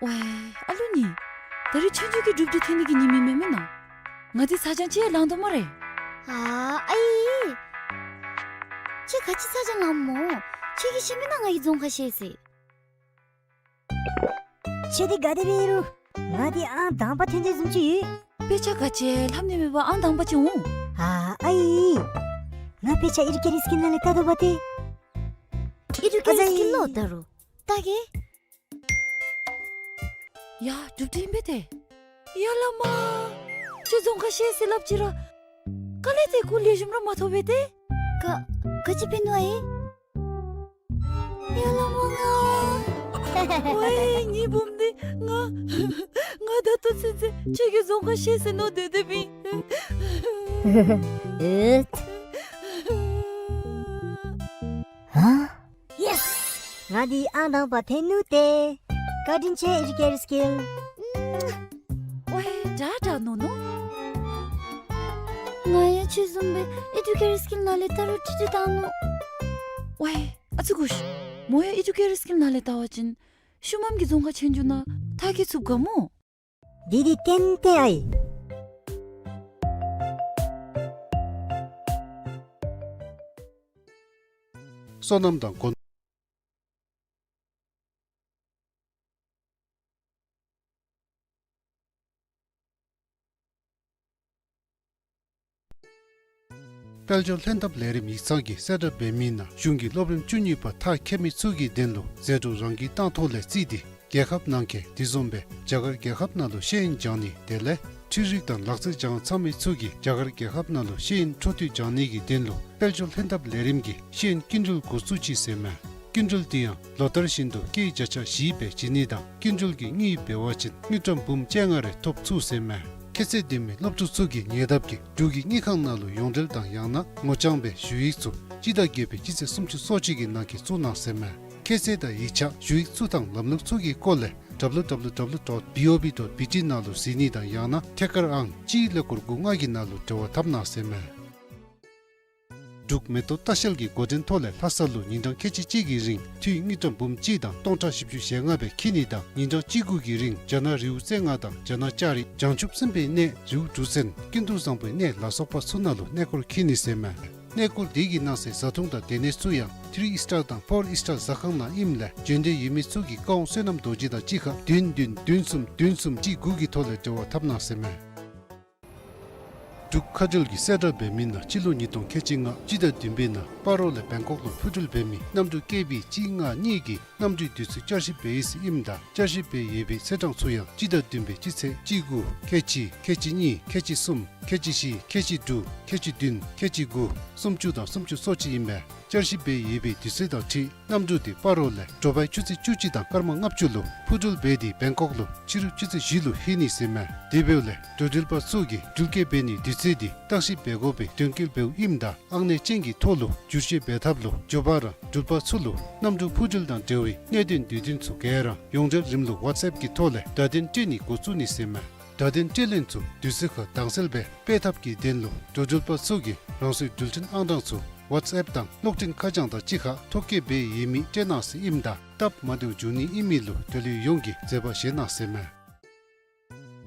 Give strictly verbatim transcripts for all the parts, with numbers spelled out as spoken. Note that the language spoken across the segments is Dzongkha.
ཝའི་ཨ་ལུ་ནི། ད་རིས་ཆོས་རྒྱལ་གྱི་སྒྲུབ་སྡེ་ཐོན་ནི་གི་ཉིནམ་ཨིན་མས་མེན་ན། ང་འདི་ཚ་གྱང་ཅིག་ཡང་ལང་དོ་སྨ་རེ། ཨ་ཨའི། ཁྱོད་ག་ཅི་ཚ་གྱང་ལངམ་སྨོ། ཁྱོད་ཀྱིས་ཤེས་མེན་ན་ང་གིས་རྫོང་ཁ་ཤེས་ཟེར། ཁྱོད་འདི་ག་དེ་སྦེ་ཨིན་རུང་ང་འདི་ཨང་དང་པ་ཐོན་དོ་བཟུམ་ཅིག་ཡོད། དཔེ་ཆ་ག་ཅི་ལྷབ་ནི་མེད་པར་ཨང་དང་པ་ཅིག་འོང་། ཨ་ཨའི། ང་དཔེ་ཆ་ཨེ་ཌུ་ཀེ་ཊར་སི་ཀིལ་ནང་ལས་བལྟ་དོ་བ་ཏེ། ཨེ་ཌུ་ཀེ་ཊར་སི་ཀིལ་ལོ་ད་རུང་བལྟ་གེ། ཡ་སྒྲུབ་སྡེ་ཨིན་པས་ཏེ། ཡ་བླ་མ། ཁྱོད་རྫོང་ཁ་ཤེས་ཟེར་སླབ་ཅི་ར། དཀའ་ལས་དེ་ཁུར་ལེགས་ཤོམ་ར་མ་ཐོབ་པས་ཏེ། ག་ག་ཅི་འབད་ནུག་ཨའི། ཡ་བླ་མ་ང་། ཝའི་ངེའི་བུམོ་འདི་ང་། ང་ད་ལྟོ་ཚུན་ཚོད་ཁྱོད་ཀྱིས་རྫོང་ཁ་ཤེས་ཟེར་མནོ་སྡོད་སྡོདཔ་ཨིན། ཨེ། ཧ། ཡེས། ང་འདི་ཨང་དང་པ་ཐོན་ནུག་ཏེ། བཀའ་དྲིན་ཆེ་ཨེ་ཌུ་ཀེ་ཊར་སི་ཀིལ། ཝའི་དྲག་དྲག་མནོ་ནུག། ང་ཡང་ཁྱོད་བཟུམ་སྦེ་ཨེ་ཌུ་ཀེ་ཊར་སི་ཀིལ་ནང་ལས་བལྟ་རུང་ཁྲིག་ཁྲི་བཏང་ནུག། ཝའི་ཨ་ཙི་གུ་ཤ། མོ་ཡང་ཨེ་ཌུ་ཀེ་ཊར་སི་ཀིལ་ནང་ལས་བལྟ་བ་ཅིན་ཤུལ་མམ་གྱི་རྫོང་ཁ་ཆེན་འགྱོ་ནི་ཐག་གིས་ཚུདཔ་ག་སྨོ། འདི་འདི་ཏན་ཏན་ཨའི། སོ་ནམ་དང་སྒོ། དཔལ་འབྱོར་ལྷན་ཐབས་ལས་རིམ་ཡིག་ཚང་གིས་གསལ་བསྒྲགས་འབད་མི་ནང་གཞུང་གི་སློབ་རིམ་བཅུ་གཉིས་པ་མཐར་འཁྱོལ་མི་ཚུ་གི་དོན་ལུ་ཟད་འགྲོ་རང་འཁྱེར་བཏང་ཐོག་ལས་བརྩིས་ཏེ་རྒྱལ་ཁབ་ནང་འཁོད་དེ་བཟུམ་སྦེ་རྒྱ་གར་རྒྱལ་ཁབ་ནང་ལུ་ཤེས་ཡོན་སྦྱང་ནི་དེ་ལས་འཕྲུལ་རིག་དང་ལག་རྩལ་སྦྱང་ཚར་མི་ཚུ་གིས་རྒྱ་གར་རྒྱལ་ཁབ་ནང་ལུ་ཤེས་ཡོན་འཕྲོ་མཐུད་སྦྱང་ནི་གི་དོན་ལུ་དཔལ་འབྱོར་ལྷན་ཐབས་ལས་རིམ་གྱིས་ཤེས་ཡོན་སྐྱིན་འགྲུལ་འགོ་བཙུགས་ཅི་ཟེར་མས། སྐྱིན་འགྲུལ་འདི་ཡང་ལོ་ལྟར་བཞིན་དུ་སྐྱེད་བརྒྱ་ཆ་བཞི་སྦེ་བྱིན་ནི་དང་སྐྱིན་འགྲུལ་གྱི་དངུལ་འབད་བ་ཅིན་དངུལ་ཀྲམ་འབུམ་བཅོ་ལྔ་རེ་ཐོབ་ཚུགས་ཟེར་མས། ཁྱད་ཚད་ལྡན་མི་སློབ་ཕྲུག་ཚུ་གིས་ཉེ་འདབས་ཀྱི་འབྲུག་གི་དངུལ་ཁང་ནང་ལུ་ཡོངས་འབྲེལ་དང་ཡང་ན་ངོ་རྐྱང་སྦེ་ཞུ་ཡིག་ཚུ་སྤྱི་ཟླ་བརྒྱད་པའི་སྤྱི་ཚེས་སུམ་ཅུ་སོ་གཅིག་གི་ནང་འཁོད་བཙུགས་གནང་ཟེར་མས། ཁྱད་ཚད་དང་ཡིག་ཆ་ཞུ་ཡིག་ཚུ་དང་ལམ་ལུགས་ཚུ་གི་སྐོར་ལས་W W W dot B O B dot B T ནང་ལུ་གཟིགས་ནི་དང་ཡང་ན་ཐད་ཀར་ཨང་གཅིག་ཀླད་ཀོར་དགུ་ལྔ་གི་ནང་ལུ་འབྲེལ་བ་འཐབ་གནང་ཟེར་མས། འབྲུག་མེ་ཏོག་ལྟ་བཤལ་གྱི་འགོ་འདྲེན་ཐོག་ལས་ལྷ་ས་ལུ་ཉིན་གྲངས་ཁལ་གཅིག་གཅིག་གི་རིང་འཐུས་དངུལ་ཀྲམ་འབུམ་གཅིག་དང་སྟོང་ཕྲག་བཞི་བཅུ་ཞེ་ལྔ་སྦེ་འཁྱིད་ནི་དང་ཉིན་གྲངས་གཅིག་དགུ་གི་རིང་རྒྱ་ནག་རི་བོ་རྩེ་ལྔ་དང་རྒྱ་ནག་ལྕགས་རི་བྱང་ཆུབ་སེམས་དཔའི་གནས་རི་བོ་གྲུ་གཟིངས་ཀུན་ཏུ་བཟང་པོའི་གནས་ལ་སོགས་པ་ཚུ་ནང་ལུ་གནས་སྐོར་འཁྱིད་ནི་ཟེར་མས། གནས་སྐོར་འདི་གི་ནང་གསེས་བཟའ་འཐུང་དང་སྡོད་གནས་ཚུ་ཡང་ཐི་རི་ཨིས་ཊར་དང་ཕོར་ཨིས་ཊར་ཟ་ཁང་ནང་ཨིནམ་ལས་འབྱོན་འདོད་ཡོད་མི་ཚུ་གིས་ཀ་ཝང་བསོད་ནམས་རྡོ་རྗེ་དང་གཅིག་ཁར་བདུན་བདུན་བདུན་གསུམ་བདུན་གསུམ་གཅིག་དགུ་གི་ཐོག་ལས་འབྲེལ་བ་འཐབ་གནང་ཟེར་མས། འབྲུག་མཁའ་འགྲུལ་གྱིས་གསལ་བསྒྲགས་འབད་མི་ནང་སྤྱི་ལོ་ཉིས་སྟོང་ཁལ་གཅིག་ལྔ་སྤྱི་ཟླ་བདུན་པའི་ནང་སྤ་རོ་ལས་བེང་ཀོག་ལུ་འཕུར་འགྲུལ་འབད་མི་གནམ་གྲུ་ཀེ་བི་གཅིག་ལྔ་གཉིས་ཀྱི་གནམ་གྲུའི་དུས་ཚོད་བསྐྱར་ཞིབ་འབད་ཡི་ཟེར་ཨིནམ་ད་བསྐྱར་ཞིབ་འབད་ཡོད་པའི་ཚེས་གྲངས་ཚུ་ཡང་སྤྱི་ཟླ་བདུན་པའི་སྤྱི་ཚེས་གཅིག་དགུ་ཁལ་གཅིག་ཁལ་གཅིག་གཉིས་ཁལ་གཅིག་གསུམ་ཁལ་གཅིག་བཞི་ཁལ་གཅིག་དྲུག་ཁལ་གཅིག་བདུན་ཁལ་གཅིག་དགུ་སུམ་ཅུ་དང་སུམ་ཅུ་སོ་གཅིག་ཨིན་པས། བསྐྱར་ཞིབ་འབད་ཡོད་པའི་དུས་ཚོད་དང་འཁྲིལ་གནམ་གྲུ་དེ་སྤ་རོ་ལས་དྲོ་པའི་ཆུ་ཚོད་བཅུ་གཅིག་དང་སྐར་མ་ལྔ་བཅུ་ལུ་འཕུར་འགྲུལ་འབད་དེ་བེང་ཀོག་ལུ་ཕྱི་རུ་ཆུ་ཚོད་བཞི་ལུ་ལྷོད་ནི་ཟེར་མས། དེ་འབདཝ་ལས་འགྲོ་འགྲུལ་པ་ཚུ་གིས་འགྲུལ་སྐྱེལ་འབད་ནིའི་དུས་ཚོད་དེ་བརྟག་ཞིབ་འབད་དགོ་པའི་དོན་འཁྱོལ་འབདཝ་ཨིནམ་ད་ཨང་གནས་ཅན་གྱི་ཐོག་ལུ་བསྒྱུར་བཅོས་འབད་ཐབས་ལུ་འགྱོ་བ་ར་འགྲུལ་པ་ཚུ་ལུ་གནམ་གྲུ་འཕུར་འགྲུལ་དང་འབྲེལ་བའི་གནད་དོན་དུས་སྟོན་ཚུ་ག་ར་ཡོངས་འབྲེལ་རིམ་ལུགས་ཝཊས་ཨེཔ་ཀྱི་ཐོག་ལས་བརྡ་དོན་སྤྲོད་ནི་འགོ་བཙུགས་ནི་ཟེར་མས། བརྡ་དོན་སྤྲོད་ལེན་ཚུ་དུས་ཚོད་ཁར་དྭངས་གསལ་སྦེ་སྤེལ་ཐབས་ཀྱི་དོན་ལུ་འགྲོ་འགྲུལ་པ་ཚུ་གིས་རང་སོའི་འགྲུལ་འཕྲིན་ཨང་གྲངས་ཚུ་ཝཊས་ཨེཔ་དང་གློག་འཕྲིན་ཁ་བྱང་དང་གཅིག་ཁར་ཐོ་བཀོད་འབད་ཡོད་མི་སྤྲོད་གནང་ཟེར་ཨིནམ་ད་སྟབས་མ་བདེཝ་འབྱུང་ནི་ཨིན་མི་ལུ་འབྲེལ་ཡོད་ཡོངས་ཀྱིས་མཛད་པ་བཞེས་གནང་ཟེར་མས།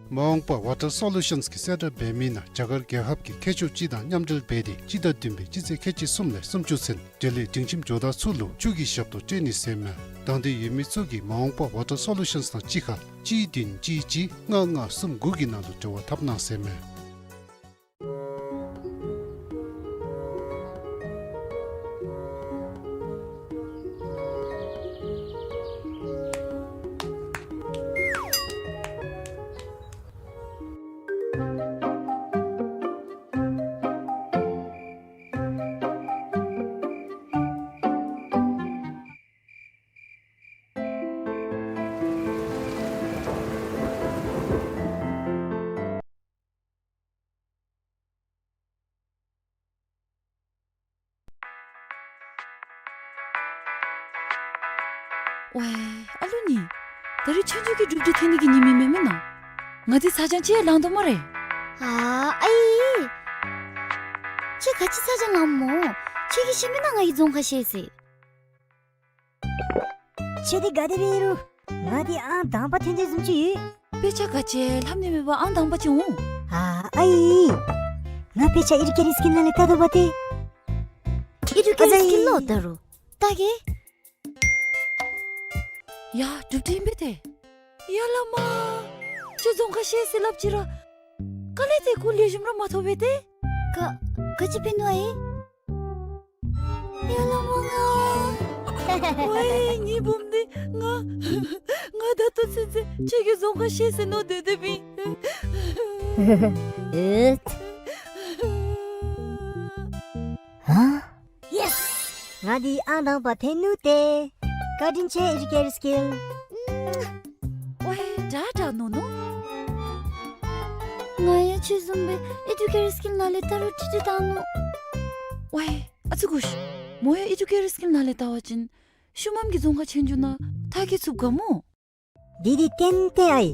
མ་འོངས་པ་ཝ་ཊར་སོ་ལུ་ཤཱནསི་གིས་གསལ་བསྒྲགས་འབད་མི་ནང་རྒྱ་གར་རྒྱལ་ཁབ་ཀྱི་མཁས་མཆོག་སྤྱི་དང་མཉམ་འབྲེལ་འབད་དེ་སྤྱི་ཟླ་བདུན་པའི་སྤྱི་ཚེས་ཁལ་གཅིག་གསུམ་ལས་སུམ་ཅུ་ཚུན་འབྲེལ་ཡོད་སྒྲིང་ཁྱིམ་ཇོ་བདག་ཚུ་ལུ་ཆུ་གི་ཞབས་ཏོག་སྤྲོད་ནི་ཟེར་མས། དང་འདོད་ཡོད་མི་ཚུ་གིས་མ་འོངས་པ་ཝ་ཊར་སོ་ལུ་ཤཱནསི་དང་གཅིག་ཁར་གཅིག་བདུན་གཅིག་གཅིག་ལྔ་ལྔ་གསུམ་དགུ་གི་ནང་ལུ་འབྲེལ་བ་འཐབ་གནང་ཟེར་མས། ཝའི་ཨ་ལུ་ནི། ད་རིས་ཆོས་རྒྱལ་གྱི་སྒྲུབ་སྡེ་ཐོན་ནི་གི་ཉིནམ་ཨིན་མས་མེན་ན། ང་འདི་ཚ་གྱང་ཅིག་ཡང་ལང་དོ་སྨ་རེ། ཨ་ཨའི། ཁྱོད་ག་ཅི་ཚ་གྱང་ལངམ་སྨོ། ཁྱོད་ཀྱིས་ཤེས་མེན་ན་ང་གིས་རྫོང་ཁ་ཤེས་ཟེར། ཁྱོད་འདི་ག་དེ་སྦེ་ཨིན་རུང་ ང་འདི་ཨང་དང་པ་ཐོན་ཏེ་བཟུམ་ཅིག་ཡོད། དཔེ་ཆ་ག་ཅི་ལྷབ་ནི་མེད་པར་ཨང་དང་པ་ཅིག་འོང་། ཨ་ཨའི། ང་དཔེ་ཆ་ཨེ་ཌུ་ཀེར་སི་ཀིལ་ནང་ལས་ལྟ་དོ་པ་ཏེ། ཨེ་ཌུ་ཀེར་སི་ཀིལ་ལོ་ད་རུང་ལྟ་གེ། ཡ་གྲུབ་སྟེ་ཨིན་པས་ཏེ། ཡ་ལ་མ། ཁྱོད་རྫོང་ཁ་ཤེས་ཟེར་སླབ་ཅི་ར། ག་ལས་ཏེ་གུ་ལེགས་ཤོམ་ར་མ་ཐོབ་པས་ཏེ། ག་ག་ཅི་འབད་ནུག་ཨའི། ཡ་ལ་མ་ང་། ཝའི་ངེའི་བུམོ་འདི་ང་། ང་ད་ལྟོ་ཚུན་ཚོད་ཁྱོད་ཀྱིས་རྫོང་ཁ་ཤེས་ཟེར་མནོ་སྡོད་སྡོདཔ་ཨིན། ཨེ། ཧ། ཡེས། ང་འདི་ཨང་དང་པ་ཐོན་ནུག་ཏེ། བཀའ་དྲིན་ཆེ་ཨེ་ཌུ་ཀེར་སི་ཀིལ། ཝའི་དྲག་དྲག་མནོ་མནོ། ང་ཡང་ཁྱོད་བཟུམ་སྦེ་ཨེ་ཌུ་ཀེར་སི་ཀིལ་ནང་ལས་ལྟ་རུང་ཁྲིག་ཁྲི་བཏང་ནུག། ཝའི་ཨ་ཙི་གུ་ཤ། མོ་ཡང་ཨེ་ཌུ་ཀེར་སི་ཀིལ་ནང་ལས་ལྟ་བ་ཅིན་ཤུལ་མམ་གྱི་རྫོང་ཁ་ཆོས་རྒྱུགས་ནང་མཐར་འཁྱོལ་ཚུགསཔ་ག་སྨོ། འདི་འདི་ཏན་ཏན་ཨའི།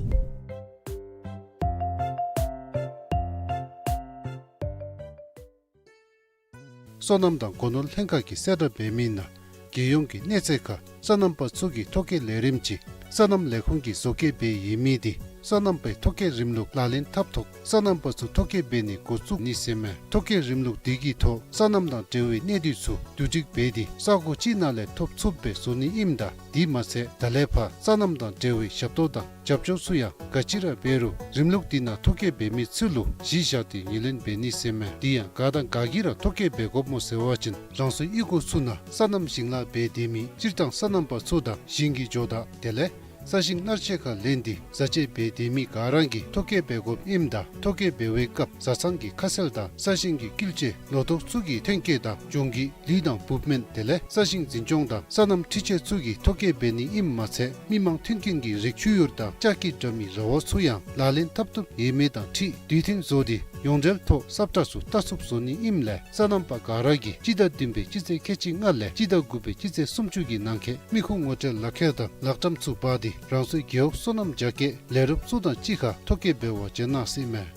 སོ་ནམ་དང་སྒོ་ནོར་ལྷན་ཁག་གིས་གསལ་བསྒྲགས་འབད་མི་ནང་རྒྱལ་ཡོངས་ཀྱི་གནས་ཚད་ཁར་སོ་ནམ་པ་ཚུ་གི་ཐོ་བཀོད་ལས་རིམ་ཅིག་སོ་ནམ་ལས་ཁུངས་ཀྱིས་བཟོ་བཀོད་འབད་ཡོད་མི་འདི་སོ་ནམ་པའི་ཐོ་བཀོད་རིམ་ལུགས་ལག་ལེན་འཐབ་ཐོག་སོ་ནམ་པ་ཚུ་ཐོ་བཀོད་འབད་ནི་འགོ་བཙུགས་ནི་ཟེར་མས། ཐོ་བཀོད་རིམ་ལུགས་འདི་གི་ཐོག་སོ་ནམ་དང་འབྲེལ་བའི་གནད་བསྡུས་ཚུ་བསྡུ་སྒྲིག་འབད་དེ་ས་གོ་ཅིག་ནང་ལས་ཐོབ་ཚུགསཔ་སྦེ་བཟོ་ནི་ཨིནམ་ད་དེ་མ་ཚད་ད་ལས་ཕར་སོ་ནམ་དང་འབྲེལ་བའི་ཞབས་ཏོག་དང་རྒྱབ་སྐྱོར་ཚུ་ཡང་ག་ཅི་ར་འབད་རུང་རིམ་ལུགས་འདི་ནང་ཐོ་བཀོད་འབད་མི་ཚུ་ལུ་གཞི་བཞག་སྟེ་ངོས་ལེན་འབད་ནི་ཟེར་མས། དེ་ཡང་ག་དང་ག་གིས་ར་ཐོ་བཀོད་འབད་དགོཔ་སྨོ་ཟེར་བ་ཅིན་རང་སོའི་གཡུས་སྒོ་ཚུ་ནང་སོ་ནམ་ཞིང་ལཱ་འབད་སྡོད་མི་སྤྱིར་བཏང་སོ་ནམ་པ་ཚུ་དང་ཞིང་གི་ཇོ་བདག་དེ་ལས་ས་ཞིང་མནར་གཅོད་ཁར་ལེན་ཏེ་བཟའ་སྤྱོད་འབད་སྡོད་མི་ག་ར་གིས་ཐོ་བཀོད་འབད་དགོཔ་ཨིནམ་ད་ཐོ་བཀོད་འབད་བའི་སྐབས་བཟའ་ཚང་གི་ཁ་གསལ་དང་ས་ཞིང་གི་སྐྱིད་ཆས་ལོ་ཏོག་ཚུ་གི་ཐོན་སྐྱེད་དང་གྱོང་གུད་ལུད་དང་འབུབ་སྨན་དེ་ལས་ས་ཞིང་འཛིན་སྐྱོང་དང་སོ་ནམ་འཕྲུལ་ཆས་ཚུ་གི་ཐོ་བཀོད་འབད་ནི་ཨིནམ་མ་ཚད་མི་མང་མཐུན་རྐྱེན་གྱི་རིགས་ཆུ་ཡུར་དང་ལྕགས་ཀྱི་དྲ་མིག་ར་བ་ཚུ་ཡང་ལག་ལེན་འཐབ་བཏུབ་ཡོད་མེད་དང་འཁྲིལ་དུས་མཐུན་བཟོ་སྟེ་ཡོངས་འབྲེལ་ཐོག་སབ་ཁྲ་ཚུ་བལྟ་ཚུགསཔ་བཟོ་ནི་ཨིནམ་ལས་སོ་ནམ་པ་ག་ར་གིས་སྤྱི་ཟླ་བདུན་པའི་སྤྱི་ཚེས་ཁལ་གཅིག་ལྔ་ལས་སྤྱི་ཟླ་དགུ་པའི་སྤྱི་ཚེས་སུམ་ཅུ་གི་ནང་འཁོད་མི་ཁུངས་ངོ་སྤྲོད་ལག་ཁྱེར་དང་ལག་ཊམ་ཚུ་འབག་སྟེ་རང་སོའི་རྒེད་འོག་སོ་ནམ་རྒྱ་སྐྱེད་ལས་རོགསཔ་ཚུ་དང་གཅིག་ཁར་ཐོ་བཀོད་འབད་བར་བྱོན་གནང་ཟེར་ཨིན་མས།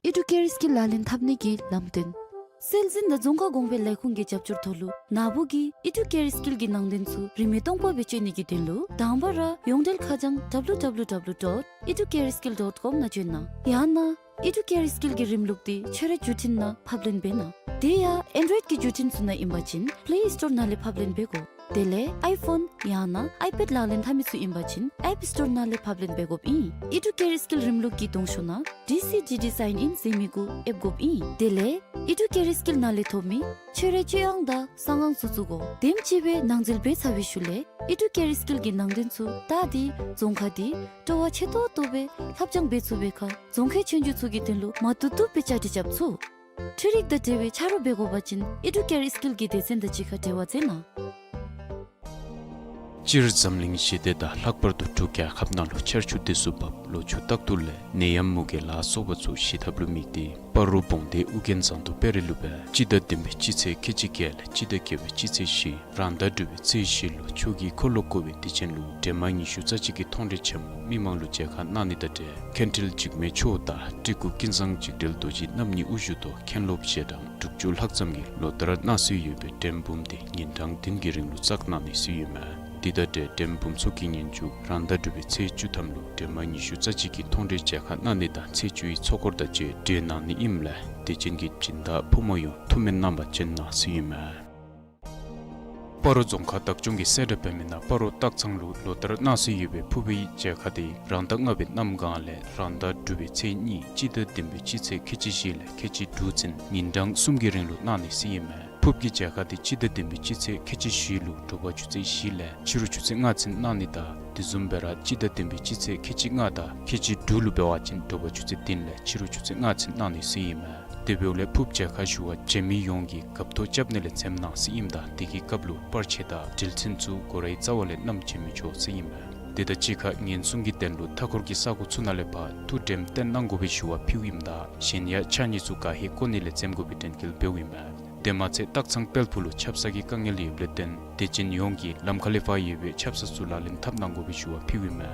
ཨེ་ཌུ་ཀེར་སི་ཀིལ་ལག་ལེན་འཐབ་ནི་གི་ལམ་སྟོན། སྲོལ་འཛིན་དང་རྫོང་ཁ་གོང་འཕེལ་ལས་ཁུངས་ཀྱི་རྒྱབ་སྐྱོར་ཐོག་ལུ་ན་བུ་གིས་ཨེ་ཌུ་ཀེར་སི་ཀིལ་གྱི་ནང་དོན་ཚུ་རིན་མེད་སྟོང་པ་སྦེ་སྤྱོད་ནི་གི་དོན་ལུ་དང་པ་ར་ཡོངས་འབྲེལ་ཁ་བྱང་W W W dot educareskill dot com ནང་བྱོན་གནང་། ཡང་ན་ཨེ་ཌུ་ཀེར་སི་ཀིལ་གྱི་རིམ་ལུགས་འདི་ཁྱོད་རའི་བརྒྱུད་འཕྲིན་ནང་ཕབ་ལེན་འབད་གནང་། དེ་ཡང་ཨེན་ཌོའིཌ་ཀྱི་བརྒྱུད་འཕྲིན་ཚུ་ནང་ཨིན་པ་ཅིན་པེ་ལེ་སི་ཊོར་ནང་ལས་ཕབ་ལེན་འབད་དགོ། དེ་ལས་ཨའི་ཕོན་ཡང་ན་ཨའི་པེཌ་ལག་ལེན་འཐབ་མི་ཚུ་ཨིན་པ་ཅིན་ཨེཔ་སི་ཊོར་ནང་ལས་ཕབ་ལེན་འབད་དགོཔ་ཨིན། ཨེ་ཌུ་ཀེར་སི་ཀིལ་རིམ་ལུགས་ཀྱི་གདོང་ཤོག་ནང་ཌི་སི་ཌི་ཌི་སའིན་ཨིན་ཟེར་མི་གུ་ཨེབ་དགོཔ་ཨིན། དེ་ལས་ཨེ་ཌུ་ཀེར་སི་ཀིལ་ནང་ལས་ཐོབ་མི་ཁྱོད་རའི་སྤྱོད་དབང་དང་གསང་ཁང་ཚུ་བཙུགས་དགོ། དེམ་ཅིག་སྦེ་ནང་འཛུལ་འབད་ཚར་བའི་ཤུལ་ལས་ཨེ་ཌུ་ཀེར་སི་ཀིལ་གྱི་ནང་དོན་ཚུ་བལྟ་སྟེ་རྫོང་ཁ་འདི་སྤྲོ་བ་ཆེ་ཏོག་ཏོ་སྦེ་ལྷབ་སྦྱང་འབད་ཚུགས་པའི་ཁར་རྫོང་ཁའི་ཆོས་རྒྱུགས་ཚུ་གི་དོན་ལུ་མ་བཏུབ་བཏུབ་སྦེ་བཅའ་སྒྲིག་རྐྱབ་ཚུགས། འཕྲུལ་རིག་དང་འབྲེལ་བའི་ཆ་རོགས་འབད་དགོ་པ་ཅིན་ཨེ་ཌུ་ཀེར་སི་ཀིལ་གྱི་སྡེ་ཚན་དང་གཅིག་ཁར་འབྲེལ་བ་མཛད་གནང་། སྤྱིར་འཛམ་གླིང་ཞི་བདེ་དང་ལྷག་པར་དུ་འབྲུག་རྒྱལ་ཁབ་ནང་ལུ་ཆར་ཆུ་དུས་སུ་བབས་ལོ་ཕྱུགས་རྟག་ཏུ་ལེགས་ནད་ཡམས་མུ་གེ་ལ་སོགས་པ་ཚུ་ཞི་ཐབས་ལུ་དམིགས་ཏེ་སྤ་རོ་བོང་སྡེ་ཨུ་རྒྱན་ཟངས་མདོག་དཔལ་རི་ལུ་སྦེ་སྤྱི་ཟླ་བདུན་པའི་སྤྱི་ཚེས་ཁལ་གཅིག་བརྒྱད་ལས་སྤྱི་ཟླ་བརྒྱད་པའི་སྤྱི་ཚེས་བཞི་རང་ཟླ་དྲུག་པའི་ཚེས་བཞི་ལུ་ཆོས་ཀྱི་འཁོར་ལོ་བསྐོར་བའི་དུས་ཆེན་ལུ་འདན་མ་ཉི་ཤུ་རྩ་གཅིག་གི་མཐོང་གྲོལ་ཆེན་མོ་མི་མང་ལུ་མཇལ་ཁ་གནང་ནི་དང་འབྲེལ་མཁན་ཁྲིལ་འཇིགས་མེད་མཆོག་དང་སྤྲུལ་སྐུ་ཀུན་བཟང་འཇིགས་བྲལ་རྡོ་རྗེ་རྣམ་གཉིས་དབུ་བཞུགས་ཐོག་མཁན་སློབ་ཞལ་གྲངས་དྲུག་ཅུ་ལྷག་ཙམ་གྱིས་ལོ་ལྟར་གནང་སྲོལ་ཡོད་པའི་འགྲེམས་འབུམ་དེ་ཉིན་གྲངས་བདུན་གྱི་རིང་ལུ་བཙག་གནང་ནི་ཟེར་ཨིན་མས། དེ་དང་འབྲེལ་འགྲེམས་འབུམ་ཚོགས་ཀྱི་ཉིན་མཇུག་རང་ཟླ་དྲུག་པའི་ཚེས་བཅུ་ཐམ་ལུ་འདན་མ་ཉི་ཤུ་རྩ་གཅིག་གི་མཐོང་གྲོལ་མཇལ་ཁ་གནང་ནི་དང་ཚེས་བཅུ་ཡི་ཚོགས་འཁོར་དང་བཅས་གྲོལ་གནང་ནི་ཨིནམ་ལས་དད་ཅན་གྱི་སྦྱིན་བདག་ཕོ་མོ་ཡོངས་ཐུགས་སྨོན་གནང་བར་བྱོན་གནང་ཟེར་ཨིན་མས། སྤ་རོ་རྫོང་ཁག་བདག་སྐྱོང་གིས་གསལ་བསྒྲགས་འབད་མི་ནང་སྤ་རོ་སྟག་ཚང་ལུ་ལོ་ལྟར་གནང་སྲོལ་ཡོད་པའི་ཕུརཔ་གི་མཇལ་ཁ་དེ་རང་ཟླ་ལྔ་པའི་གནམ་གང་ལས་རང་ཟླ་དྲུག་པའི་ཚེས་གཉིས་སྤྱི་ཟླ་བདུན་པའི་སྤྱི་ཚེས་ཁལ་གཅིག་བཞི་ལས་ཁལ་གཅིག་དྲུག་ཚུན་ཉིན་གྲངས་གསུམ་གྱི་རིང་ལུ་གནང་ནི་ཟེར་ཨིན་མས། ཕུརཔ་གི་མཇལ་ཁ་དེ་སྤྱི་ཟླ་བདུན་པའི་སྤྱི་ཚེས་ཁལ་གཅིག་བཞི་ལུ་དྲོ་པ་ཆུ་ཚོད་བཞི་ལས་ཕྱི་རུ་ཆུ་ཚོད་ལྔ་ཚུན་གནང་ནི་དང་དེ་བཟུམ་སྦེ་ར་སྤྱི་ཟླ་བདུན་པའི་སྤྱི་ཚེས་ཁལ་གཅིག་ལྔ་དང་ཁལ་གཅིག་དྲུག་ལུ་འབད་བ་ཅིན་དྲོ་པ་ཆུ་ཚོད་བདུན་ལས་ཕྱི་རུ་ཆུ་ཚོད་ལྔ་ཚུན་གནང་ནི་ཟེར་ཨིན་མས། དེ་འབདཝ་ལས་ཕུརཔ་མཇལ་ཁ་ཞུ་བར་བྱོན་མི་ཡོངས་ཀྱིས་རྒཔོ་ཐོ་རྐྱབ་ནི་ལས་འཛེམ་གནང་ཟེར་ཨིནམ་ད་དེ་གི་སྐབས་ལུ་པར་ཆས་དང་འགྲུལ་ཆས་ཚུ་སྒོ་རའི་རྩ་བ་ལས་བསྣམས་བྱོན་མི་ཆོག་ཟེར་ཨིན་མས། དེ་དང་གཅིག་ཁར་ཉེན་སྲུང་གི་དོན་ལུ་མཐའ་འཁོར་གྱི་ས་གོ་ཚུ་ནང་ལས་ཕར་ཐུགས་དྲནམ་བཏོན་གནང་དགོ་པའི་ཞུ་བ་ཕུལཝ་ཨིནམ་ད་གཞན་ཡང་ཕྱགས་སྙིགས་ཚུ་ག་ཧེ་བཀོ་ནི་ལས་འཛེམ་དགོ་པའི་དྲན་སྐུལ་འབདཝ་ཨིན་མས། དེ་མ་ཚད་སྟག་ཚང་དཔལ་ཕུག་ལུ་ཆབ་གསང་གི་དཀའ་ངལ་ཡོདཔ་ལས་བརྟེན་དད་ཅན་ཡོངས་ཀྱིས་ལམ་ཁ་ལས་ཕར་ཡོད་པའི་ཆབ་གསང་ཚུ་ལག་ལེན་འཐབ་གནང་དགོ་པའི་ཞུ་བ་ཕུལཝ་ཨིན་མས།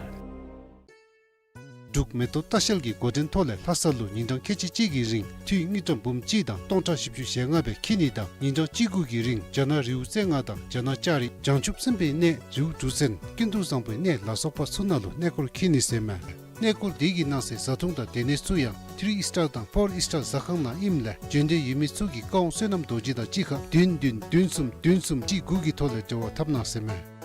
འབྲུག་མེ་ཏོག་ལྟ་བཤལ་གྱི་འགོ་འདྲེན་ཐོག་ལས་ལྷ་ས་ལུ་ཉིན་གྲངས་ཁལ་གཅིག་གཅིག་གི་རིང་འཐུས་དངུལ་ཀྲམ་འབུམ་གཅིག་དང་སྟོང་ཕྲག་བཞི་བཅུ་ཞེ་ལྔ་སྦེ་འཁྱིད་ནི་དང་ཉིན་གྲངས་གཅིག་དགུ་གི་རིང་རྒྱ་ནག་རི་བོ་རྩེ་ལྔ་དང་རྒྱ་ནག་ལྕགས་རི་བྱང་ཆུབ་སེམས་དཔའི་གནས་རི་བོ་གྲུ་གཟིངས་ཀུན་ཏུ་བཟང་པོའི་གནས་ལ་སོགས་པ་ཚུ་ནང་ལུ་གནས་སྐོར་འཁྱིད་ནི་ཟེར་མས། གནས་སྐོར་དེ་གི་ནང་གསེས་བཟའ་འཐུང་དང་སྡོད་གནས་ཚུ་ཡང་ཐི་རི་ཨིས་ཊར་དང་ཕོར་ཨིས་ཊར་ཟ་ཁང་ནང་ཨིནམ་ལས་འབྱོན་འདོད་ཡོད་མི་ཚུ་གིས་བཀའ་དབང་བསོད་ནམས་རྡོ་རྗེ་དང་གཅིག་ཁར་བདུན་བདུན་བདུན་གསུམ་བདུན་གསུམ་གཅིག་དགུ་གི་ཐོག་ལས་འབྲེལ་བ་འཐབ་གནང་ཟེར་མས།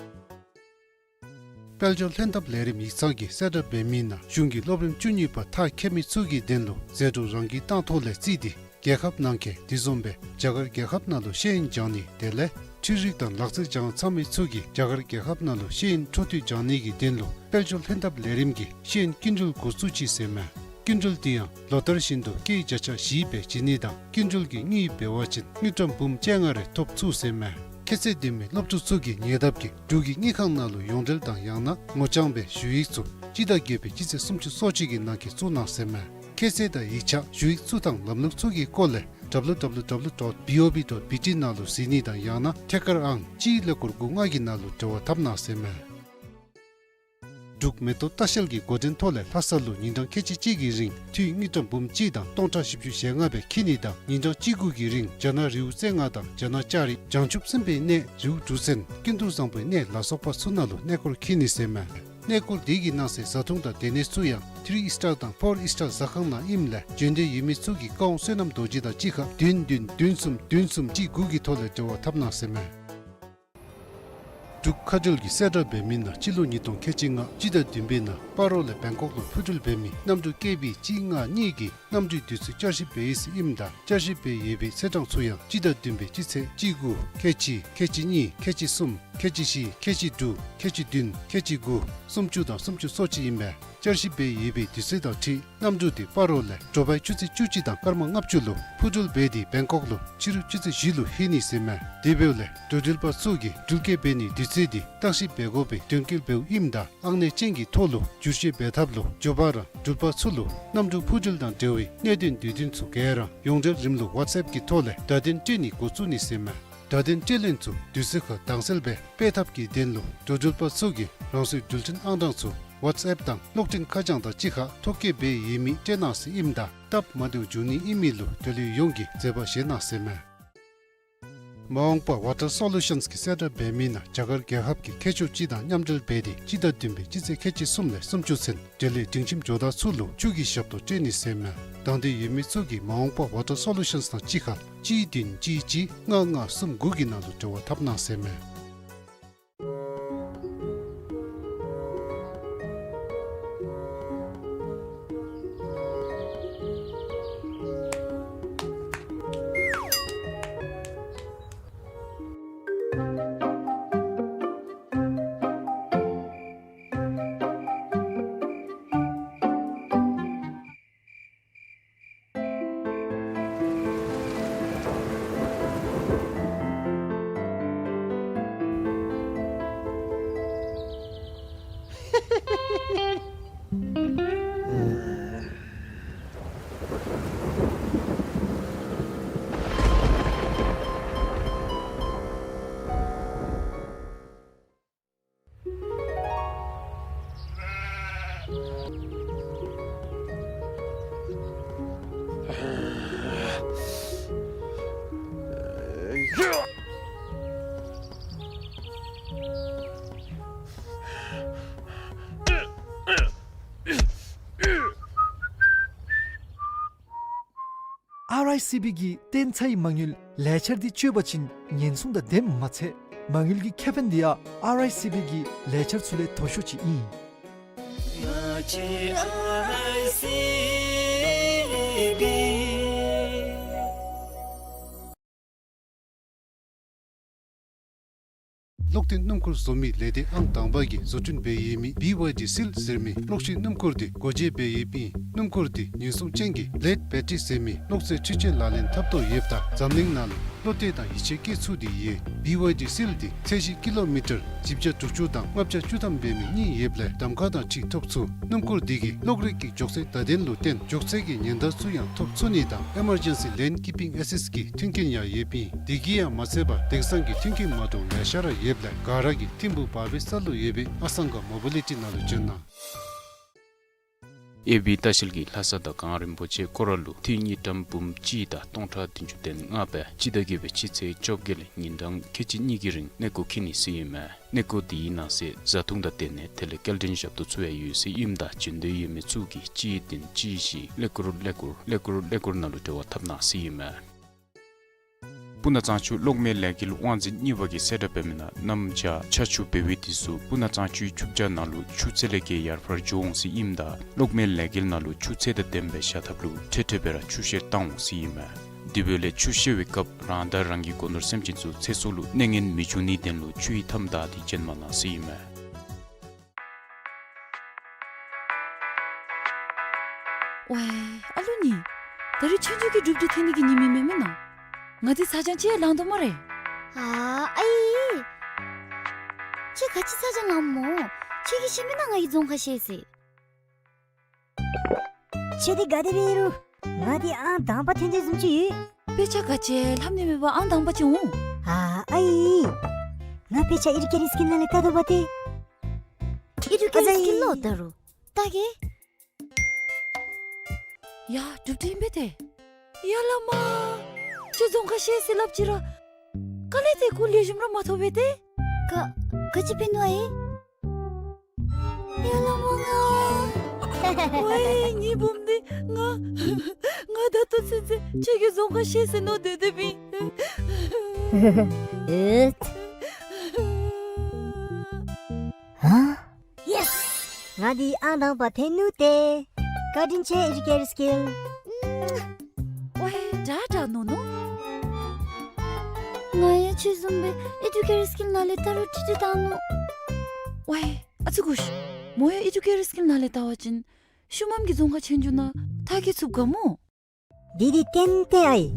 དཔལ་འབྱོར་ལྷན་ཐབས་ལས་རིམ་ཡིག་ཚང་གིས་གསལ་བསྒྲགས་འབད་མི་ནང་གཞུང་གི་སློབ་རིམ་བཅུ་གཉིས་པ་མཐར་འཁྱོལ་མི་ཚུ་གི་དོན་ལུ་ཟད་འགྲོ་རང་འཁྱིལ་བཏང་ཐོག་ལས་བརྩིས་ཏེ་རྒྱལ་ཁབ་ནང་འཁོད་དེ་བཟུམ་སྦེ་རྒྱ་གར་རྒྱལ་ཁབ་ནང་ལུ་ཤེས་ཡོན་སྦྱང་ནི་དེ་ལས་འཕྲུལ་རིག་དང་ལག་རྩལ་སྦྱང་ཚར་མི་ཚུ་གིས་རྒྱ་གར་རྒྱལ་ཁབ་ནང་ལུ་ཤེས་ཡོན་འཕྲོ་མཐུད་སྦྱང་ནི་གི་དོན་ལུ་དཔལ་འབྱོར་ལྷན་ཐབས་ལས་རིམ་གྱིས་ཤེས་ཡོན་སྐྱིན་འགྲུལ་འགོ་བཙུགས་ཅི་ཟེར་མས། སྐྱིན་འགྲུལ་དེ་ཡང་ལོ་ལྟར་བཞིན་དུ་སྐྱེད་བརྒྱ་ཆ་བཞི་སྦེ་བྱིན་ནི་དང་སྐྱིན་འགྲུལ་གྱི་དངུལ་འབད་བ་ཅིན་དངུལ་ཀྲམ་འབུམ་བཅོ་ལྔ་རེ་ཐོབ་ཚུགས་ཟེར་མས། ཁྱད་ཚད་ལྡན་མི་སློབ་ཕྲུག་ཚུ་གིས་ཉེ་འདབས་ཀྱི་འབྲུག་གི་དངུལ་ཁང་ནང་ལུ་ཡོངས་འབྲེལ་དང་ཡང་ན་ངོ་རྐྱང་སྦེ་ཞུ་ཡིག་ཚུ་སྤྱི་ཟླ་བརྒྱད་པའི་སྤྱི་ཚེས་སུམ་ཅུ་སོ་གཅིག་གི་ནང་འཁོད་བཙུགས་གནང་ཟེར་མས། ཁྱད་ཚད་དང་ཡིག་ཆ་ཞུ་ཡིག་ཚུ་དང་ལམ་ལུགས་ཚུ་གི་སྐོར་ལས་W W W dot B O B dot B T ནང་ལུ་གཟིགས་ནི་དང་ཡང་ན་ཐད་ཀར་ཨང་གཅིག་ཀླད་ཀོར་དགུ་ལྔ་གི་ནང་ལུ་འབྲེལ་བ་འཐབ་གནང་ཟེར་མས། འབྲུག་མེ་ཏོག་ལྟ་བཤལ་གྱི་འགོ་འདྲེན་ཐོག་ལས་ལྷ་ས་ལུ་ཉིན་གྲངས་ཁལ་གཅིག་གཅིག་གི་རིང་འཐུས་དངུལ་ཀྲམ་འབུམ་གཅིག་དང་སྟོང་ཕྲག་བཞི་བཅུ་ཞེ་ལྔ་སྦེ་འཁྱིད་ནི་དང་ཉིན་གྲངས་གཅིག་དགུ་གི་རིང་རྒྱ་ནག་རི་བོ་རྩེ་ལྔ་དང་རྒྱ་ནག་ལྕགས་རི་བྱང་ཆུབ་སེམས་དཔའི་གནས་རི་བོ་གྲུ་གཟིངས་ཀུན་ཏུ་བཟང་པོའི་གནས་ལ་སོགས་པ་ཚུ་ནང་ལུ་གནས་སྐོར་འཁྱིད་ནི་ཟེར་མས། གནས་སྐོར་དེ་གི་ནང་གསེས་བཟའ་འཐུང་དང་སྡོད་གནས་ཚུ་ཡང་ཐི་རི་ཨིས་ཊར་དང་ཕོར་ཨིས་ཊར་ཟ་ཁང་ནང་ཨིནམ་ལས་འབྱོན་འདོད་ཡོད་མི་ཚུ་གིས་བཀའ་དབང་བསོད་ནམས་རྡོ་རྗེ་དང་གཅིག་ཁར་བདུན་བདུན་བདུན་གསུམ་བདུན་གསུམ་གཅིག་དགུ་གི་ཐོག་ལས་འབྲེལ་བ་འཐབ་གནང་ཟེར་མས། འབྲུག་མཁའ་འགྲུལ་གྱིས་གསལ་བསྒྲགས་འབད་མི་ནང་སྤྱི་ལོ་ཉིས་སྟོང་ཁལ་གཅིག་ལྔ་སྤྱི་ཟླ་བདུན་པའི་ནང་སྤ་རོ་ལས་བེང་ཀོག་ལུ་འཕུར་འགྲུལ་འབད་མི་གནམ་གྲུ་ཀེ་བི་གཅིག་ལྔ་གཉིས་ཀྱི་གནམ་གྲུའི་དུས་ཚོད་བསྐྱར་ཞིབ་འབད་ཡི་ཟེར་ཨིནམ་ད་བསྐྱར་ཞིབ་འབད་ཡོད་པའི་ཚེས་གྲངས་ཚུ་ཡང་སྤྱི་ཟླ་བདུན་པའི་སྤྱི་ཚེས་གཅིག་དགུ་ཁལ་གཅིག་ཁལ་གཅིག་གཉིས་ཁལ་གཅིག་གསུམ་ཁལ་གཅིག་བཞི་ཁལ་གཅིག་དྲུག་ཁལ་གཅིག་བདུན་ཁལ་གཅིག་དགུ་སུམ་ཅུ་དང་སུམ་ཅུ་སོ་གཅིག་ཨིན་པས། བསྐྱར་ཞིབ་འབད་ཡོད་པའི་དུས་ཚོད་དང་འཁྲིལ་གནམ་གྲུ་དེ་སྤ་རོ་ལས་དྲོ་པའི་ཆུ་ཚོད་བཅུ་གཅིག་དང་སྐར་མ་ལྔ་བཅུ་ལུ་འཕུར་འགྲུལ་འབད་དེ་བེང་ཀོག་ལུ་ཕྱི་རུ་ཆུ་ཚོད་བཞི་ལུ་ལྷོད་ནི་ཟེར་མས། དེ་འབདཝ་ལས་འགྲུལ་འགྲུལ་པ་ཚུ་གིས་འགྲུལ་སྐྱེལ་འབད་ནིའི་དུས་ཚོད་དེ་བརྟག་ཞིབ་འབད་དགོ་པའི་དོན་འཁྱོལ་འབདཝ་ཨིནམ་ད་ཨང་གནས་ཅན་གྱི་ཐོག་ལུ་བསྒྱུར་བཅོས་འབད་ཐབས་ལུ་འགྱོ་བ་ར་འགྲུལ་པ་ཚུ་ལུ་གནམ་གྲུ་འཕུར་འགྲུལ་དང་འབྲེལ་བའི་གནད་དོན་དུས་སྟོན་ཚུ་ག་ར་ཡོངས་འབྲེལ་རིམ་ལུགས་ཝཊས་ཨེཔ་གི་ཐོག་ལས་བརྡ་དོན་སྤྲོད་ནི་འགོ་བཙུགས་ནི་ཟེར་མས། བརྡ་དོན་སྤྲོད་ལེན་ཚུ་དུས་ཚོད་ཁར་དྭངས་གསལ་སྦེ་སྤེལ་ཐབས་ཀྱི་དོན་ལུ་འགྲོ་འགྲུལ་པ་ཚུ་གིས་རང་སོའི་འགྲུལ་འཕྲིན་ཨང་གྲངས་ཚུ་ཝཊས་ཨེཔ་དང་གློག་འཕྲིན་ཁ་བྱང་དང་གཅིག་ཁར་ཐོ་བཀོད་འབད་ཡོད་མི་སྤྲོད་གནང་ཟེར་ཨིནམ་ད་སྟབས་མ་བདེཝ་འབྱུང་ནི་ཨིན་མི་ལུ་འབྲེལ་ཡོད་ཡོངས་ཀྱིས་མཛད་པ་བཞེས་གནང་ཟེར་མས། མ་འོངས་པ་ཝ་ཊར་སོ་ལུ་ཤཱནསི་གིས་གསལ་བསྒྲགས་འབད་མི་ནང་རྒྱ་གར་རྒྱལ་ཁབ་ཀྱི་མཁས་མཆོག་སྤྱི་དང་མཉམ་འབྲེལ་འབད་དེ་སྤྱི་ཟླ་བདུན་པའི་སྤྱི་ཚེས་ཁལ་གཅིག་གསུམ་ལས་སུམ་ཅུ་ཚུན་འབྲེལ་ཡོད་སྒྲིང་ཁྱིམ་ཇོ་བདག་ཚུ་ལུ་ཆུ་གི་ཞབས་ཏོག་སྤྲོད་ནི་ཟེར་མས། དང་འདོད་ཡོད་མི་ཚུ་གིས་མ་འོངས་པ་ཝ་ཊར་སོ་ལུ་ཤཱནསི་དང་གཅིག་ཁར་གཅིག་བདུན་གཅིག་གཅིག་ལྔ་ལྔ་གསུམ་དགུ་གི་ནང་ལུ་འབྲེལ་བ་འཐབ་གནང་ཟེར་མས། ཨར་ཨའི་སི་བི་གི་གཏན་ཚའི་མ་དངུལ་ལས་འཆར་འདི་སྤྱོད་པ་ཅིན་ཉེན་སྲུང་དང་ལྡནམ་མ་ཚད་མ་དངུལ་གྱི་ཁེ་ཕན་འདི་ཡང་ཨར་ཨའི་སི་བི་གི་ལས་འཆར་ཚུ་ལས་མཐོ་ཤོས་ཅིག་ཨིན། ང་བཅས་ཨར་ཨའི་སི་བི། གློག་འཐེན་སྣུམ་འཁོར་བཟོ་མི་ལས་སྡེ་ཨང་དང་པ་གིས་བཟོ་སྐྲུན་འབད་ཡོད་མི་བི་ཝའི་ཌི་སིལ་ཟེར་མི་གློག་ཤུགས་སྣུམ་འཁོར་འདི་སྒོ་འབྱེད་འབད་ཡོདཔ་ཨིན། སྣུམ་འཁོར་འདི་ཉེན་སྲུང་ཅན་གྱི་ལེཌ་བེ་ཊི་རི་ཟེར་མི་གློག་རྫས་འཕྲུལ་ཆས་ལག་ལེན་འཐབ་དོ་ཡོདཔ་ད་འཛམ་གླིང་ནང་ལུ་བློ་གཏད་དང་ཡིད་ཆེས་བསྐྱེད་ཚུགས་ཏེ་ཡོད། བི་ཝའི་ཌི་སིལ་འདི་ཚད་གཞི་ཀི་ལོ་མི་ཊར་བཞི་བརྒྱ་དྲུག་ཅུ་དང་ལྔ་བརྒྱ་བཅུ་ཐམ་འབད་མི་གཉིས་ཡོདཔ་ལས་གདམ་ཁ་དང་འཁྲིལ་ཐོབ་ཚུགས། སྣུམ་འཁོར་འདི་གིས་གློག་རིག་གི་མགྱོགས་ཚད་བརྡ་དོན་ལུ་བརྟེན་མགྱོགས་ཚད་ཀྱི་ཉེན་བརྡ་ཚུ་ཡང་ཐོབ་ཚུགས་ནི་དང་ཨི་མར་ཇེན་སི་ལེན་ཀིཔ་པིང་ཨེ་སིསཊ་གི་མཐུན་རྐྱེན་ཡང་ཡོདཔ་ཨིན། དེ་གིས་ཡང་མ་ཚད་པར་དེང་སང་གི་མཐུན་རྐྱེན་མ་འདྲཝ་ལེ་ཤ་ར་ཡོདཔ་ལས་ག་ར་གིས་ཐིམ་ཕུག་བར་བི་སི་ལུ་ཡོད་པའི་ཨ་སང་ག་མོ་བི་ལི་ཊི་ནང་ལུ་བྱོན་གནང་། ཨེ་བི་ལྟ་བཤལ་གྱིས་ལྷ་ས་དང་གངས་རིན་པོ་ཆེ་སྐོར་ར་ལུ་ཏི་རུ་དངུལ་ཀྲམ་འབུམ་གཅིག་དང་སྟོང་ཕྲག་བདུན་ཅུ་དོན་ལྔ་སྦེ་སྤྱི་ཟླ་བརྒྱད་པའི་སྤྱི་ཚེས་བཅོ་བརྒྱད་ལས་ཉིན་གྲངས་ཁལ་གཅིག་གཉིས་ཀྱི་རིང་གནས་སྐོར་འཁྱིད་ནི་ཟེར་ཨིན་མས། གནས་སྐོར་དེའི་ནང་གསེས་བཟའ་འཐུང་དང་སྡོད་གནས་དེ་ལས་སྐྱེལ་འདྲེན་ཞབས་ཏོག་ཚུ་ཡང་ཡོད་ཟེར་ཨིནམ་ད་འབྱོན་འདོད་ཡོད་མི་ཚུ་གིས་གཅིག་བདུན་གཅིག་བཞི་ཀླད་ཀོར་ཀླད་ཀོར་ཀླད་ཀོར་ཀླད་ཀོར་ནང་ལུ་འབྲེལ་བ་འཐབ་གནང་ཟེར་ཨིན་མས། སྤུ་ན་གཙང་ཆུ་གློག་མེ་ལས་འགུལ་དབང་འཛིན་གཉིས་པ་གིས་གསལ་བསྒྲགས་འབད་མི་ནང་གནམ་བྱཱར་ཆར་ཆུ་འབབ་པའི་དུས་སུ་སྤུ་ན་གཙང་ཆུའི་ཆུ་བྱཱར་ནང་ལུ་ཆུ་ཚད་ལས་བརྒལ་ཡར་འཕར་འགྱོ་འོང་ཟེར་ཨིནམ་ད་གློག་མེ་ལས་འགུལ་ནང་ལུ་ཆུ་ཚད་དང་ལྡནམ་སྦེ་བཞག་ཐབས་ལུ་འཕྲལ་འཕྲལ་སྦེ་ར་ཆུ་བཤལ་བཏང་འོང་ཟེར་ཨིན་མས། དེ་འབདཝ་ལས་ཆུ་བཤལ་བའི་སྐབས་རང་དང་རང་གི་སྒོ་ནོར་སེམས་ཅན་ཚུ་ཚེ་སྲོག་ལུ་གནོད་ངན་མི་འབྱུང་ནིའི་དོན་ལུ་ཆུ་ཡི་མཐའམ་བདའ་སྟེ་བྱོན་མ་གནང་ཟེར་ཨིན་མས། ཝའི་ཨ་ལུ་ནི། ད་རིས་ཆོས་རྒྱལ་གྱི་སྒྲུབ་སྡེ་ཐོན་ནི་གི་ཉིནམ་ཨིན་མས་མེན་ན། ང་འདི་ཚ་གྱང་ཅིག་ཡང་ལང་དོ་སྨ་རེ། ཨ་ཨའི། ཁྱོད་ག་ཅི་ཚ་གྱང་ལངམ་སྨོ། ཁྱོད་ཀྱིས་ཤེས་མེན་ན་ང་གིས་རྫོང་ཁ་བཤལ་ཟེར། ཁྱོད་འདི་ག་དེ་སྦེ་ཨིན་རུང་ང་འདི་ཨང་དང་པ་ཐོན་དོ་བཟུམ་ཅིག་ཡོད། དཔེ་ཆ་ག་ཅི་ལྷབ་ནི་མེད་པར་ཨང་དང་པ་ཅིག་འོང་། ཨ་ཨའི། ང་དཔེ་ཆ་ཨི་རུ་ཀེ་རི་སི་ཀིལ་ནང་ལས་ལྟ་དོ་པ་ཏེ། ཨི་རུ་ཀེ་རི་སི་ཀིལ་ལུ་ལྟ་རུང་ལྟ་གེ། ཡ་སྒྲུབ་སྡེ་ཨིན་པས་ཏེ། ཡ་བླ་མ། ཁྱོད་རྫོང་ཁ་བཤལ་ཟེར་སླབ་ཅི་ར། ག་ལས་ཏེ་སྐུ་ལེགས་ཤོམ་ར་མ་ཐོབ་པས་ཏེ། ག་ག་ཅི་འབད་ནུག་ཨའི། ཡ་བླ་མ་ང་། ཝའི་ངེའི་བུམོ་འདི་ང་། ང་ད་ལྟོ་ཚུན་ཚོད་ཁྱོད་ཀྱིས་རྫོང་ཁ་བཤལ་ཟེར་མནོ་སྡོད་སྡོདཔ་ཨིན། ཨེ། ཧ། ཡེས། ང་འདི་ཨང་དང་པ་ཐོན་ནུག་ཏེ། བཀའ་དྲིན་ཆེ་ཨི་རུ་ཀེ་རི་སི་ཀིལ། ཝའི་དྲག་དྲག་མནོ་མནོ། ང་ཡང་ཁྱོད་བཟུམ་སྦེ་ཨི་རུ་ཀེ་རི་སི་ཀིལ་ནང་ལས་ལྟ་རུང་ཁྲིག་ཁྲི་བཏང་ནུག། ཝའི་ཨ་ཙི་གུ་ཤ། མོ་ཡང་ཨི་རུ་ཀེ་རི་སི་ཀིལ་ནང་ལས་ལྟ་བ་ཅིན་ཤུལ་མམ་གྱི་རྫོང་ཁ་ཆོས་རྒྱལ་ནང་མཐར་འཁྱོལ་ཚུགས་ག་སྨོ། འདི་འདི་ཏན་ཏན་ཨའི།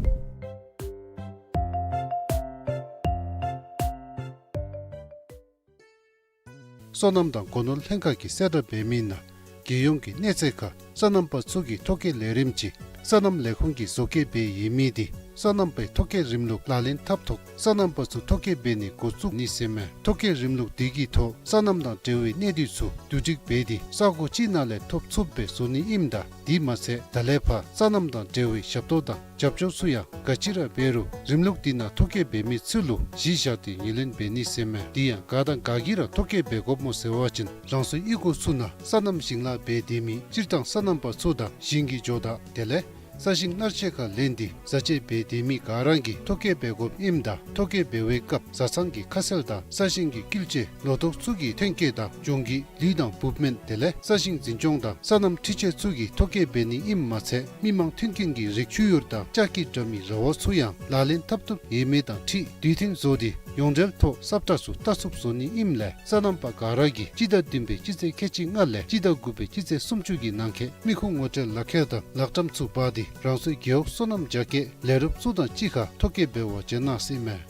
སོ་ནམ་དང་སྒོ་ནོར་ལྷན་ཁག་གིས་གསལ་བསྒྲགས་འབད་མི་ནང་རྒྱལ་ཡོངས་ཀྱི་གནས་ཚད་ཁར་སོ་ནམ་པ་ཚུ་གི་ཐོ་བཀོད་ལས་རིམ་ཅིག་སོ་ནམ་ལས་ཁུངས་ཀྱིས་བཟོ་བཀོད་འབད་ཡོད་མི་འདི་སོ་ནམ་པའི་ཐོ་བཀོད་རིམ་ལུགས་ལག་ལེན་འཐབ་ཐོག་སོ་ནམ་པ་ཚུ་ཐོ་བཀོད་འབད་ནི་འགོ་བཙུགས་ནི་ཟེར་མས། ཐོ་བཀོད་རིམ་ལུགས་འདི་གི་ཐོག་སོ་ནམ་དང་འབྲེལ་བའི་གནད་སྡུད་ཚུ་བསྡུ་སྒྲིག་འབད་དེ་ས་གོ་གཅིག་ནང་ལས་ཐོབ་ཚུགསཔ་སྦེ་བཟོ་ནི་ཨིནམ་ད་དེ་མ་ཚད་ད་ལས་ཕར་སོ་ནམ་དང་འབྲེལ་བའི་ཞབས་ཏོག་དང་རྒྱབ་སྐྱོར་ཚུ་ཡང་ག་ཅི་ར་འབད་རུང་རིམ་ལུགས་འདི་ནང་ཐོ་བཀོད་འབད་མི་ཚུ་ལུ་གཞི་བཞག་སྟེ་ངོས་ལེན་འབད་ནི་ཟེར་མས། དེ་ཡང་ག་དང་ག་གིས་ར་ཐོ་བཀོད་འབད་དགོཔ་སྨོ་ཟེར་བ་ཅིན་རང་སོའི་གཡུས་སྒོ་ཚུ་ནང་སོ་ནམ་ཞིང་ལཱ་འབད་སྡོད་མི་སྤྱིར་བཏང་སོ་ནམ་པ་ཚུ་དང་ཞིང་གི་ཇོ་བདག་དེ་ལས་ས་ཞིང་གནར་གཅོད་ཁར་ལེན་ཏེ་བཟའ་སྤྱོད་འབད་སྡོད་མི་ག་ར་གིས་ཐོ་བཀོད་འབད་དགོཔ་ཨིནམ་ད་ཐོ་བཀོད་འབད་བའི་སྐབས་བཟའ་ཚང་གི་ཁ་གསལ་དང་ས་ཞིང་གི་བསྐུལ་ཆས་ལོ་ཏོག་ཚུ་གི་ཐོན་སྐྱེད་དང་གྱོང་གུད་ལུད་དང་འབུབ་སྨན་དེ་ལས་ས་ཞིང་འཛིན་སྐྱོང་དང་སོ་ནམ་འཕྲུལ་ཆས་ཚུ་གི་ཐོ་བཀོད་འབད་ནི་ཨིནམ་མ་ཚད་མི་མང་མཐུན་རྐྱེན་གྱི་རིགས་ཆུ་ཡུར་དང་ལྕགས་ཀྱི་དྲ་མིག་ར་བ་ཚུ་ཡང་ལག་ལེན་འཐབ་བཏུབ་ཡོད་མེད་དང་འཁྲིལ་དུས་མཐུན་བཟོ་སྟེ་ཡོངས་འབྲེལ་ཐོག་གསབ་ཁྲལ་ཚུ་བལྟ་ཚུགསཔ་བཟོ་ནི་ཨིནམ་ལས་སོ་ནམ་པ་ག་ར་གིས་སྤྱི་ཟླ་བདུན་པའི་སྤྱི་ཚེས་ཁལ་གཅིག་ལྔ་ལས་སྤྱི་ཟླ་དགུ་པའི་སྤྱི་ཚེས་སུམ་ཅུ་གི་ནང་འཁོད་མི་ཁུངས་ངོ་སྤྲོད་ལག་ཁྱེར་དང་ལག་ཊམ་ཚུ་འབག་སྟེ་རང་སོའི་རྒེད་འོག་སོ་ནམ་རྒྱ་སྐྱེད་ལས་རོགསཔ་ཚུ་དང་གཅིག་ཁར་ཐོ་བཀོད་འབད་བར་བྱོན་གནང་ཟེར་མས།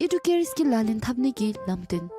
ཨི་ཌུ་ཀེར་སྐིལ་ལག་ལེན་འཐབ་ནི་གི་ལམ་སྟོན།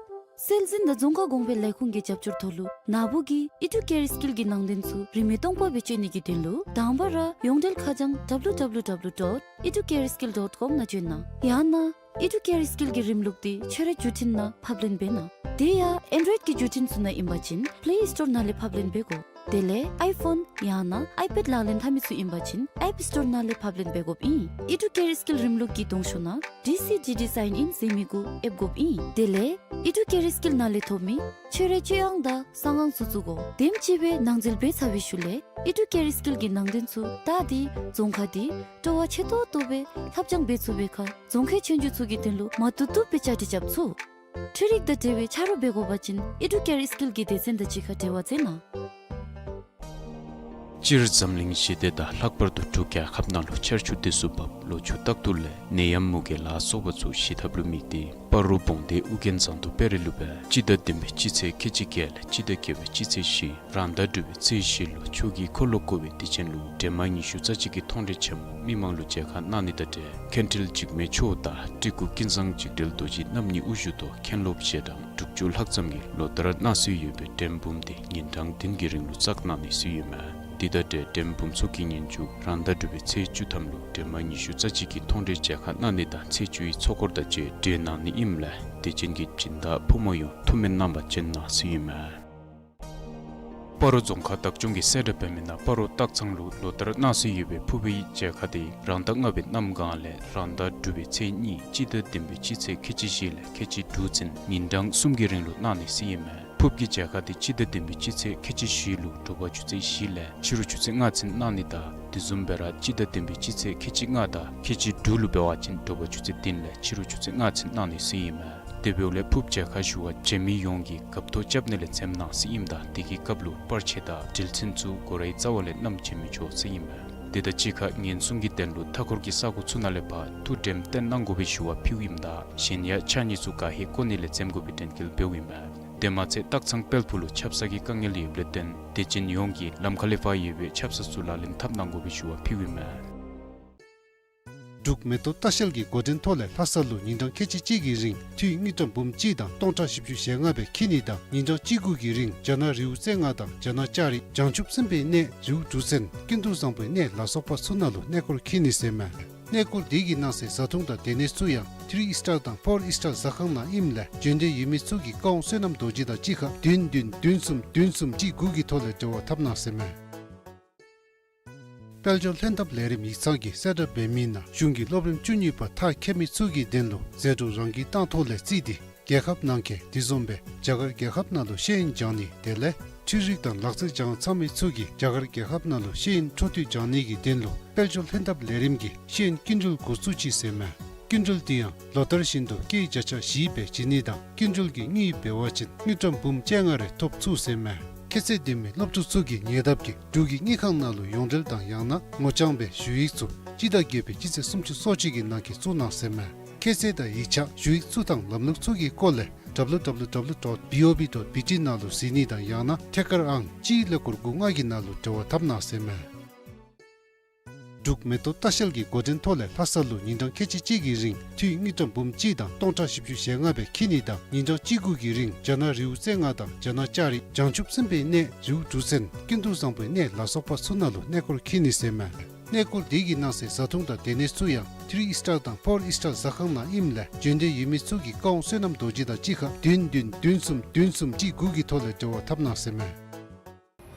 སྲོལ་འཛིན་དང་རྫོང་ཁ་གོང་འཕེལ་ལས་ཁུངས་ཀྱི་རྒྱབ་སྐྱོར་ཐོག་ལུ་ན་བུ་གིས་ཨི་ཌུ་ཀེར་སྐིལ་གྱི་ནང་དོན་ཚུ་རིན་མེད་སྟོང་པ་སྦེ་སྤྱོད་ནི་གི་དོན་ལུ་དང་པ་ར་ཡོངས་འབྲེལ་ཁ་བྱང་W W W dot educareskill dot com ནང་བྱོན་གནང་། ཡང་ན་ཨི་ཌུ་ཀེར་སྐིལ་གྱི་རིམ་ལུགས་འདི་ཁྱོད་རའི་བརྒྱུད་འཕྲིན་ནང་ཕབ་ལེན་འབད་གནང་། དེ་ཡང་ཨེན་ཌོའིཌ་ཀྱི་བརྒྱུད་འཕྲིན་ཚུ་ནང་ཨིན་པ་ཅིན་པླེ་སི་ཊོར་ནང་ལས་ཕབ་ལེན་འབད་དགོ། དེ་ལས་ཨའི་ཕོན་ཡང་ན་ཨའི་པེཌ་ལག་ལེན་འཐབ་མི་ཚུ་ཨིན་པ་ཅིན་ཨེཔ་སི་ཊོར་ནང་ལས་ཕབ་ལེན་འབད་དགོཔ་ཨིན། ཨི་ཌུ་ཀེར་སྐིལ་རིམ་ལུགས་ཀྱི་གདོང་ཤོག་ནང་ཌི་སི་ཌི་ཌི་སའིན་ཨིན་ཟེར་མི་གུ་ཨེབ་དགོཔ་ཨིན། དེ་ལས་ཨི་ཌུ་ཀེར་སྐིལ་ནང་ལས་ཐོབ་མི་ཁྱོད་རའི་སྤྱོད་དབང་དང་གསང་ཁང་ཚུ་བཙུགས་དགོ། དེམ་ཅིག་སྦེ་ནང་འཛུལ་འབད་ཚར་བའི་ཤུལ་ལས་ཨི་ཌུ་ཀེར་སྐིལ་གྱི་ནང་དོན་ཚུ་བལྟ་སྟེ་རྫོང་ཁག་འདི་སྤྲོ་བ་ཆེ་ཏོག་ཏོ་སྦེ་ལྷབ་སྦྱང་འབད་ཚུགས་པའི་ཁར་རྫོང་ཁའི་ཆོས་རྒྱལ་ཚུ་གི་དོན་ལུ་མ་བཏུབ་བཏུབ་སྦེ་བཅའ་སྒྲིག་རྐྱབ་ཚུགས། འཕྲུལ་རིག་དང་འབྲེལ་བའི་ཆ་རོགས་འབད་དགོ་པ་ཅིན་ཨི་ཌུ་ཀེར་སྐིལ་གྱི་སྡེ་ཚན་དང་གཅིག་ཁར་འབྲེལ་བ་མཛད་གནང་། སྤྱིར་འཛམ་གླིང་ཞི་བདེ་དང་ལྷག་པར་དུ་འབྲུག་རྒྱལ་ཁབ་ནང་ལུ་ཆར་ཆུ་དུས་སུ་འབབ་ལོ་ཕྱུགས་རྟག་ཏུ་ལེགས། ནད་ཡམས་མུ་གེ་ལ་སོགས་པ་ཚུ་ཞི་ཐབས་ལུ་དམིགས་ཏེ་སྤ་རོ་བོང་སྡེ་ཨུ་རྒྱན་ཟངས་མདོག་དཔལ་རི་ལུ་སྦེ་སྤྱི་ཟླ་བདུན་པའི་སྤྱི་ཚེས་ཁལ་གཅིག་བརྒྱད་ལས་སྤྱི་ཟླ་བརྒྱད་པའི་སྤྱི་ཚེས་བཞི་རང་ཟླ་དྲུག་པའི་ཚེས་བཞི་ལུ་ཆོས་ཀྱི་འཁོར་ལོ་བསྐོར་བའི་དུས་ཆེན་ལུ་འདྲེས་མ་ཉི་ཤུ་རྩ་གཅིག་གི་མཐོང་གྲོལ་ཆེན་མོ་མི་མང་ལུ་མཇལ་ཁ་གནང་ནི་དང་འབྲེལ་མཁན་ཁྲིལ་འཇིགས་མེད་མཆོག་དང་སྤྲུལ་སྐུ་ཀུན་བཟང་འཇིགས་བྲལ་རྡོ་རྗེ་རྣམ་གཉིས་དབུ་བཞུགས་ཐོག་མཁན་སློབ་ཞལ་གྲངས་དྲུག་ཅུ་ལྷག་ཙམ་གྱིས་ལོ་ལྟར་གནང་སྲོལ་ཡོད་པའི་འགྲེམས་འབུམ་དེ་ཉིན་གྲངས་བདུན་གྱི་རིང་ལུ་བསྩལ་གནང་ནི་ཟེར་ཡོད་མས། དེ་དང་འབྲེལ་འགྲེམས་འབུམ་ཚོགས་ཀྱི་ཉིན་མཇུག་རང་ཟླ་དྲུག་པའི་ཚེས་བཅུ་ཐམ་ལུ་འདྲེས་མ་ཉི་ཤུ་རྩ་གཅིག་གི་མཐོང་གྲོལ་མཇལ་ཁ་གནང་ནི་དང་ཚེས་བཅུའི་ཚོགས་འཁོར་དང་བཅས་གྲོལ་གནང་ནི་ཨིནམ་ལས་དད་ཅན་གྱི་སྦྱིན་བདག་ཕོ་མོ་ཡོངས་ཐུགས་སྨོན་གནང་བར་བྱོན་གནང་ཟེར་ཡོད་མས། སྤ་རོ་རྫོང་ཁག་བདག་སྐྱོང་གི་གསལ་བསྒྲགས་འབད་མི་ནང་སྤ་རོ་སྟག་ཚང་ལུ་ལོ་ལྟར་གནང་སྲོལ་ཡོད་པའི་ཕུརཔ་གི་མཇལ་ཁ་དེ་རང་ཟླ་ལྔ་པའི་གནམ་གང་ལས་རང་ཟླ་དྲུག་པའི་ཚེས་གཉིས་སྤྱི་ཟླ་བདུན་པའི་སྤྱི་ཚེས་ཁལ་གཅིག་བཞི་ལས་ཁལ་གཅིག་དྲུག་ཚུན་ཉིན་གྲངས་གསུམ་གྱི་རིང་ལུ་གནང་ནི་ཟེར་ཨིན་མས། ཕུརཔ་གི་མཇལ་ཁ་དེ་སྤྱི་ཟླ་བདུན་པའི་སྤྱི་ཚེས་ཁལ་གཅིག་བཞི་ལུ་དྲོ་པ་ཆུ་ཚོད་བཞི་ལས་ཕྱི་རུ་ཆུ་ཚོད་ལྔ་ཚུན་གནང་ནི་དང་དེ་བཟུམ་སྦེ་ར་སྤྱི་ཟླ་བདུན་པའི་སྤྱི་ཚེས་ཁལ་གཅིག་ལྔ་དང་ཁལ་གཅིག་དྲུག་ལུ་འབད་བ་ཅིན་དྲོ་པ་ཆུ་ཚོད་བདུན་ལས་ཕྱི་རུ་ཆུ་ཚོད་ལྔ་ཚུན་གནང་ནི་ཟེར་ཨིན་མས། དེ་འབདཝ་ལས་ཕུརཔ་མཇལ་ཁ་ཞུ་བར་བྱོན་མི་ཡོངས་ཀྱིས་རྒཔོ་ཐོ་རྐྱབ་ནི་ལས་འཛེམ་གནང་ཟེར་ཨིནམ་ད་དེ་གི་སྐབས་ལུ་པར་ཆས་དང་འགྲུལ་ཚན་ཚུ་སྒོ་རའི་རྩ་བ་ལས་བསྣམས་བྱོན་མི་ཆོག་ཟེར་ཨིན་མས། དེ་དང་གཅིག་ཁར་ཉེན་སྲུང་གི་དོན་ལུ་མཐའ་འཁོར་གྱི་ས་གོ་ཚུ་ནང་ལས་ཕར་ཐུགས་དྲནམ་བཏོན་གནང་དགོ་པའི་ཞུ་བ་ཕུལཝ་ཨིནམ་ད་གཞན་ཡང་ཕྱགས་སྙིགས་ཚུ་ག་ཧེ་བཀོ་ནི་ལས་འཛེམ་དགོ་པའི་དྲན་སྐུལ་འབདཝ་ཨིན་མས། དེ་མ་ཚད་སྟག་ཚང་དཔལ་ཕུག་ལུ་ཆབ་གསང་གི་དཀའ་ངལ་ཡོདཔ་ལས་བརྟེན་དད་ཅན་ཡོངས་ཀྱིས་ལམ་ཁ་ལས་ཕར་ཡོད་པའི་ཆབ་གསང་ཚུ་ལག་ལེན་འཐབ་གནང་དགོ་པའི་ཞུ་བ་ཕུལཝ་ཨིན་མས། འབྲུག་མེ་ཏོག་ལྟ་བཤལ་གྱི་འགོ་འདྲེན་ཐོག་ལས་ལྷ་ས་ལུ་ཉིན་གྲངས་ཁལ་གཅིག་གཅིག་གི་རིང་འཐུས་དངུལ་ཀྲམ་འབུམ་གཅིག་དང་སྟོང་ཕྲག་བཞི་བཅུ་ཞེ་ལྔ་སྦེ་འཁྱིད་ནི་དང་ཉིན་གྲངས་གཅིག་དགུ་གི་རིང་རྒྱ་ནག་རི་བོ་རྩེ་ལྔ་དང་རྒྱ་ནག་ལྕགས་རི་བྱང་ཆུབ་སེམས་དཔའི་གནས་རི་བོ་གྲུ་གཟིངས་ཀུན་ཏུ་བཟང་པོའི་གནས་ལ་སོགས་པ་ཚུ་ནང་ལུ་གནས་སྐོར་འཁྱིད་ནི་ཟེར་མས། གནས་སྐོར་དེ་གི་ནང་གསེས་བཟའ་འཐུང་དང་སྡོད་གནས་ཚུ་ཡང་ཐི་རི་ཨིས་ཊར་དང་ཕོར་ཨིས་ཊར་ཟ་ཁང་ནང་ཨིནམ་ལས་བྱོན་འདོད་ཡོད་མི་ཚུ་གིས་བཀའ་དབང་བསོད་ནམས་རྡོ་རྗེ་དང་གཅིག་ཁར་བདུན་བདུན་བདུན་གསུམ་བདུན་གསུམ་གཅིག་དགུ་གི་ཐོག་ལས་འབྲེལ་བ་འཐབ་གནང་ཟེར་མས། དཔལ་འབྱོར་ལྷན་ཐབས་ལས་རིམ་ཡིག་ཚང་གི་གསལ་བསྒྲགས་འབད་མི་ནང་གཞུང་གི་སློབ་རིམ་བཅུ་གཉིས་པ་མཐར་འཁྱོལ་མི་ཚུ་གི་དོན་ལུ་ཟད་འགྲོ་རང་འཁྲི་བཏང་ཐོག་ལས་བརྩིས་ཏེ་རྒྱལ་ཁབ་ནང་འཁོད་དེ་བཟུམ་སྦེ་རྒྱ་གར་རྒྱལ་ཁབ་ནང་ལུ་ཤེས་ཡོན་སྦྱང་ནི་དེ་ལས་འཕྲུལ་རིག་དང་ལག་རྩལ་སྦྱང་ཚར་མི་ཚུ་གིས་རྒྱ་གར་རྒྱལ་ཁབ་ནང་ལུ་ཤེས་ཡོན་འཕྲོ་མཐུད་སྦྱང་ནི་གི་དོན་ལུ་དཔལ་འབྱོར་ལྷན་ཐབས་ལས་རིམ་གྱིས་ཤེས་ཡོན་སྐྱིན་འགྲུལ་འགོ་བཙུགས་ཅི་ཟེར་མས། སྐྱིན་འགྲུལ་དེ་ཡང་ལོ་ལྟར་བཞིན་དུ་སྐྱེད་བརྒྱ་ཆ་བཞི་སྦེ་བྱིན་ནི་དང་སྐྱིན་འགྲུལ་གྱི་དངུལ་འབད་བ་ཅིན་དངུལ་ཀྲམ་འབུམ་བཅོ་ལྔ་རེ་ཐོབ་ཚུགས་ཟེར་མས། ཁྱད་ཚད་ལྡན་མི་སློབ་ཕྲུག་ཚུ་གིས་ཉེ་འདབས་ཀྱི་འབྲུག་གི་དངུལ་ཁང་ནང་ལུ་ཡོངས་འབྲེལ་དང་ཡང་ན་ངོ་རྐྱང་སྦེ་ཞུ་ཡིག་ཚུ་སྤྱི་ཟླ་བརྒྱད་པའི་སྤྱི་ཚེས་སུམ་ཅུ་སོ་གཅིག་གི་ནང་འཁོད་བཙུགས་གནང་ཟེར་མས། ཁྱད་ཚད་དང་ཡིག་ཆ་ཞུ་ཡིག་ཚུ་དང་ལམ་ལུགས་ཚུ་གི་སྐོར་ལས་ཌབ་ལུ་ཌབ་ལུ་ཌབ་ལུ་ཌོཊ་བི་ཨོ་བི་ཌོཊ་བི་ཊི་ནང་ལུ་གཟིགས་ནི་དང་ཡང་ན་ཐད་ཀར་ཨང་གཅིག་ཀླད་ཀོར་དགུ་ལྔ་གི་ནང་ལུ་འབྲེལ་བ་འཐབ་གནང་ཟེར་མས། འབྲུག་མེ་ཏོག་ལྟ་བཤལ་གྱི་འགོ་འདྲེན་ཐོག་ལས་ལྷ་ས་ལུ་ཉིན་གྲངས་ཁལ་གཅིག་གཅིག་གི་རིང་འཐུས་དངུལ་ཀྲམ་འབུམ་གཅིག་དང་སྟོང་ཕྲག་བཞི་བཅུ་ཞེ་ལྔ་སྦེ་འཁྱིད་ནི་དང་ཉིན་གྲངས་གཅིག་དགུ་གི་རིང་རྒྱ་ནག་རི་བོ་རྩེ་ལྔ་དང་རྒྱ་ནག་ལྕགས་རི་བྱང་ཆུབ་སེམས་དཔའི་གནས་རི་བོ་གྲུ་གཟིངས་ཀུན་ཏུ་བཟང་པོའི་གནས་ལ་སོགས་པ་ཚུ་ནང་ལུ་གནས་སྐོར་འཁྱིད་ནི་ཟེར་མས། གནས་སྐོར་དེ་གི་ནང་གསེས་བཟའ་འཐུང་དང་སྡོད་གནས་ཚུ་ཡང་ཐི་རི་ཨིས་ཊར་དང་ཕོར་ཨིས་ཊར་ཟ་ཁང་ནང་ཨིནམ་ལས་བྱོན་འདོད་ཡོད་མི་ཚུ་གིས་བཀའ་དབང་བསོད་ནམས་རྡོ་རྗེ་དང་གཅིག་ཁར་བདུན་བདུན་བདུན་གསུམ་བདུན་གསུམ་གཅིག་དགུ་གི་ཐོག་ལས་འབྲེལ་བ་འཐབ་གནང་ཟེར་མས།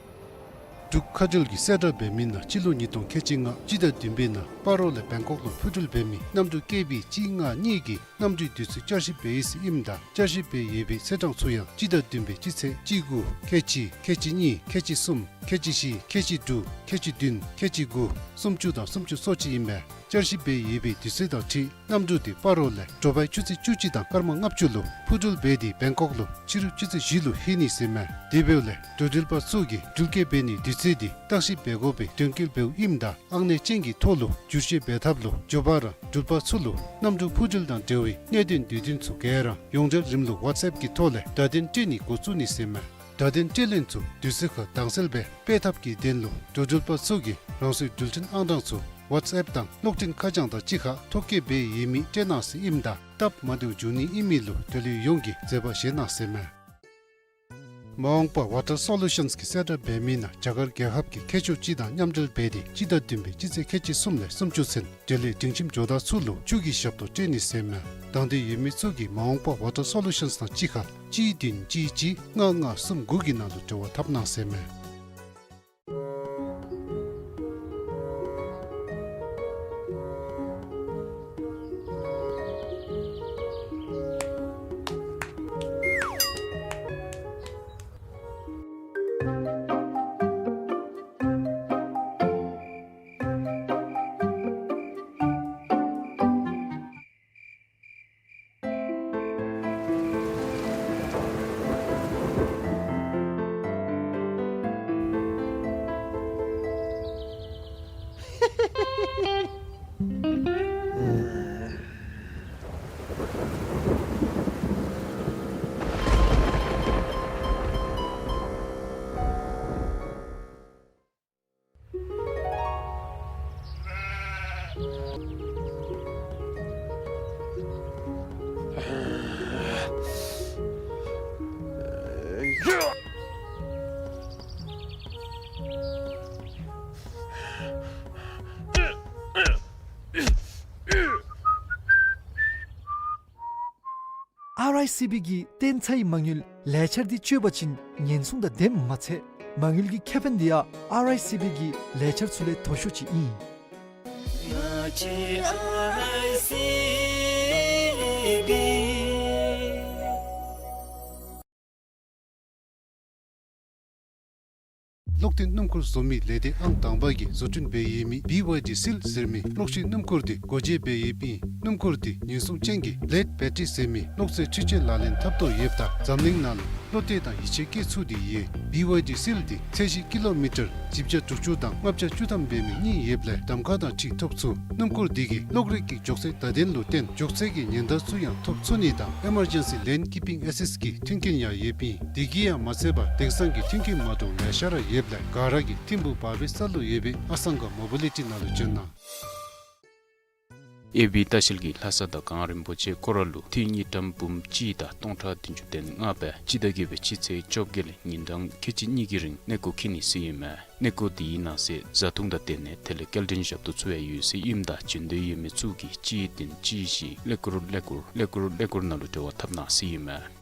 འབྲུག་མཁའ་འགྲུལ་གྱི་གསལ་བསྒྲགས་འབད་མི་ནང་སྤྱི་ལོ་ཉིས་སྟོང་ཁལ་གཅིག་ལྔ་སྤྱི་ཟླ་བདུན་པའི་ནང་སྤ་རོ་ལས་བེང་ཀོག་ལུ་འཕུར་འགྲུལ་འབད་མི་གནམ་གྲུ་ཀེ་བི་གཅིག་ལྔ་གཉིས་ཀྱི་གནམ་གྲུའི་དུས་ཚོད་བསྐྱར་ཞིབ་འབད་ཡི་ཟེར་ཨིནམ་ད་བསྐྱར་ཞིབ་འབད་ཡོད་པའི་ཚེས་གྲངས་ཚུ་ཡང་སྤྱི་ཟླ་བདུན་པའི་སྤྱི་ཚེས་གཅིག་དགུ་ཁལ་གཅིག་ཁལ་གཅིག་གཉིས་ཁལ་གཅིག་གསུམ་ཁལ་གཅིག་བཞི་ཁལ་གཅིག་དྲུག་ཁལ་གཅིག་བདུན་ཁལ་གཅིག་དགུ་སུམ་ཅུ་དང་སུམ་ཅུ་སོ་གཅིག་ཨིན་པས། བསྐྱར་ཞིབ་འབད་ཡོད་པའི་དུས་ཚོད་དང་འཁྲིལ་གནམ་གྲུ་དེ་སྤ་རོ་ལས་དྲོ་པའི་ཆུ་ཚོད་བཅུ་གཅིག་དང་སྐར་མ་ལྔ་བཅུ་ལུ་འཕུར་འགྲུལ་འབད་དེ་བེང་ཀོག་ལུ་ཕྱི་རུ་ཆུ་ཚོད་བཞི་ལུ་ལྷོད་ནི་ཟེར་མས། དེ་འབདཝ་ལས་འགྲོ་འགྲུལ་པ་ཚུ་གིས་འགྲུལ་སྐྱེལ་འབད་ནིའི་དུས་ཚོད་དེ་བརྟག་ཞིབ་འབད་དགོ་པའི་དོན་འཁྱོལ་འབདཝ་ཨིནམ་ད་ཨང་གནས་ཅན་གྱི་ཐོག་ལུ་བསྒྱུར་བཅོས་འབད་ཐབས་ལུ་མགྱོགས་པ་ར་འགྲུལ་པ་ཚུ་ལུ་གནམ་གྲུ་འཕུར་འགྲུལ་དང་འབྲེལ་བའི་གནད་དོན་དུས་སྟོན་ཚུ་ག་ར་ཡོངས་འབྲེལ་རིམ་ལུགས་ཝཊས་ཨེཔ་གི་ཐོག་ལས་བརྡ་དོན་སྤྲོད་ནི་འགོ་བཙུགས་ནི་ཟེར་མས། བརྡ་དོན་སྤྲོད་ལེན་ཚུ་དུས་ཚོད་ཁར་དྭངས་གསལ་སྦེ་སྤེལ་ཐབས་ཀྱི་དོན་ལུ་འགྲོ་འགྲུལ་པ་ཚུ་གིས་རང་སོའི་འགྲུལ་འཕྲིན་ཨང་གྲངས་ཚུ་ཝཊས་ཨེཔ་དང་གློག་འཕྲིན་ཁ་བྱང་དང་གཅིག་ཁར་ཐོ་བཀོད་འབད་ཡོད་མི་སྤྲོད་གནང་ཟེར་ཨིནམ་ད་སྟབས་མ་བདེཝ་འབྱུང་ནི་ཨིན་མི་ལུ་དོ་ལུ་ཡོངས་ཀྱིས་བཟོད་པ་བཞེས་གནང་ཟེར་མས། མ་འོངས་པ་ཝ་ཊར་སོ་ལུ་ཤཱནསི་གི་གསལ་བསྒྲགས་འབད་མི་ནང་རྒྱ་གར་རྒྱལ་ཁབ་ཀྱི་མཁས་མཆོག་སྤྱི་དང་མཉམ་འབྲེལ་འབད་དེ་སྤྱི་ཟླ་བདུན་པའི་སྤྱི་ཚེས་ཁལ་གཅིག་གསུམ་ལས་སུམ་ཅུ་ཚུན་འབྲེལ་ཡོད་སྒྲིང་ཁྱིམ་ཇོ་བདག་ཚུ་ལུ་ཆུ་གི་ཞབས་ཏོག་སྤྲོད་ནི་ཟེར་མས། དང་འདོད་ཡོད་མི་ཚུ་གིས་མ་འོངས་པ་ཝ་ཊར་སོ་ལུ་ཤཱནསི་དང་གཅིག་ཁར་གཅིག་བདུན་གཅིག་གཅིག་ལྔ་ལྔ་གསུམ་དགུ་གི་ནང་ལུ་འབྲེལ་བ་འཐབ་གནང་ཟེར་མས། ཨར་ཨའི་སི་བི་གིས་བརྟན་ཚའི་མ་དངུལ་ལས་འཆར་འདི་སྤྱོད་པ་ཅིན་ཉེན་སྲུང་དང་ལྡནམ་མ་ཚད་ མ་དངུལ་གྱི་ཁེ་ཕན་འདི་ཡང་ཨར་ཨའི་སི་བི་གི་ལས་འཆར་ཚུ་ལས་མཐོ་ཤོས་ཅིག་ཨིན། གློག་འཐེན་སྣུམ་འཁོར་བཟོ་མི་ལས་སྡེ་ཨང་དང་པ་གིས་བཟོ་སྐྲུན་འབད་ཡོད་མི་བི་ཝའི་ཌི་སིལ་ཟེར་མི་གློག་ཤིང་སྣུམ་འཁོར་འདི་སྒོ་འབྱེད་འབད་ཡོདཔ་ཨིན། སྣུམ་འཁོར་འདི་ཉེན་སྲུང་ཅན་གྱི་ལེཌ་བེ་ཊི་རི་ཟེར་མི་གློག་རྫས་འཕྲུལ་ཆས་ལག་ལེན་འཐབ་དོ་ཡོདཔ་ད་འཛམ་གླིང་ནང་ལུ་བློ་གཏད་དང་ཡིད་ཆེས་བསྐྱེད་ཚུགས་ཏེ་ཡོད། བི་ཝའི་ཌི་སིལ་འདི་ཚད་གཞི་ཀི་ལོ་མི་ཊར་བཞི་བརྒྱ་དྲུག་ཅུ་དང་ལྔ་བརྒྱ་བཅུ་ཐམ་འབད་མི་གཉིས་ཡོདཔ་ལས་གདམ་ཁ་དང་འཁྲིལ་ཐོབ་ཚུགས། སྣུམ་འཁོར་འདི་གིས་གློག་རིག་གི་མགྱོགས་ཚད་བརྡ་དོན་ལུ་བརྟེན་མགྱོགས་ཚད་ཀྱི་ཉེན་བརྡ་ཚུ་ཡང་ཐོབ་ཚུགས་ནི་དང་ཨེ་མར་ཇེན་སི་ལེན་ཀིཔ་པིང་ཨེ་སིསཊ་གི་མཐུན་རྐྱེན་ཡང་ཡོདཔ་ཨིན། དེ་གིས་ཡང་མ་ཚད་པར་དེང་སང་གི་མཐུན་རྐྱེན་མ་འདྲཝ་ལེ་ཤ་ར་ཡོདཔ་ལས་ག་ར་གིས་ཐིམ་ཕུག་བར་པའི་ས་ལུ་ཡོད་པའི་ཨ་སང་ག་མོ་བི་ལི་ཊི་ནང་ལུ་བྱོན་གནང་། ཨེ་བི་ལྟ་བཤལ་གྱིས་ལྷ་ས་དང་གངས་རིན་པོ་ཆེ་སྐོར་ར་ལུ་ཏི་རུ་དངུལ་ཀྲམ་འབུམ་གཅིག་དང་སྟོང་ཕྲག་བདུན་ཅུ་དོན་ལྔ་སྦེ་སྤྱི་ཟླ་བརྒྱད་པའི་སྤྱི་ཚེས་བཅོ་བརྒྱད་ལས་ཉིན་གྲངས་ཁལ་གཅིག་གཉིས་ཀྱི་རིང་གནས་སྐོར་འཁྱིད་ནི་ཟེར་ཨིན་མས། གནས་སྐོར་འདི་གི་ནང་གསེས་བཟའ་འཐུང་དང་དེ་ནང་ཐད་ལས་སྐྱེལ་འདྲེན་ཞབས་ཏོག་ཚུ་ཡང་ཡོད་ཟེར་ཨིནམ་ད་བྱོན་འདོད་ཡོད་མི་ཚུ་གིས་གཅིག་བདུན་གཅིག་བཞི་ཀླད་ཀོར་ཀླད་ཀོར་ཀླད་ཀོར་ཀླད་ཀོར་ནང་ལུ་འབྲེལ་བ་འཐབ་གནང་ཟེར་ཨིན་མས།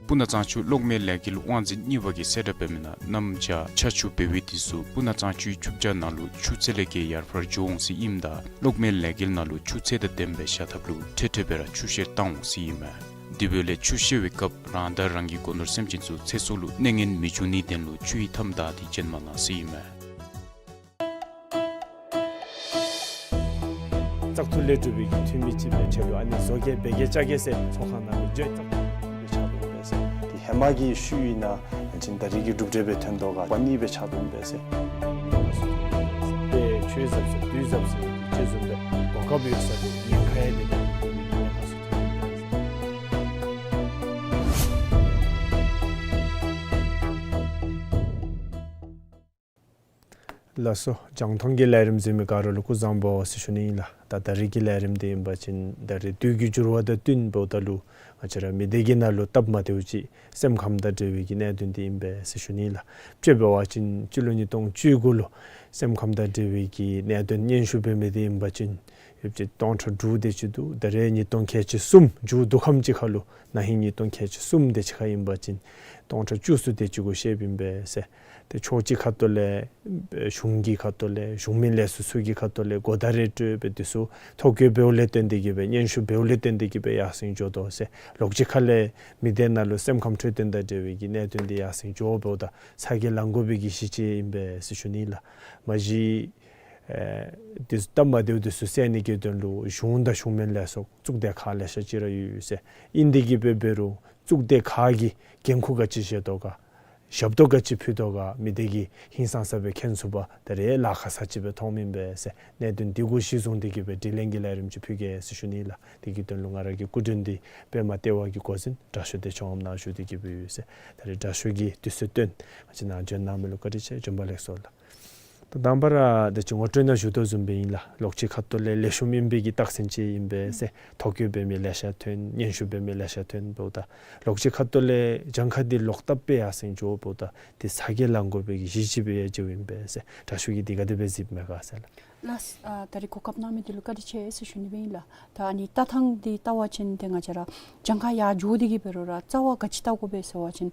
སྤུ་ན་གཙང་ཆུ་གློག་མེ་ལས་འགུལ་དབང་འཛིན་གཉིས་པ་གིས་གསལ་བསྒྲགས་འབད་མི་ནང་གནམ་བྱཱར་ཆར་ཆུ་འབེལ་བའི་དུས་སུ་སྤུ་ན་གཙང་ཆུའི་ཆུ་བྱཱར་ནང་ལུ་ཆུ་ཚད་ལས་བརྒལ་ཡར་འཕར་འགྱོ་འོང་ཟེར་ཨིནམ་ད་གློག་མེ་ལས་འགུལ་ནང་ལུ་ཆུ་ཚད་དང་ལྡནམ་སྦེ་བཞག་ཐབས་ལུ་འཕྲལ་འཕྲལ་སྦེ་ར་ཆུ་བཤལ་བཏང་འོང་ཟེར་ཨིན་མས། དེ་འབདཝ་ལས་ཆུ་བཤལ་བའི་སྐབས་རང་དང་རང་གི་སྒོ་ནོར་སེམས་ཅན་ཚུ་ཚེ་སྲོག་ལུ་གནོད་ངན་མི་འབྱུང་ནིའི་དོན་ལུ་ཆུ་ཡི་མཐའམ་བདའ་སྟེ་བྱོན་མ་གནང་ཟེར་ཨིན་མས། བཙག་འཐུ་ལས་གྲུབ་པའི་གི་འཐུས་མི་ཅིག་སྦེ་ཕྱག་ལཱ་ཨ་ནི་བཟོ་གེ་འབད་གེ་བཅའ་གེ་ཟེར་ཚོགས་ཁང་ནང་ལུ་བརྗོད་བཏང་སྦེ་ཕྱག་ལཱ་འབད་ཟེར། དེ་ཧེ་མ་གི་ཤུལ་ཨིན་ན་ཅིན་ད་རིས་ཀྱི་གྲུབ་འབྲས་སྦེ་ཐོན་དོ་ག་པ་ནི་སྦེ་ཕྱག་ལཱ་འབད་ཟེར། ཏེ་ཆོས་ཟབ་ཟེར་དུས་ཟབ་ཟེར་ཅིག་བཟུམ་སྦེ་གོ་སྐབས་ཡོད་ས་ལུ་ཉེན་ཁ་ཡང་དེ་ལས་ཉེན་ཁ་ཚུ་ཐོན་ཡི་ཟེར། ལགས་སོ། རྒྱང་མཐོང་གི་ལས་རིམ་གཟིགས་མི་ག་ར་ལུ་སྐུ་གཟུགས་བཟང་པོ་ཟེར་ཞུ་ནི་ཨིན་ལགས། ད་ད་རིས་ཀྱི་ལས་རིམ་འདི་ཨིན་པ་ཅིན་ད་རིས་དུས་ཀྱི་འགྱུར་བ་དང་བསྟུན་འབདཝ་ད་ལུ་ང་བཅས་ར་མི་སྡེ་གི་ནང་ལུ་སྟབས་མ་བདེཝ་ཅིག་སེམས་ཁམས་དང་འབྲེལ་བའི་གི་གནད་དོན་འདི་ཨིན་པས་ཟེར་ཞུ་ནི་ཨིན་ལགས། དཔྱེ་འབད་བ་ཅིན་སྤྱི་ལོ་ཉིས་སྟོང་བཅུ་དགུ་ལུ་སེམས་ཁམས་དང་འབྲེལ་བའི་གི་གནད་དོན་སྙན་ཞུ་འབད་མི་འདི་ཨིན་པ་ཅིན་ཡོདཔ་ཅིག་སྟོང་ཕྲག་དྲུག་དེ་ཅིག་འདུག། ད་རིས་ཉིས་སྟོང་ཁལ་གཅིག་གསུམ་མཇུག་བསྡུ་ཁམས་ཅིག་ཁར་ལུ་ན་ཧིང་ཉིས་སྟོང་ཁལ་གཅིག་གསུམ་དེ་ཅིག་ཁར་ཨིན་པ་ཅིན་སྟོང་ཕྲག་བཅུ་གསུམ་དེ་ཅིག་གུ་ཤེསཔ་ཨིན་པས་ཟེར། ཏེ་ཕྱོགས་གཅིག་ཁ་ཐུག་ལས་གཞུང་གི་ཁ་ཐུག་ལས་གཞུང་མིན་ལས་ཚོགས་ཚུ་གི་ཁ་ཐུག་ལས་གོ་བརྡ་རེ་སྤྲོད་སྦེ་དེ་ཚུ་ཐོ་བཀོད་འབདཝ་ལས་བརྟེན་ཏེ་གིས་སྦེ་སྙན་ཞུ་འབདཝ་ལས་བརྟེན་ཏེ་གིས་སྦེ་ཡར་སེང་འགྱོ་དོ་ཟེར། ལོགས་གཅིག་ཁ་ལས་མི་སྡེ་ནང་ལུ་སེམས་ཁམས་འཕྲོད་བསྟེན་དང་འབྲེལ་བའི་གི་གནད་དོན་འདི་ཡར་སེང་འགྱོ་འབདཝ་ད་ཚ་གྱང་ལང་དགོ་པའི་གི་གཞི་ཅིག་ཨིན་པས་ཟེར་ཞུ་ནི་ལགས། མ་གཞི་ཨེ་དེ་སྟབས་མ་བདེཝ་དེ་ཚུ་སེལ་ནི་གི་དོན་ལུ་གཞུང་དང་གཞུང་མིན་ལས་ཚོགས་གཙུག་སྡེ་ཁག་ལེ་ཤ་ཅིག་ར་ཡོད་ཟེར། ཨིན་དེ་གིས་སྦེ་འབད་རུང་གཙུག་སྡེ་ཁག་གིས་འགན་ཁུར་ག་ཅི་བཞེས་དོ་ག་ཞབས་ཏོག་ག་ཅི་ཕུལ་དོ་ག་མི་སྡེ་གིས་ཧིང་སངས་ས་སྦེ་མཁྱེན་ཚུགས་པར་ད་རིས་ལཱ་ཁག་ས་ཅིག་སྦེ་མཐོངམ་ཨིན་པས་ཟེར། གནད་དོན་འདི་གུ་གཞི་བཟུང་སྟེ་གིས་སྦེ་དྲི་ལན་གྱི་ལས་རིམ་ཅིག་ཕུལ་གེ་ཟེར་ཞུ་ནི་ལགས། དེ་གི་དོན་ལུ་ང་ར་གི་སྐུ་མགྲོན་འདི་པདྨ་ལྟེ་བ་གི་འགོ་འཛིན་དྲག་ཤོས་བདེ་མཆོག་ངམ་ནཱ་བཞུགས་ཏེ་གིས་སྦེ་ཡོད་ཟེར། ད་རིས་དྲག་ཤོས་ཀྱིས་དུས་ཚོད་བཏོན་ང་བཅས་ནཱ་བྱོན་གནང་མི་ལུ་བཀའ་དྲིན་ཆེ། བྱོན་པ་ལེགས་སོ་ལགས། ད་དང་པ་ར་ད་ཅི་ངོ་སྤྲོད་ནང་ཞུ་དོ་བཟུམ་སྦེ་ཨིན་ལགས། ལོགས་གཅིག་ཁ་ཐུག་ལས་ལེགས་ཤོམ་ཨིན་པའི་གི་རྟགས་མཚན་ཅིག་ཨིན་པས་ཟེར། ཐོ་བཀོད་འབད་མི་ལེ་ཤ་ཐོན། སྙན་ཞུ་འབད་མི་ལེ་ཤ་ཐོན་འབདཝ་ད་ལོགས་གཅིག་ཁ་ཐུག་ལས་གྱངས་ཁ་འདི་ལོག་བཏབ་སྦེ་ཡར་སེང་འགྱོ་འབདཝ་ད་འདི་ཚ་གྱང་ལང་དགོ་པའི་གི་གཞི་ཅིག་སྦེ་ཡང་མཇལཝ་ཨིན་པས་ཟེར། དྲག་ཤོས་ཀྱིས་འདི་ག་དེ་སྦེ་གཟིགསཔ་མས་ག་ཟེར་ལགས། ལགས། ཨ་ད་རིས་གོ་སྐབས་གནང་མི་འདི་ལུ་བཀའ་དྲིན་ཆེ་ཟེར་ཞུ་ནི་སྦེ་ཨིན་ལགས། ད་ཨ་ནི་ལྟ་སྟངས་འདི་བལྟ་བ་ཅིན་ཏེ་ང་བཅས་ར་གྱངས་ཁ་ཡར་འགྱོ་སྟེ་གིས་འབད་རུང་ར་རྩ་བ་ག་ཅི་བལྟ་དགོ་པས་ཟེར་བ་ཅིན་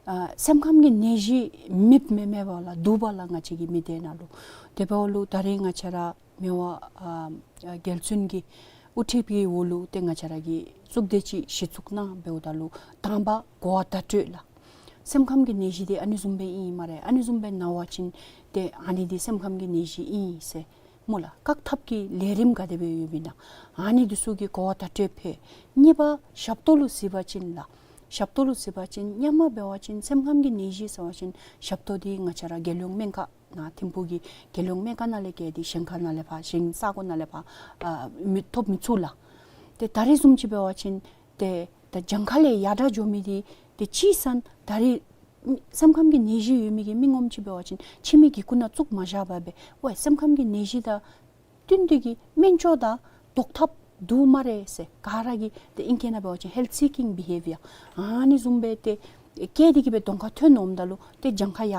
ཨ་སེམས་ཁམས་ཀྱི་ནད་གཞི་མེདཔ་མེན་མེན་པ་ལགས། འདུག་པ་ལགས་ང་བཅས་ཀྱི་མི་སྡེ་ནང་ལུ། དེ་འབདཝ་ལུ་ད་རིས་ང་བཅས་ར་མི་དབང་ཨ་རྒྱལ་བཙུན་གྱི་དབུ་ཁྲིད་ཀྱི་འོག་ལུ་ཏེ་ང་བཅས་ར་གིས་གཙུག་སྡེ་ཅིག་གཞི་བཙུགས་གནང་འབདཝ་ད་ལུ་དང་པ་གོ་བ་བརྡ་སྤྲོད་ལགས། སེམས་ཁམས་ཀྱི་ནད་གཞི་འདི་ཨ་ནི་བཟུམ་སྦེ་ཨིན་སྨ་རེ། ཨ་ནི་བཟུམ་སྦེ་ན་བ་ཅིན་ཏེ་ཨ་ནི་འདི་སེམས་ཁམས་ཀྱི་ནད་གཞི་ཨིན་ཟེར་སྨོ་ལགས། བཀག་ཐབས་ཀྱི་ལས་རིམ་ག་དེ་སྦེ་ཡོདཔ་ཨིན་ན་ཨ་ནི་འདི་ཚུ་གི་གོ་བ་བརྡ་སྤྲོད་ཕུལ། གཉིས་པ་ཞབས་ཏོག་ལུ་གཟིགས་པ་ཅིན་ལགས། ཞབས་ཏོག་ལུ་གཟིགས་པ་ཅིན་སྔོན་མ་འབད་བ་ཅིན་སེམས་ཁམས་ཀྱི་ནད་གཞི་ཟེར་བ་ཅིན་ཞབས་ཏོག་འདི་ང་བཅས་ར་རྒྱལ་ཡོངས་སྨན་ཁང་ནང་ཐིམ་ཕུག་གི་རྒྱལ་ཡོངས་སྨན་ཁང་ནང་ལས་བརྒལ་ཏེ་གཞན་ཁར་ནང་ལས་ཕར་གཞན་ས་གོ་ནང་ལས་ཕར་ཨ་མི་ཐོབ་མི་ཚུགས་ལགས། ཏེ་ད་རིས་བཟུམ་ཅིག་འབད་བ་ཅིན་ཏེ་ད་གྱངས་ཁ་ལས་ཡར་དྲག་འགྱོ་མི་འདི་ཏེ་ཅིག་ཟེར་ན་ད་རིས་སེམས་ཁམས་ཀྱི་ནད་གཞི་ཡོད་མི་གི་མི་ངོམ་ཅིག་འབད་བ་ཅིན་ཕྱི་མི་གི་ཁུག་ནང་བཙུགས་མ་བཞག་པར་སྦེ་ཝའི་སེམས་ཁམས་ཀྱི་ནད་གཞི་དང་བསྟུན་ཏེ་གིས་སྨན་བཅོས་དང་བཟློག་ཐབས་འདུག་སྨ་རེ་ཟེར་ག་ར་གིས་ཏེ་ཨིང་སྐད་ནང་འབད་བ་ཅིན་ཧེལཐ་སི་ཀིང་བི་ཧེ་བི་ཡར་ཨ་ནི་བཟུམ་སྦེ་ཏེ་བསྐྱེད་དེ་གིས་སྦེ་གདོང་ཁར་ཐོན་འོངམ་ད་ལུ་ཏེ་གྱངས་ཁ་ཡར་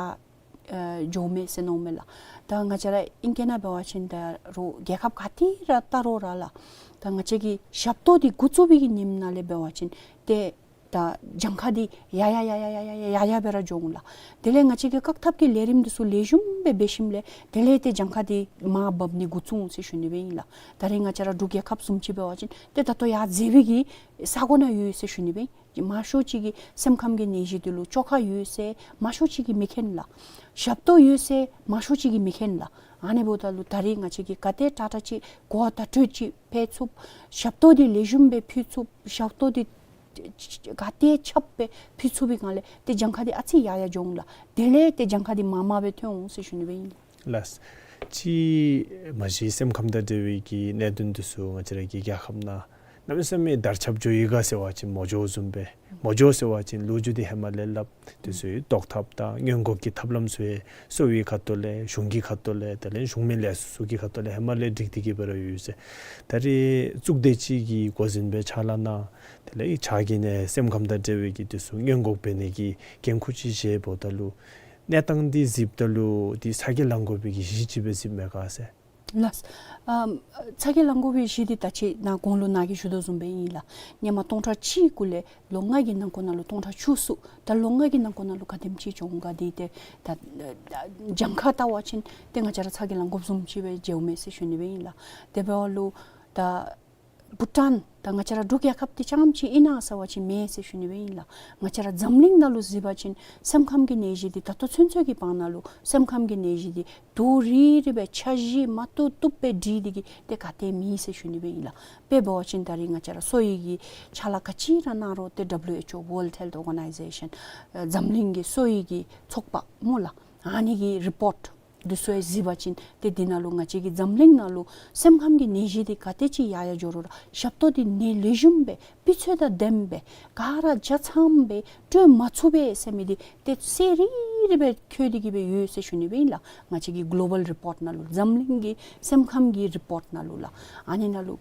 ཨེ་འགྱོཝ་མས་ཟེར་མནོཝ་མས་ལགས། ད་ང་བཅས་ར་ཨིང་སྐད་ནང་འབད་བ་ཅིན་ད་རུང་རྒྱལ་ཁབ་ག་ཏེ་ར་བལྟ་རུང་ར་ལགས། ད་ང་བཅས་ཀྱི་ཞབས་ཏོག་འདི་འགོ་བཙུགས་པའི་གི་ཉིནམ་ནང་ལས་འབད་བ་ཅིན་ཏེ་ ད་གྱངས་ཁ་འདི་ཡར་ཡར་ཡར་ཡར་སྦེ་ར་འགྱོ་འོང་ལགས། དེ་ལས་ང་བཅས་ཀྱིས་བཀག་ཐབས་ཀྱི་ལས་རིམ་འདི་ཚུ་ལེགས་ཤོམ་སྦེ་འབད་ཞིནམ་ལས་དེ་ལས་ཏེ་གྱངས་ཁ་འདི་མར་འབབ་ནི་འགོ་བཙུགས་འོང་ཟེར་ཞུ་ནི་སྦེ་ཨིན་ལགས། ད་རེས་ང་བཅས་ར་འབྲུག་རྒྱལ་ཁབ་བཟུམ་ཅིག་འབད་བ་ཅིན་ཏེ་ད་ལྟོ་ཡར་འཛེགས་པའི་གི་ས་གོ་ནང་ཡོད་ཟེར་ཞུ་ནི་སྦེ་ཨིན། མང་ཤོས་ཅིག་གིས་སེམས་ཁམས་ཀྱི་ནད་གཞི་འདི་ལུ་བཅོས་ཁ་ཡོད་ཟེར་མང་ཤོས་ཅིག་གིས་མི་མཁྱེན་ལགས། ཞབས་ཏོག་ཡོད་ཟེར་མང་ཤོས་ཅིག་གིས་མི་མཁྱེན་ལགས། ཨ་ནི་འབདཝ་ད་ལུ་ད་རེས་ང་བཅས་ཀྱིས་ག་དེ་དྲག་དྲག་ཅིག་གོ་བ་བརྡ་སྤྲོད་ཅིག་འབད་ཚུགས། ཞབས་ཏོག་འདི་ལེགས་ཤོམ་སྦེ་ཕུལ་ཚུགས། ཞབས་ཏོག་འདི་ག་དེ་ཁྱབ་སྦེ་ཕུལ་ཚུགས་པའི་སྒང་ལས་ཏེ་གྱངས་ཁ་འདི་ཨ་ཙི་ཡར་ཡར་འགྱོ་འོང་ལགས། དེ་ལས་ཏེ་གྱངས་ཁ་འདི་མར་མར་སྦེ་ཐོན་འོང་ཟེར་ཞུ་ནི་སྦེ་ཨིན། ལགས། ཅིག་མ་གཞི་སེམས་ཁམས་དང་འབྲེལ་བའི་གི་གནད་དོན་འདི་ཚུ་ང་བཅས་ར་གི་རྒྱལ་ཁབ་ནང་གནམ་མེད་ས་མེད་དར་ཁྱབ་འགྱོ་ཡི་ག་ཟེར་བ་ཅིན་མ་འགྱོཝ་བཟུམ་སྦེ། མ་འགྱོ་ཟེར་བ་ཅིན་ལོ་རྒྱུས་འདི་ཧེ་མ་ལས་སླབ། འདི་ཚུ་ཟློག་ཐབས་དང་སྔོན་འགོག་གི་ཐབས་ལམ་ཚུ་ཡང་གསོ་བའི་ཁ་ཐུག་ལས་གཞུང་གི་ཁ་ཐུག་ལས་དེ་ལས་གཞུང་མིན་ལས་ཚོགས་ཚུ་གི་ཁ་ཐུག་ལས་ཧེ་མ་ལས་སྒྲིག་སྟེ་གི་སྦེ་ར་ཡོད་ཟེར། ད་རེས་གཙུག་སྡེ་ཅིག་གིས་འགོ་འཛིན་སྦེ་ཕྱག་ལཱ་གནང་། དེ་ལས་ཕྱག་གི་ནི་སེམས་ཁམས་དང་འབྲེལ་བའི་གི་འདི་ཚུ་སྔོན་འགོག་འབད་ནི་གི་འགན་ཁུར་ཅིག་བཞེས་འབདཝ་ད་ལུ་གནས་སྟངས་འདི་གཟིགསཔ་ད་ལུ་འདི་ཚ་གྱང་ལང་དགོ་པའི་གི་གཞི་ཅིག་སྦེ་གཟིགསཔ་མས་ག་ཟེར། ལགས། ཨམ་ཚ་གྱང་ལང་དགོ་པའི་གཞི་འདི་ད་ཅི་ནཱ་གོང་ལུ་ནཱ་གིས་ཞུ་དོ་བཟུམ་སྦེ་ཨིན་ལགས། ཧེ་མ་སྟོང་ཕྲག་གཅིག་གུ་ལས་ལོ་ལྔ་གི་ནང་འཁོད་ནང་ལུ་སྟོང་ཕྲག་བཅུ་གསུམ། ད་ལོ་ལྔ་གི་ནང་འཁོད་ནང་ལུ་ག་དེམ་ཅིག་བྱུང་ག་འདི་ཏེ་ད་གྱངས་ཁ་བལྟ་བ་ཅིན་ཏེ་ང་བཅས་ར་ཚ་གྱང་ལང་དགོཔ་བཟུམ་ཅིག་སྦེ་མཇལཝ་མས་ཟེར་ཞུ་ནི་སྦེ་ཨིན་ལགས། དེ་འབདཝ་ད་ལུ་ད་བྷུ་ཊཱན་ད་ང་བཅས་ར་འབྲུག་རྒྱལ་ཁབ་འདི་རྐྱངམ་ཅིག་ཨིན་ན་ཟེར་བ་ཅིན་མེན་ཟེར་ཞུ་ནི་སྦེ་ཨིན་ལགས། ང་བཅས་ར་འཛམ་གླིང་ནང་ལུ་གཟིགས་པ་ཅིན་སེམས་ཁམས་ཀྱི་ནད་གཞི་འདི་ད་ལྟོ་ཚུན་ཚོད་ཀྱི་བར་ན་ལུ་སེམས་ཁམས་ཀྱི་ནད་གཞི་འདི་དུས་རིང་རིང་སྦེ་འཆར་གཞི་མ་བཏུབ་བཏུབ་སྦེ་སྒྲིག་སྟེ་གི་ཏེ་ག་ཏེ་མེད་ཟེར་ཞུ་ནི་སྦེ་ཨིན་ལགས། དཔེ་འབད་བ་ཅིན་ད་རེས་ང་བཅས་ར་གསོ་བའི་གི་ཕྱག་ལཱ་ག་ཅི་ར་གནང་རུང་ཏེ་W H O, World Health Organization, ཨ་འཛམ་གླིང་གི་གསོ་བའི་གི་ཚོགས་པ་སྨོ་ལགས། ཨ་ནི་གི་རི་པོརཊ་འདི་ཚུ་ཡང་གཟིགས་པ་ཅིན་ཏེ་འདི་ནང་ལུ་ང་བཅས་ཀྱི་འཛམ་གླིང་ནང་ལུ་སེམས་ཁམས་ཀྱི་ནད་གཞི་འདི་ག་དེ་ཅིག་ཡར་ཡར་འགྱོ་རུང་ར་ཞབས་ཏོག་འདི་ནི་ལེགས་ཤོམ་སྦེ་སྤུས་ཚད་དང་ལྡནམ་སྦེ་ག་ར་ཆ་ཚང་སྦེ་སྤྲོད་མ་ཚུགས་པས་ཟེར་མི་འདི་ཏེ་གསལ་རི་རི་སྦེ་འཁོད་དེ་གི་སྦེ་ཡོད་ཟེར་ཞུ་ནི་སྦེ་ཨིན་ལགས། ང་བཅས་ཀྱི་གོ་ལོ་བཱལ་རི་པོརཊ་ནང་ལུ་འཛམ་གླིང་གི་སེམས་ཁམས་ཀྱི་རི་པོརཊ་ནང་ལུ་ལགས། ཨ་ནི་ནང་ལུ་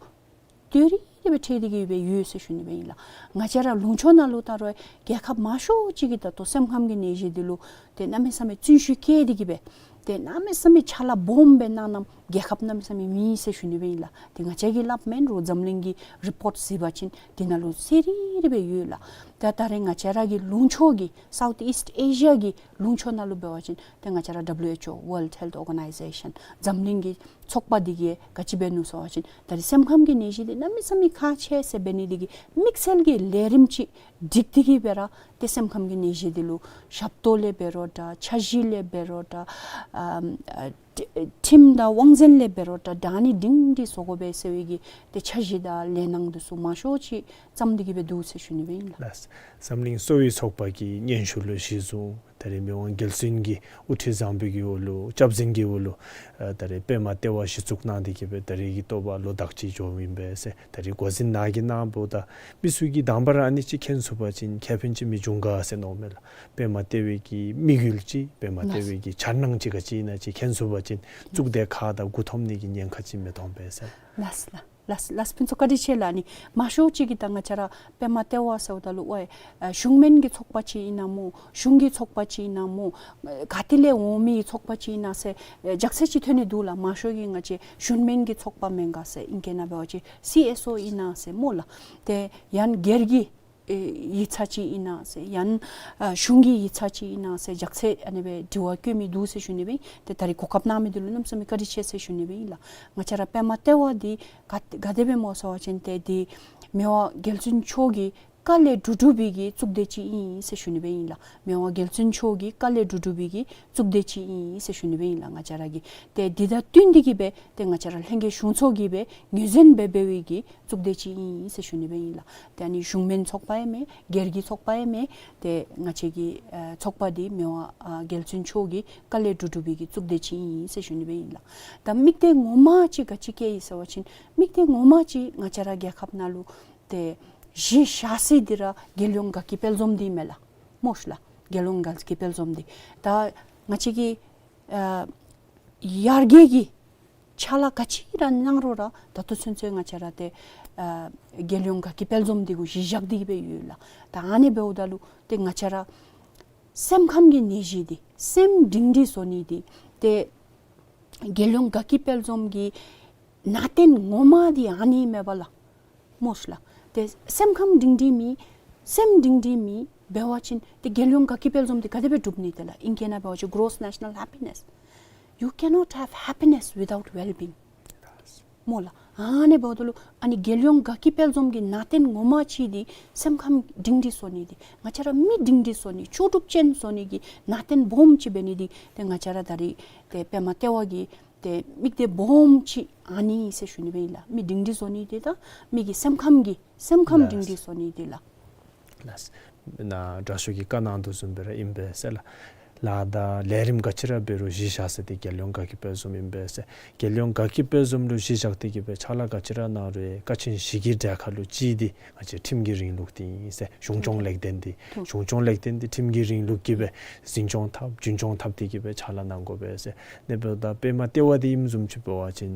དུས་རིང་རིང་སྦེ་འཁོད་དེ་གི་སྦེ་ཡོད་ཟེར་ཞུ་ནི་སྦེ་ཨིན་ལགས། ང་བཅས་ར་ལུང་ཕྱོགས་ནང་ལུ་ད་རུང་རྒྱལ་ཁབ་མང་ཤོས་ཅིག་གིས་ད་ལྟོ་སེམས་ཁམས་ཀྱི་ནད་གཞི་འདི་ལུ་ཏེ་གནམ་མེད་ས་མེད་བརྩོན་ཤུགས་བསྐྱེད་དེ་གི་སྦེ་ཏེ་གནམ་མེད་ས་མེད་ཕྱག་ལཱ་སྦོམ་སྦེ་གནང་གནངམ་རྒྱལ་ཁབ་གནམ་མེད་ས་མེད་མེད་ཟེར་ཞུ་ནི་སྦེ་ཨིན་ལགས། ཏེ་ང་བཅས་ཀྱིས་སླབ་མེན་རུང་འཛམ་གླིང་གི་རི་པོརཊ་གཟིགས་པ་ཅིན་འདི་ནང་ལུ་གསལ་རི་རི་སྦེ་ཡོད་ལགས། ད་ད་རེས་ང་བཅས་ར་གི་ལུང་ཕྱོགས་ཀྱི་Southeast Asia གི་ལུང་ཕྱོགས་ནང་ལུ་འབད་བ་ཅིན་ཏེ་ང་བཅས་ར་W H O, World Health Organization, འཛམ་གླིང་གི་ཚོགས་པ་འདི་གིས་ག་ཅི་འབད་ནུག་ཟེར་བ་ཅིན་ད་རེས་སེམས་ཁམས་ཀྱི་ནད་གཞི་འདི་གནམ་མེད་ས་མེད་ཁག་ཆེ་ཟེར་འབད་ནི་འདི་གིས་དམིགས་བསལ་གྱི་ལས་རིམ་ཅིག་སྒྲིག་སྟེ་གི་སྦེ་ར་ཏེ་སེམས་ཁམས་ཀྱི་ནད་གཞི་འདི་ལུ་ཞབས་ཏོག་ལས་འབད་རུང་འདྲ་འཆར་གཞི་ལས་འབད་རུང་འདྲ་ཨམ་ཨ་ཁྲིམས་དང་དབང་འཛིན་ལས་འབད་རུང་འདྲ་དྲག་ནི་སྒྲིང་སྒྲི་བཟོ་དགོ་པས་ཟེར་བའི་གི་ཏེ་འཆར་གཞི་དང་ལས་སྣང་འདི་ཚུ་མང་ཤོས་ཅིག་བརྩམས་ཏེ་གི་སྦེ་འདུག་ཟེར་ཞུ་ནི་སྦེ་ཨིན་ལགས། ལགས། འཛམ་གླིང་གསོ་བའི་ཚོགས་པ་གི་སྙན་ཞུ་ལུ་གཞི་བཟུང་ད་རེས་མི་དབང་རྒྱལ་བཙུན་གྱི་དབུ་ཁྲིད་བཟང་པོའི་གི་འོག་ལུ་སྐྱབས་འཛིན་གྱི་འོག་ལུ་ཨ་ད་རེས་པདྨ་ལྟེ་བ་གཞི་བཙུགས་གནང་སྟེ་གི་སྦེ་ད་རེས་ཀྱི་ཐོག་ལུ་ལོ་དག་ཅིག་འགྱོཝ་ཨིན་པས་ཟེར། ད་རེས་འགོ་འཛིན་ནཱ་གིས་གནངམ་ད་མི་ཚུ་གིས་དང་པ་ར་ཨ་ནི་ཅིག་མཁྱེན་ཚུགས་པ་ཅིན་ཁེ་ཕན་ཅིག་མི་འབྱུང་ག་ཟེར་མནོཝ་མས་ལགས། པདྨ་ལྟེ་བའི་གི་དམིགས་ཡུལ་ཅིག་པདྨ་ལྟེ་བའི་གི་འཆར་སྣང་ཅིག་ག་ཅི་ཨིན་ན་ཅིག་མཁྱེན་ཚུགས་པ་ཅིན་གཙུག་སྡེ་ཁག་དང་མགུ་འཐོམ་ནི་གི་ཉེན་ཁ་ཅིག་མི་ཐོན་པས་ཟེར། ལགས་ལགས། ལགས་ལགས། ཕུན་ཚོགས་བཀའ་དྲིན་ཆེ་ལགས། ཨ་ནི་མང་ཤོས་ཅིག་གིས་ད་ང་བཅས་ར་པདྨ་ལྟེ་བ་ཟེརཝ་ད་ལུ་ཨོ་ཨེ་གཞུང་མིན་གྱི་ཚོགས་པ་ཅིག་ཨིན་ན་སྨོ་གཞུང་གི་ཚོགས་པ་ཅིག་ཨིན་ན་སྨོ་ག་ཏེ་ལས་འོང་མི་ཚོགས་པ་ཅིག་ཨིན་ན་ཟེར་ཨེ་རྒྱགས་ཚད་ཅིག་ཐོན་ནི་འདུག་ལགས། མང་ཤོས་ཀྱིས་ང་བཅས་གཞུང་མིན་གྱི་ཚོགས་པ་མེན་ག་ཟེར་ཨིང་སྐད་ནང་འབད་བ་ཅིན་སི་ཨེསི་ཨོ་ཨིན་ན་ཟེར་སྨོ་ལགས། ཏེ་ཡང་སྒེར་གྱི་ཨེ་ཡིག་ཚང་ཅིག་ཨིན་ན་ཟེར་ཡང་ཨ་གཞུང་གི་ཡིག་ཚང་ཅིག་ཨིན་ན་ཟེར་རྒྱགས་ཚད་ཨ་ནི་སྦེ་དྲི་བ་བཀོད་མི་འདུག་ཟེར་ཞུ་ནི་སྦེ་ཨིན། ཏེ་ད་རེས་གོ་སྐབས་གནང་མི་འདི་ལུ་གནམ་མེད་ས་མེད་བཀའ་དྲིན་ཆེ་ཟེར་ཞུ་ནི་སྦེ་ཨིན་ལགས། ང་བཅས་ར་པདྨ་ལྟེ་བ་འདི་ག་ག་དེ་སྦེ་སྨོ་ཟེར་བ་ཅིན་ཏེ་འདི་མི་དབང་རྒྱལ་བཙུན་མཆོག་གི་བཀའ་ལས་གྲུབ་གྲུབ་པའི་གི་གཙུག་སྡེ་ཅིག་ཨིན་ཟེར་ཞུ་ནི་སྦེ་ཨིན་ལགས། མི་དབང་རྒྱལ་བཙུན་མཆོག་གི་བཀའ་ལས་གྲུབ་གྲུབ་པའི་གི་གཙུག་སྡེ་ཅིག་ཨིན་ཟེར་ཞུ་ནི་སྦེ་ཨིན་ལགས། ང་བཅས་ར་གི་ཏེ་འདི་དང་བསྟུན་ཏེ་གི་སྦེ་ཏེ་ང་བཅས་ར་ལྷན་རྒྱས་གཞུང་ཚོགས་ཀྱིས་སྦེ་ངོས་འཛིན་འབད་འབད་བའི་གི་གཙུག་སྡེ་ཅིག་ཨིན་ཟེར་ཞུ་ནི་སྦེ་ཨིན་ལགས། ཏེ་ཨ་ནི་གཞུང་མིན་ཚོགས་པ་ཡང་མེན་སྒེར་གྱི་ཚོགས་པ་ཡང་མེན། ཏེ་ང་བཅས་ཀྱི་ཨ་ཚོགས་པ་འདི་མི་དབང་ཨ་རྒྱལ་བཙུན་མཆོག་གི་བཀའ་ལས་གྲུབ་གྲུབ་པའི་གི་གཙུག་སྡེ་ཅིག་ཨིན་ཟེར་ཞུ་ནི་སྦེ་ཨིན་ལགས། ད་དམིགས་གཏད་ངོ་མ་ཅིག་ག་ཅི་བསྐྱེད་ཡི་ཟེར་བ་ཅིན་དམིགས་གཏད་ངོ་མ་ཅིག་ང་བཅས་ར་རྒྱལ་ཁབ་ནང་ལུ་ཏེ་གཞི་བཞག་ས་འདི་ར་རྒྱལ་ཡོངས་དགའ་སྐྱིད་དཔལ་འཛོམས་འདི་མས་ལགས། སྨོ་ཤ་ལགས། རྒྱལ་ཡོངས་དགའ་སྐྱིད་དཔལ་འཛོམས་འདི་ད་ང་བཅས་ཀྱི་ཨ་ཡར་རྒྱས་ཀྱི་ཕྱག་ལཱ་ག་ཅི་ར་གནང་རུང་ར་ད་ལྟོ་ཚུན་ཚོད་ང་བཅས་ར་ཏེ་ཨ་རྒྱལ་ཡོངས་དགའ་སྐྱིད་དཔལ་འཛོམས་འདི་གུ་གཞི་བཞག་སྟེ་གི་སྦེ་ཡོད་ལགས། ད་ཨ་ནི་འབདཝ་ད་ལུ་ཏེ་ང་བཅས་ར་སེམས་ཁམས་ཀྱི་ནད་གཞི་འདི་སེམས་སྒྲིང་སྒྲི་བཟོ་ནི་འདི་ཏེ་རྒྱལ་ཡོངས་དགའ་སྐྱིད་དཔལ་འཛོམས་ཀྱི་ནང་རྟེན་ངོ་མ་འདི་ཨ་ནི་མས་པ་ལགས། སྨོ་ཤ་ལགས། ཏེ་སེམས་ཁམས་སྒྲིང་སྒྲི་མེད། སེམས་སྒྲིང་སྒྲིང་མེད་འབད་བ་ཅིན་ཏེ་རྒྱལ་ཡོངས་དགའ་སྐྱིད་དཔལ་འཛོམས་འདི་ག་དེ་སྦེ་འགྲུབ་ནི། དེ་ལགས་ཨིང་སྐད་ནང་འབད་བ་ཅིན་gross national happiness. You cannot have happiness without well-being. སྨོ་ལགས། ཨ་ནི་འབདཝ་ད་ལུ་ཨ་ནི་རྒྱལ་ཡོངས་དགའ་སྐྱིད་དཔལ་འཛོམས་ཀྱི་ནང་རྟེན་ངོ་མ་ཅིག་འདི་སེམས་ཁམས་སྒྲིང་སྒྲིང་བཟོ་ནི་འདི། ང་བཅས་ར་མི་སྒྲིང་སྒྲིང་བཟོ་ནི་ལྕོགས་གྲུབ་ཅན་བཟོ་ནི་གི་ནང་རྟེན་སྦོམ་ཅིག་འབད་ནི་འདི་ཏེ་ང་བཅས་ར་ད་རིས་ཏེ་པདྨ་ལྟེ་བ་གི་ཏེ་དམིགས་གཏད་སྦོམ་ཅིག་ཨ་ནི་ཟེར་ཞུ་ནི་སྦེ་ཨིན་ལགས། མི་སྒྲིང་སྒྲིང་བཟོ་ནི་འདི་དང་མི་གི་སེམས་ཁམས་ཀྱི་སེམས་ཁམས་ལགས། སྒྲིང་སྒྲིང་བཟོ་ནི་འདི་ལགས། ལགས། ནཱ་དྲག་ཤོས་ཀྱིས་བཀའ་གནང་དོ་བཟུམ་སྦེ་ར་ཨིན་པས་ཟེར་ལགས། ལཱ་དང་ལས་རིམ་ག་ཅི་ར་འབད་རུང་གཞི་བཞག་ས་འདི་རྒྱལ་ཡོངས་དགའ་སྐྱིད་དཔལ་འཛོམས་ཨིན་པས་ཟེར། རྒྱལ་ཡོངས་དགའ་སྐྱིད་དཔལ་འཛོམས་ལུ་གཞི་བཞག་སྟེ་གི་སྦེ་ཕྱག་ལཱ་ག་ཅི་ར་གནང་རུང་ཀ་ཆེན་བཞི་གི་གྲལ་ཁར་ལུ་གཅིག་འདི་ང་བཅས་ཁྲིམས་ཀྱི་རིང་ལུགས་འདི་ཨིན་ཟེར། གཞུང་སྐྱོང་ལེགས་ལྡན་འདི། གཞུང་སྐྱོང་ལེགས་ལྡན་འདི་ཁྲིམས་ཀྱི་རིང་ལུགས་ཀྱིས་སྦེ་འཛིན་སྐྱོང་འཐབ་རྒྱུན་སྐྱོང་འཐབ་སྟེ་གི་སྦེ་ཕྱག་ལཱ་གནང་དགོ་པས་ཟེར། ཨ་ནི་འབདཝ་ད་པདྨ་ལྟེ་བ་འདི་ཨིནམ་བཟུམ་ཅིག་འབད་བ་ཅིན་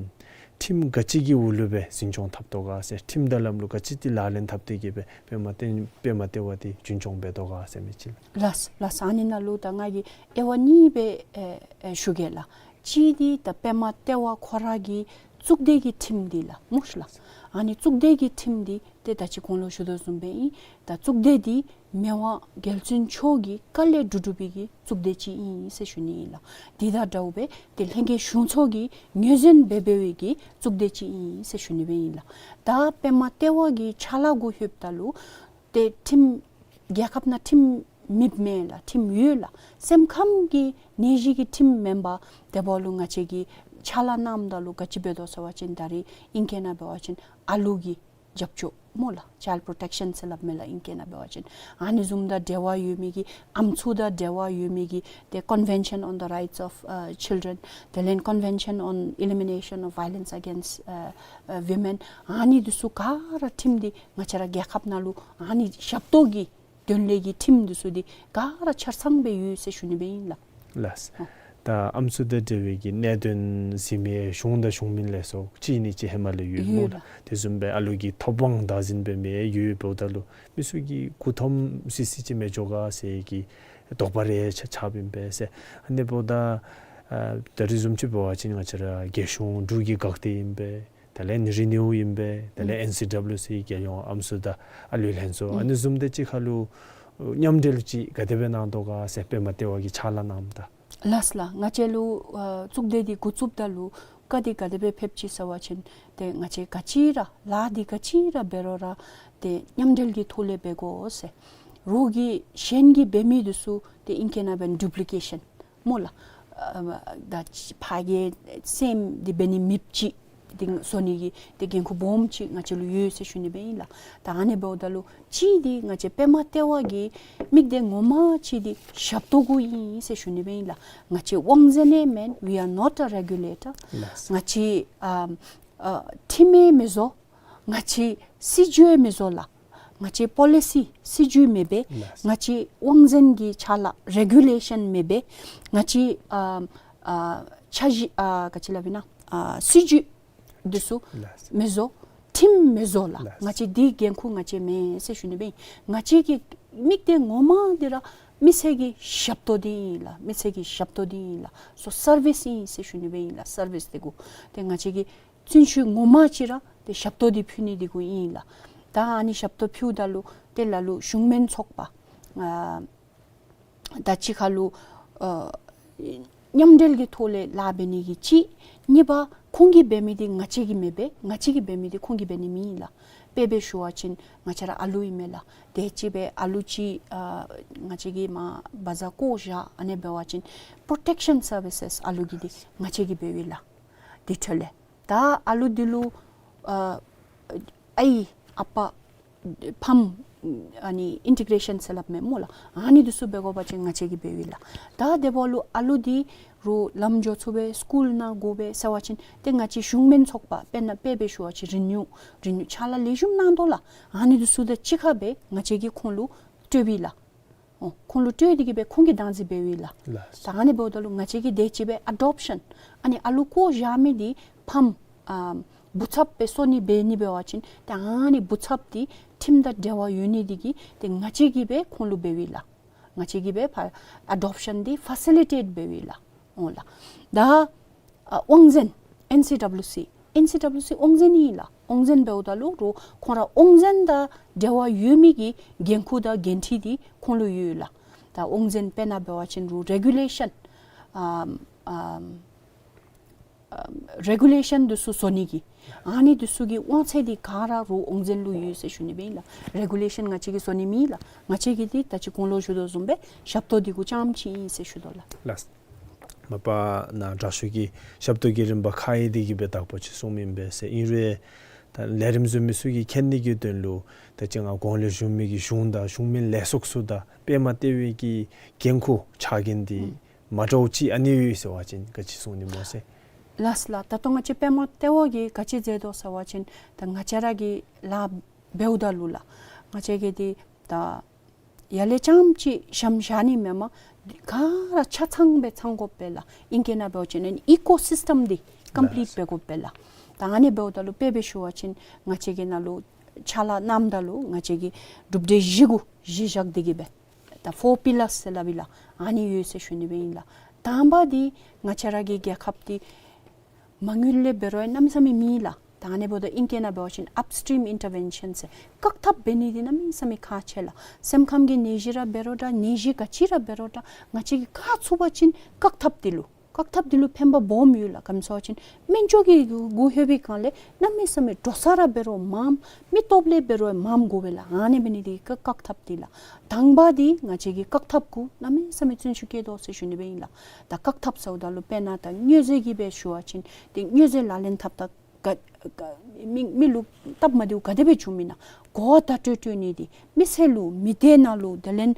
ཁྲིམས་ག་ཅི་གི་འོག་ལུ་སྦེ་འཛིན་སྐྱོང་འཐབ་དོ་ག་ཟེར། ཁྲིམས་དང་ལམ་ལུགས་ག་ཅི་འདི་ལག་ལེན་འཐབ་སྟེ་གི་སྦེ་པདྨ་ལྟེ་པདྨ་ལྟེ་བ་འདི་རྒྱུན་སྐྱོང་འབད་དོ་ག་ཟེར་མི་ཅིག་ལགས། ལགས་ལགས། ཨ་ནི་ནང་ལུ་ད་ང་གིས་དབྱེ་བ་གཉིས་སྦེ་ཨེ་ཨེ་ཞུ་གེ་ལགས། གཅིག་འདི་ད་པདྨ་ལྟེ་བ་ཁོ་ར་གི་གཙུག་སྡེ་གི་ཁྲིམས་འདི་ལགས་སྨོ་ལགས། ཨ་ནི་གཙུག་སྡེ་གི་ཁྲིམས་འདི་ཏེ་ད་ཅི་གོང་ལུ་ཞུ་དོ་བཟུམ་སྦེ་ཨིན། ད་གཙུག་སྡེ་འདི་མི་དབང་རྒྱལ་བཙུན་མཆོག་གི་བཀའ་ལས་གྲུབ་གྲུབ་པའི་གི་གཙུག་སྡེ་ཅིག་ཨིན་ཟེར་ཞུ་ནི་ཨིན་ལགས། འདི་དང་འདྲཝ་སྦེ་ཏེ་ལྷན་རྒྱས་གཞུང་ཚོགས་ཀྱིས་ངོས་འཛིན་འབད་འབད་བའི་གི་གཙུག་སྡེ་ཅིག་ཨིན་ཟེར་ཞུ་ནི་སྦེ་ཨིན་ལགས། ད་པདྨ་ལྟེ་བ་གི་ཕྱག་ལཱ་གུ་ལྷོདཔ་ད་ལུ་ཏེ་ཁྲིམས་རྒྱལ་ཁབ་ནང་ཁྲིམས་མེདཔ་མེན་ལགས། ཁྲིམས་ཡོད་ལགས། སེམས་ཁམས་ཀྱི་ནད་གཞི་གི་ཁྲིམས་མེན་པར་དེ་འབདཝ་ལུ་ང་བཅས་ཀྱིས་ཕྱག་ལཱ་གནངམ་ད་ལུ་ག་ཅི་འབད་དོ་ཟེར་བ་ཅིན་ད་རིས་ཨིང་སྐད་ནང་འབད་བ་ཅིན་ཨ་ལུ་གི་རྒྱབ་སྐྱོར་སྨོ་ལགས། Child protection ཟེར་སླབ་མས་ལགས་ཨིང་སྐད་ནང་འབད་བ་ཅིན། ཨ་ནི་བཟུམ་དང་འབྲེལ་བ་ཡོད་མི་གི་ཨམ་སྲུ་དང་འབྲེལ་བ་ཡོད་མི་གི་ཏེ་Convention on the Rights of uh, Children དེ་ལས་Convention on Elimination of Violence Against uh, uh, Women ཨ་ནི་འདི་ཚུ་ག་ར་ཁྲིམས་འདི་ང་བཅས་ར་རྒྱལ་ཁབ་ནང་ལུ་ཨ་ནི་ཞབས་ཏོག་གི་དོན་ལས་ཀྱི་ཁྲིམས་འདི་ཚུ་འདི་ག་ར་ཆ་ཚང་སྦེ་ཡོད་ཟེར་ཞུ་ནི་སྦེ་ཨིན་ལགས། ལགས། ཨོ། ད་ཨམ་སྲུ་དང་འབྲེལ་བའི་གི་གནད་དོན་གཟིགས་མི་གཞུང་དང་གཞུང་མིན་ལས་ཚོགས་གཅིག་གཉིས་ཅིག་ཧེ་མ་ལས་ཡོད་སྨོ་ལགས། དེ་བཟུམ་སྦེ་ཨ་ལུ་གི་ཐོབ་དབང་བདག་འཛིན་འབད་མི་ཡོད་འབདཝ་ད་ལུ་མི་ཚུ་གིས་མགུ་འཐོམ་སི་སི་ཅིག་མི་འགྱོ་ག་ཟེར་གྱི་དོགས་པ་རེ་ཆགས་ཆགསཔ་ཨིན་པས་ཟེར། ཨ་ནི་འབདཝ་ད་ཨ་ད་རིས་བཟུམ་ཅིག་འབད་བ་ཅིན་ང་བཅས་ར་རྒྱལ་གཞུང་འབྲུག་གི་འགག་སྡེ་ཨིན་པས། དེ་ལས་ནི་རི་ནིའུ་ཨིན་པས། དེ་ལས་ཨེན་སི་ཌབ་ལིའུ་སི་རྒྱལ་ཡོངས་ཨམ་སྲུ་དང་ཨ་ལུའི་ལྷན་ཚོགས་ཨ་ནི་བཟུམ་དེ་ཅིག་ཁར་ལུ་མཉམ་འབྲེལ་ཅིག་ག་དེ་སྦེ་གནང་དོ་ག་ཟེར་པདྨ་ལྟེ་བ་གིས་ཕྱག་ལཱ་གནངམ་ད། ལགས་ལགས། ང་བཅས་ལུ་ཨ་གཙུག་སྡེ་འདི་འགོ་བཙུགསཔ་ད་ལུ་བཀའ་འདི་ག་དེ་སྦེ་ཕེབས་ཅི་ཟེར་བ་ཅིན་ཏེ་ང་བཅས་ག་ཅི་ར་ལཱ་འདི་ག་ཅི་ར་འབད་རུང་ར་ཏེ་མཉམ་འབྲེལ་གྱི་ཐོག་ལས་འབད་དགོ་ཟེར། རོགས་ཀྱིས་གཞན་གྱིས་འབད་མི་འདི་ཚུ་ཏེ་ཨིང་སྐད་ནང་འབད་བ་ཅིན་ཌུབ་ལི་ཀེ་ཤཱན་སྨོ་ལགས། ཨ་ད་ཕར་གྱི་སེམས་འདི་འབད་ནི་མེདཔ་ཅིག་འདི་བཟོ་ནི་གི་ཏེ་འགན་ཁུར་སྦོམ་ཅིག་ང་བཅས་ལུ་ཡོད་ཟེར་ཞུ་ནི་སྦེ་ཨིན་ལགས། ད་ཨ་ནི་འབདཝ་ད་ལུ་གཅིག་འདི་ང་བཅས་པདྨ་ལྟེ་བ་གི་དམིགས་གཏད་ངོ་མ་ཅིག་འདི་ཞབས་ཏོག་གུ་ཨིན་ཟེར་ཞུ་ནི་སྦེ་ཨིན་ལགས། ང་བཅས་དབང་འཛིན་ཨིན་མེན། We are not a regulator. ལགས། ང་བཅས་ཨ་ཨ་ཁྲིམས་ཡང་མི་བཟོ། ང་བཅས་སྲིད་བྱུས་ཡང་མི་བཟོ་ལགས། ང་བཅས་པོ་ལི་སི་སྲིད་བྱུས་མེད་པས། ལགས། ང་བཅས་དབང་འཛིན་གྱི་ཕྱག་ལཱ་རེ་གུ་ལེ་ཤཱན་མེད་པས། ང་བཅས་ཨ་ཨ་འཆར་གཞི་ཨ་ག་ཅི་སླབ་ཨིན་ན་ཨ་སྲིད་བྱུས་འདི་ཚུ་ལགས། མི་བཟོ། ཁྲིམས་མི་བཟོ་ལགས། ལགས། ང་བཅས་འདི་འགན་ཁུར་ང་བཅས་མེན་ཟེར་ཞུ་ནི་སྦེ་ཨིན། ང་བཅས་ཀྱི་དམིགས་གཏད་ངོ་མ་འདི་ར་མི་སེར་གྱི་ཞབས་ཏོག་འདི་ཨིན་ལགས། མི་སེར་གྱི་ཞབས་ཏོག་འདི་ཨིན་ལགས། སོ་སར་བིསི་ཨིན་ཟེར་ཞུ་ནི་སྦེ་ཨིན་ལགས། སར་བིསི་འདི་གུ་ཏེ་ང་བཅས་ཀྱི་བརྩོན་ཤུགས་ངོ་མ་ཅིག་ར་ཏེ་ཞབས་ཏོག་འདི་ཕུལ་ནི་འདི་གུ་ཨིན་ལགས། ད་ཨ་ནི་ཞབས་ཏོག་ཕུལཝ་ད་ལུ་ཏེ་ལ་ལུ་གཞུང་མིན་ཚོགས་པ་ཨ་ད་ཅི་ཁར་ལུ་ཨ་མཉམ་འབྲེལ་གྱི་ཐོག་ལས་ལཱ་འབད་ནི་གི་གཅིག། གཉིས་པ་ཁོང་གིས་འབད་མི་འདི་ང་བཅས་ཀྱིས་མི་འབད། ང་བཅས་ཀྱིས་འབད་མི་འདི་ཁོང་གིས་འབད་ནི་མེན་ལགས། དཔེ་སྦེ་ཞུ་བ་ཅིན་ང་བཅས་ར་ཨ་ལུ་ཨིན་མས་ལགས། དེ་ཅིག་སྦེ་ཨ་ལུ་ཅིག་ཨ་ང་བཅས་ཀྱིས་མར་བ་ཛ་བཀོ་བཞག་ཨ་ནི་འབད་བ་ཅིན་པྲོ་ཊེཀ་ཤཱན་སར་བི་སེས་ཨ་ལུ་གི་འདི་ང་བཅས་ཀྱིས་འབདཝ་ཨིན་ལགས། དེ་འཕྲོ་ལས་ད་ཨ་ལུ་འདི་ལུ་ཨ་ཨའི་ཨ་པ་ཕམ་ཨ་ནི་ཨིན་ཊི་གྲེ་ཤཱན་ཟེར་སླབ་མས་སྨོ་ལགས། ཨ་ནི་འདི་ཚུ་འབད་དགོ་པ་ཅིན་ང་བཅས་ཀྱིས་འབདཝ་ཨིན་ལགས། ད་དེ་འབདཝ་ལུ་ཨ་ལུ་འདི་རུང་ལམ་འགྱོ་ཚུགས་པས། སི་ཀུལ་ནང་དགོ་པས་ཟེར་བ་ཅིན་ཏེ་ང་བཅས་གཞུང་མིན་ཚོགས་པ་དཔེར་ན་དཔེ་སྦེ་ཞུ་བ་ཅིན་རི་ནིའུ་རི་ནིའུ་ཕྱག་ལཱ་ལེགས་ཤོམ་གནང་དོ་ལགས། ཨ་ནི་འདི་ཚུ་དང་གཅིག་ཁར་སྦེ་ང་བཅས་ཀྱིས་ཁོང་ལུ་སྤྲོདཔ་ཨིན་ལགས། ཨོ་ཁོང་ལུ་སྤྲོད་དེ་གི་སྦེ་ཁོང་གིས་བདག་འཛིན་འབདཝ་ཨིན་ལགས། ལགས། ད་ཨ་ནི་འབདཝ་ད་ལུ་ང་བཅས་ཀྱིས་དེ་ཅིག་སྦེ་ཨ་ཌོབ་ཤཱན་ཨ་ནི་ཨ་ལུ་བཀོ་བཞག་མི་འདི་ཕམ་ཨ་བུ་ཚབ་སྦེ་བཟོ་ནི་འབད་ནི་འབད་བ་ཅིན་ཏེ་ཨ་ནི་བུ་ཚབ་འདི་ཁྲིམས་དང་འབྲེལ་བ་ཡོད་ནི་འདི་གིས་ཏེ་ང་བཅས་ཀྱིས་སྦེ་ཁོང་ལུ་འབདཝ་ཨིན་ལགས། ང་བཅས་ཀྱིས་སྦེ་ཕར་ཨ་ཌོབ་ཤཱན་འདི་ཕ་སི་ལི་ཊེཊ་འབདཝ་ཨིན་ལགས། ཨོ་ལགས། ད་ཨ་དབང་འཛིན་ཨེན་སི་ཌབ་ལིའུ་སི་ ཨེན་སི་ཌབ་ལིའུ་སི་དབང་འཛིན་ཨིན་ལགས། དབང་འཛིན་འབདཝ་ད་ལུ་རོགས་ཁོང་ར་དབང་འཛིན་དང་འབྲེལ་བ་ཡོད་མི་གི་འགན་ཁུར་དང་འགན་འཁྲི་འདི་ཁོང་ལུ་ཡོད་ལགས། ད་དབང་འཛིན་དཔེར་ན་འབད་བ་ཅིན་རོགས་རེ་གུ་ལེ་ཤཱན་ཨམ་ཨམ་ཨམ་རེ་གུ་ལེ་ཤཱན་འདི་ཚུ་བཟོ་ནི་གི་ཨ་ནི་འདི་ཚུ་གི་དབང་ཚད་འདི་ག་ར་རོགས་དབང་འཛིན་ལུ་ཡོད་ཟེར་ཞུ་ནི་སྦེ་ཨིན་ལགས། རེ་གུ་ལེ་ཤཱན་ང་བཅས་ཀྱིས་བཟོ་ནི་མེད་ལགས། ང་བཅས་ཀྱིས་འདི་ད་ཅི་གོང་ལུ་ཞུ་དོ་བཟུམ་སྦེ་ཞབས་ཏོག་འདི་གུ་རྐྱངམ་ཅིག་ཨིན་ཟེར་ཞུ་དོ་ལགས། ལགས། མ་པ་ནཱ་དྲག་ཤོས་ཀྱིས་ཞབས་ཏོག་གི་རིམ་པ་ཁ་གཡེང་འདི་གིས་སྦེ་དག་པ་ཅིག་གསུངམ་ཨིན་པས་ཟེར། ཨིན་རུང་ད་ལས་རིམ་བཟོ་མི་ཚུ་གིས་མཁྱེན་ནི་གི་དོན་ལུ་ད་ཅི་ང་གོང་ལས་ཞུ་མི་གི་གཞུང་དང་གཞུང་མིན་ལས་ཚོགས་ཚུ་དང་པདྨ་ལྟེ་བའི་གི་འགན་ཁུར་ཕྱག་འགན་འདི་ཨུམ་མ་འདྲཝ་ཅིག་ཨ་ནི་ཡོད་ཟེར་བ་ཅིན་ག་ཅི་གསུང་ནི་སྨོ་ཟེར། ལགས་ལགས། ད་ལྟོ་ང་བཅས་པདྨ་ལྟེ་བ་གིས་ག་ཅི་མཛད་དོ་ཟེར་བ་ཅིན་ད་ང་བཅས་ར་གི་ལཱ་འབདཝ་ད་ལུ་ལགས་ང་བཅས་ཀྱིས་འདི་ད་ཡར་ལས་རྐྱངམ་ཅིག་ཞྭམོ་བཞག་ནི་མེན་པར་ག་ར་ཆ་ཚང་སྦེ་ཚང་དགོ་པས་ལགས། ཨིང་སྐད་ནང་འབད་བ་ཅིན་ཨི་ཀོ་སིསི་ཊམ་འདི་ཀམ་པི་ལིཊ་ལགས་འབད་དགོ་པས་ལགས། ད་ཨ་ནི་འབདཝ་ད་ལུ་དཔེ་སྦེ་ཞུ་བ་ཅིན་ང་བཅས་ཀྱི་ནང་ལུ་ཕྱག་ལཱ་གནངམ་ད་ལུ་ང་བཅས་ཀྱིས་གྲུབ་འབྲས་བཞི་གུ་གཞི་བཞག་སྟེ་གིས་སྦེ་ད་ཕོར་པི་ལརསི་ཟེར་སླབ་ཨིན་ལགས། ཨ་ནི་ཡོད་ཟེར་ཞུ་ནི་སྦེ་ཨིན་ལགས། དང་པ་འདི་ང་བཅས་ར་གི་རྒྱལ་ཁབ་འདི་མ་དངུལ་ལས་འབད་རུང་གནམ་མེད་ས་མེད་མེད་ལགས། ད་ཨ་ནི་འབདཝ་ད་ཨིང་སྐད་ནང་འབད་བ་ཅིན་ཨཔ་སི་ཊིམ་ཨིན་ཊར་ཝེན་ཤཱན་ཟེར་བཀག་ཐབས་འབད་ནི་འདི་གནམ་མེད་ས་མེད་ཁག་ཆེ་ལགས། སེམས་ཁམས་ཀྱི་ནད་གཞི་ར་འབད་རུང་འདྲ་ནད་གཞི་ག་ཅི་ར་འབད་རུང་འདྲ་ང་བཅས་ཀྱིས་བཀག་ཚུགས་པ་ཅིན་བཀག་ཐབས་འདི་ལུ་བཀག་ཐབས་འདི་ལུ་ཕན་པ་སྦོམ་ཡོད་ལགས། ག་ཅི་སྨོ་ཟེར་བ་ཅིན་སྨན་བཅོས་ཀྱི་གུ་ལྷོད་པའི་སྒང་ལས་གནམ་མེད་ས་མེད་འགྲོ་ས་ར་འབད་རུང་མངམ་མི་སྟོབས་ལས་འབད་རུང་མངམ་དགོ་པས་ལགས། ཨ་ནི་འབད་ནི་འདི་གིས་བཀག་ཐབས་འདི་ལགས། དང་པ་འདི་ང་བཅས་ཀྱིས་བཀག་ཐབས་གུ་གནམ་མེད་ས་མེད་བརྩོན་ཤུགས་བསྐྱེད་དོ་ཟེར་ཞུ་ནི་སྦེ་ཨིན་ལགས། ད་བཀག་ཐབས་ཟེརཝ་ད་ལུ་དཔེར་ན་ད་མྱོས་རྫས་ཀྱི་སྦེ་ཞུ་བ་ཅིན་ཏེ་མྱོས་རྫས་ལག་ལེན་འཐབ་ད་ག་ག་མི་མི་ལུ་སྟབས་མ་བདེཝ་ག་དེ་སྦེ་བྱུངམ་ཨིན་ན་གོ་བརྡ་སྤྲོད་སྤྲོད་ནི་འདི་མི་སེར་ལུ་མི་སྡེ་ནང་ལུ་དེ་ལས་ང་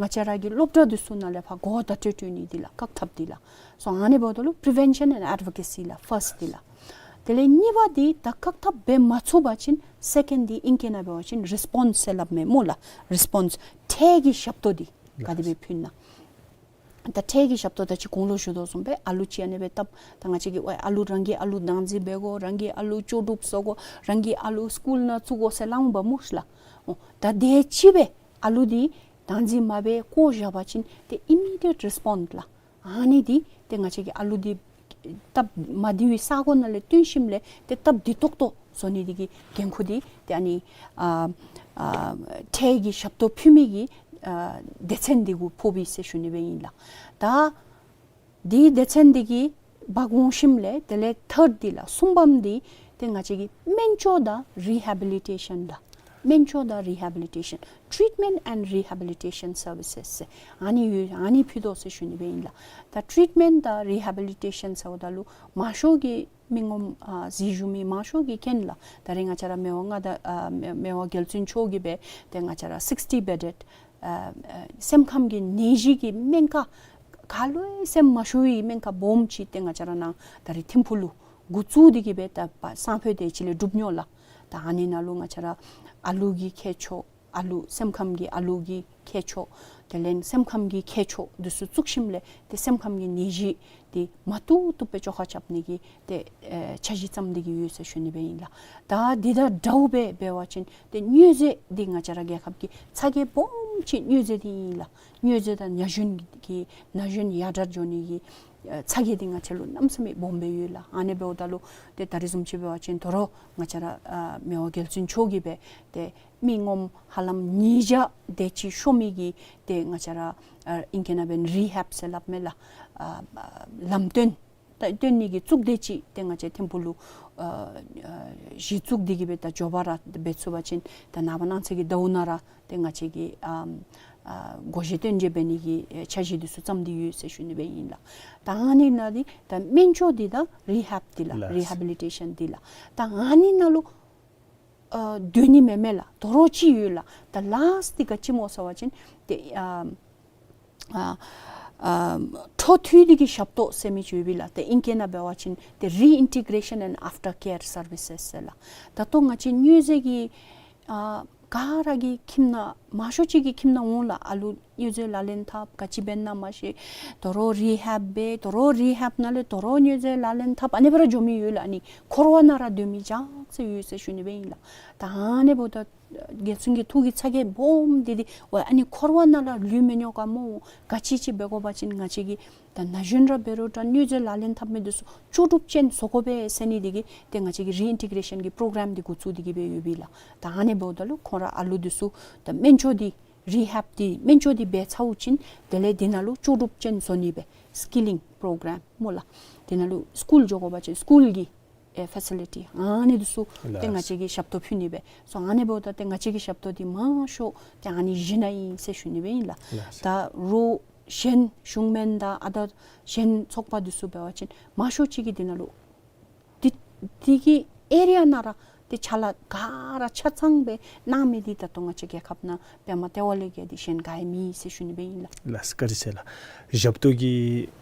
བཅས་ར་གི་སློབ་གྲྭ་འདི་ཚུ་ནང་ལས་ཕར་གོ་བརྡ་སྤྲོད་སྤྲོད་ནི་འདི་ལགས་བཀག་ཐབས་འདི་ལགས། སོ་ཨ་ནི་འབདཝ་ད་ལུ་པི་རི་ཝེན་ཤཱན་ཨེནཌ་ཨེཌ་ཝོ་ཀེ་སི་ལགས་ཕརསཊ་འདི་ལགས། དེ་ལས་གཉིས་པ་འདི་ད་བཀག་ཐབས་འབད་མ་ཚུགས་པ་ཅིན་སེ་ཀེནཌ་འདི་ཨིང་སྐད་ནང་འབད་བ་ཅིན་རི་སི་པོནསི་ཟེར་སླབ་མས་སྨོ་ལགས། རི་སི་པོནསི་འཕྲལ་གྱི་ཞབས་ཏོག་འདི་ག་དེ་སྦེ་ཕུལ་ན། ད་འཕྲལ་གྱི་ཞབས་ཏོག་ད་ཅི་གོང་ལུ་ཞུ་དོ་བཟུམ་སྦེ་ཨ་ལུ་ཅིག་ཨ་ནི་སྦེ་བཏབ། ད་ང་བཅས་ཀྱིས་ཝའི་ཨ་ལུ་རང་གི་ཨ་ལུ་བདག་འཛིན་འབད་དགོ། རང་གི་ཨ་ལུ་ལྕོགས་གྲུབ་བཟོ་དགོ། རང་གི་ཨ་ལུ་སི་ཀུལ་ནང་བཙུགས་དགོ་ཟེར་སླབ་འོང་པ་སྨོ་ལགས། འོ་ད་དེ་ཅིག་སྦེ་ཨ་ལུ་འདི་བདག་འཛིན་མ་འབད་བཀོ་བཞག་པ་ཅིན་ཏེ་ཨི་མི་ཌི་ཡེཊ་རི་སི་པོནསི་ལགས། ཨ་ནི་འདི་ཏེ་ང་བཅས་ཀྱིས་ཨ་ལུ་འདི་སྟབས་མ་བདེ་བའི་ས་གོ་ནང་ལས་བཏོན་ཞིནམ་ལས་ཏེ་སྟབས་བདེ་ཏོག་ཏོ་བཟོ་ནི་འདི་གི་འགན་ཁུར་འདི་ཏེ་ཨ་ནི་ཨ་ཨ་འཕྲལ་གྱི་ཞབས་ཏོག་ཕུལ་མི་གི་ཨ་སྡེ་ཚན་འདི་གུ་ཕོག་པས་ཟེར་ཞུ་ནི་སྦེ་ཨིན་ལགས། ད་འདི་སྡེ་ཚན་འདི་གིས་འབག་འོང་ཞིནམ་ལས་དེ་ལས་ཐརཌ་འདི་ལགས་གསུམ་པམ་འདི་ཏེ་ང་བཅས་ཀྱི་སྨན་བཅོས་དང་རི་ཧེ་བི་ལི་ཊེ་ཤཱན་ལགས། སྨན་བཅོས་དང་རི་ཧེ་བི་ལི་ཊེ་ཤཱན་ཊི་རིཊ་མེནཊ་ཨེནཌ་རི་ཧེ་བི་ལི་ཊེ་ཤཱན་སར་བི་སེས་ཟེར་ཨ་ནི་ཡོད། ཨ་ནི་ཕུལ་དོ་ཟེར་ཞུ་ནི་སྦེ་ཨིན་ལགས། ད་ཊི་རིཊ་མེནཊ་དང་རི་ཧེ་བི་ལི་ཊེ་ཤཱན་ཟེརཝ་ད་ལུ་མང་ཤོས་ཀྱི་མི་ངོམ་ཨ་གཟིགས་བཞུགས་མི་མང་ཤོས་ཀྱིས་མཁྱེན་ལགས། ད་རེས་ང་བཅས་ར་མི་དབང་མངའ་བདག་ཨ་མི་མི་དབང་རྒྱལ་བཙུན་མཆོག་གིས་སྦེ་ཏེ་ང་བཅས་ར་སིགསི་ཊི་བེ་ཌེཌ་ཨ་ཨ་སེམས་ཁམས་ཀྱི་ནད་གཞི་གི་སྨན་ཁང་ག་ལུ་ཡང་སེམས་མ་ཤོར་བའི་སྨན་ཁང་སྦོམ་ཅིག་ཏེ་ང་བཅས་ར་ནཱ་ད་རེས་ཐིམ་ཕུག་ལུ་འགོ་བཙུགས་ཏེ་གིས་སྦེ་ད་པ་སང་ཕོད་དེ་ཅིག་ལས་གྲུབ་ནི་ལགས། ད་ཨ་ནི་ནང་ལུ་ང་བཅས་ར་ཨ་ལུ་གི་མཁས་མཆོག་ཨ་ལུ་སེམས་ཁམས་ཀྱི་ཨ་ལུ་གི་མཁས་མཆོག་དེ་ལས་སེམས་ཁམས་ཀྱི་མཁས་མཆོག་འདི་ཚུ་བཙུགས་ཞིནམ་ལས་ཏེ་སེམས་ཁམས་ཀྱི་ནད་གཞི་འདི་མ་བཏུབ་བཏུབ་སྦེ་བཅོ་ཁ་རྐྱབ་ནི་གི་ཏེ་ཨེ་འཆར་གཞི་བརྩམས་ཏེ་གིས་ཡོད་ཟེར་ཞུ་ནི་སྦེ་ཨིན་ལགས། ད་འདི་དང་འདྲཝ་སྦེ་འབད་བ་ཅིན་ཏེ་མྱོས་རྫས་འདི་ང་བཅས་ར་རྒྱལ་ཁབ་ཀྱི་ཚ་གྱང་སྦོམ་ཅིག་མྱོས་རྫས་འདི་ཨིན་ལགས། མྱོས་རྫས་དང་ན་གཞོན་གྱི་ན་གཞོན་ཡར་དྲག་འགྱོ་ནི་གི་ཨེ་ཚ་གྱང་འདི་ང་བཅས་ལུ་གནམ་མེད་ས་མེད་སྦོམ་སྦེ་ཡོད་ལགས། ཨ་ནི་འབདཝ་ད་ལུ་ཏེ་ད་རེས་བཟུམ་ཅིག་འབད་བ་ཅིན་དོ་རུང་ང་བཅས་ར་ཨ་མི་དབང་རྒྱལ་བཙུན་མཆོག་གིས་སྦེ་ཏེ་མི་ངོམ་ཧ་ལམ་ཉིས་བརྒྱ་དེ་ཅིག་ཤོར་མི་གི་ཏེ་ང་བཅས་ར་ཨ་ཨིང་སྐད་ནང་འབད་བ་ཅིན་རི་ཧེབ་ཟེར་སླབ་མས་ལགས། ཨ་ཨ་ལམ་སྟོན་ད་སྟོན་ནི་གི་གཙུག་སྡེ་ཅིག་ཏེ་ང་བཅས་ཐིམ་ཕུག་ལུ་ཨ་ཨ་གཞི་བཙུགས་ཏེ་གིས་སྦེ་ད་མགྱོགས་པ་ར་འབད་ཚུགས་པ་ཅིན་ད་ནངས་པ་གནངས་ཚེ་གི་ཟླཝ་ནང་ར་ཏེ་ང་བཅས་ཀྱིས་ཨ་ཨ་སྒོ་འབྱེད་སྟོན་འབྱེད་འབད་ནི་གི་ཨེ་འཆར་གཞི་འདི་ཚུ་བརྩམས་ཏེ་ཡོད་ཟེར་ཞུ་ནི་སྦེ་ཨིན་ལགས། ད་ཨ་ནི་ནང་འདི་ད་སྨན་བཅོས་འདི་དང་རི་ཧེབ་འདི་ལགས། ལགས། རི་ཧེ་བི་ལི་ཊེ་ཤཱན་འདི་ལགས། ད་ཨ་ནི་ནང་ལུ་ཨ་སྡོད་ནི་མེན་མས་ལགས། དོ་རུང་ཅིག་ཡོད་ལགས། ད་ལཱསཊ་འདི་ག་ཅི་སྨོ་ཟེར་བ་ཅིན་ཏེ་ཨ་ཨ་ཨ་འཕྲོ་མཐུད་དེ་གི་ཞབས་ཏོག་ཟེར་མི་ཅིག་ཡོད་པས་ལགས། ཏེ་ཨིང་སྐད་ནང་འབད་བ་ཅིན་ཏེ་རི་ཨིན་ཊི་གེ་རེ་ཤཱན་ཨེནཌ་ཨཕ་ཊར་ཀེར་སར་བི་སེས་ཟེར་ལགས། ད་ལྟོ་ང་བཅས་མྱོས་རྫས་ཀྱི་ཨ་ག་ར་གི་ཁྱིམ་ནང་མང་ཤོས་ཅིག་གི་ཁྱིམ་ནང་འོང་ལགས། ཨ་ལུ་མྱོས་རྫས་ལག་ལེན་འཐབ་ག་ཅི་འབད་ན་མ་ཤེས། དོ་རུང་རི་ཧེབ་འབད། དོ་རུང་རི་ཧེབ་ནང་ལས་དོ་རུང་མྱོས་རྫས་ལག་ལེན་འཐབ། ཨ་ནི་སྦེ་ར་འགྱོ་མི་ཡོད་ལགས། ཨ་ནི་འཁོར་བ་ནང་ར་སྡོད་མི་ཅིག་ཡོད་ཟེར་ཞུ་ནི་སྦེ་ཨིན་ལགས། ད་ཨ་ནི་འབདཝ་ད་ རྒྱལ་བཙུན་གྱི་ཐུགས་ཀྱི་ཚ་གྱང་སྦོམ་འདི་འདི་ཝའི་ཨ་ནི་འཁོར་བ་ནང་ལས་ལུས་མི་ཉན་ག་མོ། ག་ཅི་ཅིག་འབད་དགོ་པ་ཅིན་ང་བཅས་ཀྱིས་ད་ན་གཞོན་ར་འབད་རུང་ད་མྱུར་མཛད་ལག་ལེན་འཐབ་མི་འདི་ཚུ་ལྕོགས་གྲུབ་ཅན་བཟོ་དགོ་པས་ཟེར་ནི་འདི་གིས་ཏེ་ང་བཅས་ཀྱིས་རི་ཨིན་ཊི་གེ་རེ་ཤཱན་གྱི་པྲོ་གྲམ་འདི་འགོ་བཙུགས་ཏེ་གི་སྦེ་ཡོདཔ་ཨིན་ལགས། ད་ཨ་ནི་འབདཝ་ད་ལུ་ཁོང་ར་ཨ་ལུ་འདི་ཚུ་ད་སྨན་བཅོས་འདི་རི་ཧེབ་འདི་སྨན་བཅོས་འདི་འབད་ཚརཝ་ཅིག་དེ་ལས་འདི་ནང་ལུ་ལྕོགས་གྲུབ་ཅན་བཟོ་ནི་སྦེ་སི་ཀི་ལིང་པྲོ་གྲམ་སྨོ་ལགས། དེ་ནང་ལུ་སི་ཀུལ་འགྱོ་དགོ་པ་ཅིན་སི་ཀུལ་གྱི་ཨེ་ཕེ་སི་ལི་ཊི་ཨ་ནི་འདི་ཚུ་ཏེ་ལགས། ང་བཅས་ཀྱིས་ཞབས་ཏོག་ཕུལ་ནི་སྦེ་སོང་། ཨ་ནི་འབདཝ་ད་ཏེ་ང་བཅས་ཀྱི་ཞབས་ཏོག་འདི་མང་ཤོས་ཏེ་ཨ་ནི་བཞི་ནང་ཨིན་ཟེར་ཞུ་ནི་སྦེ་ཨིན་ལགས། ལགས། ད་རོགས་གཞན་གཞུང་སྨན་དང་ཨ་ད་གཞན་ཚོགས་པ་འདི་ཚུ་འབད་བ་ཅིན་མང་ཤོས་ཅིག་གིས་འདི་ནང་ལུ་འདི་འདི་གི་ཨེ་རི་ཡ་ནང་ར་ཏེ་ཕྱག་ལཱ་ག་ར་ཆ་ཚང་སྦེ་གནང་མི་འདི་ད་ལྟོ་ང་བཅས་རྒྱལ་ཁབ་ནང་པདྨ་ལྟེ་བ་ལས་བརྒལ་ཏེ་གཞན་ག་ཡང་མེད་ཟེར་ཞུ་ནི་སྦེ་ཨིན་ལགས། ལགས་བཀའ་དྲིན་ཆེ་ལགས། ཞབས་ཏོག་གི་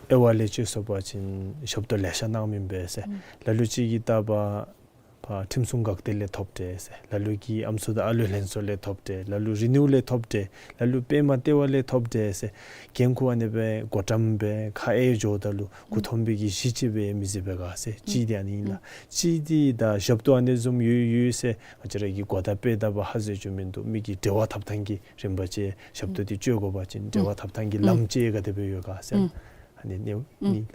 དབྱེ་བ་ལས་ཅིག་སོང་པ་ཅིན་ཞབས་ཏོག་ལེ་ཤ་གནང་མི་ཨིན་པས་ཟེར། ཨུམ། ལ་ལུ་ཅིག་གིས་ད་པ་ཕར་ཁྲིམས་སྲུང་འགག་སྡེ་ལས་ཐོབ་སྟེ་ཟེར། ལ་ལུ་གིས་ཨམ་སྲུ་དང་ཨ་ལུ་ལྷན་ཚོགས་ལས་ཐོབ་སྟེ། ལ་ལུ་རི་ནིའུ་ལས་ཐོབ་སྟེ། ལ་ལུ་པདྨ་ལྟེ་བ་ལས་ཐོབ་སྟེ་ཟེར། འགན་ཁུར་ཨ་ནི་སྦེ་བགོ་བཀྲམ་སྦེ་ཁ་ཨེ་འགྱོཝ་ད་ལུ་སྐུ་ཨུམ་མཐོན་པོའི་གི་གཞི་ཅིག་སྦེ་མི་བཟོད་པས་ག་ཟེར། ཨུམ་གཅིག་འདི་ཨ་ནི་ཨིན་ལགས། ཨུམ་གཅིག་འདི་ད་ཞབས་ཏོག་ཨ་ནི་བཟུམ་ཡོད་ཡོད་ཟེར་ང་བཅས་ར་གིས་གོ་བརྡ་སྤེལ་ད་པ་ཧ་ཟེར་བྱུང་མིན་འདུག། མི་གི་འབྲེལ་བ་འཐབ་ཐངས་ཀྱི་རིམ་པ་ཅིག་ཞབས་ཏོག་འདི་སྤྱོད་དགོ་པ་ཅིན་འབྲེལ་བ་འཐབ་ཐངས་ཀྱི་ལམ་ཅིག་ག་དེ་སྦེ་ཡོད་ག་ཟེར། ཨུམ་ཨ་ནི་ཨ་ནི་ཨིན་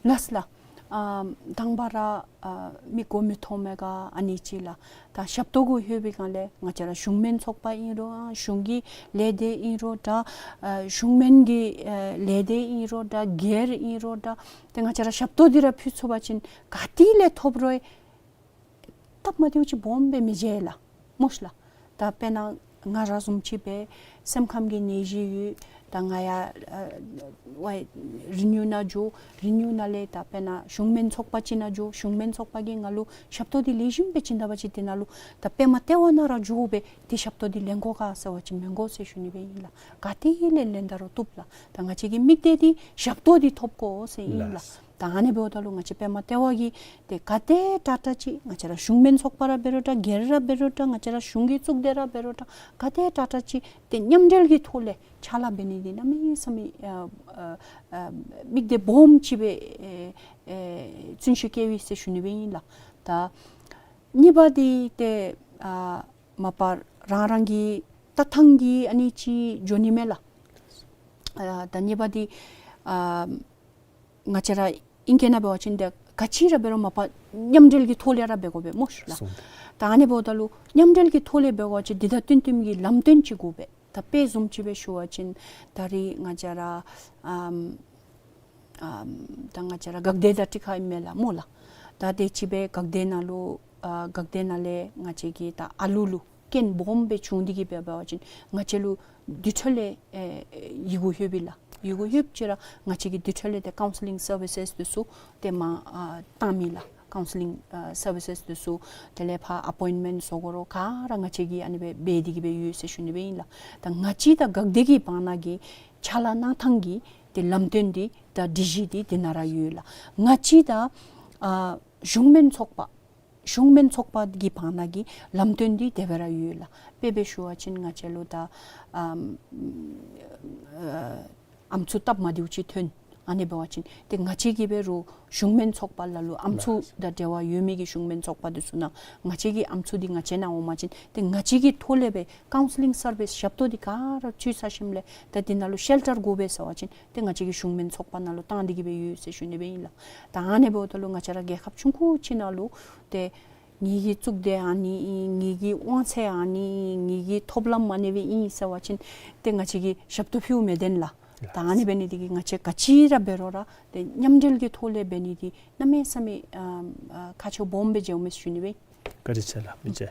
ལགས། ལགས་ལགས། ཨ་དང་པ་ར་ཨ་མི་གོ་མི་མཐོང་མི་ག་ཨ་ནི་ཅིག་ལགས། ད་ཞབས་ཏོག་གུ་ལྷོད་པའི་སྒང་ལས་ང་བཅས་ར་གཞུང་སྨན་ཚོགས་པ་ཨིན་རུང་ཨ་གཞུང་གི་ལས་སྡེ་ཨིན་རུང་ད་ཨ་གཞུང་སྨན་གྱི་ཨ་ལས་སྡེ་ཨིན་རུང་ད་སྒེར་ཨིན་རུང་ད་ཏེ་ང་བཅས་ར་ཞབས་ཏོག་འདི་ར་ཕུལ་ཚུགས་པ་ཅིན་ག་ཏེ་ལས་ཐོབ་རུང་སྟབས་མ་བདེཝ་ཅིག་སྦོམ་སྦེ་མི་འབྱུང་ལགས། མོ་ཤིག་ལགས། ད་དཔེར་ན་ང་ར་བཟུམ་ཅིག་སྦེ་སེམས་ཁམས་ཀྱི་ནད་གཞི་ཡོད། ད་ང་ཡང་ཨ་ཝའི་རི་ནིའུ་ནང་འགྱོ། རི་ནིའུ་ནང་ལས་ད་དཔེར་ན་གཞུང་སྨན་ཚོགས་པ་ཅིག་ནང་འགྱོ། གཞུང་སྨན་ཚོགས་པ་གིས་ང་ལུ་ཞབས་ཏོག་འདི་ལེགས་ཤོམ་སྦེ་བྱིན་ད་པ་ཅིན་དེ་ནང་ལུ་ད་པདྨ་ལྟེ་བ་ནང་ར་འགྱོ་སྦེ་ཏེ་ཞབས་ཏོག་འདི་ལེན་དགོ་ག་ཟེར་བ་ཅིན་མི་དགོ་ཟེར་ཞུ་ནི་སྦེ་ཨིན་ལགས། ག་ཏེ་ལས་ལེན་ད་རུང་བཏུབ་ལགས། ད་ང་བཅས་ཀྱི་དམིགས་གཏད་འདི་ཞབས་ཏོག་འདི་ཐོབ་དགོ་ཟེར་ཨིན་ལགས། ལགས། ད་ཨ་ནི་འབདཝ་ད་ལུ་ང་བཅས་པདྨ་ལྟེ་བ་གིས་ཏེ་ག་དེ་དྲག་དྲག་ཅིག་ང་བཅས་ར་གཞུང་སྨན་ཚོགས་པ་ར་འབད་རུང་ད་སྒེར་ར་འབད་རུང་ད་ང་བཅས་ར་གཞུང་གི་གཙུག་སྡེ་ར་འབད་རུང་ད་ག་དེ་དྲག་དྲག་ཅིག་ཏེ་མཉམ་འབྲེལ་གྱི་ཐོག་ལས་ཕྱག་ལཱ་འབད་ནི་འདི་གནམ་མེད་ས་མེད་ཨ་ཨ་ཨ་དམིགས་གཏད་སྦོམ་ཅིག་སྦེ་ཨེ་ཨེ་བརྩོན་ཤུགས་བསྐྱེད་པས་ཟེར་ཞུ་ནི་སྦེ་ཨིན་ལགས། ད་གཉིས་པ་འདི་ཏེ་ཨ་མ་པ་རང་རང་གི་ལྟ་ཐངས་འདི་ཨ་ནི་ཅིག་འགྱོ་ནི་མས་ལགས། ཨ་ད་གཉིས་པ་འདི་ཨ་ང་བཅས་ར་ཨིང་སྐད་ནང་འབད་བ་ཅིན་ཏེ་ག་ཅི་ར་འབད་རུང་མ་པ་མཉམ་འབྲེལ་གྱི་ཐོག་ལས་ར་འབད་དགོ་པས་མོ་ཤིག་ལགས། སོང་། ད་ཨ་ནི་འབདཝ་ད་ལུ་མཉམ་འབྲེལ་གྱི་ཐོག་ལས་འབད་དགོ་པ་ཅིན་འདི་དང་བསྟུན་བསྟུནམ་གྱི་ལམ་སྟོན་ཅིག་དགོ་པས། ད་དཔེ་བཟུམ་ཅིག་སྦེ་ཞུ་བ་ཅིན་ད་རེས་ང་བཅས་ར་ཨམ་ཨམ་ད་ང་བཅས་ར་འགག་སྡེ་དང་ཊི་ཁ་ཨིན་མས་ལགས་མོ་ལགས། ད་དེ་ཅིག་སྦེ་འགག་སྡེ་ནང་ལུ་ཨ་འགག་སྡེ་ནང་ལས་ང་བཅས་ཀྱིས་ད་ཨ་ལུ་ལུ་རྐྱེན་སྦོམ་སྦེ་བྱུང་སྟེ་གི་སྦེ་འབད་བ་ཅིན་ང་བཅས་ལུ་དེ་འཕྲོ་ལས་ཨེ་ཡི་གུ་ལྷོདཔ་ཨིན་ལགས། ཡི་གུ་ལྷོདཔ་ཅིག་ར་ང་བཅས་ཀྱིས་དེ་འཕྲོ་ལས་ཏེ་ཀའུན་སི་ལིང་སར་བི་སེས་འདི་ཚུ་ཏེ་མར་ཨ་བཏངམ་ཨིན་ལགས། ཀའུན་སི་ལིང་ཨ་སར་བི་སེས་འདི་ཚུ་དེ་ལས་ཕར་ཨ་པོའིནཊ་མེནཊ་བཟོ་དགོ་རུང་ག་ར་ང་བཅས་ཀྱིས་ཨ་ནི་སྦེ་འབད་དེ་གི་སྦེ་ཡོད་ཟེར་ཞུ་ནི་སྦེ་ཨིན་ལགས། ད་ང་བཅས་དང་འགག་སྡེ་གི་བར་ན་གི་ཕྱག་ལཱ་གནང་ཐངས་ཀྱི་ཏེ་ལམ་སྟོན་འདི་ད་སྒྲིག་གཞི་འདི་དེ་ནང་ར་ཡོད་ལགས། ང་བཅས་དང་ཨ་གཞུང་སྨན་ཚོགས་པ་གཞུང་སྨན་ཚོགས་པ་གི་བར་ན་གི་ལམ་སྟོན་འདི་དེ་སྦེ་ར་ཡོད་ལགས། དཔེ་སྦེ་ཞུ་བ་ཅིན་ང་བཅས་ལུ་ད་ཨམ་ཨ་ཨམ་སྲུ་སྟབས་མ་བདེཝ་ཅིག་ཐོན། ཨ་ནི་འབད་བ་ཅིན་ཏེ་ང་བཅས་ཀྱིས་འབད་རུང་གཞུང་སྨན་ཚོགས་པ་ལ་ལུ་ཨམ་སྲུ་དང་འབྲེལ་བ་ཡོད་མི་གི་གཞུང་སྨན་ཚོགས་པ་འདི་ཚུ་ནང་ང་བཅས་ཀྱི་ཨམ་སྲུ་འདི་ང་བཅས་ནང་འོང་པ་ཅིན་ཏེ་ང་བཅས་ཀྱི་ཐོག་ལས་སྦེ་ཀའུན་སི་ལིང་སར་བི་སེས་ཞབས་ཏོག་འདི་ག་ར་ཚུ་ཚར་ཞིནམ་ལས་ད་འདི་ནང་ལུ་ཤེལ་ཊར་དགོ་པས་ཟེར་བ་ཅིན་ཏེ་ང་བཅས་ཀྱིས་གཞུང་སྨན་ཚོགས་པ་ནང་ལུ་བཏང་སྟེ་གི་སྦེ་ཡོད་ཟེར་ཞུ་ནི་སྦེ་ཨིན་ལགས། ད་ཨ་ནི་འབདཝ་ད་ལུ་ང་བཅས་ར་རྒྱལ་ཁབ་ཆུང་ཀུ་ཅིག་ནང་ལུ་ཏེ་ངེ་གི་གཙུག་སྡེ་ཨ་ནི་ཨིན། ངེ་གི་དབང་ཚད་ཨ་ནི་ཨིན། ངེ་གི་ཐོབ་ལམ་ཨ་ནི་སྦེ་ཨིན་ཟེར་བ་ཅིན་ཏེ་ང་བཅས་ཀྱིས་ཞབས་ཏོག་ཕུལཝ་མི་བདེན་ལགས། ད་ཨ་ནི་འབད་ནི་འདི་གིས་ང་བཅས་ག་ཅི་ར་འབད་རུང་ར་ཏེ་མཉམ་འབྲེལ་གྱི་ཐོག་ལས་འབད་ནི་འདི་གནམ་མེད་ས་མེད་ཨ་ཨ་ཁག་ཆེཝ་སྦོམ་སྦེ་འགྱོཝ་མས་ཟེར་ཞུ་ནི་སྦེ། བཀའ་དྲིན་ཆེ་ལགས། མི་རྗེ་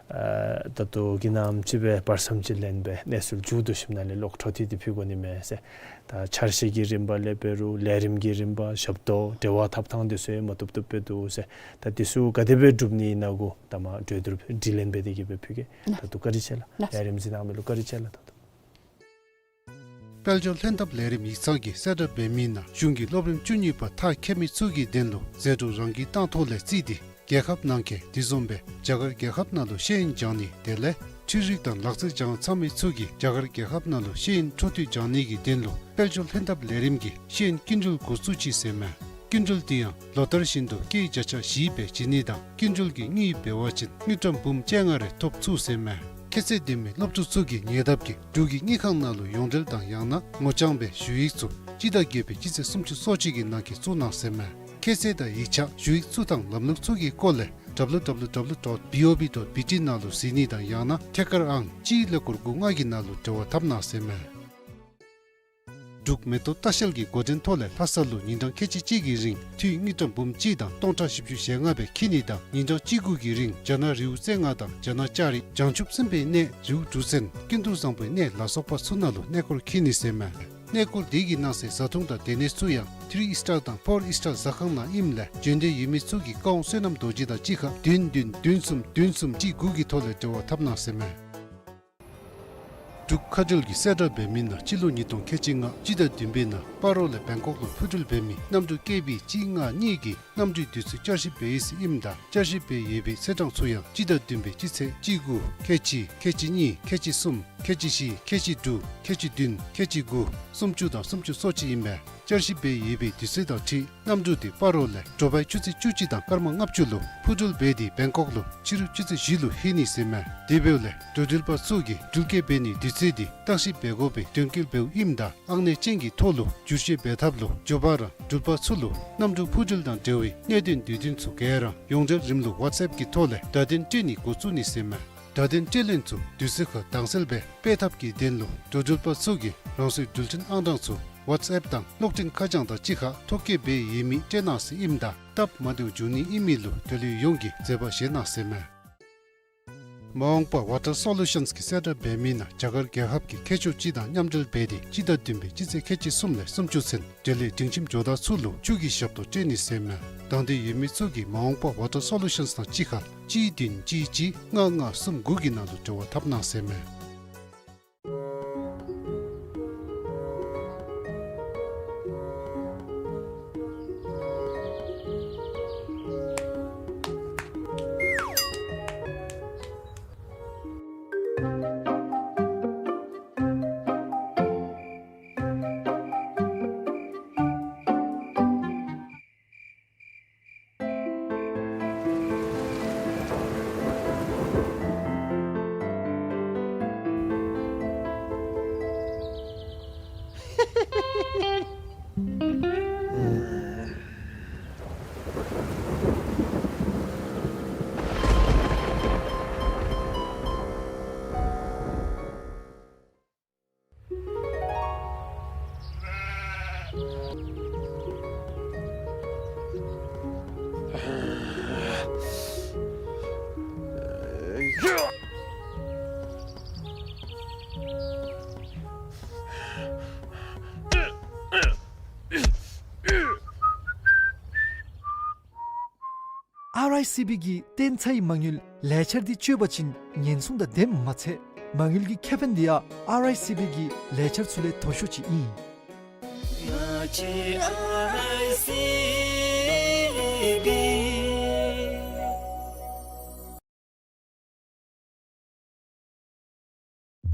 ཨ་ད་ལྟོ་གི་ནམ་ཅིག་སྦེ་བར་མཚམས་ཅིག་ལེན་སྦེ་གནས་ཚུལ་མཇུག་བསྡུ་ཞིནམ་ལས་ལོག་འཕྲོ་མཐུད་དེ་ཕུལ་དགོ་ནི་མས་ཟེར། ད་འཆར་གཞི་གི་རིམ་པ་ལས་འབད་རུང་ལས་རིམ་གྱི་རིམ་པ་ཞབས་ཏོག་འབྲེལ་བ་འཐབ་ཐངས་འདི་ཚུ་ཡང་མ་བཏུབ་བཏུབ་སྦེ་འདུག་ཟེར། ད་འདི་ཚུ་ག་དེ་སྦེ་སྒྲུབ་ནི་ཨིན་ན་གུ་ད་མ་གྲོས་བསྡུར་དྲི་ལན་འབད་དེ་གི་སྦེ་ཕུལ་གེ། ད་ལྟོ་བཀའ་དྲིན་ཆེ་ལགས། ལགས། ལས་རིམ་གཟིགས་གནང་མི་ལུ་བཀའ་དྲིན་ཆེ་ལགས། ད་ལྟོ་དཔལ་འབྱོར་ལྷན་ཐབས་ལས་རིམ་ཡིག་ཚང་གིས་གསལ་བསྒྲགས་འབད་མི་ནང་གཞུང་གི་སློབ་རིམ་བཅུ་གཉིས་པ་མཐར་འཁྱོལ་མི་ཚུ་གི་དོན་ལུ་ཟད་འགྲོ་རང་གི་གཏང་ཐོག་ལས་བརྩིས་ཏེ་རྒྱལ་ཁབ་ནང་འཁོད་དེ་བཟུམ་སྦེ་རྒྱ་གར་རྒྱལ་ཁབ་ནང་ལུ་ཤེས་ཡོན་སྦྱང་ནི་དེ་ལས་འཕྲུལ་རིག་དང་ལག་རྩལ་སྦྱང་ཚར་མི་ཚུ་གིས་རྒྱ་གར་རྒྱལ་ཁབ་ནང་ལུ་ཤེས་ཡོན་འཕྲོ་མཐུད་སྦྱང་ནི་གི་དོན་ལུ་དཔལ་འབྱོར་ལྷན་ཐབས་ལས་རིམ་གྱིས་ཤེས་ཡོན་སྐྱིན་འགྲུལ་འགོ་བཙུགས་ཅི་ཟེར་མས། སྐྱིན་འགྲུལ་དེ་ཡང་ལོ་ལྟར་བཞིན་དུ་སྐྱེད་བརྒྱ་ཆ་བཞི་སྦེ་བྱིན་ནི་དང་སྐྱིན་འགྲུལ་གྱི་དངུལ་འབད་བ་ཅིན་དངུལ་ཀྲམ་འབུམ་བཅོ་ལྔ་རེ་ཐོབ་ཚུགས་ཟེར་མས། ཁྱད་ཚད་ལྡན་མི་སློབ་ཕྲུག་ཚུ་གིས་ཉེ་འདབས་ཀྱི་འབྲུག་གི་དངུལ་ཁང་ནང་ལུ་ཡོངས་འབྲེལ་དང་ཡང་ན་ངོ་རྐྱང་སྦེ་ཞུ་ཡིག་ཚུ་སྤྱི་ཟླ་བརྒྱད་པའི་སྤྱི་ཚེས་སུམ་ཅུ་སོ་གཅིག་གི་ནང་འཁོད་བཙུགས་གནང་ཟེར་མས། ཁྱད་ཚད་དང་ཡིག་ཆ་ཞུ་ཡིག་ཚུ་དང་ལམ་ལུགས་ཚུ་གི་སྐོར་ལས་W W W dot B O B dot B T ནང་ལུ་གཟིགས་ནི་དང་ཡང་ན་ཐད་ཀར་ཨང་གཅིག་ཀླད་ཀོར་དགུ་ལྔ་གི་ནང་ལུ་འབྲེལ་བ་འཐབ་གནང་ཟེར་མས། འབྲུག་མེ་ཏོག་ལྟ་བཤལ་གྱི་འགོ་འདྲེན་ཐོག་ལས་ལྷ་ས་ལུ་ཉིན་གྲངས་ཁལ་གཅིག་གཅིག་གི་རིང་འཐུས་དངུལ་ཀྲམ་འབུམ་གཅིག་དང་སྟོང་ཕྲག་བཞི་བཅུ་ཞེ་ལྔ་སྦེ་འཁྱིད་ནི་དང་ཉིན་གྲངས་བཅུ་དགུ་གི་རིང་རྒྱ་ནག་རི་བོ་རྩེ་ལྔ་དང་རྒྱ་ནག་ལྕགས་རི་བྱང་ཆུབ་སེམས་དཔའི་གནས་རི་བོ་གྲུ་གཟིངས་ཀུན་ཏུ་བཟང་པོའི་གནས་ལ་སོགས་པ་ཚུ་ནང་ལུ་གནས་སྐོར་འཁྱིད་ནི་ཟེར་མས། གནས་སྐོར་དེ་གི་ནང་གསེས་བཟའ་འཐུང་དང་སྡོད་གནས་ཚུ་ཡང་ཐི་རི་ཨིས་ཊར་དང་ཕོར་ཨིས་ཊར་ཟ་ཁང་ནང་ཨིནམ་ལས་བྱོན་འདོད་ཡོད་མི་ཚུ་གིས་ཀ་ཝང་བསོད་ནམས་རྡོ་རྗེ་དང་གཅིག་ཁར་བདུན་བདུན་བདུན་གསུམ་བདུན་གསུམ་གཅིག་དགུ་གི་ཐོག་ལས་འབྲེལ་བ་འཐབ་གནང་ཟེར་མས། འབྲུག་མཁའ་འགྲུལ་གྱི་གསལ་བསྒྲགས་འབད་མི་ནང་སྤྱི་ལོ་ཉིས་སྟོང་ཁལ་གཅིག་ལྔ་སྤྱི་ཟླ་བདུན་པའི་ནང་སྤ་རོ་ལས་བེང་ཀོག་ལུ་འཕུར་འགྲུལ་འབད་མི་གནམ་གྲུ་ཀེ་བི་གཅིག་ལྔ་གཉིས་ཀྱི་གནམ་གྲུའི་དུས་ཚོད་བསྐྱར་ཞིབ་འབད་ཡོད་ཟེར་ཨིནམ་ད་བསྐྱར་ཞིབ་འབད་ཡོད་པའི་ཚེས་གྲངས་ཚུ་ཡང་སྤྱི་ཟླ་བདུན་པའི་སྤྱི་ཚེས་བཅུ་དགུ་ཁལ་གཅིག་ཁལ་གཅིག་གཉིས་ཁལ་གཅིག་གསུམ་ཁལ་གཅིག་བཞི་ཁལ་གཅིག་དྲུག་ཁལ་གཅིག་བདུན་ཁལ་གཅིག་དགུ་སུམ་ཅུ་དང་སུམ་ཅུ་སོ་གཅིག་ཨིན་པས། བསྐྱར་ཞིབ་འབད་ཡོད་པའི་དུས་ཚོད་དང་འཁྲིལ་གནམ་གྲུ་དེ་སྤ་རོ་ལས་དྲོ་པའི་ཆུ་ཚོད་བཅུ་གཅིག་དང་སྐར་མ་ལྔ་བཅུ་ལུ་འཕུར་འགྲུལ་འབད་དེ་བེང་ཀོག་ལུ་ཕྱི་རུ་ཆུ་ཚོད་བཞི་ལུ་ལྷོད་ནི་ཟེར་མས། དེ་འབདཝ་ལས་འགྲོ་འགྲུལ་པ་ཚུ་གིས་འགྲུལ་སྐྱེལ་འབད་ནིའི་དུས་ཚོད་དེ་བརྟག་ཞིབ་འབད་དགོ་པའི་དོན་འཁྱོལ་འབདཝ་ཨིནམ་ད་ཨང་གནས་ཅན་གྱི་ཐོག་ལུ་བསྒྱུར་བཅོས་འབད་ཐབས་ལུ་འགྱོ་བ་ར་འགྲུལ་པ་ཚུ་ལུ་གནམ་གྲུ་འཕུར་འགྲུལ་དང་འབྲེལ་བའི་གནད་དོན་དུས་སྟོན་ཚུ་ག་ར་ཡོངས་འབྲེལ་རིམ་ལུགས་ཝཊས་ཨེཔ་གི་ཐོག་ལས་བརྡ་དོན་སྤྲོད་ནི་འགོ་བཙུགས་ནི་ཟེར་མས། བརྡ་དོན་སྤྲོད་ལེན་ཚུ་དུས་ཚོད་ཁར་དྭངས་གསལ་སྦེ་སྤེལ་ཐབས་ཀྱི་དོན་ལུ་འགྲོ་འགྲུལ་པ་ཚུ་གིས་རང་སོའི་འགྲུལ་འཕྲིན་ཨང་གྲངས་ཚུ་ཝཊས་ཨེཔ་དང་གློག་འཕྲིན་ཁ་བྱང་དང་གཅིག་ཁར་ཐོ་བཀོད་འབད་ཡོད་མི་སྤྲོད་གནང་ཟེར་ཨིནམ་ད་སྟབས་མ་བདེཝ་འབྱུང་ནི་ཨིན་མི་ལུ་འབྲེལ་ཡོད་ཡོངས་ཀྱིས་མཛད་པ་བཞེས་གནང་ཟེར་མས། མ་འོངས་པ་ཝ་ཊར་སོ་ལུ་ཤཱནསི་གི་གསལ་བསྒྲགས་འབད་མི་ནང་རྒྱ་གར་རྒྱལ་ཁབ་ཀྱི་མཁས་མཆོག་སྤྱི་དང་མཉམ་འབྲེལ་འབད་དེ་སྤྱི་ཟླ་བདུན་པའི་སྤྱི་ཚེས་ཁལ་གཅིག་གསུམ་ལས་སུམ་ཅུ་ཚུན་འབྲེལ་ཡོད་སྒྲིང་ཁྱིམ་ཇོ་བདག་ཚུ་ལུ་ཆུ་གི་ཞབས་ཏོག་སྤྲོད་ནི་ཟེར་མས། དང་འདོད་ཡོད་མི་ཚུ་གིས་མ་འོངས་པ་ཝ་ཊར་སོ་ལུ་ཤཱནསི་དང་གཅིག་ཁར་གཅིག་བདུན་གཅིག་གཅིག་ལྔ་ལྔ་གསུམ་དགུ་གི་ནང་ལུ་འབྲེལ་བ་འཐབ་གནང་ཟེར་མས། ཨར་ཨའི་སི་བི་གི་གཏན་ཚའི་མ་དངུལ་ལས་འཆར་འདི་སྤྱོད་པ་ཅིན་ཉེན་སྲུང་དང་ལྡནམ་མ་ཚད་མ་དངུལ་གྱི་ཁེ་ཕན་འདི་ཡང་ཨར་ཨའི་སི་བི་གི་ལས་འཆར་ཚུ་ལས་མཐོ་ཤོས་ཅིག་ཨིན།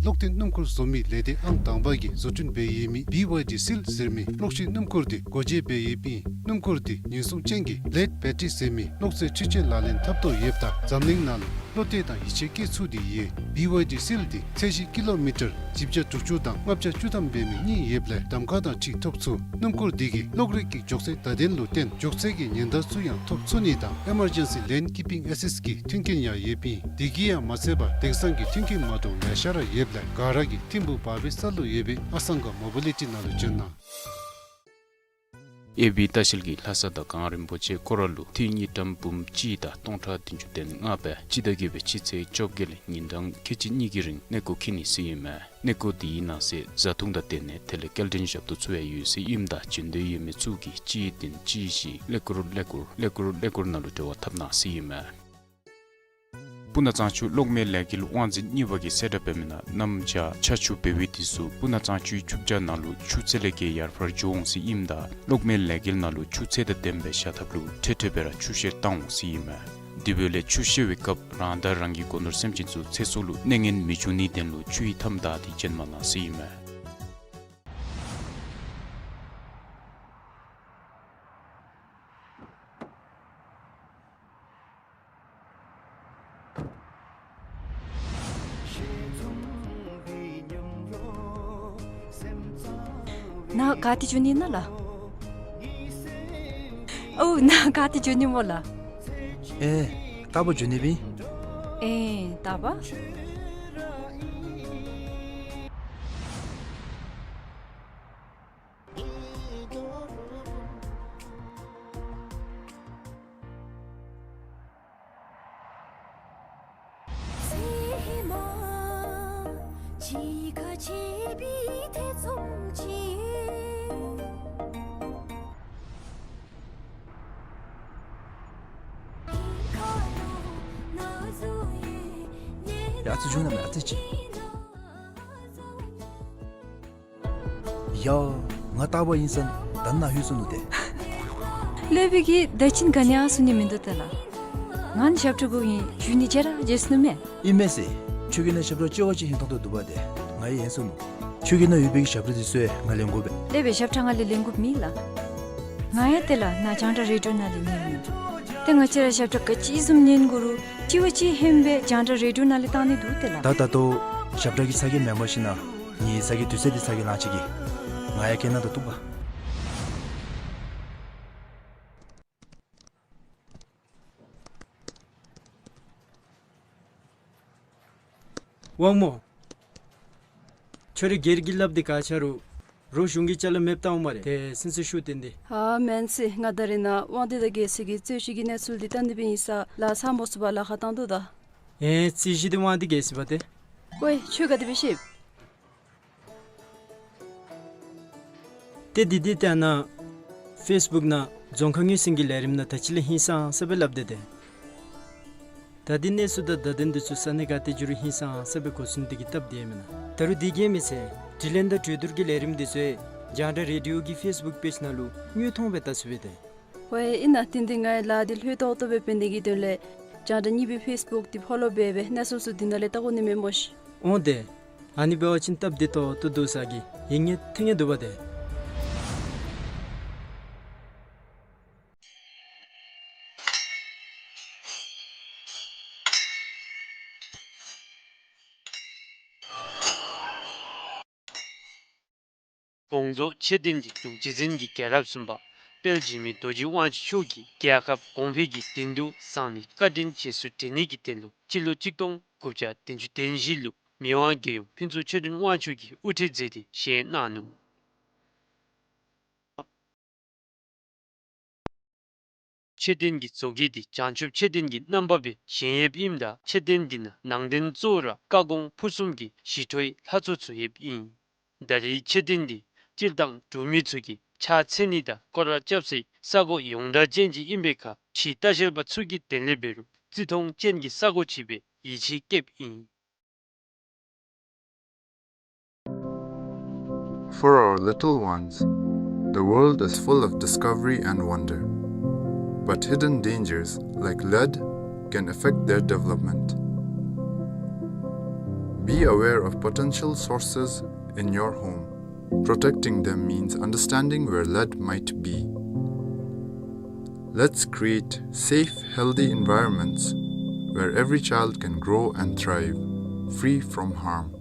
གློག་འཐེན་སྣུམ་འཁོར་བཟོ་མི་ལས་སྡེ་ཨང་དང་པ་གིས་བཟོ་སྐྲུན་འབད་ཡོད་མི་བི་ཝའི་ཌི་སིལ་ཟེར་མི་གློག་ཤིང་སྣུམ་འཁོར་འདི་སྒོ་འབྱེད་འབད་ཡོདཔ་ཨིན། སྣུམ་འཁོར་འདི་ཉེན་སྲུང་ཅན་གྱི་ལེཌ་བེ་ཊ་རི་ཟེར་མི་གློག་རྩེད་འཕྲུལ་ཆས་ལག་ལེན་འཐབ་ཐོག་ཡོདཔ་ད་འཛམ་གླིང་ནང་ལུ་བློ་གཏད་དང་ཡིད་ཆེས་བསྐྱེད་ཚུགས་ཏེ་ཡོད། བི་ཝའི་ཌི་སིལ་འདི་ཚད་གཞི་ཀི་ལོ་མི་ཊར་བཞི་བརྒྱ་དྲུག་ཅུ་དང་ལྔ་བརྒྱ་བཅུ་ཐམ་འབད་མི་གཉིས་ཡོདཔ་ལས་གདམ་ཁ་དང་འཁྲིལ་ཐོབ་ཚུགས། སྣུམ་འཁོར་འདི་གིས་གློག་རིག་གི་མགྱོགས་ཚད་བརྡ་དོན་ལུ་བརྟེན་མགྱོགས་ཚད་ཀྱི་ཉེན་བརྡ་ཚུ་ཡང་ཐོབ་ཚུགས་ནི་དང་ཨི་མར་ཇེན་སི་ལེན་ཀིཔ་པིང་ཨེ་སིསཊ་གི་མཐུན་རྐྱེན་ཡང་ཡོདཔ་ཨིན། དེ་གིས་ཡང་མ་ཚད་པར་དེང་སང་གི་མཐུན་རྐྱེན་མ་འདྲཝ་ལེ་ཤ་ར་ཡོདཔ་ལས་ག་ར་གིས་ཐིམ་ཕུག་བར་བའི་ས་ལུ་ཡོད་པའི་ཨ་སང་ག་མོ་བི་ལི་ཊི་ནང་ལུ་བྱོན་གནང་། ཨེ་བི་ལྟ་བཤལ་གྱིས་ལྷ་ས་དང་གངས་རིན་པོ་ཆེ་སྐོར་ར་ལུ་འཐུས་དངུལ་ཀྲམ་འབུམ་གཅིག་དང་སྟོང་ཕྲག་བདུན་ཅུ་དོན་ལྔ་སྦེ་སྤྱི་ཟླ་བརྒྱད་པའི་སྤྱི་ཚེས་བཅོ་བརྒྱད་ལས་ཉིན་གྲངས་ཁལ་གཅིག་གཉིས་ཀྱི་རིང་གནས་སྐོར་འཁྱིད་ནི་ཟེར་ཨིན་མས། གནས་སྐོར་འདི་གི་ནང་གསེས་བཟའ་འཐུང་དང་སྡོད་གནས་དེ་ལས་སྐྱེལ་འདྲེན་ཞབས་ཏོག་ཚུ་ཡང་ཡོད་ཟེར་ཨིནམ་ད་བྱོན་འདོད་ཡོད་མི་ཚུ་གིས་གཅིག་བདུན་གཅིག་བཞི་ཀླད་ཀོར་ཀླད་ཀོར་ཀླད་ཀོར་ཀླད་ཀོར་ནང་ལུ་འབྲེལ་བ་འཐབ་གནང་ཟེར་ཨིན་མས། སྤུ་ན་གཙང་ཆུ་གློག་མེ་ལས་འགུལ་དབང་འཛིན་གཉིས་པ་གིས་གསལ་བསྒྲགས་འབད་མི་ནང་གནམ་བྱཱར་ཆར་ཆུ་འབེལ་བའི་དུས་སུ་སྤུ་ན་གཙང་ཆུའི་ཆུ་བྱཱ་ནང་ལུ་ཆུ་ཚད་ལས་བརྒལ་ཡར་འཕར་འགྱོ་འོང་ཟེར་ཨིནམ་ད་གློག་མེ་ལས་འགུལ་ནང་ལུ་ཆུ་ཚད་དང་ལྡནམ་སྦེ་བཞག་ཐབས་ལུ་འཕྲལ་འཕྲལ་སྦེ་ར་ཆུ་བཤལ་བཏང་འོང་ཟེར་ཨིན་མས། དེ་འབདཝ་ལས་ཆུ་བཤལ་བའི་སྐབས་རང་དང་རང་གི་སྒོ་ནོར་སེམས་ཅན་ཚུ་ཚེ་སྲོག་ལུ་གནོད་ངན་མི་འབྱུང་ནིའི་དོན་ལུ་ཆུ་ཡི་མཐའམ་བདའ་སྟེ་བྱོན་མ་གནང་ཟེར་ཨིན་མས། ནཱ་ག་ཏེ་འགྱོ་ནི་ཨིན་ན་ལགས། ཨོ་ནཱ་ག་ཏེ་འགྱོ་ནི་སྨོ་ལགས། ཨེ་རྟག་བུ་འགྱོ་ནི་སྦེ་ཨིན། ཨེ་རྟག་པ། ཡ་ཨ་ཙི་བཞུགས་གནང་མས་ཨ་ཙི་ཅིག། ཡ་ང་རྟག་པ་ཨིན་ས་ད་ནཱ་ལྷོད་སོ་ནུག་ཏེ། ལྷོད་པའི་གི་ད་ཅི་ག་ནི་ཡང་གསུང་ནི་མིན་འདུག་ཏེ་ལགས། ང་ནི་ཞབས་ཁྲ་དགོ་ཨིན་ཞུ་ནི་བརྗེད་ར་བརྗེད་སོ་ནུག་མས། ཨིན་མས་ཟེར། ཁྱོད་ཀྱི་ནང་ཞབས་ཁྲ་ཅོག་ཅིག་ཧིང་ཐོང་ཐོང་འདུག་པ་ཏེ། ང་ཡང་ཡེངས་སོ་ནུག། ཁྱོད་ཀྱི་ནང་ཡོད་པའི་གི་ཞབས་ཁྲ་འདི་ཚུ་ཡང་ང་ལེན་དགོ་པས། ལྷོད་པའི་ཞབས་ཁྲ་ང་ལས་ལེན་དགོཔ་མེད་ལགས། ང་ཡང་ཏེ་ལགས་ནཱ་རྒྱང་བསྒྲགས་རེ་ཌི་ཡོ་ནང་ལས་ཉན་ནི། ཏེ་ང་བཅས་ར་ཞབས་ཁྲ་ག་ཅི་བཟུམ་ཉན་དགོ་རུང་གཅིག་བ་གཅིག་ཧན་སྦེ་རྒྱང་བསྒྲགས་རེ་ཌི་ཡོ་ནང་ལས་བཏང་ནི་འདུག་ཏེ་ལགས། ད་ད་ལྟོ་ཞབས་ཁྲ་གི་ཚ་གྱང་མེན་པར་ཞིན་ན་ངེའི་ཚ་གྱང་དུས་ཚོད་འདི་ཚ་གྱང་ལང་ཅི་གི། ང་ཡང་གྱེན་ལང་ད་བཏུབ་ག། དབང་མོ། ཁྱོད་རའི་སྒེར་གྱི་ལགཔ་འདི་ག་ཆ་རུང་རོགས་གཞུང་གི་ཅ་ལ་མེདཔ་བཏང་འོང་སྨ་རེ། ཏེ་སེམས་ཚེགས་ཤོར་ཏེ་འདི། ཨ་མེན་ཟེར། ང་ད་རེས་ནཱ་དབང་འདུས་དང་རྒྱལ་སྲས་ཀྱི་རྩོད་གཞི་གི་གནས་ཚུལ་འདི་བལྟ་ནི་སྦེ་ཨིན་ས་ལགས། ཚང་མ་ཚུ་བ་ལཱ་ཁག་བཏང་དོ་ད། ཨེ་རྩོད་གཞི་འདི་དབང་འདུས་རྒྱལ་སྲས་པ་ཏེ། ཝའེ་ཁྱོད་ག་དེ་སྦེ་ཤེས། ཏེ་འདི་འདི་ཏེ་ཨ་ནཱ་ཕེསི་བུཀ་ནང་རྫོང་ཁ་ངོས་ཟིན་གྱི་ལས་རིམ་ནང་ད་ཅི་ལས་ཧིང་སངས་ས་སྦེ་སླབ་སྟེ་ཏེ། ད་འདི་གནས་ཚུལ་དང་བརྡ་དོན་འདི་ཚུ་ས་གནས་ག་ཏེ་འགྱོ་རུང་ཧིང་སངས་ས་སྦེ་གོ་ཚུགས་ནི་འདི་གིས་སྟབས་བདེ་མེན་ན། ད་རུང་འདི་གིས་མི་ཚད་དྲི་ལན་དང་གྲོས་བསྡུར་གྱི་ལས་རིམ་འདི་ཚུ་རྒྱང་བསྒྲགས་རེ་ཌི་ཡོ་གི་ཕེསི་བུཀ་པེཇ་ནང་ལུ་དངོས་མཐོང་སྦེ་བལྟ་ཚུགས་པས་ཏེ། ཝའེ་ཨིན་ན། དེ་འདི་ང་ཡང་ལཱ་འདི་ལྷོད་ཏོག་ཏོ་སྦེ་འབད་ནི་གི་དོན་ལས་རྒྱང་བསྒྲགས་གཉིས་པའི་ཕེསི་བུཀ་འདི་ཕོ་ལོ་འབད་སྦེ་གནས་ཚུལ་ཚུ་འདི་ནང་ལས་བལྟ་དགོ་ནི་མས་སྨོ་ཤིག། འོང་ཏེ། ཨ་ནི་འབད་བ་ཅིན་སྟབས་བདེ་ཏོག་ཏོ་འདུག་ས་གི་ཡིད་ངེས་ཐེ་ངེས་འདུག་པ་ཏེ། དགོངས་རྫོགས་མཆོད་རྟེན་གྱི་གཙུག་རྒྱན་གྱི་རྒྱལ་རབས་གསུམ་པ་དཔལ་འཇིགས་མེད་རྡོ་རྗེ་དབང་ཕྱུག་མཆོག་གིས་རྒྱལ་ཁབ་གོང་འཕེལ་གྱི་དོན་དུ་གསང་བའི་བཀའ་དྲིན་རྗེས་སུ་དྲན་ནི་གི་དོན་ལུ་སྤྱི་ལོ་གཅིག་སྟོང་དགུ་བརྒྱ་བདུན་ཅུ་དོན་བཞི་ལུ་མི་དབང་རྒྱལ་ཡུམ་ཕུན་ཚོགས་ཆོས་སྒྲོན་དབང་ཕྱུག་གིས་དབུ་ཁྲིད་མཛད་དེ་བཞེངས་གནང་ནུག། མཆོད་རྟེན་གྱི་བཟོ་བཀོད་འདི་བྱང་ཆུབ་མཆོད་རྟེན་གྱི་རྣམ་པ་སྦེ་བཞེངས་ཡོདཔ་ཨིནམ་ད་མཆོད་རྟེན་འདི་ནང་ནང་རྟེན་གཙོ་བོ་ར་བཀའ་དགོངས་ཕུར་གསུམ་གྱི་ཞི་ཁྲོའི་ལྷ་ཚོགས་ཚུ་ཡོདཔ་ཨིན། ད་རེས་མཆོད་རྟེན་འདི་སྤྱིར་བཏང་འབྲུག་མི་ཚུ་གིས་ཕྱག་འཚལ་ནི་དང་སྐོར་ར་རྐྱབ་སའི་ས་གོ་ཡོངས་གྲགས་ཅན་ཅིག་ཨིན་པའི་ཁར་ཕྱིའི་ལྟ་བཤལ་པ་ཚུ་གི་དོན་ལས་འབད་རུང་བརྩི་མཐོང་ཅན་གྱི་ས་གོ་ཅིག་སྦེ་ཡིད་ཆེས་བསྐྱེདཔ་ཨིན། For our little ones, the world is full of discovery and wonder. But hidden dangers, like lead, can affect their development. Be aware of potential sources in your home. Protecting them means understanding where lead might be. Let's create safe, healthy environments where every child can grow and thrive, free from harm.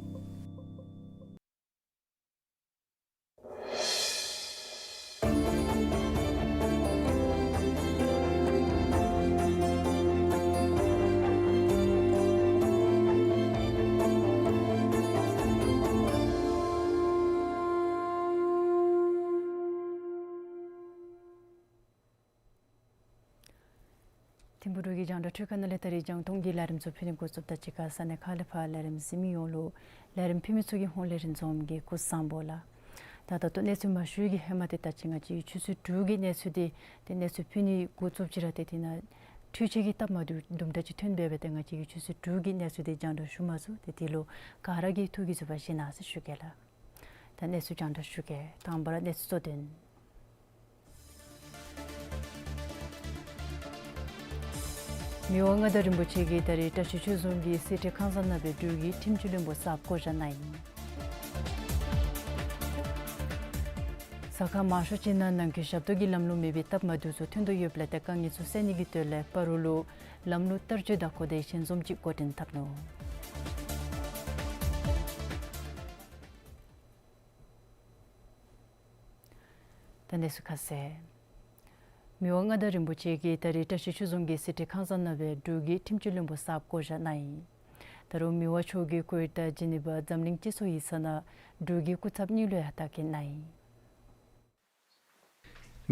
ཐིམ་ཕུག་འབྲུག་གི་རྒྱང་བསྒྲགས་འཕྲུལ་ཁང་ནང་ལས་ད་རིས་རྒྱང་མཐོང་གི་ལས་རིམ་ཚུ་ཕུལ་ནི་འགོ་བཙུགསཔ་དང་གཅིག་ཁར་ས་གནས་ཁག་ལས་ཕར་ལས་རིམ་གཟིགས་མི་ཡོངས་ལུ་ལས་རིམ་ཕུལ་མི་ཚུ་གི་ཧོངས་ལས་རིན་འཛོམས་ཀྱིས་སྐུ་གཟུགས་བཟང་པོ་ལགས། ད་ད་ལྟོ་གནས་ཚུལ་མ་ཞུ་བའི་ཧེ་མ་ཏེ་ད་ཅི་ང་བཅས་ཀྱིས་ཆུ་ཚོད་དྲུག་གི་གནས་ཚུལ་འདི་ཏེ་གནས་ཚུལ་ཕུལ་ནི་འགོ་བཙུགསཔ་ཅིག་ར་ཏེ་དེ་ནང་འཕྲུལ་ཆས་ཀྱི་སྟབས་མ་བདེཝ་དུམ་གྲ་ཅིག་ཐོན་སྦེ་སྦེ་ཏེ་ང་བཅས་ཀྱིས་ཆུ་ཚོད་དྲུག་གི་གནས་ཚུལ་འདི་རྒྱང་བསྒྲགས་ཞུ་མ་ཚུགས། ཏེ་དེ་ལུ་ག་ར་གིས་ཐུགས་ཀྱིས་བཟོད་པ་བཞེས་གནང་ཟེར་ཞུ་གེ་ལགས། ད་གནས་ཚུལ་རྒྱང་བསྒྲགས་ཞུ་གེ། དང་པ་ར་གནས་ཚུལ་གཙོ་དོན། མི་དབང་མངའ་བདག་རིན་པོ་ཆེ་གིས་ད་རིས་བཀྲ་ཤིས་ཆོས་རྫོང་གི་གསེར་ཁྲི་ཁང་བཟང་ནང་སྦེ་འབྲུག་གི་ཁྲིམས་སྤྱི་བློན་པོ་གསརཔ་བསྐོ་བཞག་གནང་ཡི། ཟ་ཁང་མང་ཤོས་ཅིག་ནང་ནང་འཁོད་ཞབས་ཏོག་གི་ལམ་ལུགས་མེད་པའི་སྟབས་མ་བདེཝ་ཚུ་ཐོན་དོ་ཡོདཔ་ལས་ཏེ་དཀའ་ངལ་ཚུ་སེལ་ནི་གི་དོན་ལས་སྤ་རོ་ལུ་ལམ་ལུགས་བསྟར་སྤྱོད་དང་གོ་བདེ་ཞལ་འཛོམས་ཅིག་འགོ་འདྲེན་འཐབ་ནུག། གནས་ཚུལ་ཁ་གསལ། མི་དབང་མངའ་བདག་རིན་པོ་ཆེ་གིས་ད་རིས་བཀྲ་ཤིས་ཆོས་རྫོང་གི་གསེར་ཁྲི་ཁང་བཟང་ནང་སྦེ་འབྲུག་གི་ཁྲིམས་སྤྱི་བློན་པོ་གསརཔ་བསྐོ་བཞག་གནང་ཡི། ད་རུང་མི་དབང་མཆོག་གིས་ཀུ་ཝེཊ་དང་ཇི་ནི་ཝ་འཛམ་གླིང་སྤྱི་ཚོགས་ཡིག་ཚང་ནང་འབྲུག་གི་སྐུ་ཚབ་གཉིས་ལུ་ཡང་ལྟ་སྐྱེལ་གནང་ཡི།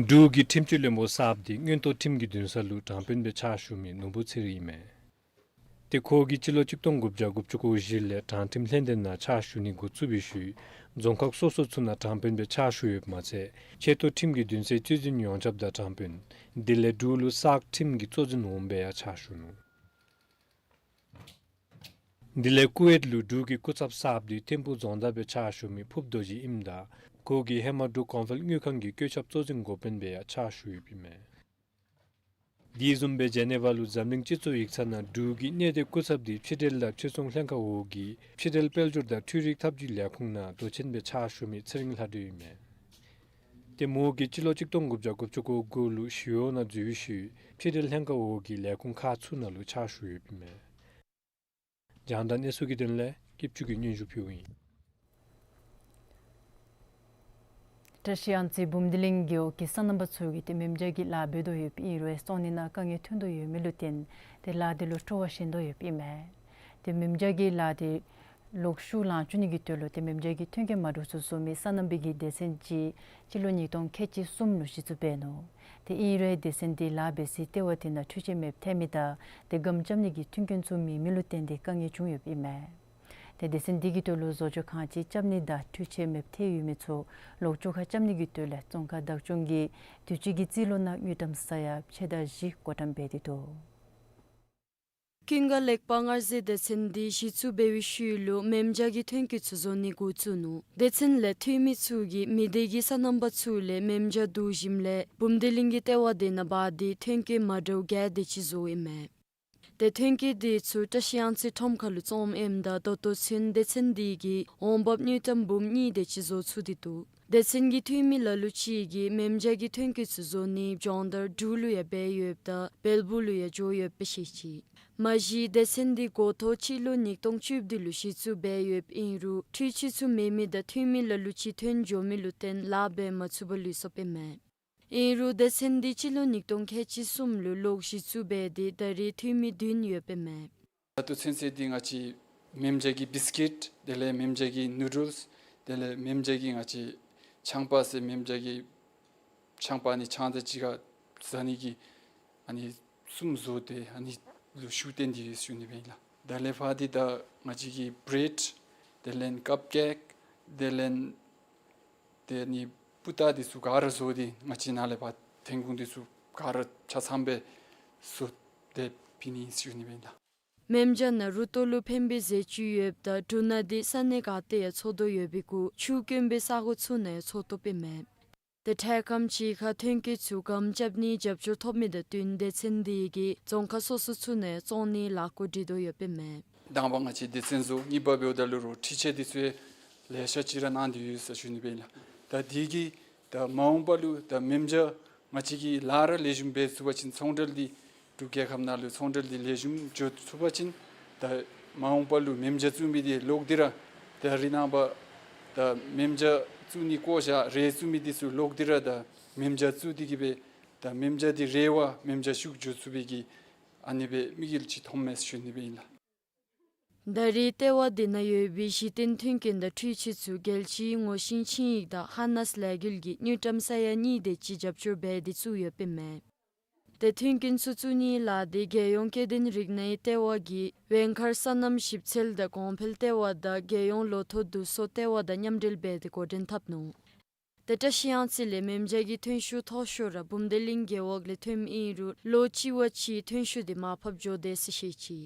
འབྲུག་གི་ཁྲིམས་སྤྱི་བློན་པོ་གསརཔ་འདི་མངོན་རྟོགས་ཁྲིམས་ཀྱི་འདུན་ས་ལུ་དྲང་དཔོན་སྦེ་ཕྱག་ཞུ་མི་ནོར་བུ་ཚེ་རིང་ཨིན་མས། ཏེ་ཁོ་གིས་སྤྱི་ལོ་གཅིག་སྟོང་དགུ་བརྒྱ་དགུ་བཅུ་གོ་བཞི་ལས་དྲང་ཁྲིམས་ལྷན་སྡེ་ནང་ཕྱག་ཞུ་ནི་འགོ་བཙུགས་པའི་ཤུལ་རྫོང་ཁག་སོ་སོ་ཚུ་ནང་དྲང་དཔོན་སྦེ་ཕྱག་ཞུ་ཡོདཔ་མ་ཚད་ཆེ་མཐོ་ཁྲིམས་ཀྱི་འདུན་སའི་གཙོ་འཛིན་ཡོངས་ཁྱབ་དང་དྲང་དཔོན་དེ་ལས་འབྲུག་ལུ་གསར་ཁྲིམས་ཀྱི་གཙོ་འཛིན་འོགམ་སྦེ་ཡང་ཕྱག་ཞུ་ནུག། དེ་ལས་ཀུ་ཝེཊ་ལུ་འབྲུག་གི་སྐུ་ཚབ་གསརཔ་འདི་ཐིམ་ཕུག་རྫོང་བདག་སྦེ་ཕྱག་ཞུ་མི་ཕུབ་རྡོ་རྗེ་ཨིནམ་ད་ཁོ་གིས་ཧེ་མ་འབྲུག་གོང་འཕེལ་དངུལ་ཁང་གི་བཀོད་ཁྱབ་གཙོ་འཛིན་འགོ་དཔོན་སྦེ་ཡང་ཕྱག་ཞུ་ཡོདཔ་ཨིན་མས། དེ་བཟུམ་སྦེ་ཇི་ནི་ཝ་ལུ་འཛམ་གླིང་སྤྱི་ཚོགས་ཡིག་ཚང་ནང་འབྲུག་གི་གནས་སྡོད་སྐུ་ཚབ་འདི་ཕྱི་འབྲེལ་དང་ཕྱིར་ཚོང་ལྷན་ཁག་འོག་གི་ཕྱི་འབྲེལ་དཔལ་འབྱོར་དང་འཕྲུལ་རིག་ཐབས་ཇུས་ལས་ཁུངས་ནང་མདོ་ཆེན་སྦེ་ཕྱག་ཞུ་མི་ཚེ་རིང་ལྷ་སྒྲོན་ཨིན་མས། ཏེ་མོ་གིས་སྤྱི་ལོ་གཅིག་སྟོང་དགུ་བརྒྱ་དགུ་བཅུ་གོ་དགུ་ལུ་ཞི་གཡོག་ནང་འཛུལ་བའི་ཤུལ་ཕྱི་འབྲེལ་ལྷན་ཁག་འོག་གི་ལས་ཁུངས་ཁག་ཚུ་ནང་ལུ་ཕྱག་ཞུ་ཡོདཔ་ཨིན་མས། རྒྱང་བསྒྲགས་གནས་ཚུལ་གྱི་དོན་ལས་སྐྱིད་ཆུ་གིས་སྙན་ཞུ་ཕུལཝ་ཨིན། བཀྲ་ཤིས་གཡང་རྩེ་བུམ་སྡེ་གླིང་རྒེད་འོག་གི་སོ་ནམ་པ་ཚུ་གིས་ཏེ་མེ་མཇའ་གི་ལཱ་འབད་དོ་ཡོདཔ་ཨིན་རུང་བཙོང་ནི་ནང་དཀའ་ངལ་ཐོན་དོ་ཡོད་མི་ལུ་བརྟེན་ཏེ་ལཱ་དེ་ལུ་སྤྲོ་བ་ཞན་དོ་ཡོདཔ་ཨིན་མས། ཏེ་མེ་མཇའ་གི་ལཱ་དེ་ལོག་ཤུགས་ལང་བཅུག་ནི་གི་དོན་ལུ་ཏེ་མེ་མཇའ་གི་མཐུན་རྐྱེན་མ་འདྲཝ་ཚུ་བཟོ་མི་སོ་ནམ་པའི་གི་སྡེ་ཚན་ཅིག་སྤྱི་ལོ་ཉིས་སྟོང་ཁལ་གཅིག་གསུམ་ལུ་གཞི་བཙུགས་འབད་ནུག། ཏེ་ཨིན་རུང་སྡེ་ཚན་དེ་ལཱ་འབད་སའི་ལྟེ་བ་དེ་ནང་འཕྲུལ་ཆས་མེདཔ་ཐལ་མི་དང་ཏེ་སྒམ་རྐྱབ་ནི་གི་མཐུན་རྐྱེན་ཚུ་མེད་མི་ལུ་བརྟེན་ཏེ་དཀའ་ངལ་བྱུང་ཡོདཔ་ཨིན་མས། ཏེ་སྡེ་ཚན་དེ་གི་དོན་ལུ་བཟོ་བཅོས་གང་ཅི་རྐྱབ་ནི་དང་འཕྲུལ་ཆས་མེདཔ་ཐལ་ཡོད་མི་ཚུ་ལོག་བཅོ་ཁ་རྐྱབ་ནི་གི་དོན་ལས་བཙོང་ཁང་བདག་སྐྱོང་གིས་དུས་ཅི་གི་རྩིས་ལོ་ནང་དངུལ་ཀྲམ་ས་ཡ་ཕྱེད་དང་བཞི་བགོ་བཀྲམ་འབད་དེ་འདུག། ཀུན་དགའ་ལེགས་དཔལ་མངའ་རྫས་སྡེ་ཚན་འདི་གཞི་བཙུགས་འབད་བའི་ཤུལ་ལུ་མེ་མཇའ་གི་ཐོན་སྐྱེད་ཚུ་བཟོ་ནི་འགོ་བཙུགས་ནུག། སྡེ་ཚན་ལས་འཐུས་མི་ཚུ་གིས་མི་སྡེ་གི་སོ་ནམ་པ་ཚུ་ལས་མེ་མཇའ་བསྡུ་ཞིནམ་ལས་བུམ་སྡེ་གླིང་གི་ལྟེ་བ་དེ་ནང་འབག་སྟེ་ཐོན་སྐྱེད་མ་འདྲཝ་བརྒྱད་དེ་ཅིག་བཟོཝ་ཨིན་མས། ཏེ་ཐོན་སྐྱེད་དེ་ཚུ་བཀྲ་ཤིས་གཡང་རྩེ་ཁྲོམ་ཁ་ལུ་བཙོངམ་ཨིནམ་ད་ད་ལྟོ་ཚུན་སྡེ་ཚན་དེ་གིས་འོང་འབབ་དངུལ་ཀྲམ་འབུམ་གཉིས་དེ་ཅིག་བཟོ་ཚུགས་ཏེ་འདུག། སྡེ་ཚན་གྱི་འཐུས་མི་ལ་ལུ་ཅིག་གིས་མེ་མཇའ་གི་ཐོན་སྐྱེད་ཚུ་བཟོ་ནི་སྦྱོང་བརྡར་འབྲུག་ལུ་ཡང་འབད་ཡོདཔ་ད་བལ་པོ་ལུ་ཡང་འགྱོ་ཡོདཔ་སྦེ་བཤད་ཅི། མ་གཞི་སྡེ་ཚན་འདི་འགོ་ཐོག་སྤྱི་ལོ་ཉིས་སྟོང་བཅུ་བདུན་ལུ་གཞི་བཙུགས་འབད་ཡོདཔ་ཨིན་རུང་འཕྲུལ་ཆས་ཚུ་མེད་མི་དང་འཐུས་མི་ལ་ལུ་ཅིག་ཐོན་འགྱོ་མི་ལུ་བརྟེན་ལཱ་འབད་མ་ཚུགསཔ་ལུས་སོཔ་ཨིན་མས། ཨིན་རུང་སྡེ་ཚན་འདི་སྤྱི་ལོ་ཉིས་སྟོང་ཁལ་གཅིག་གསུམ་ལུ་ལོག་གཞི་བཙུགས་འབད་དེ་ད་རེས་འཐུས་མི་བདུན་ཡོདཔ་ཨིན་མས། ད་ལྟོ་ཚུན་ཚོད་འདི་ང་བཅས་མེ་མཇའ་གི་བིསི་ཀིཊ་དེ་ལས་མེ་མཇའ་གི་ནུ་ཌལསི་དེ་ལས་མེ་མཇའ་གི་ང་བཅས་ཆང་པ་ཟེར་མེ་མཇའ་གི་ཆང་པ་ནི་ཆང་དང་གཅིག་ཁར་བཟའ་ནི་གི་ཨ་ནི་གསུམ་བཟོ་སྟེ་ཨ་ནི་ལུ་ཤུགས་བཏོན་ཏེ་ཡོད་ཟེར་ཞུ་ནི་སྦེ་ཨིན་ལགས། དེ་ལས་ཕར་འདི་ད་ང་བཅས་ཀྱིས་བྲེཌ་དེ་ལས་ཀཔ་ཀེཀ་དེ་ལས་དེ་ནི་སྤུ་ཏ་འདི་ཚུ་ག་ར་བཟོ་སྟེ་ང་བཅས་ནཱ་ལས་ཕར་ཐོན་ཁུངས་འདི་ཚུ་ག་ར་ཆ་ཚང་སྦེ་བཟོ་སྟེ་ཕུལ་ནི་ཨིན་ཟེར་ཞུ་ནི་སྦེ་ཨིན་ལགས། མེ་མཇའ་ནང་རུ་ཏོ་ལུ་ཕན་པའི་ཟས་བཅུད་ཡོདཔ་ད་འབྲུ་སྣ་འདི་ས་གནས་ག་ཏེ་ཡང་འཚོ་དོ་ཡོད་པའི་གུ་ཆུ་དཀོན་པའི་ས་གོ་ཚུ་ནང་ཡང་འཚོ་བཏུབ་ཨིན་མས། ཏེ་འཕྲལ་ཁམས་ཅིག་ཁར་ཐོན་སྐྱེད་ཚུ་སྒམ་རྐྱབ་ནིའི་རྒྱབ་སྐྱོར་ཐོབ་མི་དང་བསྟུན་སྡེ་ཚན་འདི་གིས་རྫོང་ཁག་སོ་སོ་ཚུ་ནང་བཙོང་ནིའི་ལས་འགུལ་སྒྲིག་དོ་ཡོདཔ་ཨིན་མས། དང་པ་ང་བཅས་སྡེ་ཚན་བཟོ། གཉིས་པ་འབདཝ་ད་ལུ་རོགས་འཕྲུལ་ཆས་འདི་ཚུ་ཡང་ལེ་ཤ་ཅིག་ར་གནང་སྟེ་ཡོད་ཟེར་ཞུ་ནི་སྦེ་ཨིན་ལགས། ད་འདི་གིས་ད་མ་འོངས་པ་ལུ་ད་མེ་མཇའ་ང་བཅས་ཀྱིས་ལཱ་ར་ལེགས་ཤོམ་འབད་ཚུགས་པ་ཅིན་ཚོང་འབྲེལ་འདི་འབྲུག་རྒྱལ་ཁབ་ནང་ལུ་ཚོང་འབྲེལ་འདི་ལེགས་ཤོམ་འགྱོ་ཚུགས་པ་ཅིན་ད་མ་འོངས་པ་ལུ་མེ་མཇའ་བཙུགས་མི་འདི་ལོག་སྟེ་ར་ད་རེས་ནངས་པ་ད་མེ་མཇའ་བཙུགས་ནི་བཀོ་བཞག་རས་བཙུགས་མི་འདི་ཚུ་ལོག་སྟེ་ར་ད་མེ་མཇའ་བཙུགས་ཏེ་གིས་སྦེ་ད་མེ་མཇའ་འདི་རས་པ་མེ་མཇའ་ཤུགས་འགྱོ་ཚུགས་པའི་གི་ཨ་ནི་སྦེ་དམིགས་ཡུལ་ཅིག་མཐོངམ་མས་ཟེར་ཞུ་ནི་སྦེ་ཨིན་ལགས། ད་རེས་ལྟེ་བ་འདི་ནང་ཡོད་པའི་གཞི་རྟེན་མཐུན་རྐྱེན་དང་འཕྲུལ་ཆས་ཚུ་རྒྱལ་སྤྱིའི་ངོ་ཤེས་ཆིངས་ཡིག་དང་ཧ་ནས་ལས་འགུལ་གྱིས་དངུལ་ཀྲམ་ས་ཡ་གཉིས་དེ་ཅིག་རྒྱབ་སྐྱོར་འབད་དེ་བཙུགས་ཡོདཔ་ཨིན་མས། ཏེ་མཐུན་རྐྱེན་ཚུ་བཙུགས་ནིའི་ལཱ་འདི་རྒྱལ་ཡོངས་སྐྱེ་ལྡན་རིགས་སྣའི་ལྟེ་བ་གིས་བེང་མཁར་སོ་ནམ་ཞིབ་འཚོལ་དང་གོང་འཕེལ་ལྟེ་བ་དང་རྒྱལ་ཡོངས་ལོ་ཐོག་བསྡུ་གསོག་ལྟེ་བ་དང་མཉམ་འབྲེལ་འབད་དེ་འགོ་འདྲེན་འཐབ་ནུག། ཏེ་བཀྲ་ཤིས་གཡང་རྩེ་ལས་མེ་མཇའ་གི་ཐོན་ཤུགས་མཐོ་ཤོས་ར་བུམ་སྡེ་གླིང་རྒེད་འོག་ལས་ཐོནམ་ཨིན་རུང་ལོ་གཅིག་བ་ཅིག་ཐོན་ཤུགས་འདི་མར་ཕབ་འགྱོ་དེས་ཟེར་བཤད་ཅི།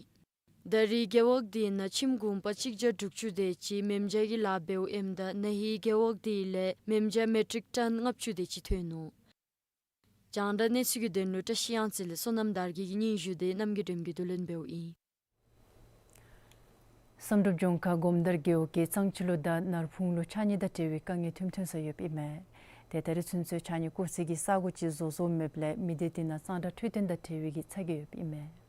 ད་རེས་རྒེད་འོག་འདི་ནང་ཁྱིམ་གུང་པ་གཅིག་བརྒྱ་དྲུག་ཅུ་དེ་ཅིག་མེ་མཇའ་གི་ལཱ་འབདཝ་ཨིནམ་ད་ན་ཧིང་རྒེད་འོག་འདི་ལས་མེ་མཇའ་མེ་ཊིག་ཊོན་ལྔ་བཅུ་དེ་ཅིག་ཐོན་ནུག། རྒྱང་བསྒྲགས་གནས་ཚུལ་གྱི་དོན་ལུ་བཀྲ་ཤིས་གཡང་རྩེ་ལས་བསོད་ནམས་དར་རྒྱས་ཀྱིས་སྙན་ཞུ་དེ་རྣམ་རྒྱལ་སྒྲོལ་མ་གིས་བསྡུ་ལེན་འབདཝ་ཨིན། བསམ་གྲུབ་ལྗོངས་མཁར་སྒོམ་དར་རྒེད་འོག་གི་གཙང་ཕྱི་ལོ་དང་ནར་ཕུང་ལུ་ཕྱགས་སྙིགས་དང་འབྲེལ་བའི་དཀའ་ངལ་ཐོནམ་ཐོན་ས་ཡོདཔ་ཨིན་མས། ཏེ་ད་རེས་ཚུན་ཚོད་ཕྱགས་སྙིགས་བཀོ་སའི་གི་ས་གོ་ཅིག་བཟོ་བཟོཝ་མེདཔ་ལས་མི་སྡེ་དེ་ནང་གཙང་སྦྲ་འཕྲོད་བསྟེན་དང་འབྲེལ་བའི་གི་ཚ་གྱང་ཡོདཔ་ཨིན་མས།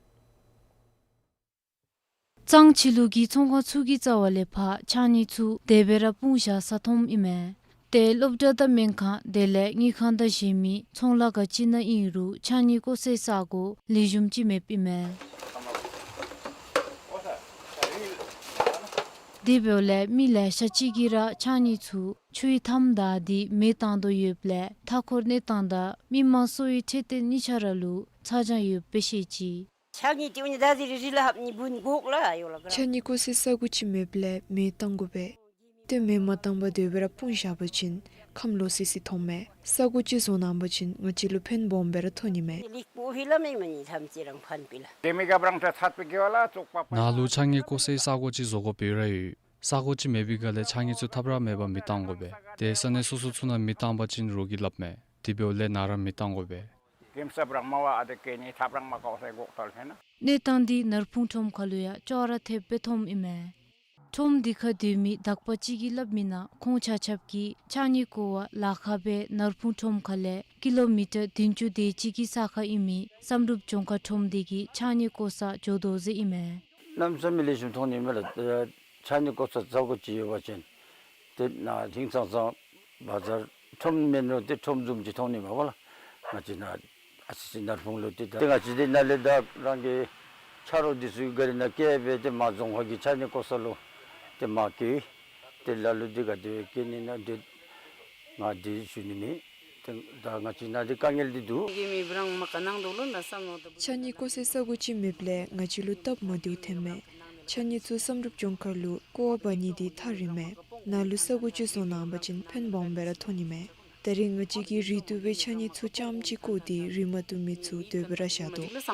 གཙང་ཕྱི་ལོ་གི་ཚོང་ཁང་ཚུ་གི་རྩ་བ་ལས་ཕར་ཕྱགས་སྙིགས་ཚུ་དེ་སྦེ་ར་སྤུངས་བཞག་ས་མཐོངམ་ཨིན་མས། ཏེ་སློབ་གྲྭ་དང་སྨན་ཁང་དེ་ལས་དངུལ་ཁང་དང་གཞན་མི་ཚོང་ལཱ་ག་ཅི་ནང་ཨིན་རུང་ཕྱགས་སྙིགས་བཀོ་སའི་ས་གོ་ལེགས་ཤོམ་ཅིག་མེདཔ་ཨིན་མས། དེ་འབདཝ་ལས་མི་ལེ་ཤ་ཅིག་གིས་ར་ཕྱགས་སྙིགས་ཚུ་ཆུའི་མཐའམ་བདའ་སྟེ་མེ་བཏང་དོ་ཡོདཔ་ལས་མཐའ་འཁོར་གནས་སྟངས་དང་མི་དམངས་གསོ་བའི་འཕྲོད་བསྟེན་གཉིས་ཆ་ར་ལུ་ཚ་གྱང་ཡོདཔ་སྦེ་བཤད་ཅི། ཕྱགས་སྙིགས་ཏེ་འོ་ནི་ད་ཟེར་རི་ལ་ཧབ་ནི་བུན་གོག་ལ་ཡོད་ལ་ག་ར། ཕྱགས་སྙིགས་བཀོ་སའི་ས་གོ་ཅིག་མེདཔ་ལས་མེ་བཏང་དགོ་པས། ཏེ་མེ་མ་བཏང་པར་དེ་སྦེ་ར་སྤུངས་བཞག་པ་ཅིན་ཁམས་ལོག་སི་སི་མཐོངམ་མས། ས་གོ་ཅིག་བཟོ་གནང་པ་ཅིན་ང་བཅས་ལུ་ཕན་སྦོམ་སྦེ་ར་ཐོན་ནི་མས། ལིག་པོ་ཧི་ལ་མེ་མ་ནི་ཐམས་ཅད་རང་ཕན་པི་ལ། ཏེ་མི་ག་བྲང་ཏེ་ཚད་པའི་གི་བ་ལ་ཙོག་པ་པ། ནཱ་ལུ་ཕྱགས་སྙིགས་བཀོ་སའི་ས་གོ་ཅིག་བཟོ་དགོཔ་སྦེ་ར་ཡོད། ས་གོ་ཅིག་མེད་པའི་སྒང་ལས་ཕྱགས་སྙིགས་ཚུ་ཐབས་ར་མེད་པར་མེ་བཏང་དགོ་པས། ཏེ་ས་གནས་སོ་སོ་ཚུ་ནང་མེ་བཏང་པ་ཅིན་རོགས་ཀྱིས་སླབ་མས། དེ་འབདཝ་ལས་ནཱ་ར་མེ་བཏང་དགོ་པས། ཀེམ་སབ་རང་མ་བ་ཨ་དེ་ཀེ་ནི་ཐབས་རང་མ་ཀོ་སེ་གོག་ཏོལ་ཧེ་ན། གནས་སྟངས་འདི་ནར་ཕུང་ཁྲོམ་ཁ་ལུ་ཡང་ཅོག་ར་འཐདཔ་སྦེ་མཐོངམ་ཨིན་མས། ཁྲོམ་འདི་ཁར་སྡོད་མི་དག་པ་ཅིག་གིས་སླབ་མི་ནང་ཁོང་ཆ་ཁྱབ་ཀྱིས་ཕྱགས་སྙིགས་བཀོ་བར་ལཱ་ཁག་སྦེ་ནར་ཕུང་ཁྲོམ་ཁ་ལས་ཀི་ལོ་མི་ཊར་བདུན་ཅུ་དེ་ཅིག་གི་ས་ཁར་ཨིན་མི་བསམ་གྲུབ་ལྗོངས་མཁར་ཁྲོམ་སྡེ་གི་ཕྱགས་སྙིགས་བཀོ་སར་འགྱོ་དོ་ཟེར་ཨིན་མས། གནམ་མེད་ས་མེད་ལེགས་ཤོམ་མཐོང་ནི་མས་ལགས། ཨ་ཕྱགས་སྙིགས་བཀོ་ས་ས་གོ་ཅིག་ཡོད་པ་ཅིན་ཏེ་ནཱ་ཧིང་སངས་ས་བ་ཛར་ཁྲོམ་མེན་རུང་ཏེ་ཁྲོམ་བཟུམ་ཅིག་མཐོང་ནི་མས་པ་ལགས། ང་བཅས་ནཱ་ཨ་སི་སི་ནར་ཕུང་ལུ་ཏེ་ད་ཏེ་ང་བཅས་ཏེ་ནཱ་ལས་ད་རང་གི་ཆ་རོགས་འདི་ཚུ་ག་རི་ནང་བཀལ་སྦེ་ཏེ་མར་རྫོང་ཁག་གི་ཕྱགས་སྙིགས་བཀོ་ས་ལུ་ཏེ་མར་བཀལ། ཏེ་ལ་ལུ་འདི་ག་དེ་སྦེ་བཀལ་ནི་ན་འདི་ང་འདི་ཞུ་ནི་མེད། ཏེ་ད་ང་བཅས་ནཱ་འདི་དཀའ་ངལ་འདི་འདུག། ཕྱགས་སྙིགས་བཀོ་སའི་ས་གོ་ཅིག་མེདཔ་ལས་ང་བཅས་ལུ་སྟབས་མ་བདེཝ་ཐོན་མས། ཕྱགས་སྙིགས་ཚུ་བསམ་གྲུབ་ལྗོངས་མཁར་ལུ་བཀོ་བར་འབག་ནི་འདི་ཐག་རིང་མས། ནཱ་ལུ་ས་གོ་ཅིག་བཟོ་གནང་པ་ཅིན་ཕན་སྦོམ་སྦེ་ར་ཐོན་ནི་མས། ད་རེས་ང་བཅས་ཀྱིས་རུལ་བཏུབ་པའི་ཕྱགས་སྙིགས་ཚུ་རྐྱངམ་ཅིག་བཀོ་སྟེ་རུལ་མ་བཏུབ་མི་ཚུ་དེ་སྦེ་ར་བཞག་དོ། ཕྱགས་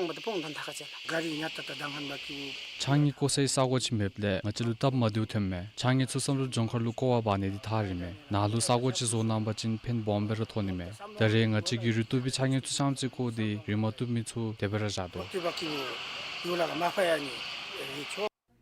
སྙིགས་བཀོ་སའི་ས་གོ་ཅིག་མེདཔ་ལས་ང་བཅས་ལུ་སྟབས་མ་བདེཝ་ཐོན་མས། ཕྱགས་སྙིགས་ཚུ་བསམ་གྲུབ་ལྗོངས་མཁར་ལུ་བཀོ་བར་འབག་ནི་འདི་ཐག་རིང་མས། ནཱ་ལུ་ས་གོ་ཅིག་བཟོ་གནང་པ་ཅིན་ཕན་སྦོམ་སྦེ་ར་ཐོན་ནི་མས། ད་རེས་ང་བཅས་ཀྱིས་རུལ་བཏུབ་པའི་ཕྱགས་སྙིགས་ཚུ་རྐྱངམ་ཅིག་བཀོ་སྟེ་རུལ་མ་བཏུབ་མི་ཚུ་དེ་སྦེ་ར་བཞག་དོ།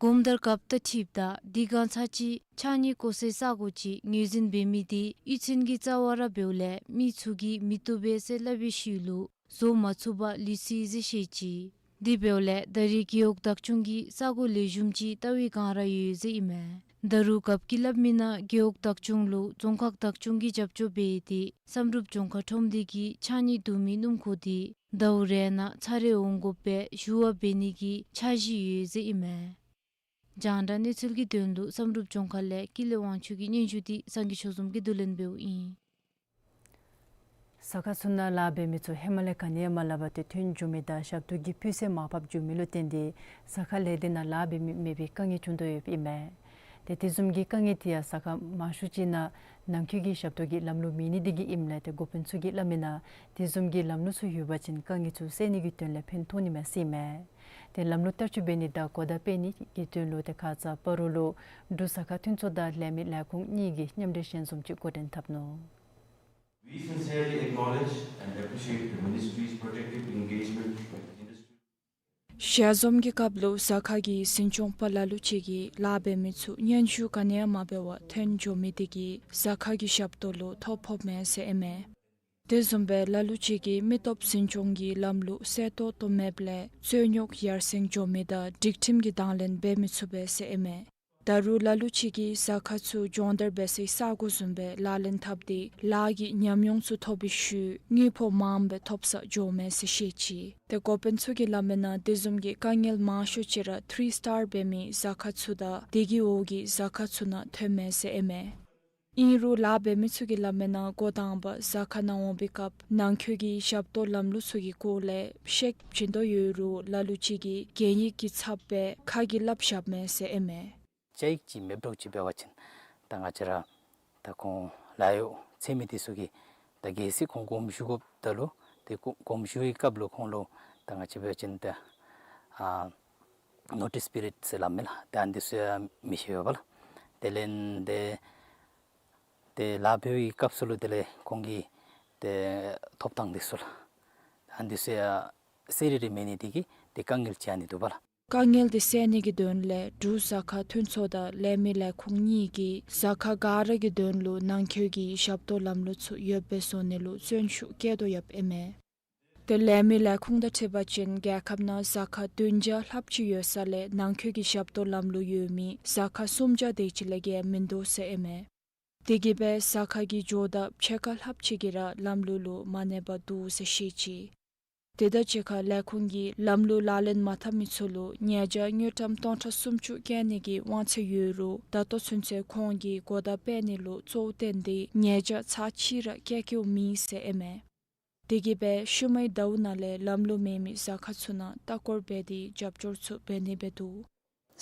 གོམ་དར་རྒཔོ་དང་འཁྲིལཝ་ད་དེ་སྒང་ཚར་ཅིག་ཕྱགས་སྙིགས་བཀོ་སའི་ས་གོ་ཅིག་ངོས་འཛིན་འབད་མི་འདི་གཡུས་ཚན་གྱི་རྩ་བ་ར་འབདཝ་ལས་མི་ཚུ་གིས་མི་བཏུབ་པས་ཟེར་སླབ་པའི་ཤུལ་ལུ་བཟོ་མ་ཚུགས་པར་ལུས་སོ་ཡི་ཟེར་བཤད་ཅི། དེ་འབདཝ་ལས་ད་རེས་རྒེད་འོག་བདག་སྐྱོང་གིས་ས་གོ་ལེགས་ཤོམ་ཅིག་བལྟ་བའི་བསྒང་ར་ཡོད་ཟེར་ཨིན་མས། ད་རུང་རྒཔོ་གིས་སླབ་མི་ནང་རྒེད་འོག་བདག་སྐྱོང་ལུ་རྫོང་ཁག་བདག་སྐྱོང་གིས་རྒྱབ་སྐྱོར་འབད་དེ་བསམ་གྲུབ་ལྗོངས་མཁར་ཁྲོམ་སྡེ་གི་ཕྱགས་སྙིགས་བསྡུ་མི་སྣུམ་འཁོར་འདི་ཟླཝ་རེ་ནང་ཚར་རེ་འོང་དགོཔ་སྦེ་ཞུ་བ་འབད་ནི་གི་འཆར་གཞི་ཡོད་ཟེར་ཨིན་མས། རྒྱང་བསྒྲགས་གནས་ཚུལ་གྱི་དོན་ལུ་བསམ་གྲུབ་ལྗོངས་མཁར་ལས་ཀུན་ལེགས་དབང་ཕྱུག་གི་སྙན་ཞུ་འདི་སངས་རྒྱས་ཆོས་འཛོམས་ཀྱིས་བསྡུ་ལེན་འབདཝ་ཨིན། ཟ་ཁང་ཚུ་ནང་ལཱ་འབད་མི་ཚུ་ཧེ་མ་ལས་ག་ནི་ཡང་མ་ལགས་པར་ཏེ་ཐོན་འགྱོ་མི་དང་ཞབས་ཏོག་གི་སྤུས་ཚད་མར་ཕབ་འགྱོ་མི་ལུ་བརྟེན་ཏེ་ཟ་ཁང་ལས་སྡེ་ནང་ལཱ་འབད་མི་མེད་པའི་དཀའ་ངལ་བྱུང་དོ་ཡོདཔ་ཨིན་མས། ཏེ་དེ་བཟུམ་གྱི་དཀའ་ངལ་དེ་ཡང་ཟ་ཁང་མང་ཤོས་ཅིག་ནང་ནང་འཁོད་ཀྱི་ཞབས་ཏོག་གི་ལམ་ལུགས་མེད་ནི་དེ་གིས་ཨིནམ་ལས་ཏེ་འགོ་དཔོན་ཚུ་གིས་སླབ་མི་ནང་དེ་བཟུམ་གྱི་ལམ་ལུགས་ཚུ་ཡོད་པ་ཅིན་དཀའ་ངལ་ཚུ་སེལ་ནི་གི་དོན་ལས་ཕན་ཐོགས་ནི་མས་ཟེར་ཨིན་མས། ཏེ་ལམ་ལུགས་བསྟར་སྤྱོད་འབད་ནི་དང་གོ་བརྡ་སྤེལ་ནི་གི་དོན་ལུ་ཏེ་ཁ་ཙ་སྤ་རོ་ལུ་འབྲུག་ཟ་ཁང་མཐུན་ཚོགས་དང་ལས་མི་ལས་ཁུངས་གཉིས་ཀྱིས་མཉམ་འབྲེལ་ཞལ་འཛོམས་ཅིག་འགོ་འདྲེན་འཐབ་ནུག། We sincerely acknowledge and appreciate the Ministry's protective engagement with the industry. ཞལ་འཛོམས་ཀྱི་སྐབས་ལུ་ཟ་ཁང་གི་འཛིན་སྐྱོང་པ་ལ་ལུ་ཅིག་གིས་ལཱ་འབད་མི་ཚུ་སྙན་ཞུ་ག་ནི་ཡང་མ་འབད་བར་ཐོན་འགྱོ་མི་དེ་གིས་ཟ་ཁང་གི་ཞབས་ཏོག་ལུ་ཐོ་ཕོགཔ་མས་ཟེར་ཨིན་མས། དེ་བཟུམ་སྦེ་ལ་ལུ་ཅིག་གིས་མི་སྟོབས་འཛིན་སྐྱོང་གི་ལམ་ལུགས་གསལ་ཏོག་ཏོ་མེདཔ་ལས་རྩོད་རྙོག་ཡར་སེང་འགྱོ་མི་དང་སྒྲིག་ཁྲིམས་ཀྱི་དང་ལེན་འབད་མི་ཚུགས་པས་ཟེར་ཨིན་མས། ད་རུང་ལ་ལུ་ཅིག་གིས་ཟ་ཁང་ཚུ་སྦྱོང་བརྡར་འབད་སའི་ས་གོ་བཟུམ་སྦེ་ལག་ལེན་འཐབ་སྟེ་ལཱ་གི་ཉམས་མྱོང་ཚུ་ཐོབ་པའི་ཤུལ་དངུལ་ཕོགས་མངམ་སྦེ་ཐོབ་སར་འགྱོཝ་མས་ཟེར་བཤད་ཅི། ཏེ་འགོ་དཔོན་ཚུ་གིས་སླབ་མི་ནང་དེ་བཟུམ་གྱི་དཀའ་ངལ་མང་ཤོས་ཅིག་ར་ཐི་རི་སི་ཊར་འབད་མི་ཟ་ཁང་ཚུ་དང་དེ་གི་འོག་གི་ཟ་ཁང་ཚུ་ནང་ཐོནམ་མས་ཟེར་ཨིན་མས། ཨིན་རུང་ལཱ་འབད་མི་ཚུ་གིས་སླབ་མི་ནང་འགོ་དང་པ་ཟ་ཁང་ནང་འོང་པའི་སྐབས་ནང་འཁོད་ཀྱི་ཞབས་ཏོག་ལམ་ལུགས་ཚུ་གི་སྐོར་ལས་ཤེསཔ་བྱིན་དོ་ཡོད་རུང་ལ་ལུ་ཅིག་གིས་གན་ཡིག་གི་ཚབ་སྦེ་ཁ་གིས་སླབ་བཞགཔ་མས་ཟེར་ཨིན་མས། བཅའ་ཡིག་ཅིག་མེདཔ་འདྲཝ་ཅིག་འབད་བ་ཅིན་ད་ང་བཅས་ར་ད་ཁོང་ལཱ་གཡོག་འཚོལ་མི་དེ་ཚུ་གིས་ད་གལ་སྲིད་ཁོང་དགོངསམ་ཞུ་དགོཔ་ད་ལུ་ཏེ་དགོངསམ་ཞུ་བའི་སྐབས་ལུ་ཁོང་ལུ་ད་ང་བཅས་འབད་བ་ཅིན་ད་ཨ་ནོ་ཊིས་པི་རིཌ་ཟེར་སླབ་མས་ལགས། ད་ཨ་ནི་ཚུ་ཡང་མི་ཤེས་པས་ལགས། དེ་ལས་ཏེ་ཏེ་ལཱ་འབད་བའི་སྐབས་སུ་ལུ་དེ་ལས་ཁོང་གི་ཏེ་ཐོབ་ཐངས་དེ་ཚུ་ལགས། ད་ཨ་ནི་ཚུ་ཡང་གསལ་རི་རི་མེད་ནི་དེ་གིས་ཏེ་དཀའ་ངལ་ཅིག་ཨ་ནི་འདུག་པ་ལགས། དཀའ་ངལ་དེ་སེལ་ནི་གི་དོན་ལས་འབྲུག་ཟ་ཁང་མཐུན་ཚོགས་དང་ལས་མི་ལས་ཁུངས་གཉིས་ཀྱིས་ཟ་ཁང་ག་ར་གི་དོན་ལུ་ནང་འཁོད་ཀྱི་ཞབས་ཏོག་ལམ་ལུགས་ཚུ་ཡོདཔ་སྦེ་བཟོ་ནི་ལུ་བརྩོན་ཤུགས་བསྐྱེད་དོ་ཡོདཔ་ཨིན་མས། ཏེ་ལས་མི་ལས་ཁུངས་དང་འཁྲིལ་བ་ཅིན་རྒྱལ་ཁབ་ནང་ཟ་ཁང་བདུན་བརྒྱ་ལྷགཔ་ཅིག་ཡོད་ས་ལས་ནང་འཁོད་ཀྱི་ཞབས་ཏོག་ལམ་ལུགས་ཡོད་མི་ཟ་ཁང་སུམ་བརྒྱ་དེ་ཅིག་ལས་བརྒལ་མིན་འདུག་ཟེར་ཨིན་མས། དེ་གིས་སྦེ་ཟ་ཁང་གི་ཇོ་བདག་ཕྱེད་ཀ་ལྷགཔ་ཅིག་གིས་ར་ལམ་ལུགས་ལུ་མ་གནས་པར་འདུག་ཟེར་བཤད་ཅི། དེ་དང་གཅིག་ཁར་ལས་ཁུངས་ཀྱིས་ལམ་ལུགས་ལག་ལེན་མ་འཐབ་མི་ཚུ་ལུ་ཉེས་བྱ་དངུལ་ཀྲམ་སྟོང་ཕྲག་སུམ་ཅུ་བཀལ་ནི་གི་དབང་ཚད་ཡོད་རུང་ད་ལྟོ་ཚུན་ཚོད་ཁོང་གིས་གོ་བརྡ་སྤེལ་ནི་ལུ་གཙོ་བོ་བཏོན་ཏེ་ཉེས་བྱ་ཚར་གཅིག་ར་བཀལ་བཀལཝ་མེད་ཟེར་ཨིན་མས། དེ་གིས་སྦེ་ཤུལ་མའི་ཟླཝ་ནང་ལས་ལམ་ལུགས་མེད་མི་ཟ་ཁང་ཚུ་ནང་ལྟ་སྐོར་འབད་དེ་རྒྱབ་སྐྱོར་ཚུ་འབད་ནི་སྦེ་འདུག།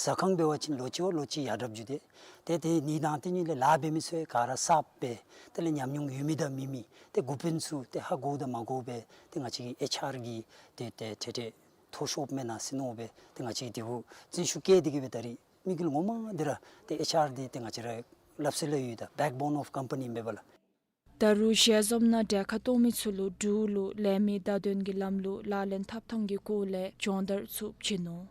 ཟ་ཁང་འབད་བ་ཅིན་ལོ་གཅིག་བ་ལོ་གཅིག་ཡར་དྲགཔ་འགྱོ་སྟེ་ཏེ་དེ་ནི་དང་དེ་ཉིད་ལས་ལཱ་འབད་མི་ཚུ་ག་ར་གསརཔ་སྦེ་དེ་ལས་ཉམས་མྱོང་ཡོད་མི་དང་མེད་མི་ཏེ་འགོ་དཔོན་ཚུ་ཏེ་ཧ་གོཝ་དང་མ་གོཝ་སྦེ་ཏེ་ང་བཅས་ཀྱི་ཨེཆ་ཨར་གྱིས་ཏེ་ཏེ་ཏེ་ཏེ་མཐོ་ཤོས་མེན་ན་ཟེར་མནོ་སྦེ་ཏེ་ང་བཅས་ཀྱིས་དེ་གུ་འཛིན་ཤུགས་བསྐྱེད་དེ་གིས་སྦེ་ད་རིས་དམིགས་ཡུལ་ངོ་མ་འདི་ར་ཏེ་ཨེཆ་ཨར་འདི་ཏེ་ང་བཅས་ར་སླབ་སྲོལ་ལུ་ཡོད་ད་backbone of company ཨིན་པས་ལགས། ད་རུང་ཞལ་འཛོམས་ནང་གྲལ་ཁར་གཏོགས་མི་ཚུ་ལུ་འབྲུག་ལུ་ལས་མི་བརྡ་དོན་གྱི་ལམ་ལུགས་ལག་ལེན་འཐབ་ཐངས་ཀྱི་སྐོར་ལས་སྦྱོང་བརྡར་ཚུ་བྱིན་ནུག།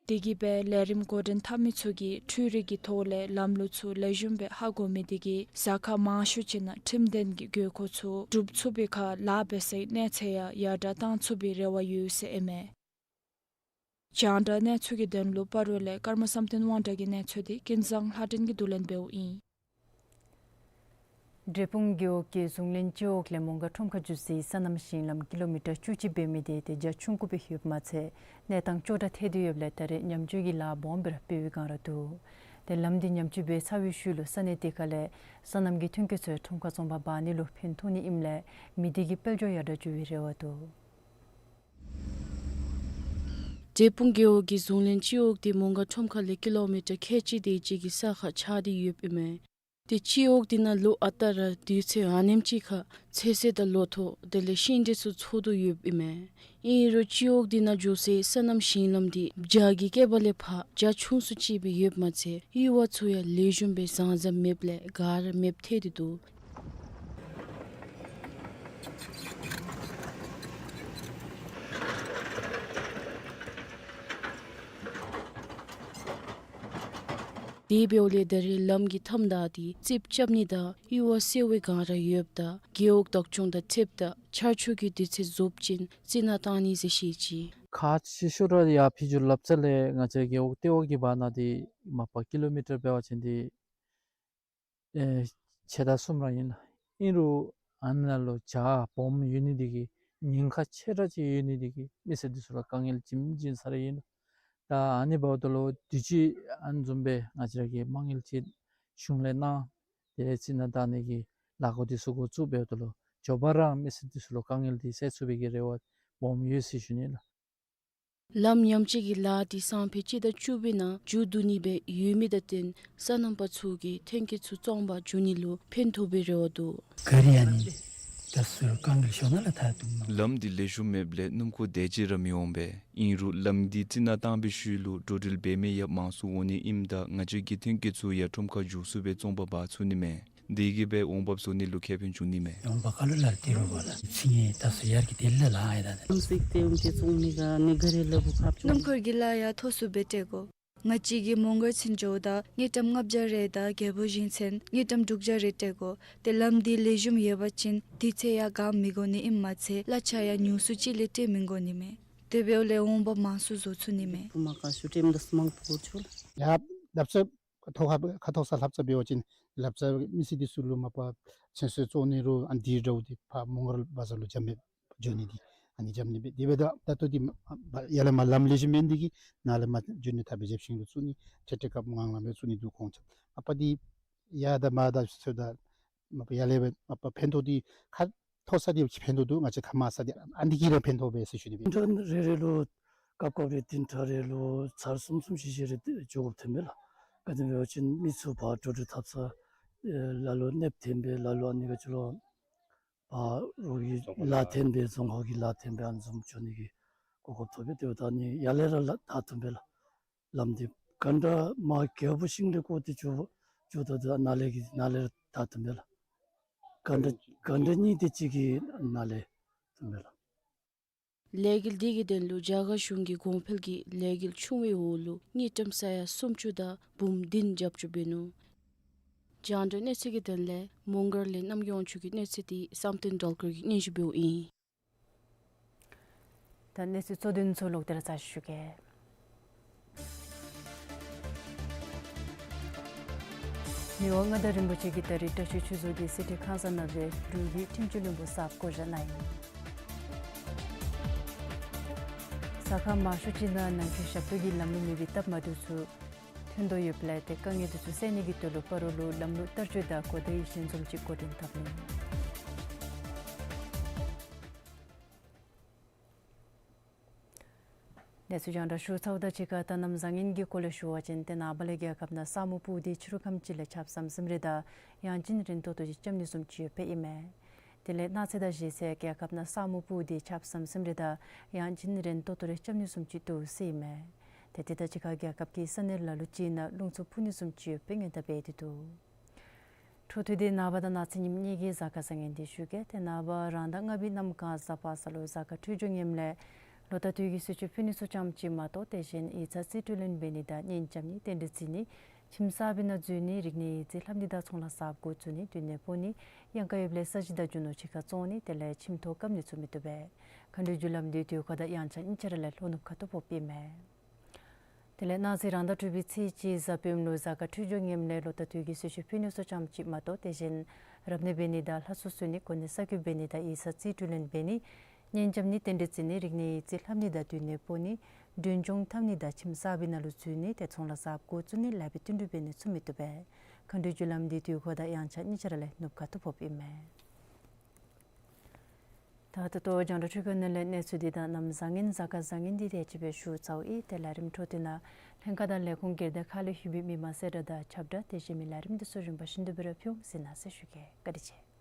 དེ་གིས་སྦེ་ལས་རིམ་འགོ་འདྲེན་འཐབ་མི་ཚུ་གིས་འཕྲུལ་རིག་གི་ཐོག་ལས་ལམ་ལུགས་ཚུ་ལེགས་ཤོམ་སྦེ་ཧ་གོ་མི་དེ་གིས་ཟ་ཁང་མང་ཤོས་ཅིག་ནང་ཁྲིམས་དོན་གྱི་དགོས་མཁོ་ཚུ་སྒྲུབ་ཚུགས་པའི་ཁར་ལཱ་འབད་སའི་གནས་ཚད་ཡང་ཡར་དྲག་བཏང་ཚུགས་པའི་རེ་བ་ཡོད་ཟེར་ཨིན་མས། རྒྱང་བསྒྲགས་གནས་ཚུལ་གྱི་དོན་ལུ་སྤ་རོ་ལས་ཀརྨ་བསམ་གཏན་དབང་གྲགས་ཀྱི་གནས་ཚུལ་དེ་ཀུན་བཟང་ལྷ་སྒྲོན་གྱིས་བསྡུ་ལེན་འབདཝ་ཨིན། འབྲས་སྤུངས་རྒེད་འོག་གི་གཟུང་ལན་སྤྱི་འོག་ལས་མོང་སྒར་ཁྲོམ་ཁར་འགྱོ་སའི་སོ་ནམ་ཞིང་ལམ་ཀི་ལོ་མི་ཊར་བཅུ་གཅིག་འབད་མི་དེ་ཏེ་རྒྱ་ཆུང་ཀུ་སྦེ་ཡོདཔ་མ་ཚད་གནས་སྟངས་སྐྱོ་དྲགས་ཐལ་ཏེ་ཡོདཔ་ལས་ད་རེས་ཉམས་བཅོས་ཀྱི་ལཱ་སྦོམ་སྦེ་ར་སྤེལ་བའི་བསྒང་ར་འདུག། ཏེ་ལམ་འདི་ཉམས་བཅོས་འབད་ཚར་བའི་ཤུལ་ལུ་ས་གནས་དེ་ཁ་ལས་སོ་ནམ་གྱི་ཐོན་སྐྱེད་ཚུ་ཁྲོམ་ཁར་བཙོང་པར་འབག་ནི་ལུ་ཕན་ཐོགས་ནི་ཨིནམ་ལས་མི་སྡེ་གི་དཔལ་འབྱོར་ཡར་དྲག་འགྱོ་བའི་རེ་བ་འདུག། འབྲས་སྤུངས་རྒེད་འོག་གི་གཟུང་ལན་སྤྱི་འོག་དེ་མོང་སྒར་ཁྲོམ་ཁ་ལས་ཀི་ལོ་མི་ཊར་ཁལ་གཅིག་དེ་ཅིག་གི་ས་ཁར་ཆགས་ཏེ་ཡོདཔ་ཨིན་མས། ཏེ་སྤྱི་འོག་དེ་ནང་ལུ་ཨ་རྟག་ར་དུས་ཚོད་ཨ་ནེམ་ཅིག་ཁར་ཚོད་བསྲེ་དང་ལོ་ཐོག་དེ་ལས་ཤིང་འབྲས་ཚུ་འཚོ་དོ་ཡོདཔ་ཨིན་མས། ཨིན་རུང་སྤྱི་འོག་དེ་ནང་འགྱོ་སའི་སོ་ནམ་ཞིང་ལམ་དེ་བྱག་གི་སྐེད་པ་ལས་ཕར་རྒྱ་ཆུང་སུ་ཅིག་སྦེ་ཡོདཔ་མ་ཚད་གཡུར་བ་ཚུ་ཡང་ལེགས་ཤོམ་སྦེ་བཟང་ཟ་མེདཔ་ལས་ག་ར་མེདཔ་ཐལ་ཏེ་འདུག། དེ་འབདཝ་ལས་ད་རེས་ལམ་གྱི་མཐའམ་བདའ་སྟེ་རྩིགཔ་རྐྱབ་ནི་དང་གཡུར་བ་སེལ་བའི་བསྒང་ར་ཡོདཔ་ད་རྒེད་འོག་བདག་སྐྱོང་དང་འཁྲིལཝ་ད་ཆར་ཆུ་གི་དུས་ཚོད་རྫོགས་པ་ཅིན་རྩི་ནག་བཏང་ནི་ཟེར་བཤད་ཅི། ཁག་ཆེ་ཤོས་ར་ཡར་ཕྱི་འགྱུར་ལབ་ས་ལས་ང་བཅས་རྒེད་འོག་ལྟེ་འོག་གི་བར་ན་འདི་མ་པ་ཀི་ལོ་མི་ཊར་འབད་བ་ཅིན་འདི་ཨེ་ཕྱེད་དང་གསུམ་ར་ཨིན་ལགས། ཨིན་རུང་ཨ་ནཱ་ལུ་བྱག་སྦོམ་ཡོད་ནི་དེ་གིས་ཉེན་ཁ་ཆེ་དྲགས་ཅིག་ཡོད་ནི་དེ་གིས་མི་སེར་འདི་ཚུ་ལུ་དཀའ་ངལ་ལྗིད་ལྗིད་ས་ར་ཨིན་ལགས། ད་ཨ་ནི་འབདཝ་ད་ལུ་དུས་ཅི་ཨ་ནི་བཟུམ་སྦེ་ང་བཅས་ར་གིས་མ་དངུལ་ཅིག་གཞུང་ལས་གནང་དེ་ལས་རྩི་ནག་བཏང་ནི་གི་ལཱ་འགོ་འདི་ཚུ་འགོ་བཙུགས་འབདཝ་ད་ལུ་མགྱོགས་པ་ར་མི་སེར་འདི་ཚུ་ལུ་དཀའ་ངལ་འདི་སེལ་ཚུགས་པའི་གི་རེ་བ་སྦོམ་ཡོད་ཟེར་ཞུ་ནི་ལགས། ལམ་ཉམས་བཅོས་ཀྱི་ལཱ་འདི་སང་ཕོད་སྤྱི་ཟླ་བཅུ་པའི་ནང་མཇུག་བསྡུ་ནི་སྦེ་ཡོད་མི་དང་བསྟུན་སོ་ནམ་པ་ཚུ་གིས་ཐོན་སྐྱེད་ཚུ་བཙོང་པར་འགྱོ་ནི་ལུ་ཕན་ཐོགས་པའི་རེ་བ་འདུག། ག་ར་ཨ་ནི་ད་སུ་དཀའ་ངལ་ཤོར་ན་ལགས་ད་དུམ་ལམ་འདི་ལེགས་ཤོམ་མེདཔ་ལས་སྣུམ་འཁོར་དེ་ཅིག་ར་མི་འོང་པས། ཨིན་རུང་ལམ་འདི་རྩི་ནག་བཏང་པའི་ཤུལ་ལུ་འགྲོ་འགྲུལ་འབད་མི་ཡང་མང་སུ་འོང་ནི་ཨིནམ་ད་ང་བཅས་ཀྱི་ཐོན་སྐྱེད་ཚུ་ཡང་ཁྲོམ་ཁར་མགྱོགས་སུ་སྦེ་བཙོང་པར་འབག་ཚུགས་ནི་མས། དེ་གིས་སྦེ་འོང་འབབ་བཟོ་ནི་ལུ་ཁེ་ཕན་འབྱུང་ནི་མས། འོང་འབབ་ཁ་ལུ་ལག་ཏི་རུ་བ་ལ་ཚིག་ངེ་ད་སུ་ཡར་གྱི་དེ་ལས་ལ་ཨ་ཡ་ད་ནི་ལམ་སེང་སྟེ་འོང་སྟེ་བཙོང་ནི་ག་ནི་ག་རེ་ལ་བུ་ཁབ་སྣུམ་འཁོར་གྱི་ལཱ་ཡང་ཐོགས་སུ་སྦེ་སྤྲོད་དགོ། ང་བཅས་ཀྱིས་མོང་སྒར་ཚུན་འགྱོཝ་ད་དངུལ་ཀྲམ་ལྔ་བརྒྱ་རེ་དང་རྒྱལ་པོ་ཞིང་ཆེན་དངུལ་ཀྲམ་དྲུག་བརྒྱ་རེ་སྤྲོད་དགོ། ཏེ་ལམ་འདི་ལེགས་ཤོམ་ཡོད་པ་ཅིན་དུས་ཚོད་ཡང་འགོར་མི་དགོ་ནི་ཨིནམ་མ་ཚད་གླ་ཆ་ཡང་ཉུང་སུ་ཅིག་ལས་སྤྲོད་མི་དགོ་ནི་མས། དེ་འབདཝ་ལས་འོང་འབབ་མང་སུ་བཟོ་ཚུགས་ནི་མས། བུ་མ་ཀ་ཤུ་ཊེམ་དང་སུ་མང་པོ་འགོར་ཆོག་ལགས། ཡ་ལྷབ་ཚ་ཁ་ཐོག་ཁ་ཁ་ཐོག་ས་ལྷབ་ཚ་འབད་བ་ཅིན་ལྷབ་ཚ་མི་སེར་འདི་ཚུ་ལུ་མ་པ་ཚོད་བསྲེ་བཙོང་ནི་རུང་ཨ་ནི་འདི་འདྲཝ་འདི་ཕར་མོང་སྒར་བ་ཛར་ལུ་འགྱོ་མི་འགྱོ་ནི་འདི་ཨ་ནི་འགྱོ་ནི་སྦེ་དེ་སྦེ་ད་ད་ལྟོ་འདི་ཡར་ལས་མར་ལམ་ལེགས་ཤོམ་མེན་འདི་གིས་ནཱ་ལས་མར་འགྱོ་ནི་ཐབས་སྦེ་ཞབས་ཞིང་ལུ་བཙུགས་ནི་ཏེ་ཏེ་སྐབས་ངང་ལམ་སྦེ་བཙུགས་ནི་འདུག་ཁོང་ཆ་མ་པ་འདི་ཡར་དང་མར་དང་ཚུ་ད་མ་པ་ཡར་ལས་སྦེ་མ་པ་ཕན་ཐོགས་འདི་ཁ་ཐོགས་ས་འདི་ཕན་ཐོགས་འདུག། ང་བཅས་ཁ་མར་ས་འདི་ཨ་ནི་གིས་ར་ཕན་ཐོགས་པས་ཟེར་ཞུ་ནི་སྦེ། བདུན་ཕྲག་རེ་རེ་ལུ་སྐབས་སྐབས་རེ་བདུན་ཕྲག་རེ་ལུ་ཚར་གསུམ་གསུམ་བཞི་བཞི་རེ་འགྱོ་དགོཔ་ཐོན་པས་ལགས། ག་དེ་སྦེ་འབད་བ་ཅིན་མི་ཚུ་ཕར་འགྲོ་འགྲུལ་འཐབ་ས་ལ་ལུ་གནོདཔ་ཐོན་པས། ལ་ལུ་ཨ་ནི་ག་ཅི་ལོ་ཕར་རོགས་ཀྱི་ལཱ་འཐེན་པས། རྫོང་ཁག་གི་ལཱ་འཐེན་པས། ཨ་ནི་བཟུམ་འགྱོ་ནི་གི་གོ་སྐབས་ཐོབ་པས། དེ་འབདཝ་ད་ཨ་ནི་ཡར་ལས་ར་ལཱ་བདའ་ཐོན་པས་ལགས། ལམ་འདི་ག་འདྲ་མར་རྒྱལ་པོ་ཤིང་ལས་བསྐོར་ཏེ་འགྱོ་འགྱོཝ་ད་ད་ནཱ་ལས་ཀྱི་ནཱ་ལས་ར་བདའ་ཐོན་པས་ལགས། ག་འདྲ་ག་འདྲ་གཉིས་དེ་ཅིག་གིས་ནཱ་ལས་ཐོན་པས་ལགས། ལས་འགུལ་འདི་གི་དོན་ལུ་རྒྱ་གར་གཞུང་གི་གོང་འཕེལ་གྱི་ལས་འགུལ་ཆུང་བའི་འོག་ལུ་དངུལ་ཀྲམ་ས་ཡ་སུམ་ཅུ་དང་འབུམ་བདུན་རྒྱབ་སྐྱོར་འབད་ནུག། རྒྱང་བསྒྲགས་གནས་ཚུལ་གྱི་དོན་ལས་མོང་སྒར་ལས་རྣམ་རྒྱལ་དབང་ཕྱུག་གི་གནས་ཚུལ་འདི་བསམ་གཏན་སྒྲོལ་དཀར་གྱིས་སྙན་ཞུ་འབདཝ་ཨིན། ད་གནས་ཚུལ་གཙོ་དོན་ཚུ་ལོག་སྟེ་ར་ཚར་ཞུ་གེ། མི་དབང་མངའ་བདག་རིན་པོ་ཆེ་གིས་ད་རིས་བཀྲ་ཤིས་ཆོས་རྫོང་གི་གསེར་ཁྲི་ཁང་གསར་ནང་སྦེ་འབྲུག་གི་ཁྲིམས་སྤྱི་བློན་པོ་གསརཔ་བསྐོ་བཞག་གནང་ཡི། ཟ་ཁང་མང་ཤོས་ཅིག་ནང་ནང་འཁོད་ཞབས་ཏོག་གི་ལམ་ལུགས་མེད་པའི་སྟབས་མ་བདེཝ་ཚུ་ཐོན་དོ་ཡོདཔ་ལས་ཏེ་དཀའ་ངལ་འདི་ཚུ་སེལ་ནི་གི་དོན་ལུ་སྤ་རོ་ལུ་ལམ་ལུགས་བསྟར་སྤྱོད་དང་གོ་བརྡ་ཡིད་བཞིན་བཟུམ་ཅིག་འགོ་འདྲེན་འཐབ་ནི། གནས་ཚུལ་རྒྱང་བསྒྲགས་ཞུ་ཚརཝ་དང་གཅིག་ཁར་ད་གནམ་བཟང་ངན་གྱི་སྐོར་ལས་ཞུ་བ་ཅིན་ཏེ་ནངས་པ་ལས་རྒྱལ་ཁབ་ནང་ས་སྨུག་སྤུབས་ཏེ་ཕྱི་རུ་ཁམས་ཅིག་ལས་ཆརཔ་ཟམ་ཟིམ་རེ་དང་ཡང་ཅིན་རན་ཏོག་ཏོ་ཅིག་རྐྱབ་ནི་བཟུམ་ཅིག་ཡོདཔ་ཨིན་མས། དེ་ལས་གནངས་ཚེ་དང་གཞེས་ཚེ་རྒྱལ་ཁབ་ནང་ས་སྨུག་སྤུབས་ཏེ་ཆརཔ་ཟམ་ཟིམ་རེ་དང་ཡང་ཅིན་རན་ཏོག་ཏོ་རེ་རྐྱབ་ནི་བཟུམ་ཅིག་འདུག་ཟེར་ཨིན་མས། ཏེ་དེ་དང་གཅིག་ཁར་རྒྱལ་ཁབ་ཀྱི་ས་གནས་ལ་ལུ་ཅིག་ནང་རླུང་འཚུབ་འཕུ་ནི་བཟུམ་ཅིག་ཡོདཔ་སྦེ་སྔོན་བརྡ་འབད་དེ་འདུག། འཕྲོ་མཐུད་དེ་ནངས་པ་དང་གནངས་ཚེ་ཉིནམ་གཉིས་ཀྱི་གཟའ་སྐར་བཟང་ངན་འདི་ཞུ་གེ། ཏེ་ནངས་པ་རང་ཟླ་ལྔ་པའི་གནམ་གང་གཟའ་པ་སངས་ལུ་གཟའ་སྐར་འཕྲོད་སྦྱོར་ངནམ་ལས་ལོ་ཟླ་དུས་ཀྱི་གསོལ་མཆོད་ཕུལ་ནི་ཚུ་ཙམ་ཅིག་མ་གཏོགས་དེ་བཞིན་ཡིག་ཚང་རྩིས་སྤྲོད་ལེན་འབད་ནི་དང་གཉེན་རྐྱབ་ནི་རྟེན་འབྲེལ་བརྩི་ནི་ཁྱིམ་གསར་པའི་ནང་འཛུལ་ནི་རིག་གནས་ཡིག་རྩིས་ལྷབ་ནི་དང་ཚོང་ལཱ་གསརཔ་འགོ་བཙུགས་ནི་སྡོད་གནས་སྤོ་ནི་གཡང་ཁ་ཡོདཔ་ལས་ས་གཞི་དང་རྒྱུ་ནོར་ཕྱི་ཁར་བཙོང་ནི་དེ་ལས་ཁྱིམ་ཐོག་བཀབ་ནི་ཚུ་མི་བཏུབ་པས། མཁའ་འགྲོའི་རྒྱུ་ལམ་འདི་དུས་འཁོར་དང་དབྱངས་འཆར་གཉིས་ཆ་ར་ལས་ལྷོ་ནུབ་ཁ་ཐུག་ཕོགཔ་ཨིན་མས། དེ་ལས་གནངས་ཚེ་རང་ཟླ་དྲུག་པའི་ཚེས་གཅིག་གཟའ་སྤེནམ་ལུ་གཟའ་སྐར་འཕྲོད་སྦྱོར་ངནམ་ལས་ལོ་ཟླ་དུས་ཀྱི་གསོལ་མཆོད་ཕུལ་ནི་ཚུ་ཙམ་ཅིག་མ་གཏོགས་དེ་བཞིན་རབ་གནས་འབད་ནི་དང་ལྷ་གསོལ་གསོལ་ནི་གོ་གནས་གསར་བསྐོ་འབད་ནི་དང་ཡིག་ཚང་རྩིས་སྤྲོད་ལེན་འབད་ནི་གཉེན་རྐྱབ་ནི་རྟེན་འབྲེལ་བརྩི་ནི་རིག་གནས་ཡིག་རྩིས་ལྷབ་ནི་དང་སྡོད་གནས་སྤོ་ནི་མགྲོན་སྦྱོང་འཐབ་ནི་དང་ཁྱིམ་གསར་པའི་ནང་ལུ་འཛུལ་ནི་ཏེ་ཚོང་ལཱ་གསརཔ་འགོ་བཙུགས་ནི་ལཱ་འབད་བསྟུན་གྲོས་འབད་ནི་ཚུ་མི་བཏུབ་པས། མཁའ་འགྲོའི་རྒྱུ་ལམ་འདི་དུས་འཁོར་དང་དབྱངས་འཆར་གཉིས་ཆ་ར་ལས་ནུབ་ཁ་ཐུག་ཕོགཔ་ཨིན་མས། ད་ད་ལྟོ་རྒྱང་བསྒྲགས་འཕྲུལ་ཁང་ནང་ལས་གནས་ཚུལ་འདི་དང་གནམ་བཟང་ངན་གཟའ་སྐར་བཟང་ངན་འདི་དེ་ཅིག་སྦེ་ཞུ་ཚརཝ་ཨིན། ཏེ་ལས་རིམ་འཕྲོ་མཐུད་ནང་ལྷན་ཁག་དང་ལས་ཁུངས་སྒེར་སྡེ་ཁག་ལས་ཞུ་བའི་མི་མང་གསལ་བསྒྲགས་དང་ཁྱབ་བསྒྲགས་དེ་བཞིན་མི་ལས་རིམ་འདི་ཚུ་རིམ་པ་བཞིན་དུ་སྦེ་ར་ཕུལ་འོང་ཟེར་གནང་ཟེར་ཞུ་གེ། བཀའ་དྲིན་ཆེ།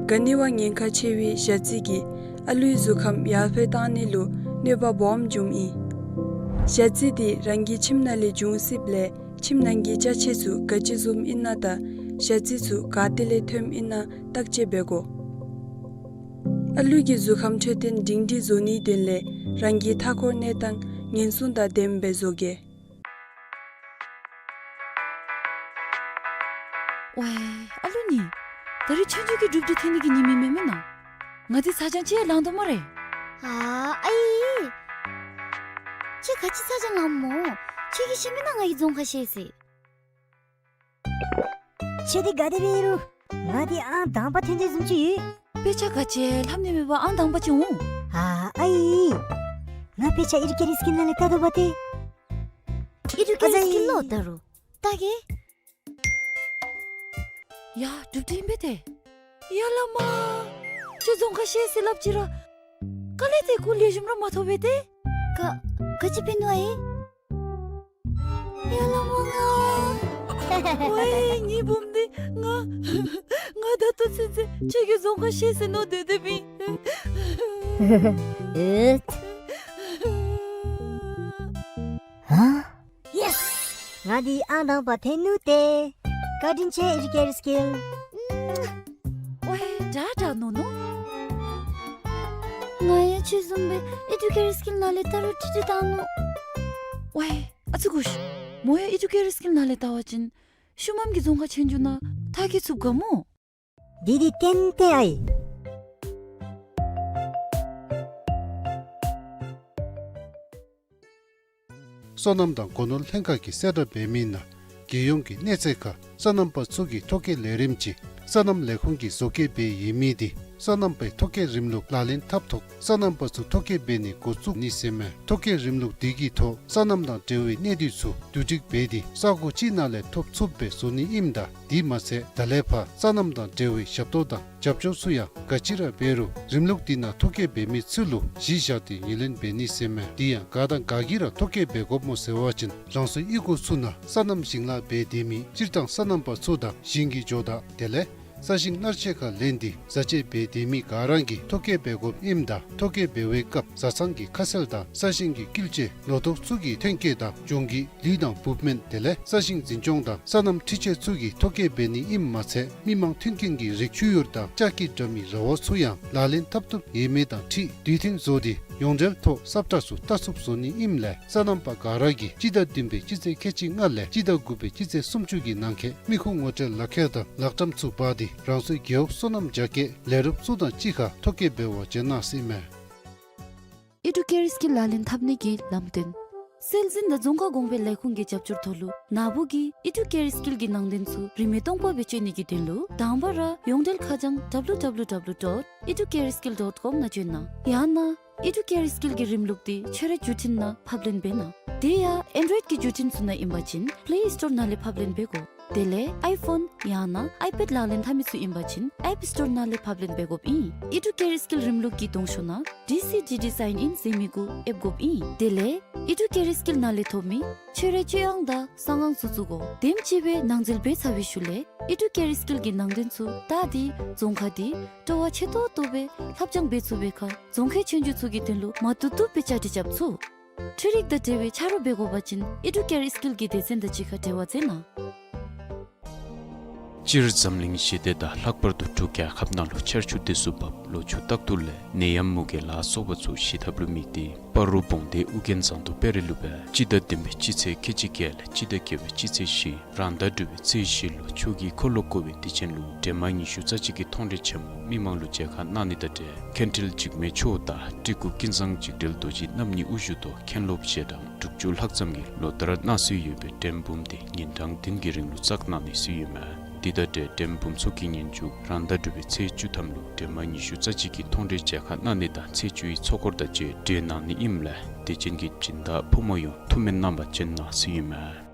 ག་ནི་བ་ཉེན་ཁ་ཆེ་བའི་ཞ་རྩི་གིས་ཨ་ལུའི་གཟུགས་ཁམས་ཡར་འཕེལ་བཏང་ནི་ལུ་གནོད་པ་སྦོམ་འབྱུངམ་ཨིན། ཞ་རྩི་འདི་རང་གི་ཁྱིམ་ནང་ལས་འབྱུང་སྲིདཔ་ལས་ཁྱིམ་ནང་གི་ཅ་ཆས་ཚུ་ག་ཅི་བཟུམ་ཨིན་ན་དང་ཞ་རྩི་ཚུ་ག་ཏེ་ལས་ཐོནམ་ཨིན་ན་བརྟག་དཔྱད་འབད་དགོ། ཨ་ལུ་གི་གཟུགས་ཁམས་འཕྲོད་བསྟེན་སྒྲིང་སྒྲིང་བཟོ་ནིའི་དོན་ལས་རང་གི་མཐའ་འཁོར་གནས་སྟངས་ཉེན་སྲུང་དང་ལྡནམ་སྦེ་བཟོ་གེ། ཝའི་ཨ་ལུ་ནི། ད་རིས་ཆོས་རྒྱུགས་ཀྱི་གྲུབ་འབྲས་ཐོན་ནི་གི་ཉིནམ་ཨིན་མས་མེན་ན། ང་འདི་ཚ་གྱང་ཅིག་ཡང་ལང་དོ་སྨ་རེ། ཨ་ཨའི། ཁྱོད་ག་ཅི་ཚ་གྱང་ལངམ་སྨོ། ཁྱོད་ཀྱིས་ཤེས་མེན་ན་ང་གིས་རྫོང་ཁ་བཤལ་ཟེར། ཁྱོད་འདི་ག་དེ་སྦེ་ཨིན་རུང་ང་འདི་ཨང་དང་པ་ཐོན་དོ་བཟུམ་ཅིག་ཡོད། དཔེ་ཆ་ག་ཅི་ལྷབ་ནི་མེད་པར་ཨང་དང་པ་ཅིག་འོང་། ཨ་ཨའི། ང་དཔེ་ཆ་ཨེ་ཌུ་ཀེཊ་སི་ཀིལ་ནང་ལས་བལྟ་དོ་བ་ཏེ། ཨེ་ཌུ་ཀེཊ་སི་ཀིལ་ལོ་ད་རུང་བལྟ་གེ། ཡ་གྲུབ་འབྲས་ཨིན་པས་ཏེ། ཡ་བླ་མ། ཁྱོད་རྫོང་ཁ་བཤལ་ཟེར་སླབ་ཅི་ར། ག་ལས་ཏེ་སྐུ་ལེགས་ཤོམ་ར་མ་ཐོབ་པས་ཏེ། ག་ག་ཅི་འབད་ནུག་ཨའི། ཡ་བླ་མ་ང་། ཝའི་ངེའི་བུམོ་འདི་ང་། ང་ད་ལྟོ་ཚུན་ཚོད་ཁྱོད་ཀྱིས་རྫོང་ཁ་བཤལ་ཟེར་མནོ་སྡོད་སྡོདཔ་ཨིན། ཨེ། ཧ། ཡེས། ང་འདི་ཨང་དང་པ་ཐོན་ནུག་ཏེ། བཀའ་དྲིན་ཆེ་ཨེ་ཌུ་ཀེཊ་སི་ཀིལ། ཝའི་དྲག་དྲག་མནོ་མནོ། ང་ཡང་ཁྱོད་བཟུམ་སྦེ་ཨེ་ཌུ་ཀེཊ་སི་ཀིལ་ནང་ལས་ད་རུང་ཁྲིད་ཁྲིད་བཏང་ནུག། ཝའི་ཨ་ཙི་གུ་ཤ། མོ་ཡང་ཨེ་ཌུ་ཀེཊ་སི་ཀིལ་ནང་ལས་བལྟ་བ་ཅིན་ཤུལ་མམ་གྱི་རྫོང་ཁ་ཆོས་རྒྱུགས་ནང་མཐར་འཁྱོལ་ཚུགས་ག་སྨོ། འདི་འདི་ཏན་ཏན་ཨའི། སོ་ནམ་དང་སྒོ་ནོར་ལྷན་ཁག་གིས་གསལ་བསྒྲགས་འབད་མི་ནང་ རྒྱལ་ཡོངས་ཀྱི་གནས་ཚད་ཁར་སོ་ནམ་པ་ཚུ་གི་ཐོ་བཀོད་ལས་རིམ་ཅིག་སོ་ནམ་ལས་ཁུངས་ཀྱིས་བཟོ་བཀོད་འབད་ཡོད་མི་དེ་སོ་ནམ་པའི་ཐོ་བཀོད་རིམ་ལུགས་ལག་ལེན་འཐབ་ཐོག་སོ་ནམ་པ་ཚུ་ཐོ་བཀོད་འབད་ནི་འགོ་བཙུགས་ནི་ཟེར་མས། ཐོ་བཀོད་རིམ་ལུགས་དེ་གི་ཐོག་སོ་ནམ་དང་འབྲེལ་བའི་གནད་དོན་ཚུ་བསྡུ་སྒྲིག་འབད་དེ་ས་གོ་གཅིག་ནང་ལས་ཐོབ་ཚུགསཔ་སྦེ་བཟོ་ནི་ཨིནམ་ད་དེ་མ་ཚད་ད་ལས་ཕར་སོ་ནམ་དང་འབྲེལ་བའི་ཞབས་ཏོག་དང་རྒྱབ་སྐྱོར་ཚུ་ཡང་ག་ཅི་ར་འབད་རུང་རིམ་ལུགས་དེ་ནང་ཐོ་བཀོད་འབད་མི་ཚུ་ལུ་གཞི་བཞག་སྟེ་ངོས་ལེན་འབད་ནི་ཟེར་མས། དེ་ཡང་ག་དང་ག་གིས་ར་ཐོ་བཀོད་འབད་དགོཔ་སྨོ་ཟེར་བ་ཅིན་རང་སོའི་གཡུས་སྒོ་ཚུ་ནང་སོ་ནམ་ཞིང་ལཱ་འབད་སྡོད་མི་སྤྱིར་བཏང་སོ་ནམ་པ་ཚུ་དང་ཞིང་གི་ཇོ་བདག་དེ་ལས་ས་ཞིང་གནར་གཅོད་ཁར་ལེན་ཏེ་བཟའ་སྤྱོད་འབད་སྡོད་མི་ག་ར་གིས་ཐོ་བཀོད་འབད་དགོཔ་ཨིནམ་ད་ཐོ་བཀོད་འབད་བའི་སྐབས་བཟའ་ཚང་གི་ཁ་གསལ་དང་ས་ཞིང་གི་སྐྱིལ་ལྕེ་ལོ་ཏོག་ཚུ་གི་ཐོན་སྐྱེད་དང་ལྗོངས་ཀྱི་ལུད་དང་འབུབ་སྨན་དེ་ལས་ས་ཞིང་འཛིན་སྐྱོང་དང་སོ་ནམ་འཕྲུལ་ཆས་ཚུ་གི་ཐོ་བཀོད་འབད་ནི་ཨིནམ་མ་ཚད་མི་མང་མཐུན་རྐྱེན་གྱི་རིགས་བཅུད་ཡུར་དང་ལྕགས་ཀྱི་དྲ་མིག་ར་བ་ཚུ་ཡང་ལག་ལེན་འཐབ་ཐོབ་ཡོད་མེད་དང་འཁྲིལ་དུས་མཐུན་བཟོ་སྟེ་ཡོངས་འབྲེལ་ཐོག་གསབ་ཁྲལ་ཚུ་བལྟ་ཚུགསཔ་བཟོ་ནི་ཨིནམ་ལས་སོ་ནམ་པ་ག་ར་གིས་སྤྱི་ཟླ་བདུན་པའི་སྤྱི་ཚེས་ཁལ་གཅིག་ལྔ་ལས་སྤྱི་ཟླ་དགུ་པའི་སྤྱི་ཚེས་སུམ་ཅུ་གི་ནང་འཁོད་མི་ཁུངས་ངོ་སྤྲོད་ལག་ཁྱེར་དང་ལག་བྲམ་ཚུ་འབག་སྟེ་རང་སོའི་རྒེད་འོག་སོ་ནམ་རྒྱ་སྐྱེད་ལས་རོགསཔ་ཚུ་དང་གཅིག་ཁར་ཐོ་བཀོད་འབད་བར་བྱོན་གནང་ཟེར་མས། ཨི་ཌུ་ཀེར་སྐིལ་ལག་ལེན་འཐབ་ནི་གི་ལམ་སྟོན། སྲོལ་འཛིན་དང་རྫོང་ཁ་གོང་འཕེལ་ལས་ཁུངས་ཀྱི་རྒྱབ་སྐྱོར་ཐོག་ལུ་ནཱ་བུ་གིས་ཨི་ཌུ་ཀེར་སྐིལ་གྱི་ནང་དོན་ཚུ་རིན་མེད་སྟོང་པ་སྦེ་སྤྱོད་ནི་གི་དོན་ལུ་དང་པ་ར་ཡོངས་འབྲེལ་ཁ་བྱང་W W W dot educareskill dot com ནང་བྱོན་གནང་། ཡང་ན་ཨི་ཌུ་ཀེར་སྐིལ་གྱི་རིམ་ལུགས་དེ་ཁྱོད་རའི་བརྒྱུད་འཕྲིན་ནང་ཕབ་ལེན་འབད་གནང་། དེ་ཡང་ཨེན་ཌོའིཌ་ཀྱི་བརྒྱུད་འཕྲིན་ཚུ་ནང་ཨིན་པ་ཅིན་པླེ་སི་ཊོར་ནང་ལས་ཕབ་ལེན་འབད་དགོ། དེ་ལས་ཨའི་ཕོན་ཡང་ན་ཨའི་པེཌ་ལག་ལེན་འཐབ་མི་ཚུ་ཨིན་པ་ཅིན་ཨེཔ་སི་ཊོར་ནང་ལས་ཕབ་ལེན་འབད་དགོཔ་ཨིན། ཨི་ཌུ་ཀེར་སྐིལ་རིམ་ལུགས་ཀྱི་གདོང་ཤོག་ནང་ཌི་སི་ཌི་ཌི་སའིན་ཨིན་ཟེར་མི་གུ་ཨེབ་དགོཔ་ཨིན། དེ་ལས་ཨི་ཌུ་ཀེར་སྐིལ་ནང་ལས་ཐོབ་མི་ཁྱོད་རའི་སྤྱོད་ཨང་དང་གསང་ཨང་ཚུ་བཙུགས་དགོ། དེམ་ཅིག་སྦེ་ནང་འཛུལ་འབད་ཚར་བའི་ཤུལ་ལས་ཨི་ཌུ་ཀེར་སྐིལ་གྱི་ནང་དོན་ཚུ་བལྟ་སྟེ་རྫོང་ཁ་དེ་སྤྲོ་བ་ཆེ་ཏོག་ཏོ་སྦེ་ལྷབ་སྦྱང་འབད་ཚུགས་པའི་ཁར་རྫོང་ཁའི་ཆོས་རྒྱུགས་ཚུ་གི་དོན་ལུ་མ་བཏུབ་བཏུབ་སྦེ་བཅའ་སྒྲིག་རྐྱབ་ཚུགས། འཕྲུལ་རིག་དང་འབྲེལ་བའི་ཆ་རོགས་འབད་དགོ་པ་ཅིན་ཨི་ཌུ་ཀེར་སྐིལ་གྱི་སྡེ་ཚན་དང་གཅིག་ཁར་འབྲེལ་བ་མཛད་གནང་། སྤྱིར་འཛམ་གླིང་ཞི་བདེ་དང་ལྷག་པར་དུ་འབྲུག་རྒྱལ་ཁབ་ནང་ལུ་ཆར་ཆུ་དུས་སུ་བབས། ལོ་ཕྱུགས་རྟག་ཏུ་ལེགས། ནད་ཡམས་མུ་གེ་ལ་སོགས་པ་ཚུ་ཞི་ཐབས་ལུ་དམིགས་ཏེ་སྤ་རོ་བོང་སྡེ་ཨུ་རྒྱན་ཟངས་མདོག་དཔལ་རི་ལུ་སྦེ་སྤྱི་ཟླ་བདུན་པའི་སྤྱི་ཚེས་ཁལ་གཅིག་བརྒྱད་ལས་སྤྱི་ཟླ་བརྒྱད་པའི་སྤྱི་ཚེས་བཞི་རང་ཟླ་དྲུག་པའི་ཚེས་བཞི་ལུ་ཆོས་ཀྱི་འཁོར་ལོ་བསྐོར་བའི་དུས་ཆེན་ལུ་སྒྲོལ་མ་ཉི་ཤུ་རྩ་གཅིག་གི་མཐོང་གྲོལ་ཆེན་མོ་མི་མང་ལུ་མཇལ་ཁ་གནང་ནི་དང་འབྲེལ་མཁན་ཁྲིལ་འཇིགས་མེད་མཆོག་དང་སྤྲུལ་སྐུ་ཀུན་བཟང་འཇིགས་བྲལ་རྡོ་རྗེ་རྣམ་གཉིས་དབུ་བཞུགས་ཐོག་མཁན་སློབ་ཞལ་གྲངས་དྲུག་ཅུ་ལྷག་ཙམ་གྱིས་ལོ་ལྟར་གནང་སྲོལ་ཡོད་པའི་འགྲེམས་འབུམ་དེ་ཉིན་གྲངས་བདུན་གྱི་རིང་ལུ་བསྩལ་གནང་ནི་ཟེར་ཡོད་མས། དེ་དང་འབྲེལ་འགྲེམས་འབུམ་ཚོགས་ཀྱི་ཉིན་མཇུག་རང་ཟླ་དྲུག་པའི་ཚེས་བཅུ་ཐམ་ལུ་སྒྲོལ་མ་ཉི་ཤུ་རྩ་གཅིག་གི་མཐོང་གྲོལ་མཇལ་ཁ་གནང་ནི་དང་ཚེས་བཅུའི་ཚོགས་འཁོར་དང་བཅས་གྲོལ་གནང་ནི་ཨིནམ་ལས་དད་ཅན་གྱི་སྦྱིན་བདག་ཕོ་མོ་ཡོངས་ཐུགས་སྨོན་གནང་བར་བྱོན་གནང་ཟེར་ཡོད་མས།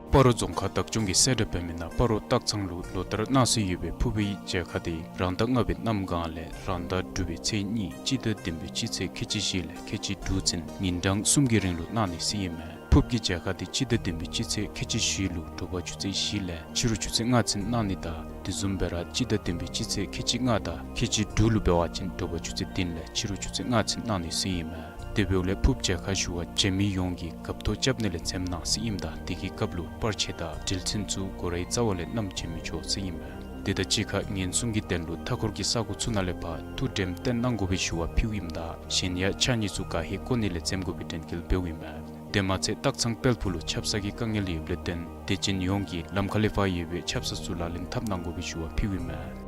སྤ་རོ་རྫོང་ཁག་བདག་སྐྱོང་གི་གསལ་བསྒྲགས་འབད་མི་ནང་སྤ་རོ་སྟག་ཚང་ལུ་ལོ་ལྟར་གནང་སྲོལ་ཡོད་པའི་ཕུར་བུའི་མཇལ་ཁ་དེ་རང་ཟླ་ལྔ་པའི་གནམ་གང་ལས་རང་ཟླ་དྲུག་པའི་ཚེས་གཉིས་སྤྱི་ཟླ་བདུན་པའི་སྤྱི་ཚེས་ཁལ་གཅིག་བཞི་ལས་ཁལ་གཅིག་དྲུག་ཚུན་ཉིན་གྲངས་གསུམ་གྱི་རིང་ལུ་གནང་ནི་ཟེར་ཨིན་མས། ཕུརཔ་གི་མཇལ་ཁ་དེ་སྤྱི་ཟླ་བདུན་པའི་སྤྱི་ཚེས་ཁལ་གཅིག་བཞི་ལུ་དྲོ་པ་ཆུ་ཚོད་བཞི་ལས་ཕྱི་རུ་ཆུ་ཚོད་ལྔ་ཚུན་གནང་ནི་དང་དེ་བཟུམ་སྦེ་ར་སྤྱི་ཟླ་བདུན་པའི་སྤྱི་ཚེས་ཁལ་གཅིག་ལྔ་དང་ཁལ་གཅིག་དྲུག་ལུ་འབད་བ་ཅིན་དྲོ་པ་ཆུ་ཚོད་བདུན་ལས་ཕྱི་རུ་ཆུ་ཚོད་ལྔ་ཚུན་གནང་ནི་ཟེར་ཨིན་མས། དེ་འབདཝ་ལས་ཕུརཔ་མཇལ་ཁ་ཞུ་བར་བྱོན་མི་ཡོངས་ཀྱིས་རྒཔོ་ཐོ་རྐྱབ་ནི་ལས་འཛེམ་གནང་ཟེར་ཨིནམ་ད་དེ་གི་སྐབས་ལུ་པར་ཆས་དང་འགྲུལ་ཆས་ཚུ་སྒོ་རའི་རྩ་བ་ལས་བསྣམས་བྱོན་མི་ཆོག་ཟེར་ཨིན་མས། དེ་དང་གཅིག་ཁར་ཉེན་སྲུང་གི་དོན་ལུ་མཐའ་འཁོར་གྱི་ས་གོ་ཚུ་ནང་ལས་ཕར་ཐུགས་དྲནམ་བཏོན་གནང་དགོ་པའི་ཞུ་བ་ཕུལཝ་ཨིནམ་ད་གཞན་ཡང་ཕྱགས་སྙིགས་ཚུ་ག་ཧེ་བཀོ་ནི་ལས་འཛེམ་དགོ་པའི་དྲན་སྐུལ་འབདཝ་ཨིན་མས། དེ་མ་ཚད་སྟག་ཚང་དཔལ་ཕུག་ལུ་ཆབ་གསང་གི་དཀའ་ངལ་ཡོདཔ་ལས་བརྟེན་དད་ཅན་ཡོངས་ཀྱིས་ལམ་ཁ་ལས་ཕར་ཡོད་པའི་ཆབ་གསང་ཚུ་ལག་ལེན་འཐབ་གནང་དགོ་པའི་ཞུ་བ་ཕུལཝ་ཨིན་མས།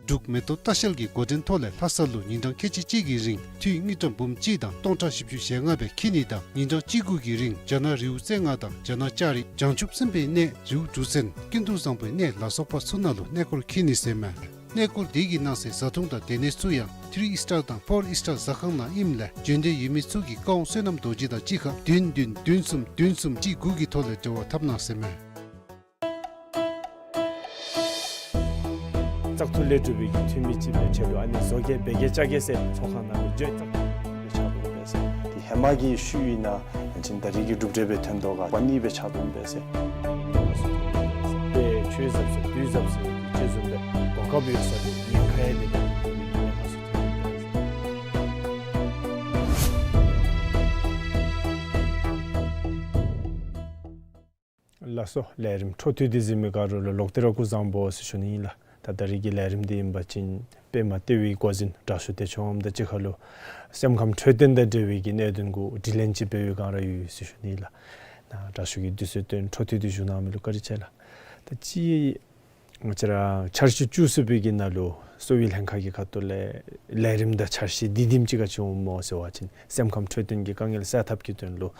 འབྲུག་མེ་ཏོག་ལྟ་བཤལ་གྱི་འགོ་འདྲེན་ཐོག་ལས་ལྷ་ས་ལུ་ཉིན་གྲངས་ཁལ་གཅིག་གཅིག་གི་རིང་འཐུས་དངུལ་ཀྲམ་འབུམ་གཅིག་དང་སྟོང་ཕྲག་བཞི་བཅུ་ཞེ་ལྔ་སྦེ་འཁྱིད་ནི་དང་ཉིན་གྲངས་གཅིག་དགུ་གི་རིང་རྒྱ་ནག་རི་བོ་རྩེ་ལྔ་དང་རྒྱ་ནག་ལྕགས་རི་བྱང་ཆུབ་སེམས་དཔའི་གནས་རི་བོ་འབྲུག་བཙན་ཀུན་ཏུ་བཟང་པོའི་གནས་ལ་སོགས་པ་ཚུ་ནང་ལུ་གནས་སྐོར་འཁྱིད་ནི་ཟེར་མས། གནས་སྐོར་དེ་གི་གནང་སའི་བཟའ་འཐུང་དང་སྡོད་གནས་ཚུ་ཡང་ཐི་རི་ཨིསི་ཊར་དང་ཕོར་ཨིསི་ཊར་ཟ་ཁང་ནང་ཨིནམ་ལས་བྱོན་འདོད་ཡོད་མི་ཚུ་གིས་བཀའ་དབང་བསོད་ནམས་རྡོ་རྗེ་དང་གཅིག་ཁར་བདུན་བདུན་བདུན་གསུམ་བདུན་གསུམ་གཅིག་དགུ་གི་ཐོག་ལས་འབྲེལ་བ་འཐབ་གནང་ཟེར་མས། བཙག་འཐུ་ལས་གྲུབ་པའི་གི་འཐུས་མི་ཅིག་སྦེ་ཆ་ལུ་ཨ་ནི་བཟོ་གེ་འབད་གེ་བཅའ་གེ་ཟེར་ཚོགས་ཁང་ནང་ལུ་འགྱོ་བཙག་འཐུ་ལས་ཆགས་འདུག་པས་ཟེར། དེ་ཧེ་མ་གི་ཤུལ་ཨིན་ན་ཡང་ཅིན་ད་རིས་ཀྱི་གྲུབ་འབྲས་སྦེ་ཐོན་དོ་ག་པ་ནི་སྦེ་ཆགས་འདུག་པས་ཟེར། ཏེ་ཆོས་ཟབ་ཟེར་དུས་ཟབ་ཟེར་ཅིག་བཟུམ་སྦེ་གོ་སྐབས་ཡོད་ས་དེ་ཉེན་ཁ་ཡང་དེ་ནང་དེ་ནང་ཁ་སོ་ཐོན་པས་ཟེར། ལགས་སོ། ལས་རིམ་འཕྲོ་མཐུད་དེ་གཟིགས་མི་ག་ར་ལུ་ལོག་སྟེ་ར་སྐུ་གཟུགས་བཟང་པོ་ཟེར་ཞུ་ནི་ཨིན་ལགས། ད་ད་རིས་ཀྱི་ལས་རིམ་འདི་ཨིན་པ་ཅིན་པདྨ་ལྟེ་བའི་འགོ་འཛིན་དྲག་ཤོས་བདེ་མཆོག་དང་གཅིག་ཁར་ལུ་སེམས་ཁམས་འཕྲོད་བསྟེན་དང་འབྲེལ་བའི་གི་གནད་དོན་གུ་དྲི་ལན་ཅིག་འབད་བའི་སྒང་ར་ཡོད་ཟེར་ཞུ་ནི་ཨིན་ལགས། ད་དྲག་ཤོས་ཀྱིས་དུས་ཚོད་བཏོན་འཕྲོ་མཐུད་དེ་བཞུགས་གནང་མི་ལུ་བཀའ་དྲིན་ཆེ་ལགས། ད་ཅི་ ང་བཅས་ར་འཆར་གཞི་བཅུ་གསུམ་པའི་གི་ནང་ལུ་གསོ་བའི་ལྷན་ཁག་གི་ཁ་ཐུག་ལས་ལས་རིམ་དང་འཆར་གཞི་འདི་དེམ་ཅིག་ག་ཅི་འོང་མོ་ཟེར་བ་ཅིན་སེམས་ཁམས་འཕྲོད་བསྟེན་གྱི་དཀའ་ངལ་སེལ་ཐབས་ཀྱི་དོན་ལུ་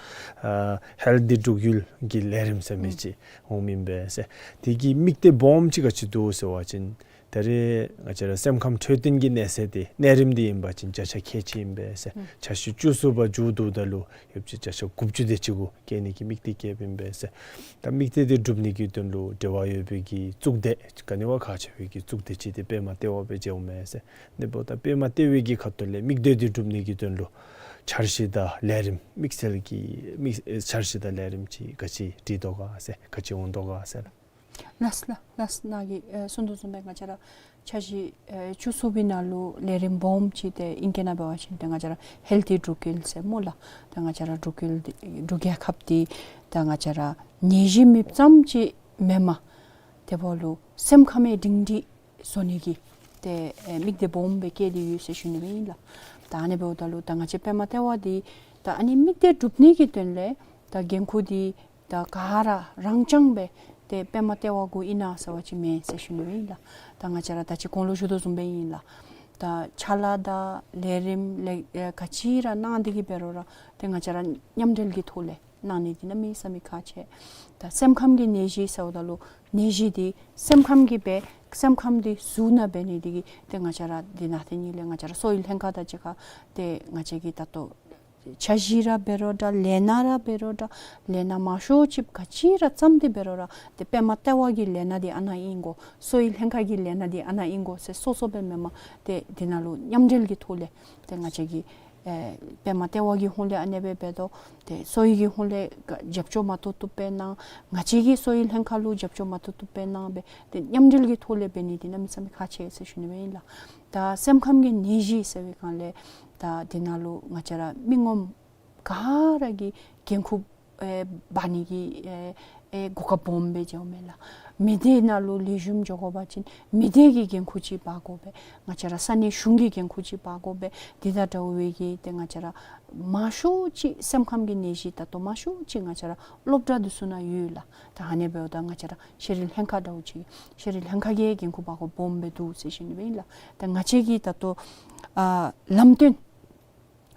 ཨ་ཧེལ་ཐི་འབྲུག་ཡུལ་གྱི་ལས་རིམ་ཟེར་མི་ཅིག་འོང་མི་ཨིན་པས་ཟེར། དེ་གི་དམིགས་གཏད་སྦོམ་ཅིག་ག་ཅི་འདུག་ཟེར་བ་ཅིན་ད་རེས་ང་བཅས་ར་སེམས་ཁམས་འཕྲོད་བསྟེན་གྱི་གནས་ཚད་དེ་གནས་རིམ་འདི་ཨིན་པ་ཅིན་བརྒྱ་ཆ་ཁལ་གཅིག་ཨིན་པས་ཟེར། འཆར་གཞི་བཅུ་གསུམ་པ་མཇུག་བསྡུཝ་ད་ལུ་ཡོད་པ་ཅིན་བརྒྱ་ཆ་དགུ་བཅུ་དེ་ཅིག་གུ་བསྐྱལ་ནི་གི་དམིགས་གཏད་བསྐྱེདཔ་ཨིན་པས་ཟེར། ད་དམིགས་གཏད་དེ་འགྲུབ་ནི་གི་དོན་ལུ་འབྲེལ་བ་ཡོད་པའི་གི་གཙུག་སྡེ་ག་ནི་བ་ཁག་ཆེ་བའི་གི་གཙུག་སྡེ་ཅིག་དེ་པདྨ་ལྟེ་བ་སྦེ་མཇལཝ་མས་ཟེར། དེ་འབདཝ་ད་པདྨ་ལྟེ་བའི་གི་ཁ་ཐུག་ལས་དམིགས་གཏད་དེ་འགྲུབ་ནི་གི་དོན་ལུ་འཆར་གཞི་དང་ལས་རིམ་དམིགས་བསལ་གྱི་དམིགས་འཆར་གཞི་དང་ལས་རིམ་ཅིག་ག་ཅི་སྒྲིག་དོ་ག་ཟེར་ག་ཅི་འོང་དོ་ག་ཟེར་ལགས། ལགས་ལགས་ལགས། ནཱ་གིས་ཨེ་གསུངས་དོ་བཟུམ་སྦེ་ང་བཅས་ར་འཆར་གཞི་ཨེ་བཅུ་གསུམ་པའི་ནང་ལུ་ལས་རིམ་སྦོམ་ཅིག་དེ་ཨིང་སྐད་ནང་འབད་བ་ཅིན་ཏེ་ང་བཅས་ར་ཧེལ་ཐི་འབྲུག་ཡུལ་ཟེར་སྨོ་ལགས། ཏེ་ང་བཅས་ར་འབྲུག་ཡུལ་འདི་འབྲུག་རྒྱལ་ཁབ་འདི་ཏེ་ང་བཅས་ར་ནད་གཞི་མེདཔ་ཙམ་ཅིག་མེན་པར་དེ་འབདཝ་ལུ་སེམས་ཁམས་སྒྲིང་སྒྲི་བཟོ་ནི་གི་ཏེ་ཨེ་དམིགས་གཏད་སྦོམ་སྦེ་བསྐྱེད་དེ་ཡོད་ཟེར་ཞུ་ནི་སྦེ་ཨིན་ལགས། ད་ཨ་ནི་འབདཝ་ད་ལུ་ད་ང་བཅས་པདྨ་ལྟེ་བ་འདི་ད་ཨ་ནི་དམིགས་གཏད་འགྲུབ་ནི་གི་དོན་ལས་ད་འགན་ཁུར་འདི་ད་ག་ར་རང་རྐྱང་སྦེ་ཏེ་པདྨ་ལྟེ་བ་གུ་ཨིན་ན་ཟེར་བ་ཅིན་མེན་ཟེར་ཞུ་ནི་སྦེ་ཨིན་ལགས། ད་ང་བཅས་ར་ད་ཅི་གོང་ལུ་ཞུ་དོ་བཟུམ་སྦེ་ཨིན་ལགས། ད་ཕྱག་ལཱ་དང་ལས་རིམ་ལས་ཨེ་ག་ཅི་ར་གནང་སྟེ་གི་འབད་རུང་ར་ཏེ་ང་བཅས་ར་མཉམ་འབྲེལ་གྱི་ཐོག་ལས་གནང་ནི་འདི་གནམ་མེད་ས་མེད་ཁག་ཆེ། ད་སེམས་ཁམས་ཀྱི་ནད་གཞི་ཟེརཝ་ད་ལུ་ནད་གཞི་འདི་སེམས་ཁམས་ཀྱིས་འབད་སེམས་ཁམས་འདི་གཟུགས་ནང་འབད་ནི་འདི་གིས་ཏེ་ང་བཅས་ར་འདི་ནང་ཏེ་ནི་ལས་ང་བཅས་ར་གསོ་བའི་ལྷན་ཁག་དང་གཅིག་ཁར་ཏེ་ང་བཅས་ཀྱིས་ད་ལྟོ་འཆར་གཞི་ར་འབད་རུང་འདྲ་ལས་སྣ་ར་འབད་རུང་འདྲ་ལས་སྣ་མང་ཤོས་ཅིག་ག་ཅི་ར་བརྩམས་ཏེ་འབད་རུང་ར་ཏེ་པདྨ་ལྟེ་བ་གི་ལས་སྣ་འདི་ཨ་ནཱ་ཨིན་དགོ། གསོ་བའི་ལྷན་ཁག་གི་ལས་སྣ་འདི་ཨ་ནཱ་ཨིན་དགོ་ཟེར་སོ་སོ་སྦེ་མེན་པར་ཏེ་འདི་ནང་ལུ་མཉམ་འབྲེལ་གྱི་ཐོག་ལས་ཏེ་ང་བཅས་ཀྱིས་ཨེ་པདྨ་ལྟེ་བ་གི་ཧོང་ལས་ཨ་ནེ་སྦེ་འབད་དོ། ཏེ་གསོ་བའི་གི་ཧོང་ལས་རྒྱབ་སྐྱོར་མ་ཏོག་ཏོ་སྦེ་གནང་། ང་བཅས་ཀྱིས་གསོ་བའི་ལྷན་ཁག་ལུ་རྒྱབ་སྐྱོར་མ་ཏོག་ཏོ་སྦེ་གནང་སྦེ་ཏེ་མཉམ་འབྲེལ་གྱི་ཐོག་ལས་འབད་ནི་འདི་གནམ་མེད་ས་མེད་ཁག་ཆེ་ཟེར་ཞུ་ནི་སྦེ་ཨིན་ལགས། ད་སེམས་ཁམས་ཀྱི་ནད་གཞི་ཟེར་བའི་སྒང་ལས་ད་འདི་ནང་ལུ་ང་བཅས་ར་མི་ངོམ་ག་ར་གིས་འགན་ཁུར་ཨེ་འབག་ནི་གི་ཨེ་ཨེ་གོ་སྐབས་སྦོམ་སྦེ་མཇལཝ་མས་ལགས། མི་སྡེ་ནང་ལུ་ལེགས་ཤོམ་འགྱོ་དགོ་པ་ཅིན་མི་སྡེ་གི་འགན་ཁུར་ཅིག་འབག་དགོ་པས། ང་བཅས་ར་ས་གནས་གཞུང་གི་འགན་ཁུར་ཅིག་འབག་དགོ་པས། འདི་དང་འདྲ་བའི་གི་ཏེ་ང་བཅས་ར་མང་ཤོས་ཅིག་སེམས་ཁམས་ཀྱི་ནད་གཞི་ད་ལྟོ་མང་ཤོས་ཅིག་ང་བཅས་ར་སློབ་གྲྭ་འདི་ཚུ་ནང་ཡོད་ལགས། ད་ཨ་ནི་འབདཝ་ད་ང་བཅས་ར་ཤེས་རིག་ལྷན་ཁག་འདྲཝ་ཅིག་ཤེས་རིག་ལྷན་ཁག་གིས་འགན་ཁུར་འབག་དགོཔ་སྦོམ་སྦེ་འདུག་ཟེར་ཞུ་ནི་སྦེ་ཨིན་ལགས། ད་ང་བཅས་ཀྱི་ད་ལྟོ་ཨ་ལམ་སྟོན་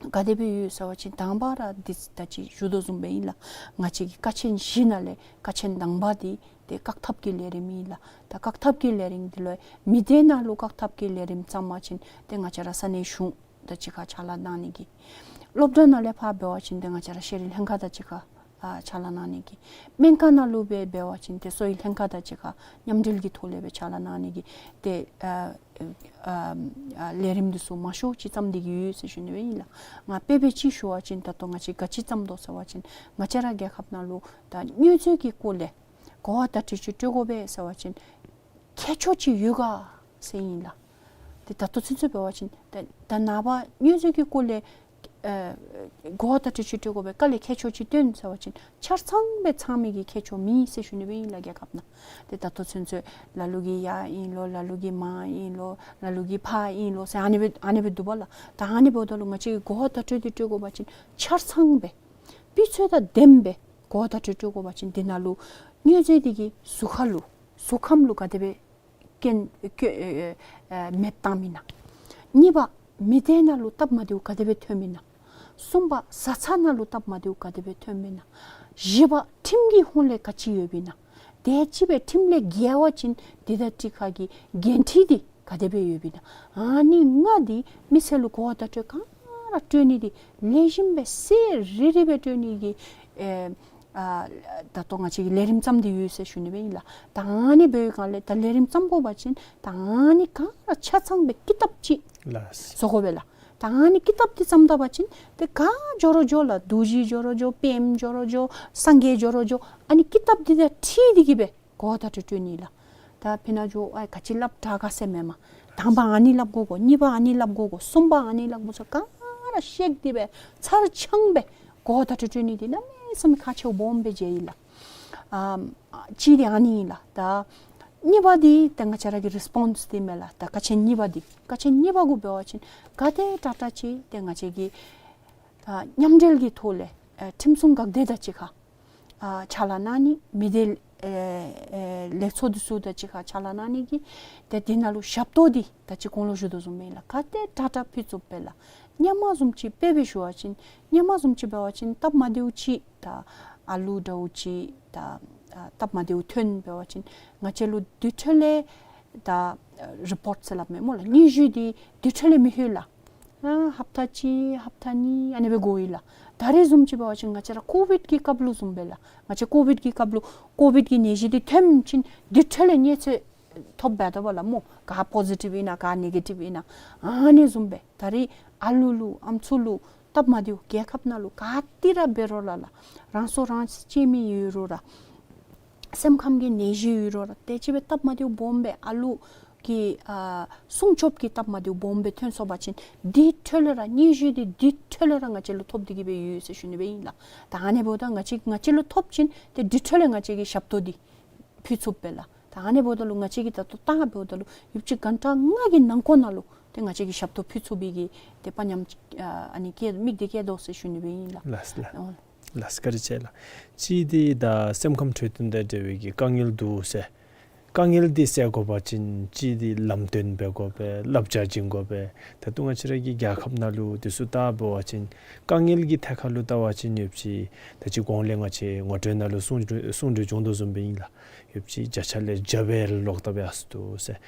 ག་དེ་སྦེ་ཡོད་ཟེར་བ་ཅིན་དང་པ་ར་འདི་ད་ཅི་ཞུ་དོ་བཟུམ་སྦེ་ཨིན་ལགས། ང་བཅས་ཀྱི་ཀ་ཆེན་བཞི་ནང་ལས་ཀ་ཆེན་དང་པ་འདི་ཏེ་བཀག་ཐབས་ཀྱི་ལས་རིམ་ཨིན་ལགས། ད་བཀག་ཐབས་ཀྱི་ལས་རིམ་འདི་ལུ་མི་སྡེ་ནང་ལུ་བཀག་ཐབས་ཀྱི་ལས་རིམ་བརྩམ་པ་ཅིན་ཏེ་ང་བཅས་ར་ས་གནས་གཞུང་དང་གཅིག་ཁར་ཕྱག་ལཱ་གནང་ནི་གི། སློབ་གྲྭ་ནང་ལས་ཕར་འབད་བ་ཅིན་ཏེ་ང་བཅས་ར་ཤེས་རིག་ལྷན་ཁག་དང་གཅིག་ཁར་ཨ་ཕྱག་ལཱ་གནང་ནི་གི། སྨན་ཁང་ནང་ལུ་སྦེ་འབད་བ་ཅིན་ཏེ་གསོ་བའི་ལྷན་ཁག་དང་གཅིག་ཁར་མཉམ་འབྲེལ་གྱི་ཐོག་ལས་སྦེ་ཕྱག་ལཱ་གནང་ནི་གི་ཏེ་ཨ་ཨ་ཨ་ལས་རིམ་འདི་ཚུ་མང་ཤོས་ཅིག་བརྩམས་ཏེ་གི་ཡོད་ཟེར་ཞུ་ནི་སྦེ་ཨིན་ལགས། ང་དཔེ་འབད་ཅིག་ཞུ་བ་ཅིན་ད་ལྟོ་ང་བཅས་ག་ཅི་བརྩམས་དོ་ཟེར་བ་ཅིན་ང་བཅས་ར་རྒྱལ་ཁབ་ནང་ལུ་ད་མྱོས་རྫས་ཀྱི་སྐོར་ལས་གོ་བ་བརྡ་སྤྲོད་ཅིག་སྤྲོད་དགོ་པས་ཟེར་བ་ཅིན་ཁྱད་ཆོས་ཅིག་ཡོད་ག་ཟེར་ཨིན་ལགས། ཏེ་ད་ལྟོ་ཚུན་ཚོད་འབད་བ་ཅིན་ད་ད་ནངས་པ་མྱོས་རྫས་ཀྱི་སྐོར་ལས་ཨེ་གོ་བ་བརྡ་སྤྲོད་ཅིག་སྤྲོད་དགོ་པས། དཀའ་ལས་ཁྱད་ཆོས་ཅིག་སྟོན་ཟེར་བ་ཅིན་ཆ་ཚང་སྦེ་ཚང་མི་གི་ཁྱད་ཆོས་མེད་ཟེར་ཞུ་ནི་སྦེ་ཨིན་ལགས་རྒྱལ་ཁབ་ནང་། ཏེ་ད་ལྟོ་ཚུན་ཚོད་ལ་ལུ་གིས་ཡར་ཨིན་ལོ་ལ་ལུ་གིས་མར་ཨིན་ལོ་ལ་ལུ་གིས་ཕར་ཨིན་ལོ་ཟེར་ཨ་ནི་སྦེ་ཨ་ནི་སྦེ་འདུག་པ་ལགས། ད་ཨ་ནི་འབདཝ་ད་ལུ་ང་བཅས་ཀྱིས་གོ་བ་བརྡ་སྤྲོད་འདི་སྤྲོད་དགོ་པ་ཅིན་ཆ་ཚང་སྦེ་སྤུས་ཚད་དང་ལྡནམ་སྦེ་གོ་བ་བརྡ་སྤྲོད་སྤྲོད་དགོ་པ་ཅིན་འདི་ནང་ལུ་མྱོས་རྫས་འདི་གིས་གཟུགས་ཁ་ལུ་གཟུགས་ཁམས་ལུ་ག་དེ་སྦེ་རྐྱེན་ཨེ་ཨེ་ཨེ་མེདཔ་བཏངམ་ཨིན་ན། གཉིས་པ་མི་སྡེ་ནང་ལུ་སྟབས་མ་བདེཝ་ག་དེ་སྦེ་ཐོནམ་ཨིན་ན། གསུམ་པ་བཟའ་ཚང་ནང་ལུ་སྟབས་མ་བདེཝ་ག་དེ་སྦེ་ཐོནམ་ཨིན་ན། བཞི་པ་ཁྲིམས་ཀྱི་ཧོང་ལས་ག་ཅི་ཡོདཔ་ཨིན་ན། དེ་ཅིག་སྦེ་ཁྲིམས་ལས་འགལ་བ་ཅིན་འདི་དང་གཅིག་ཁར་གྱི་འགན་འཁྲི་འདི་ག་དེ་སྦེ་ཡོདཔ་ཨིན་ན། ཨ་ནི་ལྔ་འདི་མི་སེར་ལུ་གོ་བ་བརྡ་སྤྲོད་ག་ར་སྤྲོད་ནི་འདི་ལེགས་ཤོམ་སྦེ་གསལ་རི་རི་སྦེ་སྤྲོད་ནི་གི་ཨེ་ཨ་ད་ལྟོ་ང་བཅས་ཀྱིས་ལས་རིམ་བརྩམས་ཏེ་ཡོད་ཟེར་ཞུ་ནི་སྦེ་ཨིན་ལགས། ད་ཨ་ནི་འབད་བའི་སྒང་ལས་ད་ལས་རིམ་བརྩམ་དགོ་པ་ཅིན་ད་ཨ་ནི་ག་ར་ཆ་ཚང་སྦེ་ཀི་དེབ་ཅིག་ལགས། བཟོ་དགོ་པས་ལགས། ད་ཨ་ནི་ཀི་དེབ་འདི་བརྩམས་ད་པ་ཅིན་ཏེ་ག་འགྱོ་རུང་འགྱོ་ལགས། རྡོ་རྗེ་འགྱོ་རུང་འགྱོ་པདྨ་འགྱོ་རུང་འགྱོ་སངས་རྒྱས་འགྱོ་རུང་འགྱོ་ཨ་ནི་ཀི་དེབ་འདི་དང་འཁྲིལ་ཏེ་གི་སྦེ་གོ་བ་བརྡ་སྤྲོད་སྤྲོད་ནི་ལགས། ད་ཕི་ནཱ་འགྱོ་ཨ་ག་ཅི་སླབ་དྲག་ག་ཟེར་མེན་པར་དང་པ་ཨ་ནི་སླབ་དགོ་གོ། གཉིས་པ་ཨ་ནི་སླབ་དགོ་གོ། གསུམ་པ་ཨ་ནི་སླབ་དགོ་ཟེར་ག་ར་བཤད་དེ་སྦེ་ཚར་ཚང་སྦེ་གོ་བ་བརྡ་སྤྲོད་སྤྲོད་ནི་འདི་གནམ་མེད་ས་མེད་ཁག་ཆེཝ་སྦོམ་སྦེ་མཇལ་ཡི་ལགས། ཨམ་གཅིག་འདི་ཨ་ནི་ཨིན་ལགས། ད་གཉིས་པ་འདི་ད་ང་བཅས་ར་གི་རི་སི་པོན་སི་འདི་མས་ལགས། ད་ཀ་ཆེན་གཉིས་པ་འདི་ཀ་ཆེན་གཉིས་པ་གུ་འབད་བ་ཅིན་ག་དེ་དྲག་དྲག་ཅིག་ཏེ་ང་བཅས་ཀྱིས་ཨ་མཉམ་འབྲེལ་གྱི་ཐོག་ལས་ཨ་ཁྲིམས་སྲུང་འགག་སྡེ་དང་གཅིག་ཁར་ཨ་ཕྱག་ལཱ་གནང་ནི། མི་སྡེ་ ཨེ་ཨེ་ལེགས་ཚོགས་འདི་ཚུ་དང་གཅིག་ཁར་ཕྱག་ལཱ་གནང་ནི་གི་ཏེ་འདི་ནང་ལུ་ཞབས་ཏོག་འདི་ད་ཅི་གོང་ལུ་ཞུ་དོ་བཟུམ་སྦེ་ལགས། ག་ཏེ་དྲག་དྲག་ཕུལ་ཚུགསཔ་སྦེ་ལགས། སྔོན་མ་བཟུམ་ཅིག་དཔེ་སྦེ་ཞུ་བ་ཅིན་སྔོན་མ་བཟུམ་ཅིག་འབད་བ་ཅིན་སྟབས་མ་བདེཝ་ཅིག་ད་ཨ་ལུ་འདྲཝ་ཅིག་ད་ཨ་སྟབས་མ་བདེཝ་ཐོན་འབད་བ་ཅིན་ང་བཅས་ལུ་དེ་འཕྲོ་ལས་ད་རི་པོརཊ་ཟེར་སླབ་མས་སྨོ་ལགས། སྙན་ཞུ་འདི་དེ་འཕྲོ་ལས་མི་ལྷོད་ལགས། ཨ་ཧབ་ཏ་གཅིག་ཧབ་ཏ་གཉིས་ཨ་ནི་སྦེ་འགོར་ཡི་ལགས། ད་རེས་བཟུམ་ཅིག་འབད་བ་ཅིན་ང་བཅས་ར་ཀོ་བིཌ་ཀྱི་སྐབས་ལུ་བཟུམ་སྦེ་ལགས། ང་བཅས་ཀོ་བིཌ་ཀྱི་སྐབས་ལུ་ཀོ་བིཌ་ཀྱི་ནད་གཞི་འདི་ཐོནམ་ཅིག་དེ་འཕྲོ་ལས་གནས་ཚུལ་ཐོབ་འབད་དོ་བ་ལགས་སྨོ། ག་པོ་ཟི་ཊིབ་ཨིན་ན་ག་ནེ་གེ་ཊིབ་ཨིན་ན་ཨ་ནི་བཟུམ་སྦེ། ད་རེས་ཨ་ལུ་ལུ་ཨམ་སྲུ་ལུ་སྟབས་མ་བདེཝ་རྒྱལ་ཁབ་ནང་ལུ་ག་ཏེ་ར་འབད་རུང་ལགས་ལགས། རང་སྲོག་རང་གཅོད་མི་ཡོད་རུང་ར་སེམས་ཁམས་ཀྱི་ནད་གཞི་ཡོད་རུང་ར་དེ་ཅིག་སྦེ་སྟབས་མ་བདེཝ་སྦོམ་སྦེ་ཨ་ལུ་གི་ཨ་སྲུང་སྐྱོབ་ཀྱི་སྟབས་མ་བདེཝ་སྦོམ་སྦེ་ཐོན་སོང་པ་ཅིན་དེ་འཕྲོ་ལས་ར་སྙན་ཞུ་འདི་དེ་འཕྲོ་ལས་ར་ང་བཅས་ལུ་ཐོབ་སྟེ་གི་སྦེ་ཡོད་ཟེར་ཞུ་ནི་སྦེ་ཨིན་ལགས། ད་ཨ་ནི་འབདཝ་ད་ང་བཅས་ང་བཅས་ལུ་ཐོབ་ཅིན་ཏེ་དེ་འཕྲོ་ལས་ང་བཅས་ཀྱིས་ཞབས་ཏོག་འདི་ཕུལ་ཚུགསཔ་སྦེ་ལགས། ད་ཨ་ནི་འབདཝ་ད་ལུ་ང་བཅས་ཀྱིས་ད་ལྟོ་ད་འབདཝ་ད་ལུ་ཡུདཔ་ཅིག་གྷན་ཊ་ལྔ་གི་ནང་འཁོད་ནང་ལུ་ཏེ་ང་བཅས་ཀྱིས་ཞབས་ཏོག་ཕུལ་ཚུགས་པའི་གི་ཏེ་དཔའ་ཉམས་ཨ་ཨ་ནི་བསྐྱེད་དམིགས་འདི་བསྐྱེད་དོ་ཟེར་ཞུ་ནི་སྦེ་ཨིན་ལགས། ལགས་ལགས། ཨོ་ལགས་བཀའ་དྲིན་ཆེ་ལགས། གཅིག་འདི་ད་སེམས་ཁམས་འཕྲོད་བསྟེན་དང་འབྲེལ་བའི་གི་དཀའ་ངལ་འདུག་ཟེར། དཀའ་ངལ་འདི་སེལ་དགོ་པ་ཅིན་གཅིག་འདི་ལམ་སྟོན་འབད་དགོ་པས། བསླབ་བྱ་བྱིན་དགོ་པས། ད་ལྟོ་ང་བཅས་ར་གི་རྒྱལ་ཁབ་ནང་ལུ་དེ་ཚུ་བལྟ་བ་ཅིན་དཀའ་ངལ་གྱི་ཐད་ཁར་ལུ་བལྟ་བ་ཅིན་ཡོདཔ་ཅིག་ད་ཅི་གོང་ལས་ང་བཅས་ངོ་སྤྲོད་ནང་ལུ་གསུང་གསུང་གྲོས་བྱུང་དོ་བཟུམ་སྦེ་ཨིན་ལགས། ཡོདཔ་ཅིག་བརྒྱ་ཆ་ལས་བརྒྱ་སྦེ་ལོག་ལྟབ་ཡར་སོ་འདུག་ཟེར།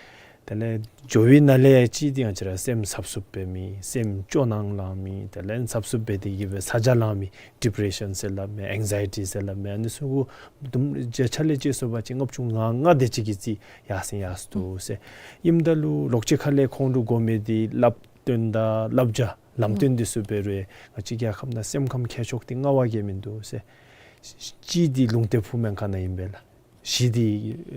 དེ་ལས་འགྱོ་བའི་ནང་ལས་གཅིག་འདི་ང་བཅས་ར་སེམས་འཚབ་འཚུབ་འབད་མི་སེམས་སྐྱོ་སྣང་ལང་མི་དེ་ལས་འཚབ་འཚུབ་འབད་དེ་གི་སྦེ་ཚ་གྱང་ལང་མི་ཌི་པི་རེ་ཤཱན་ཟེར་སླབ་མི་ཨེང་ཛའི་ཊི་ཟེར་སླབ་མི་ཨ་ནི་ཚུ་གུ་དུམ་བརྒྱ་ཆ་ལས་དཔྱད་སོང་པ་ཅིན་ལྔ་བཅུ་ང་ལྔ་དེ་ཅིག་གི་རྩིས་ཡར་སེང་ཡར་སོ་འདུག་ཟེར། ཨིནམ་ད་ལུ་ལོགས་ཅིག་ཁ་ལས་ཁོང་ལུ་དགོ་མི་འདི་བསླབ་སྟོན་དང་བསླབ་བྱ་ལམ་སྟོན་འདི་ཚུ་འབད་རུང་ང་བཅས་རྒྱལ་ཁབ་ནང་སེམས་ཁམས་མཁས་མཆོག་འདི་མངའ་བ་གིས་མིན་འདུག་ཟེར། གཅིག་འདི་ལུང་བསྟན་ཕུལ་མི་ཁ་ནང་ཨིན་པས་ལགས། བཞི་འདི་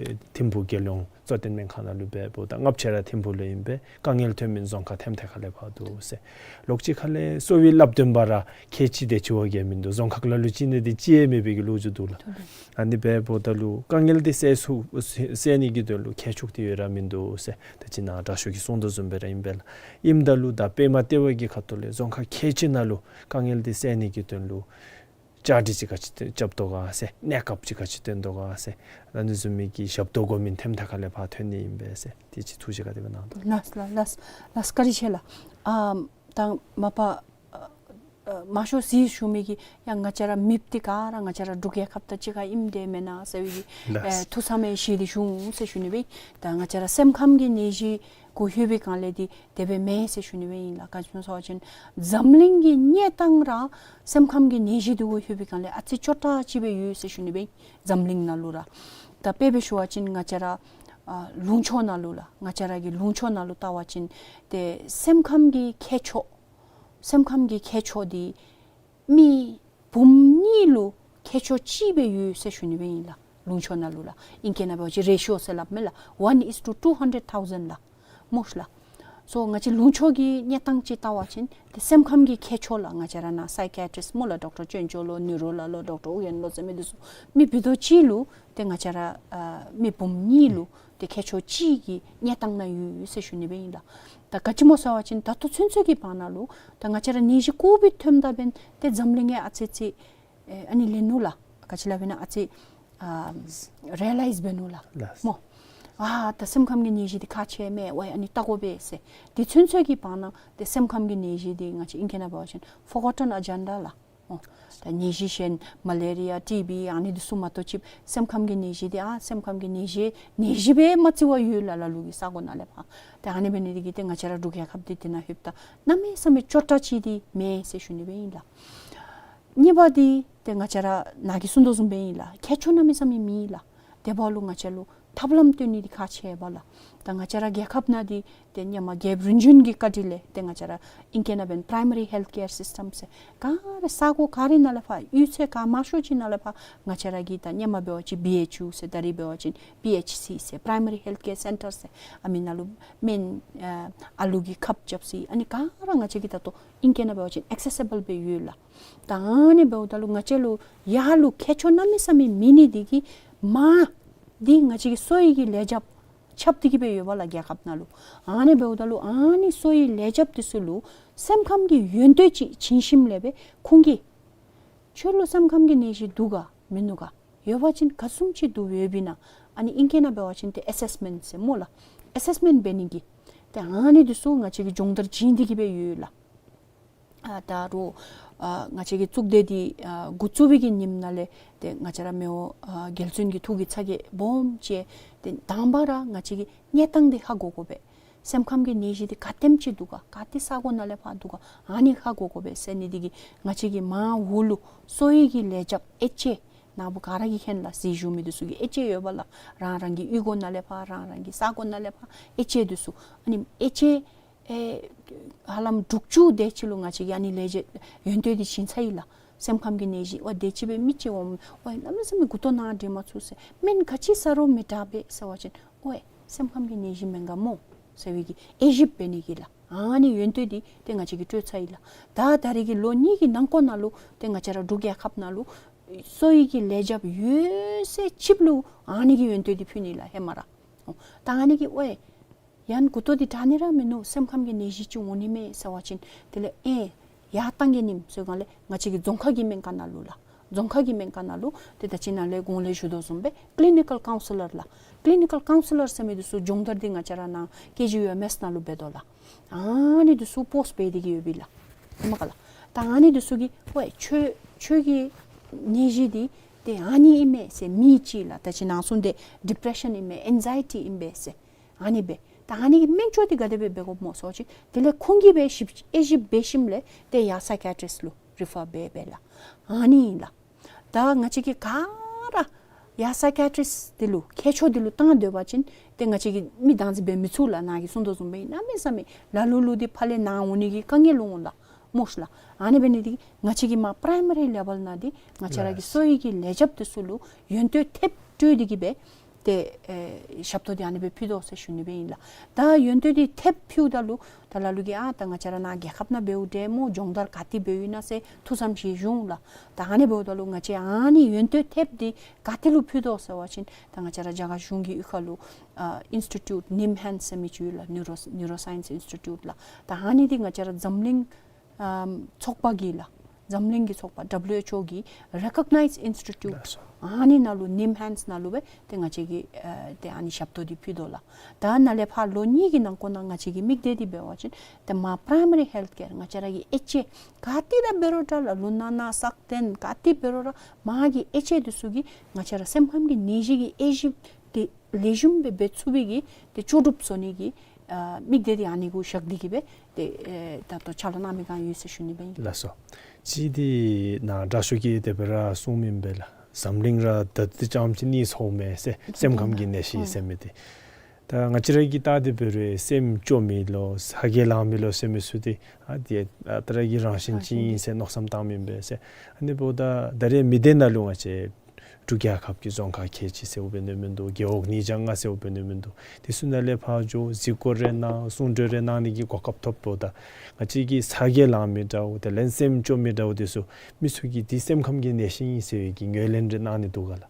ཨེ་ཐིམ་ཕུག་རྒྱལ་ཡོངས་གཙོ་བསྟེན་སྨན་ཁང་ནང་ལུ་འབདཝ་ད་ལྔ་བཅུ་ར་ཐིམ་ཕུག་ལུ་ཨིན་པས། དཀའ་ངལ་ཐོན་མི་རྫོང་ཁག་ཐེམ་ཐེ་ཁ་ལས་ཕར་འདུག་ཟེར། ལོགས་ཅིག་ཁ་ལས་གསོ་བའི་བསླབ་སྟོན་པ་ར་ཁལ་གཅིག་དེ་ཅིག་བ་གིས་མིན་འདུག། རྫོང་ཁག་ལ་ལུ་གཅིག་ནི་འདི་གཅིག་ཡང་མེད་པའི་གི་ལོ་རྒྱུས་འདུག་ལགས། ཨ་ནི་འབདཝ་ད་ལུ་དཀའ་ངལ་འདི་སེལ་ཚུགས་སེལ་ནི་གི་དོན་ལུ་མཁས་མཆོག་འདི་ཡོད་ར་མིན་འདུག་ཟེར། ད་ཅི་ནཱ་དྲག་ཤོས་ཀྱིས་གསུངས་དོ་བཟུམ་སྦེ་ར་ཨིན་པས་ལགས། ཨིནམ་ད་ལུ་ད་པདྨ་ལྟེ་བ་གི་ཁ་ཐུག་ལས་རྫོང་ཁག་ཁལ་གཅིག་ནང་ལུ་དཀའ་ངལ་འདི་སེལ་ནི་གི་དོན་ལུ་བཅའ་སྒྲིག་ཅིག་ག་ཅི་རྐྱབ་དོ་ག་ཟེར། གནས་སྐབས་ཅིག་ག་ཅི་སྟོན་དོ་ག་ཟེར། ཨ་ནི་བཟུམ་མའི་གི་ཞབས་ཏོག་དགོ་མི་ཐེམ་ཐེ་ཁ་ལས་ཕར་ཐོན་ནི་ཨིན་པས་ཟེར། དེ་ཅིག་ཐུགས་བཞེད་ག་དེ་སྦེ་གནང་དོ། ལགས་ལགས་ལགས་ལགས། བཀའ་དྲིན་ཆེ་ལགས། ཨ་ད་མ་པ་ཨ་ཨ་མང་ཤོས་ཅིག་ཞུ་མི་གིས་ཡང་ང་བཅས་ར་མེདཔ་འདི་ག་ར་ང་བཅས་ར་འབྲུག་རྒྱལ་ཁབ་དང་གཅིག་ཁར་ཨིནམ་འདི་མེན་ན་ཟེར་བའི་གི་ལགས། ཨེ་ཐུགས་བསམ་ཡང་བཞེས་ཏེ་བཞུགས་ཟེར་ཞུ་ནི་སྦེ། ད་ང་བཅས་ར་སེམས་ཁམས་ཀྱི་ནད་གཞི་གུ་ལྷོད་པའི་སྒང་ལས་འདི་དེ་སྦེ་མེན་ཟེར་ཞུ་ནི་སྦེ་ཨིན་ལགས། ག་ཅི་སྨོ་ཟེར་བ་ཅིན་འཛམ་གླིང་གི་གནས་སྟངས་ར་སེམས་ཁམས་ཀྱི་ནད་གཞི་འདི་གུ་ལྷོད་པའི་སྒང་ལས་ཨ་ཙི་སྐྱོ་དྲགས་ཅིག་སྦེ་ཡོད་ཟེར་ཞུ་ནི་སྦེ་ཨིན། འཛམ་གླིང་ནང་ལུ་ར། ད་དཔེ་སྦེ་ཞུ་བ་ཅིན་ང་བཅས་ར་ཨ་ལུང་ཕྱོགས་ནང་ལུ་ལགས། ང་བཅས་ར་གི་ལུང་ཕྱོགས་ནང་ལུ་བལྟ་བ་ཅིན་ཏེ་སེམས་ཁམས་ཀྱི་མཁས་མཆོག་སེམས་ཁམས་ཀྱི་མཁས་མཆོག་འདི་མི་འབུམ་གཉིས་ལུ་མཁས་མཆོག་གཅིག་སྦེ་ཡོད་ཟེར་ཞུ་ནི་སྦེ་ཨིན་ལགས། ལུང་ཕྱོགས་ནང་ལུ་ལགས། ཨིང་སྐད་ནང་འབད་བ་ཅིན་རེ་ཤིའོ་ཟེར་སླབ་མས་ལགས། One is to two hundred thousand ལགས། སྨོ་ལགས། སོ་ང་བཅས་ལུང་ཕྱོགས་ཀྱི་གནས་སྟངས་ཅིག་བལྟ་བ་ཅིན་ཏེ་སེམས་ཁམས་ཀྱི་མཁས་མཆོག་ལགས། ང་བཅས་ར་ནཱ་སའི་ཀི་ཡ་ཊིསཊ་སྨོ་ལགས། ཌོག་ཊར་ཅོན་ཅོ་ལོ་ནིའུ་རོ་ལགས་ལོ་ཌོག་ཊར་ཨུ་ཡན་ལོ་ཟེར་མི་འདི་ཚུ་མི་བུ་དོ་ཅིག་ལུ་ཏེ་ང་བཅས་ར་ཨ་མི་འབུམ་གཉིས་ལུ་ཏེ་མཁས་མཆོག་གཅིག་གི་གནས་སྟངས་ནང་ཡོད་ཟེར་ཞུ་ནི་སྦེ་ཨིན་ལགས། ད་ག་ཅི་སྨོ་ཟེར་བ་ཅིན་ད་ལྟོ་ཚུན་ཚོད་ཀྱི་བར་ན་ལུ་ད་ང་བཅས་ར་ནད་གཞི་ཀོ་བིཌ་ཐོནམ་ད་འབདན་ཏེ་འཛམ་གླིང་ཡང་ཨ་ཙི་ཙི་ཨེ་ཨ་ནི་ལེན་ནུག་ལགས། ག་ཅི་སླབ་ཨིན་ན་ཨ་ཙི་ཨ་རི་ཡེ་ལའིཛ་འབད་ནུག་ལགས། ལགས། སྨོ། ཨ་ད་སེམས་ཁམས་ཀྱི་ནད་གཞི་འདི་ཁག་ཆེ་མས། ཝའི་ཨ་ནི་བལྟ་དགོ་པས་ཟེར། དེ་ཚུན་ཚོད་ཀྱི་བར་ན་ཏེ་སེམས་ཁམས་ཀྱི་ནད་གཞི་འདི་ང་བཅས་ཨིང་སྐད་ནང་འབད་བ་ཅིན་ཕོར་གོ་ཊོན་ཨེ་ཇེན་ཌ་ལགས། ཨོ། ད་ནད་གཞི་གཞན་མ་ལེ་རི་ཡ་ཊི་བི་ཨ་ནི་འདི་ཚུ་མ་གཏོགས་ཅིག་སེམས་ཁམས་ཀྱི་ནད་གཞི་འདི་ཨ་སེམས་ཁམས་ཀྱི་ནད་གཞི་ནད་གཞི་སྦེ་མ་བརྩི་བར་ཡོད་ལགས། ལ་ལུ་གི་ས་གོ་ནང་ལས་ཕར། ཏེ་ཨ་ནི་འབད་ནི་འདི་གིས་ཏེ་ང་བཅས་ར་འབྲུག་རྒྱལ་ཁབ་འདི་འདི་ནང་ལྷོདཔ་ད་གནམ་མེད་ས་མེད་སྐྱོ་དྲགས་ཅིག་འདི་མེན་ཟེར་ཞུ་ནི་སྦེ་ཨིན་ལགས། གཉིས་པ་འདི་ཏེ་ང་བཅས་ར་ནཱ་གིས་གསུངས་དོ་བཟུམ་སྦེ་ཨིན་ལགས། མཁས་མཆོག་གནམ་མེད་ས་མེད་མེད་ལགས། དེ་འབདཝ་ལུ་ང་བཅས་ལུ་ཐབས་ལམ་སྟོན་ནི་འདི་ཁག་ཆེ་བས་ལགས། ད་ང་བཅས་ར་རྒྱལ་ཁབ་ནང་འདི་ཏེ་སྔོན་མ་རྒྱལཔོ་རིམ་བྱོན་གྱི་བཀའ་དྲིན་ལས་ཏེ་ང་བཅས་ར་ཨིང་སྐད་ནང་འབདན་པ་རའི་མ་རི་ཧེལཐ་ཀེར་སིསི་ཊམ་ཟེར་ག་ར་ས་གོ་ག་ར་ནང་ལས་ཕར་གཡུས་ཚན་ག་མང་ཤོས་ཅིག་ནང་ལས་ཕར་ང་བཅས་ར་གི་ད་སྔོན་མ་འབད་བ་ཅིན་བི་ཨེཆ་ཡུ་ཟེར་ད་རིས་འབད་བ་ཅིན་པི་ཨེཆ་སི་ཟེར་པ་རའི་མ་རི་ཧེལཐ་ཀེར་སེན་ཊར་ཟེར་ཨ་མི་ནང་ལུ་སྨན་ཨ་ཨ་ལུ་གི་ཁབ་རྐྱབ་ས་ཨ་ནི་ག་ར་ང་བཅས་ཀྱི་ད་ལྟོ་ཨིང་སྐད་ནང་འབད་བ་ཅིན་ཨེག་སེ་སི་བཱལ་སྦེ་ཡོད་ལགས། ད་ཨ་ནི་འབདཝ་ད་ལུ་ང་བཅས་ལུ་ཡར་ལུ་མཁས་མཆོག་གནམ་མེད་ས་མེད་མེད་ནི་འདི་གིས་མར་འདི་ང་བཅས་ཀྱི་གསོ་བའི་གི་ལས་བྱ་ཁྱབ་སྟེ་གི་སྦེ་ཡོད་པས་ལགས་རྒྱལ་ཁབ་ནང་ལུ། ཨ་ནི་འབདཝ་ད་ལུ་ཨ་ནི་གསོ་བའི་ལས་བྱ་འདི་ཚུ་ལུ་སེམས་ཁམས་ཀྱི་ཡོན་ཏན་ཅིག་བྱིན་ཞིནམ་ལས་སྦེ་ཁོང་གིས་ཁྱོད་ལུ་སེམས་ཁམས་ཀྱི་ནད་གཞི་འདུག་ག་མིན་ནུག་ག། ཡོད་པ་ཅིན་ག་བཟུམ་ཅིག་འདུག་ཡོདཔ་ཨིན་ན། ཨ་ནི་ཨིང་སྐད་ནང་འབད་བ་ཅིན་ཏེ་ཨེ་སེསི་མེནཊ་ཟེར་སྨོ་ལགས། ཨེ་སེསི་མེནཊ་འབད་ནི་གི་ཏེ་ཨ་ནི་འདི་ཚུ་ང་བཅས་ཀྱིས་སྦྱོང་བརྡར་བྱིན་ཏེ་གི་སྦེ་ཡོད་ལགས། ཨ་ད་རུང་ཨ་ང་བཅས་ཀྱི་གཙུག་སྡེ་འདི་ཨ་འགོ་བཙུགས་པའི་གི་ཉིནམ་ནང་ལས་ཏེ་ང་བཅས་ར་མི་དབང་ཨ་རྒྱལ་བཙུན་གྱི་ཐུགས་ཀྱི་ཚ་གྱང་སྦོམ་བཅས་ཏེ་དང་པ་ར་ང་བཅས་ཀྱི་གནས་སྟངས་འདི་ཧ་གོ་དགོ་པས། སེམས་ཁམས་ཀྱི་ནད་གཞི་འདི་ག་དེམ་ཅིག་འདུག་ག། ག་ཏེ་ས་གོ་ནང་ལས་ཕར་འདུག་ག། ཨ་ནི་ཧ་གོ་དགོ་པས་ཟེར་ནི་འདི་གིས་ང་བཅས་ཀྱིས་མར་འོག་ལུ་གསོ་བའི་གི་ལས་བྱེདཔ་ཨེཆ་ཨེ་ནཱ་བུ་ག་ར་གིས་མཁྱེན་ལགས། གཟིགས་བཞུགས་མི་འདི་ཚུ་གི་ཨེཆ་ཨེ་ཡོད་པ་ལགས། རང་རང་གི་གཡུས་སྒོ་ནང་ལས་ཕར་རང་རང་གི་ས་གོ་ནང་ལས་ཕར་ཨེཆ་ཨེ་འདི་ཚུ། ཨ་ནི་ཨེཆ་ཨེ་ཨེ་ཧ་ལམ་དྲུག་ཅུ་དེ་ཅིག་ལུ་ང་བཅས་ཀྱིས་ཨ་ནི་ལས་བྱེད་ཡོན་ཏན་འདི་བྱིན་ཚར་ཡི་ལགས། སེམས་ཁམས་ཀྱི་ནད་གཞི་ཝའེ་དེ་ཅིག་སྦེ་མི་ཅིག་འོང་ཝའེ་གནམ་མེད་ས་མེད་མགུ་ཏོ་ནཱ་འདྲེན་མ་ཚུགས་ཟེར། སྨན་ག་ཅི་ཟ་རུང་མི་དྲག་པས་ཟེར་བ་ཅིན་ཝའེ་སེམས་ཁམས་ཀྱི་ནད་གཞི་མེན་ག་མོ་ཟེར་བའི་གི་དབྱེ་ཞིབ་འབད་ནི་གི་ལགས། ཨ་ནི་ཡོན་ཏན་འདི་ཏེ་ང་བཅས་ཀྱིས་སྤྲོད་ཚར་ཡི་ལགས། ད་ད་རེས་ཀྱི་ལོ་གཉིས་ཀྱི་ནང་འཁོད་ནང་ལུ་ཏེ་ང་བཅས་ར་འབྲུག་རྒྱལ་ཁབ་ནང་ལུ་གསོ་བའི་གི་ལས་བྱེདཔ་ཡོད་ཚད་ཅིག་ལུ་ཨ་ནི་གི་ཡོན་ཏན་འདི་ཕུལ་ནི་ལགས་ཧེ་མ་ར། ཨོ་ད་ཨ་ནི་གིས་ཝའེ་ཡང་མགུ་ཏོ་འདི་དྲག་ནི་ར་མིན་ནུག། སེམས་ཁམས་ཀྱི་ནད་གཞི་ཅིག་འོང་ནི་མས་ཟེར་བ་ཅིན་དེ་ལས་ཨེ་ཡར་བཏང་གེ་ནིམ་ཟེར་སྒང་ལས་ང་བཅས་ཀྱི་རྫོང་ཁ་གི་སྨན་ཁང་ནང་ལུ་ལགས། རྫོང་ཁ་གི་སྨན་ཁང་ནང་ལུ་ཏེ་ད་ཅི་ནཱ་ལས་གོང་ལས་ཞུ་དོ་བཟུམ་སྦེ་ཀི་ལི་ནི་ཀཱལ་ཀའུན་སི་ལར་ལགས། ཀི་ལི་ནི་ཀཱལ་ཀའུན་སི་ལར་ཟེར་མི་འདི་ཚུ་སྦྱོང་བརྡར་འདི་ང་བཅས་ར་ནཱ་ཀེ་ཇི་ཡུ་ཨེམ་ཨེསི་ནང་ལུ་འབད་དོ་ལགས། ཨ་ནི་འདི་ཚུ་པོསཊ་འབད་དེ་གི་ཡོད་པས་ལགས། ཧེ་མ་ག་ལགས། ད་ཨ་ནི་འདི་ཚུ་གིས་ཝའེ་ཁྱོད་ཁྱོད་ཀྱི་ནད་གཞི་འདི་ཏེ་ཨ་ནི་ཨིན་མས་ཟེར། མི་ཅིག་ལགས་ད་ཅི་ནཱ་གསུངས་ཏེ་ཌི་པི་རེ་ཤཱན་ཨིན་མས་ཨེང་ཛའི་ཊི་ཨིན་པས་ཟེར། ཨ་ནི་སྦེ་ད་ཨ་ནི་གི་སྨན་བཅོས་འདི་ག་དེ་སྦེ་འབད་དགོཔ་སྨོ་ཟེར་བ་ཅིན་དེ་ལས་ཁོང་གིས་སྦེ་ཞིབ་དབྱེ་ཞིབ་འབད་ཞིནམ་ལས་ཏེ་ཡར་སའི་ཀི་ཡ་ཊི་རིསཊ་ལུ་རི་ཕར་འབད་འབད་ལགས། ཨ་ནི་ཨིན་ལགས། ད་ང་བཅས་ཀྱིས་ག་ར་ཡར་སའི་ཀི་ཡ་ཊི་རིསཊ་འདི་ལུ་མཁས་མཆོག་འདི་ལུ་བཏང་སྡོད་པ་ཅིན་ཏེ་ང་བཅས་ཀྱིས་མི་བདག་འཛིན་འབད་མི་ཚུགས་ལགས། ནཱ་གིས་གསུངས་དོ་བཟུམ་སྦེ་གནམ་མེད་ས་མེད་ལ་ལུ་ལུ་འདི་ཕར་ལས་ནཱ་འོང་ནི་གི་དཀའ་ངལ་འོང་ལགས། སྨོ་ཤ་ལགས། ཨ་ནི་འབད་ནི་འདི་ང་བཅས་ཀྱིས་མར་པི་རའི་མ་རི་ལེ་བཱལ་ནང་འདི་ང་བཅས་ར་གི་ལགས། གསོ་བའི་གི་ལས་བྱེདཔ་འདི་ཚུ་ལུ་ཡོན་ཏན་ཐེབས་སྤྲོད་དེ་གི་སྦེ་ཏེ་ཨེ་ཞབས་ཏོག་འདི་ཨ་ནི་སྦེ་ཕུལ་དོ་ཟེར་ཞུ་ནི་སྦེ་ཨིན་ལགས། ད་ཡོན་ཏན་འདི་ཐེབས་ཕུལཝ་ད་ལུ་ད་ལ་ལུ་གིས་ཨ་ད་ང་བཅས་ར་ནཱ་རྒྱལ་ཁབ་ནང་འབདཝ་འདྲས་སྨོ། སྦྱོང་བརྡར་ག་ཏེ་འབདཝ་ཨིན་ན་ཟེར་ཐུགས་བསམ་བཞེས་བྱུང་ལགས། ད་ཨ་ནི་འབདཝ་ད་ལུ་ང་བཅས་ཨ་ནི་ཡོན་ཏན་ཐེབས་འདི་ག་ཏེ་ལུ་ཕུལ་དོ་ཟེར་བ་ཅིན་ད་ང་བཅས་ར་རྒྱ་གར་གཞུང་གི་གཡུས་ཁ་ལུ་ཨ་ཨིནསི་ཊི་ཊིའུཊ་ནིམ་ཧེནཌསི་ཟེར་མི་ཅིག་ཡོད་ལགས། ནིའུ་རོ་ནིའུ་རོ་སའིནསི་ཨིནསི་ཊི་ཊིའུཊ་ལགས། ད་ཨ་ནི་འདི་ང་བཅས་ར་འཛམ་གླིང་ཨམ་ཚོགས་པ་གིས་ལགས། འཛམ་གླིང་གི་ཚོགས་པ་ཌབ་ལུ་ཨེཆ་ཨོ་གིས་རེ་ཀོག་ནའིཛ་ཨིནསི་ཊི་ཊིའུཊ་ལགས་སོ། ཨ་ནི་ནང་ལུ་ནིམ་ཧེནཌསི་ནང་ལུ་སྦེ་ཏེ་ང་བཅས་ཀྱིས་ཨ་ཏེ་ཨ་ནི་ཞབས་ཏོག་འདི་ཕུལ་དོ་ལགས། ད་ནཱ་ལས་ཕར་ལོ་གཉིས་ཀྱི་ནང་འཁོད་ནང་ང་བཅས་ཀྱི་དམིགས་གཏད་འདི་འབད་བ་ཅིན་ཏེ་མར་པི་རའི་མ་རི་ཧེལཐ་ཀེར་ང་བཅས་ར་གི་ཨེཆ་ཨེ་ག་ཏེ་ར་འབད་རུང་འདྲ་ལགས། ལུ་ན་ན་སག་སྟོན་ག་ཏེ་འབད་རུང་ར་མར་གྱི་ཨེཆ་ཨེ་འདི་ཚུ་གིས་ང་བཅས་ར་སེམས་ཁམས་ཀྱི་ནད་གཞི་གི་དབྱེ་ཞིབ་འདི་ལེགས་ཤོམ་སྦེ་འབད་ཚུགས་པའི་གི་ཏེ་ལྕོགས་གྲུབ་བཟོ་ནི་གི་ཨ་དམིགས་གཏད་འདི་ཨ་ནི་གུ་བཞག་སྟེ་གི་སྦེ་ཏེ་ཨེ་ད་ལྟོ་ཕྱག་ལཱ་གནང་མི་གང་ཡོད་ཟེར་ཞུ་ནི་སྦེ་ཨིན། ལགས་སོ། གཅིག་འདི་ནཱ་དྲག་ཤོས་ཀྱིས་དེ་སྦེ་ར་གསུངས་མི་ཨིན་པས་ལགས། འཛམ་གླིང་ར་ད་འདི་ཙམ་ཅིག་གནས་སོང་མས་ཟེར། སེམས་ཁམས་ཀྱི་ནད་གཞི་ཟེར་མི་འདི་ད་ང་བཅས་ར་གིས་བལྟ་སྟེ་འབད་རུང་སེམས་སྐྱོ་མི་ལོ་ཚ་གྱང་ལང་མི་ལོ་ཟེར་མི་ཚུ་འདི་ཨ་འདི་ཨ་ད་ར་གི་རང་བཞིན་ཅིག་ཨིན་ཟེར་མནོ་བསམ་བཏང་མི་ཨིན་པས་ཟེར། ཨ་ནི་འབདཝ་ད་ད་རེས་མི་སྡེ་ནང་ལུ་ང་བཅས་འབྲུག་རྒྱལ་ཁབ་ཀྱི་རྫོང་ཁག་ཁལ་གཅིག་ཟེརཝ་འབད་ནི་མིན་འདུག། རྒེད་འོག་ཉིས་བརྒྱ་ལྔ་ཟེརཝ་འབད་ནི་མིན་འདུག། དེ་ཚུ་ནང་ལས་ཕར་འགྱོ་གཟིགས་སྐོར་རེ་གནང་གསུང་གྲོས་རེ་གནང་ནི་གི་གོ་སྐབས་ཐོབ་འབདཝ་ད་ང་བཅས་ཀྱི་ཚ་གྱང་ལང་མི་འདྲཝ་དེ་ལས་སེམས་སྐྱོ་མི་འདྲཝ་དེ་ཚུ་མི་ཚུ་གིས་འདི་སེམས་ཁམས་ཀྱི་ནད་གཞི་ཨིན་ཟེར་བའི་གི་ངོས་ལེན་རེ་གནང་ནི་འདུག་ག་ལགས།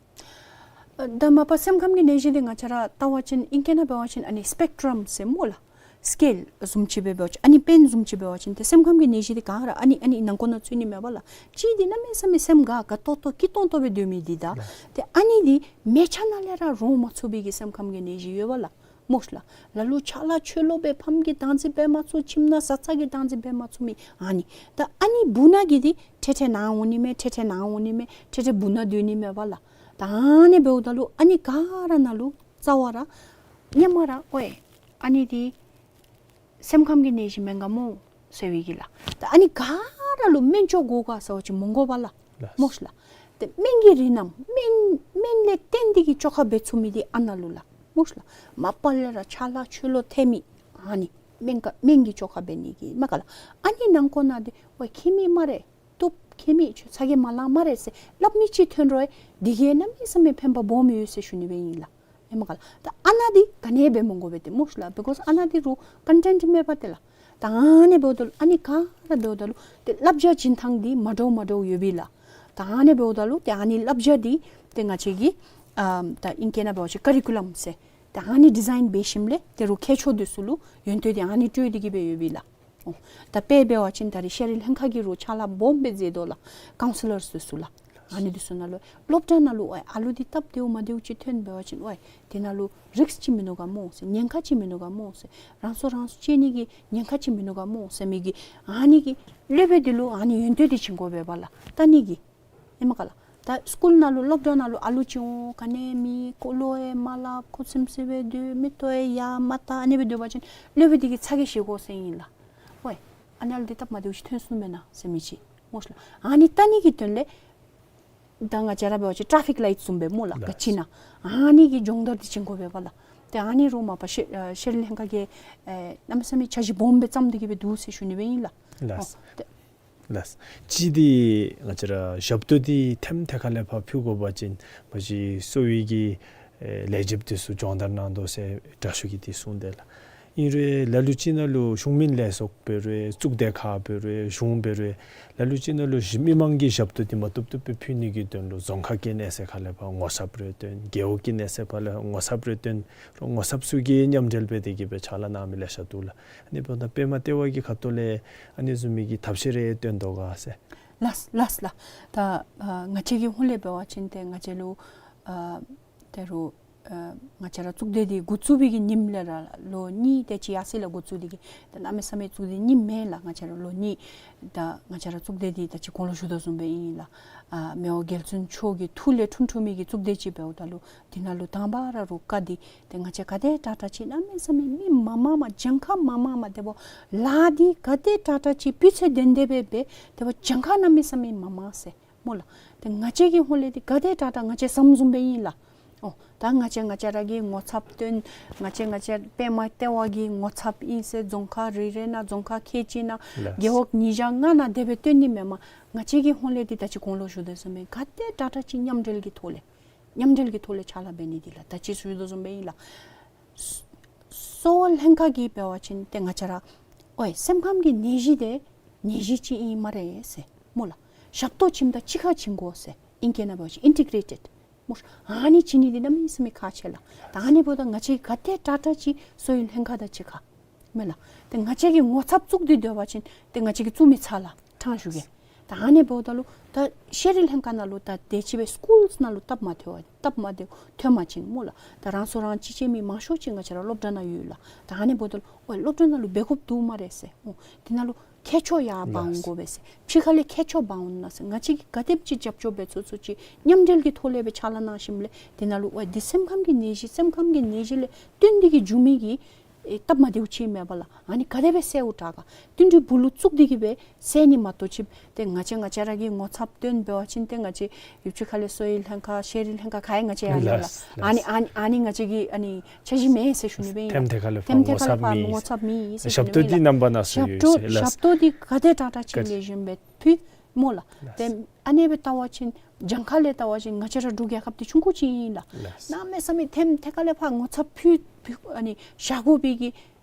ཨ་ད་མ་པ་སེམས་ཁམས་ཀྱི་ནད་གཞི་འདི་ང་བཅས་ར་བལྟ་བ་ཅིན་ཨིང་སྐད་ནང་འབད་བ་ཅིན་ཨ་ནི་སི་པེག་ཊྲམ་ཟེར་སྨོ་ལགས། སི་ཀེལ་བཟུམ་ཅིག་སྦེ་འབད་བ་ཅིན་ཨ་ནི་པེན་བཟུམ་ཅིག་འབད་བ་ཅིན་ཏེ་སེམས་ཁམས་ཀྱི་ནད་གཞི་འདི་ག་ར་ཨ་ནི་ཨ་ནི་ནང་འཁོད་ནང་ཚུད་ནི་མས་པ་ལགས། གཅིག་འདི་གནམ་མེད་ས་མེད་སེམས་དགའ་དགའ་ཏོག་ཏོ་སྐྱིད་ཏོང་ཏོ་སྦེ་སྡོད་མི་འདི་དང་ཏེ་ཨ་ནི་འདི་མལ་ཆ་ནང་ལས་ར་རོ་མ་ཚུགས་པའི་གི་སེམས་ཁམས་ཀྱི་ནད་གཞི་ཡོད་པ་ལགས། སྨོ་ཤ་ལགས། ལ་ལུ་ཕྱག་ལཱ་ཆོས་ལུ་སྦེ་ཕམ་གྱིས་བདག་འཛིན་འབད་མ་ཚུགས། ཁྱིམ་ནང་བཟའ་ཚང་གིས་བདག་འཛིན་འབད་མ་ཚུགས་མི་ཨ་ནི། ད་ཨ་ནི་སྦུག་ན་གི་འདི་ཐེ་ཐེ་ནཱ་འོང་ནི་མས། ཐེ་ཐེ་ནཱ་འོང་ནི་མས། ཐེ་ཐེ་སྦུག་ན་སྡོད་ནི་མས་པ་ལགས། ད་ཨ་ནི་འབདཝ་ད་ལུ་ཨ་ནི་ག་ར་ནང་ལུ་རྩ་བ་ར་སྔོན་མ་ར་ཨོའི་ཨ་ནི་འདི་སེམས་ཁམས་ཀྱི་ནད་གཞི་མེན་ག་མོ་ཟེར་བའི་གི་ལགས། ད་ཨ་ནི་ག་ར་ལུ་སྨན་བཅོས་དགོ་ག་ཟེར་བ་ཅིན་མི་དགོ་པ་ལགས། ལགས། སྨོ་ཤ་ལགས། ཏེ་སྨན་གྱི་རིགས་རྣམས་སྨན་སྨན་ལས་བརྟེན་ཏེ་གི་བཅོས་ཁ་འབད་ཚུགས་མི་འདི་ཨ་ནཱ་ལུ་ལགས། སྨོ་ཤ་ལགས། མ་པ་ལས་ར་ཕྱག་ལཱ་ཆོས་ལུ་ཐེ་མི་ཨ་ནི་སྨན་ག་སྨན་གྱི་བཅོས་ཁ་འབད་ནི་གི་མས་ག་ལགས། ཨ་ནི་ནང་འཁོད་ནང་འདི་ཝའི་ཁྱད་མེད་སྨ་རེ། བཏུབ་ཁྱད་མེད། ཁྱོད་ཚ་གྱང་མ་ལང་སྨ་རེ་ཟེར་སླབ་མི་ཅིག་ཐོན་རུང་འདི་གིས་གནམ་མེད་ས་མེད་ཕན་པ་སྦོམ་ཡོད་ཟེར་ཞུ་ནི་སྦེ་ཨིན་ལགས། ཨེ་མས་ག་ལགས། ད་ཨ་ནཱ་འདི་ག་ནི་འབད་མི་དགོ་པས་ཏེ་སྨོ་ཤ་ལགས། བི་ཀོསི་ཨ་ནཱ་འདི་རུང་ཀོན་ཊེནཊི་མེད་པ་ཏེ་ལགས། ད་ཨ་ནི་འབདཝ་ད་ལུ་ཨ་ནི་ག་ར་འབདཝ་ད་ལུ་ཏེ་བསླབ་བྱ་བྱིན་ཐངས་འདི་མ་འདྲཝ་མ་འདྲཝ་ཡོད་པས་ལགས། ད་ཨ་ནི་འབདཝ་ད་ལུ་ཏེ་ཨ་ནི་བསླབ་བྱ་འདི་ཏེ་ང་བཅས་ཀྱིས་ཨ་ད་ཨིང་སྐད་ནང་འབད་བ་ཅིན་ཀ་རི་ཀུ་ལམ་ཟེར་ད་ཨ་ནི་ཌི་ཛའིན་འབད་ཞིནམ་ལས་ཏེ་རུང་མཁས་མཆོག་འདི་ཚུ་ལུ་ཡོན་ཏན་འདི་ཨ་ནི་སྤྲོད་དེ་གི་སྦེ་ཡོད་པས་ལགས། ཨོ། ད་དཔེ་འབད་བ་ཅིན་ད་རེས་ཤེས་རིག་ལྷན་ཁག་གིས་རུང་ཕྱག་ལཱ་སྦོམ་སྦེ་མཛད་དོ་ལགས། ཀའུན་སི་ལར་འདི་ཚུ་ལགས། ཨ་ནི་འདི་ཚུ་ནང་ལུ་སློབ་གྲྭ་ནང་ལུ་ཨ་ཨ་ལུ་འདི་སྟབས་བདེཝ་མ་བདེཝ་ཅིག་ཐོན་འབད་བ་ཅིན་ཨོ་དེ་ནང་ལུ་རིསཀ་ཅིག་མིན་ནུག་ག་མོ་ཟེར། ཉེན་ཁ་ཅིག་མིན་ནུག་ག་མོ་ཟེར། རང་སྲོག་རང་སྲོག་གཅད་ནི་གི་ཉེན་ཁ་ཅིག་མིན་ནུག་ག་མོ་ཟེར་མི་གི་ཨ་ནི་གི་སློབ་དཔོན་འདི་ལུ་ཨ་ནི་ཡོན་ཏན་འདི་བྱིན་དགོ་པས་པ་ལགས། ལྟ་ནི་གི་ཨིན་མས་ག་ལགས། ད་སི་ཀུལ་ནང་ལུ་སློབ་གྲྭ་ནང་ལུ་ཨ་ལུ་ཅིག་འོང་ག་ནི་མེད། ཁོ་བློ་ཡང་མ་སླབ། ཁོ་ཚིམ་ཚིམ་སྦེ་སྡོད། མིག་ཏོ་ཡང་ཡར་མ་བལྟ། ཨ་ནི་སྦེ་སྡོད་པ་ཅིན་སློབ་དཔོན་འདི་གིས་ཚ་གྱང་བཞེས་དགོ་ཟེར་ཨིན་ལགས། ཝའི་ཨ་ནི་ཨ་ལུ་འདི་སྟབས་མ་བདེཝ་ཅིག་ཐོན་སོ་ནུག་མེན་ན་ཟེར་མི་ཅིག་སྨོ་ལགས། ཨ་ནི་ལྟ་ནི་གི་དོན་ལས་ད་ང་བཅས་ར་འབད་བ་ཅིན་ཊ་ཕིག་ལའིཊ་བཟུམ་སྦེ་སྨོ་ལགས། ལགས། ག་ཅི་ཨིན་ན་ཨ་ནི་གི་སྦྱོང་བརྡར་འདི་བྱིན་དགོ་པས་པ་ལགས། ཏེ་ཨ་ནི་རུང་མ་པ་ཤེ་ཨ་ཤེས་རིག་ལྷན་ཁག་གིས་ཨེ་གནམ་མེད་ས་མེད་འཆར་གཞི་སྦོམ་སྦེ་བརྩམས་ཏེ་གི་སྦེ་འདུག་ཟེར་ཞུ་ནི་སྦེ་ཨིན་ལགས། ལགས། ཨོ་ཏེ་ལགས། གཅིག་འདི་ང་བཅས་ར་ཞབས་ཏོག་འདི་ཐེམ་ཐད་ཁ་ལས་ཕར་ཕུལ་དགོ་པ་ཅིན་མ་གཞི་གསོ་བའི་གི་ཨེ་ལས་བྱེདཔ་འདི་ཚུ་སྦྱོང་བརྡར་གནང་དོ་ཟེར་དྲག་ཤོས་ཀྱིས་འདི་གསུངས་དེས་ལགས། ཨིན་རུང་ལ་ལུ་ཅིག་ནང་ལུ་གཞུང་མིན་ལས་ཚོགས་འབད་རུང་གཙུག་སྡེ་ཁག་འབད་རུང་གཞུང་འབད་རུང་ལ་ལུ་ཅིག་ནང་ལུ་གཞི་མི་མང་གི་ཞབས་ཏོག་འདི་མ་བཏུབ་བཏུབ་སྦེ་ཕུལ་ནི་གི་དོན་ལུ་རྫོང་ཁག་གི་གནས་ཚད་ཁ་ལས་ཕར་ངོ་ཚབ་རེ་བཏོན། རྒེད་འོག་གི་གནས་ཚད་ཁ་ལས་ངོ་ཚབ་རེ་བཏོན། རོགས་ངོ་ཚབ་ཚུ་གིས་མཉམ་འབྲེལ་འབད་དེ་གི་སྦེ་ཕྱག་ལཱ་གནང་མི་ལེ་ཤ་འདུག་ལགས། ཨ་ནི་འབདཝ་ད་པདྨ་ལྟེ་བ་གི་ཁ་ཐུག་ལས་ཨ་ནི་བཟུམ་མའི་གི་ཐབས་ཤེས་རེ་བཏོན་དོ་ག་ཟེར། ལགས་ལགས་ལགས། ད་ཨ་ང་བཅས་ཀྱི་ཧོངས་ལས་འབད་བ་ཅིན་ཏེ་ང་བཅས་ལུ་ཨ་ད་རུང་ཨ་ང་བཅས་ར་གཙུག་སྡེ་འདི་འགོ་བཙུགས་པའི་གི་ཉིནམ་ལས་ར་ལོ་གཉིས་དེ་ཅིག་ཡར་སོ་ཡི་ལགས། འགོ་བཙུགས་ཏེ་གི་ད་གནམ་མེད་ས་མེད་གཙུག་སྡེ་རྙིངམ་མེད་ལགས། ང་བཅས་ར་ལོ་གཉིས་ད་ང་བཅས་ར་གཙུག་སྡེ་འདི་ད་ཅི་གོང་ལུ་ཞུ་དོ་བཟུམ་སྦེ་ཨིན་ལགས། ཨ་མི་དབང་རྒྱལ་བཙུན་མཆོག་གི་ཐུགས་ལས་འཁྲུངས་འཁྲུངས་མི་གི་གཙུག་སྡེ་ཅིག་འབདཝ་ད་ལུ་འདི་ནང་ལུ་དང་པ་ར་རུང་བཀའ་འདི་ཏེ་ང་བཅས་ག་དེ་དྲག་དྲག་ཅིག་གནམ་མེད་ས་མེད་མི་མང་མང་མ་གྱངས་ཁ་མང་མང་མ་དེ་འབདཝ་ལས་འདི་ག་དེ་དྲག་དྲག་ཅིག་སྤུས་ཚད་ལྡན་ཏེ་སྦེ་འབད་དེ་འབདཝ་གྱངས་ཁ་གནམ་མེད་ས་མེད་མང་མང་ཟེར་སྨོ་ལགས། ཏེ་ང་བཅས་ཀྱི་ཧོངས་ལས་འདི་ག་དེ་དྲག་དྲག་ང་བཅས་བསམ་བཟུམ་སྦེ་ཨིན་ལགས། ཨོ་ད་ང་བཅས་ང་བཅས་ར་གིས་ངོ་ཚབ་བཏོན། ང་བཅས་ང་བཅས་པདྨ་ལྟེ་བ་གི་ངོ་ཚབ་ཨིན་ཟེར་རྫོང་ཁག་རེ་རེ་ནང་རྫོང་ཁག་ཁལ་གཅིག་ནང་ལགས། རྒེད་འོག་ཉིས་བརྒྱ་ལྔ་ནང་དེ་སྦེ་བཏོན་ནི་མེན་མས། ང་བཅས་ཀྱི་ཧོངས་ལས་འདི་ད་ཅི་གོང་ལུ་ཞུ་དོ་བཟུམ་སྦེ་ག་དེ་དྲག་དྲག་ཅིག་མཉམ་འབྲེལ་གྱི་ཐོག་ལས་མཉམ་འབྲེལ་གྱི་ཐོག་ལས་ཕྱག་ལཱ་འབད་ནི་འདི་ལགས། ད་ཅི་ཞུ་དོ་བཟུམ་སྦེ་ཨིན་ལགས། གསོ་བ་ལྷན་ཁག་གིས་འབད་བ་ཅིན་ཏེ་ང་བཅས་ར་ཨོའི་སེམས་ཁམས་ཀྱི་ནད་གཞི་འདི་ནད་གཞི་ཅིག་ཨིན་སྨ་རེ་ཟེར་སྨོ་ལགས། ཞབས་ཏོག་བྱིནམ་ད་གཅིག་ཁར་བྱིན་དགོ་ཟེར། ཨིང་སྐད་ནང་འབད་བ་ཅིན་ཨིན་ཊི་གྲེ་ཊེཌ་སྨོ། ཨ་ནི་བྱིན་ནི་འདི་གནམ་མེད་ས་མེད་ཁག་ཆེ་ལགས། ད་ཨ་ནི་འབདཝ་ད་ང་བཅས་ག་དེ་དྲག་དྲག་ཅིག་གསོ་བའི་ལྷན་ཁག་དང་གཅིག་ཁར་མེན་ལགས། ཏེ་ང་བཅས་ཀྱིས་ངོ་ཚབ་བཙུགས་ཏེ་སྡོད་པ་ཅིན་ཏེ་ང་བཅས་ཀྱིས་བཙུགས་མི་ཚར་ལགས། ཕྲང་ཞུ་གེ། ད་ཨ་ནི་འབདཝ་ད་ལུ་ད་ཤེས་རིག་ལྷན་ཁག་ནང་ལུ་ད་དེ་ཅིག་སྦེ་སི་ཀུལསི་ནང་ལུ་སྟབས་མ་བདེཝ་སྟབས་མ་བདེཝ་ཐོན་པ་ཅིན་སྨོ་ལགས། ད་རང་སྲོག་རང་གཅེས་ཅེས་མི་མང་ཤོས་ཅིག་ང་བཅས་ར་སློབ་གྲྭ་ནང་ཡོད་ལགས། ད་ཨ་ནི་འབདཝ་ད་ལུ་ཨོའི་སློབ་གྲྭ་ནང་ལུ་འབད་དགོཔ་འདུག་སྨ་རེ་ཟེར། ཨོ་དེ་ནང་ལུ་མཁས་མཆོག་ཡར་འབག་འོང་དགོ་པས་ཟེར། ཕྱི་ཁ་ལས་མཁས་མཆོག་འབག་འོང་ན་ཟེར། ང་བཅས་ཀྱིས་ག་དེམ་ཅིག་རྒྱབ་སྐྱོར་འབད་ཚུགས་ཚུགས་ཅིག་མཉམ་འབྲེལ་གྱི་ཐོག་ལས་སྦེ་ཕྱག་ལཱ་གནང་ཞིནམ་ལས་དེ་ནང་ལུ་ཨོའི་འདི་སེམས་ཁམས་ཀྱི་ནད་གཞི་སེམས་ཁམས་ཀྱི་ནད་གཞི་ལས་བརྟེན་ཏེ་གི་འབྱུང་མི་གི་ཨེ་སྟབས་མ་བདེཝ་ཅིག་མེན་པ་ལགས། ཨ་ནི་ག་དེ་སྦེ་སེལཝ་དྲག་ག་བསྟུན་གྲོས་སྦུག་ལུ་བཙུགས་ཏེ་གི་སྦེ་སེལ་ནི་མ་གཏོགས་ཅིག་ཏེ་ང་བཅས་ང་བཅས་ར་གིས་ངོ་ཚབ་བཏོན་འབད་བ་ཅིན་ཏེ་ང་བཅས་ཡུལ་ཕྱོགས་ཁ་ལས་གསོ་བའི་ལྷན་ཁག་ཤེས་རིག་ལྷན་ཁག་ག་ཡང་ང་བཅས་ཡར་ཡོད་ལགས། ལགས། ཨ་ནི་ཨ་ནི་ཨ་ནི་ང་བཅས་ཀྱི་ཨ་ནི་འཆར་གཞི་མེད་ཟེར་ཞུ་ནི་སྦེ་ཨིན་ལགས། ཐེམ་ཐད་ཁ་ལས་ཕར་ཐེམ་ཐད་ཁ་ལས་ངོ་ཚབ་ཕར་མེད་ངོ་ཚབ་མེད་ཟེར་ཞུ་ནི་སྦེ་ཨིན་ལགས། ཞབས་ཏོག་འདི་རྣམ་པ་སྣ་ཚོགས་ཡོད་ཟེར་ལགས། ཞབས་ཏོག་འདི་ག་དེ་དྲག་དྲག་ཅིག་ལེགས་ཤོམ་སྦེ་ཕུལ་སྨོ་ལགས། ལགས། ཏེ་ཨ་ནེ་སྦེ་བལྟ་བ་ཅིན་གྱངས་ཁ་ལས་བལྟ་བ་ཅིན་ང་བཅས་ར་འབྲུག་རྒྱལ་ཁབ་འདི་ཆུང་ཀུ་ཅིག་ཨིན་ལགས། ལགས། གནམ་མེད་ས་མེད་ཐེམ་ཐད་ཁ་ལས་ཕར་ངོ་ཚབ་ཕུལ་ཕུལ་ཨ་ནི་བཞག་དགོ་པའི་གི་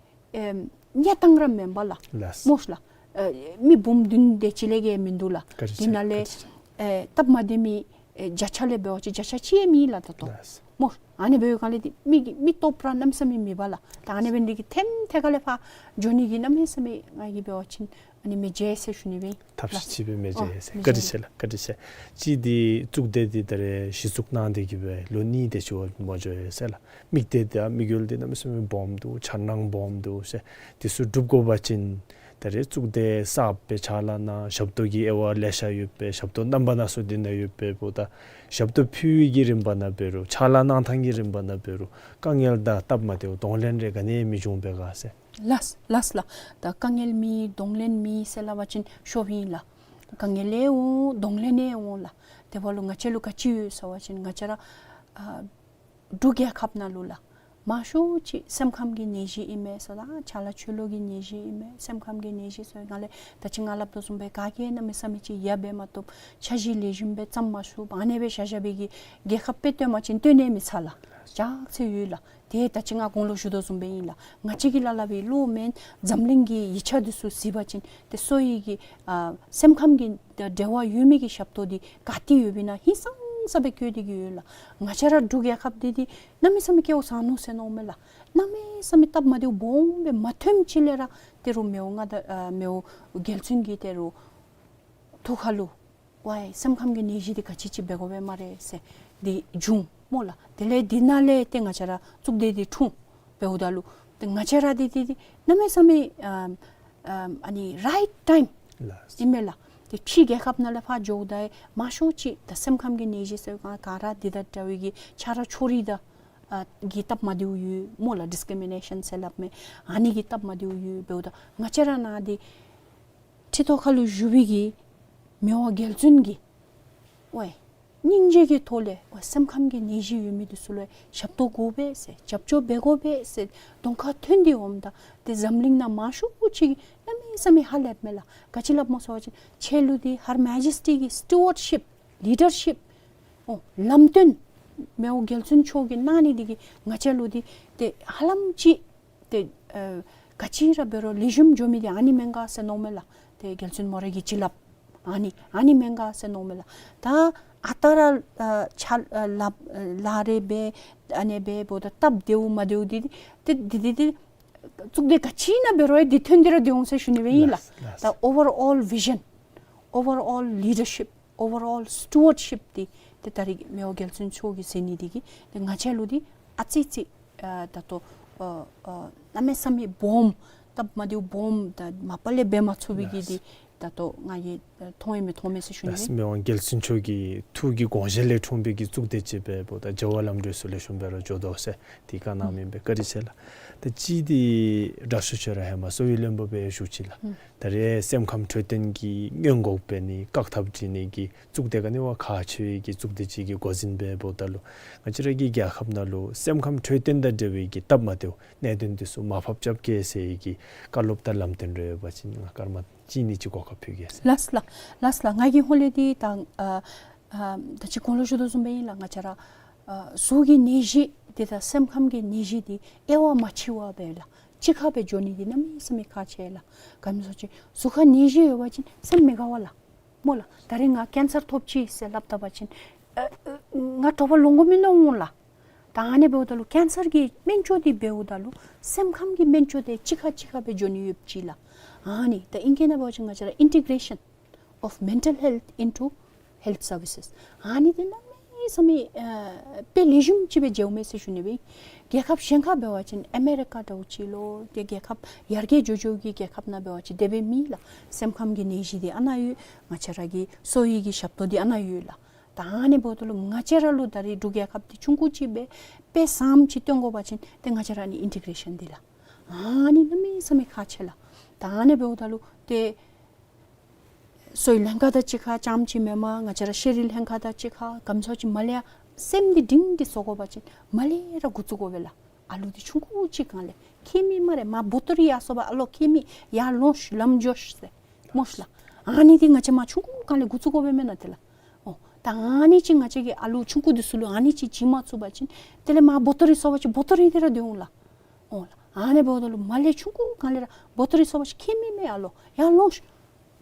ཨེམ་གནས་སྟངས་ར་མེན་པ་ལགས། ལགས། སྨོ་ལགས། ཨེ་མི་འབུམ་བདུན་དེ་ཅིག་ལས་བརྒལ་མིན་འདུག་ལགས། བཀའ་དྲིན་ཆེ། དེ་ནང་ལས་བཀའ་དྲིན་ཆེ། ཨེ་སྟབས་མ་བདེ་མི་ཨེ་བརྒྱ་ཆ་ལས་འབད་བ་ཅིན་བརྒྱ་ཆ་གཅིག་ཡང་མེད་ལགས་ད་ལྟོ། ལགས། སྨོ། ཨ་ནི་འབདཝ་ལས་འདི་མི་གི་མི་སྟོབས་ར་གནམ་མེད་ས་མེད་མེད་པ་ལགས། ད་ཨ་ནི་འབད་ནི་འདི་གིས་ཐེམ་ཐད་ཁ་ལས་ཕར་འགྱོ་ནི་གི་གནམ་མེད་ས་མེད་ང་གིས་འབད་བ་ཅིན་ཨ་ནི་མི་བརྗེད་ཟེར་ཞུ་ནི་སྦེ་ཨིན། ཐབས་ཤེས་ཅིག་སྦེ་མི་བརྗེད་ཟེར། ཨོ་བཀའ་དྲིན་ཆེ་ལགས། བཀའ་དྲིན་ཆེ། གཅིག་འདི་གཙུག་སྡེ་འདི་ད་རེས་གཞི་བཙུགས་གནང་སྟེ་གི་སྦེ་ལོ་གཉིས་དེ་ཅིག་འོང་མ་འགྱོ་ཡི་ཟེར་ལགས། དམིགས་གཏད་དང་དམིགས་ཡུལ་འདི་གནམ་མེད་ས་མེད་སྦོམ་འདུག། འཆར་སྣང་སྦོམ་འདུག་ཟེར། དེ་ཚུ་འགྲུབ་དགོ་པ་ཅིན་ད་རེས་གཙུག་སྡེ་གསརཔ་སྦེ་ཕྱག་ལཱ་གནང་ཞབས་ཏོག་གི་དབྱེ་བ་ལེ་ཤ་ཡོད་པས། ཞབས་ཏོག་རྣམ་པ་སྣ་ཚོགས་འདི་ནང་ཡོད་པས། འབདཝ་ད་ཞབས་ཏོག་ཕུལ་བའི་གི་རིམ་པ་ནང་འབད་རུང་ཕྱག་ལཱ་གནང་ཐངས་ཀྱི་རིམ་པ་ནང་འབད་རུང་དཀའ་ངལ་དང་སྟབས་མ་བདེཝ་གདོང་ལེན་རེ་ག་ནི་ཡང་མི་འབྱུང་པས་ག་ཟེར། ལགས་ལགས་ལགས། ད་དཀའ་ངལ་མེད་གདོང་ལེན་མེད་ཟེར་སླབ་པ་ཅིན་ཤོབ་ཨིན་ལགས། དཀའ་ངལ་ཡང་འོང་གདོང་ལེན་ཡང་འོང་ལགས། དེ་འབདཝ་ལུ་ང་བཅས་ལུ་ག་ཅི་ཡོད་ཟེར་བ་ཅིན་ང་བཅས་ར་ཨ་འབྲུག་རྒྱལ་ཁབ་ནང་ལུ་ལགས་མང་ཤོས་ཅིག་སེམས་ཁམས་ཀྱི་ནད་གཞི་ཨིན་མས་ཟེར་ད་ཆ་ལ་ཆོས་ལུགས་ཀྱི་ནད་གཞི་ཨིན་མས། སེམས་ཁམས་ཀྱི་ནད་གཞི་ཟེར་ང་ལས་ད་ཅི་ང་སླབ་དོ་བཟུམ་སྦེ་ག་གིས་གནམ་མེད་ས་མེད་ཅིག་ཡང་འབད་མ་བཏུབ། འཆར་གཞི་ལེགས་ཤོམ་སྦེ་བརྩམ་མ་ཚུགས། ཨ་ནེ་སྦེ་བཞག་བཞག་པའི་གི་རྒྱལ་ཁབ་དཔེ་སྟོན་པ་ཅིན་སྟོན་ནི་མི་ཚར་ལགས། ཅག་ཚེ་ཡོད་ལགས། ཏེ་ད་ཅི་ང་གོང་ལུ་ཞུ་དོ་བཟུམ་སྦེ་ཨིན་ལགས། ང་བཅས་ཀྱིས་སླབ་སླབ་པའི་བློ་མེན། འཛམ་གླིང་གི་ཡིག་ཆ་འདི་ཚུ་གཟིགས་པ་ཅིན་ཏེ་གསོ་བའི་གི་ཨ་སེམས་ཁམས་ཀྱི་འབྲེལ་བ་ཡོད་མི་གི་ཞབས་ཏོག་འདི་ག་ཏེ་ཡོདཔ་ཨིན་ན་ཧིང་སངས་ས་སྦེ་བཀོད་དེ་གི་ཡོད་ལགས། ང་བཅས་ར་འབྲུག་རྒྱལ་ཁབ་འདི་འདི་གནམ་མེད་ས་མེད་སྐལཝ་བཟང་ནུག་ཟེར་མནོཝ་མས་ལགས། གནམ་མེད་ས་མེད་སྟབས་མ་བདེཝ་སྦོམ་སྦེ་མ་ཐོནམ་ཅིག་ལས་ར་ཏེ་རུང་མི་དབང་མངའ་བདག་ཨ་མི་དབང་རྒྱལ་བཙུན་གྱི་ཏེ་རུང་ཐུགས་ཁ་ལུ་ ཝའི་སེམས་ཁམས་ཀྱི་ནད་གཞི་འདི་ག་ཅི་ཅིག་འབད་དགོ་པས་སྨ་རེ་ཟེར་འདི་བྱུང་སྨོ་ལགས། དེ་ལས་འདི་ནང་ལས་ཏེ་ང་བཅས་ར་གཙུག་སྡེ་འདི་འཁྲུངས། འབདཝ་ད་ལུ་ཏེ་ང་བཅས་ར་འདི་འདི་འདི་གནམ་མེད་ས་མེད་ཨམ་ཨམ་ཨ་ནི་རའིཊ་ཊའིམ་ལགས། ཨིན་མས་ལགས། ཏེ་ཕྱི་རྒྱལ་ཁབ་ནང་ལས་ཕར་འགྱོཝ་ད་མང་ཤོས་ཅིག་ད་སེམས་ཁམས་ཀྱི་ནད་གཞི་ཟེར་ག་ག་ར་འདི་དང་འདྲ་བའི་གི་ཆ་རོགས་ཆོ་རིགས་དང་ཨ་གི་སྟབས་མ་བདེཝ་ཡོད་སྨོ་ལགས། ཌིསི་ཀི་རི་མི་ནེ་ཤཱན་ཟེར་སླབ་མི་ཨ་ནི་གི་སྟབས་མ་བདེཝ་ཡོད། འབདཝ་ད་ང་བཅས་ར་ནང་འདི་ཁྲི་ཐོག་ཁ་ལུ་བཞུགས་པའི་གི་མི་དབང་རྒྱལ་བཙུན་གྱིས་ཝའི་སྙིང་རྗེ་གི་ཐོག་ལས་ཝའི་སེམས་ཁམས་ཀྱི་ནད་གཞི་ཡོད་མི་འདི་ཚུ་ལུ་ཞབས་ཏོག་དགོ་པས་ཟེར་རྒྱབ་སྐྱོར་འབད་དགོ་པས་ཟེར་གདོང་ཁར་ཐོན་ཏེ་འོངམ་ད་ཏེ་འཛམ་གླིང་ནང་མང་ཤོས་ཅིག་གནམ་མེད་ས་མེད་ཧ་ལས་མས་ལགས། ག་ཅི་སླབ་སྨོ་ཟེར་བ་ཅིན་ཁྱེད་ལུ་འདི་Her Majesty གི་སི་ཊུ་ཝརཌ་ཤིཔ་ལི་ཌར་ཤིཔ་ཨོ་ལམ་སྟོན་མི་དབང་རྒྱལ་བཙུན་མཆོག་གིས་གནང་ནི་འདི་གིས་ང་བཅས་ལུ་འདི་ཏེ་ཧ་ལམ་ཅིག་ཏེ་ཨ་ག་ཅི་ར་འབད་རུང་ལེགས་ཤོམ་འགྱོ་མི་འདི་ཨ་ནི་མེན་ག་ཟེར་མནོཝ་མས་ལགས། ཏེ་རྒྱལ་བཙུན་མོ་རའི་གི་བྱིན་རླབས་ཨ་ནི་ཨ་ནི་མེན་ག་ཟེར་མནོཝ་མས་ལགས། ད་ཨ་རྟག་ར་ཨ་ཆ་ཨ་ལག་ཨ་ལག་རེ་འབད་ཨ་ནི་འབདཝ་ད་སྟབས་བདེཝ་མ་བདེཝ་འདི་ཏེ་འདི་འདི་ཏེ་གཙུག་སྡེ་ག་ཅི་ནང་འབད་རུང་འདི་ཐོན་ཏེ་ར་སྡོད་འོང་ཟེར་ཞུ་ནི་སྦེ་ཨིན་ལགས། ལགས་ལགས། ད་ཨོ་ཝར་ཨོལ་བི་ཞཱན་ཨོ་ཝར་ཨོལ་ལི་ཌར་ཤིཔ་ཨོ་ཝར་ཨོལ་སི་ཊུ་ཝརཌ་ཤིཔ་འདི་ཏེ་ད་རིས་མི་དབང་རྒྱལ་བཙུན་མཆོག་གིས་མཛད་ནི་འདི་གིས་ཏེ་ང་བཅས་ལུ་འདི་ཨ་ཙི་ཅིག་ཨ་ད་ལྟོ་ཨ་ཨ་གནམ་མེད་ས་མེད་སྦོམ་སྟབས་མ་བདེཝ་སྦོམ་ད་མ་པ་ལས་འབད་མ་ཚུགས་པའི་གི་ལགས། འདི་ད་ལྟོ་ང་གིས་ཨ་མཐོང་ཡི་མི་མཐོང་མས་ཟེར་ཞུ་ནི་ལགས། སྦེ། མི་དབང་རྒྱལ་བཙུན་མཆོག་གི་ཐུགས་ཀྱི་དགོངས་བཞེད་ལས་འཁྲུངས་པའི་གི་གཙུག་སྡེ་ཅིག་སྦེ་འབདཝ་ད་བྱ་བ་ལམ་འགྲོ་ཚུ་ལེགས་ཤོམ་སྦེ་ར་འགྱོ་དོ་ཟེར་འདི་བཀའ་གནང་མི་ཨིན་པས། བཀའ་དྲིན་ཆེ་ལགས། ད་ཅི་འདི་དྲག་ཤོས་ཁྱོད་ར་ཧེ་མ་གསོ་བའི་བློན་པོ་སྦེ་བཞུགས་ཅི་ལགས། ཨུམ། ད་རེས་སེམས་ཁམས་འཕྲོད་བསྟེན་གྱི་སྔོན་འགོག་འབད་ནི་བཀག་ཐབས་སྒྲིག་ནི་གི་གཙུག་སྡེ་ག་ནི་བ་ཁག་ཆེ་བའི་གི་གཙུག་སྡེ་ཅིག་གི་འགོ་འཛིན་སྦེ་འབདཝ་ད་ལུ་ང་བཅས་ར་གི་རྒྱལ་ཁབ་ནང་ལུ་སེམས་ཁམས་འཕྲོད་བསྟེན་དང་འབྲེལ་བའི་གི་སྟབས་མ་བདེཝ་གནད་དོན་འདི་ཚུ་མར་ཕབ་རྐྱབ་གེ་ཟེར་བའི་གི་བཀའ་སློབ་དང་ལམ་སྟོན་རེ་ཡོད་པ་ཅིན་ང་སྐར་མ་གཅིག་གཉིས་ཅིག་གོ་སྐབས་ཕུལ་གེ་ཟེར། ལགས་ལགས་ལགས་ལགས། ང་གིས་ཧོ་ལས་འདི་ད་ཨ་ཨ་ད་ཅི་གོང་ལུ་ཞུ་དོ་བཟུམ་སྦེ་ཨིན་ལགས། ང་བཅས་ར་ཨ་གཟུགས་ཀྱི་ནད་གཞི་འདི་དང་སེམས་ཁམས་ཀྱི་ནད་གཞི་འདི་དབྱེ་བ་མ་ཕྱེ་བར་སྦེ་ལགས་གཅིག་ཁར་སྦེ་འགྱོ་ནི་འདི་གནམ་མེད་ས་མེད་ཁག་ཆེ་ལགས། ག་ཅི་སྨོ་ཟེར་བ་ཅིན་གཟུགས་ཁར་ནད་གཞི་ཡོད་པ་ཅིན་སེམས་མི་དགའ་བས་ལགས། སྨོ་ལགས། ད་རིས་ང་ཀེན་སར་ཐོབ་ཅི་ཟེར་སླབ་ད་པ་ཅིན་ཨ་ཨ་ང་དྲོ་པ་ལོང་དགོ་མི་མནོ་འོང་ལགས། ད་ཨ་ནི་འབདཝ་ད་ལུ་ཀེན་སར་གྱི་སྨན་བཅོས་འདི་འབདཝ་ད་ལུ་སེམས་ཁམས་ཀྱི་སྨན་བཅོས་འདི་གཅིག་ཁར་གཅིག་ཁར་སྦེ་འགྱོ་ནི་ཡོདཔ་ཅིག་ལགས། ཨ་ནི་ད་ཨིང་སྐད་ནང་འབད་བ་ཅིན་ང་བཅས་ར་integration of mental health into health services ཨ་ནི་འདི་གནམ་མེད་ས་མེད་ཨ་དཔེ་ལེགས་ཤོམ་ཅིག་སྦེ་མཇལཝ་མས་ཟེར་ཞུ་ནི་སྦེ། རྒྱལ་ཁབ་གཞན་ཁར་འབད་བ་ཅིན་ཨ་མེ་རི་ཀ་འདྲཝ་ཅིག་ལོ་ཏེ་རྒྱལ་ཁབ་ཡར་རྒྱས་འགྱོ་འགྱོ་གི་རྒྱལ་ཁབ་ནང་འབད་བ་ཅིན་དེ་སྦེ་མེད་ལགས། སེམས་ཁམས་ཀྱི་ནད་གཞི་འདི་ཨ་ནཱ་ཡོད། ང་བཅས་ར་གི་གསོ་བའི་གི་ཞབས་ཏོག་འདི་ཨ་ནཱ་ཡོད་ལགས། ད་ཨ་ནི་འབདཝ་ད་ལུ་ང་བཅས་ར་ལུ་ད་རིས་འབྲུག་རྒྱལ་ཁབ་འདི་ཆུང་ཀུ་ཅིག་སྦེ་དཔེ་བཟངམ་ཅིག་སྟོན་དགོ་པ་ཅིན་ཏེ་ང་བཅས་ར་ཨ་ནི་ཨིན་ཊི་གེ་རེ་ཤཱན་འདི་ལགས། ཨ་ནི་གནམ་མེད་ས་མེད་ཁག་ཆེ་ལགས། ད་ཨ་ནི་འབདཝ་ད་ལུ་ཏེ་གསོ་བའི་ལྷན་ཁག་དང་གཅིག་ཁར་རྐྱངམ་ཅིག་མེན་པར་ང་བཅས་ར་ཤེས་རིག་ལྷན་ཁག་དང་གཅིག་ཁར་ག་ཅི་སྨོ་ཟེར་བ་ཅིན་མར་ལས་ཡར་སེམས་འདི་སྒྲིང་སྒྲི་བཟོ་དགོ་པ་ཅིན་མར་ལས་ར་འགོ་བཙུགས་དགོ་པས་ལགས། ཨ་ལུ་འདི་ཆུང་ཀུ་ཅིག་སྒང་ལས་ཁྱད་མེད་སྨ་རེ་མར་བོ་ཏོ་རི་ཡར་སོང་པ་ཨ་ལོ་ཁྱད་མེད་ཡར་ལོངས་ཤིག་ལམ་འགྱོ་ཤིག་ཟེར་སྨོ་ལགས། ཨ་ནི་འདི་ང་བཅས་མར་ཆུང་ཀུ་སྒང་ལས་འགོ་བཙུགས་དགོ་པས་མེན་ན་ཏེ་ལགས། ཨོ་ད་ཨ་ནི་ཅིག་ང་བཅས་ཀྱིས་ཨ་ལུ་ཆུང་ཀུ་འདི་ཚུ་ལུ་ཨ་ནི་ཅིག་བྱིན་མ་ཚུགས་པ་ཅིན་དེ་ལས་མར་བོ་ཏོ་རི་སོང་པ་ཅིན་བོ་ཏོ་རི་འདི་ར་སྡོད་འོང་ལགས། ཨོ་ལགས། ཨ་ནི་འབདཝ་ད་ལུ་མར་ལས་ཆུང་ཀུ་སྒང་ལས་ར་བོ་ཏོ་རི་སོང་པ་ཅིན་ཁྱད་མེད་མེད་ཨ་ལོ་ཡར་ལོངས་ཤིག།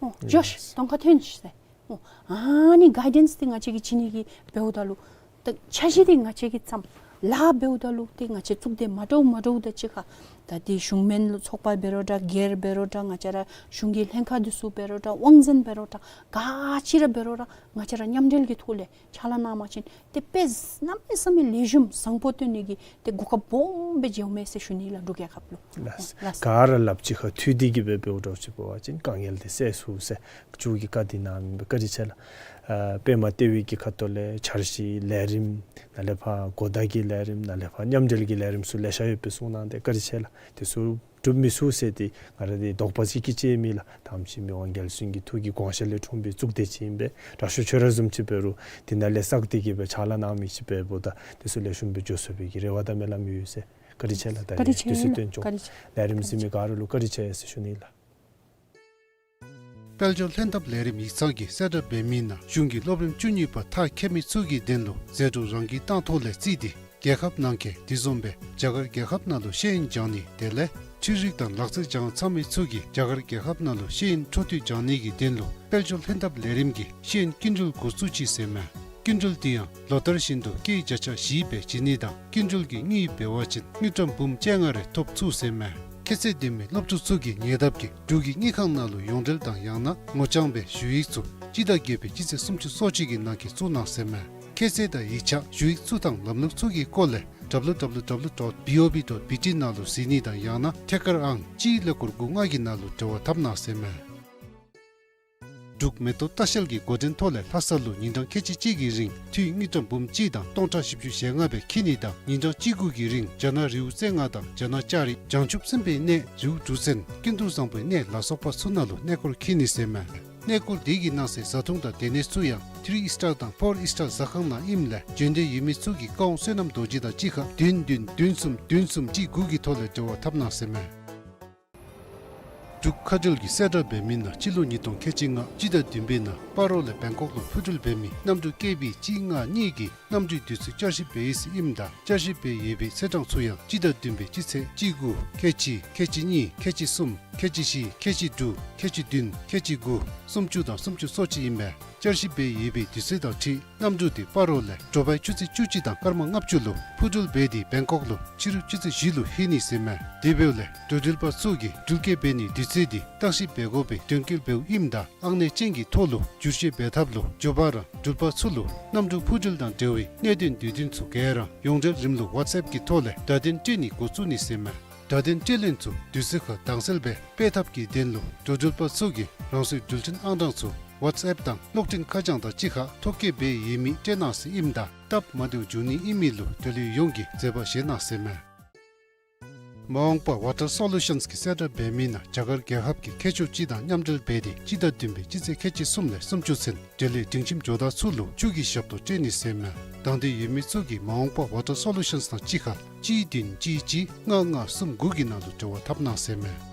ཨོ་འགྱོ་ཤིག། གདོང་ཁར་ཐོན་ཤིག་ཟེར། ཨོ་ཨ་ནི་གའི་ཌེནསི་འདི་ང་བཅས་ཀྱིས་བྱིན་ནི་གི་འབདཝ་ད་ལུ་ད་འཆར་གཞི་འདི་ང་བཅས་ཀྱིས་བརྩམས་ལཱ་འབདཝ་ད་ལུ་ཏེ་ང་བཅས་གཙུག་སྡེ་མ་འདྲཝ་མ་འདྲཝ་དང་གཅིག་ཁར་ད་འདི་གཞུང་མིན་ཚོགས་པ་འབད་རུང་འདྲ་སྒེར་འབད་རུང་འདྲ་ང་བཅས་ར་གཞུང་གི་ལྷན་ཁག་འདི་ཚུ་འབད་རུང་འདྲ་དབང་འཛིན་འབད་རུང་འདྲ་ག་ཅི་ར་འབད་རུང་འདྲ་ང་བཅས་ར་མཉམ་འབྲེལ་གྱི་ཐོག་ལས་ཕྱག་ལཱ་གནང་པ་ཅིན་ཏེ་དཔེ་གནམ་མེད་ས་མེད་ལེགས་ཤོམ་བཟང་པོ་སྟོན་ནི་གི་ཏེ་གོ་སྐབས་སྦོམ་སྦེ་མཇལཝ་མས་ཟེར་ཞུ་ནི་ལགས་འབྲུག་རྒྱལ་ཁབ་ལུ། ལགས། ལགས། ག་ར་སླབ་ཅིག་ཁར་འཐུས་ཏེ་གི་སྦེ་འབདཝ་འདྲཝ་ཅིག་འབད་བ་ཅིན་དཀའ་ངལ་འདི་སེལ་ཚུགས་ཟེར་མཆོག་གིས་བཀའ་འདི་གནང་མི་བཀའ་དྲིན་ཆེ་ལགས། ཨ་པདྨ་ལྟེ་བའི་གི་ཁ་ཐུག་ལས་འཆར་གཞི་ལས་རིམ་ནཱ་ལས་ཕར་གོ་བརྡ་གི་ལས་རིམ་ནཱ་ལས་ཕར་མཉམ་འབྲེལ་གྱི་ལས་རིམ་ཚུ་ལེ་ཤ་ཡོད་པའི་གསུང་གནང་སྟེ་བཀའ་དྲིན་ཆེ་ལགས། དེ་ཚུ་འགྲུབ་མི་ཚུགས་ཟེར་ཏེ་ང་ར་འདི་དོགས་པ་ཅིག་གི་ཅིག་མེད་ལགས། ད་ཨ་ནེམ་ཅིག་མི་དབང་རྒྱལ་བཙུན་གྱི་ཐུགས་ཀྱི་དགོངས་བཞེད་ལས་འཁྲུངས་པའི་གཙུག་སྡེ་ཅིག་ཨིན་པས། དྲག་ཤོས་ཁྱོད་ར་བཟུམ་ཅིག་འབད་རུང་འདི་ནང་ལས་བསགས་ཏེ་གི་སྦེ་ཕྱག་ལཱ་གནང་མི་ཅིག་འབདཝ་ད་དེ་ཚུ་ལེགས་ཤོམ་སྦེ་འགྱོ་ཚུགས་པའི་གི་རེ་བ་དང་སྨོན་ལམ་ཡོད་ཟེར། བཀའ་དྲིན་ཆེ་ལགས། ད་བཀའ་དྲིན་རེས་ཆེ་དུས་ཚོད་ལགས། བཏོན་ཆོག། བཀའ་དྲིན་ཆེ། ལས་རིམ་གཟིགས་མི་ག་ར་ལུ་བཀའ་དྲིན་ཆེ་ཟེར་ཞུ་ནི་ལགས། དཔལ་འབྱོར་ལྷན་ཐབས་ལས་རིམ་ཡིག་ཚང་གིས་གསལ་བསྒྲགས་འབད་མི་ནང་གཞུང་གི་སློབ་རིམ་བཅུ་གཉིས་པ་མཐར་འཁྱོལ་མི་ཚུ་གི་དོན་ལུ་ཟད་འགྲོ་རང་འཁྲི་བཏང་ཐོག་ལས་བརྩིས་ཏེ་རྒྱལ་ཁབ་ནང་འཁོད་དེ་བཟུམ་སྦེ་རྒྱ་གར་རྒྱལ་ཁབ་ནང་ལུ་ཤེས་ཡོན་སྦྱང་ནི་དེ་ལས་འཕྲུལ་རིག་དང་ལག་རྩལ་སྦྱང་ཚར་མི་ཚུ་གིས་རྒྱ་གར་རྒྱལ་ཁབ་ནང་ལུ་ཤེས་ཡོན་འཕྲོ་མཐུད་སྦྱང་ནི་གི་དོན་ལུ་དཔལ་འབྱོར་ལྷན་ཐབས་ལས་རིམ་གྱིས་ཤེས་ཡོན་སྐྱིན་འགྲུལ་འགོ་བཙུགས་ཅི་ཟེར་མས། སྐྱིན་འགྲུལ་འདི་ཡང་ལོ་ལྟར་བཞིན་དུ་སྐྱེད་བརྒྱ་ཆ་བཞི་སྦེ་བྱིན་ནི་དང་སྐྱིན་འགྲུལ་གྱི་དངུལ་འབད་བ་ཅིན་དངུལ་ཀྲམ་འབུམ་བཅོ་ལྔ་རེ་ཐོབ་ཚུགས་ཟེར་མས། ཁྱད་ཚད་ལྡན་མི་སློབ་ཕྲུག་ཚུ་གིས་ཉེ་འདབས་ཀྱི་འབྲུག་གི་དངུལ་ཁང་ནང་ལུ་ཡོངས་འབྲེལ་དང་ཡང་ན་ངོ་རྐྱང་སྦེ་ཞུ་ཡིག་ཚུ་སྤྱི་ཟླ་བརྒྱད་པའི་སྤྱི་ཚེས་སུམ་ཅུ་སོ་གཅིག་གི་ནང་འཁོད་བཙུགས་གནང་ཟེར་མས། ཁྱད་ཚད་དང་ཡིག་ཆ་ཞུ་ཡིག་ཚུ་དང་ལམ་ལུགས་ཚུ་གི་སྐོར་ལས་W W W dot B O B dot B T ནང་ལུ་གཟིགས་ནི་དང་ཡང་ན་ཐད་ཀར་ཨང་གཅིག་ཀླད་ཀོར་དགུ་ལྔ་གི་ནང་ལུ་འབྲེལ་བ་འཐབ་གནང་ཟེར་མས། འབྲུག་མེ་ཏོག་ལྟ་བཤལ་གྱི་འགོ་འདྲེན་ཐོག་ལས་ལྷ་ས་ལུ་ཉིན་གྲངས་ཁལ་གཅིག་གཅིག་གི་རིང་འཐུས་དངུལ་ཀྲམ་འབུམ་གཅིག་དང་སྟོང་ཕྲག་བཞི་བཅུ་ཞེ་ལྔ་སྦེ་འཁྱིད་ནི་དང་ཉིན་གྲངས་གཅིག་དགུ་གི་རིང་རྒྱ་ནག་རི་བོ་རྩེ་ལྔ་དང་རྒྱ་ནག་ལྕགས་རི་བྱང་ཆུབ་སེམས་དཔའི་གནས་རི་བོ་གྲུ་གཟིངས་ཀུན་ཏུ་བཟང་པོའི་གནས་ལ་སོགས་པ་ཚུ་ནང་ལུ་གནས་སྐོར་འཁྱིད་ནི་ཟེར་མས། གནས་སྐོར་དེ་གི་ནང་གསེས་བཟའ་འཐུང་དང་སྡོད་གནས་ཚུ་ཡང་ཐི་རི་ཨིས་ཊར་དང་ཕོར་ཨིས་ཊར་ཟ་ཁང་ནང་ཨིནམ་ལས་བྱོན་འདོད་ཡོད་མི་ཚུ་གིས་ཀ་ཝང་བསོད་ནམས་རྡོ་རྗེ་དང་གཅིག་ཁར་བདུན་བདུན་བདུན་གསུམ་བདུན་གསུམ་གཅིག་དགུ་གི་ཐོག་ལས་འབྲེལ་བ་འཐབ་གནང་ཟེར་མས། འབྲུག་མཁའ་འགྲུལ་གྱི་གསལ་བསྒྲགས་འབད་མི་ནང་སྤྱི་ལོ་ཉིས་སྟོང་ཁལ་གཅིག་ལྔ་སྤྱི་ཟླ་བདུན་པའི་ནང་སྤ་རོ་ལས་བེང་ཀོག་ལུ་འཕུར་འགྲུལ་འབད་མི་གནམ་གྲུ་ཀེ་བི་གཅིག་ལྔ་གཉིས་ཀྱི་གནམ་གྲུའི་དུས་ཚོད་བསྐྱར་ཞིབ་འབད་ཡི་ཟེར་ཨིནམ་ད་བསྐྱར་ཞིབ་འབད་ཡོད་པའི་ཚེས་གྲངས་ཚུ་ཡང་སྤྱི་ཟླ་བདུན་པའི་སྤྱི་ཚེས་གཅིག་དགུ་ཁལ་གཅིག་ཁལ་གཅིག་གཉིས་ཁལ་གཅིག་གསུམ་ཁལ་གཅིག་བཞི་ཁལ་གཅིག་དྲུག་ཁལ་གཅིག་བདུན་ཁལ་གཅིག་དགུ་སུམ་ཅུ་དང་སུམ་ཅུ་སོ་གཅིག་ཨིན་པས། བསྐྱར་ཞིབ་འབད་ཡོད་པའི་དུས་ཚོད་དང་འཁྲིལ་གནམ་གྲུ་དེ་སྤ་རོ་ལས་དྲོ་པའི་ཆུ་ཚོད་བཅུ་གཅིག་དང་སྐར་མ་ལྔ་བཅུ་ལུ་འཕུར་འགྲུལ་འབད་དེ་བེང་ཀོག་ལུ་ཕྱི་རུ་ཆུ་ཚོད་བཞི་ལུ་ལྷོད་ནི་ཟེར་མས། དེ་འབདཝ་ལས་འགྲོ་འགྲུལ་པ་ཚུ་གིས་འགྲུལ་སྐྱེལ་འབད་ནིའི་དུས་ཚོད་དེ་བརྟག་ཞིབ་འབད་དགོ་པའི་དོན་འཁྱོལ་འབདཝ་ཨིནམ་ད་ཨང་གནས་ཅན་གྱི་ཐོག་ལུ་བསྒྱུར་བཅོས་འབད་ཐབས་ལུ་འགྱོ་བ་ར་འགྲུལ་པ་ཚུ་ལུ་གནམ་གྲུ་འཕུར་འགྲུལ་དང་འབྲེལ་བའི་གནད་དོན་དུས་སྟོན་ཚུ་ག་ར་ཡོངས་འབྲེལ་རིམ་ལུགས་ཝཊས་ཨེཔ་གི་ཐོག་ལས་བརྡ་དོན་སྤྲོད་ནི་འགོ་བཙུགས་ནི་ཟེར་མས། བརྡ་དོན་སྤྲོད་ལེན་ཚུ་དུས་ཚོད་ཁར་དྭངས་གསལ་སྦེ་སྤེལ་ཐབས་ཀྱི་དོན་ལུ་འགྲོ་འགྲུལ་པ་ཚུ་གིས་རང་སོའི་འགྲུལ་འཕྲིན་ཨང་གྲངས་ཚུ་ཝཊས་ཨེཔ་དང་གློག་འཕྲིན་ཁ་བྱང་དང་གཅིག་ཁར་ཐོ་བཀོད་འབད་ཡོད་མི་སྤྲོད་གནང་ཟེར་ཨིནམ་ད་སྟབས་མ་བདེཝ་འབྱུང་ནི་ཨིན་མི་ལུ་འབྲེལ་ཡོད་ཡོངས་ཀྱིས་བཟོད་པ་བཞེས་གནང་ཟེར་མས། མ་འོངས་པ་ཝ་ཊར་སོ་ལུ་ཤཱནསི་གི་གསལ་བསྒྲགས་འབད་མི་ནང་རྒྱ་གར་རྒྱལ་ཁབ་ཀྱི་མཁས་མཆོག་སྤྱི་དང་མཉམ་འབྲེལ་འབད་དེ་སྤྱི་ཟླ་བདུན་པའི་སྤྱི་ཚེས་ཁལ་གཅིག་གསུམ་ལས་སུམ་ཅུ་ཚུན་འབྲེལ་ཡོད་སྒྲིང་ཁྱིམ་ཇོ་བདག་ཚུ་ལུ་ཆུ་གི་ཞབས་ཏོག་སྤྲོད་ནི་ཟེར་མས། དང་འདོད་ཡོད་མི་ཚུ་གིས་མ་འོངས་པ་ཝ་ཊར་སོ་ལུ་ཤཱནསི་དང་གཅིག་ཁར་གཅིག་བདུན་གཅིག་གཅིག་ལྔ་ལྔ་གསུམ་དགུ་གི་ནང་ལུ་འབྲེལ་བ་འཐབ་གནང་ཟེར་མས།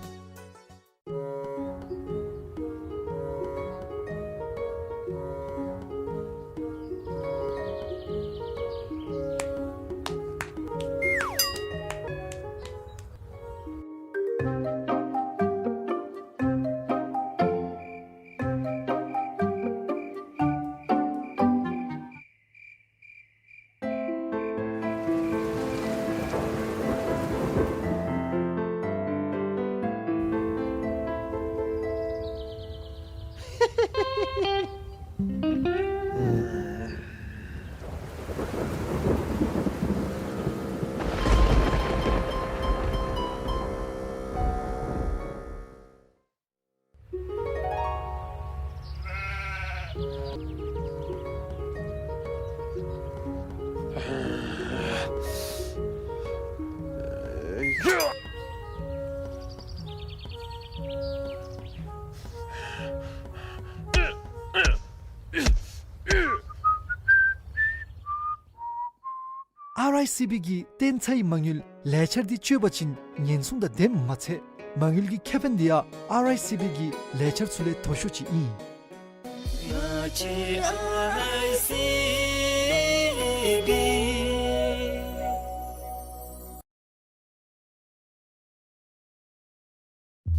ཨར་ཨའི་སི་བི་གི་གཏན་ཚའི་མ་དངུལ་ལས་འཆར་འདི་སྤྱོད་པ་ཅིན་ཉེན་སྲུང་དང་ལྡནམ་མ་ཚད་མ་དངུལ་གྱི་ཁེ་ཕན་འདི་ཡང་ཨར་ཨའི་སི་བི་གི་ལས་འཆར་ཚུ་ལས་མཐོ་ཤོས་ཅིག་ཨིན།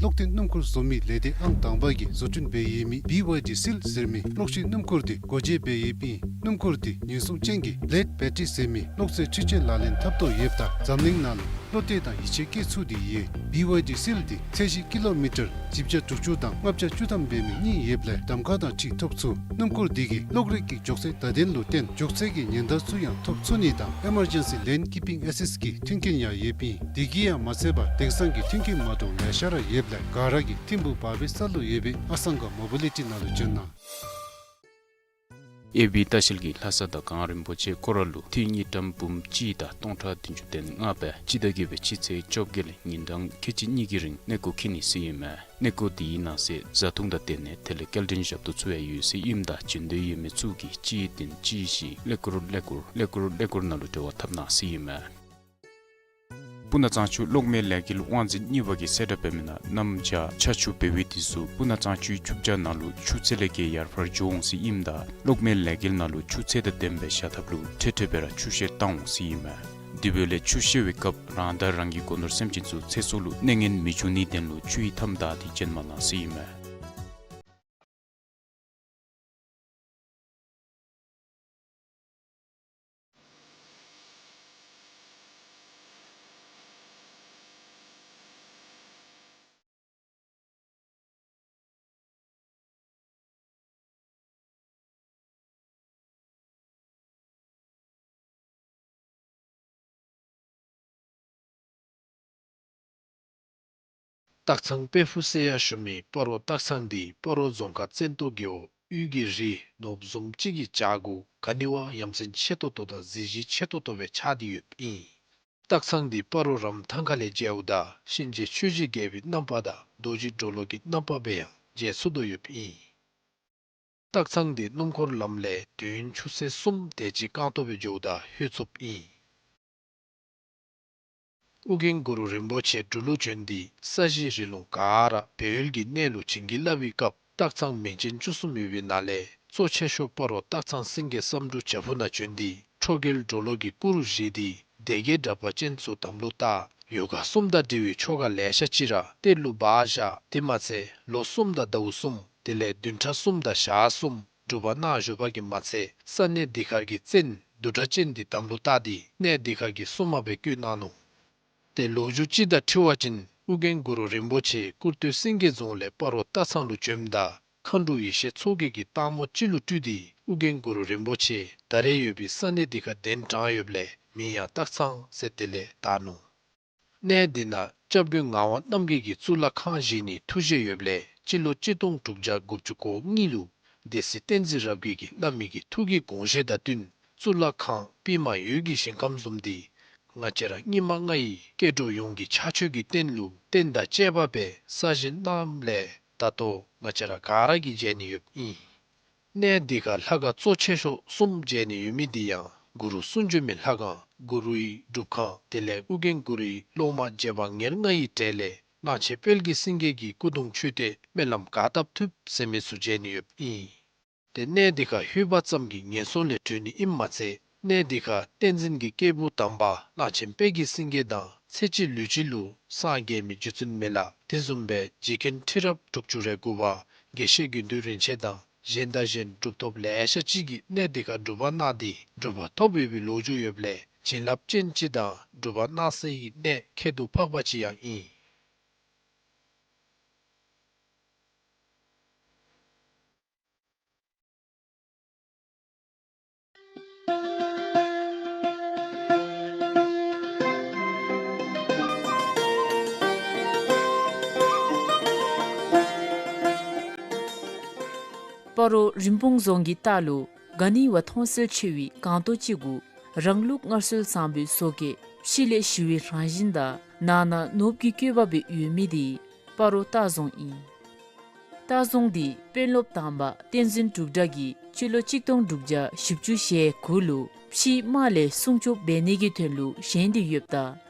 གློག་འཐེན་སྣུམ་འཁོར་བཟོ་མི་ལས་སྡེ་ཨང་དང་པ་གིས་བཟོ་སྐྲུན་འབད་ཡོད་མི་བི་ཝའི་ཌི་སིལ་ཟེར་མི་གློག་ཤེད་སྣུམ་འཁོར་འདི་སྒོ་འབྱེད་འབད་ཡོདཔ་ཨིན། སྣུམ་འཁོར་འདི་ཉེན་སྲུང་ཅན་གྱི་ལེཌ་བེ་ཊ་རི་ཟེར་མི་གློག་རྩེད་འཕྲུལ་ཆས་ལག་ལེན་འཐབ་དོ་ཡོདཔ་ད་འཛམ་གླིང་ནང་ལུ་བློ་གཏད་དང་ཡིད་ཆེས་བསྐྱེད་ཚུགས་ཏེ་ཡོད། བི་ཝའི་ཌི་སིལ་འདི་ཚད་གཞི་ཀི་ལོ་མི་ཊར་བཞི་བརྒྱ་དྲུག་ཅུ་དང་ལྔ་བརྒྱ་བཅུ་ཐམ་འབད་མི་གཉིས་ཡོདཔ་ལས་གདམ་ཁ་དང་འཁྲིལ་ཐོབ་ཚུགས། སྣུམ་འཁོར་འདི་གིས་གློག་རིག་གི་མགྱོགས་ཚད་བརྡ་དོན་ལུ་བརྟེན་མགྱོགས་ཚད་ཀྱི་ཉེན་བརྡ་ཚུ་ཡང་ཐོབ་ཚུགས་ནི་དང་ཨི་མར་ཇེན་སི་ལེན་ཀིཔ་པིང་ཨེ་སིསཊ་གི་མཐུན་རྐྱེན་ཡང་ཡོདཔ་ཨིན། དེ་གིས་ཡང་མ་ཚད་པར་དེང་སང་གི་མཐུན་རྐྱེན་མ་འདྲཝ་ལེ་ཤ་ར་ཡོདཔ་ལས་ག་ར་གིས་ཐིམ་ཕུག་བར་པའི་ས་ལུ་ཡོད་པའི་ཨ་སང་ག་མོ་བི་ལི་ཊི་ནང་ལུ་བྱོན་གནང་། ཨེ་བི་ལྟ་བཤལ་གྱིས་ལྷ་ས་དང་གངས་རིན་པོ་ཆེ་སྐོར་ར་ལུ་འཐུས་དངུལ་ཀྲམ་འབུམ་གཅིག་དང་སྟོང་ཕྲག་བདུན་ཅུ་དོན་ལྔ་སྦེ་སྤྱི་ཟླ་བརྒྱད་པའི་སྤྱི་ཚེས་བཅོ་བརྒྱད་ལས་ཉིན་གྲངས་ཁལ་གཅིག་གཉིས་ཀྱི་རིང་གནས་སྐོར་འཁྱིད་ནི་ཟེར་ཨིན་མས། གནས་སྐོར་འདི་གི་ནང་གསེས་བཟའ་འཐུང་དང་སྡོད་གནས་དེ་ལས་སྐྱེལ་འདྲེན་ཞབས་ཏོག་ཚུ་ཡང་ཡོད་ཟེར་ཨིནམ་ད་བྱོན་འདོད་ཡོད་མི་ཚུ་གིས་གཅིག་བདུན་གཅིག་བཞི་ཀླད་ཀོར་ཀླད་ཀོར་ཀླད་ཀོར་ཀླད་ཀོར་ནང་ལུ་འབྲེལ་བ་འཐབ་གནང་ཟེར་ཨིན་མས། སྤུ་ན་གཙང་ཆུ་གློག་མེ་ལས་འགུལ་དབང་འཛིན་གཉིས་པ་གིས་གསལ་བསྒྲགས་འབད་མི་ནང་གནམ་བྱཱར་ཆར་ཆུ་འབེལ་བའི་དུས་སུ་སྤུ་ན་གཙང་ཆུའི་ཆུ་བྱ་ནང་ལུ་ཆུ་ཚད་ལས་བརྒལ་ཡར་འཕར་འགྱོ་འོང་ཟེར་ཨིནམ་ད་གློག་མེ་ལས་འགུལ་ནང་ལུ་ཆུ་ཚད་དང་ལྡནམ་སྦེ་བཞག་ཐབས་ལུ་འཕྲལ་འཕྲལ་སྦེ་ར་ཆུ་བཤལ་བཏང་འོང་ཟེར་ཨིན་མས། དེ་འབདཝ་ལས་ཆུ་བཤལ་བའི་སྐབས་རང་དང་རང་གི་སྒོ་ནོར་སེམས་ཅན་ཚུ་ཚེ་སྲོག་ལུ་གནོད་ངན་མི་འབྱུང་ནིའི་དོན་ལུ་ཆུ་ཡི་མཐའམ་བདའ་སྟེ་བྱོན་མ་གནང་ཟེར་ཨིན་མས། སྟག་ཚང་དཔལ་ཕུག་ཟེར་ཡང་ཞུ་མི་སྤ་རོ་སྟག་ཚང་འདི་སྤ་རོ་རྫོང་ཁག་བཙན་ཏོ་རྒེད་འོག་དབུས་ཀྱི་རི་ནོར་བུ་བཟུམ་ཅིག་གི་བྱག་གུ་ག་ནི་བ་ཡ་མཚན་ཆེ་ཏོག་ཏོ་དང་གཟི་བརྗིད་ཆེ་ཏོག་ཏོ་སྦེ་ཆགས་ཏེ་ཡོདཔ་ཨིན། སྟག་ཚང་འདི་སྤ་རོ་རམ་ཐང་ཁ་ལས་མཇལཝ་ད་གཤིན་རྗེ་ཆོས་ཀྱི་རྒྱལ་པོའི་རྣམ་པ་དང་རྡོ་རྗེ་གྲོ་ལོད་ཀྱི་རྣམ་པ་སྦེ་ཡང་མཇལ་ཚུགས་དོ་ཡོདཔ་ཨིན། སྟག་ཚང་འདི་སྣུམ་འཁོར་ལམ་ལས་དུས་ཡུན་ཆུ་ཚོད་གསུམ་དེ་ཅིག་རྐང་སྟོང་སྦེ་འགྱོཝ་ད་ལྷོད་ཚུགསཔ་ཨིན། ཨོ་རྒྱན་གུ་རུ་རིན་པོ་ཆེ་འབྲུག་ལུ་བྱོན་ཏེ་ས་གཞི་རི་ལུང་ག་ར་སྦས་ཡུལ་གྱི་གནས་ལུ་བྱིན་གྱིས་བརླབས་པའི་སྐབས་སྟག་ཚང་མིང་ཅན་བཅུ་གསུམ་ཡོད་པའི་ནང་ལས་གཙོ་ཆེ་ཤོས་སྤ་རོ་སྟག་ཚང་སེང་གེ་བསམ་འགྲུབ་བྱག་ཕུག་ནང་བྱོན་ཏེ་ཁྲོ་རྒྱལ་གྲོ་ལོད་ཀྱི་སྐུ་རུ་བཞེངས་ཏེ་སྡེ་བརྒྱད་དྲེགས་པ་ཅན་ཚུ་དམ་ལུ་བཏགས། ཡོ་ག་གསུམ་དང་འབྲེལ་བའི་ཆོ་ག་ལེ་ཤ་ཅིག་ར་གཏེར་ལུ་སྦ་བཞག། དེ་མ་ཚད་ལོ་གསུམ་དང་ཟླཝ་གསུམ་དེ་ལས་བདུན་ཕྲག་གསུམ་དང་ཞག་གསུམ་སྒྲུབ་པ་གནང་བཞུགས་པ་གིས་མ་ཚད་ས་གནས་འདི་ཁར་གྱི་བཙན་བདུད་དྲེགས་ཅན་འདི་དམ་ལུ་བཏགས་ཏེ་གནས་འདི་ཁར་གྱི་སྲུང་མ་སྦེ་བསྐོས་གནང་ནུག། ཏེ་ལོ་རྒྱུས་ཅིག་དང་འཁྲིལ་བ་ཅིན་ཨོ་རྒྱན་གུ་རུ་རིན་པོ་ཆེ་ཀུར་སྟོད་སེང་གེ་རྫོང་ལས་སྤ་རོ་སྟག་ཚང་ལུ་བྱོནམ་ད་མཁའ་འགྲོ་ཡེ་ཤེས་མཚོ་རྒྱལ་གྱིས་སྟག་མོ་ཅིག་ལུ་སྤྲུལ་ཏེ་ཨོ་རྒྱན་གུ་རུ་རིན་པོ་ཆེ་ད་རེས་ཡོད་པའི་ས་གནས་འདི་ཁར་གདན་དྲངས་ཡོདཔ་ལས་མིང་ཡང་སྟག་ཚང་ཟེར་དེ་ལས་བཏགས་ནུག། གནས་འདི་ནང་སྐྱབས་མགོན་ངག་དབང་རྣམ་རྒྱལ་གྱིས་གཙུག་ལག་ཁང་བཞེངས་ནིའི་ཐུགས་བཞེད་ཡོདཔ་ལས་སྤྱི་ལོ་གཅིག་སྟོང་དྲུག་བརྒྱ་དགུ་བཅུ་གོ་གཉིས་ལུ་སྡེ་སྲིད་བསྟན་འཛིན་རབ་རྒྱས་ཀྱིས་བླ་མའི་གི་ཐུགས་ཀྱི་དགོངས་བཞེད་དང་བསྟུན་གཙུག་ལག་ཁང་པདྨ་འོད་ཀྱི་ཞིང་ཁམས་བཟུམ་འདི་ང་བཅས་ར་སྙིགས་མ་ལྔ་ཡི་སྐྱེ་འགྲོ་ཡོངས་ཀྱི་ཕྱག་མཆོད་ཀྱི་རྟེན་ལུ་རྟེན་དང་བཅས་པ་སྦེ་གསར་བཞེངས་གནངམ་ལས་ད་ལྟོ་ང་བཅས་ར་ག་ར་གིས་མཇལ་ནི་ཡོདཔ་ཨིན། གནས་འདི་ཁར་ལྷ་ཁང་གཙོ་ཆེ་ཤོས་གསུམ་མཇལ་ནི་ཡོད་མི་འདི་ཡང་གུ་རུ་གསུང་བྱོན་མའི་ལྷ་ཁང་གུ་རུའི་སྒྲུབ་ཁང་དེ་ལས་ཨོ་རྒྱན་གུ་རུའི་སློབ་མ་རྗེ་འབངས་ཉེར་ལྔ་ཡི་གྲས་ལས་གླང་ཆེན་དཔལ་གྱི་སེང་གེ་གི་སྐུ་གདུང་མཆོད་རྟེན་སྨོན་ལམ་ག་བཏབ་ཐུབ་ཟེར་མི་ཚུ་མཇལ་ནི་ཡོདཔ་ཨིན། ཏེ་གནས་འདི་ཁར་ལྷོད་པ་ཙམ་གྱིས་ངན་སོང་ལས་གྲོལ་ནི་ཨིནམ་མ་ཚད་གནས་འདི་ཁར་བསྟན་འཛིན་གྱི་སྐྱེས་བུ་དམ་པ་གླང་ཆེན་དཔལ་གྱི་སེང་གེ་དང་ཚེ་གཅིག་ལུས་གཅིག་ལུ་སངས་རྒྱས་མི་རྗེ་བཙུན་མི་ལ་དེ་བཟུམ་སྦེ་རྗེ་མཁན་ཁྲི་རབས་དྲུག་ཅུ་རེ་དགུ་པ་དགེ་བཤེས་དགེ་འདུན་རིན་ཆེན་དང་གཞན་དང་གཞན་གྲུབ་ཐོབ་ལེ་ཤ་ཅིག་གིས་གནས་འདི་ཁར་སྒྲུབ་པ་གནང་སྟེ་གྲུབ་པ་ཐོབ་ཡོད་པའི་ལོ་རྒྱུས་ཡོདཔ་ལས་བྱིན་རླབས་ཅན་ཅིག་དང་སྒྲུབ་པ་གནང་སའི་གནས་ཁྱད་དུ་འཕགས་པ་ཅིག་ཡང་ཨིན། སྤ་རོ་རིན་སྤུངས་རྫོང་གི་ལྟག་ལུ་ག་ནི་བ་མཐོང་གསལ་ཆེ་བའི་སྒང་ཏོག་ཅིག་གུ་རང་ལུགས་སྔར་སྲོལ་བཟང་པོའི་བཟོ་བཀོད་ཕྱི་ལས་ཞི་བའི་རང་བཞིན་དང་ནང་ན་ནོར་བུ་གི་བཀོད་པ་སྦེ་ཡོད་མི་འདི་སྤ་རོ་སྟག་རྫོང་ཨིན། སྟག་རྫོང་འདི་དཔོན་སློབ་དམ་པ་བསྟན་འཛིན་འབྲུག་གྲགས་ཀྱིས་སྤྱི་ལོ་གཅིག་སྟོང་དྲུག་བརྒྱ་བཞི་བཅུ་ཞེ་དགུ་ལུ་ཕྱིའི་དམག་ལས་སྲུང་སྐྱོབ་འབད་ནི་གི་དོན་ལུ་བཞེངས་ཏེ་ཡོདཔ་ད་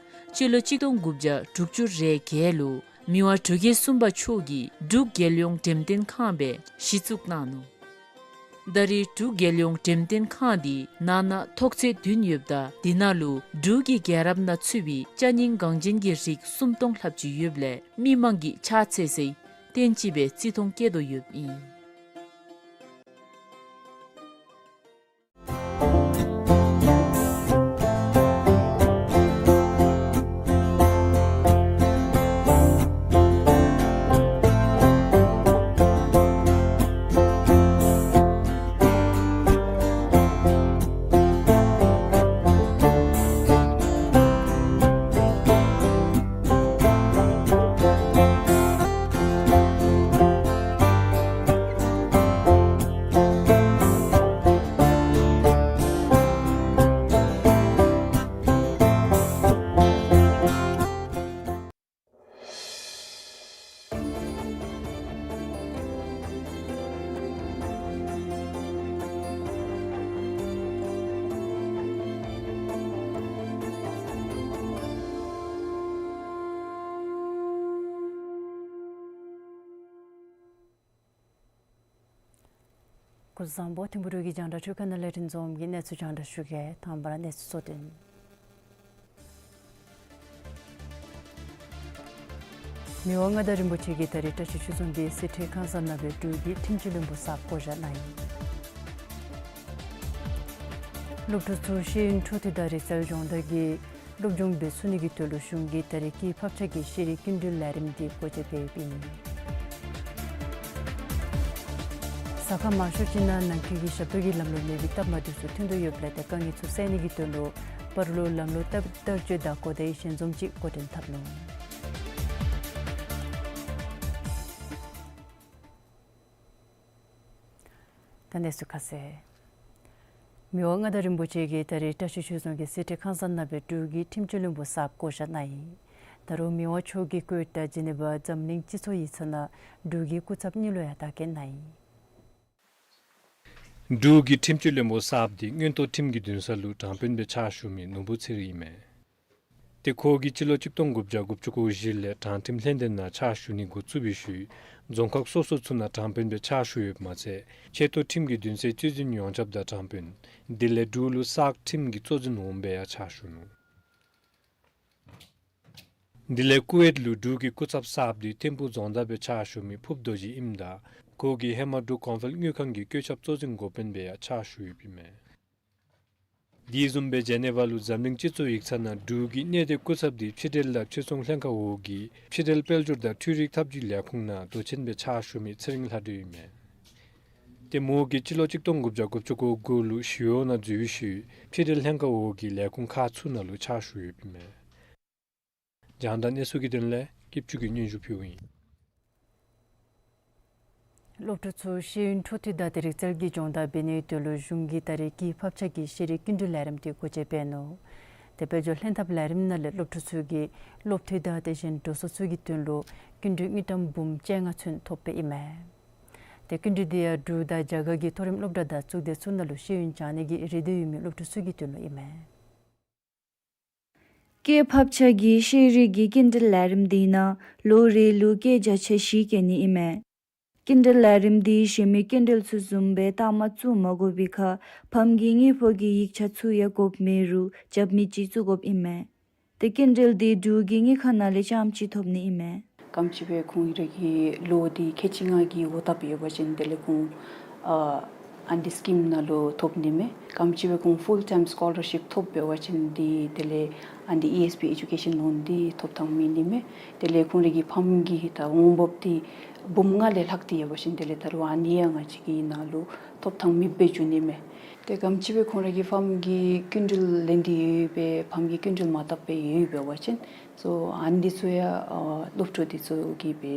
སྤྱི་ལོ་གཅིག་སྟོང་དགུ་བརྒྱ་དྲུག་ཅུ་རེ་བརྒྱད་ལུ་མི་དབང་འབྲུག་རྒྱལ་གསུམ་པ་མཆོག་གིས་འབྲུག་རྒྱལ་ཡོངས་འགྲེམས་སྟོན་ཁང་སྦེ་གཞི་བཙུགས་གནང་ནུག། ད་རེས་འབྲུག་རྒྱལ་ཡོངས་འགྲེམས་སྟོན་ཁང་འདི་ནང་ན་ཐོག་ཚད་བདུན་ཡོདཔ་ད་འདི་ནང་ལུ་འབྲུག་གི་རྒྱལ་རབས་ནང་ཚུད་པའི་ཅ་རྙིང་འགངས་ཅན་གྱི་རིགས་སུམ་སྟོང་ལྷགཔ་ཅིག་ཡོདཔ་ལས་མི་མང་གིས་ཕྱག་འཚལ་སའི་རྟེན་ཅིག་སྦེ་བརྩི་མཐོང་བསྐྱེད་དོ་ཡོདཔ་ཨིན། སྐུ་གཟུགས་བཟང་པོ། ཐིམ་ཕུ་རུ་གི་རྒྱང་བསྒྲགས་ཁང་ནང་ལས་རིན་འཛོམས་ཀྱིས་གནས་ཚུལ་རྒྱང་བསྒྲགས་ཞུ་གེ། དང་པ་ར་གནས་ཚུལ་གཙོ་དོན། མི་དབང་མངའ་བདག་རིན་པོ་ཆེ་གིས་ད་རེས་བཀྲ་ཤིས་ཆོས་རྫོང་གི་གསེར་ཁྲི་ཁང་གསར་ནང་སྦེ་འབྲུག་གི་ཁྲིམས་ཀྱི་བློན་པོ་གསརཔ་བསྐོ་བཞག་གནང་ཡི། སློབ་ཕྲུག་ཚུ་ཤེས་ཡོན་འཕྲོ་མཐུད་དང་རིག་རྩལ་སྦྱོང་བརྡར་གྱི་སློབ་སྦྱོང་འབད་ཚུགས་ནི་གི་དོན་ལུ་གཞུང་གིས་ད་རེས་ཀྱི་ཕབ་ཆག་གི་ཤེས་རིག་སྐྱིན་འགྲུལ་ལས་རིམ་འདི་སྒོ་འབྱེད་འབད་ཡོདཔ་ཨིན། ཟ་ཁང་མང་ཤོས་ཅིག་ནང་ནང་འཁོད་ཀྱི་ཞབས་ཏོག་གི་ལམ་ལུགས་མེད་པའི་སྟབས་མ་བདེཝ་ཚུ་ཐོན་དོ་ཡོདཔ་ལས་ཏེ་དཀའ་ངལ་ཚུ་སེལ་ནི་གི་དོན་ལུ་སྤ་རོ་ལུ་ལམ་ལུགས་བསྟར་བསྟར་སྤྱོད་དང་གོ་བརྡའི་ཞལ་འཛོམས་ཅིག་འགོ་འདྲེན་འཐབ་ནུག། ད་གནས་ཚུལ་ཁ་གསལ། མི་དབང་མངའ་བདག་རིན་པོ་ཆེ་གིས་ད་རིས་བཀྲ་ཤིས་ཆོས་རྫོང་གི་གསེར་ཁྲི་ཁང་གསར་ནང་སྦེ་འབྲུག་གི་ཁྲིམས་སྤྱི་བློན་པོ་གསརཔ་བསྐོ་བཞག་གནང་ཡི། ད་རུང་མི་དབང་མཆོག་གི་བཀོད་དང་ཇི་ནི་ཝ་འཛམ་གླིང་སྤྱི་ཚོགས་ཡིག་ཚང་ནང་འབྲུག་གི་སྐུ་ཚབ་གཉིས་ལུ་ཡང་དར་རྒྱས་གནང་ཡི། འབྲུག་གི་ཁྲིམས་སྤྱི་བློན་པོ་གསརཔ་འདི་མངོན་རྟོགས་ཁྲིམས་ཀྱི་འདུན་ས་ལུ་དྲང་དཔོན་སྦེ་ཕྱག་ཞུ་མི་ནོར་བུ་ཚེ་རིང་ཨིན་མས། ཏེ་ཁོ་གིས་སྤྱི་ལོ་གཅིག་སྟོང་དགུ་བརྒྱ་དགུ་བཅུ་གོ་བཞི་ལས་དྲང་ཁྲིམས་ལྷན་སྡེ་ནང་ཕྱག་ཞུ་ནི་འགོ་བཙུགས་པའི་ཤུལ་རྫོང་ཁག་སོ་སོ་ཚུ་ནང་དྲང་དཔོན་སྦེ་ཕྱག་ཞུ་ཡོདཔ་མ་ཚད་ཆེ་མཐོ་ཁྲིམས་ཀྱི་འདུན་སའི་གཙོ་འཛིན་ཡོངས་ཁྱབ་དང་དྲང་དཔོན་དེ་ལས་འབྲུག་ལུ་གསར་ཁྲིམས་ཀྱི་གཙོ་འཛིན་འོགམ་སྦེ་ཡང་ཕྱག་ཞུ་ནུག། དེ་ལས་ཀུ་ཝེཊ་ལུ་འབྲུག་གི་སྐུ་ཚབ་གསརཔ་འདི་ཐིམ་ཕུག་རྫོང་བདག་སྦེ་ཕྱག་ཞུ་མི་ཕུབ་རྡོ་རྗེ་ཨིནམ་ད་ཁོ་གིས་ཧེ་མ་འབྲུག་གོང་འཕེལ་དངུལ་ཁང་གི་བཀོད་ཁྱབ་གཙོ་འཛིན་འགོ་དཔོན་སྦེ་ཡང་ཕྱག་ཞུ་ཡོདཔ་ཨིན་མས། དེ་བཟུམ་སྦེ་ཇི་ནི་ཝ་ལུ་འཛམ་གླིང་སྤྱི་ཚོགས་ཡིག་ཚང་ནང་འབྲུག་གི་གནས་སྡོད་སྐུ་ཚབ་འདི་ཕྱི་འབྲེལ་དང་ཕྱིར་ཚོང་ལྷན་ཁག་འོག་གི་ཕྱི་འབྲེལ་དཔལ་འབྱོར་དང་འཕྲུལ་རིག་འཐབ་ཇུས་ལས་ཁུངས་ནང་མདོ་ཆེན་སྦེ་ཕྱག་ཞུ་མི་ཚེ་རིང་ལྷ་སྒྲོན་ཨིན་མས། ཏེ་མོ་གིས་སྤྱི་ལོ་གཅིག་སྟོང་དགུ་བརྒྱ་དགུ་བཅུ་གོ་དགུ་ལུ་ཞི་གཡོག་ནང་འཛུལ་བའི་ཤུལ་ཕྱི་འབྲེལ་ལྷན་ཁག་འོག་གི་ལས་ཁུངས་ཁག་ཚུ་ནང་ལུ་ཕྱག་ཞུ་ཡོདཔ་ཨིན་མས། རྒྱང་བསྒྲགས་གནས་ཚུལ་གྱི་དོན་ལས་སྐྱིད་ཆུ་གིས་སྙན་ཞུ་ཕུལཝ་ཨིན། སློབ་ཕྲུག་ཚུ་ཤེས་ཡོན་འཕྲོ་མཐུད་དང་ཏེ་རིག་རྩལ་གྱི་སྦྱོང་བརྡར་འབད་ནིའི་དོན་ལུ་གཞུང་གིས་ད་རིས་སྐྱེས་ཕབ་ཆག་གི་ཤེས་རིག་སྐྱིན་འགྲུལ་ལས་རིམ་འདི་སྒོ་འབྱེད་འབད་ནུག། ཏེ་དཔལ་འབྱོར་ལྷན་ཐབས་ལས་རིམ་ནང་ལས་སློབ་ཕྲུག་ཚུ་གིས་སློབ་ཐོན་དང་དེ་བཞིན་འགྲོ་སོང་ཚུ་གི་དོན་ལུ་སྐྱིན་འགྲུལ་དངུལ་ཀྲམ་འབུམ་བཅོ་ལྔ་ཚུན་ཐོབ་པའི་ཨིན་མས། ཏེ་སྐྱིན་འགྲུལ་འདི་ཡང་འབྲུག་དང་རྒྱ་གར་གྱི་མཐོ་རིམ་སློབ་གྲྭ་དང་གཙུག་སྡེ་ཚུ་ནང་ལུ་ཤེས་ཡོན་སྦྱང་ནི་གི་རེ་འདོད་ཡོད་མི་སློབ་ཕྲུག་ཚུ་གི་དོན་ལུ་ཨིན་མས། སྐྱེས་ཕབ་ཆག་གི་ཤེས་རིག་གི་སྐྱིན་འགྲུལ་ལས་རིམ་འདི་ནང་ལོ་རེ་ལུ་སྐྱེས་བརྒྱ་ཆ་བཞི་བཀལ་ནི་ཨིན་མས། སྐྱིན་འགྲུལ་ལས་རིམ་འདི་གཞན་མི་སྐྱིན་འགྲུལ་ཚུ་བཟུམ་སྦེ་རྟགས་མ་བཙུགས་མ་དགོ་པའི་ཁར་ཕམ་གྱི་དངུལ་ཕོགས་ཀྱི་ཡིག་ཆ་ཚུ་ཡང་དགོཔ་མེད་རུང་རྐྱབ་མི་ཅིག་བཙུགས་དགོཔ་ཨིན་མས། ཏེ་སྐྱིན་འགྲུལ་འདི་འབྲུག་གི་དངུལ་ཁང་ནང་ལས་རྐྱངམ་ཅིག་ཐོབ་ནི་ཨིན་མས། ག་དེམ་ཅིག་སྦེ་ཁོང་རའི་གི་ལོ་འདི་ཁལ་གཅིག་ལྔ་གི་འོག་བཏབ་ཡོད་པ་ཅིན་དེ་ལས་ཁོང་ཨ་ཨ་ནི་སི་ཀིམ་ནང་ལུ་ཐོབ་ནི་མས། ག་དེམ་ཅིག་སྦེ་ཁོང་ཕུལ་ཊའིམ་སི་ཀོ་ལར་ཤིཔ་ཐོབ་འབད་བ་ཅིན་འདི་དེ་ལས་ཨ་ནི་ཨི་ཨེསི་པི་ཨེ་ཌུ་ཀེ་ཤཱན་ལོན་འདི་ཐོབ་ཐངས་མེད་ནི་མས། དེ་ལས་ཁོང་རའི་གི་ཕམ་གྱི་ད་འོང་འབབ་འདི་འབུམ་ལྔ་ལས་ལྷག་སྟེ་ཡོད་པ་ཅིན་དེ་ལས་ད་རུང་ཨ་ནི་ཡང་ང་བཅས་ཀྱི་ནང་ལུ་ཐོབ་ཐངས་མེདཔ་སྦེ་འགྱོ་ནི་མས། ཏེ་ག་དེམ་ཅིག་སྦེ་ཁོང་རའི་གི་ཕམ་གྱིས་སྐྱིན་འགྲུལ་ལེན་ཏེ་ཡོད་པའི་ཕམ་གྱིས་སྐྱིན་འགྲུལ་མ་བཏབ་པའི་ཡོད་འབད་བ་ཅིན་སོ་ཨ་ནི་འདི་ཚུ་ཡང་ཨ་སློབ་ཕྲུག་འདི་ཚུ་གིས་སྦེ་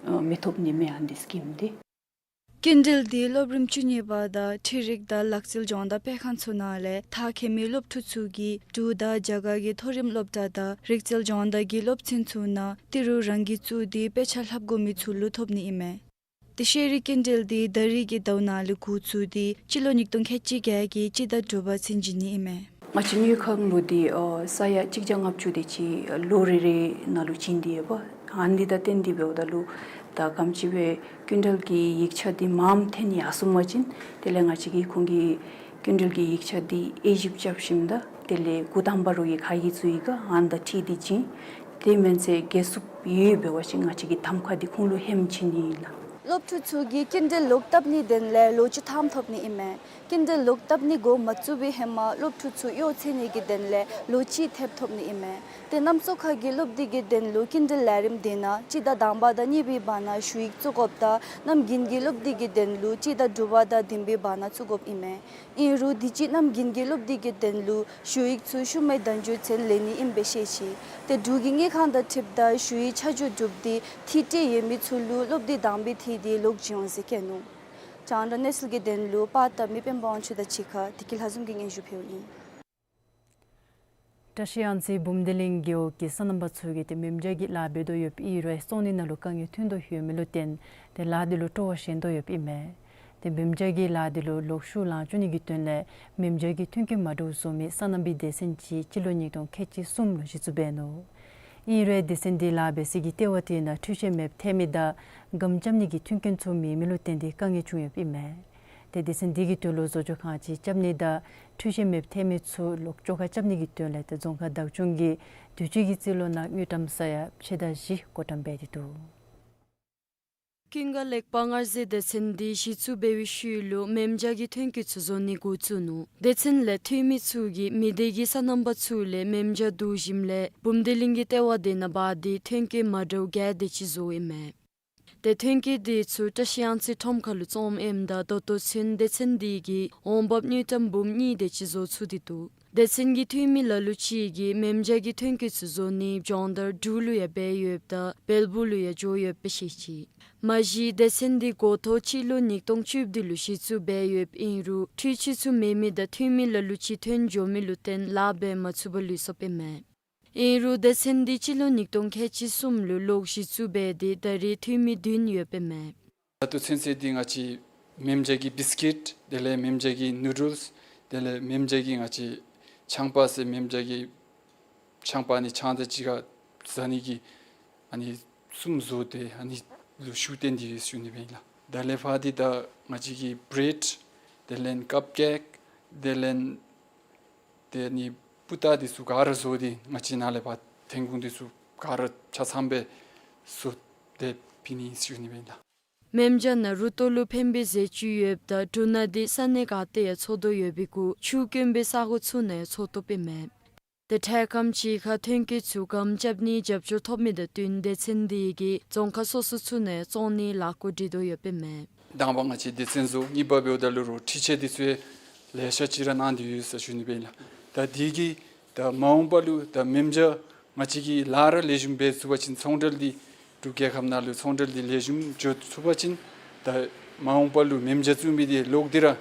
ཨ་མི་ཐོབ་ནི་མས་ཨ་ནི་སི་ཀིམ་འདི། སྐྱིན་འགྲུལ་འདི་སློབ་རིམ་བཅུ་གཉིས་པ་དང་འཕྲུལ་རིག་དང་ལག་རྩལ་སྦྱོང་བརྡར་སྤེལ་ཁང་ཚུ་ནང་ལས་མཐར་འཁྱོལ་མི་སློབ་ཕྲུག་ཚུ་གིས་འབྲུག་དང་རྒྱ་གར་གྱི་མཐོ་རིམ་སློབ་གྲྭ་དང་རིག་རྩལ་སྦྱོང་བརྡར་གྱི་སློབ་ཚན་ཚུ་ནང་ཏི་རུ་རང་གིས་བཙུགས་ཏེ་དཔེ་ཆ་ལྷབ་དགོ་མི་ཚུ་ལུ་ཐོབ་ནི་ཨིན་མས། ཏེ་ཤེས་རིག་སྐྱིན་འགྲུལ་འདི་ད་རིས་ཀྱི་ཟླཝ་ནང་ལས་འགོ་བཙུགས་ཏེ་སྤྱི་ལོ་ཉིས་སྟོང་ཁལ་གཅིག་བརྒྱད་ཀྱི་སྤྱི་ཟླ་དྲུག་པ་ཚུན་བྱིན་ནི་ཨིན་མས། ང་བཅས་དངུལ་ཁང་ལུ་འདི་ཨ་ས་ཡ་གཅིག་བརྒྱ་ལྔ་བཅུ་དེ་ཅིག་ལོ་རེ་རེ་ནང་ལུ་བྱིན་ཏེ་ཡོདཔ། ཨ་ནི་དང་བསྟུན་ཏེ་འབདཝ་ད་ལུ་ད་ག་དེམ་ཅིག་སྦེ་སྐྱིན་འགྲུལ་གྱི་ཡིག་ཆ་འདི་མངམ་ཐོན་ཡར་སོང་པ་ཅིན་དེ་ལས་ང་བཅས་ཀྱིས་ཁོང་གི་སྐྱིན་འགྲུལ་གྱི་ཡིག་ཆ་འདི་དབྱེ་ཞིབ་རྐྱབ་ཞིནམ་ད་དེ་ལས་འགོ་དང་པ་ར་གི་ག་གིས་བཙུགས་ཡི་ག་ཨ་ནི་དང་འཁྲིལ་ཏེ་བྱིན། དེ་མེན་ཚེ་བརྒལ་ཚུགསཔ་ཡོད་འབད་བ་ཅིན་ང་བཅས་ཀྱིས་གདམ་ཁ་འདི་ཁོང་ལུ་ཧེ་མ་བྱིན་ནི་ཨིན་ལགས། སློབ་ཕྲུག་ཚུ་གིས་སྐྱིན་འགྲུལ་ལོག་བཏབ་ནིའི་དོན་ལས་ལོ་བཅུ་ཐམ་ཐོབ་ནི་ཨིན་མས། སྐྱིན་འགྲུལ་ལོག་བཏབ་ནི་འགོ་མ་བཙུགས་པའི་ཧེ་མ་སློབ་ཕྲུག་ཚུ་གཡོག་འཚོལ་ནི་གི་དོན་ལས་ལོ་གཅིག་ཐེབས་ཐོབ་ནི་ཨིན་མས། ཏེ་གནམ་མཚོ་ཁ་གི་སློབ་སྡེ་གི་དོན་ལུ་སྐྱིན་འགྲུལ་ལས་རིམ་འདི་ནང་སྤྱི་ཟླ་དང་པ་དང་གཉིས་པའི་བར་ན་ཞུ་ཡིག་བཙུགས་དགོཔ་དང་གནམ་དགུན་གྱི་སློབ་སྡེ་གི་དོན་ལུ་སྤྱི་ཟླ་དྲུག་པ་དང་བདུན་པའི་བར་ན་བཙུགས་དགོཔ་ཨིན་མས། ཨིན་རུང་དུས་ཅི་གནམ་དགུན་གྱི་སློབ་སྡེ་གི་དོན་ལུ་ཞུ་ཡིག་ཚུ་ཤུལ་མའི་ཟླ་མཇུག་ཚུན་ལེན་ནི་ཨིནམ་སྦེ་བཤད་ཅི། ཏེ་འབྲུག་གི་དངུལ་ཁང་དང་འཁྲིལཝ་ད་ཞུ་ཡིག་ཆ་འཇོག་གྲུབ་སྟེ་ཐད་རི་ཡོད་མི་ཚུ་ལུ་སློབ་སྡེ་དང་པའི་ཐད་དེ་ལོག་བྱིན་འོང་ཟེར་བཀོད་ནུག། རྒྱང་བསྒྲགས་གནས་ཚུལ་གྱི་དོན་ལུ་པར་བཏབ་མི་སྤེན་པ་དབང་ཕྱུག་དང་གཅིག་ཁར་བདེ་སྐྱིད་ལྷ་འཛོམས་ཀྱིས་སྙན་ཞུ་ཕུལཝ་ཨིན། བཀྲ་ཤིས་གཡང་རྩེ་བུམ་སྡེ་གླིང་རྒེད་འོག་གི་སོ་ནམ་པ་ཚུ་གིས་ཏེ་མེ་མཇའ་གི་ལཱ་འབད་དོ་ཡོདཔ་ཨིན་རུང་བཙོང་ནི་ནང་ལུ་དཀའ་ངལ་ཐོན་དོ་ཡོད་མི་ལུ་བརྟེན་ཏེ་ལཱ་འདི་ལུ་སྤྲོ་བ་ཞན་དོ་ཡོདཔ་ཨིན་མས། ཏེ་མེ་མཇའ་གི་ལཱ་འདི་ལུ་ལོག་ཤུགས་ལང་བཅུག་ནི་གི་དོན་ལས་མེ་མཇའ་གི་ཐོན་སྐྱེད་མ་འདྲཝ་བཟོ་མི་སོ་ནམ་པའི་སྡེ་ཚན་ཅིག་སྤྱི་ལོ་ཉིས་སྟོང་ཁལ་གཅིག་གསུམ་ལུ་གཞི་བཙུགས་འབད་ནུག། ཨིན་རུང་སྡེ་ཚན་འདི་ལཱ་འབད་སའི་གི་ལྟེ་བ་དེ་ནང་འཕྲུལ་ཆས་མེདཔ་ཐལ་མི་དང་སྒམ་རྐྱབ་ནི་གི་མཐུན་རྐྱེན་ཚུ་མེད་མི་ལུ་བརྟེན་ཏེ་དཀའ་ངལ་བྱུང་ཡོདཔ་ཨིན་མས། ཏེ་སྡེ་ཚན་འདི་གི་དོན་ལུ་བཟོ་བཅོས་ཁང་ཅིག་རྐྱབ་ནི་དང་འཕྲུལ་ཆས་མེདཔ་ཐལ་མི་ཚུ་ལོག་བཅོ་ཁ་རྐྱབ་ནི་གི་དོན་ལས་ཏེ་རྫོང་ཁག་བདག་སྐྱོང་གིས་དུས་ཅི་གི་རྩིས་ལོ་ནང་དངུལ་ཀྲམ་ས་ཡ་ཕྱེད་དང་བཞི་བགོ་བཀྲམ་འབད་དེ་འདུག། ཀུན་དགའ་ལེགས་པ་མངའ་རྫས་སྡེ་ཚན་འདི་གཞི་བཙུགས་འབད་བའི་ཤུལ་ལུ་མེ་མཇའ་གི་ཐོན་སྐྱེད་ཚུ་བཟོ་ནི་འགོ་བཙུགས་ནུག། སྡེ་ཚན་ལས་འཐུས་མི་ཚུ་གིས་མི་སྡེ་གི་སོ་ནམ་པ་ཚུ་ལས་མེ་མཇའ་བསྡུ་ཞིནམ་ལས་བུམ་སྡེ་གླིང་གི་ལྟེ་བ་དེ་ནང་འབག་སྟེ་ཐོན་སྐྱེད་མ་འདྲཝ་བརྒྱད་དེ་ཅིག་བཟོཝ་ཨིན་མས། ཏེ་ཐོན་སྐྱེད་དེ་ཚུ་བཀྲ་ཤིས་གཡང་རྩེ་ཁྲོམ་ཁ་ལུ་བཙོངམ་ཨིནམ་ད་ད་ལྟོ་ཚུན་སྡེ་ཚན་འདི་གིས་འོང་འབབ་དངུལ་ཀྲམ་འབུམ་གཉིས་དེ་ཅིག་བཟོ་ཚུགས་ཏེ་འདུག། སྡེ་ཚན་གྱི་འཐུས་མི་ལ་ལུ་ཅིག་གིས་མེ་མཇའ་གི་ཐོན་སྐྱེད་ཚུ་བཟོ་ནིའི་སྦྱོང་བརྡར་འབྲུག་ལུ་ཡང་འབད་ཡོདཔ་ད་བལ་པོ་ལུ་ཡང་འགྱོ་ཡོདཔ་སྦེ་བཤད་ཅི། མ་གཞི་སྡེ་ཚན་འདི་འགོ་ཐོག་སྤྱི་ལོ་ཉིས་སྟོང་བཅུ་བདུན་ལུ་གཞི་བཙུགས་འབད་ཡོདཔ་ཨིན་རུང་འཕྲུལ་ཆས་ཚུ་མེད་མི་དང་འཐུས་མི་ལ་ལུ་ཅིག་ཐོན་འགྱོ་མི་ལུ་བརྟེན་ལཱ་འབད་མ་ཚུགས་པར་ལུས་སོཔ་ཨིན་མས། ཨིན་རུང་སྡེ་ཚན་འདི་སྤྱི་ལོ་ཉིས་སྟོང་ཁལ་གཅིག་གསུམ་ལུ་ལོག་གཞི་བཙུགས་འབད་དེ་ད་རེས་འཐུས་མི་བདུན་ཡོདཔ་ཨིན་མས། ད་ལྟོ་ཚུན་ཚོད་འདི་ང་བཅས་མེ་མཇའ་གི་བིསི་ཀིཊ་དེ་ལས་མེ་མཇའ་གི་ནུ་ཌལསི་དེ་ལས་མེ་མཇའ་གི་ང་བཅས་ཆང་པ་ཟེར་མེ་མཇའ་གི་ཆང་པ་ནི་ཆང་དང་གཅིག་ཁར་བཟའ་ནི་གི་ཨ་ནི་གསུམ་བཟོ་སྟེ་ཨ་ནི་ལུ་ཤུགས་བཏོན་ཏེ་ཡོད་ཟེར་ཞུ་ནི་སྦེ་ཨིན་ལགས། ད་ལས་ཕར་འདི་ད་ང་བཅས་ཀྱིས་བྲེཌ་དེ་ལས་ཀཔ་ཀེཀ་དེ་ལས་དེ་ནི་སྤུ་ཏ་འདི་ཚུ་ག་ར་བཟོ་སྟེ་ང་བཅས་ནཱ་ལས་ཕར་ཐོན་ཁུངས་འདི་ཚུ་ག་ར་ཆ་ཚང་སྦེ་བཟོ་སྟེ་ཕུལ་ནི་ཟེར་ཞུ་ནི་སྦེ་ཨིན་ལགས། མེ་མཇའ་ནང་རུ་ཏོ་ལུ་ཕན་པའི་ཟས་བཅུད་ཡོདཔ་ད་འབྲུ་སྣ་འདི་ས་གནས་ག་ཏེ་ཡང་འཚོ་དོ་ཡོད་པའི་གུ་ཆུ་དཀོན་པའི་ས་གོ་ཚུ་ནང་ཡང་འཚོ་བཏུབ་ཨིན་མས། ཏེ་འཕྲལ་ཁམས་ཅིག་ཁར་ཐོན་སྐྱེད་ཚུ་སྒམ་རྐྱབ་ནིའི་རྒྱབ་སྐྱོར་ཐོབ་མི་དང་བསྟུན་སྡེ་ཚན་འདི་གིས་རྫོང་ཁག་སོ་སོ་ཚུ་ནང་བཙོང་ནིའི་ལས་འགུལ་སྒྲིག་དོ་ཡོདཔ་ཨིན་མས། དང་པ་ང་བཅས་སྡེ་ཚན་བཟོ། གཉིས་པ་འབདཝ་ད་ལུ་རོགས་འཕྲུལ་ཆས་འདི་ཚུ་ཡང་ལེ་ཤ་ཅིག་ར་གནང་སྟེ་ཡོད་ཟེར་ཞུ་ནི་སྦེ་ཨིན་ལགས། ད་འདི་གིས་ད་མ་འོངས་པ་ལུ་ད་མེ་མཇའ་ང་བཅས་ཀྱིས་ལཱ་ར་ལེགས་ཤོམ་འབད་ཚུགས་པ་ཅིན་ཚོང་འབྲེལ་འདི་འབྲུག་རྒྱལ་ཁབ་ནང་ལུ་ཚོང་འབྲེལ་འདི་ལེགས་ཤོམ་འགྱོ་ཚུགས་པ་ཅིན་ད་མ་འོངས་པ་ལུ་མེ་མཇའ་བཙུགས་མི་འདི་ལོག་སྟེ་ར་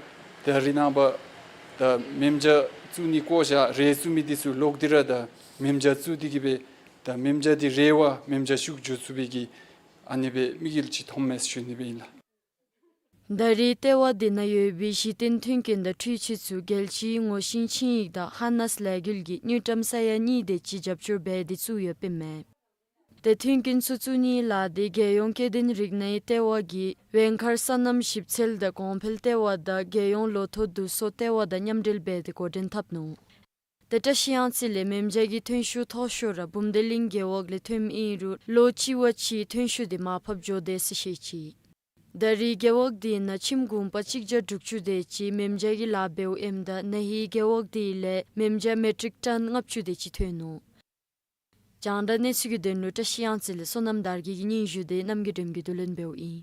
ད་རེས་ནངས་པ་ད་མེ་མཇའ་བཙུགས་ནི་བཀོ་བཞག་རས་བཙུགས་མི་འདི་ཚུ་ལོག་སྟེ་ར་ད་མེ་མཇའ་བཙུགས་ཏེ་གིས་སྦེ་ད་མེ་མཇའ་འདི་རས་པ་མེ་མཇའ་ཤུགས་འགྱོ་ཚུགས་པའི་གི་ཨ་ནི་སྦེ་དམིགས་ཡུལ་ཅིག་མཐོངམ་མས་ཟེར་ཞུ་ནི་སྦེ་ཨིན་ལགས། ད་རེས་ལྟེ་བ་འདི་ནང་ཡོད་པའི་གཞི་རྟེན་མཐུན་རྐྱེན་དང་འཕྲུལ་ཆས་ཚུ་རྒྱལ་སྤྱིའི་ངོ་ཤེས་ཆིངས་ཡིག་དང་ཧ་ནས་ལས་འགུལ་གྱིས་དངུལ་ཀྲམ་ས་ཡ་གཉིས་དེ་ཅིག་རྒྱབ་སྐྱོར་འབད་དེ་བཙུགས་ཡོདཔ་ཨིན་མས། ཏེ་མཐུན་རྐྱེན་ཚུ་བཙུགས་ནིའི་ལཱ་འདི་རྒྱལ་ཡོངས་སྐྱེ་ལྡན་རིགས་སྣའི་ལྟེ་བ་གིས་ཝེང་མཁར་སོ་ནམ་ཞིབ་འཚོལ་དང་གོང་འཕེལ་ལྟེ་བ་དང་རྒྱལ་ཡོངས་ལོ་ཐོག་བསྡུ་གསོག་ལྟེ་བ་དང་མཉམ་འབྲེལ་འབད་དེ་འགོ་འདྲེན་འཐབ་ནུག། ཏེ་བཀྲ་ཤིས་གཡང་རྩེ་ལས་མེ་མཇའ་གི་ཐོན་ཤུགས་མཐོ་ཤོས་ར་འབུམ་སྡེ་གླིང་རྒེད་འོག་ལས་ཐོནམ་ཨིན་རུང་ལོ་གཅིག་བ་ཅིག་ཐོན་ཤུགས་འདི་མར་ཕབ་འགྱོ་དེས་ཟེར་བཤད་ཅི། ད་རེས་རྒེད་འོག་འདི་ནང་ཁྱིམ་གུང་པ་གཅིག་བརྒྱ་དྲུག་ཅུ་དེ་ཅིག་མེ་མཇའ་གི་ལཱ་འབདཝ་ཨིནམ་ད་ན་ཧིང་རྒེད་འོག་འདི་ལས་མེ་མཇའ་མེ་ཊིག་ཊོན་ལྔ་བཅུ་དེ་ཅིག་ཐོན་ནུག། རྒྱང་བསྒྲགས་གནས་ཚུལ་གྱི་དོན་ལུ་བཀྲ་ཤིས་གཡང་རྩེ་ལས་བསོད་ནམས་དར་རྒྱས་ཀྱི་སྙན་ཞུ་དེ་རྣམ་རྒྱལ་སྒྲོལ་མ་གིས་བསྡུ་ལེན་འབདཝ་ཨིན།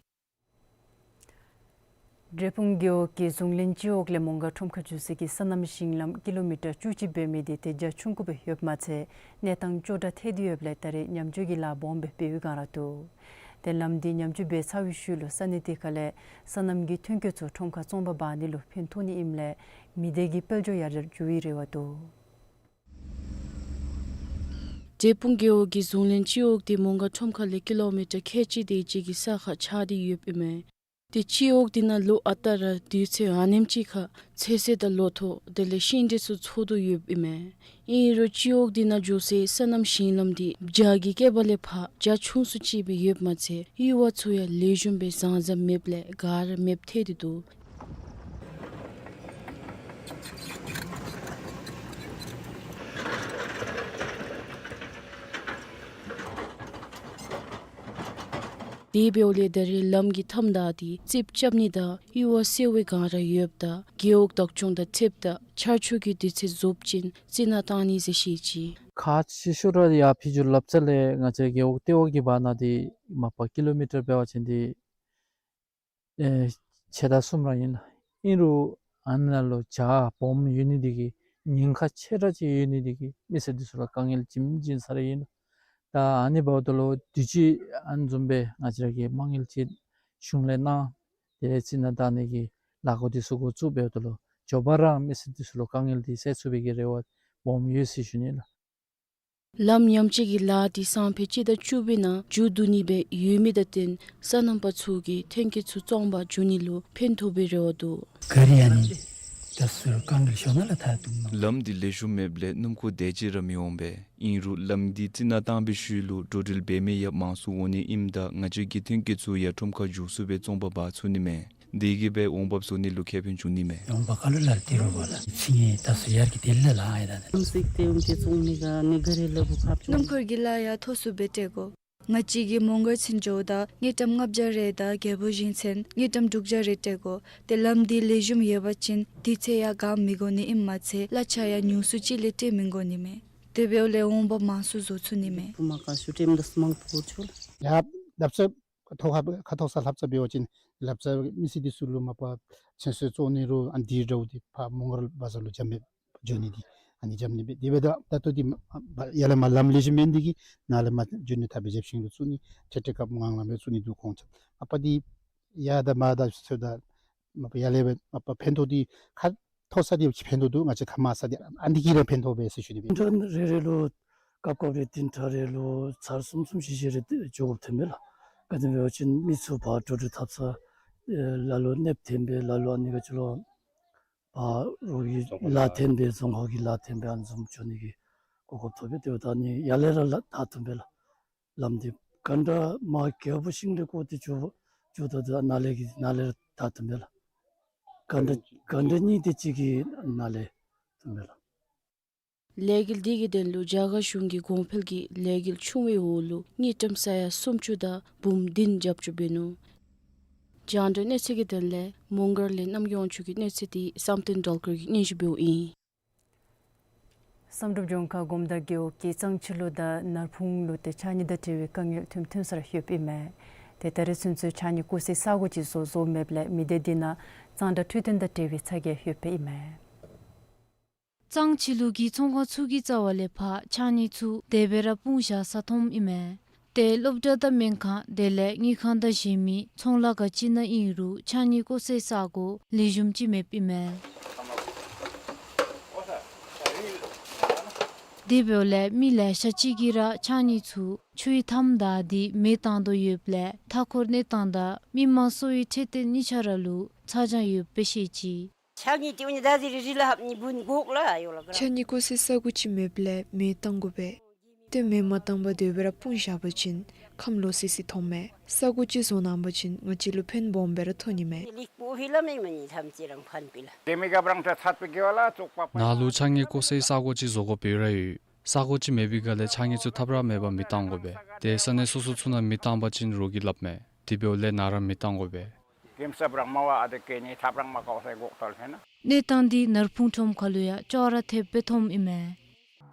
འབྲས་སྤུངས་རྒེད་འོག་གི་གཟུང་ལན་སྤྱི་འོག་ལས་མོང་སྒར་ཁྲོམ་ཁར་འགྱོ་སའི་སོ་ནམ་ཞིང་ལམ་ཀི་ལོ་མི་ཊར་བཅུ་གཅིག་འབད་མི་འདི་ཏེ་རྒྱ་ཆུང་ཀུ་སྦེ་ཡོདཔ་མ་ཚད་གནས་སྟངས་སྐྱོ་དྲགས་ཐལ་ཏེ་ཡོདཔ་ལས་ད་རེས་ཉམས་བཅོས་ཀྱི་ལཱ་སྦོམ་སྦེ་འབད་བའི་བསྒང་ར་འདུག། ཏེ་ལམ་འདི་ཉམས་བཅོས་འབད་ཚར་བའི་ཤུལ་ལུ་ས་གནས་དེ་ཁ་ལས་སོ་ནམ་གྱི་ཐོན་སྐྱེད་ཚུ་ཁྲོམ་ཁར་བཙོང་པར་འབག་ནི་ལུ་ཕན་ཐོགས་ནི་ཨིནམ་ལས་མི་སྡེ་གི་དཔལ་འབྱོར་ཡར་དྲག་འགྱོ་བའི་རེ་བ་འདུག། འབྲས་སྤུངས་རྒེད་འོག་གི་གཟུང་ལན་སྤྱི་འོག་འདི་མོང་སྒར་ཁྲོམ་ཁ་ལས་ཀི་ལོ་མི་ཊར་ཁལ་གཅིག་དེ་ཅིག་གི་ས་ཁར་ཆགས་ཏེ་ཡོདཔ་ཨིན་མས། ཏེ་སྤྱི་འོག་འདི་ནང་ལོ་ཨ་རྟག་ར་དུས་ཚོད་ཨ་ནེམ་ཅིག་ཁར་ཚོད་བསྲེ་དང་ལོ་ཐོག་དེ་ལས་ཤིང་འབྲས་ཚུ་འཚོ་དོ་ཡོདཔ་ཨིན་མས། ཨིན་རུང་སྤྱི་འོག་འདི་ནང་འགྱོ་སའི་སོ་ནམ་ཞིང་ལམ་འདི་བྱག་གི་སྐེད་པ་ལས་ཕར་རྒྱ་ཆུང་སུ་ཅིག་སྦེ་ཡོདཔ་མ་ཚད་གཡུར་བ་ཚུ་ཡང་ལེགས་ཤོམ་སྦེ་བཟང་བཟང་མེདཔ་ལས་ག་ར་མེདཔ་ཐལ་ཏེ་འདུག། དེ་འབདཝ་ལས་ད་རེས་ལམ་གྱི་མཐའམ་བདའ་སྟེ་རྩིགཔ་རྐྱབ་ནི་དང་གཡུར་བ་སེལ་བའི་བསྒང་ར་ཡོདཔ་ད་རྒེད་འོག་བདག་སྐྱོང་དང་འཁྲིལཝ་ད་ཆར་ཆུ་གི་དུས་ཚོད་རྫོགསཔ་ཅིག་རྩི་ནག་བཏང་ནི་ཟེར་བཤད་ཅི། ཁག་ཆེ་ཤོས་ར་ཡར་ཕྱི་འགྱུར་ལབ་ས་ལས་ང་བཅས་རྒེད་འོག་ལྟེ་བ་གི་བར་ན་འདི་མ་པ་ཀི་ལོ་མི་ཊར་འབད་བ་ཅིན་འདི་ཨེ་ཕྱེད་དང་གསུམ་ར་ཨིན་ལགས། ཨིན་རུང་ཨ་ནཱ་ལུ་བྱག་སྦོམ་ཡོད་ནི་འདི་གིས་ཉེན་ཁ་ཆེ་དྲགས་ཅིག་ཡོད་ནི་འདི་གིས་མི་སེར་འདི་ཚུ་ལུ་དཀའ་ངལ་ལྗིད་ལྗིད་ས་ར་ཨིན་ལགས། ད་ཨ་ནི་འབདཝ་ད་ལུ་དུས་ཅི་ཨ་ནི་བཟུམ་སྦེ་ང་བཅས་ར་གིས་མ་དངུལ་ཅིག་གཞུང་ལས་གནང་དེ་ལས་རྩི་ནག་བཏང་ནི་གི་ལས་འགུལ་འདི་ཚུ་འགོ་བཙུགས་འབདཝ་ད་ལུ་མགྱོགས་པ་ར་མི་སེར་འདི་ཚུ་ལུ་དཀའ་ངལ་འདི་སེལ་ཚུགས་པའི་གི་རེ་བ་སྦོམ་ཡོད་ཟེར་ཞུ་ནི་ལགས། ལམ་ཉམས་བཅོས་ཀྱི་ལཱ་འདི་སང་ཕོད་སྤྱི་ཟླ་བཅུ་པའི་ནང་མཇུག་བསྡུ་ནི་སྦེ་ཡོད་མི་དང་བསྟུན་སོ་ནམ་པ་ཚུ་གིས་ཐོན་སྐྱེད་ཚུ་བཙོང་པར་འགྱོ་ནི་ལུ་ཕན་ཐོགས་པའི་རེ་བ་འདུག། ག་རི་ཡང་ནི་ད་ཟུར་དཀའ་ངལ་ཤོར་ན་ལ་ཐ་དུང་ནོ། ལམ་འདི་ལེགས་ཤོམ་མེདཔ་ལས་སྣུམ་འཁོར་དེ་ཅིག་ར་མི་འོང་པས། ཨིན་རུང་ལམ་འདི་རྩི་ནག་བཏང་པའི་ཤུལ་ལུ་འགྲོ་འགྲུལ་འབད་མི་ཡང་མང་སུ་འོང་ནི་ཨིནམ་ད་ང་བཅས་ཀྱི་ཐོན་སྐྱེད་ཚུ་ཡང་ཁྲོམ་ཁར་མགྱོགས་སུ་སྦེ་བཙོང་པར་འབག་ཚུགས་ནི་མས། དེ་གིས་སྦེ་འོང་འབབ་བཟོ་ནི་ལུ་ཁེ་ཕན་འབྱུང་ནི་མས། འོང་འབབ་ག་ལུ་ལ་དེ་རུ་བ་ལ་ཚིག་ངེ་ད་སུ་ཡར་གྱི་དེ་ལ་ལ་ཨེ་ད་ནི། ལམ་སེང་སྟེ་འོང་སྟེ་བཙོང་ནི་ག་ནི་ག་རི་ལ་བུ་ཕབ་ཅོ། སྣུམ་འཁོར་གྱི་ལཱ་ཡང་ཐོག་སུ་སྦེ་སྤྲོད་དགོ། ང་བཅས་ཀྱིས་མོང་སྒར་ཚུན་འགྱོཝ་ད་དངུལ་ཀྲམ་ལྔ་བརྒྱ་རེ་དང་རྒྱལ་པོ་བཞེངས་ཚུན་དངུལ་ཀྲམ་དྲུག་བརྒྱ་རེ་སྤྲོད་དགོ། ཏེ་ལམ་འདི་ལེགས་ཤོམ་ཡོད་པ་ཅིན་དུས་ཚོད་ཡང་འགོར་མི་དགོ་ནི་ཨིནམ་མ་ཚད་གླ་ཆ་ཡང་ཉུང་སུ་ཅིག་ལས་སྤྲོད་མི་དགོ་ནི་མས། དེ་འབདཝ་ལས་འོང་འབབ་མང་སུ་བཟོ་ཚུགས་ནི་མས། བུ་མ་ཀ་ཤུ་ཊེམ་དུ་སྨང་པོ་ཆོ་ལ། ཡ་ལབ་ས་ཁ་ཐོག་ཁ་ཁ་ཐོག་ས་ལྷབ་ཙ་འབད་བ་ཅིན་ལྷབ་ཙ་མི་སེར་འདི་ཚུ་ལུ་མ་པ་ཚོད་བསྲེ་བཙོང་ནི་རུང་ཨ་འདི་ར་འདི་ཕར་མོང་སྒར་བ་ཟར་ལུ་འགྱོ་མི་འགྱོ་ནི་འདི་ ཨ་ནི་འཇམ་ནི་སྦེ་དེ་སྦེ་ད་ད་ལྟོ་འདི་མ་ཡར་ལས་མར་ལམ་ལེགས་ཤོམ་མེད་ནི་འདི་གིས་ནཱ་ལས་མར་རྒྱུན་ནི་ཐབས་སྦེ་བཞེས་ཤིང་ལུ་བཙུགས་ནི་ཏེ་ཏེ་སྐབས་ངང་ལམ་སྦེ་བཙུགས་ནི་འདུག། ཁོང་ཆ་ཨ་པ་འདི་ཡར་དང་མར་དང་ཚུར་དང་མ་པ་ཡར་ལས་སྦེ་མ་པ་ཕན་ཐོགས་འདི་ཁ་མཐོ་ས་འདི་ཕན་ཐོགས་འདུག། ང་བཅས་ཁ་དམའ་ས་འདི་ཨ་འདི་གིས་ར་ཕན་ཐོགས་པས་ཟེར་ཞུ་ནི་སྦེ། བདུན་ཕྲག་རེ་རེ་ལུ་སྐབས་སྐབས་རེ་བདུན་ཕྲག་རེ་ལུ་ཚར་གསུམ་གསུམ་བཞི་བཞི་རེ་འགྱོ་དགོཔ་ཐོན་པས་ལགས། ག་དེ་སྦེ་འབད་བ་ཅིན་མི་ཚུ་ཕར་འགྲོ་འགྲུལ་འཐབ་ས་ལ་ལུ་གནོདཔ་ཐོན་པས། ལ་ལུ་ཨ་ནི་ག་ཅི་ལོ་ཕར་རོགས་ཀྱི་ལཱ་ཐོན་པས། རྫོང་ཁག་གི་ལཱ་ཐོན་པས། ཨ་ནི་བཟུམ་འགྱོ་ནི་གི་གོ་སྐབས་ཐོབ་པས། དེ་འབདཝ་ད་ཨ་ནི་ཡར་ལས་ར་ལཱ་བདའ་ཐོན་པས་ལགས། ལམ་འདི་ག་འདྲ་མར་རྒྱལ་པོ་ཤིང་ལས་བསྐོར་ཏེ་འགྱོ་འགྱོཝ་ད་ད་ནཱ་ལས་ཀྱི་ནཱ་ལས་ར་བདའ་ཐོན་པས་ལགས། ག་འདྲ་ག་འདྲ་གཉིས་ཏེ་གཅིག་གིས་ནཱ་ལས་ཐོན་པས་ལགས། ལས་འགུལ་འདི་གི་དོན་ལུ་རྒྱ་གར་གཞུང་གི་གོང་འཕེལ་གྱི་ལས་འགུལ་ཆུང་བའི་འོག་ལུ་དངུལ་ཀྲམ་ས་ཡ་སུམ་ཅུ་དང་འབུམ་བདུན་རྒྱབ་སྐྱོར་འབད་ནུག། རྒྱང་བསྒྲགས་གནས་ཚུལ་གྱི་དོན་ལས་མོང་སྒར་ལས་རྣམ་རྒྱལ་དབང་ཕྱུག་གི་གནས་ཚུལ་འདི་བསམ་གཏན་སྒྲོལ་དཀར་གྱིས་སྙན་ཞུ་འབདཝ་ཨིན། བསམ་གྲུབ་ལྗོངས་མཁར་སྒོམ་དར་རྒེད་འོག་གི་གཙང་ཆུ་ལུ་དང་ནར་ཕུང་ལུ་ཏེ་ཕྱགས་སྙིགས་དང་འབྲེལ་བའི་དཀའ་ངལ་ཐོནམ་ཐོན་སར་ལྷོདཔ་ཨིན་མས། ཏེ་ད་རེས་ཚུན་ཚོད་ཕྱགས་སྙིགས་བཀོ་སའི་ས་གོ་ཅིག་བཟོ་བཟོཝ་མེདཔ་ལས་མི་སྡེ་འདི་ནང་གཙང་སྦྲ་འཕྲོད་བསྟེན་དང་འབྲེལ་བའི་ཚ་གྱང་ལྷོདཔ་ཨིན་མས། གཙང་ཆུ་ལུ་གི་ཚོང་ཁང་ཚུ་གི་རྩ་བ་ལས་ཕར་ཕྱགས་སྙིགས་ཚུ་དེ་སྦེ་ར་སྤུངས་བཞག་ས་མཐོངམ་ཨིན་མས། ཏེ་སློབ་གྲྭ་དང་སྨན་ཁང་དེ་ལས་དངུལ་ཁང་དང་གཞན་མི་ཚོང་ལཱ་ག་ཅི་ནང་ཨིན་རུང་ཕྱགས་སྙིགས་བཀོ་སའི་ས་གོ་ལེགས་ཤོམ་ཅིག་མེདཔ་ཨིན་མས། དེ་འབདཝ་ལས་མི་ལེ་ཤ་ཅིག་གིས་ར་ཕྱགས་སྙིགས་ཚུ་ཆུའི་མཐའམ་བདའ་སྟེ་མེ་བཏང་དོ་ཡོདཔ་ལས་མཐའ་འཁོར་གནས་སྟངས་དང་མི་དམངས་གསོ་བའི་འཕྲོད་བསྟེན་གཉིས་ཆ་ར་ལུ་ཚ་གྱང་ཡོདཔ་སྦེ་བཤད་ཅི། ཕྱགས་སྙིགས་འདི་འོ་ནི་ད་ཟེར་རི་ལ་ཧབ་ནི་འབུ་ནི་འགོག་ལ་ཡོད་ལ་ག་ར། ཕྱགས་སྙིགས་བཀོ་སའི་ས་གོ་ཅིག་མེདཔ་ལས་མེ་བཏང་དགོ་པས། ཏེ་མེ་མ་བཏང་པར་དེ་སྦེ་ར་སྤུངས་བཞག་པ་ཅིན་ཁམས་ལོག་སི་སི་མཐོངམ་མས། ས་གོ་ཅིག་བཟོ་གནང་པ་ཅིན་ང་བཅས་ལུ་ཕན་སྦོམ་སྦེ་ར་ཐོགས་ནི་མས། ལིག་པོ་ཧི་ལ་མེ་མ་ནི་ཐམས་ཅད་རང་ཕན་པི་ལ། དེ་མི་ག་བྲང་ཁྲ་ཚད་པའི་གི་བ་ལ་བཙོག་པ་པ། ནཱ་ལུ་ཕྱགས་སྙིགས་བཀོ་སའི་ས་གོ་ཅིག་བཟོ་དགོཔ་སྦེ་ར་ཡོད། ས་གོ་ཅིག་མེད་པའི་སྒང་ལས་ཕྱགས་སྙིགས་ཚུ་ཐབས་ར་མེད་པར་མེ་བཏང་དགོ་པས། ཏེ་ས་གནས་སོ་སོ་ཚུ་ནང་མེ་བཏང་པ་ཅིན་རོགས་ཀྱིས་སླབ་མས། དེ་འབདཝ་ལས་ནཱ་ར་མེ་བཏང་དགོ་པས། གེམ་ས་བྲང་མ་བ་ཨ་དེ་ཀེ་ནི་ཐབས་རང་མ་བཀོ་སའི་འགོག་ཐལ་ཧེ་ན། གནས་སྟངས་འདི་ནར་ཕུང་ཁྲོམ་ཁ་ལུ་ཡང་ཅོག་ར་འཐདཔ་སྦེ་མཐོངམ་ཨིན་མས།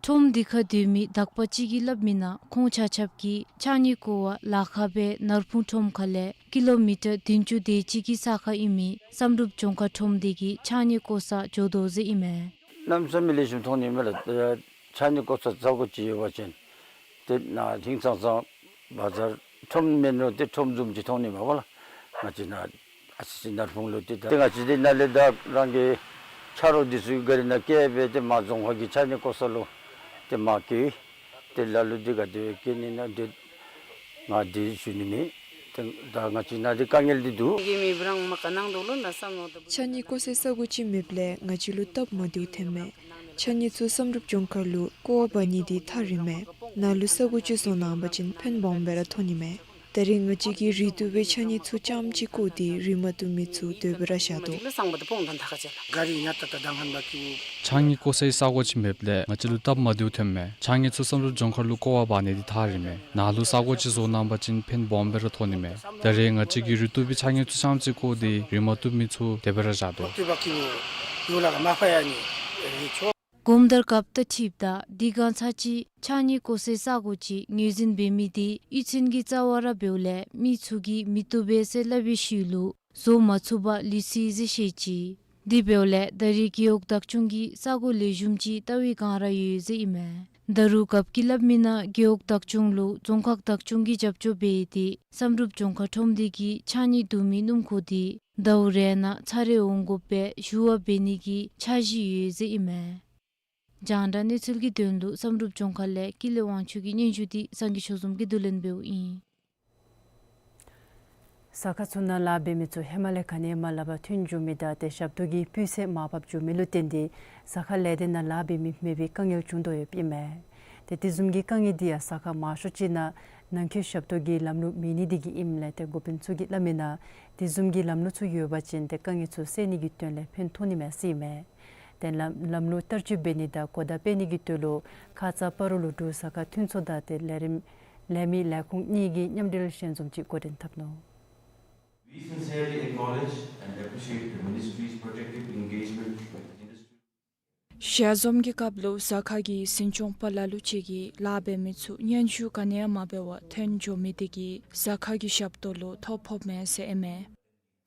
ཁྲོམ་འདི་ཁར་སྡོད་མི་དག་པ་ཅིག་གིས་སླབ་མི་ནང་ཁོང་ཆ་ཁྱབ་ཀྱིས་ཕྱགས་སྙིགས་བཀོ་བར་ལཱ་ཁག་སྦེ་ནར་ཕུང་ཁྲོམ་ཁ་ལས་ཀི་ལོ་མི་ཊར་བདུན་ཅུ་དེ་ཅིག་གི་ས་ཁར་ཨིན་མི་བསམ་གྲུབ་ལྗོངས་མཁར་ཁྲོམ་སྡེ་གི་ཕྱགས་སྙིགས་བཀོ་སར་འགྱོ་དོ་ཟེར་ཨིན་མས། གནམ་མེད་ས་མེད་ལེགས་ཤོམ་མཐོང་ནི་མས་ལགས། ཕྱགས་སྙིགས་བཀོ་ས་ས་གོ་ཅིག་ཡོད་པ་ཅིན་ཏེ་ནཱ་ཧིང་ཚང་ཚང་བ་ཛར་ཁྲོམ་མེན་རུང་ཏེ་ཁྲོམ་བཟུམ་ཅིག་མཐོང་ནི་མས་པ་ལགས། ང་བཅས་ནཱ་ཨ་ཙི་ཅིག་ནར་ཕུང་ལུ་ཏེ་ད་ཏེ་ང་བཅས་འདི་ནཱ་ལས་ད་རང་གི་ཆ་རོགས་འདི་ཚུ་ག་རི་ནང་བཀལ་སྦེ་ཏེ་མར་རྫོང་ཁག་གི་ཕྱགས་སྙིགས་བཀོ་ས་ལུ་ཏེ་མར་བཀལ། ཏེ་ལ་ལུ་འདི་ག་དེ་སྦེ་བཀལ་ནི་ན་འདི་ང་འདི་ཞུ་ནི་མེད། ཏེ་ད་ང་བཅས་ནཱ་འདི་དཀའ་ངལ་འདི་འདུག། ཕྱགས་སྙིགས་བཀོ་སའི་ས་གོ་ཅིག་མེདཔ་ལས་ང་བཅས་ལུ་སྟབས་མ་བདེཝ་ཐོན་མས། ཕྱགས་སྙིགས་ཚུ་བསམ་གྲུབ་ལྗོངས་མཁར་ལུ་བཀོ་བར་འབག་ནི་འདི་ཐག་རིང་མས། ནཱ་ལུ་ས་གོ་ཅིག་བཟོ་གནང་པ་ཅིན་ཕན་སྦོམ་སྦེ་ར་ཐོགས་ནི་མས། ད་རེས་ང་བཅས་ཀྱིས་རུལ་བཏུབ་པའི་ཕྱགས་སྙིགས་ཚུ་རྐྱངམ་ཅིག་བཀོ་སྟེ་རུལ་མ་བཏུབ་མི་ཚུ་དེ་སྦེ་ར་བཞག་དོ། ཕྱགས་སྙིགས་བཀོ་སའི་ས་གོ་ཅིག་མེདཔ་ལས་ང་བཅས་ལུ་སྟབས་མ་བདེཝ་ཐོན་མས། ཕྱགས་སྙིགས་ཚུ་བསམ་གྲུབ་ལྗོངས་མཁར་ལུ་བཀོ་བར་འབག་ནི་འདི་ཐག་རིང་མས། ནཱ་ལུ་ས་གོ་ཅིག་བཟོ་གནང་པ་ཅིན་ཕན་སྦོམ་སྦེ་ར་ཐོགས་ནི་མས། ད་རེས་ང་བཅས་ཀྱིས་རུལ་བཏུབ་པའི་ཕྱགས་སྙིགས་ཚུ་རྐྱངམ་ཅིག་བཀོ་སྟེ་རུལ་མ་བཏུབ་མི་ཚུ་དེ་སྦེ་ར་བཞག་དོ། སྒོམ་དར་རྒཔོ་རྟ་ཁྲིད་དང་དེ་སྒང་ཚར་གཅིག་ཕྱགས་སྙིགས་བཀོ་སའི་ས་གོ་ཅིག་ངོས་འཛིན་འབད་མི་འདི་གཡུས་ཚན་གྱི་རྩ་བར་འབདཝ་ལས་མི་ཚུ་གིས་མི་བཏུབ་པས་ཟེར་སླབ་པའི་ཤུལ་ལུ་བཟོ་མ་ཚུགས་པར་ལུས་ཅི་ཟེར་བཤད་ཅི། དེ་འབདཝ་ལས་ད་རེས་རྒེད་འོག་བདག་སྐྱོང་གིས་ས་གོ་ལེགས་ཤོམ་ཅིག་བལྟ་བའི་བསྒང་ར་ཡོད་ཟེར་ཨིན་མས། ད་རུང་རྒཔོ་གིས་སླབ་མི་ནང་རྒེད་འོག་བདག་སྐྱོང་ལུ་རྫོང་ཁག་བདག་སྐྱོང་གིས་རྒྱབ་སྐྱོར་འབད་དེ་བསམ་གྲུབ་ལྗོངས་མཁར་ཁྲོམ་སྡེ་གི་ཕྱགས་སྙིགས་བསྡུ་མི་སྣུམ་འཁོར་འདི་ཟླཝ་རེ་ནང་ཚར་རེ་འོང་དགོཔ་སྦེ་ཞུ་བ་འབད་ནི་གི་འཆར་གཞི་ཡོད་ཟེར་ཨིན་མས། རྒྱང་བསྒྲགས་གནས་ཚུལ་གྱི་དོན་ལུ་བསམ་གྲུབ་ལྗོངས་མཁར་ལས་ཀུན་ལེགས་དབང་ཕྱུག་གི་སྙན་ཞུ་འདི་སངས་རྒྱས་ཆོས་འཛོམས་ཀྱིས་བསྡུ་ལེན་འབདཝ་ཨིན། ཟ་ཁང་ཚུ་ནང་ལཱ་འབད་མི་ཚུ་ཧེ་མ་ལས་ག་ནི་ཡང་མ་ལང་པར་ཐོན་འགྱོ་མི་དང་ཏེ་ཞབས་ཏོག་གི་སྤུས་ཚད་མར་བབས་འགྱོ་མི་ལུ་བརྟེན་ཏེ་ཟ་ཁང་ལས་སྡེ་ནང་ལཱ་འབད་མི་མེད་པའི་དཀའ་ངལ་བྱུང་དོ་ཡོདཔ་ཨིན་མས། ཏེ་དེ་བཟུམ་གྱི་དཀའ་ངལ་འདི་ཡང་ཟ་ཁང་མང་ཤོས་ཅིག་ནང་ནང་འཁོད་ཞབས་ཏོག་གི་ལམ་ལུགས་མེད་ནི་འདི་གིས་ཨིནམ་ལས་ཏེ་འགོ་དཔོན་ཚུ་གིས་སླབ་མི་ནང་དེ་བཟུམ་གྱི་ལམ་ལུགས་ཚུ་ཡོད་པ་ཅིན་ཏེ་དཀའ་ངལ་ཚུ་སེལ་ནི་གི་དོན་ལས་ཕན་ཐོགས་ནི་མས་ཟེར་ཨིན་མས། ཏེ་ལམ་ལམ་ལུགས་བསྟར་སྤྱོད་འབད་ནི་དང་གོ་བརྡ་སྤེལ་ནི་གི་དོན་ལུ་ཁ་ཙ་སྤ་རོ་ལུ་འབྲུག་ཟ་ཁང་མཐུན་ཚོགས་དང་ཏེ་ལས་རིམ་ལས་མི་ལས་ཁུངས་གཉིས་ཀྱིས་མཉམ་འབྲེལ་ཞལ་འཛོམས་ཅིག་འགོ་འདྲེན་འཐབ་ནུག། We sincerely acknowledge and appreciate the ministry's protective engagement with the industry. ཞལ་འཛོམས་ཀྱི་སྐབས་ལུ་ཟ་ཁང་གི་འཛིན་སྐྱོང་པ་ལ་ལུ་ཅིག་གིས་ལཱ་འབད་མི་ཚུ་སྙན་ཞུ་ག་ནི་ཡང་མ་འབད་བར་ཐོན་འགྱོ་མི་འདི་གིས་ཟ་ཁང་གི་ཞབས་ཏོག་ལུ་ཐོ་ཕོགཔ་མས་ཟེར་ཨིན་མས།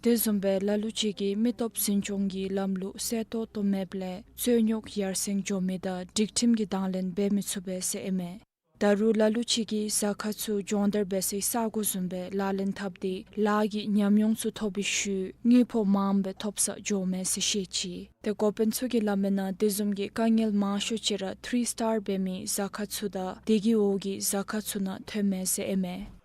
དེ་བཟུམ་སྦེ་ལ་ལུ་ཅིག་གིས་མི་སྟོབས་འཛིན་སྐྱོང་གི་ལམ་ལུགས་གསལ་ཏོག་ཏོ་མེདཔ་ལས་རྩོད་རྙོག་ཡར་སེང་འགྱོ་མི་དང་སྒྲིག་ཁྲིམས་ཀྱི་དང་ལེན་འབད་མི་ཚུགས་པས་ཟེར་ཨིན་མས། ད་རུང་ལ་ལུ་ཅིག་གིས་ཟ་ཁ་ཚུ་སྦྱོང་བརྡར་འབད་སའི་ས་གོ་བཟུམ་སྦེ་ལག་ལེན་འཐབ་སྟེ་ལཱ་གི་ཉམས་མྱོང་ཚུ་ཐོབ་པའི་ཤུལ་དངུལ་ཕོགས་མངམ་སྦེ་ཐོབ་ས་འགྱོཝ་མས་ཟེར་བཤད་ཅི། ཏེ་འགོ་དཔོན་ཚུ་གིས་སླབ་མི་ནང་དེ་བཟུམ་གྱི་དཀའ་ངལ་མང་ཤོས་ཅིག་ར་ཐི་རི་སི་ཊར་འབད་མི་ཟ་ཁ་ཚུ་དང་དེ་གི་འོག་གི་ཟ་ཁ་ཚུ་ནང་ཐོནམ་མས་ཟེར་ཨིན་མས།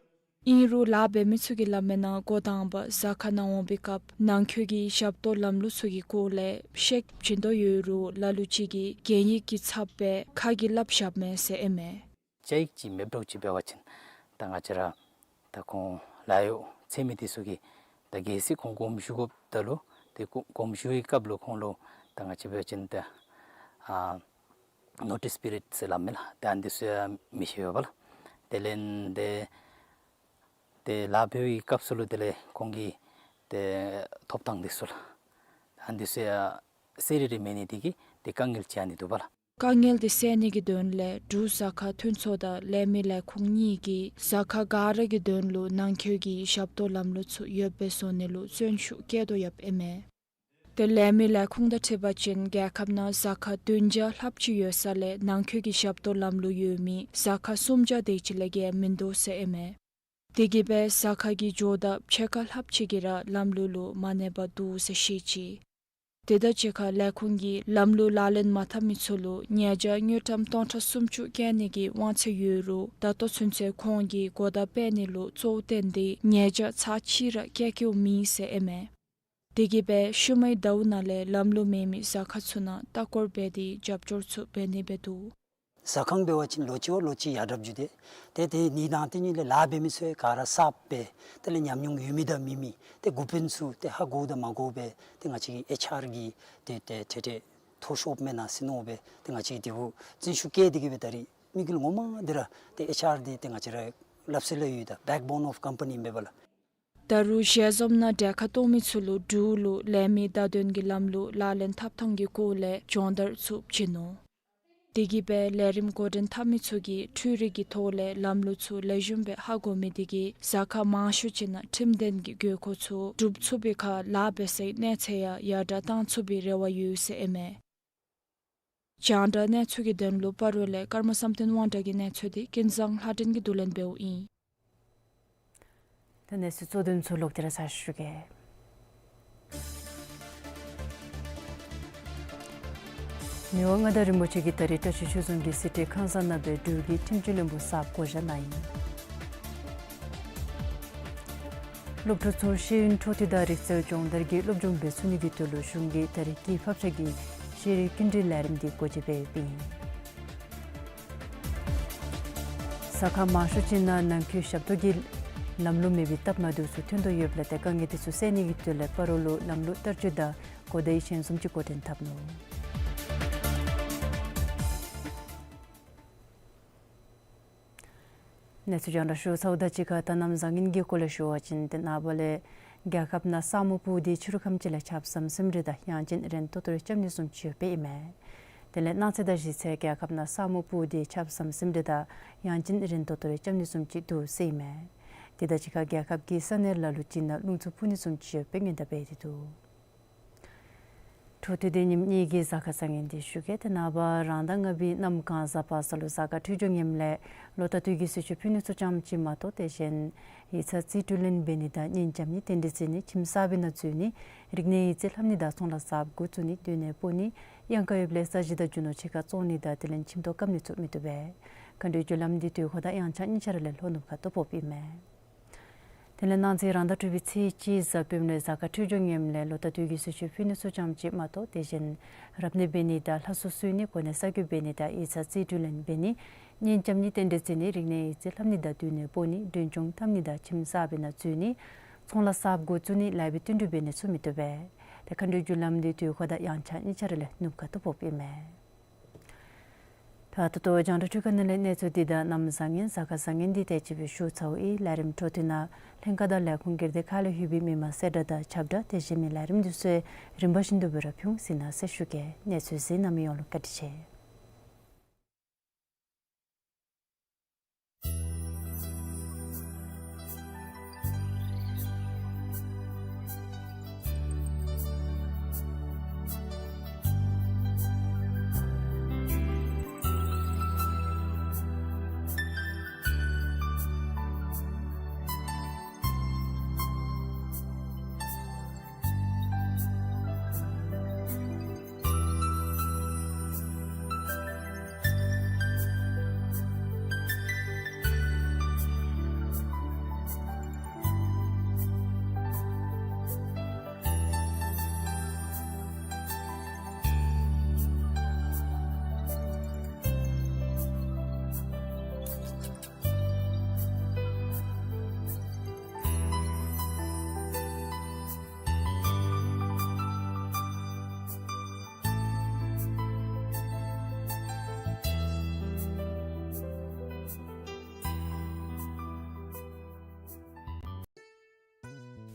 ཨིན་རུང་ལཱ་འབད་མི་ཚུ་གིས་སླབ་མི་ནང་འགོ་དང་པ་ཟ་ཁ་ནང་འོང་པའི་སྐབས་ནང་འཁོད་ཀྱི་ཞབས་ཏོག་ལམ་ལུགས་ཚུ་གི་སྐོར་ལས་ཤེསཔ་བྱིན་དོ་ཡོད་རུང་ལ་ལུ་ཅིག་གིས་གན་ཡིག་གི་ཚབ་སྦེ་ཁ་གིས་སླབ་བཞགཔ་མས་ཟེར་ཨིན་མས། བཅའ་ཡིག་ཅིག་མེདཔ་འདྲཝ་ཅིག་འབད་བ་ཅིན་ད་ང་བཅས་ར་ད་ཁོང་ལཱ་གཡོག་འཚོལ་མི་དེ་ཚུ་གིས་ད་གལ་སྲིད་ཁོང་དགོངསམ་ཞུ་དགོཔ་ད་ལུ་ཏེ་དགོངསམ་ཞུ་བའི་སྐབས་ལུ་ཁོང་ལུ་ད་ང་བཅས་འབད་བ་ཅིན་ད་ཨ་ནོ་ཊིས་པི་རིཌ་ཟེར་སླབ་མས་ལགས། ད་ཨ་ནི་ཚུ་ཡང་མི་ཤེས་པས་ལགས། དེ་ལས་ཏེ་ཏེ་ལཱ་འབད་བའི་སྐབས་སུ་ལུ་དེ་ལས་ཁོང་གིས་ཏེ་ཐོབ་ཐངས་དེ་ཚུ་ལགས། ཨ་ནི་ཚུ་ཡང་གསལ་རི་རི་མེད་ནི་དེ་གིས་ཏེ་དཀའ་ངལ་ཅིག་ཨ་ནི་འདུག་པ་ལགས། དཀའ་ངལ་དེ་སེལ་ནི་གི་དོན་ལས་འབྲུག་ཟ་ཁ་མཐུན་ཚོགས་དང་ལས་མི་ལས་ཁུངས་གཉིས་ཀྱིས་ཟ་ཁ་ག་ར་གི་དོན་ལུ་ནང་འཁོད་ཀྱི་ཞབས་ཏོག་ལམ་ལུགས་ཚུ་ཡོདཔ་སྦེ་བཟོ་ནི་ལུ་བརྩོན་ཤུགས་བསྐྱེད་དོ་ཡོདཔ་ཨིན་མས། ཏེ་ལས་མི་ལས་ཁུངས་དང་འཁྲིལ་བ་ཅིན་རྒྱལ་ཁབ་ནང་ཟ་ཁ་བདུན་བརྒྱ་ལྷགཔ་ཅིག་ཡོད་ས་ལས་ནང་འཁོད་ཀྱི་ཞབས་ཏོག་ལམ་ལུགས་ཡོད་མི་ཟ་ཁ་སུམ་བརྒྱ་དེ་ཅིག་ལས་བརྒལ་མིན་འདུག་ཟེར་ཨིན་མས། དེ་གིས་སྦེ་ཟ་ཁ་གི་ཇོ་བདག་ཕྱེད་ཀ་ལྷགཔ་ཅིག་གིས་ར་ལམ་ལུགས་ལུ་མ་གནས་པར་འདུག་ཟེར་བཤད་ཅི། དེ་དང་གཅིག་ཁར་ལས་ཁུངས་ཀྱིས་ལམ་ལུགས་ལག་ལེན་མ་འཐབ་མི་ཚུ་ལུ་ཉེས་བྱ་དངུལ་ཀྲམ་སྟོང་ཕྲག་སུམ་ཅུ་བཀལ་ནི་གི་དབང་ཚད་ཡོད་རུང་ད་ལྟོ་ཚུན་ཚོད་ཁོང་གིས་གོ་བརྡ་སྤེལ་ནི་ལུ་གཙོ་བོ་བཏོན་ཏེ་ཉེས་བྱ་ཚར་གཅིག་ར་བཀལ་བཀལཝ་མེད་ཟེར་ཨིན་མས། དེ་གིས་སྦེ་ཤུལ་མའི་ཟླཝ་ནང་ལས་ལམ་ལུགས་མེད་མི་ཟ་ཁ་ཚུ་ནང་ལྟ་སྐོར་འབད་དེ་རྒྱབ་སྐྱོར་ཚུ་འབད་ནི་སྦེ་འདུག། ཟ་ཁང་འབད་བ་ཅིན་ལོ་གཅིག་བ་ལོ་གཅིག་ཡར་དྲགཔ་འགྱོ་སྟེ་ཏེ་དེ་ནི་དང་དེ་ཉིད་ལས་ལཱ་འབད་མི་ཚུ་ག་ར་གསརཔ་སྦེ་དེ་ལས་ཉམས་མྱོང་ཡོད་མི་དང་མེད་མི་ཏེ་འགོ་དཔོན་ཚུ་ཏེ་ཧ་གོཝ་དང་མ་གོཝ་སྦེ་ཏེ་ང་བཅས་ཀྱི་ཨེཆ་ཨར་གི་ཏེ་ཏེ་ཏེ་ཏེ་མཐོ་ཤོས་མེན་ན་ཟེར་མནོ་སྦེ་ཏེ་ང་བཅས་ཀྱིས་དེ་བརྩོན་ཤུགས་བསྐྱེད་དེ་གིས་སྦེ་ད་རིས་དམིགས་ཡུལ་ངོ་མ་འདི་ར་ཏེ་ཨེཆ་ཨར་འདི་ཏེ་ང་བཅས་ར་སླབ་སྲོལ་ལུ་ཡོད་ད་བེཀ་བོན་ཨོཕ་ཀམ་པ་ནི་ཨིན་པས་ལགས། ད་རུང་ཞལ་འཛོམས་ནང་གྲལ་ཁར་གཏོགས་མི་ཚུ་ལུ་འབྲུག་ལུ་ལས་མི་བརྡ་དོན་གྱི་ལམ་ལུགས་ལག་ལེན་འཐབ་ཐངས་ཀྱི་སྐོར་ལས་སྦྱོང་བརྡར་ཚུ་བྱིན་ནུག། དེ་གིས་སྦེ་ལས་རིམ་འགོ་འདྲེན་འཐབ་མི་ཚུ་གིས་འཕྲུལ་རིག་གི་ཐོག་ལས་ལམ་ལུགས་ཚུ་ལེགས་ཤོམ་སྦེ་ཧ་གོ་མི་དེ་གིས་ཟ་ཁང་མང་ཤོས་ཅིག་ནང་ཁྲིམས་དོན་གྱི་དགོས་མཁོ་ཚུ་སྒྲུབ་ཚུགས་པའི་ཁར་ལཱ་འབད་སའི་གནས་ཚད་ཡང་ཡར་དྲག་བཏང་ཚུགས་པའི་རེ་བ་ཡོད་ཟེར་ཨིན་མས། རྒྱང་བསྒྲགས་གནས་ཚུལ་གྱི་དོན་ལུ་སྤ་རོ་ལས་ཀརྨ་བསམ་གཏན་དབང་གྲགས་ཀྱི་གནས་ཚུལ་དེ་ཀུན་བཟང་ལྷ་སྒྲོན་གྱིས་བསྡུ་ལེན་འབདཝ་ཨིན། ད་གནས་ཚུལ་གཙོ་དོན་ཚུ་ལོག་སྟེ་ར་ཚར་ཞུ་གེ། མི་དབང་མངའ་བདག་རིན་པོ་ཆེ་གིས་ད་རིས་བཀྲ་ཤིས་ཆོས་རྫོང་གི་སི་ཏེ་ཁང་གསར་ནང་སྦེ་འབྲུག་གི་ཁྲིམས་སྤྱི་བློན་པོ་གསརཔ་བསྐོ་བཞག་གནང་ཡི། སློབ་ཕྲུག་ཚུར་ཤེས་ཡོན་འཕྲོ་མཐུད་དང་རིག་རྩལ་སྦྱོང་བརྡར་གྱི་སློབ་སྦྱོང་འབད་ཚུགས་ནི་གི་དོན་ལུ་གཞུང་གིས་ད་རིས་ཀྱི་ཕབ་ཆ་གི་ཤེས་རིག་སྐྱིན་འགྲུལ་ལས་རིམ་འདི་སྒོ་འབྱེད་འབད་ཡོདཔ་ཨིན། ཟ་ཁང་མང་ཤོས་ཅིག་ནང་ནང་འཁོད་ཞབས་ཏོག་གི་ལམ་ལུགས་མེད་པའི་སྟབས་མ་བདེཝ་ཚུ་ཐོན་དོ་ཡོདཔ་ལས་ཏེ་དཀའ་ངལ་དེ་ཚུ་སེལ་ནི་གི་དོན་ལས་སྤ་རོ་ལུ་ལམ་ལུགས་བསྟར་སྤྱོད་དང་གོ་བརྡའི་ཞལ་འཛོམས་ཅིག་འགོ་འདྲེན་འཐབ་ནུག། གནས་ཚུལ་རྒྱང་བསྒྲགས་ཞུ་ཚརཝ་དང་གཅིག་ཁར་ད་གནམ་བཟང་ངན་གྱི་སྐོར་ལས་ཞུ་བ་ཅིན་ཏེ་ནངས་པ་ལས་རྒྱལ་ཁབ་ནང་ས་སྨུག་སྤུབས་ཏེ་ཕྱི་རུ་ཁམས་ཅིག་ལས་ཆརཔ་ཟམ་ཟིམ་རེ་དང་ཡང་ཅིན་རན་ཏོག་ཏོ་རེ་རྐྱབ་ནི་བཟུམ་ཅིག་ཡོདཔ་ཨིན་མས། དེ་ལས་གནངས་ཚེ་དང་གཞེས་ཚེ་རྒྱལ་ཁབ་ནང་ས་སྨུག་སྤུབས་ཏེ་ཆརཔ་ཟམ་ཟིམ་རེ་དང་ཡང་ཅིན་རན་ཏོག་ཏོ་རེ་རྐྱབ་ནི་བཟུམ་ཅིག་འདུག་ཟེར་ཨིན་མས། དེ་དང་གཅིག་ཁར་རྒྱལ་ཁབ་ཀྱི་ས་གནས་ལ་ལུ་ཅིག་ནང་རླུང་འཚུབ་འཕུ་ནི་བཟུམ་ཅིག་ཡོདཔ་སྦེ་སྔོན་བརྡ་འབད་དེ་འདུག། འཕྲོ་མཐུད་དེ་ཉིནམ་གཉིས་ཀྱི་གཟའ་སྐར་བཟང་ངན་འདི་ཞུ་གེ། ཏེ་ནངས་པ་རང་ཟླ་ལྔ་པའི་གནམ་གང་གཟའ་པ་སངས་ལུ་གཟའ་སྐར་འཕྲོད་སྦྱོར་ངནམ་ལས་ལོ་ཟླ་དུས་ཀྱི་གསོལ་མཆོད་ཕུལ་ནི་ཚུ་ཙམ་ཅིག་མ་གཏོགས་དེ་བཞིན་ཡིག་ཚང་རྩིས་སྤྲོད་ལེན་འབད་ནི་དང་གཉེན་རྐྱབ་ནི་རྟེན་འབྲེལ་བརྩི་ནི་ཁྱིམ་གསར་པའི་ནང་འཛུལ་ནི་རིག་གནས་ཡིག་རྩིས་ལྷབ་ནི་དང་ཚོང་ལཱ་གསརཔ་འགོ་བཙུགས་ནི་སྡོད་གནས་སྤོ་ནི་གཡང་ཁ་ཡོདཔ་ལས་ས་གཞི་དང་རྒྱུ་ནོར་ཕྱེད་ཀ་བཙོང་ནི་དང་དེ་ལས་ཁྱིམ་ཐོག་བཀབ་ནི་ཚུ་མི་བཏུབ་པས། མཁའ་འགྲོའི་རྒྱུ་ལམ་འདི་དུས་འཁོར་དང་དབྱངས་འཆར་གཉིས་ཆ་ར་ལས་ལྷོ་ནུབ་ཁ་ཐུག་ཕོགཔ་ཨིན་མས། དེ་ལས་གནངས་ཚེ་རང་ཟླ་དྲུག་པའི་ཚེས་གཅིག་གཟའ་སྤེནམ་ལས་གཟའ་སྐར་འཕྲོད་སྦྱོར་ངནམ་ལས་ལོ་ཟླ་དུས་ཀྱི་གསོལ་མཆོད་ཕུལ་ནི་ཚུ་ཙམ་ཅིག་མ་གཏོགས་དེ་བཞིན་རབ་གནས་འབད་ནི་དང་ལྷ་གསོལ་གསོལ་ནི་གོ་གནས་གསར་བསྐོ་འབད་ནི་དང་ཡིག་ཚང་རྩིས་སྤྲོད་ལེན་འབད་ནི་གཉེན་རྐྱབ་ནི་རྟེན་འབྲེལ་བརྩི་ནི་རིག་གནས་ཡིག་རྩིས་ལྷབ་ནི་དང་སྡོད་གནས་སྤོ་ནི་མགྲོན་སྐྱོང་འཐབ་ནི་དང་ཁྱིམ་གསར་པའི་ནང་འཛུལ་ནི་ཚོང་ལཱ་གསརཔ་འགོ་བཙུགས་ནི་ལཱ་འབད་བསྟུན་གྲོས་འབད་ནི་ཚུ་མི་བཏུབ་པས། ཏེ་མཁའ་འགྲོའི་རྒྱུ་ལམ་འདི་དུས་འཁོར་དང་དབྱངས་འཆར་གཉིས་ཆ་ར་ལས་ནུབ་ཁ་ཐུག་ཕོགཔ་ཨིན་མས། ད་ད་ལྟོ་རྒྱང་བསྒྲགས་འཕྲུལ་ཁང་ནང་ལས་གནས་ཚུལ་འདི་དང་གནམ་བཟང་ངན་གཟའ་སྐར་བཟང་ངན་འདི་དེ་ཅིག་སྦེ་ཞུ་ཚརཝ་ཨིན། ལས་རིམ་འཕྲོ་མཐུད་ནང་ལྷན་ཁག་དང་ལས་ཁུངས་སྒེར་སྡེ་ཁག་ལས་ལྷོད་པའི་མི་མང་གསལ་བསྒྲགས་དང་ཁྱབ་བསྒྲགས་དེ་བཞིན་མི་ལས་རིམ་འདི་ཚུ་རིམ་པ་བཞིན་དུ་སྦེ་ར་ཕུལ་ཟེར་ནཱ་གསལ་ཞུ་གེ། གནས་ཚུལ་གཟིགས་གནང་མི་ཡོངས་ལུ་བཀའ་དྲིན་ཆེ།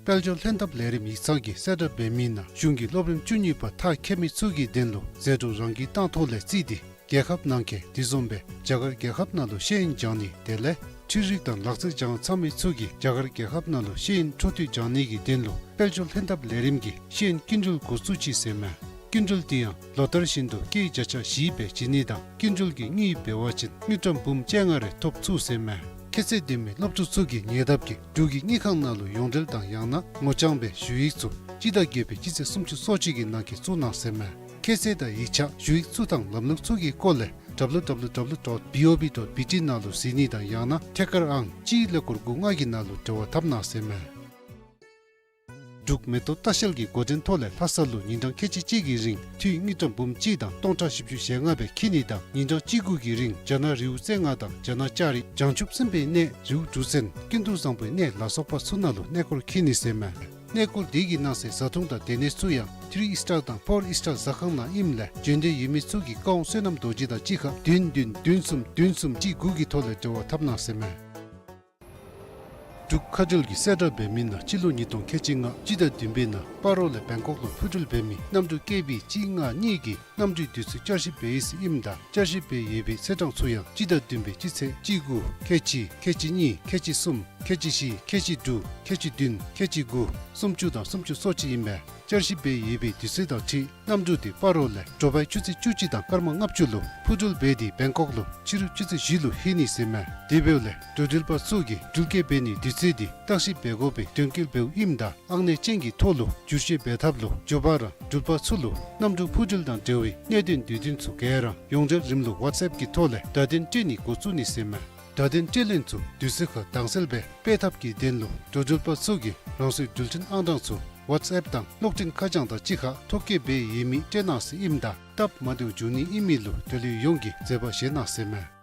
དཔལ་འབྱོར་ལྷན་ཐབས་ལས་རིམ་ཡིག་ཚང་གིས་གསལ་བསྒྲགས་འབད་མི་ནང་གཞུང་གི་སློབ་རིམ་བཅུ་གཉིས་པ་མཐར་འཁྱོལ་མི་ཚུ་གི་དོན་ལུ་ཟད་འགྲོ་རང་གིས་བཏང་ཐོག་ལས་བརྩིས་ཏེ་རྒྱལ་ཁབ་ནང་འཁོད་དེ་བཟུམ་སྦེ་རྒྱ་གར་རྒྱལ་ཁབ་ནང་ལུ་ཤེས་ཡོན་སྦྱང་ནི་དེ་ལས་འཕྲུལ་རིག་དང་ལག་རྩལ་སྦྱང་ཚར་མི་ཚུ་གིས་རྒྱ་གར་རྒྱལ་ཁབ་ནང་ལུ་ཤེས་ཡོན་འཕྲོ་མཐུད་སྦྱང་ནི་གི་དོན་ལུ་དཔལ་འབྱོར་ལྷན་ཐབས་ལས་རིམ་གྱིས་ཤེས་ཡོན་སྐྱིན་འགྲུལ་འགོ་བཙུགས་ཅི་ཟེར་མས། སྐྱིན་འགྲུལ་དེ་ཡང་ལོ་ལྟར་བཞིན་དུ་སྐྱེད་བརྒྱ་ཆ་བཞི་སྦེ་བྱིན་ནི་དང་སྐྱིན་འགྲུལ་གྱི་དངུལ་འབད་བ་ཅིན་དངུལ་ཀྲམ་འབུམ་བཅོ་ལྔ་རེ་ཐོབ་ཚུགས་ཟེར་མས། ཁྱད་ཚད་ལྡན་མི་སློབ་ཕྲུག་ཚུ་གིས་ཉེ་འདབས་ཀྱི་འབྲུག་གི་དངུལ་ཁང་ནང་ལུ་ཡོངས་འབྲེལ་དང་ཡང་ན་ངོ་རྐྱང་སྦེ་ཞུ་ཡིག་ཚུ་སྤྱི་ཟླ་བརྒྱད་པའི་སྤྱི་ཚེས་སུམ་ཅུ་སོ་གཅིག་གི་ནང་འཁོད་བཙུགས་གནང་ཟེར་མས། ཁྱད་ཚད་དང་ཡིག་ཆ་ཞུ་ཡིག་ཚུ་དང་ལམ་ལུགས་ཚུ་གི་སྐོར་ལས་W W W dot B O B dot B T ནང་ལུ་གཟིགས་ནི་དང་ཡང་ན་ཐད་ཀར་ཨང་གཅིག་ཀླད་ཀོར་དགུ་ལྔ་གི་ནང་ལུ་འབྲེལ་བ་འཐབ་གནང་ཟེར་མས། འབྲུག་མེ་ཏོག་ལྟ་བཤལ་གྱི་འགོ་འདྲེན་ཐོག་ལས་ལྷ་ས་ལུ་ཉིན་གྲངས་ཁལ་གཅིག་གཅིག་གི་རིང་འཐུས་དངུལ་ཀྲམ་འབུམ་གཅིག་དང་སྟོང་ཕྲག་བཞི་བཅུ་ཞེ་ལྔ་སྦེ་འཁྱིད་ནི་དང་ཉིན་གྲངས་གཅིག་དགུ་གི་རིང་རྒྱ་ནག་རི་བོ་རྩེ་ལྔ་དང་རྒྱ་ནག་ལྕགས་རི་བྱང་ཆུབ་སེམས་དཔའི་གནས་རི་བོ་འབྲུག་བཙན་ཀུན་ཏུ་བཟང་པོའི་གནས་ལ་སོགས་པ་ཚུ་ནང་ལུ་གནས་སྐོར་འཁྱིད་ནི་ཟེར་མས། གནས་སྐོར་དེ་གི་ནང་གསེས་བཟའ་འཐུང་དང་སྡོད་གནས་ཚུ་ཡང་ཐི་རི་ཨིས་ཊར་དང་ཕོར་ཨིས་ཊར་ཟ་ཁང་ནང་ཨིནམ་ལས་བྱོན་འདོད་ཡོད་མི་ཚུ་གིས་ཀ་ཝང་བསོད་ནམས་རྡོ་རྗེ་དང་གཅིག་ཁར་བདུན་བདུན་བདུན་གསུམ་བདུན་གསུམ་གཅིག་དགུ་གི་ཐོག་ལས་འབྲེལ་བ་འཐབ་གནང་ཟེར་མས། འབྲུག་མཁའ་འགྲུལ་གྱིས་གསལ་བསྒྲགས་འབད་མི་ནང་སྤྱི་ལོ་ཉིས་སྟོང་ཁལ་གཅིག་ལྔ་སྤྱི་ཟླ་བདུན་པའི་ནང་སྤ་རོ་ལས་བེང་ཀོག་ལུ་འཕུར་འགྲུལ་འབད་མི་གནམ་གྲུ་ཀེ་བི་གཅིག་ལྔ་གཉིས་ཀྱི་གནམ་གྲུའི་དུས་ཚོད་བསྐྱར་ཞིབ་འབད་ཡི་ཟེར་ཨིནམ་ད་བསྐྱར་ཞིབ་འབད་ཡོད་པའི་ཚེས་གྲངས་ཚུ་ཡང་སྤྱི་ཟླ་བདུན་པའི་སྤྱི་ཚེས་གཅིག་དགུ་ཁལ་གཅིག་ཁལ་གཅིག་གཉིས་ཁལ་གཅིག་གསུམ་ཁལ་གཅིག་བཞི་ཁལ་གཅིག་དྲུག་ཁལ་གཅིག་བདུན་ཁལ་གཅིག་དགུ་སུམ་ཅུ་དང་སུམ་ཅུ་སོ་གཅིག་ཨིན་པས། བསྐྱར་ཞིབ་འབད་ཡོད་པའི་དུས་ཚོད་དང་འཁྲིལ་གནམ་གྲུ་དེ་སྤ་རོ་ལས་དྲོ་པའི་ཆུ་ཚོད་བཅུ་གཅིག་དང་སྐར་མ་ལྔ་བཅུ་ལུ་འཕུར་འགྲུལ་འབད་དེ་བེང་ཀོག་ལུ་ཕྱི་རུ་ཆུ་ཚོད་བཞི་ལུ་ལྷོད་ནི་ཟེར་མས། དེ་འབདཝ་ལས་འགྲོ་འགྲུལ་པ་ཚུ་གིས་འགྲུལ་སྐྱེལ་འབད་ནིའི་དུས་ཚོད་དེ་བརྟག་ཞིབ་འབད་དགོ་པའི་དོན་འཁྱོལ་འབདཝ་ཨིནམ་ད་ཨང་གནས་ཅན་གྱི་ཐོག་ལུ་བསྒྱུར་བཅོས་འབད་ཐབས་ལུ་མགྱོགས་པ་ར་འགྲུལ་པ་ཚུ་ལུ་གནམ་གྲུ་འཕུར་འགྲུལ་དང་འབྲེལ་བའི་གནད་དོན་དུས་སྟོན་ཚུ་ག་ར་ཡོངས་འབྲེལ་རིམ་ལུགས་ཝཊས་ཨེཔ་གི་ཐོག་ལས་བརྡ་དོན་སྤྲོད་ནི་འགོ་བཙུགས་ནི་ཟེར་མས། བརྡ་དོན་སྤྲོད་ལེན་ཚུ་དུས་ཚོད་ཁར་དྭངས་གསལ་སྦེ་སྤེལ་ཐབས་ཀྱི་དོན་ལུ་འགྲོ་འགྲུལ་པ་ཚུ་གིས་རང་སོའི་འགྲུལ་འཕྲིན་ཨང་གྲངས་ཚུ་ཝཊས་ཨེཔ་དང་གློག་འཕྲིན་ཁ་བྱང་དང་གཅིག་ཁར་ཐོ་བཀོད་འབད་ཡོད་མི་སྤྲོད་གནང་ཟེར་ཨིནམ་ད་སྟབས་མ་བདེཝ་འབྱུང་ནི་ཨིན་མི་ལུ་འགྲུལ་ཡོད་ཡོངས་ཀྱིས་བཟོད་པ་བཞེས་གནང་ཟེར་མས།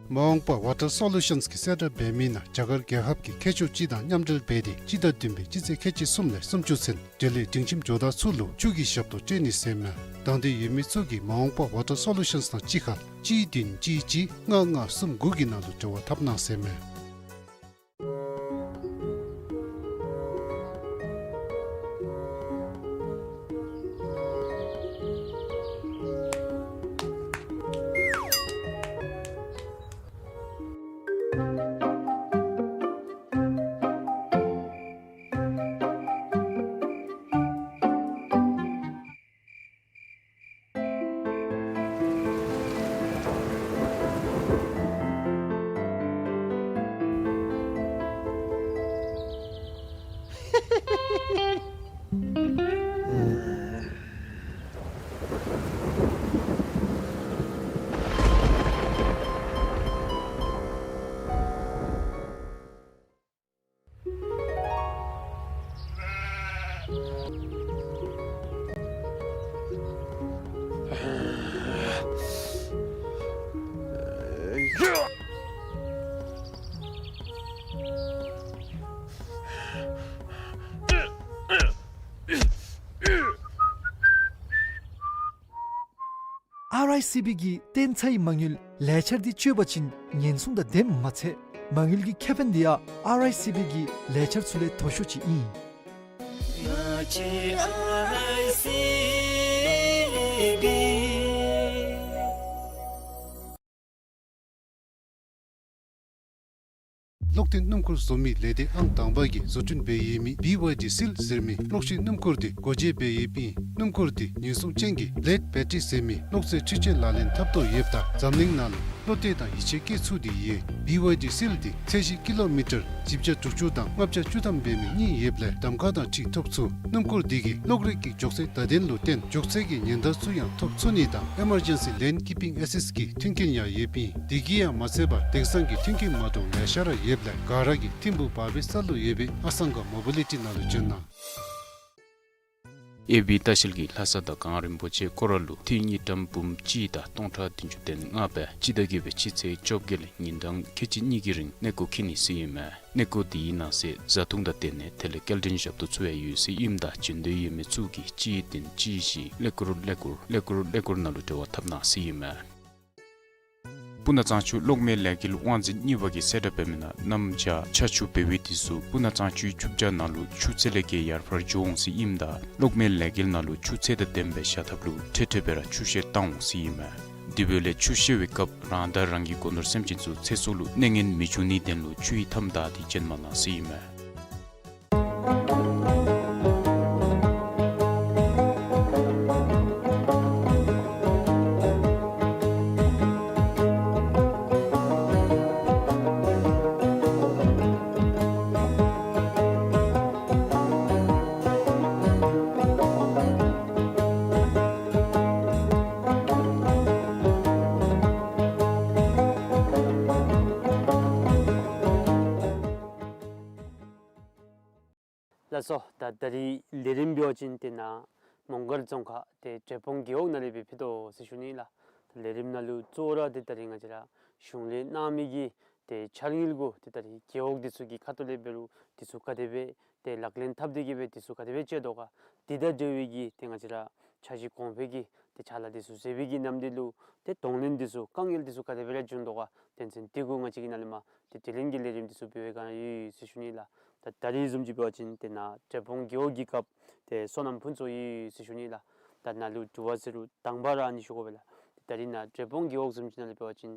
མ་འོངས་པ་ཝ་ཊར་སོ་ལུ་ཤཱནསི་གིས་གསལ་བསྒྲགས་འབད་མི་ནང་རྒྱ་གར་རྒྱལ་ཁབ་ཀྱི་མཁས་མཆོག་སྤྱི་དང་མཉམ་འབྲེལ་འབད་དེ་སྤྱི་ཟླ་བདུན་པའི་སྤྱི་ཚེས་ཁལ་གཅིག་གསུམ་ལས་སུམ་ཅུ་ཚུན་འབྲེལ་ཡོད་སྒྲིང་ཁྱིམ་ཇོ་བདག་ཚུ་ལུ་ཆུ་གི་ཞབས་ཏོག་སྤྲོད་ནི་ཟེར་མས། དང་འདོད་ཡོད་མི་ཚུ་གིས་མ་འོངས་པ་ཝ་ཊར་སོ་ལུ་ཤཱནསི་དང་གཅིག་ཁར་གཅིག་བདུན་གཅིག་གཅིག་ལྔ་ལྔ་གསུམ་དགུ་གི་ནང་ལུ་འབྲེལ་བ་འཐབ་གནང་ཟེར་མས། ཨར་ཨའི་སི་བི་གི་བརྟན་ཚའི་མ་དངུལ་ལས་འཆར་འདི་སྤྱོད་པ་ཅིན་ཉེན་སྲུང་དང་ལྡནམ་མ་ཚད་མ་དངུལ་གྱི་ཁེ་ཕན་འདི་ཡང་ཨར་ཨའི་སི་བི་གི་ལས་འཆར་ཚུ་ལས་མཐོ་ཤོས་ཅིག་ཨིན། ང་བཅས་ཨར་ཨའི་སི་བི། གློག་འཐེན་སྣུམ་འཁོར་བཟོ་མི་ལས་སྡེ་ཨང་དང་པ་གིས་བཟོ་སྐྲུན་འབད་ཡོད་མི་བི་ཝའི་ཌི་སིལ་ཟེར་མི་གློག་ཤིང་སྣུམ་འཁོར་འདི་སྒོ་འབྱེད་འབད་ཡོདཔ་ཨིན། སྣུམ་འཁོར་འདི་ཉེན་སྲུང་ཅན་གྱི་ལེཌ་བེ་ཊི་རི་ཟེར་མི་གློག་རྫས་འཕྲུལ་ཆས་ལག་ལེན་འཐབ་དོ་ཡོདཔ་ད་འཛམ་གླིང་ནང་ལུ་བློ་གཏད་དང་ཡིད་ཆེས་བསྐྱེད་ཚུགས་ཏེ་ཡོད། བི་ཝའི་ཌི་སིལ་འདི་ཚད་གཞི་ཀི་ལོ་མི་ཊར་བཞི་བརྒྱ་དྲུག་ཅུ་དང་ལྔ་བརྒྱ་བཅུ་ཐམ་འབད་མི་གཉིས་ཡོདཔ་ལས་གདམ་ཁ་དང་འཁྲིལ་ཐོབ་ཚུགས། སྣུམ་འཁོར་འདི་གིས་གློག་རིག་གི་མགྱོགས་ཚད་བརྡ་དོན་ལུ་བརྟེན་མགྱོགས་ཚད་ཀྱི་ཉེན་བརྡ་ཚུ་ཡང་ཐོབ་ཚུགས་ནི་དང་ཨི་མར་ཇེན་སི་ལེན་ཀིཔ་པིང་ཨེ་སིསཊ་གི་མཐུན་རྐྱེན་ཡང་ཡོདཔ་ཨིན། དེ་གིས་ཡང་མ་ཚད་པར་དེང་སང་གི་མཐུན་རྐྱེན་མ་འདྲཝ་ལེ་ཤ་ར་ཡོདཔ་ལས་ག་ར་གིས་ཐིམ་ཕུག་བར་བའི་ས་ལུ་ཡོད་པའི་ཨ་སང་ག་མོ་བི་ལི་ཊི་ནང་ལུ་བྱོན་གནང་། ཨེ་བི་ལྟ་བཤལ་གྱིས་ལྷ་ས་དང་གངས་རིན་པོ་ཆེ་སྐོར་ར་ལུ་འཐུས་དངུལ་ཀྲམ་འབུམ་གཅིག་དང་སྟོང་ཕྲག་བདུན་ཅུ་དོན་ལྔ་སྦེ་སྤྱི་ཟླ་བརྒྱད་པའི་སྤྱི་ཚེས་བཅོ་བརྒྱད་ལས་ཉིན་གྲངས་ཁལ་གཅིག་གཉིས་ཀྱི་རིང་གནས་སྐོར་འཁྱིད་ནི་ཟེར་ཨིན་མས། གནས་སྐོར་འདི་གི་ནང་གསེས་བཟའ་འཐུང་དང་སྡོད་གནས་དེ་ལས་སྐྱེལ་འདྲེན་ཞབས་ཏོག་ཚུ་ཡང་ཡོད་ཟེར་ཨིནམ་ད་བྱོན་འདོད་ཡོད་མི་ཚུ་གིས་གཅིག་བདུན་གཅིག་བཞི་ཀླད་ཀོར་ཀླད་ཀོར་ཀླད་ཀོར་ཀླད་ཀོར་ནང་ལུ་འབྲེལ་བ་འཐབ་གནང་ཟེར་ཨིན་མས། སྤུ་ན་གཙང་ཆུ་གློག་མེ་ལས་འགུལ་དབང་འཛིན་གཉིས་པ་གིས་གསལ་བསྒྲགས་འབད་མི་ནང་གནམ་བྱཱར་ཆར་ཆུ་འབེལ་བའི་དུས་སུ་སྤུ་ན་གཙང་ཆུའི་ཆུ་བྱཱར་ནང་ལུ་ཆུ་ཚད་ལས་བརྒལ་ཡར་འཕར་འགྱོ་འོང་ཟེར་ཨིནམ་ད་གློག་མེ་ལས་འགུལ་ནང་ལུ་ཆུ་ཚད་དང་ལྡནམ་སྦེ་བཞག་ཐབས་ལུ་འཕྲལ་འཕྲལ་སྦེ་ར་ཆུ་བཤལ་བཏང་འོང་ཟེར་ཨིན་མས། དེ་འབདཝ་ལས་ཆུ་བཤལ་བའི་སྐབས་རང་དང་རང་གི་སྒོ་ནོར་སེམས་ཅན་ཚུ་ཚེ་སྲོག་ལུ་གནོད་ངན་མི་འབྱུང་ནིའི་དོན་ལུ་ཆུ་ཡི་མཐའམ་བདའ་སྟེ་བྱོན་མ་གནང་ཟེར་ཨིན་མས། ལགས་སོ། ད་ད་རིས་ལས་རིམ་འབད་བ་ཅིན་ཏེ་ནཱ་མོང་སྒར་རྫོང་ཁག་ཏེ་འབྲས་སྤུངས་རྒེད་འོག་ནང་ལས་སྦེ་ཕུལ་དོ་ཟེར་ཞུ་ནི་ལགས། ད་ལས་རིམ་ནང་ལུ་གཙོ་བོ་ར་ཏེ་ད་རིས་ང་བཅས་ར་གཞུང་ལས་གནང་མི་གི་ཏེ་འཆར་དངུལ་གུ་ཏེ་ད་རིས་རྒེད་འོག་འདི་ཚུ་གི་ཁ་ཐུག་ལས་འབད་རུང་འདི་ཚུ་ག་དེ་སྦེ་ཏེ་ལག་ལེན་འཐབ་སྟེ་གི་སྦེ་འདི་ཚུ་ག་དེ་སྦེ་སྤྱོད་དོ་ག། འདི་དང་འབྲེལ་བའི་གི་ཏེ་ང་བཅས་ར་འཆར་གཞི་གོང་འཕེལ་གྱི་ཏེ་ཕྱག་ལཱ་འདི་ཚུ་མཛད་པའི་གི་ནམ་དུས་ལུ་ཏེ་གདོང་ལེན་འདི་ཚུ་དཀའ་ངལ་འདི་ཚུ་ག་དེ་སྦེ་ར་བྱུང་དོ་ག། དོན་ཚན་འདི་གུ་ང་བཅས་ཀྱིས་ནཱ་ལས་མར་ཏེ་དྲི་ལན་གྱི་ལས་རིམ་འདི་ཚུ་འབད་བའི་བསྒང་ཡོད་ཟེར་ཞུ་ནི་ལགས། ད་ད་རིས་བཟུམ་ཅིག་འབད་བ་ཅིན་ཏེ་ནཱ་འབྲས་སྤུངས་རྒེད་འོག་གི་སྐབས་ཏེ་སོ་ནམ་ཕུན་ཚོགས་ཡོད་ཟེར་ཞུ་ནི་ལགས། ད་ནཱ་ལུ་དྲི་བ་ཟེར་རུང་དང་པ་ར་ཨ་ནི་ཞུ་དགོ་པས་ལགས། ད་རིས་ནཱ་འབྲས་སྤུངས་རྒེད་འོག་བཟུམ་ཅིག་ནང་ལུ་འབད་བ་ཅིན་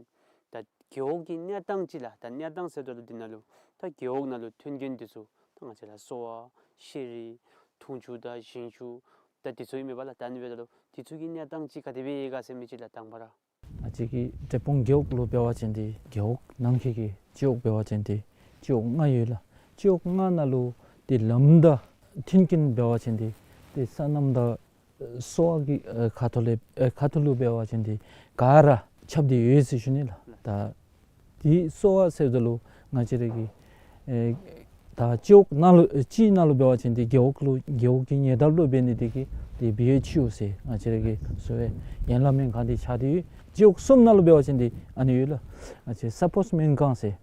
ད་རྒེད་འོག་གི་གནས་སྟངས་ཅིག་ལགས། ད་གནས་སྟངས་ཟེརཝ་ད་ལུ་འདི་ནང་ལུ་ད་རྒེད་འོག་ནང་ལུ་མཐུན་རྐྱེན་འདི་ཚུ་ད་ང་བཅས་ར་གསོ་བ་ཤེས་རིག་འཐུང་ཆུ་དང་ཞིང་ཆུ་ད་འདི་ཚུ་ཨིན་མས་པ་ལགས། ད་ཨ་ནི་འབདཝ་ད་ལུ་འདི་ཚུ་གི་གནས་སྟངས་ཅིག་ག་དེ་སྦེ་ཡོད་ག་ཟེར་མི་ཅིག་ལགས་དང་པ་ར། ང་བཅས་ཀྱི་འབྲས་སྤུངས་རྒེད་འོག་ལུ་འབད་བ་ཅིན་ཏེ་རྒེད་འོག་ནང་འཁོད་ཀྱི་སྤྱི་འོག་འབད་བ་ཅིན་ཏེ་སྤྱི་འོག་ལྔ་ཡོད་ལགས། སྤྱི་འོག་ལྔ་ནང་ལུ་ཏེ་ལམ་དང་མཐུན་རྐྱེན་འབད་བ་ཅིན་ཏེ་ཏེ་སོ་ནམ་དང་གསོ་བ་གི་ཨེ་ཁ་ཐུག་ལས་ཨེ་ཁ་ཐུག་ལུ་འབད་བ་ཅིན་ཏེ་ག་ར་ཁྱབ་སྟེ་ཡོད་ཟེར་ཞུ་ནི་ལགས། ད་དེ་གསོ་བ་ཟེརཝ་ད་ལུ་ང་བཅས་ར་གི་ཨེ་ད་སྤྱི་འོག་ནང་ལུ་ཨེ་སྤྱི་ནང་ལུ་འབད་བ་ཅིན་ཏེ་རྒེད་འོག་ལུ་རྒེད་འོག་གི་ཉེ་འདབས་ལུ་འབད་ནི་དེ་གིས་ཏེ་བི་ཨེཆ་ཡུ་ཟེར་ང་བཅས་ར་གི་གསོ་བའི་ཡན་ལག་སྨན་ཁང་འདི་ཆགས་ཏེ་ཡོད། སྤྱི་འོག་གསུམ་ནང་ལུ་འབད་བ་ཅིན་ཏེ་ཨ་ནི་ཡོད་ལགས། ང་བཅས་ས་སྤོས་སྨན་ཁང་ཟེར་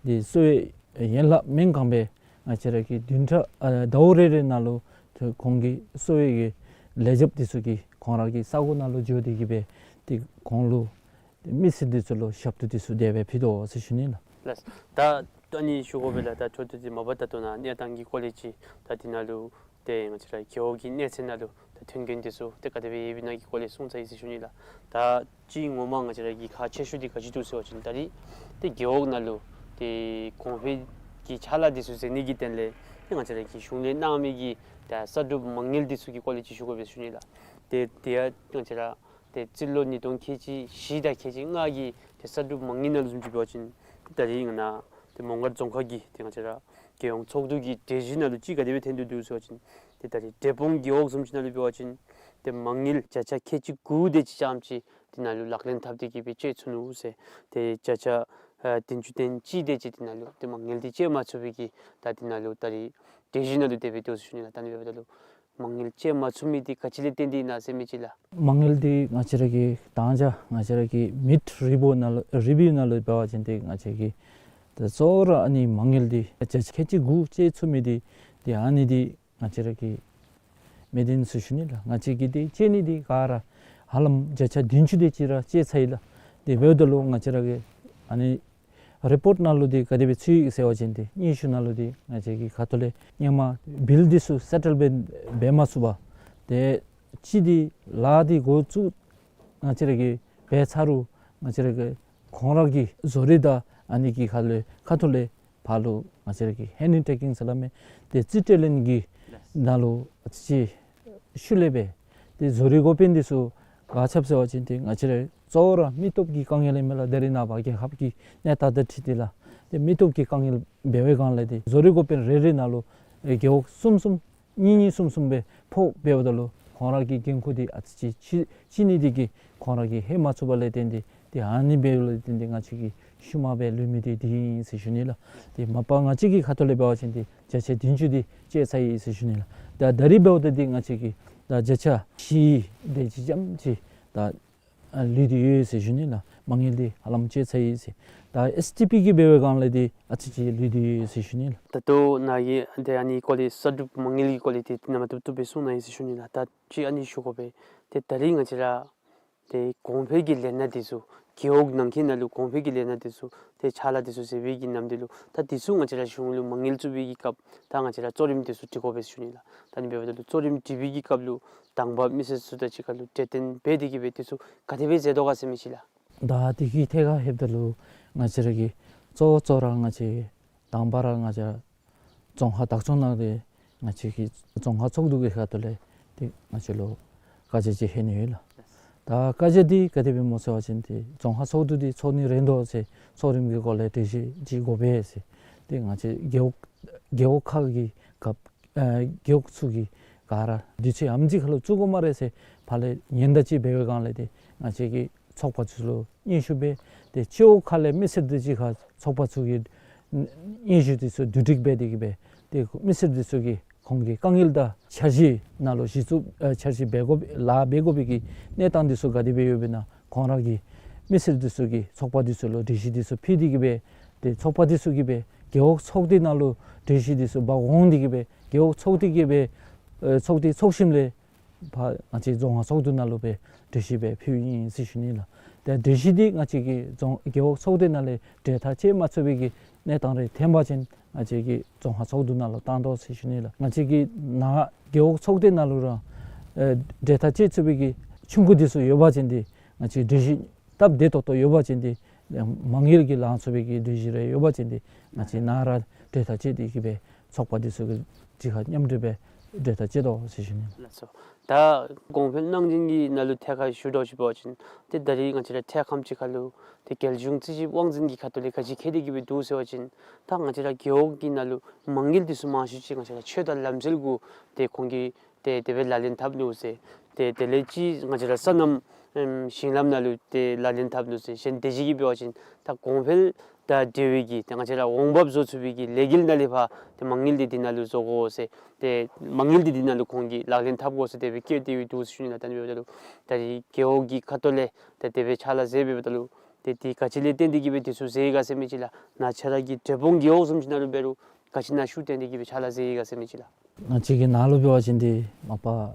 ཏེ་གསོ་བའི་ཡན་ལག་སྨན་ཁང་སྦེ་ང་བཅས་ར་གི་བདུན་ཕྲག་ཨ་ཟླཝ་རེ་རེ་ནང་ལུ་ཏེ་ཁོང་གི་གསོ་བའི་གི་ལས་བྱེདཔ་འདི་ཚུ་གིས་ཁོང་ར་གི་ས་གོ་ནང་ལུ་འགྱོ་སྟེ་གི་སྦེ་ཏེ་ཁོང་ལུ་ཏེ་མི་སེར་འདི་ཚུ་ལུ་ཞབས་ཏོག་འདི་ཚུ་དེ་སྦེ་ཕུལ་དོ་ཟེར་ཞུ་ནི་ལགས། ལགས། ད་ད་ཨ་ནི་ཞུ་དགོ་པས་ལགས། ད་ད་ལྟོ་འདི་མ་པ་ད་ལྟོ་ནཱ་གནས་སྟངས་ཀྱི་སྐོར་ལས་ཅིག་ད་འདི་ནང་ལུ་ཏེ་ང་བཅས་ར་རྒེད་འོག་གི་གནས་ཚད་ནང་ལུ་ད་མཐུན་རྐྱེན་འདི་ཚུ་ཏེ་ག་དེ་སྦེ་ཡོདཔ་ཨིན་ན་གི་སྐོར་ལས་གསུངས་ཚར་ཡི་ཟེར་ཞུ་ནི་ལགས། ད་ཅིག་ངོ་མ་ང་བཅས་ར་གི་ཁག་ཆེ་ཤོས་འདི་ག་ཅི་འདུག་ཟེར་བ་ཅིན་ད་རིས་ཏེ་རྒེད་འོག་ནང་ལུ་ཏེ་གོང་འཕེལ་གྱི་ཕྱག་ལཱ་འདི་ཚུ་མཛད་ནི་གི་དོན་ལས་ཏེ་ང་བཅས་ར་གི་གཞུང་ལས་གནང་མི་གི་ད་གསར་སྒྲུབ་མ་དངུལ་འདི་ཚུ་གི་སྐོར་ལས་ཅིག་ཞུ་དགོ་པས་ཞུ་ནི་ལགས། ཏེ་དེ་ཡང་ང་བཅས་ར་ཏེ་རྩིས་ལོ་ཉིས་སྟོང་ཁལ་གཅིག་བཞི་དང་ཁལ་གཅིག་ལྔ་གི་ཏེ་གསར་སྒྲུབ་མ་དངུལ་ནང་ལུ་བཟུམ་ཅིག་འབད་བ་ཅིན་ད་རིས་ང་ནཱ་ཏེ་མོང་སྒར་རྫོང་ཁག་གི་ཏེ་ང་བཅས་ར་རྒྱལ་ཡོངས་ཚོགས་འདུ་གི་གྲོས་གཞི་ནང་ལུ་ཅིག་ག་དེ་སྦེ་ཐོན་ཏེ་འདུག་ཟེར་བ་ཅིན་ཏེ་ད་རིས་འབྲས་སྤུངས་རྒེད་འོག་བཟུམ་ཅིག་ནང་ལུ་འབད་བ་ཅིན་ཏེ་མ་དངུལ་བརྒྱ་ཆ་ཁལ་གཅིག་དགུ་དེ་ཅིག་ཙམ་ཅིག་འདི་ནང་ལུ་ལག་ལེན་འཐབ་སྟེ་གི་སྦེ་སྤྱོད་ཚུགས་ནུག་ཟེར། ཏེ་བརྒྱ་ཆ་ཨ་བདུན་ཅུ་དོན་གཅིག་དེ་ཅིག་འདི་ནང་ལུ་ཏེ་མ་དངུལ་འདི་སྤྱོད་མ་ཚུགས་པའི་གི་ད་འདི་ནང་ལུ་ད་རིས་གྲོས་གཞི་ནང་ལུ་དེ་སྦེ་འདུག་ཟེར་ཞུ་ནི་ལགས། ད་ཨ་ནི་འབདཝ་ད་ལུ་མ་དངུལ་སྤྱོད་མ་ཚུགས་མི་འདི་ག་ཅི་ལས་བརྟེན་ཏེ་ཨིན་ན་ཟེར་མི་ཅིག་ལགས། མ་དངུལ་འདི་ང་བཅས་ར་གི་དང་ཅ་ང་བཅས་ར་གི་མིཌ་རི་བིའུ་ནང་ལུ་རི་བིའུ་ནང་ལུ་འབད་བ་ཅིན་ཏེ་ང་བཅས་ཀྱིས་ད་གཙོ་བོ་ར་ཨ་ནི་མ་དངུལ་འདི་བརྒྱ་ཆ་ཁལ་གཅིག་དགུ་སྤྱོད་ཚུགས་མི་འདི་ཏེ་ཨ་ནི་འདི་ང་བཅས་ར་གིས་མི་བདེན་ཟེར་ཞུ་ནི་ལགས། ང་བཅས་ཀྱིས་འདི་སྤྱོད་ནི་འདི་ག་ར་ཧ་ལམ་བརྒྱ་ཆ་བདུན་ཅུ་དེ་ཅིག་ར་སྤྱོད་ཚར་ཡི་ལགས། དེ་འབདཝ་ད་ལུ་ང་བཅས་ར་གི་ཨ་ནི་རི་པོརཊ་ནང་ལུ་འདི་ག་དེ་སྦེ་ཚུད་ཡི་ཟེར་བ་ཅིན་ཏེ་སྙན་ཞུ་ནང་ལུ་འདི་ང་བཅས་ཀྱི་ཁ་ཐུག་ལས་ཧེ་མ་བིལ་འདི་ཚུ་སེ་ཊལ་འབད་འབད་མ་ཚུགས་པར་ཏེ་ཅིག་འདི་ལཱ་འདི་འགོ་བཙུགས་ང་བཅས་ར་གིས་འབད་ཚར་རུང་ང་བཅས་ར་གི་ཁོང་ར་གི་བཟོ་རིག་དང་ཨ་ནི་གི་ཁ་ལས་ཁ་ཐུག་ལས་ཕར་ལུ་ང་བཅས་ར་གི་ཧེན་ཌི་ཊེ་ཀིང་ཟེར་སླབ་མི་འདི་རྩིས་སྤྲོད་ལེན་གྱི་ནང་ལུ་ཨ་ཙི་ཅིག་ཤུལ་ལས་སྦེ་ཏེ་བཟོ་རིག་འགོ་དཔོན་འདི་ཚུ་ག་ཅི་འབད་ཟེར་བ་ཅིན་ཏེ་ང་བཅས་ར་གཙོ་བོ་ར་མི་སྟོབས་ཀྱི་དཀའ་ངལ་ཨིན་མས་ལགས། ད་རིས་ནངས་པ་རྒྱལ་ཁབ་ཀྱི་གནས་སྟངས་དང་འཁྲིལ་ཏེ་ལགས། ཏེ་མི་སྟོབས་ཀྱི་དཀའ་ངལ་འབད་བའི་སྒང་ལས་ཏེ་བཟོ་རིག་འགོ་དཔོན་རེ་རེ་ནང་ལུ་ཨེ་རྒེད་འོག་གསུམ་གསུམ་གཉིས་གཉིས་གསུམ་གསུམ་སྦེ་ཕོག་འབདཝ་ད་ལུ་ཁོང་ར་གི་འགན་ཁུར་འདི་ཨ་ཙི་ཅིག་ཅིག་ཅིག་ནི་འདི་གིས་ཁོང་ར་གིས་ཧེ་མ་ཚུགས་པ་ལས་བརྟེན་ཏེ་ཏེ་ཨ་ནི་འབདཝ་ལས་བརྟེན་ཏེ་ང་བཅས་ཀྱི་ཤུལ་མ་སྦེ་ལུས་མི་འདི་འདི་ཨིན་ཟེར་ཞུ་ནི་ལགས། ཏེ་མ་པ་ང་བཅས་ཀྱི་ཁ་ཐུག་ལས་འབད་བ་ཅིན་ཏེ་བརྒྱ་ཆ་བདུན་ཅུ་འདི་སྤྱོད་ཚར་ཡི་ཟེར་ཞུ་ནི་ལགས། ད་ད་རིས་འབདཝ་ད་འདི་ང་བཅས་ཀྱིས་ད་བརྒྱ་ཆ་བཞི་དེ་ཅིག་ཙམ་ཅིག་ད་ཨ་ལུས་ཏེ་ཡོད་ཟེར་ཞུ་ནི་ལགས། མ་དངུལ་འདི་ཧ་ལམ་སྤྱོད་ཚར་ཡི་ཟེར། ད་ཨེས་ཊི་པི་གི་འབད་བའི་སྒང་ལས་འདི་ཨ་ཙི་ཅིག་ལུས་ཏེ་ཡོད་ཟེར་ཞུ་ནི་ལགས། ད་ལྟོ་ནཱ་གིས་ཏེ་ཨ་ནི་སྐོར་ལས་གསར་སྒྲུབ་མ་དངུལ་གྱི་སྐོར་ལས་ཏེ་ནམ་ཐུབ་ཐུབ་སྦེ་གསུངས་གནང་ཡི་ཟེར་ཞུ་ནི་ལགས། ད་ཅིག་ཨ་ནི་ཞུ་དགོ་པས། ཏེ་ད་རིས་ང་བཅས་ར་ ཏེ་གོང་འཕེལ་གྱི་ལས་སྣ་འདི་ཚུ་རྒེད་འོག་ནང་འཁོད་ནང་ལུ་གོང་འཕེལ་གྱི་ལས་སྣ་འདི་ཚུ་ཏེ་ཕྱག་ལཱ་འདི་ཚུ་མཛད་པའི་གི་ནམ་དུས་ལུ་ད་འདི་ཚུ་ང་བཅས་ར་གཞུང་ལུ་མ་དངུལ་བཙུགས་པའི་གི་སྐབས་ད་ང་བཅས་ར་གཙོ་རིམ་འདི་ཚུ་སྒྲིག་དགོ་པས་ཟེར་ཞུ་ནི་ལགས། ད་ཨ་ནི་འབདཝ་ད་ལུ་གཙོ་རིམ་སྒྲིག་པའི་གི་སྐབས་ལུ་དང་པ་མི་སེར་ཚུ་དང་གཅིག་ཁར་ལུ་གྲོས་བསྟུན་འབད་དེ་གི་སྦེ་འདི་ཚུ་ག་དེ་སྦེ་མཛད་དོ་ག་ཟེར་མི་ཅིག་ལགས། ད་དེ་གི་ཐད་ཁར་ལྷོདཔ་ད་ལུ་ང་བཅས་ར་གི་གཙོ་བོ་གཙོ་བོ་ར་ང་བཅས་དང་པ་ར་ང་བཅས་རྫོང་ཁག་བདག་སྐྱོང་ནང་ལས་ང་བཅས་ཀྱི་རྫོང་ཁག་ཚོགས་འདུ་གི་ཁ་ཐུག་ལས་ཏེ་ང་བཅས་ལུ་བཀའ་རྒྱ་ཅིག་ལྷོད་ནི་ཡོད་ལགས། ད་བཀའ་རྒྱ་འདི་ག་དེ་སྦེ་སྨོ་ཟེར་བ་ཅིན་ཏེ་རྫོང་ཁག་ཚོགས་འདུ་འདི་ཚོགས་ནི་རན་དོ་ཟེར་གཙོ་རིམ་གྱི་སྒོ་ལས་གྲོས་གཞི་ཅིག་དགོ་པས་ཟེར། ཏེ་ང་བཅས་རྒེད་འོག་རྒེད་འོག་ཁག་གི་སྐབས་ཨ་རྒེད་འོག་ཚུ་གི་ག་ར་དུས་ཚོད་ཨ་ནེམ་ཅིག་ཁར་ལུ་བཙུགས་དགོ་སྨ་རེ་ཟེར་ཕར་ལས་ཉེན་བརྡ་ཅིག་འབད་བའི་སྒང་ལས་ཏེ་ང་བཅས་ཀྱིས་ཚོགས་པ་ཚུ་ལུ་སྙན་ཞུ་འབད་དེ་སྤྱི་འོག་ཁ་ལས་མི་སེར་འདི་གཅིག་ཁར་ཚོགས་པ་ཚུ་གི་སྙན་ཞུ་འདི་ཚུ་བསྡུ་སྒྲིག་འབད་དེ་གི་སྦེ་ཏེ་མི་སེར་འདི་ཚུ་གི་ཁོང་གི་དཀའ་ངལ་དང་འཆར་གཞི་ནང་ལུ་གཞི་བཙུགས་ཨ་འཆར་གཞི་འབད་དགོ་ལཱ་འབད་དགོ་པའི་གི་གནས་སྟངས་འདི་ཚུ་ག་དེ་སྦེ་ཡོདཔ་ཨིན་ན་ཁོང་ར་གིས་མི་སེར་འདི་ཚུ་གིས་ཚོགས་པ་འདི་ཚུ་ལུ་གྲོས་གཞི་འདི་ཚུ་ཕུལ་ཏེ་གི་སྦེ་ཏེ་ཚོགས་པ་འདི་ཚུ་གིས་སྦེ་རྒེད་འོག་ཚོགས་སྡེ་ནང་ལུ་གྲོས་གཞི་འདི་ཚུ་འབག་འོང་སྟེ་གི་སྦེ་རྒེད་འོག་ཚོགས་སྡེ་གིས་སྦེ་ཨེ་ཚོགས་སྡེ་ཚོགས་ཞིནམ་ལས་ཕར་ང་བཅས་རྫོང་ཁག་ཚོགས་འདུ་ནང་ལུ་སྦེ་གྲོས་གཞི་སྦེ་ཕུལཝ་ཨིན་ཟེར་ཞུ་ནི་ལགས། ཏེ་གྲོས་གཞི་འདི་ང་བཅས་ཀྱི་རྫོང་རྒེད་འོག་ཚོགས་སྡེ་ནང་ལས་གྲོས་ཐག་བཅད་མ་ཚུགས་པའི་གི་གནས་སྟངས་རེ་ཐོན་པ་ཅིན་ང་བཅས་ཀྱིས་རྫོང་ཁག་ཚོགས་འདུ་ནང་ལུ་བཏང་དོ་ཟེར་ཞུ་ནི་ལགས། ང་བཅས་ཀྱི་ནཱ་རྒེད་འོག་ཚོགས་སྡེ་ནང་ལུ་ར་ཨེ་གྲོས་ཐག་བཅད་ཚུགས་པའི་གི་ཆུང་ཀུ་འདི་ཚུ་ཡོད་པ་ཅིན་ཏེ་ང་བཅས་གྲོས་གཞི་སྟབས་བདེ་ཏོག་ཏོ་ཡོད་པ་ཅིན་ཏེ་མ་དངུལ་གྱི་ལང་ཚུགས་པའི་གི་གྲོས་གཞི་རེ་ཡོད་པ་ཅིན་ཏེ་ང་བཅས་ནཱ་ར་གྲོས་ཐག་བཅད་དེ་གི་སྦེ་ཚོགས་པ་འདི་ཚུ་གི་གཅིག་ཁར་མཉམ་འབྲེལ་སྦེ་གྲོས་ཐག་བཅད་དོ་ཟེར་ཞུ་ནི། ལགས་སོ། ད་གོང་འཕེལ་གནང་སྦྱིན་གྱི་ནང་ལུ་ཐད་ཁར་ཞུ་དོ་ཅིག་འབད་བ་ཅིན་ཏེ་ད་རིས་ང་བཅས་ར་ཐད་ཁམས་ཅིག་ཁར་ལུ་ཏེ་རྒྱལ་གཞུང་རྩིས་ཞིབ་དབང་འཛིན་གྱི་ཁ་ཐུག་ལས་ག་ཅི་འཁོད་དེ་གི་སྦེ་འདུག་ཟེར་བ་ཅིན་ད་ང་བཅས་ར་རྒེད་འོག་གི་ནང་ལུ་མ་དངུལ་འདི་ཚུ་མང་ཤོས་ཅིག་ང་བཅས་ར་ཆོས་དང་ལམ་སྲོལ་གུ་ཏེ་ཁོང་གིས་ཏེ་དེ་སྦེ་ལག་ལེན་འཐབ་ནུག་ཟེར། ཏེ་དེ་ལས་ཅིག་ང་བཅས་ར་སོ་ནམ་ཨེམ་ཞིང་ལམ་ནང་ལུ་ཏེ་ལག་ལེན་འཐབ་ནུག་ཟེར། གཞན་དེ་ཅིག་གིས་འབད་བ་ཅིན་ད་གོང་འཕེལ་དང་འབྲེལ་བའི་གི་ཏེ་ང་བཅས་ར་འོང་འབབ་བཟོ་ཚུགས་པའི་གི་ལས་འགུལ་ནང་ལས་ཕར་ཏེ་མ་དངུལ་འདི་འདི་ནང་ལུ་བཟོ་དགོ་ཟེར། ཏེ་མ་དངུལ་འདི་འདི་ནང་ལུ་ཁོང་གིས་ལག་ལེན་འཐབ་དགོ་ཟེར་དེ་སྦེ་བཀོད་དེ་སྦེ་འདུག་ཟེར་ཞུ་ནི་ལགས། ད་ཨ་ནི་འབདཝ་ད་ལུ་ད་རིས་རྒེད་འོག་གི་ཁ་ཐུག་ལས་ཏེ་དེ་སྦེ་ཕྱག་ལཱ་མཛད་འབདཝ་ད་ལུ་ཏེ་དེ་ག་ཅི་ལས་བརྟེན་ཏེ་གི་སྦེ་འདི་ཚུ་མཛད་ཡི་ག་ཟེར་མི་ཅིག་ལགས། ནཱ་ཁྱེད་ར་གི་འབྲས་སྤུངས་རྒེད་འོག་བཟུམ་ཅིག་ནང་ལུ་འབད་རུང་ག་ཅི་ནང་ཤུགས་བཏོན་ཏེ་གི་སྦེ་ཕྱག་ལཱ་མཛད་ཡི་ག་ཟེར་མི་ཅིག་ལགས། ང་བཅས་ཀྱི་ནཱ་ལུ་འབད་བ་ཅིན་ཏེ་མ་པ་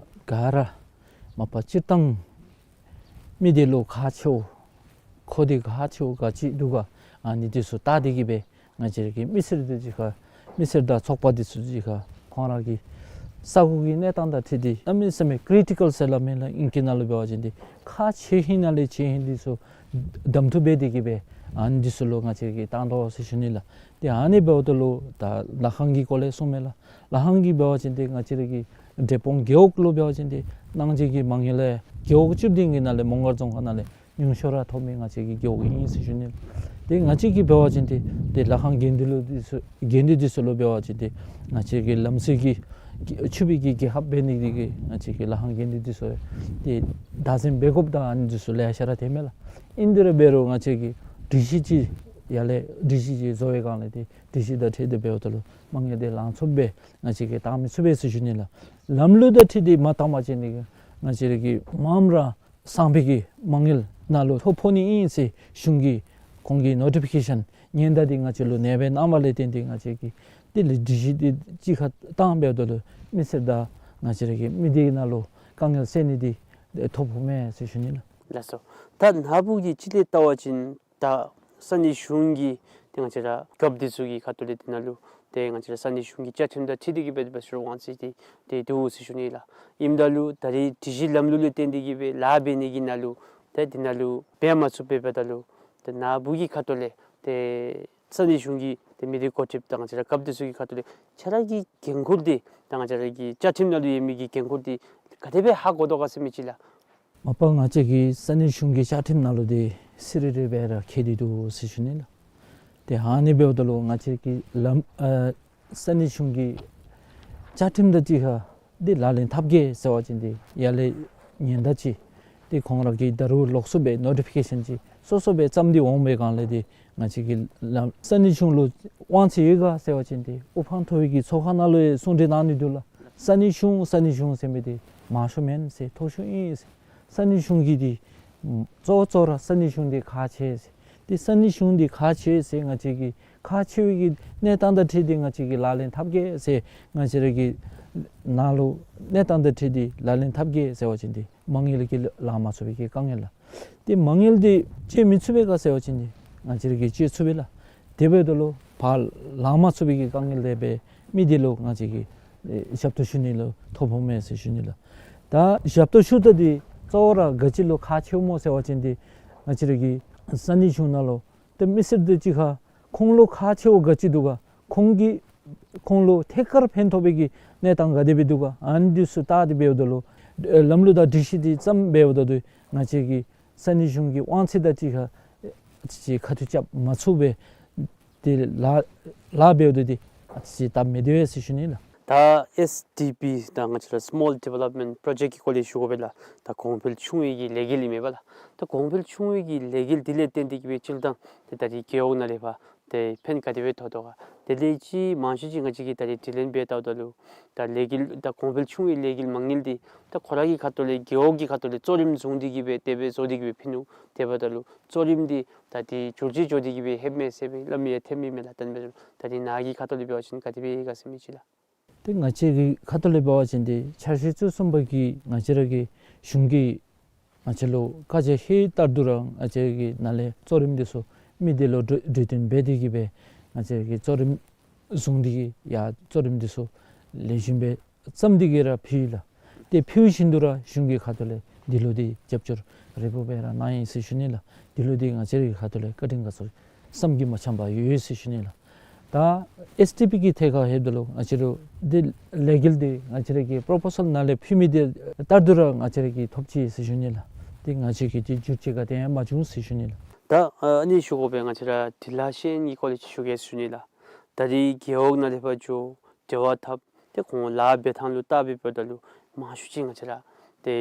ག་ར་མ་པ་སྤྱིར་བཏང་མི་སྡེ་ལུ་ཁག་ཆེཝ་ཁོ་སྡེ་ཁག་ཆེཝ་ག་ཅི་འདུག་ག་ཨ་ནི་འདི་ཚུ་བལྟ་སྟེ་གི་སྦེ་ང་བཅས་ཀྱི་མི་སེར་འདི་གཅིག་ཁར་མི་སེར་དང་ཚོགས་པ་འདི་ཚུ་གཅིག་ཁར་ཁོང་ར་གི་ས་ཁུངས་ཀྱི་གནས་སྟངས་དང་འཁྲིལ་ཏེ་གནམ་མེད་ས་མེད་ཀི་རི་ཊི་ཀཱལ་ཟེར་སླབ་མི་ལགས། ཨིང་སྐད་ནང་ལུ་འབད་བ་ཅིན་ཏེ་ཁག་ཆེ་ཧིང་ནང་ལས་ཆེ་ཧིང་འདི་ཚུ་གདམ་འཐུ་འབད་དེ་གི་སྦེ་ཨ་ནི་འདི་ཚུ་ལུ་ང་བཅས་ཀྱིས་བཏང་དོ་ཟེར་ཞུ་ནི་ལགས། ཏེ་ཨ་ནི་འབདཝ་ད་ལུ་ད་ལ་ཁང་གི་སྐོར་ལས་གསུངས་མས་ལགས། ལ་ཁང་གི་འབད་བ་ཅིན་ཏེ་ང་བཅས་ར་གི་འབྲས་སྤུངས་རྒེད་འོག་ལུ་འབད་བ་ཅིན་ཏེ་གནང་སྦྱིན་གྱི་མ་དངུལ་ལས་རྒེད་འོག་བཅུ་བདུན་གྱི་ནང་ལས་མོང་སྒར་རྫོང་ཁག་ནང་ལས་ཉུང་ཤོས་ར་ཐོབ་མི་ང་བཅས་ཀྱི་རྒེད་འོག་ཨིན་ཟེར་ཞུ་ནི། ཏེ་ང་བཅས་ཀྱིས་འབད་བ་ཅིན་ཏེ་ཏེ་ལ་ཁང་དགེ་འདུན་ལུ་འདི་ཚུ་དགེ་འདུན་འདི་ཚུ་ལུ་འབད་བ་ཅིན་ཏེ་ང་བཅས་ཀྱི་ལམ་སྲོལ་གྱི་ཕྱུག་པའི་གི་རྒྱལ་ཁབ་འབད་ནི་འདི་གིས་ང་བཅས་ཀྱི་ལ་ཁང་དགེ་འདུན་འདི་ཚུ་ཏེ་བདག་འཛིན་འབད་དགོཔ་དང་ཨ་ནི་འདི་ཚུ་ལེ་ཤ་ར་ཐོནམ་མས་ལགས། ཨིན་དེ་ར་འབད་རུང་ང་བཅས་ཀྱིས་སྒྲིག་གཞི་ཅིག་ཡར་ལས་སྒྲིག་གཞི་ཅིག་བཟོ་བའི་སྒང་ལས་ཏེ་སྒྲིག་གཞི་དང་འཁྲིལ་ཏེ་འབདཝ་ད་ལུ་མ་དངུལ་འདི་ལང་ཚུགསཔ་སྦེ་ང་བཅས་ཀྱིས་བཏང་མི་ཚུགས་པས་ཟེར་ཞུ་ནི་ལགས། ལམ་ལུགས་དང་འཁྲིལ་ཏེ་མ་བཏང་པ་ཅིན་ཏེ་ང་བཅས་ར་གི་མངམ་ར་སང་ཕོད་ཀྱི་མ་དངུལ་ནང་ལུ་ཐོ་ཕོག་ནི་ཨིན་ཟེར་གཞུང་གིས་ཁོང་གིས་ནོ་ཊི་ཕི་ཀེ་ཤཱན་ཉེན་བརྡ་འདི་ང་བཅས་ལུ་ཨ་ནེ་སྦེ་གནངམ་ལས་བརྟེན་ཏེ་ང་བཅས་ཀྱིས་དེ་ལས་སྒྲིག་གཞི་འདི་གཅིག་ཁར་བཏང་འབདཝ་ད་ལུ་མི་སེར་དང་ང་བཅས་ར་གི་མི་སྡེ་ནང་ལུ་དཀའ་ངལ་སེལ་ནི་འདི་ཐོ་ཕོགཔ་མས་ཟེར་ཞུ་ནི་ལགས། ལགས་སོ། ད་ནཱ་བུ་གིས་ཅིག་ལས་བལྟ་བ་ཅིན་ད་ས་གནས་གཞུང་གི་ཏེ་ང་བཅས་ར་རྒཔོ་འདི་ཚུ་གི་ཁ་ཐུག་ལས་འདི་ནང་ལུ་ཏེ་ང་བཅས་ར་ས་གནས་གཞུང་གི་བཅའ་ཁྲིམས་དང་འཁྲིལ་ཏེ་གི་སྦེ་འབད་ས་དབང་ཚད་འདི་ཏེ་འདུག་ཟེར་ཞུ་ནི་ལགས། ཨིནམ་ད་ལུ་ད་རིས་སྒྲིག་གཞི་ལམ་ལུགས་ལས་བརྟེན་ཏེ་གི་སྦེ་ལཱ་འབད་ནི་གི་ནང་ལུ་ཏེ་འདི་ནང་ལུ་འབད་མ་ཚུགས་པས། འབདཝ་ད་ལུ་ཏེ་ནཱ་བུ་གི་ཁ་ཐུག་ལས་ཏེ་ས་གནས་གཞུང་གི་ཏེ་མི་སྡེ་འགོ་ཁྲིདཔ་དང་ང་བཅས་ར་རྒཔོ་འདི་ཚུ་གི་ཁ་ཐུག་ལས་ཁྱེད་ར་གི་འགན་ཁུར་འདི་དང་ང་བཅས་ར་གི་བཅའ་ཁྲིམས་ནང་ལུ་ཡོད་མི་གི་འགན་ཁུར་འདི་ག་དེ་སྦེ་ཧ་གོ་དོ་ག་ཟེར་མི་ཅིག་ལགས། མ་པ་ང་བཅས་ཀྱི་ས་གནས་གཞུང་གི་བཅའ་ཁྲིམས་ནང་ལུ་འདི་གསེར་རི་རི་སྦེ་ར་འཁོད་དེ་འདུག་ཟེར་ཞུ་ནི་ལགས། ཏེ་ཨ་ནི་འབདཝ་ད་ལུ་ང་བཅས་ཀྱི་ལམ་ཨ་ས་གནས་གཞུང་གི་བཅའ་ཁྲིམས་དང་གཅིག་ཁར་འདི་ལག་ལེན་འཐབ་གེ་ཟེར་བ་ཅིན་འདི་ཡར་ལས་ཉེན་བརྡ་ཅིག་འདི་ཁོང་ར་གིས་ད་རུང་ལོགས་སུ་སྦེ་ནོ་ཊི་ཕི་ཀེ་ཤཱན་ཅིག་སོ་སོ་སྦེ་བརྩམས་ཏེ་འོང་བའི་སྒང་ལས་འདི་ང་བཅས་ཀྱི་ལམ་ས་གནས་གཞུང་ལུ་དབང་ཚད་ཡོད་ག་ཟེར་བ་ཅིན་འདི་དབུ་འཕང་མཐོ་བའི་གི་ཚོགས་ཁང་ནང་ལུ་ཡང་གསུང་གྲོས་གནང་ནི་འདུག་ལགས། ས་གནས་གཞུང་ས་གནས་གཞུང་ཟེར་མི་འདི་མང་ཤོས་མེན་ཟེར། མཐོ་ཤོས་ཨིན་ཟེར། ས་གནས་གཞུང་གི་འདི་གཙོ་བོ་གཙོ་བོ་ར་ས་གནས་གཞུང་འདི་ཁག་ཆེ་ཟེར། ཏེ་ས་གནས་གཞུང་འདི་ཁག་ཆེ་ཟེར་ང་བཅས་ཀྱིས་ཁག་ཆེ་བའི་གི་གནས་སྟངས་དང་འཁྲིལ་ཏེ་ང་བཅས་ཀྱིས་ལག་ལེན་འཐབ་གེ་ཟེར། ང་བཅས་ར་གི་ནང་ལུ་གནས་སྟངས་དང་འཁྲིལ་ཏེ་ལག་ལེན་འཐབ་གེ་ཟེར་བ་ཅིན་འདི་མ་དངུལ་གྱི་ལང་མ་ཚུགས་པའི་གི་དཀའ་ངལ་ལགས། ཏེ་མ་དངུལ་འདི་སྤྱོད་མི་ཚུགས་པས་ག་ཟེར་བ་ཅིན་འདི་ང་བཅས་ར་གིས་སྤྱོད་ཚུགས་པས་ལགས། དེ་འབདཝ་ད་ལུ་ཕར་ལང་མ་ཚུགས་པའི་གི་དཀའ་ངལ་འདི་སྦེ་མི་འདི་ལུ་ང་བཅས་ཀྱིས་ཨེ་ཞབས་ཏོག་ཞུ་ནི་ལུ་ཐོ་ཕོགཔ་མས་ཟེར་ཞུ་ནི་ལགས། ད་ཞབས་ཏོག་ཞུཝ་ད་འདི་གཙོ་བོ་ར་ག་ཅི་ལུ་ཁག་ཆེཝ་སྨོ་ཟེར་བ་ཅིན་འདི་ང་བཅས་ར་གི་ས་གནས་གཞུང་ནང་ལུ་ཏེ་མི་སེར་འདི་གཅིག་ཁར་ཁོང་ལུ་ཁག་ཆེཝ་ག་ཅི་འདུག་ག། ཁོང་གིས་ཁོང་ལུ་ཐད་ཀར་ཕན་ཐོགས་པའི་གི་གནས་སྟངས་ག་དེ་སྦེ་འདུག་ག། ཨ་ནི་འདི་ཚུ་བལྟ་སྟེ་འབདཝ་ད་ལུ་ཨེ་ལམ་ལུགས་དང་སྒྲིག་གཞི་འདི་བརྩམས་འབདཝ་ད་ལུ་ང་བཅས་ཀྱི་ས་གནས་གཞུང་གི་དབང་ཚད་དང་གཅིག་ཁར་ཅིག་ཁ་ཐུག་རྐྱབ་མ་ཚུགས་པས། ཏེ་ལཱ་ལཱ་འབདཝ་ད་འདི་ཅིག་སྟབས་མི་བདེ་བས་ཟེར་ཞུ་ནི་ལགས། ད་ཨེསི་ཌི་པི་དང་ང་བཅས་ར་སི་མོལ་ཌི་ཝེ་ལོབ་མེནཊ་པྲོ་ཇེཀཊ་ཀྱི་སྐོར་ལས་ཞུ་དགོ་པས་ལགས། ད་གོང་འཕེལ་ཆུང་བའི་གི་ལས་འགུལ་ཨིན་མས་པ་ལགས། ད་གོང་འཕེལ་ཆུང་བའི་གི་ལས་འགུལ་འདི་ལས་བརྟེན་ཏེ་གིས་སྦེ་སྤྱིར་བཏང་ཏེ་ད་རེས་རྒེད་འོག་ནང་ལས་ཕར་ཏེ་ཕན་ག་དེ་སྦེ་ཐོགས་དོ་ག། དེ་ལས་ཅིག་མང་ཤོས་ཅིག་ང་བཅས་ཀྱིས་ད་རེས་དྲི་ལན་འབད་བལྟཝ་ད་ལུ་ད་ལས་འགུལ་ད་གོང་འཕེལ་ཆུང་བའི་ལས་འགུལ་མ་དངུལ་འདི་ད་ཁོ་ར་གི་ཁ་ཐུག་ལས་རྒེད་འོག་གི་ཁ་ཐུག་ལས་གཙོ་རིམ་བཟུང་སྟེ་གིས་སྦེ་དེ་སྦེ་བཟོ་སྟེ་གིས་སྦེ་ཕུལ་ནུག། དེ་འབདཝ་ད་ལུ་གཙོ་རིམ་འདི་ད་འདི་བསྒྱུར་བཅོས་འགྱོ་སྟེ་གིས་སྦེ་ལྷོདཔ་མས་ཟེར་སྦེ་སླབ་མི་ཡང་ཐོན་མི་མས་ལགས། ད་ནི་ད་རེས་ནཱ་གི་ཁ་ཐུག་ལས་འབད་བ་ཅིན་ག་དེ་སྦེ་ཡོད་ག་ཟེར་མི་ཅིག་ལགས། ཏེ་ང་བཅས་ཀྱི་ཁ་ཐུག་ལས་འབད་བ་ཅིན་འདི་འཆར་གཞི་བཅུ་གསུམ་པ་གིས་ང་བཅས་ར་གི་གཞུང་གིས་ང་བཅས་ལུ་བཀའ་རྒྱ་བཞེས་ལྟར་དུ་ར་ང་བཅས་ཀྱི་ནཱ་ལས་གཙོ་རིམ་འདི་ཚུ་མི་སྡེ་ལུ་གྲོས་གྲོས་བསྟུན་འབད་དེ་གིས་སྦེ་ང་བཅས་ཀྱི་གཙོ་རིམ་བཟུང་སྟེ་གིས་ཡར་གཙོ་རིམ་འདི་ཚུ་ལེགས་ཤོམ་སྦེ་བརྩམས་ཏེ་གིས་ར་ཕུལ་ཡི་ལགས། ཏེ་ཕུལ་བཞིན་དུ་ར་གཞུང་གི་ཁ་ཐུག་ལས་འདི་ལུ་འདི་རྒྱབ་སྐྱོར་རེ་སྤུ་སྦེ་ར་གནང་ཡི་ཟེར་ཞུ་ནི་ལགས། འདི་ལུ་འདི་ང་བཅས་རའི་ཁ་ཐུག་ལས་བཀའ་དྲིན་དགའ་ཚོར་བསམ་གྱིས་མ་ཁྱབ་པ་ཡོད་ཟེར་ཞུ་ནི་ལགས། ད་ཨེསི་ཌི་པི་གི་ཐད་ཁར་ལྷོདཔ་ད་ལུ་ང་བཅས་ར་འདི་ལས་འགུལ་འདི་ང་བཅས་ར་གི་པོརོ་པོ་སཱལ་ནང་ལས་ཕུལ་མི་འདི་ལྟར་དུ་ར་ང་བཅས་ར་གིས་ཐོབ་ཅི་ཟེར་ཞུ་ནི་ལགས། འདི་ང་བཅས་ཀྱིས་འདི་བསྒྱུར་བཅོས་ག་དེ་ཡང་མ་བྱུང་ཟེར་ཞུ་ནི་ལགས། ད་ཨ་ནི་ཞུ་དགོ་པས། ང་བཅས་ར་འབྲི་ལྷག་ཤེས་ཡོན་གྱི་སྐོར་ལས་ཅིག་ཞུ་གེ་ཟེར་ཞུ་ནི་ལགས། ད་རེས་རྒེད་འོག་ནང་ལས་ཕར་འགྱོ་འབྲེལ་བ་འཐབ་ཏེ་ཁོང་ལཱ་འབད་ཐངས་ལུ་བལྟ་སྦེ་འབདཝ་ད་ལུ་མང་ཤོས་ཅིག་ང་བཅས་ར་ཏེ་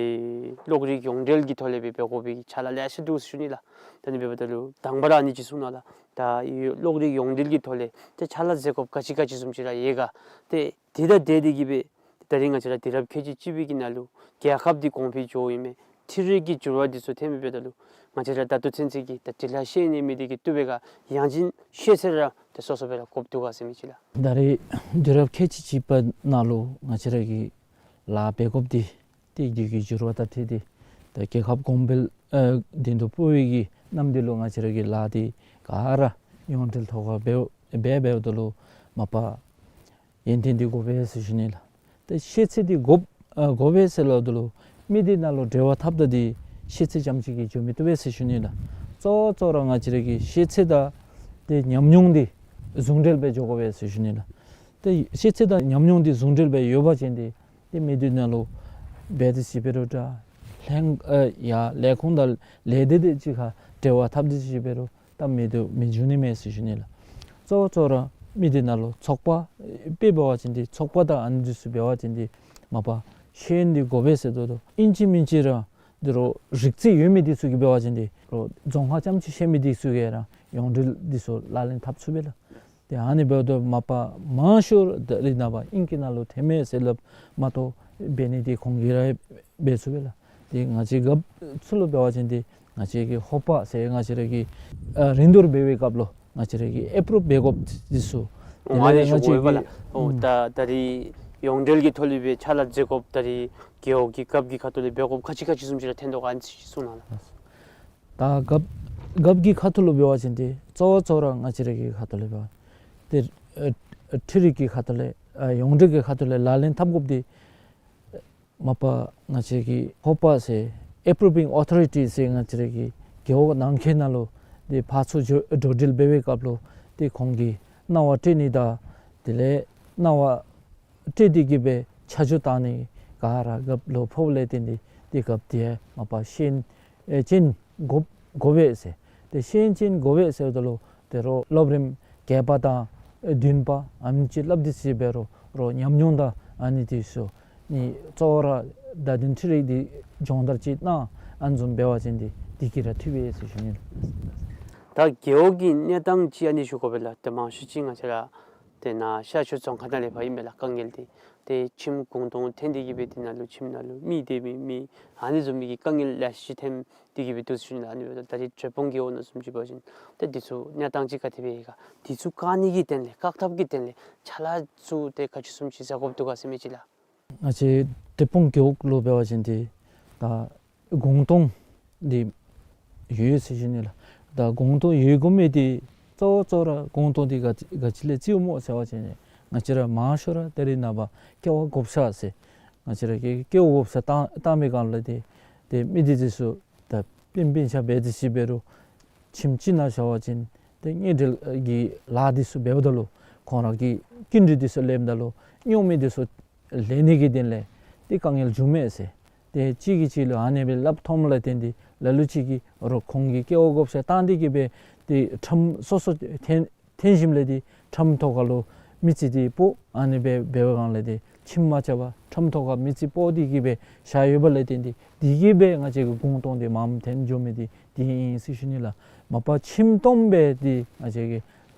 གློག་རིག་ཡོངས་འབྲེལ་གྱི་ཐོག་ལས་སྦེ་འབད་དགོ་པའི་ཕྱག་ལཱ་ལེ་ཤ་འདུག་ཟེར་ཞུ་ནི་ལགས། ད་ཨ་ནི་འབདཝ་ད་ལུ་དང་པ་ར་ཨ་ནི་ཅིག་གསུང་གནང་ལགས། ད་གློག་རིག་ཡོངས་འབྲེལ་གྱི་ཐོག་ལས་ཏེ་ཕྱག་ལཱ་མཛད་དགོཔ་ག་ཅི་ག་ཅི་བཟུམ་ཅིག་ར་ཡོད་ག། ཏེ་དེ་དང་འབྲེལ་ཏེ་གིས་སྦེ་ད་རེས་ང་བཅས་ར་དུས་རབས་ཁལ་གཅིག་གཅིག་པའི་གི་ནང་ལུ་རྒྱལ་ཁབ་འདི་གོང་འཕེལ་འགྱོཝ་ཨིན་མས། འཕྲུལ་རིག་གི་འགྱུར་བ་འདི་ཚུ་ཐོན་མི་འབདཝ་ད་ལུ་ང་བཅས་ར་ད་ལྟོ་ཚུན་ཚོད་ཀྱི་ད་འབྲི་ལྷག་ཤེས་ཡོན་མི་སྡེ་གི་བཏུབ་པའི་ཁར་ཡང་ཅིན་ཤེས་ཚད་ར་ཏེ་སོ་སོ་སྦེ་ར་དགོཔ་འདུག་ག་ཟེར་མི་ཅིག་ལགས། ད་རེས་དུས་རབས་ཁལ་གཅིག་གཅིག་པ་ནང་ལུ་ང་བཅས་ར་གིས་ལཱ་འབད་དགོཔ་འདི་ཏེ་དུས་ཀྱི་འགྱུར་བ་དང་འཁྲིལ་ཏེ་ད་རྒྱལ་ཁབ་གོང་འཕེལ་ཨ་དོན་དུ་སྤོ་བའི་གི་གནམ་དུས་ལུ་ང་བཅས་ར་གིས་ལཱ་འདི་ག་ར་ཡོངས་འབྲེལ་ཐོག་ཁར་འབད་འབད་འབདཝ་ད་ལུ་མ་པ་ཡོན་ཏན་འདི་དགོ་པས་ཟེར་ཞུ་ནི་ལགས། ཏེ་ཤེས་ཚད་འདི་དགོ་ཨ་དགོ་པས་ཟེར་སླབ་ད་ལུ་མི་སྡེ་ནང་ལུ་འབྲེལ་བ་འཐབ་ད་འདི་ཤེས་ཚད་ཙམ་ཅིག་གིས་འགྱོ་མི་བཏུབ་པས་ཟེར་ཞུ་ནི་ལགས། གཙོ་བོ་གཙོ་བོ་ར་ང་བཅས་ར་གི་ཤེས་ཚད་དང་ཏེ་ཉམས་མྱོང་འདི་ཟུང་འབྲེལ་སྦེ་འགྱོ་དགོ་པས་ཟེར་ཞུ་ནི་ལགས། ཏེ་ཤེས་ཚད་དང་ཉམས་མྱོང་འདི་ཟུང་འབྲེལ་སྦེ་ཡོད་པ་ཅིན་འདི་ཏེ་མི་སྡེ་ནང་ལུ་འབད་དེ་ཅིག་འབད་རུང་འདྲ་ལྷན་ཨ་ཡར་ལས་ཁུངས་དང་ལས་སྡེ་དེ་ཅིག་ཁར་འབྲེལ་བ་འཐབ་སྟེ་ཅིག་འབད་རུང་ད་མི་སྡེ་མི་འགྱོ་ནི་མས་ཟེར་ཞུ་ནི་ལགས། གཙོ་བོ་གཙོ་བོ་ར་མི་སྡེ་ནང་ལུ་ཚོགས་པ་དཔེ་འབད་བ་ཅིན་འདི་ཚོགས་པ་དང་ཨ་ནི་འདི་ཚུ་འབད་བ་ཅིན་འདི་མ་པ་ཤེས་ཡོན་འདི་དགོ་པས་ཟེར་དོ་དོ་ཨིན་ཅི་མིན་ཅི་ར་འདི་རོགས་རིག་རྩལ་ཡོད་མི་འདི་ཚུ་གིས་འབད་བ་ཅིན་འདི་རོགས་རྫོང་ཁ་ཙམ་ཅིག་ཤེས་མི་འདི་ཚུ་གིས་ར་ཡོངས་འབྲེལ་འདི་ཚུ་ལག་ལེན་འཐབ་ཚུགས་པས་ལགས། ཏེ་ཨ་ནི་འབདཝ་ད་མ་པ་མང་ཤོས་ད་རེས་ནངས་པ་ཨིང་སྐད་ནང་ལུ་ཐོན་མས་ཟེར་སླབ་མ་གཏོགས་འབད་ནི་འདི་ཁོང་གིས་ར་འབད་ཚུགས་པས་ལགས། ཏེ་ང་བཅས་རྒཔོ་ཚུ་ལུ་འབད་བ་ཅིན་འདི་ང་བཅས་ཀྱི་ཧོ་པ་ཟེར་ང་བཅས་ར་གི་ཨ་རིན་བསྡུར་འབད་བའི་སྐབས་ལུ་ང་བཅས་ར་གིས་ཨེ་པུ་རུབ་འབད་དགོཔ་འདི་ཚུ་དེ་ཨོ་ལས་ཨ་ནི་ང་ཞུ་བཅས་དགོ་པས་ལགས། ཀྱིས་ཨོ་ཨུམ་ད་ད་རེས་ཡོངས་འབྲེལ་གྱི་ཐོག་ལས་སྦེ་ཕྱག་ལཱ་མཛད་དགོཔ་ད་རེས་རྒེད་འོག་གི་རྒཔོ་གི་ཁ་ཐུག་ལས་འབད་དགོཔ་ག་ཅི་ག་ཅི་བཟུམ་ཅིག་ར་ཐོན་དོ་ག་ཨ་ནི་ཅིག་གསུང་གནང་ལགས། ད་རྒཔོ་རྒཔོ་གི་ཁ་ཐུག་ལུ་འབད་བ་ཅིན་འདི་གཙོ་བོ་གཙོ་བོ་ར་ང་བཅས་ར་གི་ཁ་ཐུག་ལས་འབད་བ་ཏེ་ཨ་འཕྲུལ་རིག་གི་ཁ་ཐུག་ལས་ཨ་ཡོངས་འབྲེལ་གྱི་ཁ་ཐུག་ལས་ལག་ལེན་འཐབ་དགོཔ་འདི་མ་པ་ང་བཅས་ཀྱི་ཧོ་པ་ཟེར་ཨེ་པུ་རུབ་བིང་ཨོ་ཐོ་རི་ཊི་ཟེར་ང་བཅས་ར་གི་རྒེད་འོག་ནང་འཁོད་ནང་ལུ་འདི་ཕར་ཚུར་འགྲོ་འགྲོ་འགྲུལ་འབད་བའི་སྐབས་ལུ་འདི་ཁོང་གིས་གནང་བ་སྤྲོད་ནི་དང་དེ་ལས་གནང་བ་སྤྲོད་དེ་གིས་སྦེ་ཆ་འཇོག་བཏང་ནི་ག་ར་རྒཔོ་ལུ་ཕོགཔ་ལས་བརྟེན་ཏེ་འདི་རྒཔོ་འདི་མ་པ་ཤེས་ཡོན་ཨེ་ཅན་དགོ་དགོ་པས་ཟེར། ཏེ་ཤེས་ཡོན་ཅན་དགོ་པས་ཟེརཝ་ད་ལུ་ཏེ་རོགས་སློབ་རིམ་བརྒྱད་པ་དང་ཨེ་བདུན་པ་ཨ་ནི་ཅིག་སླབ་སྟེ་ཅིག་འབད་རུང་རོགས་ཉམས་མྱོང་དང་ཨ་ནི་འདི་ཚུ་ནི་གཙོ་བོ་ར་བརྡ་དོན་འཕྲུལ་རིག་འདི་སྦྱོང་བརྡར་ཅིག་གནང་ཨ་ནི་བཟུམ་འབད་བ་ཅིན་འདི་འདི་གིས་ར་འཐུས་པས་ཟེར་ཞུ་ནི་ལགས། ད་རྒེད་འོག་གི་གནས་སྟངས་ཅིག་ཨ་ནི་ཞུ་དགོ་པས་ལགས། ཏེ་མང་ཤོས་ཅིག་ང་བཅས་ར་ཏེ་ནཱ་ཤར་ཕྱོགས་རྫོང་ཁག་ནང་ལས་ཕར་ཨིན་མས་ལགས། དཀའ་ངལ་འདི་ཏེ་ཁྱིམ་གུང་སྟོང་ཐོན་ཏེ་གིས་སྦེ་འདི་ནང་ལུ་ཁྱིམ་ནང་ལུ་མི་སྡོད་མི་མེད། ཨ་ནི་བཟུམ་མའི་གི་དཀའ་ངལ་ལེ་ཤ་ཅིག་ཐོན་ཏེ་གིས་སྦེ་འདུག་ཟེར་ཞུ་ནི་ལགས། ཨ་ནི་འབདཝ་ད་ད་རེས་འབྲས་སྤུངས་རྒེད་འོག་ནང་བཟུམ་ཅིག་འབད་བ་ཅིན་ཏེ་འདི་ཚུ་གནས་སྟངས་ཅིག་ག་དེ་སྦེ་ཡོད་ག། འདི་ཚུ་བཀག་ནི་གི་དོན་ལས་བཀག་ཐབས་ཀྱི་དོན་ལས་ཕྱག་ལཱ་ཚུ་ཏེ་ག་ཅི་བཟུམ་ཅིག་མཛད་དགོཔ་འདུག་ག་ཟེར་མི་ཅིག་ལགས། ང་བཅས་འབྲས་སྤུངས་རྒེད་འོག་ལུ་འབད་བ་ཅིན་འདི་ད་གུང་སྟོང་འདི་ ཡོད་ཟེར་ཞུ་ནི་ལགས། ད་གུང་སྟོང་ཡོད་དགོ་མི་འདི་གཙོ་བོ་གཙོ་བོ་ར་གུང་སྟོང་འདི་ག་ག་ཅི་ལས་བརྩིཝ་སྨོ་ཟེར་བ་ཅིན་ང་བཅས་ར་མང་ཤོས་ར་ད་རེས་ནངས་པ་ཀེ་བ་བགོ་བཤའ་ཟེར་ང་བཅས་ར་གི་ཀེ་བ་བགོ་བཤའ་བཏང་བཏང་པའི་སྒང་ལས་ཏེ་ཏེ་མི་འདི་འདི་ཚུ་ད་སྤུན་སྤུན་ཆ་འབད་དེ་ཅིག་འབད་རུང་ཁྱིམ་ཅིག་ནང་བཞག་པ་ཅིན་ཏེ་དངུལ་འབྲེལ་གྱི་ལཱ་འདི་ཚུ་འབདཝ་ད་ལུ་ཁོང་ར་གི་སྐྱིན་འགྲུལ་འདི་ཚུ་ལེནམ་ད་ལུ་སྨྱོ་མི་འདི་ཚུ་ལེན་ནི་གི་དོན་ལས་ཏེ་དཀའ་ངལ་འབྱུངམ་མས་ཟེར། ཏེ་གཅིག་གིས་གཅིག་ལུ་ཨ་ནི་སྦེ་སླབ་འཐོནམ་ལས་བརྟེན་ཏེ་ལ་ལུ་ཅིག་གིས་རོགས་ཁོང་གིས་ཀེ་བ་བགོ་བཤའ་བཏང་སྟེ་གིས་སྦེ་ཏེ་ཁྲམ་སོ་སོ་འཐེན་འཐེན་ཞིནམ་ལས་ཏེ་ཁྲམ་ཐོག་ཁ་ལུ་མི་རྩིས་འདི་སྤོ། ཨ་ནི་སྦེ་འབད་བའི་སྒང་ལས་ཏེ་ཁྱིམ་མ་རྐྱབ་པར་ཁྲམ་ཐོག་ཁར་མི་རྩིས་སྤོ་སྟེ་གིས་སྦེ་བཞག་ཡོདཔ་ལས་བརྟེན་ཏེ་འདི་གིས་སྦེ་ང་བཅས་ཀྱི་གུང་སྟོང་འདི་མངམ་ཐོན་འགྱོ་མི་འདི་འདི་ཨིན་ཟེར་ཞུ་ནི་ལགས། མ་པ་ཁྱིམ་སྟོངམ་སྦེ་ཏེ་ང་བཅས་ཀྱི་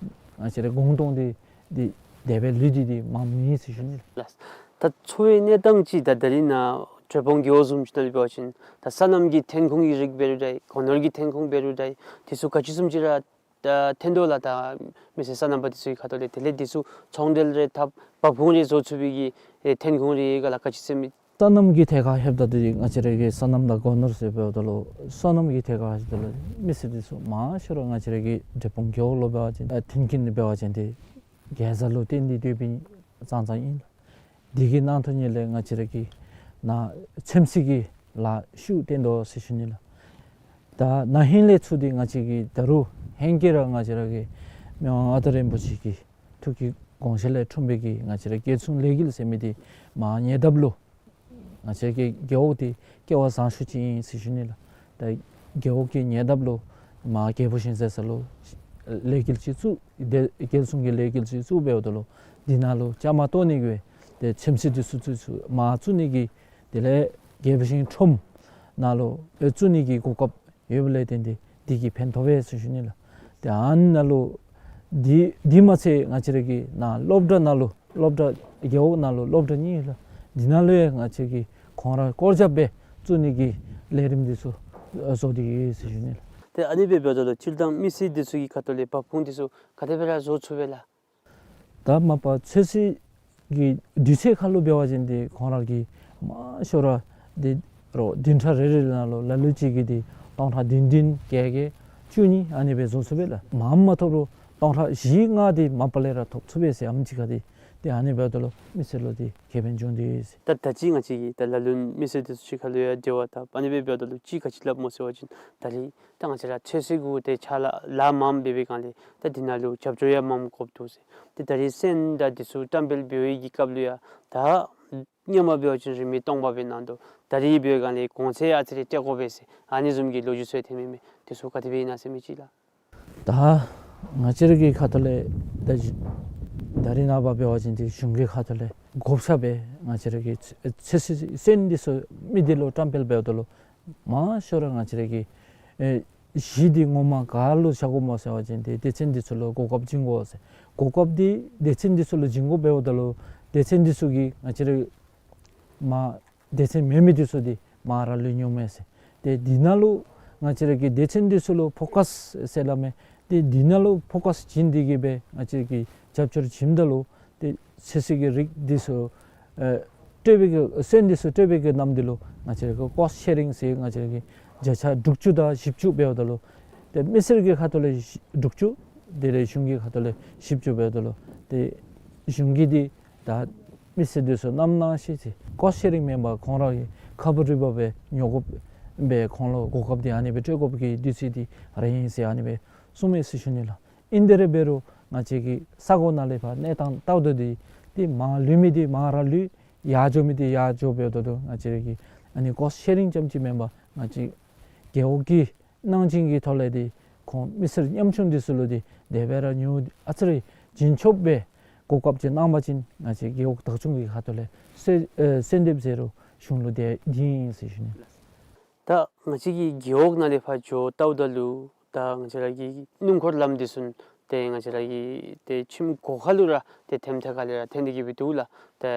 ང་བཅས་རའི་གུང་སྟོང་འདི་འདི་དེ་སྦེ་ལུས་ཏེ་འདི་མངམ་ཨིན་ཟེར་ཞུ་ནི་ལགས། ད་འཚོ་བའི་གནས་སྟངས་ཅིག་ད་ད་རིས་ནཱ་འབྲས་སྤུངས་རྒེད་འོག་བཟུམ་ཅིག་ནང་ལུ་འབད་བ་ཅིན་ད་སོ་ནམ་གྱི་ཐོན་ཁུངས་ཀྱི་རིགས་འབད་རུང་འདྲ་སྒོ་ནོར་གྱི་ཐོན་ཁུངས་འབད་རུང་འདྲ་འདི་ཚུ་ག་ཅི་བཟུམ་ཅིག་ར་ད་ཐོན་དོ་ལགས། ད་མི་སེར་སོ་ནམ་པ་འདི་ཚུ་གི་ཁ་ཐུག་ལས་དེ་ལས་འདི་ཚུ་ཚོང་འབྲེལ་རེ་འཐབ་འབབ་ཁུངས་རེ་བཟོ་ཚུགས་པའི་གི་ཨེ་ཐོན་ཁུངས་རེ་ག་ལ་ག་ཅི་ཟེར་མི། སོ་ནམ་གྱི་ཐད་ཁར་ལྷོདཔ་ད་འདི་ང་བཅས་ར་གི་སོ་ནམ་དང་སྒོ་ནོར་ཟེར་འབདཝ་ད་ལུ་སོ་ནམ་གྱི་ཐད་ཁར་ལྷོདཔ་ད་ལུ་མི་སེར་འདི་ཚུ་མང་ཤོས་ར་ང་བཅས་ར་གི་འབྲས་སྤུངས་རྒེད་འོག་ལུ་འབད་བ་ཅིན་ཨ་མཐུན་རྐྱེན་འདི་འབད་བ་ཅིན་འདི་གེ་ཛ་ལུ་བརྟེན་ཏེ་སྡོད་པའི་ཙང་ཙང་ཨིན། འདི་གི་ནང་དོན་ཉིད་ལས་ང་བཅས་ར་གི་ནཱ་ཚོད་བསྲེ་གི་ལཱ་ཤུགས་བཏོན་དོ་ཟེར་ཞུ་ནི་ལགས། ད་ན་ཧིང་ལས་ཚུར་འདི་ང་བཅས་ཀྱིས་ད་རུང་ཧེང་སྐལ་ར་ང་བཅས་ར་གི་མི་དབང་མངའ་བདག་རིན་པོ་ཆེ་གི་ཐུགས་ཀྱི་དགོངས་བཞེད་ལས་འཁྲུངས་པའི་གི་ང་བཅས་ར་རྒྱལ་སྲུང་ལས་འགུལ་ཟེར་མི་འདི་མར་ཉེ་འདབས་ལུ་ང་བཅས་ཀྱི་རྒེད་འོག་འདི་ཀེ་བ་བཟང་ཤོས་ཅིག་ཨིན་ཟེར་ཞུ་ནི་ལགས། ད་རྒེད་འོག་གི་ཉེ་འདབས་ལུ་མར་རྒྱལ་པོ་ཞིང་ཟེར་ས་ལུ་ལས་འགུལ་ཅིག་བཙུགས། དེ་རྒྱལ་སྲུང་གི་ལས་འགུལ་ཅིག་བཙུགས་འབདཝ་ད་ལུ་འདི་ནང་ལུ་བཅའ་མར་གཏོགས་ནི་གི་ཏེ་ཚོད་བསྲེ་འདི་ཚུ་ཚུ་ཚུ་མར་བཙུགས་ནི་གི་དེ་ལས་རྒྱལ་པོ་ཞིང་ཁྲོམ་ནང་ལུ་ཨེ་བཙུགས་ནི་གི་གོ་སྐབས་ཡོདཔ་ལས་བརྟེན་ཏེ་འདི་གིས་ཕན་ཐོགས་པས་ཟེར་ཞུ་ནི་ལགས། ཏེ་ཨ་ནཱ་ལུ་འདི་འདི་མ་ཚད་ང་བཅས་ར་གི་ནཱ་སློབ་གྲྭ་ནང་ལུ་སློབ་གྲྭ་རྒེད་འོག་ནང་ལུ་སློབ་གྲྭ་གཉིས་ལགས། འདི་ནང་ལུ་ཡང་ང་བཅས་ཀྱིས་ཁོང་ར་སྐོར་རྒྱབ་སྦེ་བཙུགས་ནི་གི་ལས་རིམ་འདི་ཚུ་ཨ་བཟོ་སྟེ་ཡོད་ཟེར་ཞུ་ནི་ལགས། ཏེ་ཨ་ནི་སྦེ་འབདཝ་ད་ལུ་སྤྱིར་བཏང་མི་སེར་འདི་ཚུ་གི་ཁ་ཐུག་ལས་འབབ་ཁུངས་འདི་ཚུ་ག་དེ་སྦེ་ར་བཟོ་ཚུགས་པས་ལགས། ད་མ་པ་ཚོད་བསྲེ་གི་དུས་ཚོད་ཁར་ལུ་འབད་བ་ཅིན་ཏེ་ཁོང་ར་གིས་མང་ཤོས་ར་འདི་རོགས་བདུན་ཕྲག་རེ་རེ་ནང་ལུ་ལ་ལུ་ཅིག་གིས་འདི་སྟོང་ཕྲག་བདུན་བདུན་བརྒྱད་བརྒྱད་བཅུ་གཉིས་ཨ་ནི་སྦེ་བཟོ་ཚུགས་པས་ལགས། མངམ་མ་ཐོབ་རུང་སྟོང་ཕྲག་བཞི་ལྔ་འདི་མ་པ་ལས་ར་ཐོབ་ཚུགས་པས་ཟེར་ཨ་ནེམ་ཅིག་ཁར་འདི་ཏེ་ཨ་ནི་འབདཝ་ད་ལུ་མི་སེར་ལུ་འདི་ཁེ་ཕན་བྱུང་སྟེ་ཡོད་ཟེར། ད་ད་ཅི་ང་བཅས་ཀྱིས་ད་ལ་ལུ་མི་སེར་འདི་ཚུ་གཅིག་ཁར་ལུ་ཡང་འབྲེལ་བ་འཐབ། ཨ་ནི་སྦེ་འབདཝ་ད་ལུ་ཅིག་ག་ཅི་སླབ་སྨོ་ཟེར་བ་ཅིན་ད་རིས་ད་ང་བཅས་ར་ཚོད་བསྲེ་གུ་ཏེ་ཕྱག་ལཱ་ལཱ་མངམ་འབད་བའི་སྒང་ལས་ད་འདི་ནང་ལུ་རྒྱབ་སྐྱོར་ཡང་མངམ་དགོཔ་འདུག་ཟེར། ཏེ་ད་རིས་སོན་དང་འདི་ཚུ་བཀྲམ་སྤེལ་འབད་བའི་གི་སྐབས་ལུ་ཡང་ད་སྔོན་མ་འབད་བ་ཅིན་རིན་མེད་སྟོང་པ་སྦེ་གནང་དོ། ད་རིས་འབད་བའི་སྒང་ལས་གོང་ཚད་ཨ་ཙི་རེ་སྤྲོད་དགོ་པས་ཟེར་ཨ་ནི་བཟུམ་གྱི་ལོ་རྒྱུས་ཚུ་ཡང་ཐོན་མི་མས། འདི་ཚུ་ག་དེ་སྦེ་ཨིན་ན་ཟེར་མི་ཅིག་ལགས། ད་ང་བཅས་ར་གི་ཁ་ཐུག་ལས་ད་ད་རིས་ནངས་པ་འབད་བ་ཅིན་ཏེ་གཞུང་གི་ཁ་ཐུག་ལས་བགོ་བཤའ་སྦེ་ང་བཅས་ར་གི་ཚོད་བསྲེ་སོན་འདི་ཚུ་མི་འདི་ལུ་བཀྲམ་སྤེལ་འབདཝ་ད་ལུ་མང་ཤོས་ར་ང་བཅས་ར་གི་ཨེ་གཞི་འདི་ངོ་མ་ག་ལུ་བཞག་དགོཔ་སྨོ་ཟེར་བ་ཅིན་ཏེ་སྡེ་ཚན་འདི་ཚུ་ལུ་གོ་སྐབས་བྱིན་དགོ་ཟེར། གོ་སྐབས་འདི་སྡེ་ཚན་འདི་ཚུ་ལུ་བྱིན་དགོཔ་འབདཝ་ད་ལུ་སྡེ་ཚན་འདི་ཚུ་གིས་ང་བཅས་ར་མར་སྡེ་ཚན་མེད་མི་འདི་ཚུ་འདི་མར་ར་ལུས་འགྱོཝ་མས་ཟེར། ཏེ་འདི་ནང་ལུ་ང་བཅས་ར་གི་སྡེ་ཚན་འདི་ཚུ་ལུ་ཕོ་ཀཱས་ཟེར་སླབ་མས། ཏེ་འདི་ནང་ལུ་ཕོ་ཀཱས་བྱིན་ཏེ་གིས་སྦེ་ང་བཅས་ཀྱིས་རྒྱབ་སྐྱོར་བྱིནམ་ད་ལུ་ཏེ་ཚོད་བསྲེ་གི་རིགས་འདི་ཚུ་ཨེ་སྤྲོད་པའི་གི་སོན་འདི་ཚུ་སྤྲོད་པའི་གི་ནམ་འདི་ལུ་ང་བཅས་ཀྱིས་ཀོསཊ་ཤེ་རིང་ཟེར་ང་བཅས་ཀྱིས་བརྒྱ་ཆ་དྲུག་ཅུ་དང་བཞི་བཅུ་འབདཝ་ད་ལུ་ཏེ་མི་སེར་གྱི་ཁ་ཐུག་ལས་དྲུག་ཅུ་དེ་ལས་གཞུང་གི་ཁ་ཐུག་ལས་བཞི་བཅུ་འབདཝ་ད་ལུ་ཏེ་གཞུང་གིས་འདི་ད་མི་སེར་འདི་ཚུ་ནམ་ནང་ཤེས་ཚེ་ཀོསཊ་ཤེ་རིང་མེན་པར་ཁོང་ར་གིས་ཁ་འབག་རིག་པ་སྦེ་ཉོ་དགོཔ་སྦེ་ཁོང་ལུ་གོ་སྐབས་འདི་ཨ་ནི་སྦེ་སྤྲོད་དགོཔ་གི་དུས་ཚོད་འདི་ར་ཨིན་ཟེར་ཨ་ནི་སྦེ་གསུངམ་མས་ཟེར་ཞུ་ནི་ལགས། ཨིན་དེ་ར་འབད་རུང་ང་བཅས་ཀྱི་ས་གོ་ནང་ལས་ཕར་གནས་སྟངས་ལྟཝ་ད་འདི་ཏེ་མར་ལུས་མི་འདི་མར་ར་ལུས་ཡར་འགྱོ་མི་འདི་ཡར་འགྱོ་འབདཝ་ད་ལུ་ང་བཅས་ཀྱིས་ཨ་ནི་ཀོསཊ་ཤེ་རིང་རྐྱངམ་ཅིག་མེན་པར་ང་བཅས་རྒེད་འོག་གི་གནང་སྦྱིན་གྱི་ཐོག་ལས་འདི་ཁོང་མི་སེར་ཉམ་ཆུང་འདི་ཚུ་ལུ་འདི་དེ་སྦེ་ར་ཉོ་ཨ་ཙི་རེ་བྱིན་ཆོགཔ་སྦེ་གོ་སྐབས་ཅིག་གནང་པ་ཅིན་ང་བཅས་རྒེད་འོག་བདག་སྐྱོང་གི་ཁ་ཐུག་ལས་གསོལ་ཨེ་གསོལ་འདེབས་ཟེར་རུང་གཞུང་ལུ་དེ་འདི་ཨིན་ཟེར་ཞུ་ནི། ད་ང་བཅས་ཀྱི་རྒེད་འོག་ནང་ལས་ཕར་འགྱོ་ལྟཝ་ད་ལུ་ད་ང་བཅས་ར་གི་སྣུམ་འཁོར་ལམ་འདི་ཚུ་ཏེ་ང་བཅས་ར་གི་ཏེ་ཁྱིམ་སྒོ་ཁ་ལུ་ར་ཏེ་ཐེམ་ཐེ་ག་ལས་ར་ཐོན་ཏེ་གིས་སྦེ་འདུག་ལགས། ཏེ་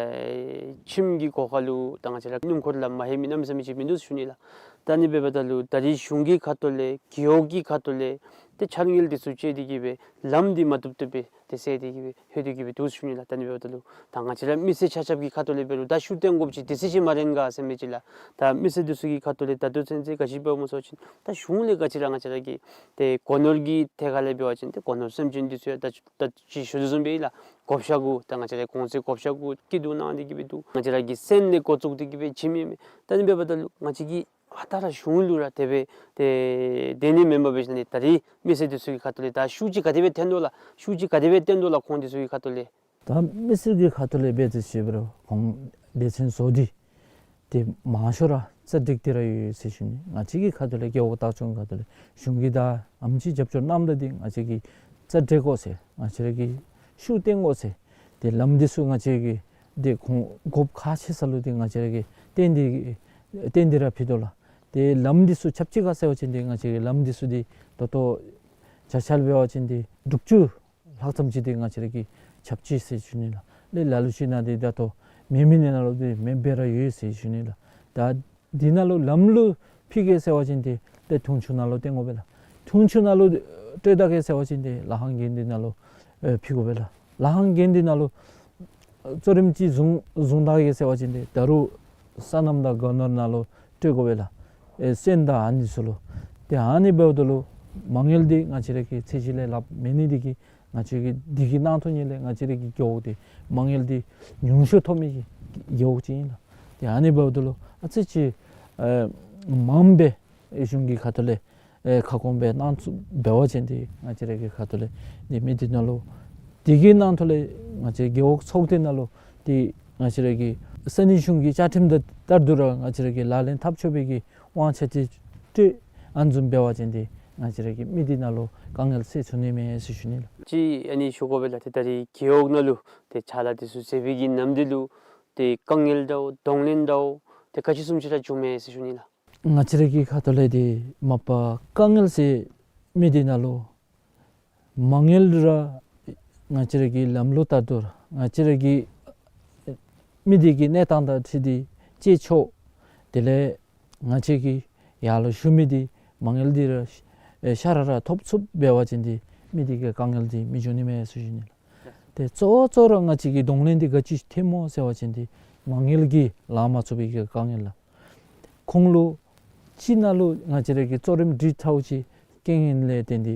ཁྱིམ་གྱི་སྒོ་ཁ་ལུ་ད་ང་བཅས་ར་སྣུམ་འཁོར་ལམ་མ་ལྷོད་མི་གནམ་མེད་ས་མེད་ཅིག་མིན་འདུག་ཟེར་ཞུ་ནི་ལགས། ད་ཨ་ནི་འབདཝ་ད་ལུ་ད་རིས་གཞུང་གི་ཁ་ཐུག་ལས་རྒེད་འོག་གི་ཁ་ཐུག་ལས་ཏེ་འཆར་དངུལ་འདི་ཚུ་སྤྱོད་དེ་གིས་སྦེ་ལམ་འདི་མ་བཏུབ་བཏུབ་སྦེ་ ཏེ་སེལ་ཏེ་གི་སྦེ་ལྷོད་དེ་གི་སྦེ་འདུག་ཟེར་ཞུ་ནི་ལགས། ད་ཨ་ནི་འབདཝ་ད་ལུ་ད་ང་བཅས་ར་མི་སེར་ཆ་ཁྱབ་ཀྱི་ཁ་ཐུག་ལས་འབད་རུང་ད་ཤུགས་བཏོན་དགོཔ་ཅིག་དུས་ཚོད་ཅིག་མ་རན་ག་ཟེར་མི་ཅིག་ལགས། ད་མི་སེར་འདི་ཚུ་གི་ཁ་ཐུག་ལས་ད་ལྟོ་ཚུན་ཚོད་ག་ཅི་འབདཝ་སྨོ་ཟེར་བ་ཅིན་ད་གཞུང་ལས་ག་ཅི་ར་ང་བཅས་ར་གི་ཏེ་སྒོ་ནོར་གྱི་ཐད་ཁར་ལས་འབད་བ་ཅིན་ཏེ་སྒོ་ནོར་སེམས་ཅན་འདི་ཚུ་ཡང་ད་ད་ཅི་ཞུ་དོ་བཟུམ་སྦེ་ལགས། བགོ་བཤའ་གུ་ད་ང་བཅས་ར་གོང་ཚད་བགོ་བཤའ་གུ་སྐྱིད་སྡུག་གནང་སྟེ་གི་སྦེ་འདུག། ང་བཅས་ར་གི་སེམས་ལས་འགོ་བཙུགས་ཏེ་གི་སྦེ་བྱིནམ་ཨིན་མས། ད་ཨ་ནི་འབདཝ་ད་ལུ་ང་བཅས་ཀྱིས་ཨ་རྟག་ར་གཞུང་ལུ་ར་དེ་སྦེ་ཏེ་དེ་ནི་མེན་པར་འབད་ཞིནམ་ལས་ད་རིས་མི་སེར་འདི་ཚུ་གི་ཁ་ཐུག་ལས་ད་ཤུགས་ཅིག་ག་དེ་སྦེ་བཏོན་དོ་ལགས། ཤུགས་ཅིག་ག་དེ་སྦེ་བཏོན་དོ་ལགས་ཁོང་འདི་ཚུ་གི་ཁ་ཐུག་ལས། ད་མི་སེར་གྱི་ཁ་ཐུག་ལས་འབད་དེ་ཅིག་འབད་རུང་ཁོང་སྡེ་ཚན་བཟོ་སྟེ་ཏེ་མང་ཤོས་ར་རྩ་འགྲིག་སྟེ་ར་ཡོད་ཟེར་ཞུ་ནི། ང་བཅས་ཀྱི་ཁ་ཐུག་ལས་རྒེད་འོག་བདག་སྐྱོང་ཁ་ཐུག་ལས་གཞུང་གིས་ད་ཨེམ་ཆི་རྒྱབ་སྐྱོར་གནངམ་ད་འདི་ང་བཅས་ཀྱིས་རྩ་འགྲིག་དགོ་ཟེར་ང་བཅས་ར་གིས་ཤུགས་བཏོན་དགོ་ཟེར། ཏེ་ལམ་འདི་ཚུ་ང་བཅས་ཀྱིས་ཏེ་ཁོང་དགོཔ་ཁག་ཆེ་ས་ལུ་ཏེ་ང་བཅས་ར་གིས་བཏོན་ཏེ་བཏོན་ཏེ་ར་ཕུལ་དོ་ལགས། ཏེ་ལམ་འདི་ཚུ་ཆབ་ཅིག་ག་ཟེར་བ་ཅིན་ཏེ་ང་བཅས་ཀྱི་ལམ་འདི་ཚུ་འདི་ད་ལྟོ་ཆ་ཆ་ལས་འབད་བ་ཅིན་ཏེ་དྲུག་ཅུ་ལྷག་ཙམ་ཅིག་འདི་ང་བཅས་ར་གིས་ཆབ་ཅིག་ཟེར་ཞུ་ནི་ལགས། ལས་ལ་ལུ་ཅིག་ནང་འདི་ད་ལྟོ་མེད་མི་ནང་ལུ་འདི་མེདཔ་སྦེ་ར་ཡོད་ཟེར་ཞུ་ནི་ལགས། ད་འདི་ནང་ལུ་ལམ་ལུ་ཕུལ་གེ་ཟེར་བ་ཅིན་འདི་ཏེ་དུང་ཕྱུར་ནང་ལུ་བཏོན་དགོ་པས་ལགས། དུང་ཕྱུར་ནང་ལུ་སྤྲོད་ད་གེ་ཟེར་བ་ཅིན་འདི་ལ་ཧང་དགོན་སྡེ་ནང་ལུ་ཨེ་ཕུལ་དགོ་པས་ལགས། ལ་ཧང་དགོན་སྡེ་ནང་ལུ་གཙོ་རིམ་ཅིག་བཟུང་བཟུང་ད་གེ་ཟེར་བ་ཅིན་འདི་ད་རུང་སོ་ནམ་དང་སྒོ་ནོར་ནང་ལུ་སྤྲོད་དགོ་པས་ལགས། ཨེ་སོན་དང་ཨ་ནི་ཚུ་ལུ། ཏེ་ཨ་ནི་འབདཝ་ད་ལུ་མ་དངུལ་འདི་ང་བཅས་ར་གི་ཚད་གཞི་ལས་ལྷགཔ་མེད་ནི་འདི་གིས་ང་བཅས་ཀྱི་འདི་གི་ནང་དོན་ཉིད་ལས་ང་བཅས་ར་གི་རྒེད་འོག་འདི་མ་དངུལ་འདི་ཉུང་ཤོས་ཐོབ་མི་གི་རྒེད་འོག་ཅིག་ཨིན་ལགས། ཏེ་ཨ་ནི་འབདཝ་ད་ལུ་ཨ་ཙི་ཅིག་ཨེ་མངམ་སྦེ་གཞུང་གི་ཁ་ཐུག་ལས་ཨེ་ཁ་སྐོང་སྦེ་གནང་ཚུགསཔ་འབད་བ་ཅིན་འདི་ང་བཅས་ར་གི་ཁ་ཐུག་ལས་འདི་མི་འདི་ནང་ལུ་འདི་གི་ནང་དོན་ལས་ང་བཅས་རྒེད་འོག་ཚོགས་སྡེ་ནང་ལུ་འདི་ང་བཅས་ར་གི་ས་གནས་གཞུང་གི་བཅའ་ཁྲིམས་དང་ལྟར་དུ་ར་ང་བཅས་ར་གིས་ལག་ལེན་འཐབ་ཆོག་པའི་གི་དབང་ཆ་ཅིག་སྤྲོད་ཨ་ནི་བཟུམ་འབད་བ་ཅིན་འདི་ང་བཅས་ར་གི་མི་འདི་ནང་ལུ་དཀའ་ངལ་སེལ་ཚུགས་ནི་མས་ཟེར་ཞུ་ནི་ལགས། ཅིག་ཨ་ནི་ཞུ་དགོ་པས་ལགས། ཏེ་ད་རིས་རྒེད་འོག་ནང་ལུ་ཏེ་ཕྱག་ལཱ་འདི་ཚུ་མཛད་པའི་གི་ནམ་དུས་ལུ་ཏེ་དཀའ་ངལ་འདྲཝ་གདོང་ལེན་འདྲཝ་ཏེ་ག་ཅི་བཟུམ་ཅིག་ར་བྱུངམ་མས་ཟེར་ཞུ་ནི་ལགས། ང་བཅས་ར་གི་ཁ་ཐུག་ལས་འདི་མ་པ་དཀའ་ངལ་ཟེར་མི་འདི་ནང་ལུ་མ་དངུལ་ར་ང་བཅས་ར་གི་ལམ་ལུགས་ལྟར་དུ་ར་ང་བཅས་ར་གི་མི་འདི་གི་གནས་སྟངས་དང་འཁྲིལ་ཏེ་སྤྱོད་ཆོག། དེ་ལས་ང་བཅས་ཀྱི་ཡར་ལུ་ཞུ་མི་འདི་མ་དངུལ་འདི་ར་ཨེ་ཤ་ར་ར་ཐོབ་ཚུགསཔ་འབད་བ་ཅིན་འདི་མི་འདི་གི་དཀའ་ངལ་འདི་མི་འབྱུང་ནི་མས་ཟེར་ཞུ་ནི་ལགས། ཏེ་གཙོ་བོ་གཙོ་བོ་ར་ང་བཅས་ཀྱི་གདོང་ལེན་འདི་ག་ཅི་ཐོནམ་སྨོ་ཟེར་བ་ཅིན་འདི་མ་དངུལ་གྱིས་ལང་མ་ཚུགས་པའི་གི་དཀའ་ངལ་ལགས། ཁོང་ལུ་ཅིག་ནང་ལུ་ང་བཅས་ར་གིས་གཙོ་རིམ་སྒྲིག་ཚརཝ་ཅིག་རྐྱེན་ངན་ལས་བརྟེན་ཏེ་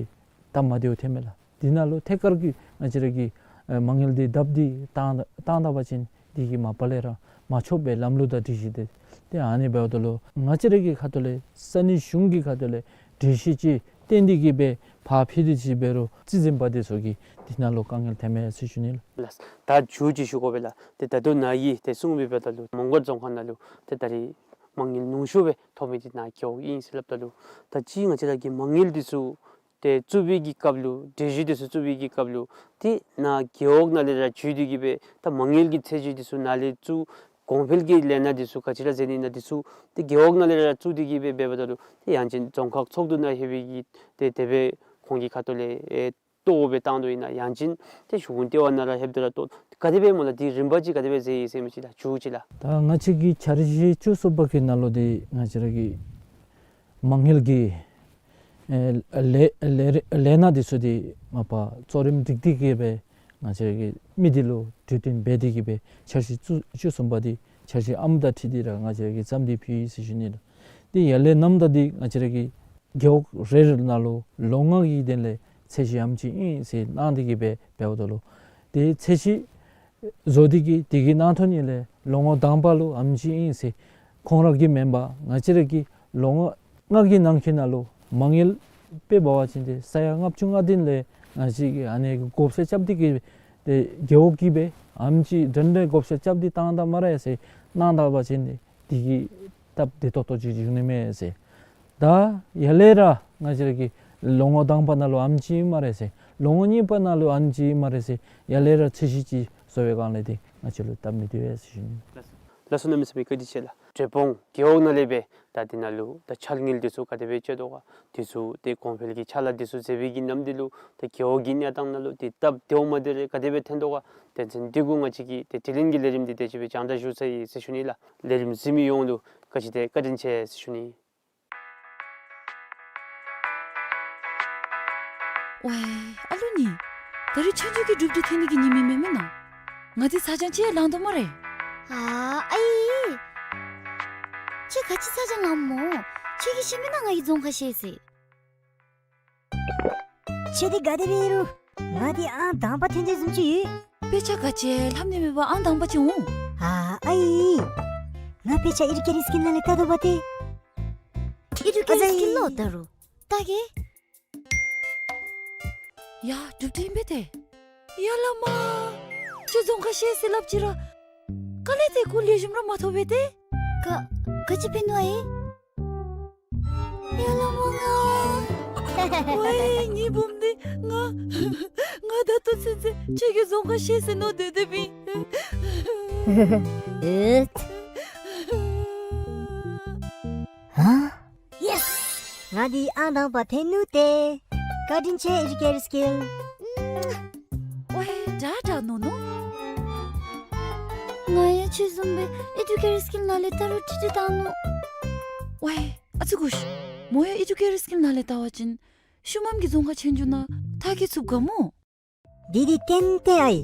སྟབས་མ་བདེཝ་ཐོནམ་མས་ལགས། འདི་ནང་ལུ་ཐད་ཀར་གྱི་ང་བཅས་ར་གིས་ཨེ་མ་དངུལ་འདི་བརྡབ་སྟེ་བཏང་བཏང་ད་པ་ཅིན་འདི་གིས་མ་པ་ལས་ར་མ་ཆོགཔ་སྦེ་ལམ་ལུགས་དང་སྒྲིག་གཞི་འདི་ཏེ་ཨ་ནི་འབདཝ་ད་ལུ་ང་བཅས་ར་གི་ཁ་ཐུག་ལས་ས་གནས་གཞུང་གི་ཁ་ཐུག་ལས་སྒྲིག་གཞི་ཅིག་བཏོན་ཏེ་གི་སྦེ་ཕར་ཕུལ་ཏེ་ཅིག་འབད་རུང་རྩིས་འཛིན་པ་འདི་ཚུ་གིས་འདི་ནང་ལུ་དཀའ་ངལ་ཐོནམ་མས་ཟེར་ཞུ་ནི་ལགས། ལགས། ད་མཇུག་ཅིག་ཞུ་དགོ་པས་ལགས། ཏེ་ད་ལྟོ་ནཱ་གིས་ཏེ་གསུངས་པའི་འབདཝ་ད་ལུ་མོང་སྒར་རྫོང་ཁག་ནང་ལུ་ཏེ་ད་རིས་མ་དངུལ་ཉུང་ཤོས་སྦེ་ཐོབ་མི་འདི་ནཱ་རྒེད་འོག་ཨིན་ཟེར་སླབ་ད་ལུ་ད་ཅི་ང་བཅས་ར་གི་མ་དངུལ་འདི་ཚུ་ཏེ་བཙུགས་པའི་གི་སྐབས་ལུ་སྒྲིག་གཞི་འདི་ཚུ་བཙུགས་པའི་གི་སྐབས་ལུ་ཏེ་ནཱ་རྒེད་འོག་ནང་ལས་ར་བརྒྱུད་དེ་གི་སྦེ་ད་མ་དངུལ་གྱི་ཚད་གཞི་འདི་ཚུ་ནཱ་ལས་བཙུགས་གོང་འཕེལ་གྱི་ལས་སྣ་འདི་ཚུ་ག་ཅི་ར་མཛད་ནི་ཨིན་ན་འདི་ཚུ་ཏེ་རྒེད་འོག་ནང་ལས་ར་བཙུགས་ཏེ་གི་སྦེ་འབདཝ་ད་ལུ་ཏེ་ཡང་ཅིན་རྫོང་ཁག་ཚོགས་འདུ་ནང་ལྷོད་པའི་གི་ཏེ་དེ་སྦེ་ཁོང་གི་ཁ་ཐུག་ལས་ཨེ་གཏོར་སྦེ་བཏང་དོ་ཨིན་ན་ཡང་ཅིན་ཏེ་གཞུང་ལྟེ་བ་ནང་ར་ལྷོདཔ་ད་ར་ཏེ་ག་དེ་སྦེ་སྨོ་ལགས། འདི་རིམ་པ་ཅིག་ག་དེ་སྦེ་མཛད་ཡི་ཟེར་མི་ཅིག་ལགས། མཇུག་ཅིག་ལགས། ད་ང་བཅས་ཀྱི་འཆར་གཞི་བཅུ་གསུམ་པ་གི་ནང་ལུ་འདི་ང་བཅས་ར་གི་མ་དངུལ་གྱི་ཨེ་ལས་ལས་ལས་སྣ་འདི་ཚུ་འདི་མ་པ་གཙོ་རིམ་སྒྲིག་སྟེ་གི་སྦེ་ང་བཅས་ར་གི་མི་འདི་ལུ་གྲོས་བསྟུན་འབད་དེ་གི་སྦེ་འཆར་གཞི་བཅུ་བཅུ་གསུམ་པ་འདི་འཆར་གཞི་ཨམ་དང་འཁྲིལ་ཏེ་ར་ང་བཅས་ར་གིས་བརྩམས་ཏེ་ཕུལ་ཡི་ཟེར་ཞུ་ནི་ལགས། འདི་ཡར་ལས་རྣམ་དག་འདི་ང་བཅས་ར་གི་རྒེད་འོག་རེ་རེ་ནང་ལུ་ལོ་ལྔ་གི་དོན་ལས་ཚད་གཞི་ཨམ་ཅིག་ཨིན་ཟེར་གནང་སྟེ་གི་སྦེ་འབདཝ་ད་ལུ་ཏེ་ཚད་གཞི་བཟོ་སྟེ་གི་དེ་གི་ནང་དོན་ཉིད་ལས་ལོ་ངོ་དང་པ་ལུ་ཨམ་ཅིག་ཨིན་ཟེར་ཁོང་ར་གིས་མེན་པར་ང་བཅས་ར་གིས་ལོ་ངོ་ལྔ་གི་ནང་འཁོད་ནང་ལུ་མ་དངུལ་དཔེ་འབད་བ་ཅིན་ཏེ་ས་ཡ་ལྔ་བཅུ་ང་བདུན་ལས་ང་བཅས་ཀྱིས་ཨ་ནི་གི་བགོ་བཤའ་རྐྱབ་སྟེ་གི་ཏེ་རྒེད་འོག་གིས་སྦེ་ཨམ་ཅིག་འདྲན་འདྲ་བགོ་བཤའ་རྐྱབ་སྟེ་བཏང་ད་སྨ་རེ་ཟེར་གནང་ད་པ་ཅིན་ཏེ་དེ་གིས་སྟབས་བདེ་ཏོག་ཏོ་ཅིག་འབྱུང་ནི་མས་ཟེར། ད་ཡར་ལས་ར་ང་བཅས་ར་གིས་ལོ་ངོ་དང་པ་ནང་ལུ་ཨམ་ཅིག་སྨ་རེ་ཟེར་ལོ་ངོ་གཉིས་པ་ནང་ལུ་ཨམ་ཅིག་སྨ་རེ་ཟེར་ཡར་ལས་ར་ཚད་གཞི་ཅིག་བཟོ་བའི་སྒང་ལས་ཏེ་ང་བཅས་ལུ་སྟབས་མི་བདེ་བས་ཟེར་ཞུ་ནི། ལགས་སོ་གནམ་མེད་ས་མེད་བཀའ་དྲིན་ཆེ་ལགས། འབྲས་སྤུངས་རྒེད་འོག་ནང་ལས་སྦེ་ད་འདི་ནང་ལུ་ད་འཆར་དངུལ་འདི་ཚུ་ག་དེ་སྦེ་སྤྱོད་དོ་ག་འདི་ཚུ་ཏེ་གོང་འཕེལ་གྱི་ཕྱག་ལཱ་འདི་ཚུ་མཛད་པའི་གི་ནམ་དུས་ལུ་ཏེ་རྒེད་འོག་གི་གནས་སྟངས་ནང་ལུ་ཏེ་སྟབས་བདེཝ་མ་བདེཝ་རེ་ག་དེ་སྦེ་ཐོན་དོ་ག་དོན་ཚན་འདི་གུ་ང་བཅས་ཀྱི་ཏེ་དྲི་ལན་གྱི་ལས་རིམ་འདི་དེ་ཅིག་སྦེ་སྦྱང་བརྡར་ཞུ་ཚར་ཡི་ཟེར་ཞུ་ནི་ལགས། ལས་རིམ་གཟིགས་མི་ཡོངས་ལུ་བཀའ་དྲིན་ཆེ་ཟེར་ཞུ་ནི། ཝའི་ཨ་ལུ་ནི། ད་རིས་ཆོས་རྒྱལ་གྱི་སྒྲུབ་སྡེ་འཐེན་ནི་གི་ཉིནམ་ཨིན་མས་མེན་ན། ང་འདི་ཚ་གྱང་ཅིག་ཡང་ལང་དོ་སྨ་རེ། ཨ་ཨའི། ཁྱོད་ག་ཅི་ཚ་གྱང་ལངམ་སྨོ། ཁྱོད་ཀྱིས་ཤེས་མེན་ན་ང་གིས་རྫོང་ཁ་ཤེས་ཟེར། ཁྱོད་འདི་ག་དེ་སྦེ་ཨིན་རུང་ང་འདི་ཨང་དང་པ་འཐོན་ཏེ་བཟུམ་ཅིག་ཡོད། དཔེ་ཆ་ག་ཅི་ལྷབ་ནི་མེད་པར་ཨང་དང་པ་ཅིག་འོང་། ཨ་ཨའི། ང་དཔེ་ཆ་ཨེ་ཌུ་ཀེ་ཊི་སི་ཀིལ་ནང་ལས་བལྟ་དོ་བ་ཏེ། ཨེ་ཌུ་ཀེ་ཊི་སི་ཀིལ་ལོ་ད་རུང་བལྟ་གེ། ཡ་སྒྲུབ་སྡེ་ཨིན་པས་ཏེ། ཡ་ལ་མ། ཁྱོད་རྫོང་ཁ་ཤེས་ཟེར་སླབ་ཅི་ར། ག་ལས་ཏེ་གོ་ལེགས་ཤོམ་ར་མ་ཐོབ་པས་ཏེ། ག་ག་ཅི་འབད་ནུག་ཨའི། ཡ་ལ་མ་ང་། ཝའི་ངེའི་བུམོ་འདི་ང་། ང་ད་ལྟོ་ཚུན་ཚོད་ཁྱོད་ཀྱིས་རྫོང་ཁ་ཤེས་ཟེར་མནོ་སྡོད་སྡོདཔ་ཨིན། ཨེ། ཧ། ཡེས། ང་འདི་ཨང་དང་པ་འཐོན་ནུག་ཏེ། བཀའ་དྲིན་ཆེ་ཨེ་ཌུ་ཀེ་ཊི་སི་ཀིལ། ཝའི་དྲག་དྲག་མནོ་མནོ། ང་ཡང་ཁྱོད་བཟུམ་སྦེ་ཨེ་ཌུ་ཀེ་ཊི་སི་ཀིལ་ནང་ལས་བལྟ་རུང་ཁྲིག་ཁྲི་བཏང་ནུག། ཝའི་ཨ་ཙི་གུ་ཤ། མོ་ཡང་ཨེ་ཌུ་ཀེ་ཊི་སི་ཀིལ་ནང་ལས་བལྟ་བ་ཅིན་ཤུལ་མམ་གྱི་རྫོང་ཁ་ཆོས་རྒྱལ་ནང་མཐར་འཁྱོལ་ཚུགས་ག་སྨོ། འདི་འདི་ཏན་ཏན་ཨའི།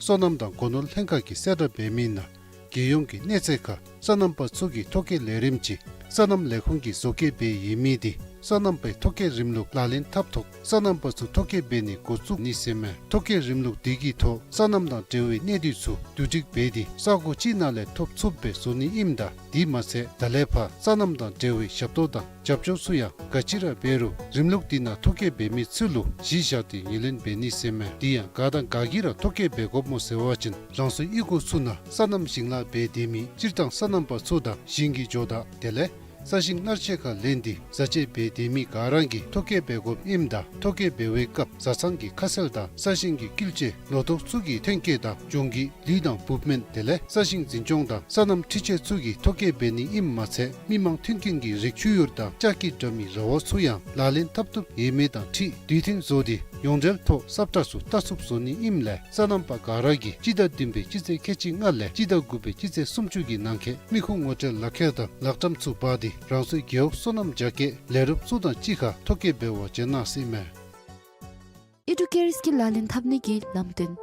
སོ་ནམ་དང་སྒོ་ནོར་ལྷན་ཁག་གིས་གསལ་བསྒྲགས་འབད་མི་ནང་རྒྱལ་ཡོངས་ཀྱི་གནས་ཚད་ཁར་སོ་ནམ་པ་ཚུ་གི་ཐོ་བཀོད་ལས་རིམ་གྱིས་སོ་ནམ་ལས་ཁུངས་ཀྱིས་བཟོ་བཀོད་འབད་ཡོད་མི་འདི་སོ་ནམ་པའི་ཐོ་བཀོད་རིམ་ལུགས་ལག་ལེན་འཐབ་ཐོག་སོ་ནམ་པ་ཚུ་ཐོ་བཀོད་འབད་ནི་འགོ་བཙུགས་ནི་ཟེར་མས། ཐོ་བཀོད་རིམ་ལུགས་འདི་གི་ཐོག་སོ་ནམ་དང་འབྲེལ་བའི་གནད་བསྡུས་ཚུ་བསྡུ་སྒྲིག་འབད་དེ་ས་གོ་ཅིག་ནང་ལས་ཐོབ་ཚུགསཔ་སྦེ་བཟོ་ནི་ཨིནམ་ད། དེ་མ་ཚད་ད་ལས་ཕར་སོ་ནམ་དང་འབྲེལ་བའི་ཞབས་ཏོག་དང་རྒྱབ་སྐྱོར་ཚུ་ཡང་ག་ཅི་ར་འབད་རུང་རིམ་ལུགས་འདི་ནང་ཐོ་བཀོད་འབད་མི་ཚུ་ལུ་གཞི་བཞག་སྟེ་ངོས་ལེན་འབད་ནི་ཟེར་མས། དེ་ཡང་ག་དང་ག་གིས་ར་ཐོ་བཀོད་འབད་དགོཔ་སྨོ་ཟེར་བ་ཅིན་རང་སོའི་གཡུས་སྒོ་ཚུ་ནང་སོ་ནམ་ཞིང་ལཱ་འབད་སྡོད་མི་སྤྱིར་བཏང་སོ་ནམ་པ་ཚུ་དང་ཞིང་གི་ཇོ་བདག་དེ་ལས་ས་ཞིང་གནར་གཅོད་ཁར་ལེན་ཏེ་བཟའ་སྤྱོད་འབད་སྡོད་མི་ག་ར་གིས་ཐོ་བཀོད་འབད་དགོཔ་ཨིནམ་ད། ཐོ་བཀོད་འབད་བའི་སྐབས་བཟའ་ཚང་གི་ཁ་གསལ་དང་ས་ཞིང་གི་དཀྱིལ་ཆས་ལོ་ཏོག་ཚུ་གི་ཐོན་སྐྱེད་དང་ལྗོངས་ཀྱི་ལུད་དང་འབུབ་སྨན་དེ་ལས་ས་ཞིང་འཛིན་སྐྱོང་དང་སོ་ནམ་འཕྲུལ་ཆས་ཚུ་གི་ཐོ་བཀོད་འབད་ནི་ཨིནམ་མ་ཚད་མི་མང་མཐུན་རྐྱེན་གྱི་རིགས་ཆུ་ཡུར་དང་ལྕགས་ཀྱི་དྲ་མིག་ར་བ་ཚུ་ཡང་ལག་ལེན་འཐབ་བཏུབ་ཡོད་མེད་དང་འཁྲིལ་དུས་མཐུན་བཟོ་སྟེ་ཡོངས་འབྲེལ་ཐོག་སབ་ཁྲ་ཚུ་བལྟ་ཚུགསཔ་བཟོ་ནི་ཨིནམ་ལས་སོ་ནམ་པ་ག་ར་གིས་སྤྱི་ཟླ་བདུན་པའི་སྤྱི་ཚེས་ཁལ་གཅིག་ལྔ་ལས་སྤྱི་ཟླ་དགུ་པའི་སྤྱི་ཚེས་སུམ་ཅུ་གི་ནང་འཁོད་མི་ཁུངས་ངོ་སྤྲོད་ལག་ཁྱེར་དང་ལག་ཊམ་ཚུ་འབག་སྟེ་རང་སོའི་རྒེད་འོག་སོ་ནམ་རྒྱ་སྐྱེད་ལས་རོགསཔ་ཚུ་དང་གཅིག་ཁར་ཐོ་བཀོད་འབད་བར་བྱོན་གནང་ཟེར་ཨིན་མས། ཨེ་ཌུ་ཀེར་སི་ཀིལ་ལག་ལེན་འཐབ་ནི་གི་ལམ་སྟོན།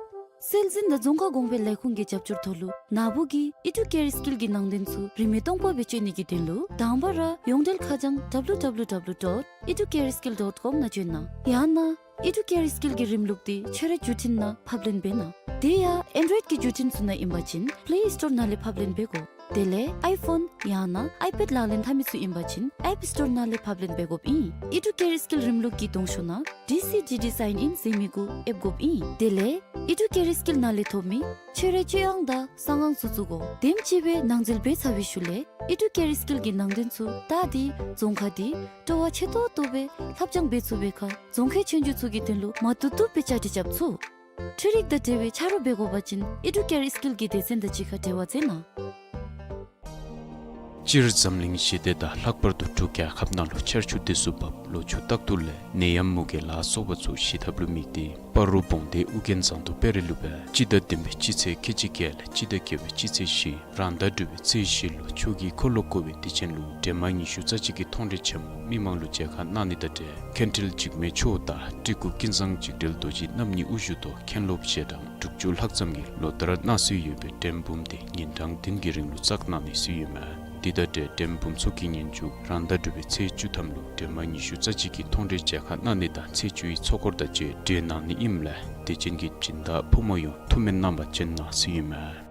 སྲོལ་འཛིན་དང་རྫོང་ཁ་གོང་འཕེལ་ལས་ཁུངས་ཀྱི་རྒྱབ་སྐྱོར་ཐོག་ལུ་ནཱ་བུ་གིས་ཨེ་ཌུ་ཀེར་སི་ཀིལ་གྱི་ནང་དོན་ཚུ་རིན་མེད་སྟོང་པ་སྦེ་སྤྱོད་ནི་གི་དོན་ལུ་དང་པ་ར་ཡོངས་འབྲེལ་ཁ་བྱང་W W W dot educare skill dot com ནང་བྱོན་གནང་། ཡང་ན་ཨེ་ཌུ་ཀེར་སི་ཀིལ་གྱི་རིམ་ལུགས་འདི་ཁྱོད་རའི་བརྒྱུད་འཕྲིན་ནང་ཕབ་ལེན་འབད་གནང་། དེ་ཡང་ཨེན་ཌོའིཌ་ཀྱི་བརྒྱུད་འཕྲིན་ཚུ་ནང་ཨིན་པ་ཅིན་པླེ་སི་ཊོར་ནང་ལས་ཕབ་ལེན་འབད་དགོ། དེ་ལས་ཨའི་ཕོན་ཡང་ན་ཨའི་པེཌ་ལག་ལེན་འཐབ་མི་ཚུ་ཨིན་པ་ཅིན་ཨེཔ་སི་ཊོར་ནང་ལས་ཕབ་ལེན་འབད་དགོཔ་ཨིན། ཨེ་ཌུ་ཀེར་སི་ཀིལ་རིམ་ལུགས་ཀྱི་གདོང་ཤོག་ནང་ཌི་སི་ཌི་ཌི་སའིན་ཨིན་ཟེར་མི་གུ་ཨེབ་དགོཔ་ཨིན། དེ་ལས་ཨེ་ཌུ་ཀེར་སི་ཀིལ་ནང་ལས་ཐོབ་མི་ཁྱོད་རའི་སྤྱོད་དབང་དང་གསང་དབང་ཚུ་བཙུགས་དགོ། དེམ་ཅིག་སྦེ་ནང་འཛུལ་འབད་ཚར་བའི་ཤུལ་ལས་ཨེ་ཌུ་ཀེར་སི་ཀིལ་གྱི་ནང་དོན་ཚུ་བལྟ་སྟེ་རྫོང་ཁ་འདི་སྤྲོ་བ་ཆེ་ཏོག་ཏོ་སྦེ་ལྷབ་སྦྱང་འབད་ཚུགས་པའི་ཁར་རྫོང་ཁའི་ཆོས་རྒྱལ་ཚུ་གི་དོན་ལུ་མ་བཏུབ་བཏུབ་སྦེ་བཅའ་སྒྲིག་རྐྱབ་ཚུགས། འཕྲུལ་རིག་དང་འབྲེལ་བའི་ཆ་རོགས་འབད་དགོ་པ་ཅིན་ཨེ་ཌུ་ཀེར་སི་ཀིལ་གྱི་སྡེ་ཚན་དང་གཅིག་ཁར་འབྲེལ་བ་མཛད་གནང་། སྤྱིར་འཛམ་གླིང་ཞི་བདེ་དང་ལྷག་པར་དུ་འབྲུག་རྒྱལ་ཁབ་ནང་ལུ་ཆར་ཆུ་དུས་སུ་བབས་ལོ་ཕྱུགས་རྟག་ཏུ་ལེགས་ནད་ཡམས་མུ་གེ་ལ་སོགས་པ་ཚུ་ཞི་ཐབས་ལུ་དམིགས་ཏེ་སྤ་རོ་བོང་སྡེ་ཨུ་རྒྱན་ཟངས་མདོག་དཔལ་རི་ལུ་སྦེ་སྤྱི་ཟླ་བདུན་པའི་སྤྱི་ཚེས་ཁལ་གཅིག་བརྒྱད་ལས་སྤྱི་ཟླ་བརྒྱད་པའི་སྤྱི་ཚེས་བཞི་རང་ཟླ་དྲུག་པའི་ཚེས་བཞི་ལུ་ཆོས་ཀྱི་འཁོར་ལོ་བསྐོར་བའི་དུས་ཆེན་ལུ་སྒྲོལ་མ་ཉི་ཤུ་རྩ་གཅིག་གི་མཐོང་གྲོལ་ཆེན་མོ་མི་མང་ལུ་མཇལ་ཁ་གནང་ནི་དང་འབྲེལ་མཁན་ཁྲི་འཇིགས་མེད་མཆོག་དང་སྤྲུལ་སྐུ་ཀུན་བཟང་འཇིགས་བྲལ་རྡོ་རྗེ་རྣམ་གཉིས་དབུ་བཞུགས་ཐོག་མཁན་སློབ་ཞལ་གྲངས་དྲུག་ཅུ་ལྷག་ཙམ་གྱིས་ལོ་ལྟར་གནང་སྲོལ་ཡོད་པའི་སྒྲོལ་འབུམ་དེ་ཉིན་གྲངས་བདུན་གྱི་རིང་ལུ་བསགས་གནང་ནི་སྲོལ་ཡོད་མས། དེ་དང་འབྲེལ་སྒྲོལ་འབུམ་ཚོགས་ཀྱི་ཉིན་མཇུག་རང་ཟླ་དྲུག་པའི་ཚེས་བཅུ་ཐམ་ལུ་སྒྲོལ་མ་ཉི་ཤུ་རྩ་གཅིག་གི་མཐོང་གྲོལ་མཇལ་ཁ་གནང་ནི་དང་ཚེས་བཅུ་ཡི་ཚོགས་འཁོར་དང་བཅས་གྲོལ་གནང་ནི་ཨིནམ་ལས་དད་ཅན་གྱི་སྦྱིན་བདག་ཕོ་མོ་ཡོངས་ཐུགས་སྨོན་གནང་བར་བྱོན་གནང་ཟེར་ཨིན་མས།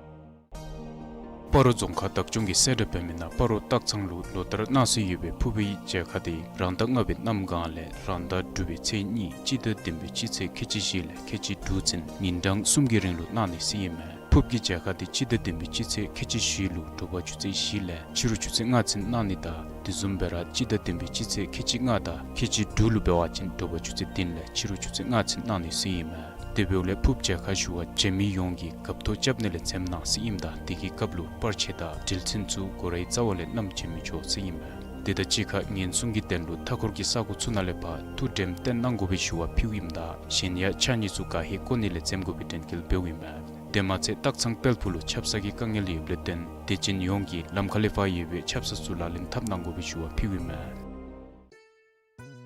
སྤ་རོ་རྫོང་ཁག་བདག་སྐྱོང་གིས་གསལ་བསྒྲགས་འབད་མི་ནང་སྤ་རོ་སྟག་ཚང་ལུ་ལོ་ལྟར་གནང་སྲོལ་ཡོད་པའི་ཕུར་བུའི་མཇལ་ཁ་དེ་རང་ཟླ་ལྔ་པའི་གནམ་གང་ལས་རང་ཟླ་དྲུག་པའི་ཚེས་གཉིས་སྤྱི་ཟླ་བདུན་པའི་སྤྱི་ཚེས་ཁལ་གཅིག་བཞི་ལས་ཁལ་གཅིག་དྲུག་ཚུན་ཉིན་གྲངས་གསུམ་གྱི་རིང་ལུ་གནང་ནི་ཟེར་ཨིན་མས། ཕུརཔ་གི་མཇལ་ཁ་དེ་སྤྱི་ཟླ་བདུན་པའི་སྤྱི་ཚེས་ཁལ་གཅིག་བཞི་ལུ་དྲོ་པ་ཆུ་ཚོད་བཞི་ལས་ཕྱི་རུ་ཆུ་ཚོད་ལྔ་ཚུན་གནང་ནི་དང་དེ་བཟུམ་སྦེ་ར་སྤྱི་ཟླ་བདུན་པའི་སྤྱི་ཚེས་ཁལ་གཅིག་ལྔ་དང་ཁལ་གཅིག་དྲུག་ལུ་འབད་བ་ཅིན་དྲོ་པ་ཆུ་ཚོད་བདུན་ལས་ཕྱི་རུ་ཆུ་ཚོད་ལྔ་ཚུན་གནང་ནི་ཟེར་ཨིན་མས། དེ་འབདཝ་ལས་ཕུརཔ་མཇལ་ཁ་ཞུ་བར་བྱོན་མི་ཡོངས་ཀྱིས་འགབ་ཐོ་རྐྱབ་ནི་ལས་འཛེམ་གནང་ཟེར་ཨིནམ་ད་དེ་གི་སྐབས་ལུ་པར་ཆས་དང་འགྲུལ་ཚན་ཚུ་སྒོ་རའི་རྩ་བ་ལས་བསྣམས་བྱོན་མི་ཆོག་ཟེར་ཨིན་མས། དེ་དང་གཅིག་ཁར་ཉེན་སྲུང་གི་དོན་ལུ་མཐའ་འཁོར་གྱི་ས་གོ་ཚུ་ནང་ལས་ཕར་ཐུགས་དྲནམ་བཏོན་གནང་དགོ་པའི་ཞུ་བ་ཕུལཝ་ཨིནམ་ད་གཞན་ཡང་ཕྱགས་སྙིགས་ཚུ་ག་ཧེ་བཀོ་ནི་ལས་འཛེམ་དགོ་པའི་དྲན་སྐུལ་འབདཝ་ཨིན་མས། དེ་མ་ཚད་སྟག་ཚང་དཔལ་ཕུག་ལུ་ཆབ་གསང་གི་དཀའ་ངལ་ཡོདཔ་ལས་བརྟེན་དད་ཅན་ཡོངས་ཀྱིས་ལམ་ཁ་ལས་ཕར་ཡོད་པའི་ཆབ་གསང་ཚུ་ལག་ལེན་འཐབ་གནང་དགོ་པའི་ཞུ་བ་ཕུལཝ་ཨིན་མས།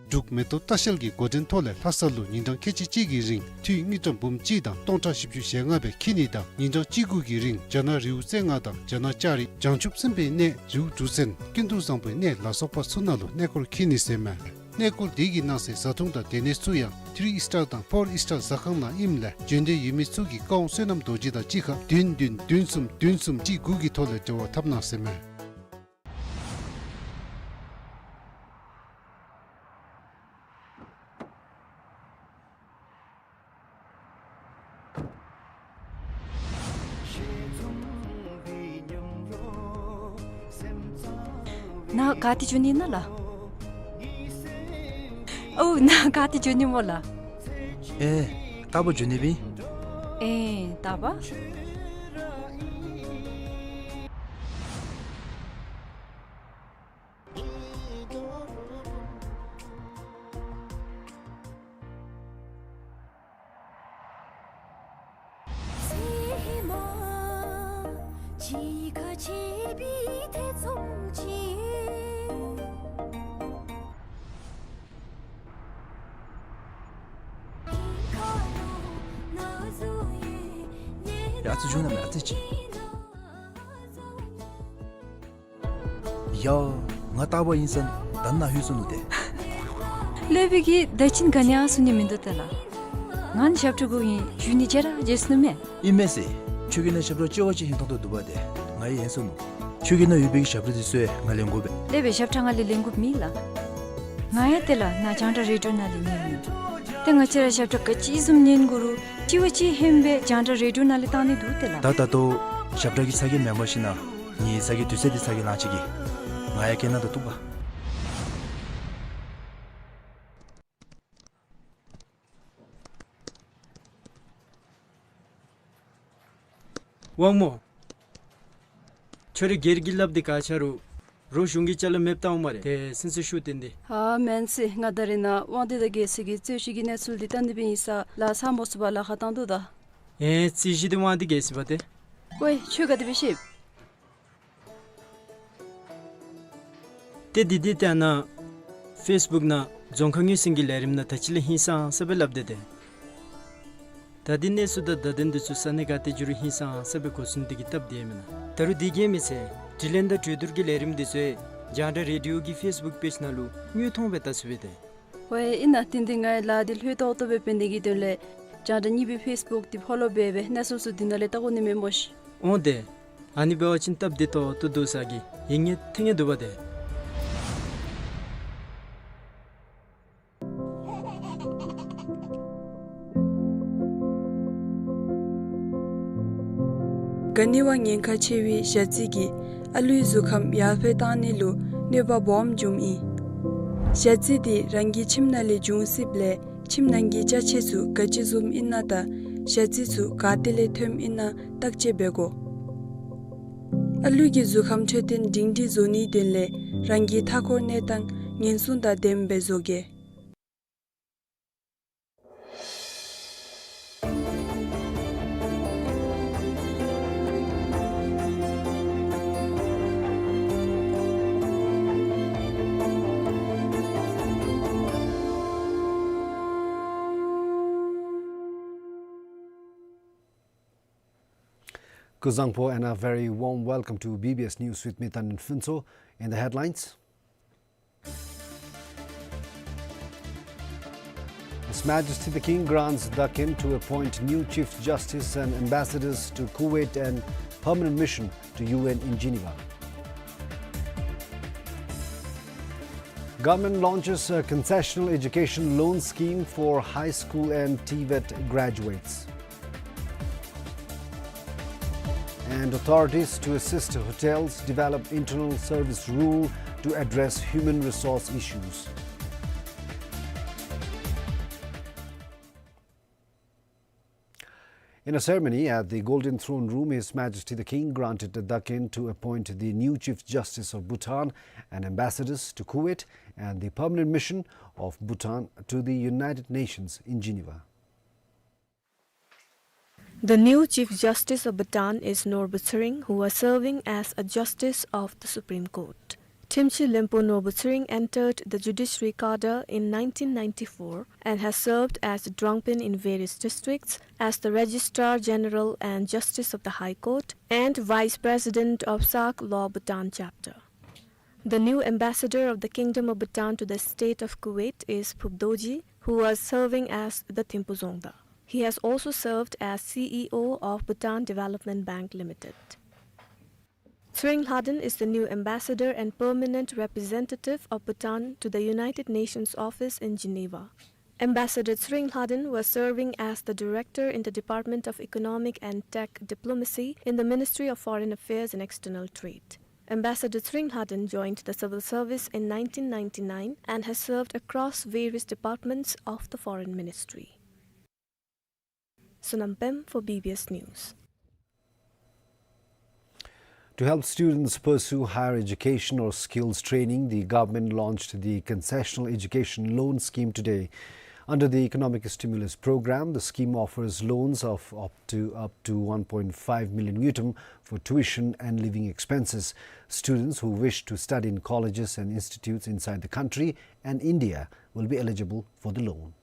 འབྲུག་མེ་ཏོག་ལྟ་བཤལ་གྱི་འགོ་འདྲེན་ཐོག་ལས་ལྷ་ས་ལུ་ཉིན་གྲངས་ཁལ་གཅིག་གཅིག་གི་རིང་འཐུས་དངུལ་ཀྲམ་འབུམ་གཅིག་དང་སྟོང་ཕྲག་བཞི་བཅུ་ཞེ་ལྔ་སྦེ་འཁྱིད་ནི་དང་ཉིན་གྲངས་གཅིག་དགུ་གི་རིང་རྒྱ་ནག་རི་བོ་རྩེ་ལྔ་དང་རྒྱ་ནག་ལྕགས་རི་བྱང་ཆུབ་སེམས་དཔའི་གནས་རི་བོ་དྲུག་སེམས་ཀུན་ཏུ་བཟང་པོའི་གནས་ལ་སོགས་པ་ཚུ་ནང་ལུ་གནས་སྐོར་འཁྱིད་ནི་ཟེར་མས། གནས་སྐོར་དེ་གི་ནང་གསེས་བཟའ་འཐུང་དང་སྡོད་གནས་ཚུ་ཡང་ཐི་རི་ཨིས་ཊར་དང་ཕོར་ཨིས་ཊར་ཟ་ཁང་ནང་ཨིནམ་ལས་བྱོན་འདོད་ཡོད་མི་ཚུ་གིས་ཀ་ཝང་བསོད་ནམས་རྡོ་རྗེ་དང་གཅིག་ཁར་བདུན་བདུན་བདུན་གསུམ་བདུན་གསུམ་གཅིག་དགུ་གི་ཐོག་ལས་འབྲེལ་བ་འཐབ་གནང་ཟེར་མས། ནཱ་ག་ཏེ་འགྱོ་ནི་ཨིན་ན་ལགས། ཨོ་ནཱ་ག་ཏེ་འགྱོ་ནི་སྨོ་ལགས། ཨེ་རྟག་པར་འགྱོ་ནི་ཨིན་པས། ཨེ་རྟག་པར། ཡ་ཨ་ཙི་བྱུང་ན་མེད་ཨ་ཙི་ཅིག། ཡ་ང་རྟག་པར་ཨིན་ས་ད་ནཱ་ལྷོད་སོ་ནུག་ཏེ། སློབ་དཔོན་གྱིས་ད་ཅི་ག་ནི་ཡང་གསུང་ནི་མིན་འདུག་ཏེ་ལགས། ང་ནི་ཞབས་ཁྲ་གུ་ཨིན་ཞུ་ནི་བརྗེད་ར་བརྗེད་སོ་ནུག་མས། ཨིན་མས་ཟེར། ཁྱོད་ཀྱི་ནང་ཞབས་ཁྲ་ལྕི་བ་ཅིག་ཧིང་ཐོང་ཐོང་འདུག་པ་ཏེ། ང་ཡང་ཡེངས་སོ་ནུག། ཁྱོད་ཀྱི་ནང་ཡོད་པའི་གི་ཞབས་ཁྲ་དེ་ཚུ་ཡང་ང་ལེན་དགོ་པས། སློབ་དཔོན་ཞབས་ཁྲ་ང་ལས་ལེན་དགོཔ་མེད་ལགས། ང་ཡང་ཏེ་ལགས་ནཱ་རྒྱང་བསྒྲགས་རེ་ཌི་ཡོ་ནང་ལས་ཉན་ནི། ཏེ་ང་བཅས་ར་ཞབས་ཁྲ་ག་ཅི་བཟུམ་ཉན་དགོ་རུང་ལྕི་བ་ཅིག་ཧེང་སྦེ་རྒྱང་བསྒྲགས་རེ་ཌི་ཡོ་ནང་ལས་བཏང་ནི་འདུག་ཏེ་ལགས། ད་ད་ལྟོ་ཞབས་ཁྲ་གི་ཚ་གྱང་མེན་པར་ཞིན་ན་ངེའི་ཚ་གྱང་དུས་ཚོད་འདི་ཚ་གྱང་ལང་ཅིག་གི། ང་ཡང་སྐད་ནང་དུ་གཏུགས་པ། དབང་མོ། ཁྱོད་ར་སྒེར་གྱི་སླབ་དེ་ག་ཆ་རུང་རོགས་གཞུང་གི་ཅ་ལ་མེདཔ་བཏང་འོང་སྨ་རེ། ཏེ་སེམས་ཚེགས་ཤོར་བཏང་སྟེ། ཨ་མེན་ཟེར། ང་ད་རེས་ནཱ་དབང་འདུས་དང་རྒྱལ་སྲས་ཀྱི་རྩོད་གཞི་གི་གནས་ཚུལ་འདི་བལྟ་ནི་འབད་ཨིན་ས་ལགས། ཚར་མ་ཚུགས་པར་ལཱ་ཁག་བཏང་དོ་ད། ཨེ་རྩོད་གཞི་འདི་དབང་འདུས་རྒྱལ་སྲས་པ་ཏེ། ཝའེ་ཁྱོད་ག་དེ་སྦེ་ཤེས། ཏེ་འདི་འདི་ལྟ་ན་ཕེསི་བུཀ་ནང་རྫོང་ཁ་ངོས་ཟིན་གྱི་ལས་རིམ་ནང་ད་ཅི་ལས་ཧིང་སངས་ས་སྦེ་སླབ་སྟེ་ཏེ། ད་འདི་གནས་ཚུལ་དང་བརྡ་དོན་འདི་ཚུ་ས་གནས་ག་ཏེ་འགྱོ་རུང་ཧིང་སངས་ས་སྦེ་གོ་ཚུགས་ནི་དེ་གིས་སྟབས་བདེ་མེན་ན། ད་རུང་དེ་གིས་མི་ཚད་དྲི་ལན་དང་གྲོས་བསྡུར་གྱི་ལས་རིམ་འདི་ཚུ་རྒྱང་བསྒྲགས་རེ་ཌི་ཡོ་གི་ཕེསི་བུཀ་པེཇ་ནང་ལུ་དངོས་མཐོང་སྦེ་བལྟ་ཚུགས་པས་ཏེ། ཝའེ་ཨིན་ན། དེ་འདི་ངེའི་ལཱ་འདི་ལྷོད་ཏོག་ཏོ་སྦེ་འབད་ནི་གི་དོན་ལས་རྒྱང་བསྒྲགས་གཉིས་པའི་ཕེསི་བུཀ་འདི་ཕོ་ལོ་འབད་སྦེ་གནས་ཚུལ་ཚུ་འདི་ནང་ལས་བལྟ་དགོ་ནི་མས་སྨོ་ཤིག། འོང་ཏེ། ཨ་ནི་འབད་བ་ཅིན་སྟབས་བདེ་ཏོག་ཏོ་འདུག་ས་གི་ཡིད་ངེས་ཐེ་ངེས་འདུག་པ་ཏེ། ག་ནི་བ་ཉེན་ཁ་ཆེ་བའི་ཞ་རྩི་གིས་ཨ་ལུའི་གཟུགས་ཁམས་ཡར་འཕེལ་བཏང་ནི་ལུ་གནོད་པ་སྦོམ་འབྱུངམ་ཨིན། ཞ་རྩི་འདི་རང་གི་ཁྱིམ་ནང་ལས་འབྱུང་སྲིདཔ་ལས་ཁྱིམ་ནང་གི་ཅ་ཆས་ཚུ་ག་ཅི་བཟུམ་ཨིན་ན་དང་ཞ་རྩི་ཚུ་ག་ཏེ་ལས་ཐོནམ་ཨིན་ན་བརྟག་དཔྱད་འབད་དགོ། ཨ་ལུ་གི་གཟུགས་ཁམས་འཕྲོད་བསྟེན་སྒྲིང་སྒྲི་བཟོ་ནིའི་དོན་ལས་རང་གི་མཐའ་འཁོར་གནས་སྟངས་ཉེན་སྲུང་དང་ལྡནམ་སྦེ་བཟོ་གེ། Kuzuzangpo and a very warm welcome to B B S News with me, Tandin Phuntsho. In the headlines, His Majesty the King grants Dakken to appoint new Chief Justice and ambassadors to Kuwait and permanent mission to U N in Geneva. Government launches a concessional education loan scheme for high school and TVET graduates. And authorities to assist hotels develop internal service rule to address human resource issues. In a ceremony at the Golden Throne Room, His Majesty the King granted Dakken to appoint the new Chief Justice of Bhutan and ambassadors to Kuwait and the permanent mission of Bhutan to the United Nations in Geneva. The new Chief Justice of Bhutan is Norbu Tshering, who was serving as a justice of the Supreme Court. Trimtsi Lenpo Norbu Tshering entered the judiciary cadre in nineteen ninety-four and has served as the Drongpen in various districts, as the Registrar General and Justice of the High Court, and Vice President of Sak Law Bhutan Chapter. The new ambassador of the Kingdom of Bhutan to the state of Kuwait is Phup Dorji, who was serving as the Thimphu Dzongda. He has also served as C E O of Bhutan Development Bank Limited. Tshering Lhaden is the new ambassador and permanent representative of Bhutan to the United Nations office in Geneva. Ambassador Tshering Lhaden was serving as the director in the Department of Economic and Tech Diplomacy in the Ministry of Foreign Affairs and External Trade. Ambassador Tshering Lhaden joined the civil service in nineteen ninety-nine and has served across various departments of the Foreign Ministry. Sonam Pem for B B S News. To help students pursue higher education or skills training, the government launched the Concessional Education Loan Scheme today. Under the Economic Stimulus Program, the scheme offers loans of up to, up to one point five million ngultrum for tuition and living expenses. Students who wish to study in colleges and institutes inside the country and India will be eligible for the loan.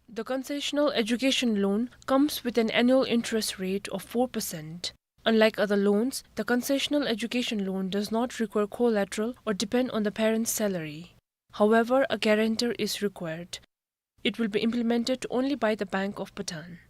The concessional education loan comes with an annual interest rate of four percent. Unlike other loans, the concessional education loan does not require collateral or depend on the parent's salary. However, a guarantor is required. It will be implemented only by the Bank of Bhutan.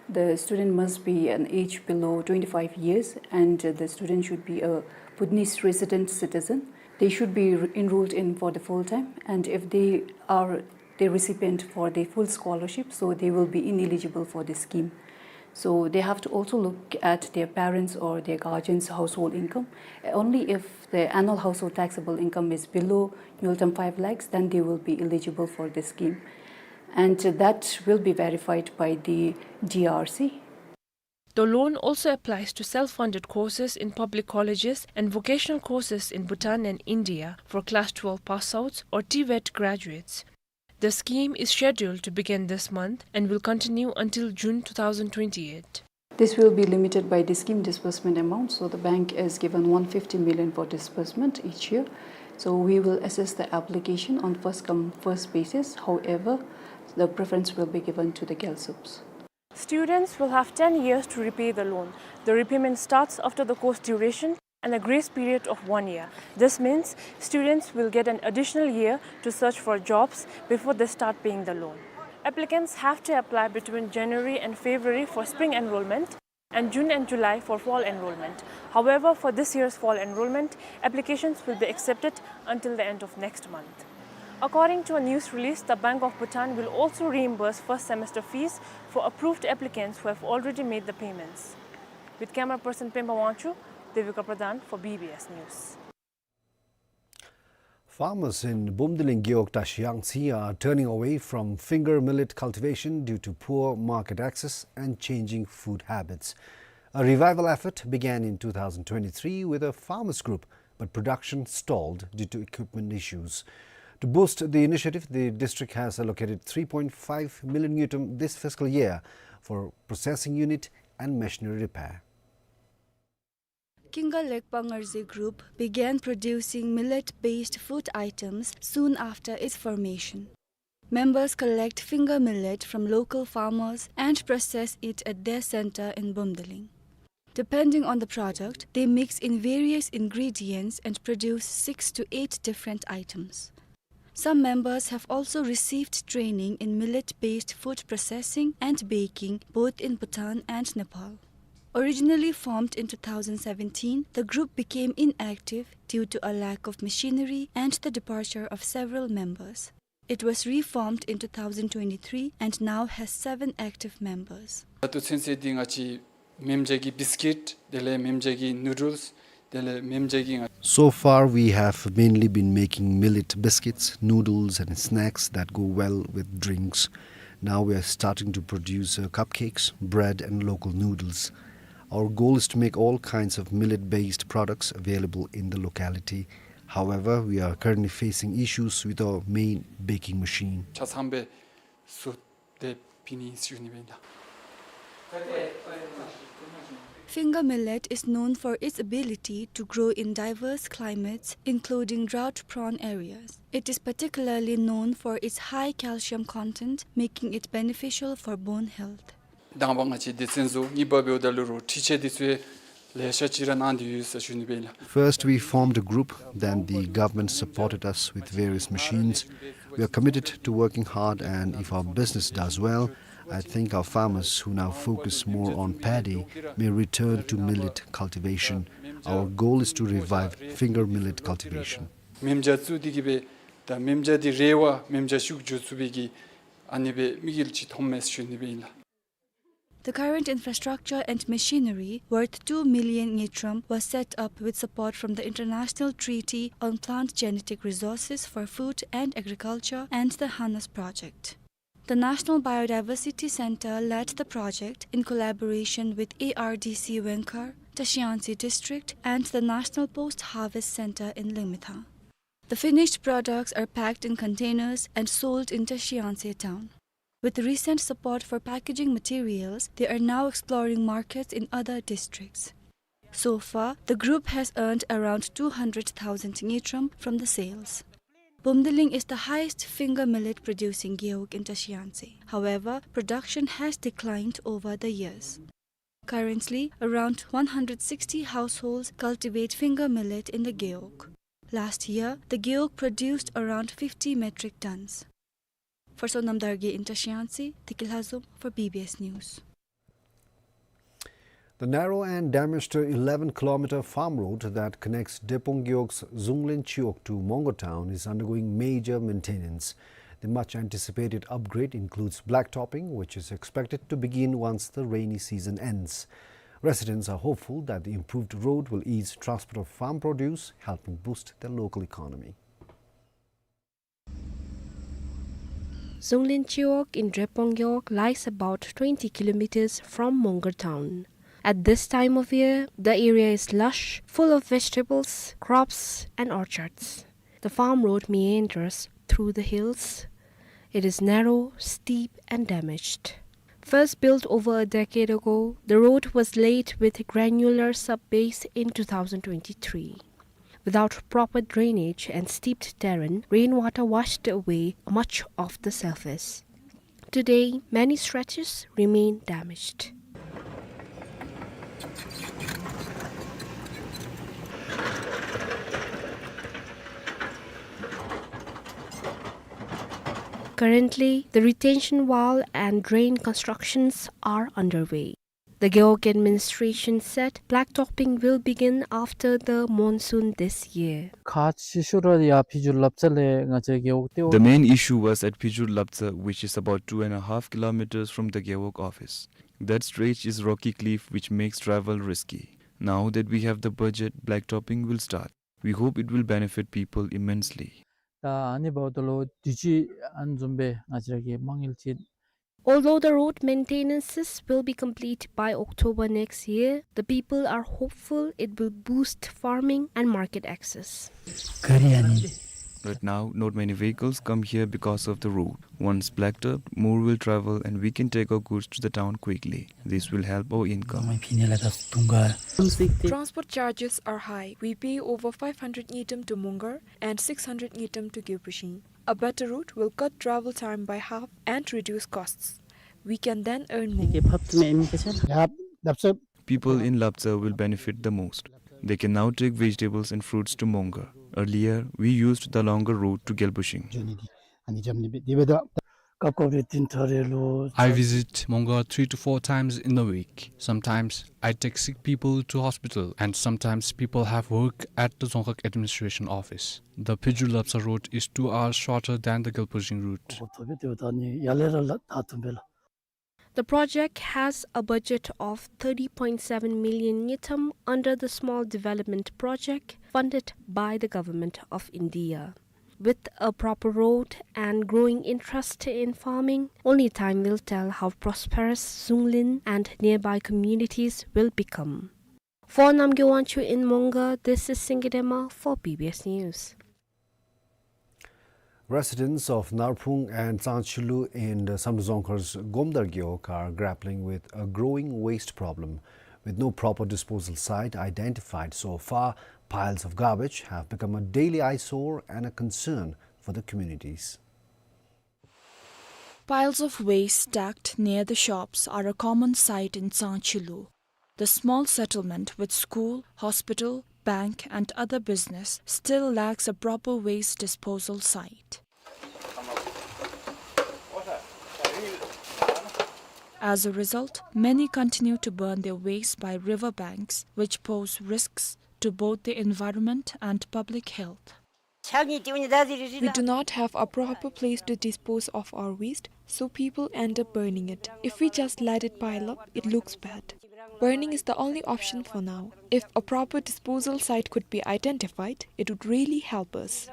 The student must be an age below twenty-five years, and, uh, the student should be a Bhutanese resident citizen. They should be re-, enrolled in for the full time, and if they are the recipient for the full scholarship, so they will be ineligible for the scheme. So they have to also look at their parents' or their guardians' household income. Only if the annual household taxable income is below ngultrum five lakhs, then they will be eligible for the scheme. And that will be verified by the D R C. The loan also applies to self-funded courses in public colleges and vocational courses in Bhutan and India for class twelve pass-outs or TVET graduates. The scheme is scheduled to begin this month and will continue until June two thousand twenty-eight. This will be limited by the scheme disbursement amount, so the bank is given one fifty million for disbursement each year. So we will assess the application on first come, first basis. However, the preference will be given to the KELSUPs. Students will have ten years to repay the loan. The repayment starts after the course duration and a grace period of one year. This means students will get an additional year to search for jobs before they start paying the loan. Applicants have to apply between January and February for spring enrollment and June and July for fall enrollment. However, for this year's fall enrollment, applications will be accepted until the end of next month. According to a news release, the Bank of Bhutan will also reimburse first semester fees for approved applicants who have already made the payments. With camera person Pemba Wangchuk, Devika Pradhan for B B S News. Farmers in Bumdiling Gewog Tashi Yangtse are turning away from finger millet cultivation due to poor market access and changing food habits. A revival effort began in two thousand twenty-three with a farmers group, but production stalled due to equipment issues. To boost the initiative, the district has allocated three point five million ngultrum this fiscal year for processing unit and machinery repair. Kinga Legpa Ngarze group began producing millet-based food items soon after its formation. Members collect finger millet from local farmers and process it at their center in Bumdiling. Depending on the product, they mix in various ingredients and produce six to eight different items. Some members have also received training in millet-based food processing and baking, both in Bhutan and Nepal. Originally formed in two thousand seventeen, the group became inactive due to a lack of machinery and the departure of several members. It was reformed in two thousand twenty-three and now has seven active members. ད་ལྟོ་ཚུན་ཚོད་འདི་ང་བཅས་མཉམ་བཞག་གི་བིསི་ཀིཊ་དེ་ལས་མཉམ་བཞག་གི་ནུ་ཌལསི་དེ་ལས་མཉམ་བཞག་གི་ང- So far, we have mainly been making millet biscuits, noodles, and snacks that go well with drinks. Now we are starting to produce, uh, cupcakes, bread, and local noodles. Our goal is to make all kinds of millet-based products available in the locality. However, we are currently facing issues with our main baking machine. ཆ་ཚང་སྦེ་བཟོ་སྟེ་ཕུལ་ནི་ཨིན་ཟེར་ཞུ་ནི་ཨིན་ལགས། Finger millet is known for its ability to grow in diverse climates, including drought-prone areas. It is particularly known for its high calcium content, making it beneficial for bone health. དང་པ་ང་བཅས་སྡེ་ཚན་བཟོ། གཉིས་པ་འབདཝ་ད་ལུ་རོགས་ཁྲིད་ཆས་འདི་ཚུ་ལེ་ཤ་ཅིག་ར་གནང་སྟེ་ཡོད་ཟེར་ཞུ་ནི་སྦེ་ཨིན་ལགས། First, we formed a group, then the government supported us with various machines. We are committed to working hard, and if our business does well, I think our farmers who now focus more on paddy may return to millet cultivation. Our goal is to revive finger millet cultivation. མེ་མཇའ་བཙུགས་ཏེ་གི་སྦེ་ད་མེ་མཇའ་འདི་རེ་བ་མེ་མཇའ་ཤུགས་འགྱོ་ཚུགས་པའི་གི་ཨ་ནི་སྦེ་དམིགས་ཡུལ་ཅིག་མཐོངམ་མས་ཟེར་ཞུ་ནི་སྦེ་ཨིན་ལགས། The current infrastructure and machinery worth two million ngultrum was set up with support from the International Treaty on Plant Genetic Resources for Food and Agriculture and the HANAS project. The National Biodiversity Centre led the project in collaboration with A R D C Wengkar, Tashiantse District, and the National Post Harvest Centre in Lingmethang. The finished products are packed in containers and sold in Tashiantse town. With recent support for packaging materials, they are now exploring markets in other districts. So far, the group has earned around two hundred thousand ngultrum from the sales. Bumdiling is the highest finger millet producing gewog in Tashiantse. However, production has declined over the years. Currently, around one hundred sixty households cultivate finger millet in the gewog. Last year, the gewog produced around fifty metric tons. For Sonam Dargye in Tashiantse, Tiki Lhazom for B B S News. The narrow and damaged eleven kilometer farm road that connects Drepung Gewog's Zunglen Chiwog to Mongar town is undergoing major maintenance. The much anticipated upgrade includes blacktopping, which is expected to begin once the rainy season ends. Residents are hopeful that the improved road will ease transport of farm produce, helping boost their local economy. Zunglen Chiwog in Drepung Gewog lies about twenty kilometers from Mongar town. At this time of year, the area is lush, full of vegetables, crops, and orchards. The farm road meanders through the hills. It is narrow, steep, and damaged. First built over a decade ago, the road was laid with granular subbase in two thousand twenty-three. Without proper drainage and steeped terrain, rainwater washed away much of the surface. Today, many stretches remain damaged. Currently, the retention wall and drain constructions are underway. The Gewog administration said blacktopping will begin after the monsoon this year. ཁག་ཆེ་ཤོས་ར་ཡར་ཕི་ཇུ་ལབ་ཙ་ལས་ང་བཅས་རྒེད་འོག་ཏེ། The main issue was at Phijur Lapcha, which is about two and a half kilometers from the Gewog office. That stretch is rocky cliff, which makes travel risky. Now that we have the budget, blacktopping will start. We hope it will benefit people immensely. ད་ཨ་ནི་འབདཝ་ད་ལུ་དུས་ཅི་ཨ་ནི་བཟུམ་སྦེ་ང་བཅས་ར་གི་མ་དངུལ་ཅིག Although the road maintenances will be complete by October next year, the people are hopeful it will boost farming and market access. Right now, not many vehicles come here because of the road. Once blacktopped, more will travel and we can take our goods to the town quickly. This will help our income. Transport charges are high. We pay over five hundred ngultrum to Mongar and six hundred ngultrum to Gelbuzhin. A better route will cut travel time by half and reduce costs. We can then earn more. People in Lapcha will benefit the most. They can now take vegetables and fruits to Mongar. Earlier, we used the longer route to Gelbuzhin. I visit Mongar three to four times in a week. Sometimes I take sick people to hospital, and sometimes people have work at the Dzongkhag administration office. The Phijur Lapcha road is two hours shorter than the Gelbuzhin route. The project has a budget of thirty point seven million ngultrum under the Small Development Project funded by the Government of India. With a proper road and growing interest in farming, only time will tell how prosperous Zunglin and nearby communities will become. For Namgay Wangchuk in Mongar, this is Singye Dema for B B S News. Residents of Narphung and Tsangchilu in the Samdrup Dzongkhar's Gomdar Gewog are grappling with a growing waste problem. With no proper disposal site identified so far, piles of garbage have become a daily eyesore and a concern for the communities. Piles of waste stacked near the shops are a common sight in Tsangchilu. The small settlement with school, hospital, bank and other business still lacks a proper waste disposal site. As a result, many continue to burn their waste by river banks, which pose risks to both the environment and public health. We do not have a proper place to dispose of our waste, so people end up burning it. If we just let it pile up, it looks bad. Burning is the only option for now. If a proper disposal site could be identified, it would really help us.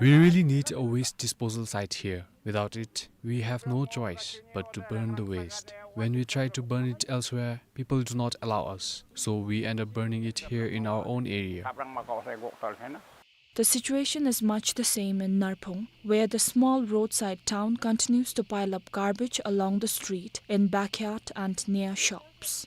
We really need a waste disposal site here. Without it, we have no choice but to burn the waste. When we try to burn it elsewhere, people do not allow us, so we end up burning it here in our own area. The situation is much the same in Narphung, where the small roadside town continues to pile up garbage along the street, in backyard and near shops.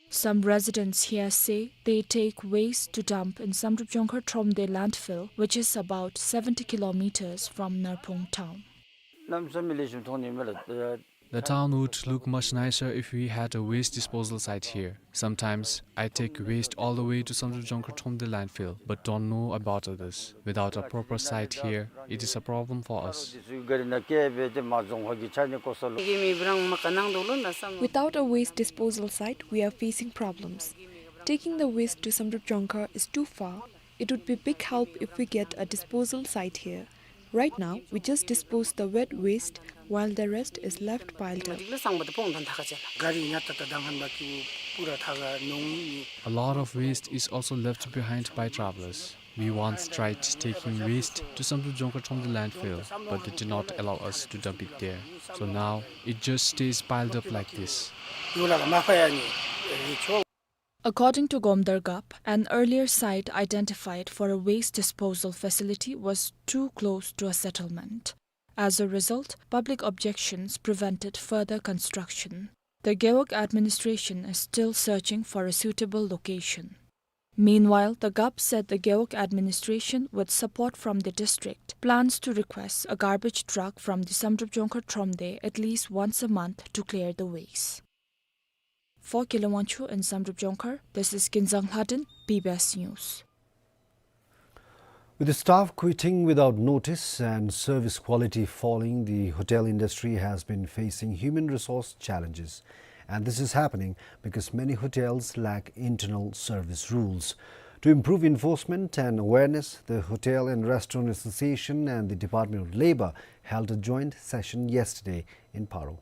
Some residents here say they take waste to dump in Samdrup Dzongkhar Thromde landfill, which is about seventy kilometers from Narphung town. The town would look much nicer if we had a waste disposal site here. Sometimes I take waste all the way to Samdrup Dzongkhar Thromde landfill, but don't know about others. Without a proper site here, it is a problem for us. Without a waste disposal site, we are facing problems. Taking the waste to Samdrup Dzongkhar is too far. It would be big help if we get a disposal site here. Right now, we just dispose the wet waste, while the rest is left piled up. A lot of waste is also left behind by travelers. We once tried taking waste to Samdrup Dzongkhar Thromde landfill, but they did not allow us to dump it there. So now, it just stays piled up like this. According to Gomdar Gap, an earlier site identified for a waste disposal facility was too close to a settlement. As a result, public objections prevented further construction. The Gewog administration is still searching for a suitable location. Meanwhile, the Gap said the Gewog administration, with support from the district, plans to request a garbage truck from the Samdrup Dzongkhar Thromde at least once a month to clear the waste. For Kile Wangchuk in Samdrup Dzongkhar, this is Kinzang Lhaden, B B S News. With the staff quitting without notice and service quality falling, the hotel industry has been facing human resource challenges. And this is happening because many hotels lack internal service rules. To improve enforcement and awareness, the Hotel and Restaurant Association and the Department of Labour held a joint session yesterday in Paro.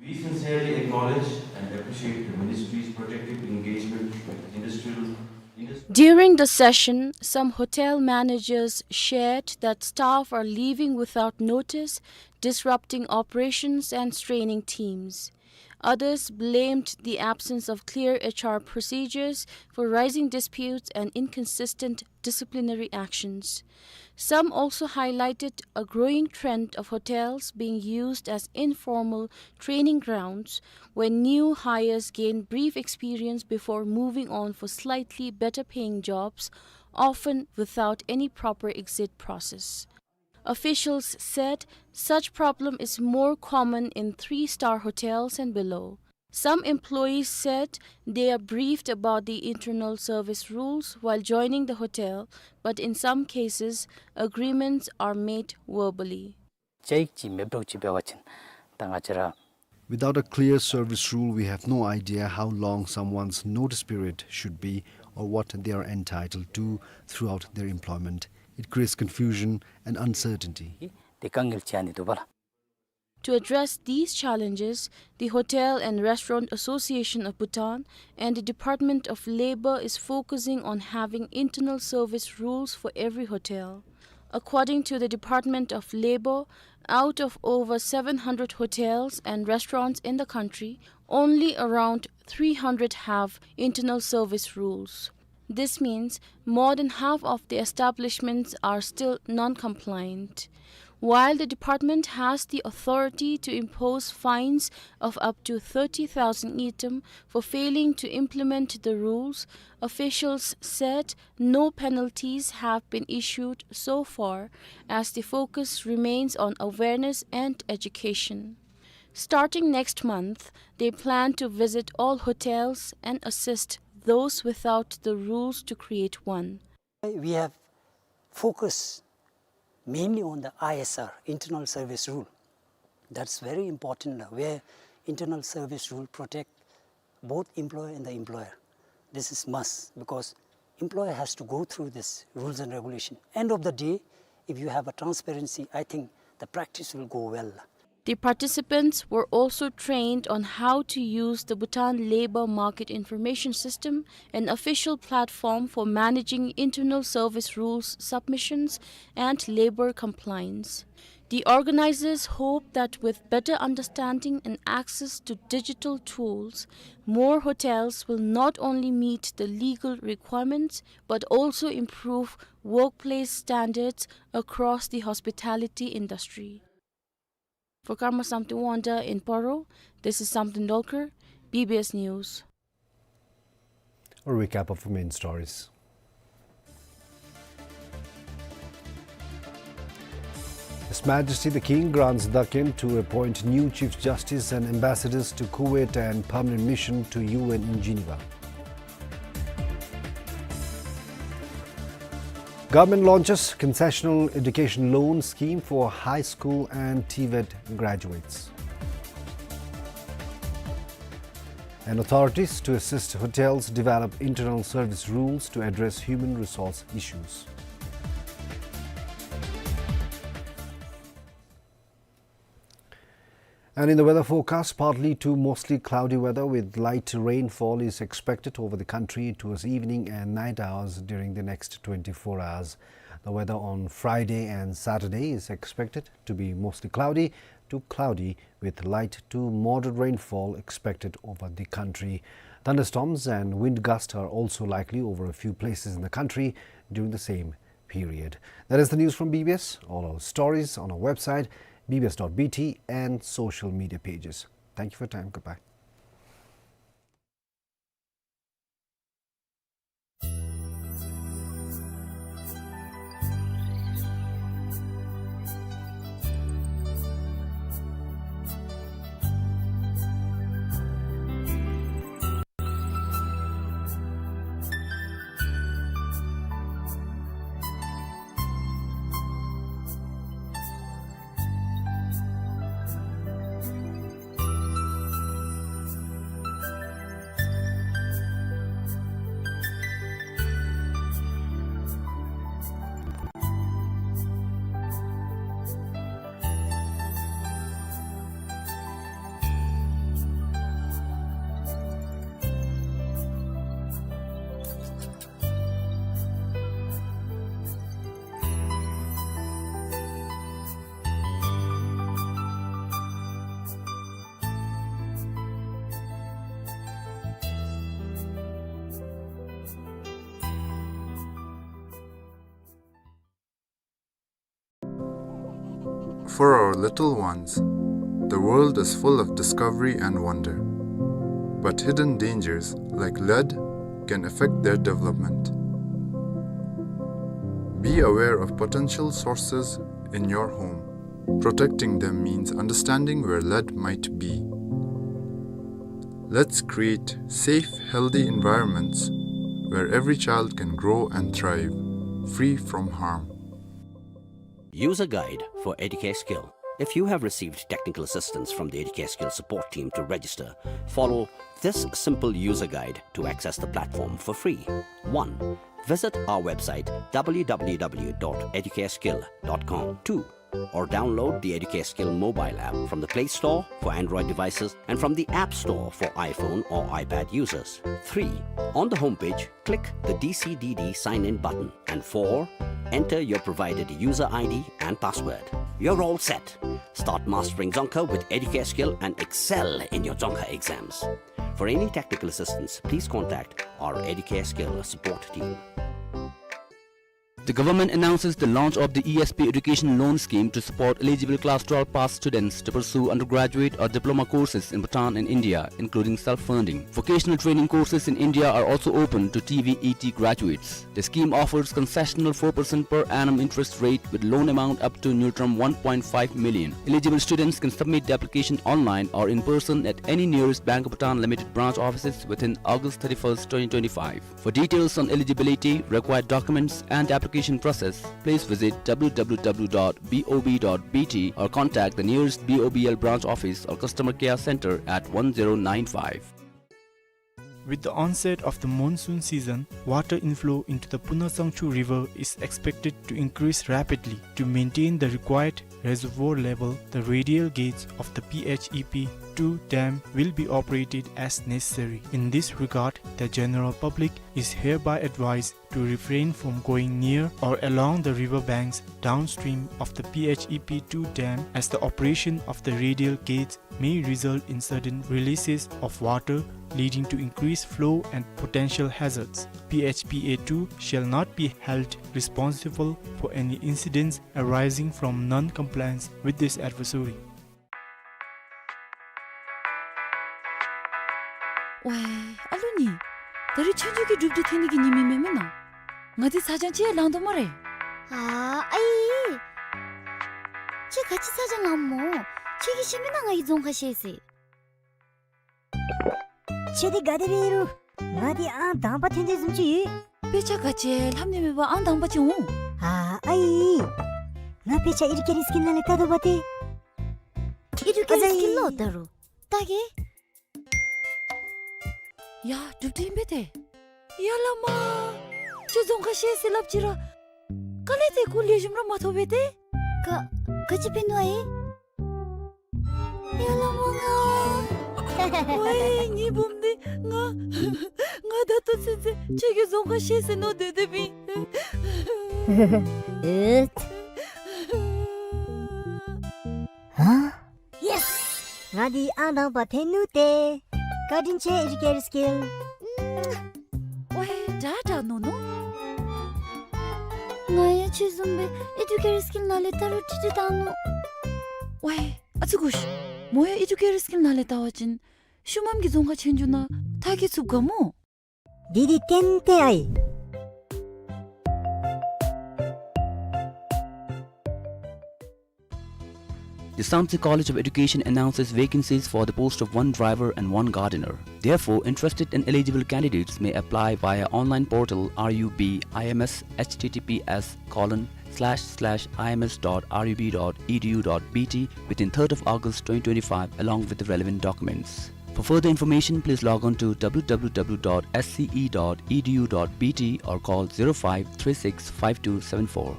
We sincerely acknowledge and appreciate the ministry's proactive engagement with industrial, industry. During the session, some hotel managers shared that staff are leaving without notice, disrupting operations and straining teams. Others blamed the absence of clear H R procedures for rising disputes and inconsistent disciplinary actions. Some also highlighted a growing trend of hotels being used as informal training grounds, where new hires gain brief experience before moving on for slightly better paying jobs, often without any proper exit process. Officials said such problem is more common in three-star hotels and below. Some employees said they are briefed about the internal service rules while joining the hotel, but in some cases, agreements are made verbally. ཅིག་ཅིག་མེདཔ་འདྲཝ་ཅིག་འབད་བ་ཅིན་ད་ང་བཅས་ར། Without a clear service rule, we have no idea how long someone's notice period should be or what they are entitled to throughout their employment. It creates confusion and uncertainty. དེ་དཀའ་ངལ་ཅིག་ཨ་ནི་འདུག་པ་ལགས། To address these challenges, the Hotel and Restaurant Association of Bhutan and the Department of Labor is focusing on having internal service rules for every hotel. According to the Department of Labor, out of over seven hundred hotels and restaurants in the country, only around three hundred have internal service rules. This means more than half of the establishments are still non-compliant. While the department has the authority to impose fines of up to thirty thousand ngultrum for failing to implement the rules, officials said no penalties have been issued so far, as the focus remains on awareness and education. Starting next month, they plan to visit all hotels and assist those without the rules to create one. We have focused mainly on the I S R, internal service rule. That's very important now, where internal service rule protect both employer and the employer. This is must, because employer has to go through this rules and regulation. End of the day, if you have a transparency, I think the practice will go well. The participants were also trained on how to use the Bhutan Labor Market Information System, an official platform for managing internal service rules submissions and labor compliance. The organizers hope that with better understanding and access to digital tools, more hotels will not only meet the legal requirements but also improve workplace standards across the hospitality industry. For Karma Samten Wangda in Paro, this is Samten Dolkar, B B S News. A recap of the main stories. His Majesty the King grants Daken to appoint new Chief Justice and ambassadors to Kuwait and permanent mission to U N in Geneva. Government launches concessional education loan scheme for high school and TVET graduates. And authorities to assist hotels develop internal service rules to address human resource issues. And in the weather forecast, partly to mostly cloudy weather with light rainfall is expected over the country towards evening and night hours during the next twenty-four hours. The weather on Friday and Saturday is expected to be mostly cloudy to cloudy with light to moderate rainfall expected over the country. Thunderstorms and wind gusts are also likely over a few places in the country during the same period. That is the news from B B S. All our stories on our website, B B S dot B T, and social media pages. Thank you for your time. Goodbye. For our little ones, the world is full of discovery and wonder. But hidden dangers, like lead, can affect their development. Be aware of potential sources in your home. Protecting them means understanding where lead might be. Let's create safe, healthy environments where every child can grow and thrive, free from harm. User guide for Educare Skill. If you have received technical assistance from the Educare Skill support team to register, follow this simple user guide to access the platform for free. One, visit our website, w w w dot educareskill dot com. Two, or download the Educare Skill mobile app from the Play Store for Android devices and from the App Store for iPhone or iPad users. Three, on the homepage, click the D C D D sign-in button. And four, enter your provided user I D and password. You're all set. Start mastering Dzongkha with Educare Skill and excel in your Dzongkha exams. For any technical assistance, please contact or Educare Skill, a support team. The government announces the launch of the E S P Education Loan Scheme to support eligible class twelve pass students to pursue undergraduate or diploma courses in Bhutan and India, including self-funding. Vocational training courses in India are also open to T V E T graduates. The scheme offers concessional four percent per annum interest rate with loan amount up to ngultrum one point five million. Eligible students can submit the application online or in person at any nearest Bank of Bhutan Limited branch offices within August thirty-first, twenty twenty-five. For details on eligibility, required documents, and application process, please visit W W W dot B O B dot B T or contact the nearest B O B L branch office or customer care center at one zero nine five. With the onset of the monsoon season, water inflow into the Punatsangchu River is expected to increase rapidly. To maintain the required reservoir level, the radial gates of the P H E P two dam will be operated as necessary. In this regard, the general public is hereby advised to refrain from going near or along the river banks downstream of the P H E P two dam, as the operation of the radial gates may result in sudden releases of water, leading to increased flow and potential hazards. P H P A two shall not be held responsible for any incidents arising from non-compliance with this advisory. ཝའི་ཨ་ལུ་ནི། ད་རིས་ཆོས་རྒྱལ་གྱི་སྒྲུབ་སྡེ་འཐེན་ནི་གི་ཉིནམ་ཨིན་མས་མེན་ན། ང་འདི་ཚ་གྱང་ཅིག་ཡང་ལང་དོ་སྨ་རེ། ཨ་ཨའི། ཁྱོད་ག་ཅི་ཚ་གྱང་ལངམ་སྨོ། ཁྱོད་ཀྱིས་ཤེས་མེན་ན་ང་གིས་རྫོང་ཁ་ཤེས་ཟེར། ཁྱོད་འདི་ག་དེ་སྦེ་ཨིན་རུང་ང་འདི་ཨང་དང་པ་ཐོན་དོ་བཟུམ་ཅིག་ཡོད། དཔེ་ཆ་ག་ཅི་ལྷབ་ནི་མེད་པར་ཨང་དང་པ་ཅིག་འོང་། ཨ་ཨའི། ང་དཔེ་ཆ་ཨེ་ཌུ་ཀེ་ཊར་སི་ཀིལ་ནང་ལས་ལྟ་དོ་བ་ཏེ། ཨེ་ཌུ་ཀེ་ཊར་སི་ཀིལ་ལོ་ལྟ་རུང་ལྟ་གེ། ཡ་སྒྲུབ་སྡེ་ཨིན་པས་ཏེ། ཡ་བླ་མ། ཁྱོད་རྫོང་ཁ་ཤེས་ཟེར་སླབ་ཅི་ར། དཀའ་ལས་ཏེ་ཁོ་ལེགས་ཤོམ་ར་མ་ཐོབ་པས་ཏེ། ག་ག་ཅི་འབད་ནུག་ཨའི། ཡ་བླ་མ་ང་། ཝའི་ངེའི་བུམོ་འདི་ང་། ང་ད་ལྟོ་ཚུན་ཚོད་ཁྱོད་ཀྱིས་རྫོང་ཁ་ཤེས་ཟེར་མནོ་སྡོད་སྡོདཔ་ཨིན། ཨེ། ཧ། ཡེས། ང་འདི་ཨང་དང་པ་ཐོན་ནུག་ཏེ། བཀའ་དྲིན་ཆེ་ཨེ་ཌུ་ཀེ་ཊར་སི་ཀིལ། ཝའི་དྲག་དྲག་མནོ་མནོ། ང་ཡང་ཁྱོད་བཟུམ་སྦེ་ཨེ་ཌུ་ཀེ་ཊར་སི་ཀིལ་ནང་ལས་ལྟ་རུང་ཁྲིག་ཁྲི་བཏང་ནུག། ཝའི་ཨ་ཙི་གུ་ཤ། མོ་ཡང་ཨེ་ཌུ་ཀེ་ཊར་སི་ཀིལ་ནང་ལས་ལྟ་བ་ཅིན་ཤུལ་མམ་གྱི་རྫོང་ཁ་ཆེན་འགྱོ་ནང་མཐར་འཁྱོལ་ཚུགས་ག་སྨོ། འདི་འདི་ཏན་ཏན་ཨའི། The Samtse College of Education announces vacancies for the post of one driver and one gardener. Therefore, interested and eligible candidates may apply via online portal R U B I M S, H T T P S colon slash slash I M S dot R U B dot E D U dot B T, within third of August twenty twenty-five, along with the relevant documents. For further information, please log on to W W W dot S C E dot E D U dot B T or call zero five three six five two seven four.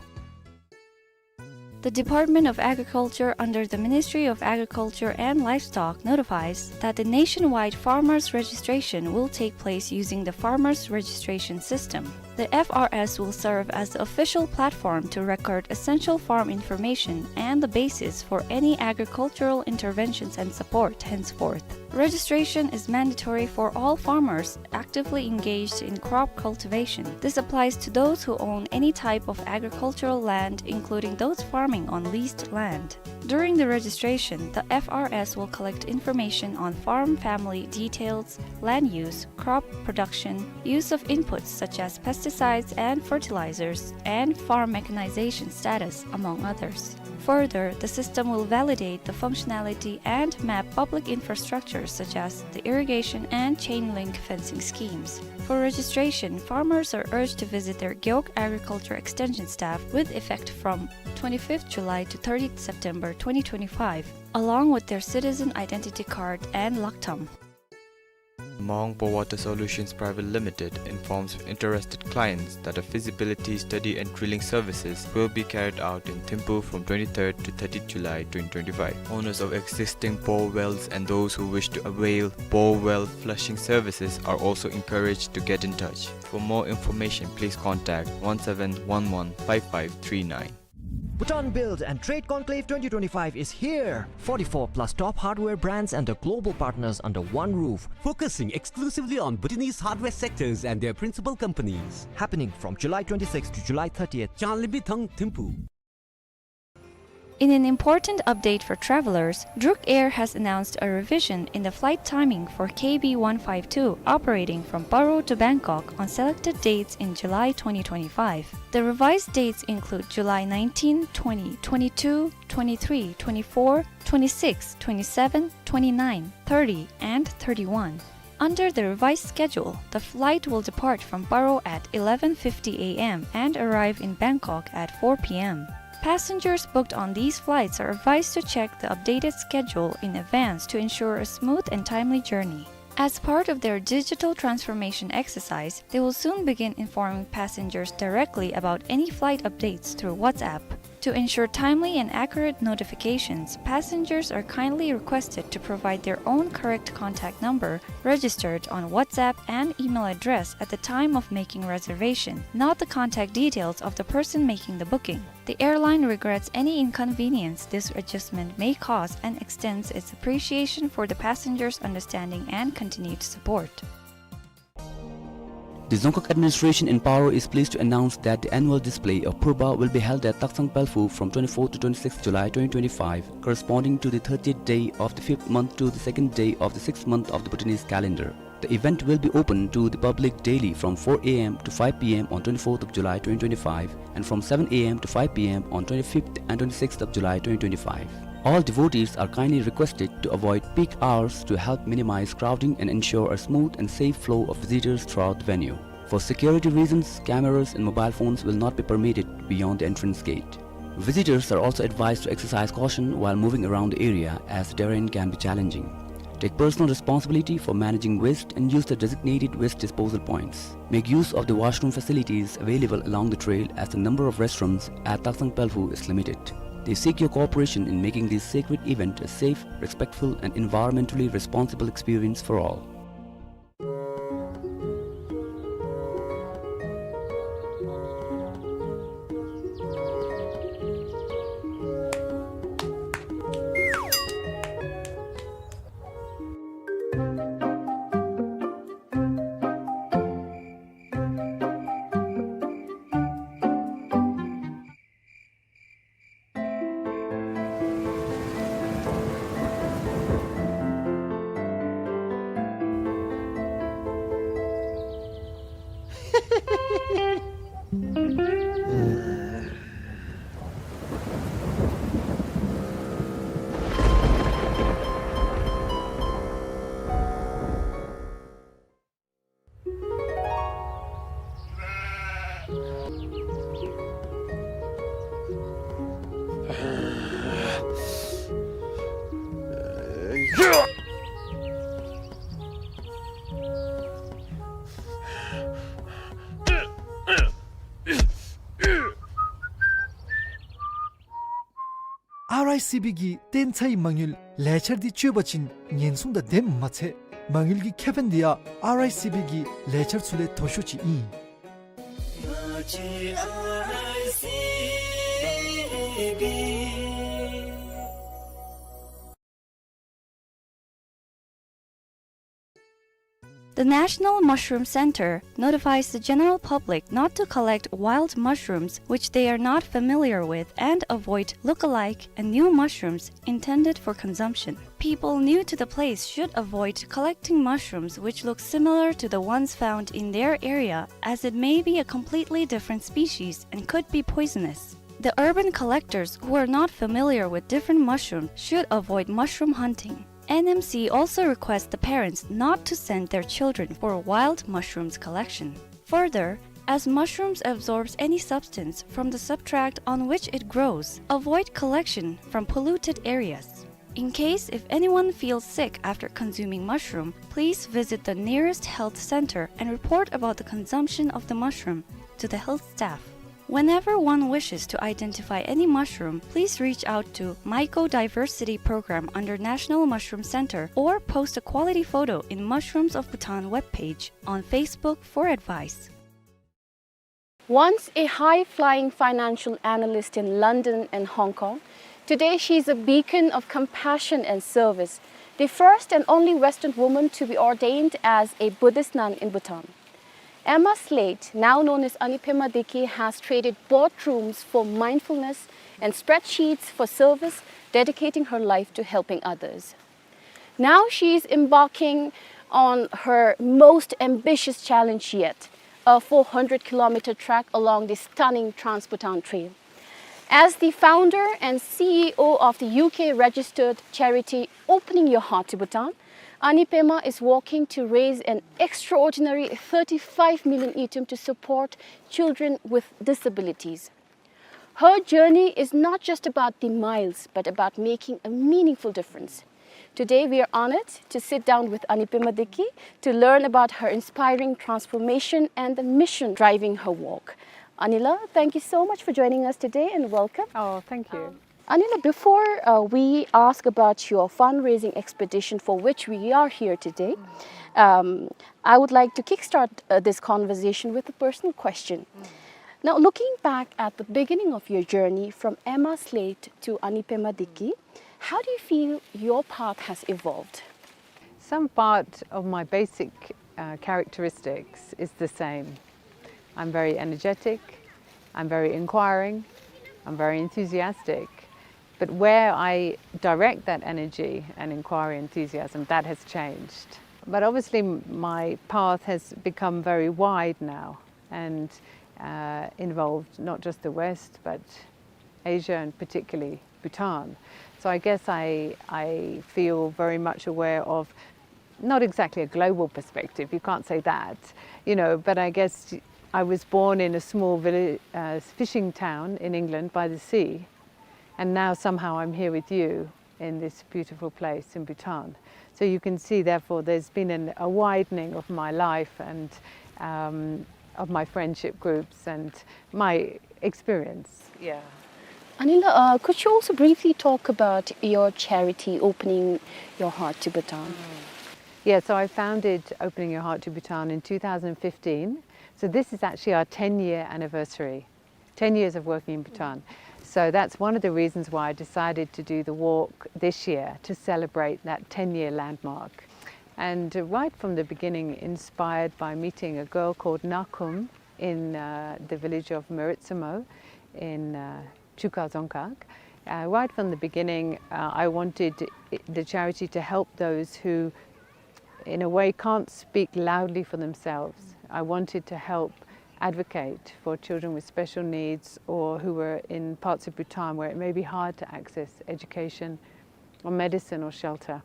The Department of Agriculture under the Ministry of Agriculture and Livestock notifies that the nationwide farmers registration will take place using the farmers registration system. The F R S will serve as the official platform to record essential farm information and the basis for any agricultural interventions and support henceforth. Registration is mandatory for all farmers actively engaged in crop cultivation. This applies to those who own any type of agricultural land, including those farming on leased land. During the registration, the F R S will collect information on farm family details, land use, crop production, use of inputs such as pesticides and fertilizers, and farm mechanization status, among others. Further, the system will validate the functionality and map public infrastructure such as the irrigation and chain link fencing schemes. For registration, farmers are urged to visit their Gewog Agriculture Extension staff with effect from twenty-fifth July to thirtieth September twenty twenty-five, along with their citizen identity card and laktam. Maung Powater Solutions Private Limited informs interested clients that a feasibility study and drilling services will be carried out in Thimphu from twenty-third to thirtieth July twenty twenty-five. Owners of existing bore wells and those who wish to avail bore well flushing services are also encouraged to get in touch. For more information, please contact one seven one one five five three nine. Bhutan Build and Trade Conclave twenty twenty-five is here! Forty-four plus top hardware brands and their global partners under one roof. Focusing exclusively on Bhutanese hardware sectors and their principal companies. Happening from July twenty-sixth to July thirtieth. Changlimbi Thang Thimphu. In an important update for travelers, Druk Air has announced a revision in the flight timing for K B one five two operating from Paro to Bangkok on selected dates in July twenty twenty-five. The revised dates include July nineteen, twenty, twenty-two, twenty-three, twenty-four, twenty-six, twenty-seven, twenty-nine, thirty, and thirty-one. Under the revised schedule, the flight will depart from Paro at eleven fifty A M and arrive in Bangkok at four P M. Passengers booked on these flights are advised to check the updated schedule in advance to ensure a smooth and timely journey. As part of their digital transformation exercise, they will soon begin informing passengers directly about any flight updates through WhatsApp. To ensure timely and accurate notifications, passengers are kindly requested to provide their own correct contact number registered on WhatsApp and email address at the time of making reservation, not the contact details of the person making the booking. The airline regrets any inconvenience this adjustment may cause and extends its appreciation for the passengers' understanding and continued support. The Dzongkhag administration in Paro is pleased to announce that the annual display of Purba will be held at Taksang Pelphu from twenty-fourth to twenty-sixth July twenty twenty-five, corresponding to the thirtieth day of the fifth month to the second day of the sixth month of the Bhutanese calendar. The event will be open to the public daily from four A M to five P M on twenty-fourth of July twenty twenty-five and from seven A M to five P M on twenty-fifth and twenty-sixth of July twenty twenty-five. All devotees are kindly requested to avoid peak hours to help minimize crowding and ensure a smooth and safe flow of visitors throughout the venue. For security reasons, cameras and mobile phones will not be permitted beyond the entrance gate. Visitors are also advised to exercise caution while moving around the area, as the terrain can be challenging. Take personal responsibility for managing waste and use the designated waste disposal points. Make use of the washroom facilities available along the trail, as the number of restrooms at Taksang Pelphu is limited. They seek your cooperation in making this sacred event a safe, respectful, and environmentally responsible experience for all. ཨར་ཨའི་སི་བི་གི་བརྟན་ཚའི་མ་དངུལ་ལས་འཆར་འདི་སྤྱོད་པ་ཅིན་ཉེན་སྲུང་དང་ལྡནམ་མ་ཚད་མ་དངུལ་གྱི་ཁེ་ཕན་འདི་ཡང་ཨར་ཨའི་སི་བི་གི་ལས་འཆར་ཚུ་ལས་མཐོ་ཤོས་ཅིག་ཨིན། The National Mushroom Center notifies the general public not to collect wild mushrooms which they are not familiar with and avoid look-alike and new mushrooms intended for consumption. People new to the place should avoid collecting mushrooms which look similar to the ones found in their area, as it may be a completely different species and could be poisonous. The urban collectors who are not familiar with different mushrooms should avoid mushroom hunting. N M C also requests the parents not to send their children for wild mushrooms collection. Further, as mushrooms absorbs any substance from the substrate on which it grows, avoid collection from polluted areas. In case if anyone feels sick after consuming mushroom, please visit the nearest health center and report about the consumption of the mushroom to the health staff. Whenever one wishes to identify any mushroom, please reach out to Mycodiversity Program under National Mushroom Center or post a quality photo in Mushrooms of Bhutan webpage on Facebook for advice. Once a high-flying financial analyst in London and Hong Kong, today she is a beacon of compassion and service, the first and only Western woman to be ordained as a Buddhist nun in Bhutan. Emma Slate, now known as Anipema Deki, has traded boardrooms for mindfulness and spreadsheets for service, dedicating her life to helping others. Now she is embarking on her most ambitious challenge yet, a four hundred kilometer trek along the stunning Trans-Bhutan Trail. As the founder and C E O of the U K registered charity Opening Your Heart to Bhutan, Anipema is working to raise an extraordinary thirty-five million ngultrum to support children with disabilities. Her journey is not just about the miles, but about making a meaningful difference. Today, we are honored to sit down with Anipema Deki to learn about her inspiring transformation and the mission driving her walk. Anila, thank you so much for joining us today and welcome. Oh, thank you. Um, Anila, before, uh, we ask about your fundraising expedition for which we are here today, um, I would like to kickstart, uh, this conversation with a personal question. Now, looking back at the beginning of your journey from Emma Slate to Anipema Deki, how do you feel your path has evolved? Some part of my basic, uh, characteristics is the same. I'm very energetic, I'm very inquiring, I'm very enthusiastic. But where I direct that energy and inquiry, enthusiasm, that has changed. But obviously, m-, my path has become very wide now and, uh, involved not just the West, but Asia and particularly Bhutan. So I guess I, I feel very much aware of not exactly a global perspective, you can't say that, you know, but I guess I was born in a small village, uh, fishing town in England by the sea, and now somehow I'm here with you in this beautiful place in Bhutan. So you can see, therefore, there's been an, a widening of my life and, um, of my friendship groups and my experience. Yeah. Anila, uh, could you also briefly talk about your charity, Opening Your Heart to Bhutan? Mm. Yeah, so I founded Opening Your Heart to Bhutan in two thousand fifteen. So this is actually our ten-year anniversary, ten years of working in Bhutan. So that's one of the reasons why I decided to do the walk this year, to celebrate that ten-year landmark. And, uh, right from the beginning, inspired by meeting a girl called Nakum in, uh, the village of Meritsamo in, uh, Chuka Dzongkhag. Uh, right from the beginning, uh, I wanted i-, the charity to help those who, in a way, can't speak loudly for themselves. I wanted to help advocate for children with special needs or who were in parts of Bhutan where it may be hard to access education or medicine or shelter.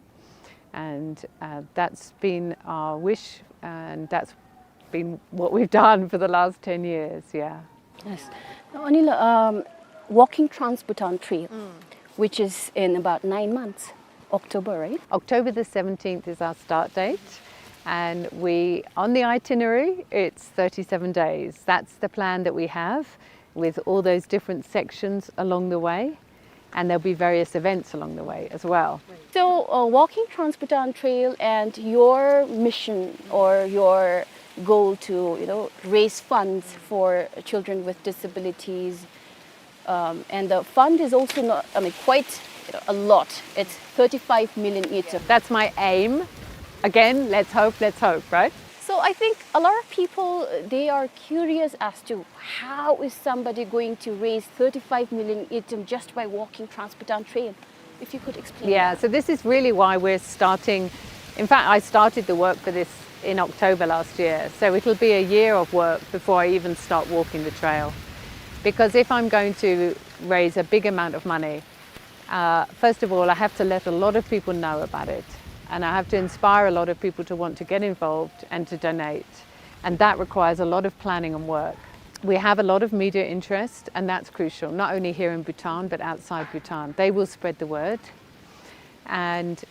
And, uh, that's been our wish, and that's been what we've done for the last ten years, yeah. Yes. Now, Anila, um, walking Trans-Bhutan Trail, mm, which is in about nine months, October, right? October the seventeenth is our start date, and we, on the itinerary, it's thirty-seven days. That's the plan that we have, with all those different sections along the way, and there'll be various events along the way as well. So, uh, walking Trans-Bhutan Trail and your mission or your goal to, you know, raise funds for children with disabilities, um, and the fund is also not, I mean, quite, you know, a lot. It's thirty-five million ngultrum. That's my aim. Again, let's hope, let's hope, right? So I think a lot of people, they are curious as to how is somebody going to raise thirty-five million ngultrum just by walking Trans-Bhutan Trail? If you could explain. Yeah, that. So this is really why we're starting. In fact, I started the work for this in October last year. So it'll be a year of work before I even start walking the trail. Because if I'm going to raise a big amount of money, uh, first of all, I have to let a lot of people know about it. And I have to inspire a lot of people to want to get involved and to donate. And that requires a lot of planning and work. We have a lot of media interest, and that's crucial, not only here in Bhutan, but outside Bhutan. They will spread the word. And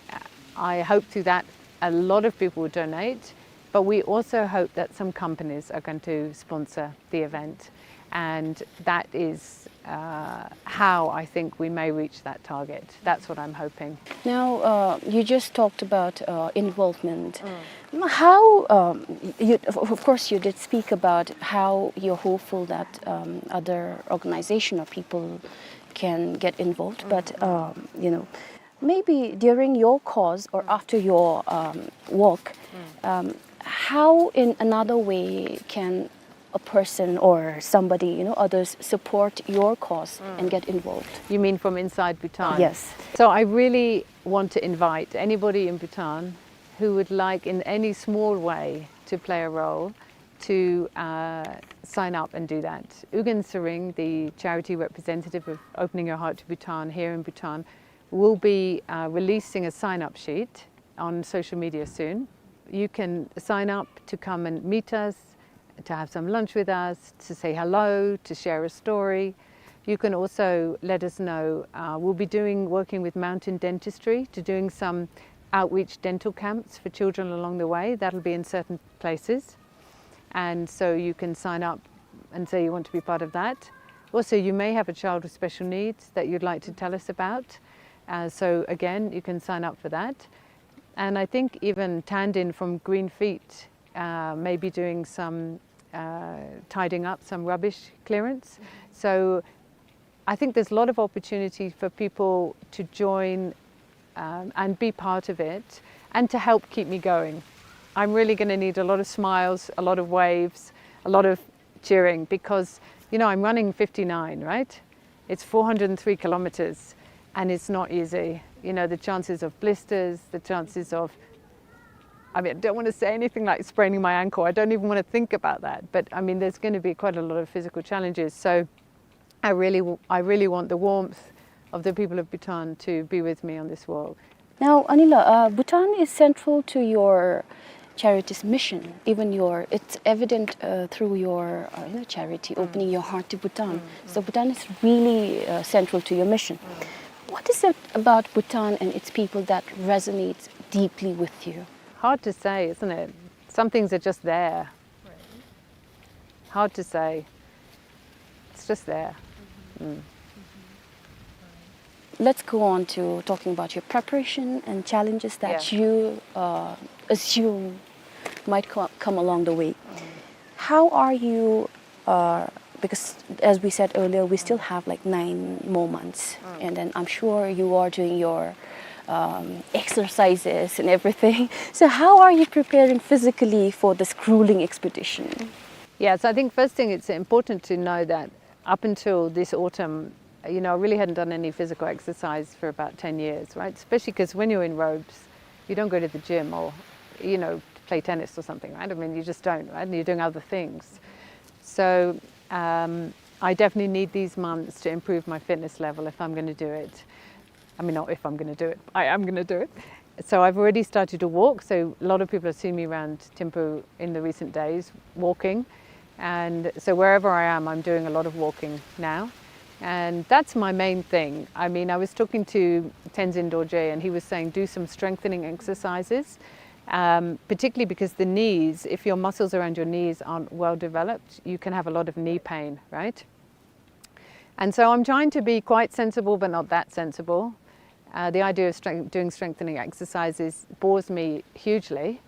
I hope through that a lot of people will donate, but we also hope that some companies are going to sponsor the event. And that is, uh, how I think we may reach that target. That's what I'm hoping. Now, uh, you just talked about, uh, involvement. How, um, you, of, of course, you did speak about how you're hopeful that, um, other organization or people can get involved, but, um, you know, maybe during your cause or after your, um, walk, um, how in another way can a person or somebody, you know, others support your cause and get involved? You mean from inside Bhutan? Yes. So I really want to invite anybody in Bhutan who would like, in any small way, to play a role, to, uh, sign up and do that. U Gin Tshering, the charity representative of Opening Your Heart to Bhutan here in Bhutan, will be, uh, releasing a sign-up sheet on social media soon. You can sign up to come and meet us, to have some lunch with us, to say hello, to share a story. You can also let us know. Uh, we'll be doing, working with Mountain Dentistry to doing some outreach dental camps for children along the way. That'll be in certain places. And so you can sign up and say you want to be part of that. Also, you may have a child with special needs that you'd like to tell us about. Uh, so again, you can sign up for that. And I think even Tandin from Green Feet, uh, may be doing some, uh, tidying up, some rubbish clearance. So I think there's a lot of opportunity for people to join, um, and be part of it and to help keep me going. I'm really gonna need a lot of smiles, a lot of waves, a lot of cheering because, you know, I'm running fifty-nine, right? It's four hundred and three kilometers and it's not easy. You know, the chances of blisters, the chances of, I mean, I don't want to say anything like spraining my ankle. I don't even want to think about that. But I mean, there's gonna be quite a lot of physical challenges. So I really, w-, I really want the warmth of the people of Bhutan to be with me on this walk. Now, Anila, uh, Bhutan is central to your charity's mission. Even your, it's evident, uh, through your, uh, you know, charity, Opening Your Heart to Bhutan. So Bhutan is really, uh, central to your mission. What is it about Bhutan and its people that resonates deeply with you? Hard to say, isn't it? Some things are just there. Hard to say. It's just there. Let's go on to talking about your preparation and challenges that Yeah. you, uh, assume might co- come along the way. How are you, uh, because as we said earlier, we still have, like, nine more months, and then I'm sure you are doing your, um, exercises and everything. So how are you preparing physically for this grueling expedition? Yeah, so I think first thing, it's important to know that up until this autumn, you know, I really hadn't done any physical exercise for about ten years, right? Especially 'cause when you're in robes, you don't go to the gym or, you know, play tennis or something, right? I mean, you just don't, right? And you're doing other things. So, um, I definitely need these months to improve my fitness level if I'm gonna do it. I mean, not if I'm gonna do it. I am gonna do it. So I've already started to walk. So a lot of people have seen me around Thimphu in the recent days walking. And so wherever I am, I'm doing a lot of walking now. And that's my main thing. I mean, I was talking to Tenzin Dorje and he was saying do some strengthening exercises, um, particularly because the knees, if your muscles around your knees aren't well developed, you can have a lot of knee pain, right? And so I'm trying to be quite sensible, but not that sensible. Uh, the idea of strength, doing strengthening exercises bores me hugely.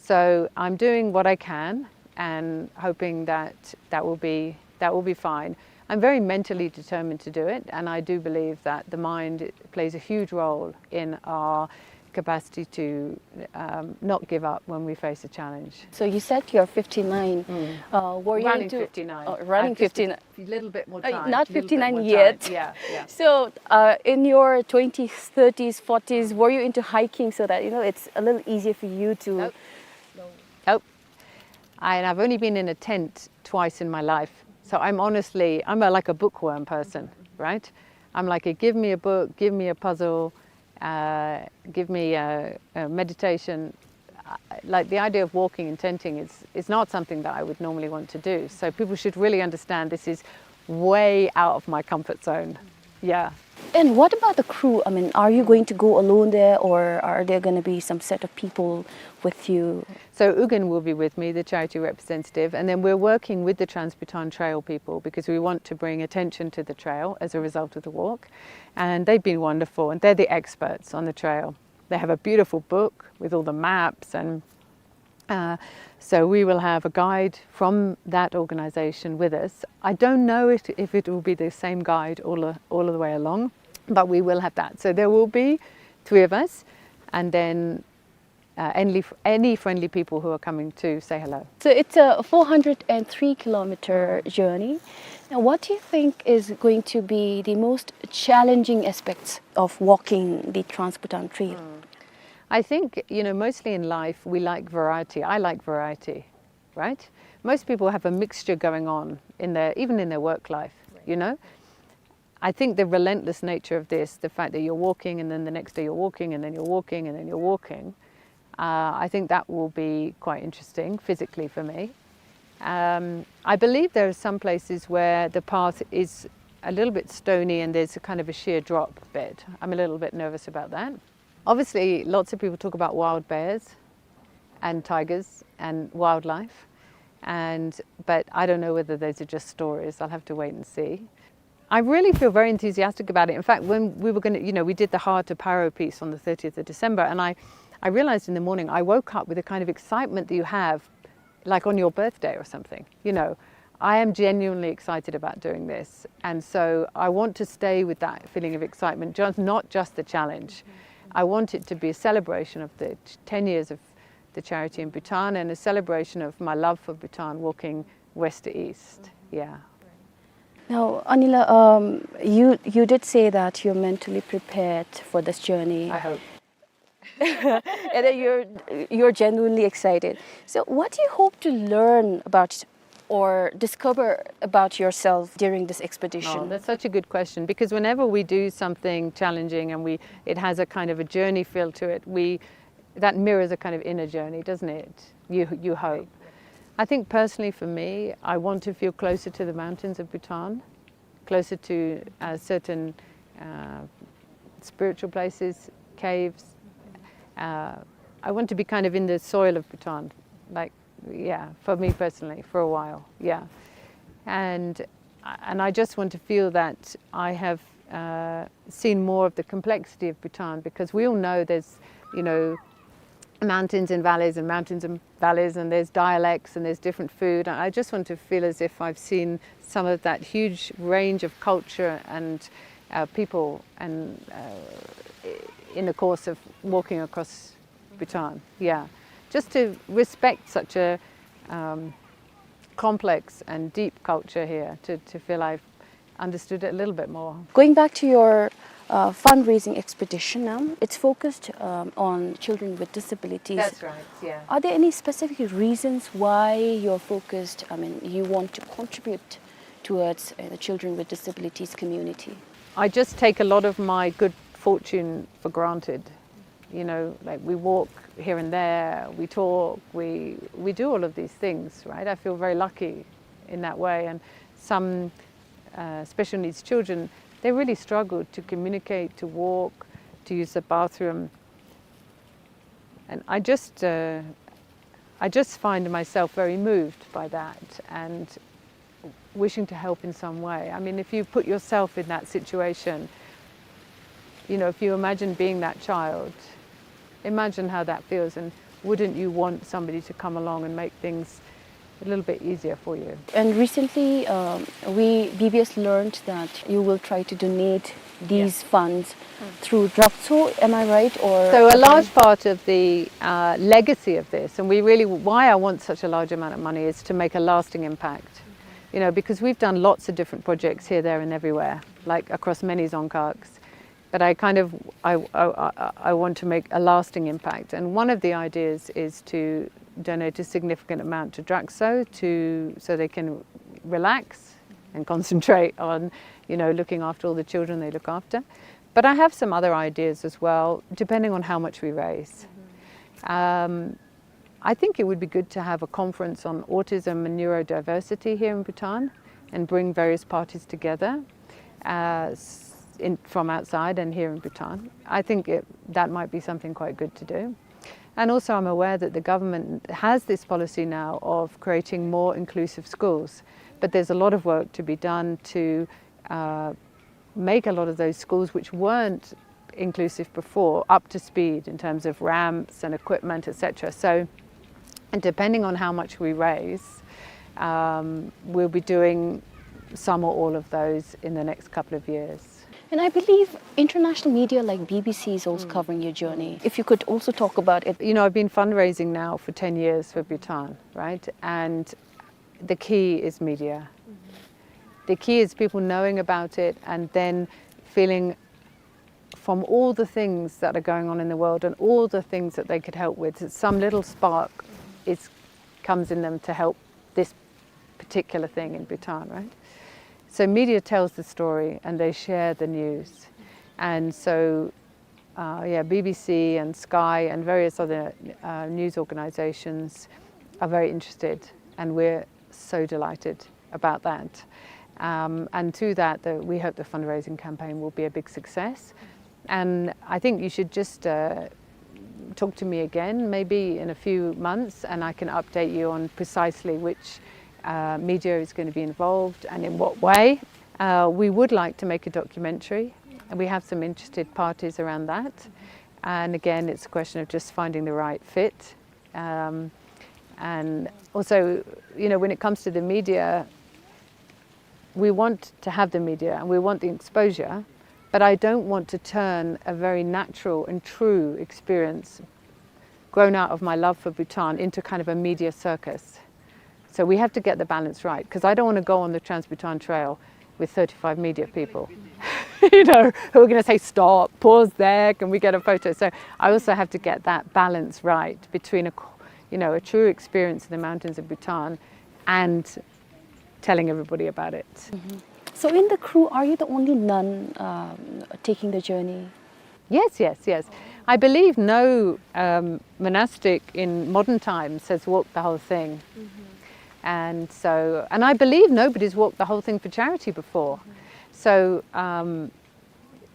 So I'm doing what I can and hoping that that will be, that will be fine. I'm very mentally determined to do it, and I do believe that the mind plays a huge role in our capacity to, um, not give up when we face a challenge. So you said you're fifty-nine. Uh, were you Running into fifty-nine. Oh, running I've just a fifty-nine. f-, little bit more Uh, time. not Little bit more fifty-nine time. Yet. Yeah, yeah. So, uh, in your twenties, thirties, forties, were you into hiking so that, you know, it's a little easier for you to? Nope. Nope. I, and I've only been in a tent twice in my life. So I'm honestly, I'm a, like a bookworm person, right? I'm like, give me a book, give me a puzzle, uh, give me a, a meditation. Uh, like, the idea of walking and tenting is, is not something that I would normally want to do. So people should really understand this is way out of my comfort zone. Yeah. And what about the crew? I mean, are you going to go alone there, or are there gonna be some set of people with you? So Ugin will be with me, the charity representative, and then we're working with the Trans-Bhutan Trail people because we want to bring attention to the trail as a result of the walk. And they've been wonderful, and they're the experts on the trail. They have a beautiful book with all the maps, and, uh, so we will have a guide from that organization with us. I don't know if, if it will be the same guide all the, all the way along, but we will have that. So there will be three of us, and then, uh, any, any friendly people who are coming to say hello. So it's, uh, four hundred and three kilometer journey. Now, what do you think is going to be the most challenging aspects of walking the Trans-Bhutan Trail? I think, you know, mostly in life, we like variety. I like variety, right? Most people have a mixture going on in their, even in their work life, you know? I think the relentless nature of this, the fact that you're walking and then the next day you're walking and then you're walking and then you're walking, uh, I think that will be quite interesting physically for me. Um, I believe there are some places where the path is a little bit stony and there's a kind of a sheer drop bed. I'm a little bit nervous about that. Obviously, lots of people talk about wild bears and tigers and wildlife, and, but I don't know whether those are just stories. I'll have to wait and see. I really feel very enthusiastic about it. In fact, when we were gonna, you know, we did the Heart of Paro piece on the thirtieth of December, and I, I realized in the morning, I woke up with the kind of excitement that you have, like, on your birthday or something, you know. I am genuinely excited about doing this, and so I want to stay with that feeling of excitement, just, not just the challenge. I want it to be a celebration of the t-, ten years of the charity in Bhutan and a celebration of my love for Bhutan, walking west to east. Yeah. Now, Anila, um, you, you did say that you're mentally prepared for this journey. I hope. And that you're, you're genuinely excited. So what do you hope to learn about or discover about yourself during this expedition? Oh, that's such a good question, because whenever we do something challenging and we, it has a kind of a journey feel to it, we, that mirrors a kind of inner journey, doesn't it? You, you hope. I think personally for me, I want to feel closer to the mountains of Bhutan, closer to, uh, certain, uh, spiritual places, caves. Uh, I want to be kind of in the soil of Bhutan, like, yeah, for me personally, for a while, yeah. And, and I just want to feel that I have, uh, seen more of the complexity of Bhutan, because we all know there's, you know, mountains and valleys and mountains and valleys, and there's dialects and there's different food. And I just want to feel as if I've seen some of that huge range of culture and, uh, people and, uh, i-, in the course of walking across Bhutan. Yeah. Just to respect such a, um, complex and deep culture here, to, to feel I've understood it a little bit more. Going back to your, uh, fundraising expedition, um, it's focused, um, on children with disabilities. That's right, yeah. Are there any specific reasons why you're focused, I mean, you want to contribute towards, uh, the children with disabilities community? I just take a lot of my good fortune for granted. You know, like, we walk here and there, we talk, we, we do all of these things, right? I feel very lucky in that way. And some, uh, special needs children, they really struggle to communicate, to walk, to use the bathroom. And I just, uh, I just find myself very moved by that and wishing to help in some way. I mean, if you put yourself in that situation, you know, if you imagine being that child, imagine how that feels, and wouldn't you want somebody to come along and make things a little bit easier for you? And recently, um, we, B B S learned that you will try to donate these funds through Drakso, am I right? Or... So a large part of the, uh, legacy of this, and we really, why I want such a large amount of money, is to make a lasting impact. You know, because we've done lots of different projects here, there, and everywhere, like, across many dzongkhags. But I kind of, I, I, I, I want to make a lasting impact. And one of the ideas is to donate a significant amount to Drakso to, so they can relax and concentrate on, you know, looking after all the children they look after. But I have some other ideas as well, depending on how much we raise. Um, I think it would be good to have a conference on autism and neurodiversity here in Bhutan and bring various parties together. Uh, s-, in, from outside and here in Bhutan. I think it, that might be something quite good to do. And also, I'm aware that the government has this policy now of creating more inclusive schools, but there's a lot of work to be done to, uh, make a lot of those schools which weren't inclusive before up to speed in terms of ramps and equipment, et cetera. So, and depending on how much we raise, um, we'll be doing some or all of those in the next couple of years. And I believe international media like B B C is also covering your journey. If you could also talk about it. You know, I've been fundraising now for ten years for Bhutan, right? And the key is media. The key is people knowing about it and then feeling from all the things that are going on in the world and all the things that they could help with, some little spark is, comes in them to help this particular thing in Bhutan, right? So media tells the story and they share the news. And so, uh, yeah, B B C and Sky and various other, uh, news organizations are very interested, and we're so delighted about that. Um, and through that, the, we hope the fundraising campaign will be a big success. And I think you should just, uh, talk to me again, maybe in a few months, and I can update you on precisely which, uh, media is gonna be involved and in what way. Uh, we would like to make a documentary, and we have some interested parties around that. And again, it's a question of just finding the right fit. Um, and also, you know, when it comes to the media, we want to have the media and we want the exposure, but I don't want to turn a very natural and true experience grown out of my love for Bhutan into kind of a media circus. So we have to get the balance right, 'cause I don't wanna go on the Trans-Bhutan Trail with thirty-five media people, you know, who are gonna say, "Stop, pause there, can we get a photo?" So I also have to get that balance right between a, you know, a true experience of the mountains of Bhutan and telling everybody about it. Mm-hmm. So in the crew, are you the only nun, um, taking the journey? Yes, yes, yes. I believe no, um, monastic in modern times has walked the whole thing. Mm-hmm. And so, and I believe nobody's walked the whole thing for charity before. Mm-hmm. So, um,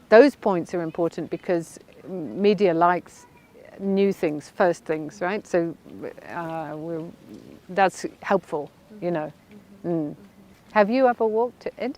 those points are important because media likes new things, first things, right? So, uh, we're, that's helpful, you know. Mm-hmm. Mm. Have you ever walked it?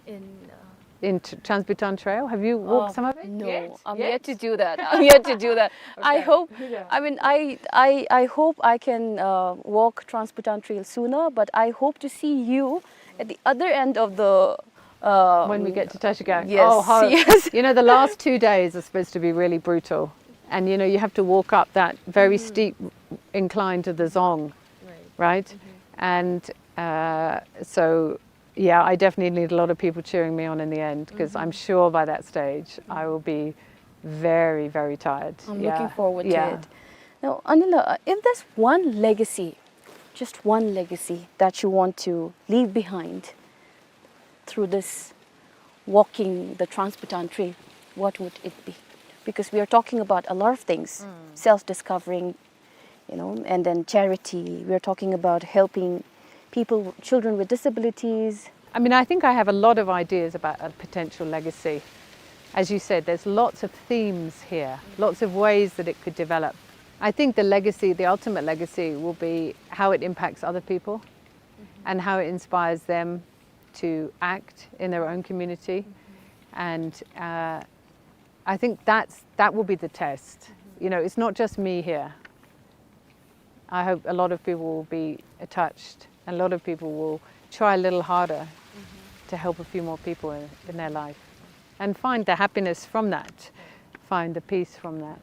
In, uh, in Tr-, Trans-Bhutan Trail? Have you walked, uh, some of it? No, yet? I'm yet to do that. I'm yet to do that. I hope, I mean, I, I, I hope I can, uh, walk Trans-Bhutan Trail sooner, but I hope to see you at the other end of the, uh, when we get to Tashkent. Yes, oh, how, yes. You know, the last two days are supposed to be really brutal. And, you know, you have to walk up that very steep incline to the Dzong, right? Mm-hmm. And, uh, so yeah, I definitely need a lot of people cheering me on in the end, 'cause I'm sure by that stage I will be very, very tired. I'm looking forward to it. Now, Anila, uh, if there's one legacy, just one legacy that you want to leave behind through this walking the Trans-Bhutan Trail, what would it be? Because we are talking about a lot of things, self-discovering, you know, and then charity. We're talking about helping people, children with disabilities. I mean, I think I have a lot of ideas about a potential legacy. As you said, there's lots of themes here, lots of ways that it could develop. I think the legacy, the ultimate legacy, will be how it impacts other people and how it inspires them to act in their own community. And, uh, I think that's, that will be the test. You know, it's not just me here. I hope a lot of people will be touched, and a lot of people will try a little harder to help a few more people in, in their life and find the happiness from that, find the peace from that.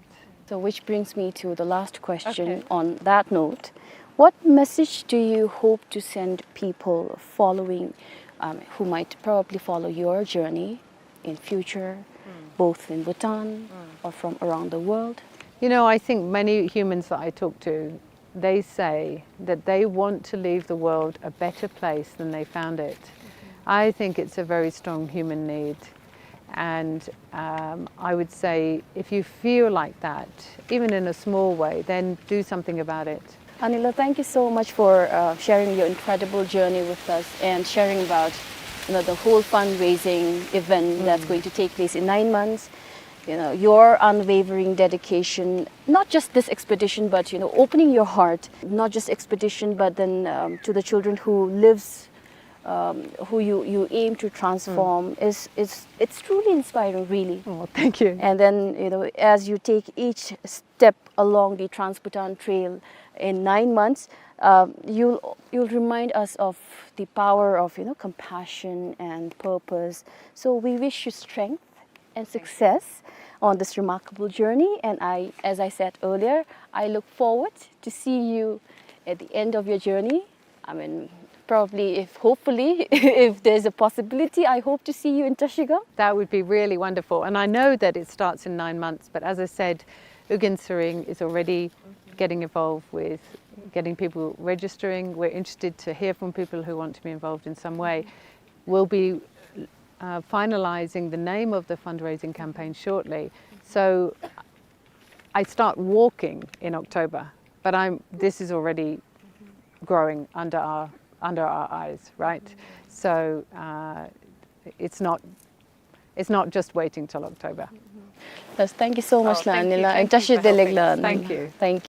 So, which brings me to the last question on that note. What message do you hope to send people following, um, who might probably follow your journey in future, both in Bhutan or from around the world? You know, I think many humans that I talk to, they say that they want to leave the world a better place than they found it. I think it's a very strong human need. And, um, I would say, if you feel like that, even in a small way, then do something about it. Anila, thank you so much for, uh, sharing your incredible journey with us and sharing about you know, the whole fundraising event that's going to take place in nine months. You know, your unwavering dedication, not just this expedition, but, you know, opening your heart, not just expedition, but then, um, to the children who lives, um, who you, you aim to transform is, is, it's truly inspiring, really. Oh, thank you. And then, you know, as you take each step along the Trans-Bhutan Trail in nine months, um, you'll, you'll remind us of the power of, you know, compassion and purpose. So we wish you strength and success on this remarkable journey. And I, as I said earlier, I look forward to see you at the end of your journey. I mean, probably, if, hopefully, if there's a possibility, I hope to see you in Trashigang. That would be really wonderful. And I know that it starts in nine months, but as I said, Ugyen Tsering is already getting involved with getting people registering. We're interested to hear from people who want to be involved in some way. We'll be, uh, finalizing the name of the fundraising campaign shortly. So I start walking in October, but I'm, this is already growing under our, under our eyes, right? So, uh, it's not, it's not just waiting till October. Yes, thank you so much, oh, thank you, Lanila, and thank you for helping us. Thank you. Thank you.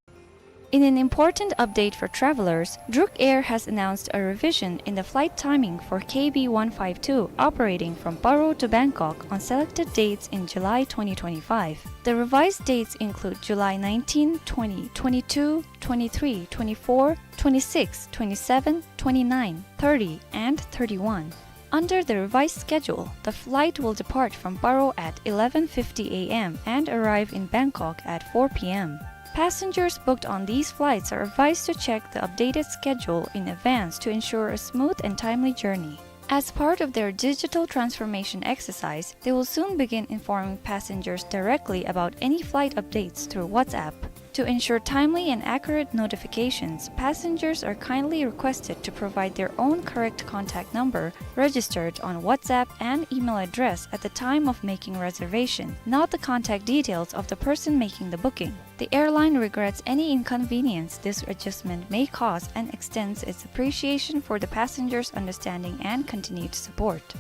In an important update for travelers, Druk Air has announced a revision in the flight timing for K B one five two operating from Paro to Bangkok on selected dates in July twenty twenty-five. The revised dates include July nineteen, twenty, twenty-two, twenty-three, twenty-four, twenty-six, twenty-seven, twenty-nine, thirty, and thirty-one. Under the revised schedule, the flight will depart from Paro at eleven fifty A M and arrive in Bangkok at four P M. Passengers booked on these flights are advised to check the updated schedule in advance to ensure a smooth and timely journey. As part of their digital transformation exercise, they will soon begin informing passengers directly about any flight updates through WhatsApp. To ensure timely and accurate notifications, passengers are kindly requested to provide their own correct contact number registered on WhatsApp and email address at the time of making reservation, not the contact details of the person making the booking. The airline regrets any inconvenience this adjustment may cause and extends its appreciation for the passengers' understanding and continued support.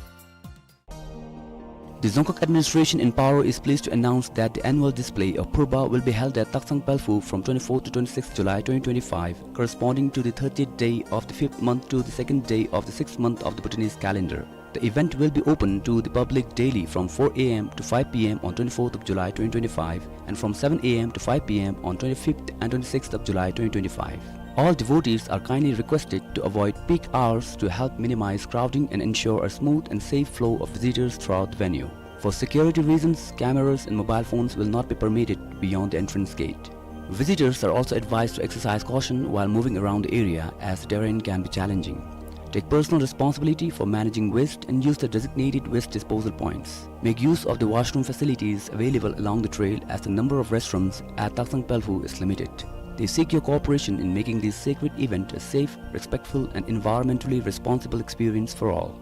The Dzongkhag administration in Paro is pleased to announce that the annual display of Purba will be held at Taksang Pelphu from twenty-fourth to twenty-sixth July twenty twenty-five, corresponding to the thirtieth day of the fifth month to the second day of the sixth month of the Bhutanese calendar. The event will be open to the public daily from four A M to five P M on twenty-fourth of July twenty twenty-five and from seven A M to five P M on twenty-fifth and twenty-sixth of July twenty twenty-five. All devotees are kindly requested to avoid peak hours to help minimize crowding and ensure a smooth and safe flow of visitors throughout the venue. For security reasons, cameras and mobile phones will not be permitted beyond the entrance gate. Visitors are also advised to exercise caution while moving around the area as the terrain can be challenging. Take personal responsibility for managing waste and use the designated waste disposal points. Make use of the washroom facilities available along the trail, as the number of restrooms at Taksang Pelphu is limited. They seek your cooperation in making this sacred event a safe, respectful, and environmentally responsible experience for all.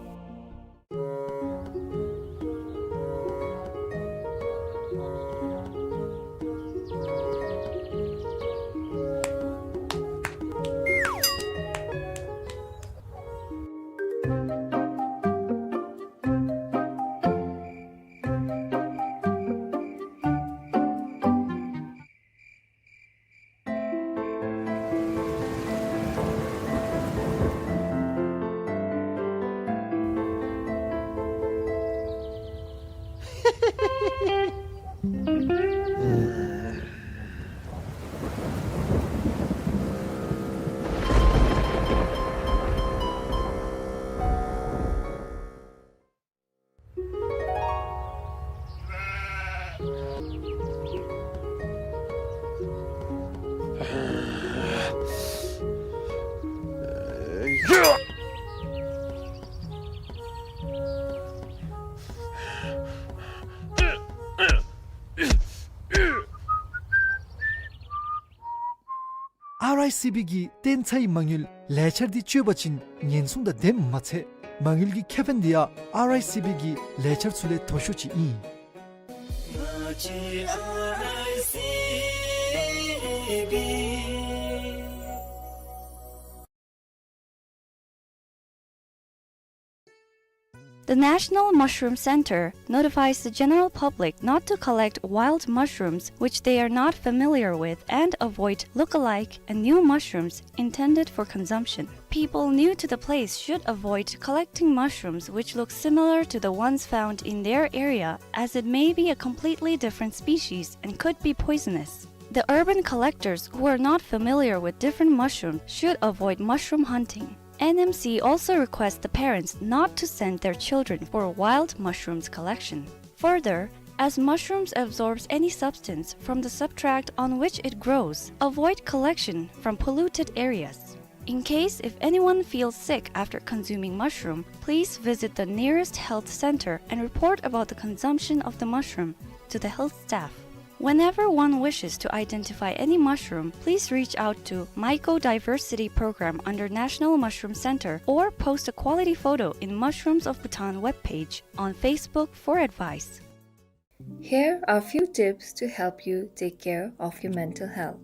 ཨར་ཨའི་སི་བི་གི་བརྟན་ཚའི་མ་དངུལ་ལས་འཆར་འདི་སྤྱོད་པ་ཅིན་ཉེན་སྲུང་དང་ལྡནམ་མ་ཚད་མ་དངུལ་གྱི་ཁེ་ཕན་འདི་ཡང་ཨར་ཨའི་སི་བི་གི་ལས་འཆར་ཚུ་ལས་མཐོ་ཤོས་ཅིག་ཨིན། The National Mushroom Center notifies the general public not to collect wild mushrooms which they are not familiar with and avoid look-alike and new mushrooms intended for consumption. People new to the place should avoid collecting mushrooms which look similar to the ones found in their area, as it may be a completely different species and could be poisonous. The urban collectors who are not familiar with different mushrooms should avoid mushroom hunting. N M C also requests the parents not to send their children for wild mushrooms collection. Further, as mushrooms absorbs any substance from the substrate on which it grows, avoid collection from polluted areas. In case if anyone feels sick after consuming mushroom, please visit the nearest health center and report about the consumption of the mushroom to the health staff. Whenever one wishes to identify any mushroom, please reach out to Mycodiversity Program under National Mushroom Center or post a quality photo in Mushrooms of Bhutan webpage on Facebook for advice. Here are few tips to help you take care of your mental health.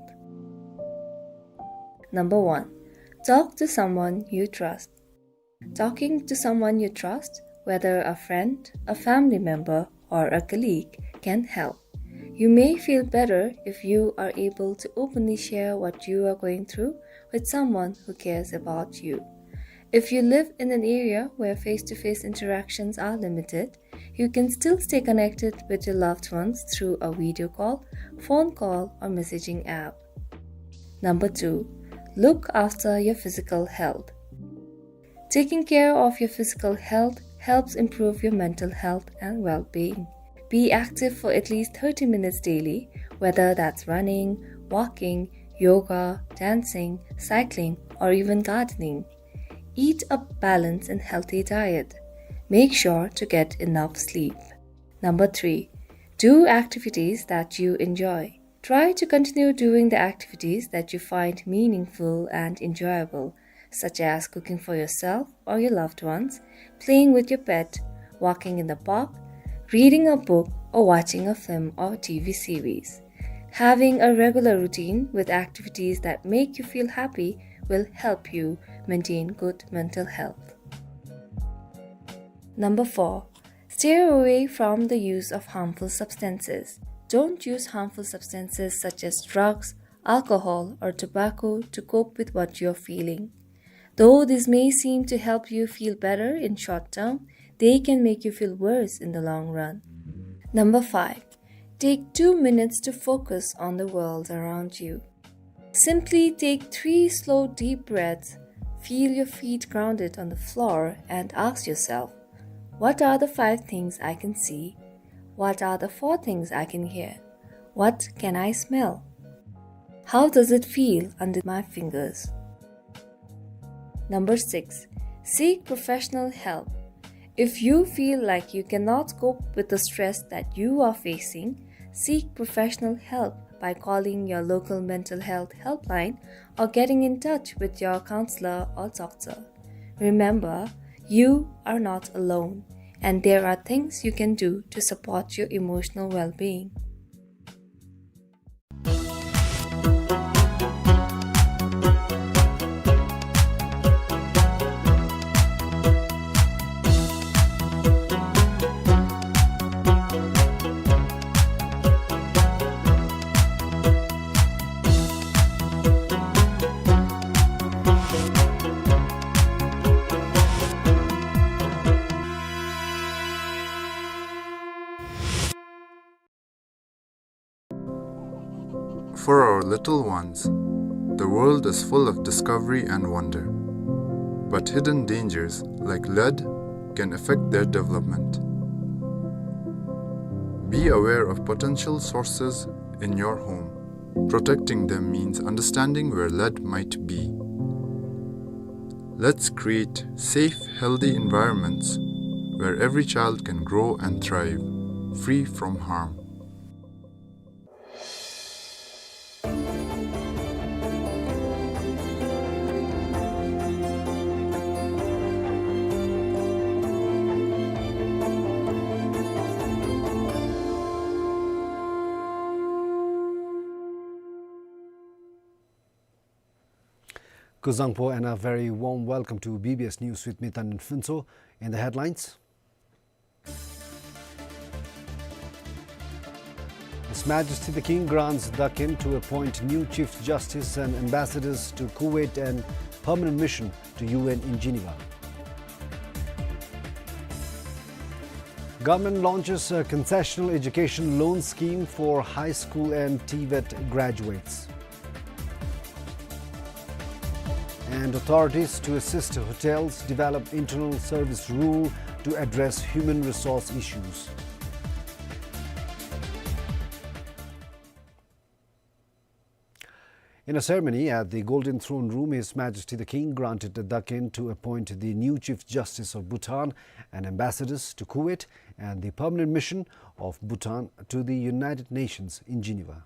Number one, talk to someone you trust. Talking to someone you trust, whether a friend, a family member, or a colleague, can help. You may feel better if you are able to openly share what you are going through with someone who cares about you. If you live in an area where face-to-face interactions are limited, you can still stay connected with your loved ones through a video call, phone call, or messaging app. Number two, look after your physical health. Taking care of your physical health helps improve your mental health and well-being. Be active for at least thirty minutes daily, whether that's running, walking, yoga, dancing, cycling, or even gardening. Eat a balanced and healthy diet. Make sure to get enough sleep. Number three, do activities that you enjoy. Try to continue doing the activities that you find meaningful and enjoyable, such as cooking for yourself or your loved ones, playing with your pet, walking in the park, reading a book, or watching a film or T V series. Having a regular routine with activities that make you feel happy will help you maintain good mental health. Number four, steer away from the use of harmful substances. Don't use harmful substances such as drugs, alcohol, or tobacco to cope with what you're feeling. Though this may seem to help you feel better in short term, they can make you feel worse in the long run. Number five, take two minutes to focus on the world around you. Simply take three slow, deep breaths, feel your feet grounded on the floor, and ask yourself, "What are the five things I can see? What are the four things I can hear? What can I smell? How does it feel under my fingers?" Number six, seek professional help. If you feel like you cannot cope with the stress that you are facing, seek professional help by calling your local mental health helpline or getting in touch with your counselor or doctor. Remember, you are not alone, and there are things you can do to support your emotional well-being. For our little ones, the world is full of discovery and wonder, but hidden dangers like lead can affect their development. Be aware of potential sources in your home. Protecting them means understanding where lead might be. Let's create safe, healthy environments where every child can grow and thrive, free from harm. Kuzuzangpo and a very warm welcome to B B S News with me, Tandin Phuntsho. In the headlines, His Majesty the King grants Daken to appoint new Chief Justice and ambassadors to Kuwait and permanent mission to U N in Geneva. Government launches a concessional education loan scheme for high school and TVET graduates. And authorities to assist hotels develop internal service rule to address human resource issues. In a ceremony at the Golden Throne Room, His Majesty the King granted the Daken to appoint the new Chief Justice of Bhutan and ambassadors to Kuwait and the permanent mission of Bhutan to the United Nations in Geneva.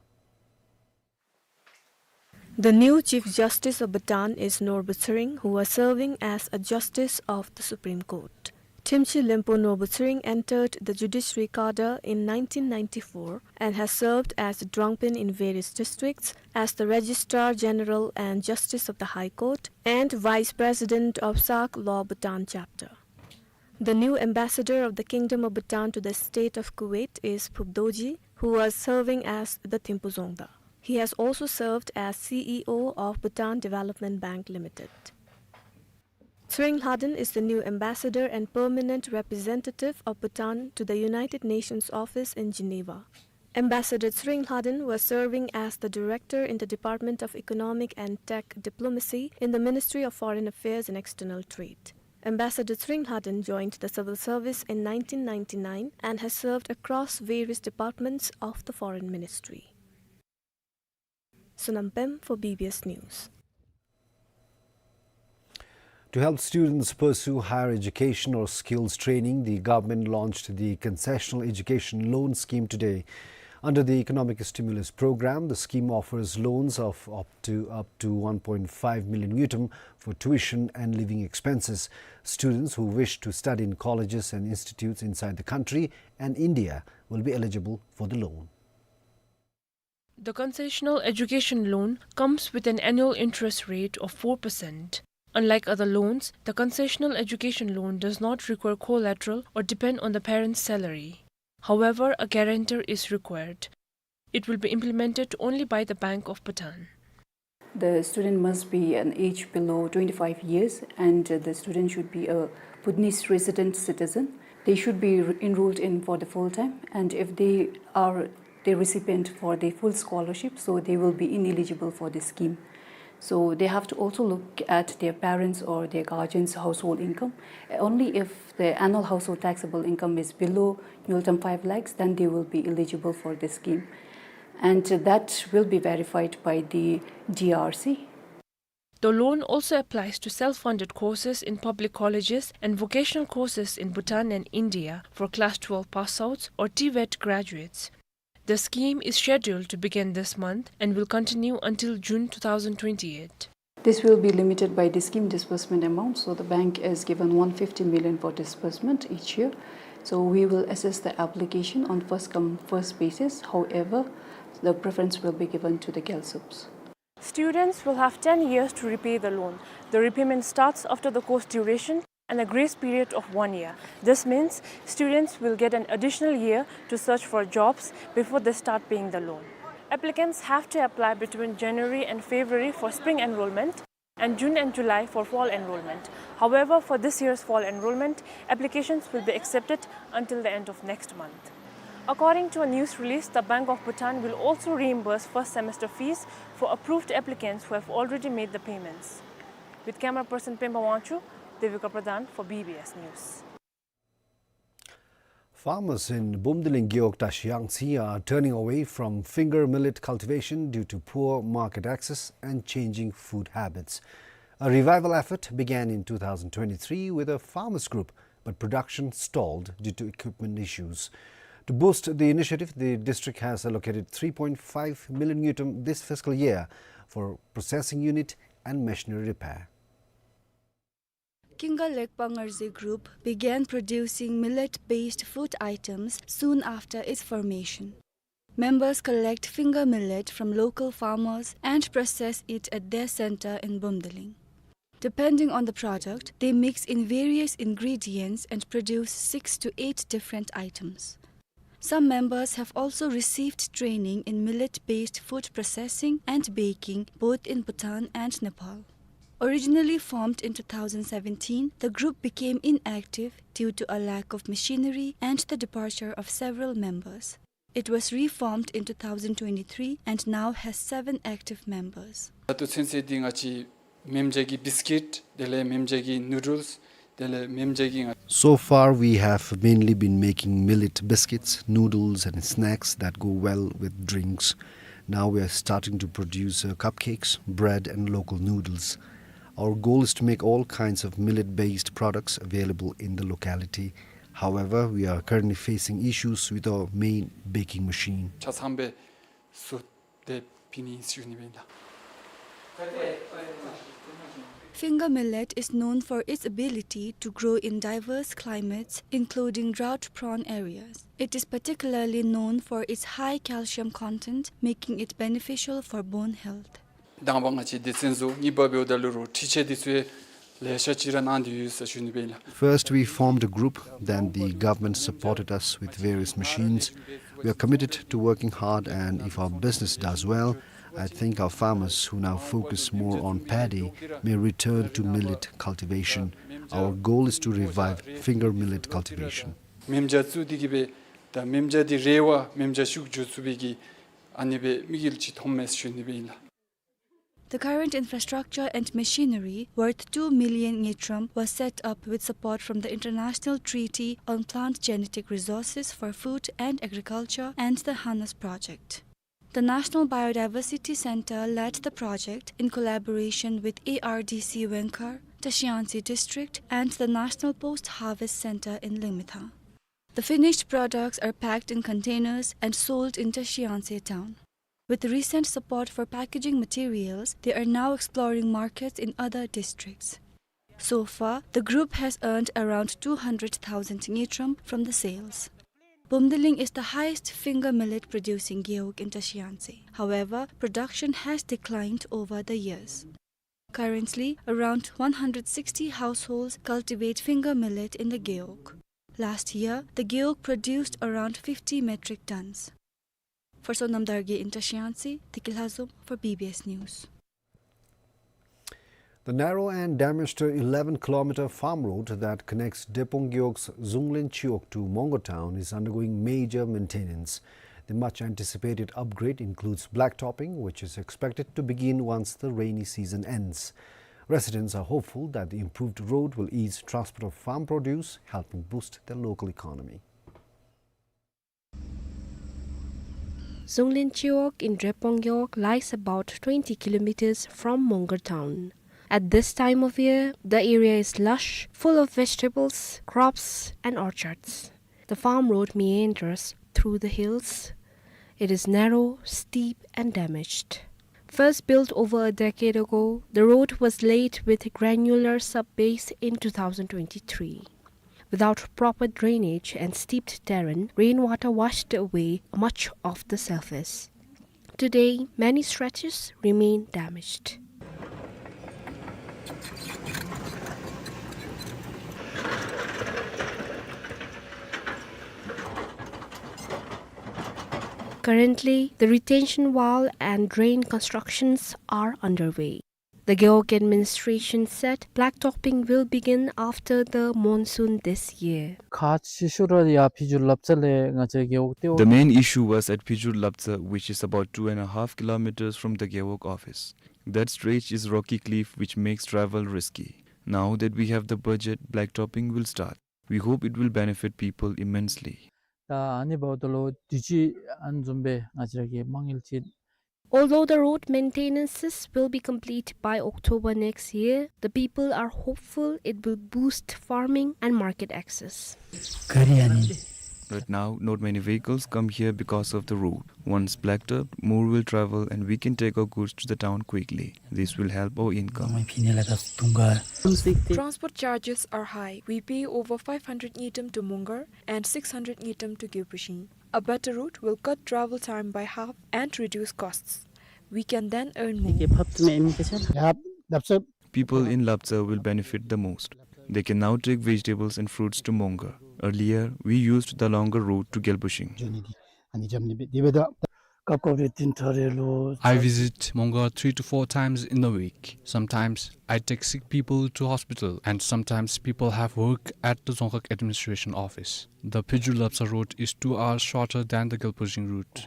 The new Chief Justice of Bhutan is Norbu Tshering, who was serving as a Justice of the Supreme Court. Trimshe Lenpo Norbu Tshering entered the judiciary cadre in nineteen ninety-four and has served as a Drangpen in various districts, as the Registrar General and Justice of the High Court, and Vice President of Sak Law Bhutan Chapter. The new ambassador of the Kingdom of Bhutan to the state of Kuwait is Phup Dorji, who was serving as the Thimphu Dzongda. He has also served as C E O of Bhutan Development Bank Limited. Tshering Lhaden is the new ambassador and permanent representative of Bhutan to the United Nations office in Geneva. Ambassador Tshering Lhaden was serving as the director in the Department of Economic and Tech Diplomacy in the Ministry of Foreign Affairs and External Trade. Ambassador Tshering Lhaden joined the civil service in nineteen ninety-nine and has served across various departments of the Foreign Ministry. Sonam Pem for B B S News. To help students pursue higher education or skills training, the government launched the Concessional Education Loan Scheme today. Under the Economic Stimulus Program, the scheme offers loans of up to, up to one point five million ngultrum for tuition and living expenses. Students who wish to study in colleges and institutes inside the country and India will be eligible for the loan. The concessional education loan comes with an annual interest rate of four percent. Unlike other loans, the concessional education loan does not require collateral or depend on the parent's salary. However, a guarantor is required. It will be implemented only by the Bank of Bhutan. The student must be an age below twenty-five years, and, uh, the student should be a Bhutanese resident citizen. They should be re-, enrolled in for the full time, and if they are the recipient for the full scholarship, so they will be ineligible for the scheme. So they have to also look at their parents' or their guardians' household income. Only if the annual household taxable income is below ngultrum five lakhs, then they will be eligible for the scheme. And that will be verified by the D R C. The loan also applies to self-funded courses in public colleges and vocational courses in Bhutan and India for class twelve pass outs or TVET graduates. The scheme is scheduled to begin this month and will continue until June two thousand twenty-eight. This will be limited by the scheme disbursement amount, so the bank is given one fifty million for disbursement each year. So we will assess the application on first come, first basis. However, the preference will be given to the GALSUPs. Students will have ten years to repay the loan. The repayment starts after the course duration and a grace period of one year. This means students will get an additional year to search for jobs before they start paying the loan. Applicants have to apply between January and February for spring enrollment and June and July for fall enrollment. However, for this year's fall enrollment, applications will be accepted until the end of next month. According to a news release, the Bank of Bhutan will also reimburse first semester fees for approved applicants who have already made the payments. With camera person Pemba Wangchuk, Devika Pradhan for B B S News. Farmers in Bumdiling Gewog Tashi Yangtse are turning away from finger millet cultivation due to poor market access and changing food habits. A revival effort began in two thousand twenty-three with a farmers group, but production stalled due to equipment issues. To boost the initiative, the district has allocated three point five million ngultrum this fiscal year for processing unit and machinery repair. Kinga Legpa Ngarze group began producing millet-based food items soon after its formation. Members collect finger millet from local farmers and process it at their center in Bumdiling. Depending on the product, they mix in various ingredients and produce six to eight different items. Some members have also received training in millet-based food processing and baking, both in Bhutan and Nepal. Originally formed in two thousand seventeen, the group became inactive due to a lack of machinery and the departure of several members. It was reformed in two thousand twenty-three and now has seven active members. ད་ལྟོ་ཚུན་ཚོད་འདི་ང་བཅས་མེ་མཇའ་གི་བིསི་ཀིཊ་དེ་ལས་མེ་མཇའ་གི་ནུ་ཌལསི་དེ་ལས་མེ་མཇའ་གི་ང- So far, we have mainly been making millet biscuits, noodles, and snacks that go well with drinks. Now we are starting to produce, uh, cupcakes, bread, and local noodles. Our goal is to make all kinds of millet-based products available in the locality. However, we are currently facing issues with our main baking machine. ཆ་ཚང་སྦེ་བཟོ་སྟེ་ཕུལ་ནི་ཨིན་ཟེར་ཞུ་ནི་སྦེ་ཨིན་ལགས། Finger millet is known for its ability to grow in diverse climates, including drought-prone areas. It is particularly known for its high calcium content, making it beneficial for bone health. དང་པ་ང་བཅས་སྡེ་ཚན་བཟོ། གཉིས་པ་འབདཝ་ད་ལུ་རོགས་འཁྲི་ཆད་འདི་ཚུ་ལེ་ཤ་ཅིག་ར་གནང་སྟེ་ཡོད་ཟེར་ཞུ་ནི་སྦེ་ཨིན་ལགས། First, we formed a group, then the government supported us with various machines. We are committed to working hard, and if our business does well, I think our farmers who now focus more on paddy may return to millet cultivation. Our goal is to revive finger millet cultivation. མེ་མཇའ་བཙུགས་ཏེ་གི་སྦེ་ད་མེ་མཇའ་འདི་རེ་བ་མེ་མཇའ་ཤུགས་འགྱོ་ཚུགས་པའི་གི་ཨ་ནི་སྦེ་དམིགས་ཡུལ་ཅིག་མཐོངམ་མས་ཟེར་ཞུ་ནི་སྦེ་ཨིན་ལགས། The current infrastructure and machinery worth two million ngultrum was set up with support from the International Treaty on Plant Genetic Resources for Food and Agriculture and the HANAS project. The National Biodiversity Center led the project in collaboration with A R D C Wengkar, Tashiantse District, and the National Post Harvest Center in Lingmethang. The finished products are packed in containers and sold in Tashiantse town. With recent support for packaging materials, they are now exploring markets in other districts. So far, the group has earned around two hundred thousand ngultrum from the sales. Bumdiling is the highest finger millet producing gewog in Tashiantse. However, production has declined over the years. Currently, around one hundred sixty households cultivate finger millet in the gewog. Last year, the gewog produced around fifty metric tons. For Sonam Dargye in Tashiantse, Tiki Lhazom for B B S News. The narrow and damaged eleven kilometer farm road that connects Drepung Gewog's Zunglen Chiwog to Mongar town is undergoing major maintenance. The much anticipated upgrade includes blacktopping, which is expected to begin once the rainy season ends. Residents are hopeful that the improved road will ease transport of farm produce, helping boost their local economy. Zunglen Chiwog in Drepung Gewog lies about twenty kilometers from Mongar town. At this time of year, the area is lush, full of vegetables, crops, and orchards. The farm road meanders through the hills. It is narrow, steep, and damaged. First built over a decade ago, the road was laid with granular subbase in two thousand twenty-three. Without proper drainage and steeped terrain, rainwater washed away much of the surface. Today, many stretches remain damaged. Currently, the retention wall and drain constructions are underway. The Gewog administration said blacktopping will begin after the monsoon this year. ཁག་ཆེ་ཤོས་ར་ཡར་ཕི་ཇུར་ལབ་རྩ་ལས་ང་བཅས་རྒེད་འོག་ལྟེ་བ། The main issue was at Phijur Lapcha, which is about two and a half kilometers from the Gewog office. That stretch is rocky cliff, which makes travel risky. Now that we have the budget, blacktopping will start. We hope it will benefit people immensely. ད་ཨ་ནི་འབདཝ་ད་ལུ་དུས་ཅི་ཨ་ནི་བཟུམ་སྦེ་ང་བཅས་ར་གི་མ་དངུལ་ཅིག Although the road maintenances will be complete by October next year, the people are hopeful it will boost farming and market access. Right now, not many vehicles come here because of the road. Once blacktopped, more will travel and we can take our goods to the town quickly. This will help our income. Transport charges are high. We pay over five hundred ngultrum to Mongar and six hundred ngultrum to Gewpushin. A better route will cut travel time by half and reduce costs. We can then earn more. People in Lapcha will benefit the most. They can now take vegetables and fruits to Mongar. Earlier, we used the longer road to Gelbushing. I visit Monga three to four times in a week. Sometimes I take sick people to hospital, and sometimes people have work at the Dzongkhag administration office. The Phidru Lapsa road is two hours shorter than the Gelbushing route.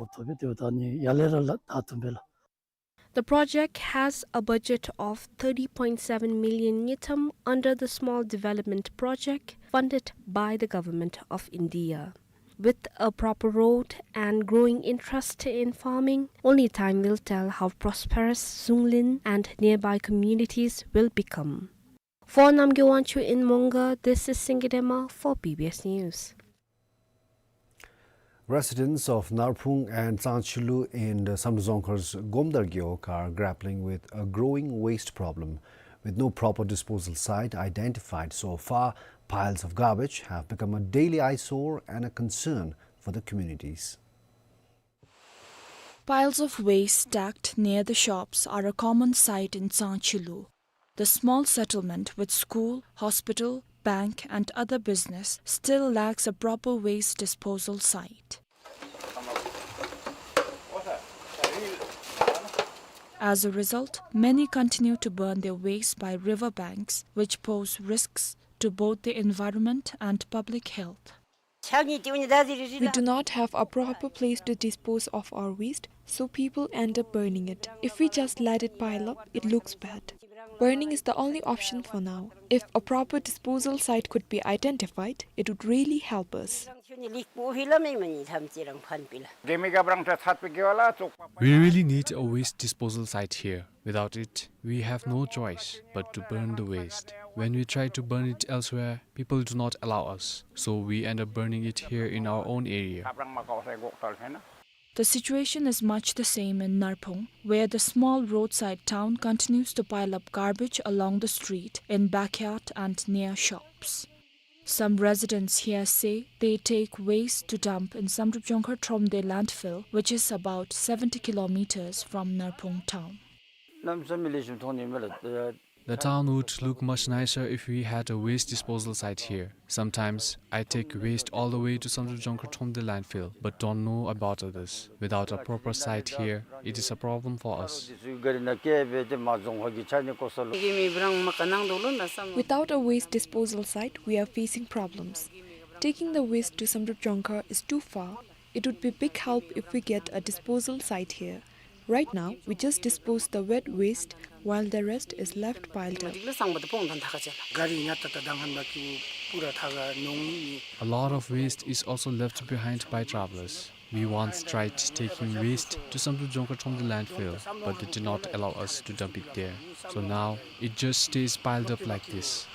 The project has a budget of thirty point seven million ngultrum under the Small Development Project funded by the Government of India. With a proper road and growing interest in farming, only time will tell how prosperous Dzunglin and nearby communities will become. For Namgay Wangchuk in Monga, this is Singye Dema for B B S News. Residents of Narphung and Tsangchilu in the Samdrup Dzongkhar's Gomdar Gewog are grappling with a growing waste problem. With no proper disposal site identified so far, piles of garbage have become a daily eyesore and a concern for the communities. Piles of waste stacked near the shops are a common sight in Tsangchilu. The small settlement with school, hospital, bank and other business still lacks a proper waste disposal site. As a result, many continue to burn their waste by river banks, which pose risks to both the environment and public health. We do not have a proper place to dispose of our waste, so people end up burning it. If we just let it pile up, it looks bad. Burning is the only option for now. If a proper disposal site could be identified, it would really help us. We really need a waste disposal site here. Without it, we have no choice but to burn the waste. When we try to burn it elsewhere, people do not allow us, so we end up burning it here in our own area. The situation is much the same in Narphung, where the small roadside town continues to pile up garbage along the street, in backyard and near shops. Some residents here say they take waste to dump in Samdrup Dzongkhar Thromde landfill, which is about seventy kilometers from Narphung town. The town would look much nicer if we had a waste disposal site here. Sometimes I take waste all the way to Samdrup Dzongkhar Thromde landfill, but don't know about others. Without a proper site here, it is a problem for us. Without a waste disposal site, we are facing problems. Taking the waste to Samdrup Dzongkhar is too far. It would be big help if we get a disposal site here. Right now, we just dispose the wet waste, while the rest is left piled up. A lot of waste is also left behind by travelers. We once tried taking waste to Samdrup Dzongkhar Thromde landfill, but they did not allow us to dump it there. So now, it just stays piled up like this.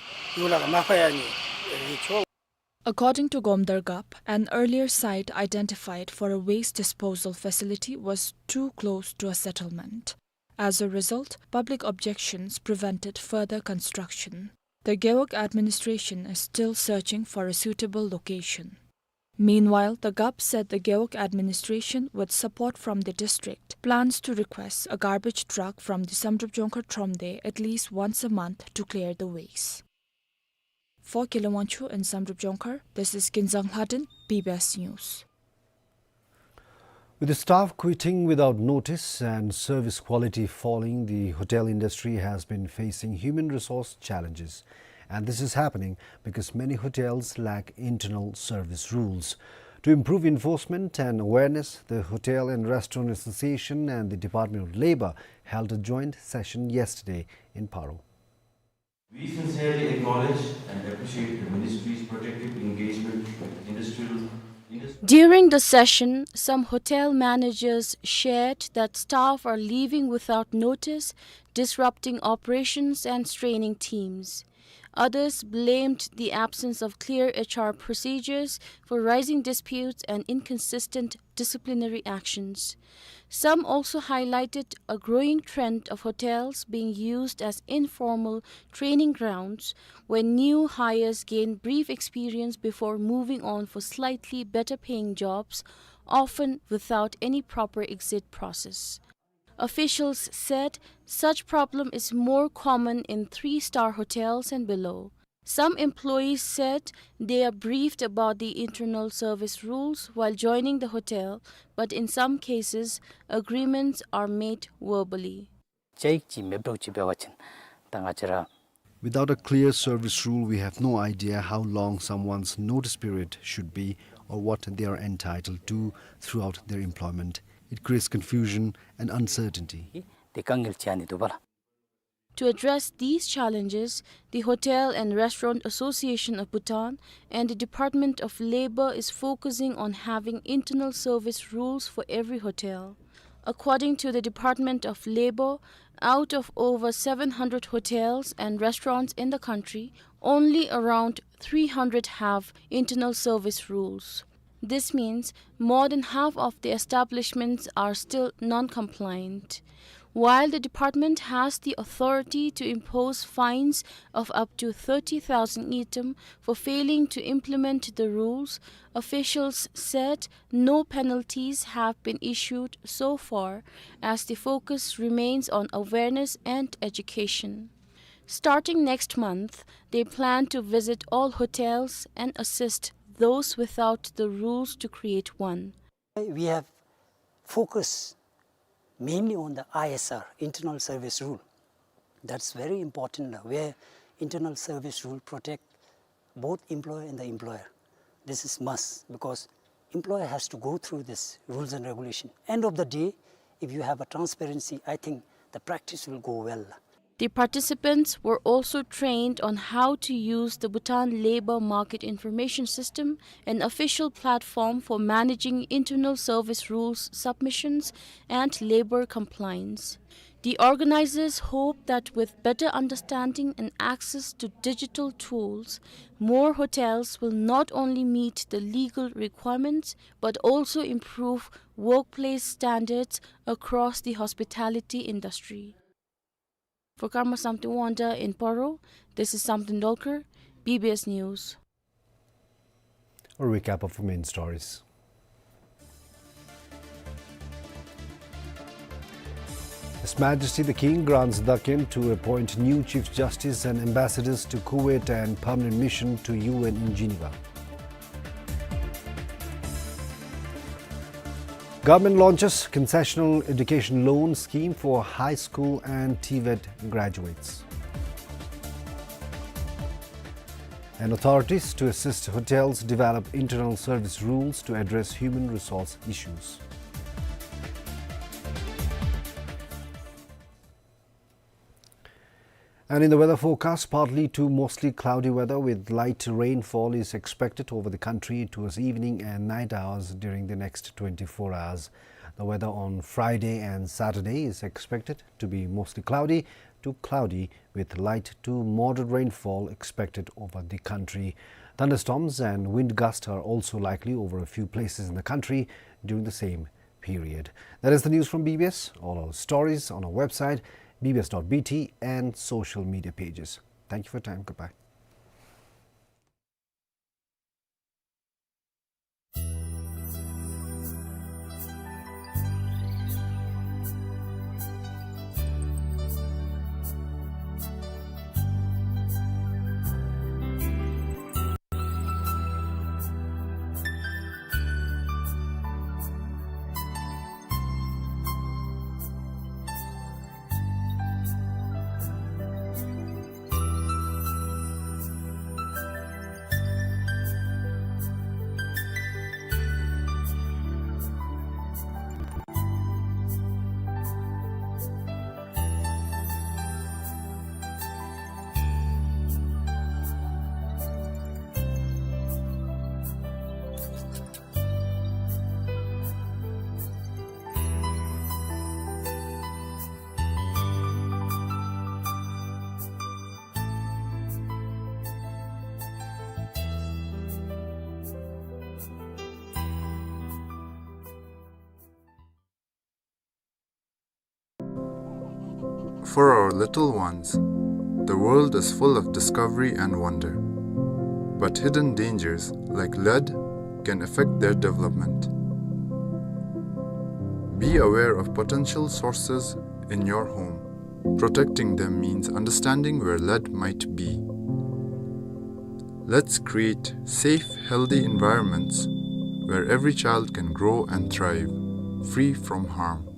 According to Gomdar Gap, an earlier site identified for a waste disposal facility was too close to a settlement. As a result, public objections prevented further construction. The Gewog administration is still searching for a suitable location. Meanwhile, the Gap said the Gewog administration, with support from the district, plans to request a garbage truck from the Samdrup Dzongkhar Thromde at least once a month to clear the waste. For Kele Wangchuk in Samdrup Dzongkhar, this is Kinzang Lhaden, B B S News. With the staff quitting without notice and service quality falling, the hotel industry has been facing human resource challenges. And this is happening because many hotels lack internal service rules. To improve enforcement and awareness, the Hotel and Restaurant Association and the Department of Labour held a joint session yesterday in Paro. We sincerely acknowledge and appreciate the ministry's protective engagement with industrial, industry. During the session, some hotel managers shared that staff are leaving without notice, disrupting operations and straining teams. Others blamed the absence of clear H R procedures for rising disputes and inconsistent disciplinary actions. Some also highlighted a growing trend of hotels being used as informal training grounds where new hires gain brief experience before moving on for slightly better paying jobs, often without any proper exit process. Officials said such problem is more common in three-star hotels and below. Some employees said they are briefed about the internal service rules while joining the hotel, but in some cases, agreements are made verbally. བཅའ་ཡིག་ཅིག་མེདཔ་འདྲཝ་ཅིག་འབད་བ་ཅིན་ད་ང་བཅས་ར། Without a clear service rule, we have no idea how long someone's notice period should be or what they are entitled to throughout their employment. It creates confusion and uncertainty. དེ་དཀའ་ངལ་ཅིག་ཨ་ནི་འདུག་པ་ལགས། To address these challenges, the Hotel and Restaurant Association of Bhutan and the Department of Labor is focusing on having internal service rules for every hotel. According to the Department of Labor, out of over seven hundred hotels and restaurants in the country, only around three hundred have internal service rules. This means more than half of the establishments are still non-compliant. While the department has the authority to impose fines of up to thirty thousand ngultrum for failing to implement the rules, officials said no penalties have been issued so far, as the focus remains on awareness and education. Starting next month, they plan to visit all hotels and assist those without the rules to create one. We have focused mainly on the I S R, internal service rule. That's very important now, where internal service rule protect both employer and the employer. This is must, because employer has to go through this rules and regulation. End of the day, if you have a transparency, I think the practice will go well. The participants were also trained on how to use the Bhutan Labor Market Information System, an official platform for managing internal service rules submissions and labor compliance. The organizers hope that with better understanding and access to digital tools, more hotels will not only meet the legal requirements but also improve workplace standards across the hospitality industry. For Karma Samten Wangda in Paro, this is Samten Dolkar, B B S News. A recap of main stories. His Majesty the King grants dakyen to appoint new Chief Justice and ambassadors to Kuwait and permanent mission to U N in Geneva. Government launches concessional education loan scheme for high school and TVET graduates. And authorities to assist hotels develop internal service rules to address human resource issues. And in the weather forecast, partly to mostly cloudy weather with light rainfall is expected over the country towards evening and night hours during the next twenty-four hours. The weather on Friday and Saturday is expected to be mostly cloudy to cloudy with light to moderate rainfall expected over the country. Thunderstorms and wind gusts are also likely over a few places in the country during the same period. That is the news from B B S. All our stories on our website, B B S dot B T, and social media pages. Thank you for your time. Goodbye. For our little ones, the world is full of discovery and wonder. But hidden dangers, like lead, can affect their development. Be aware of potential sources in your home. Protecting them means understanding where lead might be. Let's create safe, healthy environments where every child can grow and thrive, free from harm.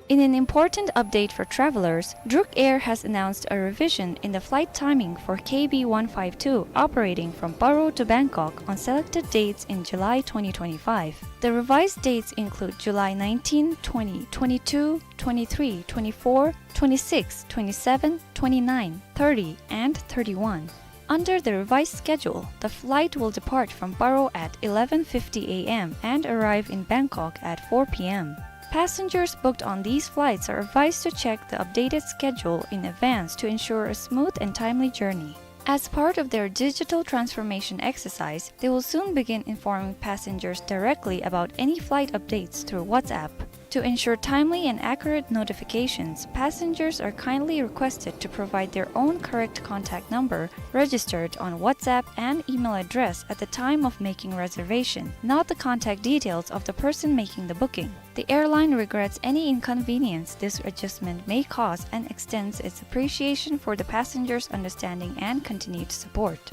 In an important update for travelers, Druk Air has announced a revision in the flight timing for K B one five two operating from Paro to Bangkok on selected dates in July twenty twenty-five. The revised dates include July nineteen, twenty, twenty-two, twenty-three, twenty-four, twenty-six, twenty-seven, twenty-nine, thirty, and thirty-one. Under the revised schedule, the flight will depart from Paro at eleven fifty A M and arrive in Bangkok at four P M. Passengers booked on these flights are advised to check the updated schedule in advance to ensure a smooth and timely journey. As part of their digital transformation exercise, they will soon begin informing passengers directly about any flight updates through WhatsApp. To ensure timely and accurate notifications, passengers are kindly requested to provide their own correct contact number registered on WhatsApp and email address at the time of making reservation, not the contact details of the person making the booking. The airline regrets any inconvenience this adjustment may cause and extends its appreciation for the passengers' understanding and continued support.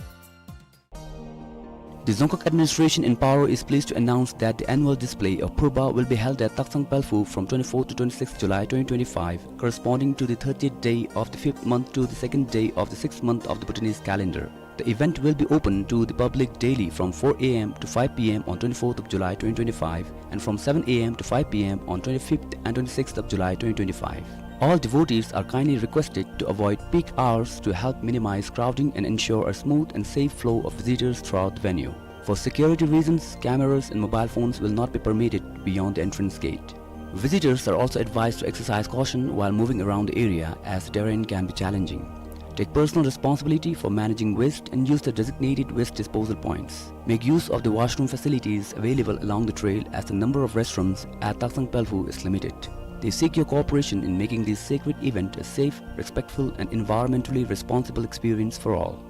The Dzongkhag administration in Paro is pleased to announce that the annual display of Purba will be held at Taksang Pelphu from twenty-fourth to twenty-sixth July twenty twenty-five, corresponding to the thirtieth day of the fifth month to the second day of the sixth month of the Bhutanese calendar. The event will be open to the public daily from four A M to five P M on twenty-fourth of July twenty twenty-five and from seven A M to five P M on twenty-fifth and twenty-sixth of July twenty twenty-five. All devotees are kindly requested to avoid peak hours to help minimize crowding and ensure a smooth and safe flow of visitors throughout the venue. For security reasons, cameras and mobile phones will not be permitted beyond the entrance gate. Visitors are also advised to exercise caution while moving around the area, as the terrain can be challenging. Take personal responsibility for managing waste and use the designated waste disposal points. Make use of the washroom facilities available along the trail, as the number of restrooms at Taksang Pelphu is limited. They seek your cooperation in making this sacred event a safe, respectful, and environmentally responsible experience for all.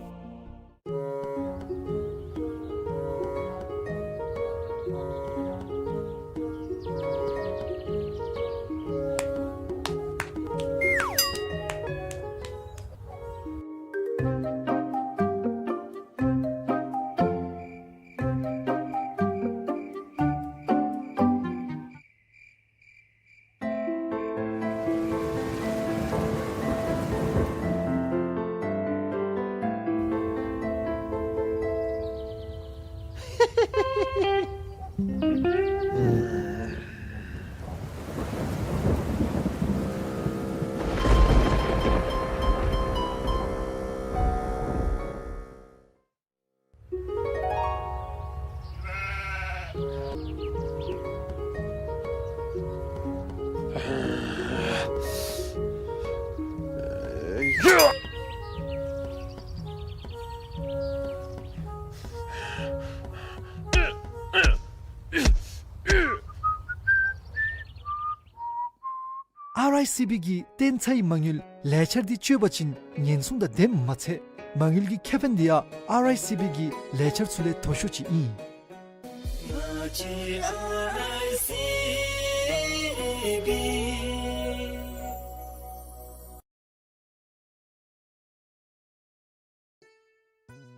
ཨར་ཨའི་སི་བི་གི་བརྟན་ཚའི་མ་དངུལ་ལས་འཆར་འདི་སྤྱོད་པ་ཅིན་ཉེན་སྲུང་དང་ལྡནམ་མ་ཚད་མ་དངུལ་གྱི་ཁེ་ཕན་འདི་ཡང་ཨར་ཨའི་སི་བི་གི་ལས་འཆར་ཚུ་ལས་མཐོ་ཤོས་ཅིག་ཨིན།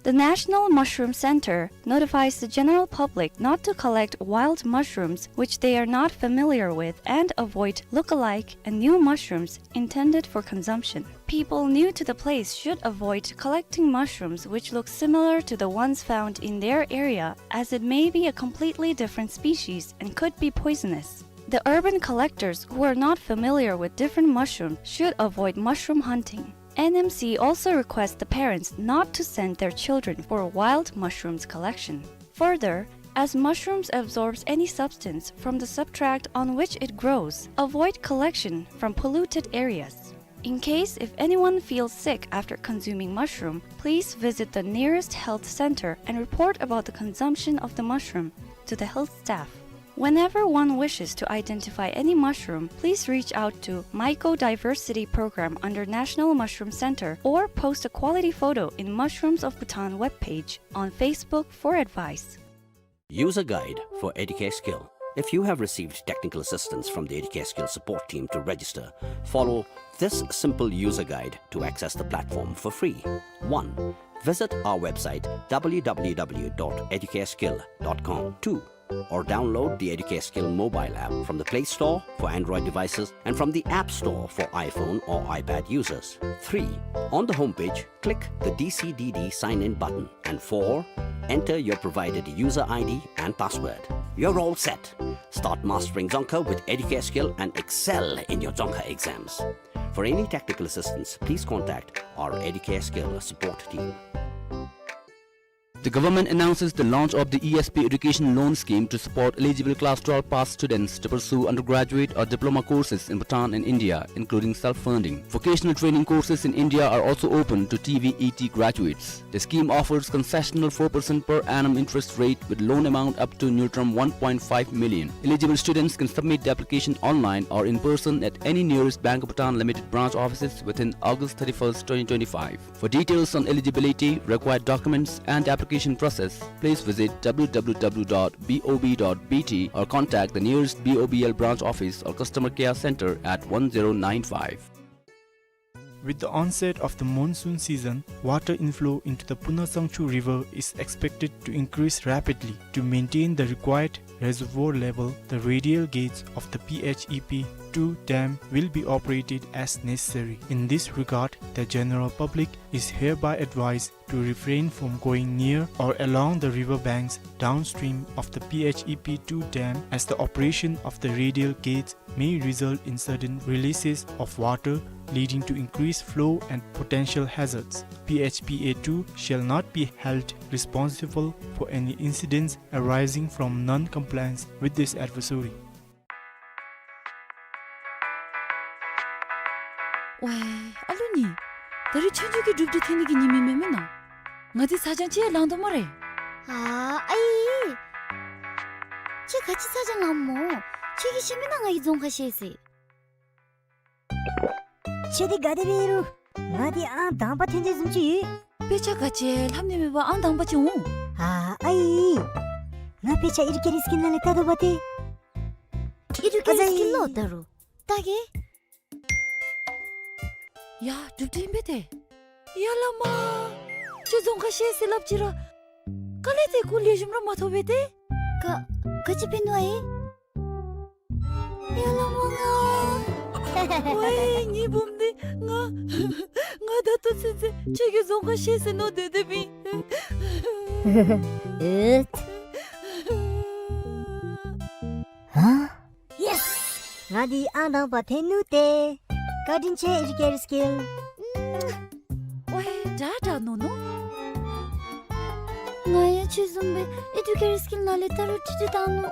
The National Mushroom Center notifies the general public not to collect wild mushrooms which they are not familiar with and avoid look-alike and new mushrooms intended for consumption. People new to the place should avoid collecting mushrooms which look similar to the ones found in their area, as it may be a completely different species and could be poisonous. The urban collectors who are not familiar with different mushrooms should avoid mushroom hunting. N M C also requests the parents not to send their children for wild mushrooms collection. Further, as mushrooms absorbs any substance from the substrate on which it grows, avoid collection from polluted areas. In case if anyone feels sick after consuming mushroom, please visit the nearest health center and report about the consumption of the mushroom to the health staff. Whenever one wishes to identify any mushroom, please reach out to Mycodiversity Program under National Mushroom Center or post a quality photo in Mushrooms of Bhutan webpage on Facebook for advice. User guide for Educare Skill. If you have received technical assistance from the Educare Skill support team to register, follow this simple user guide to access the platform for free. One, Visit our website, w w w dot educare skill dot com, two, or download the Educare Skill mobile app from the Play Store for Android devices and from the App Store for iPhone or iPad users. Three, on the homepage, click the D C D D sign-in button. And four, enter your provided user I D and password. You're all set. Start mastering Dzongkha with Educare Skill and excel in your Dzongkha exams. For any technical assistance, please contact our Educare Skill support team. The government announces the launch of the E S P Education Loan Scheme to support eligible class twelve pass students to pursue undergraduate or diploma courses in Bhutan and India, including self-funding. Vocational training courses in India are also open to T V E T graduates. The scheme offers concessional four percent per annum interest rate with loan amount up to ngultrum one point five million. Eligible students can submit the application online or in person at any nearest Bank of Bhutan Limited branch offices within August thirty-first, twenty twenty-five. For details on eligibility, required documents, and the application process, please visit w w w dot b o b dot b t or contact the nearest B O B L branch office or customer care center at one zero nine five. With the onset of the monsoon season, water inflow into the Puna Sangchu River is expected to increase rapidly. To maintain the required reservoir level, the radial gates of the P H E P two dam will be operated as necessary. In this regard, the general public is hereby advised to refrain from going near or along the river banks downstream of the P H E P two dam, as the operation of the radial gates may result in sudden releases of water, leading to increased flow and potential hazards. P H P A two shall not be held responsible for any incidents arising from non-compliance with this advisory. ཝའི་ཨ་ལུ་ནི། ད་རིས་ཆོས་རྒྱལ་གྱི་སྒྲུབ་སྡེ་ཐོན་ནི་གི་ཉིནམ་ཨིན་མས་མེན་ན། ང་འདི་ཚ་གྱང་ཅིག་ཡང་ལང་དོ་སྨ་རེ། ཨ་ཨའི། ཁྱོད་ག་ཅི་ཚ་གྱང་ལངམ་སྨོ། ཁྱོད་ཀྱིས་ཤེས་མེན་ན་ང་གིས་རྫོང་ཁ་ཤེས་ཟེར། ཁྱོད་འདི་ག་དེ་སྦེ་རུང་། ང་འདི་ཨང་དང་པ་ཐོན་ཏེ་བཟུམ་ཅིག་ཡོད། དཔེ་ཆ་ག་ཅི་ལྷབ་ནི་མེད་པར་ཨང་དང་པ་ཅིག་འོང་། ཨ་ཨའི། ང་དཔེ་ཆ་ཨི་རུ་ཀེ་རུ་སི་ཀིན་ནང་ལས་ལྟ་དོ་བ་ཏེ། ཨི་རུ་ཀེ་རུ་སི་ཀིན་ལུ་ལྟ་རུང་ལྟ་གེ། ཡ་སྒྲུབ་སྡེ་ཨིན་པས་ཏེ། ཡ་བླ་མ། ཁྱོད་རྫོང་ཁ་ཤེས་ཟེར་སླབ་ཅི་ར། ག་ལས་ཏེ་སྐུ་ལེགས་ཤོམ་ར་མ་ཐོབ་པས་ཏེ། ག་ག་ཅི་འབད་ནུག་ཨའི། ཡ་བླ་མ་ང་། ཝའི་ངེའི་བུམོ་འདི་ང་། ང་ད་ལྟོ་ཚུན་ཚོད་ཁྱོད་ཀྱིས་རྫོང་ཁ་ཤེས་ཟེར་མནོ་སྡོད་དེ་སྦེ་ཨིན། ཨེ། ཧ། ཡེས། ང་འདི་ཨང་དང་པ་ཐོན་ནུག་ཏེ། བཀའ་དྲིན་ཆེ་ཨི་རུ་ཀེ་རུ་སི་ཀིན། ཝའི་དྲག་དྲག་མནོ་མནོ། ང་ཡང་ཁྱོད་བཟུམ་སྦེ་ཨི་རུ་ཀེ་རུ་སི་ཀིན་ནང་ལས་ལྟ་རུང་ཁྲིག་ཁྲི་བཏང་ནུག།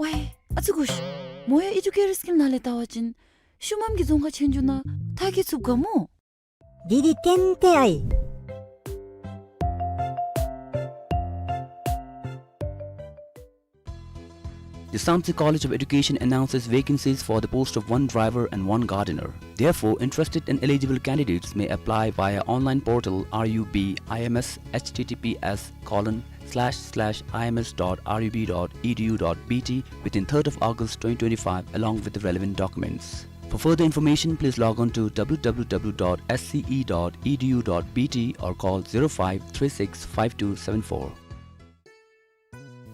ཝའི་ཨ་ཙི་གུ་ཤ། མོ་ཡང་ཨི་རུ་ཀེ་རུ་སི་ཀིན་ནང་ལས་ལྟ་བ་ཅིན་ཤུལ་མམ་གྱི་རྫོང་ཁ་ཆེན་འགྱོ་ནང་ཐག་གིས་ཚུདཔ་ག་སྨོ། འདི་འདི་ཏན་ཏན་ཨའི། The Samtse College of Education announces vacancies for the post of one driver and one gardener. Therefore, interested and eligible candidates may apply via online portal R U B I M S, H T T P S colon slash slash I M S dot R U B dot E D U dot B T, within third of August twenty twenty-five, along with the relevant documents. For further information, please log on to w w w dot s c e dot e d u dot b t or call zero five three six five two seven four.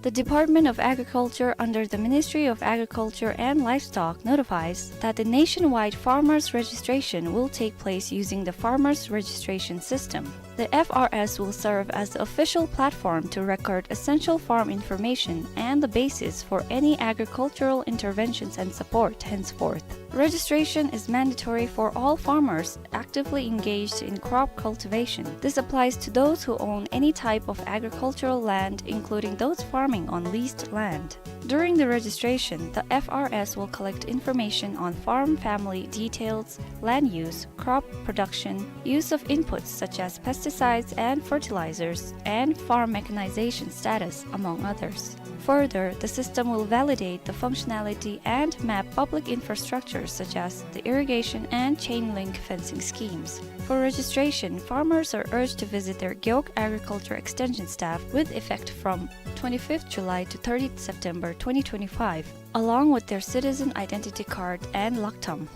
The Department of Agriculture under the Ministry of Agriculture and Livestock notifies that the nationwide farmers registration will take place using the farmers registration system. The F R S will serve as the official platform to record essential farm information and the basis for any agricultural interventions and support henceforth. Registration is mandatory for all farmers actively engaged in crop cultivation. This applies to those who own any type of agricultural land, including those farming on leased land. During the registration, the F R S will collect information on farm family details, land use, crop production, use of inputs such as pesticides and fertilizers, and farm mechanization status, among others. Further, the system will validate the functionality and map public infrastructure such as the irrigation and chain link fencing schemes. For registration, farmers are urged to visit their Gewog Agriculture Extension staff with effect from twenty-fifth July to thirtieth September twenty twenty-five, along with their citizen identity card and laktam.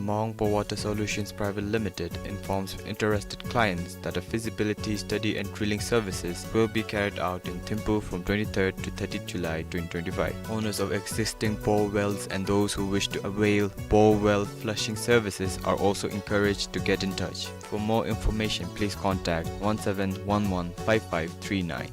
Mahong Power Water Solutions Private Limited informs interested clients that a feasibility study and drilling services will be carried out in Thimphu from twenty-third to thirtieth July twenty twenty-five. Owners of existing bore wells and those who wish to avail bore well flushing services are also encouraged to get in touch. For more information, please contact one seven one one five five three nine.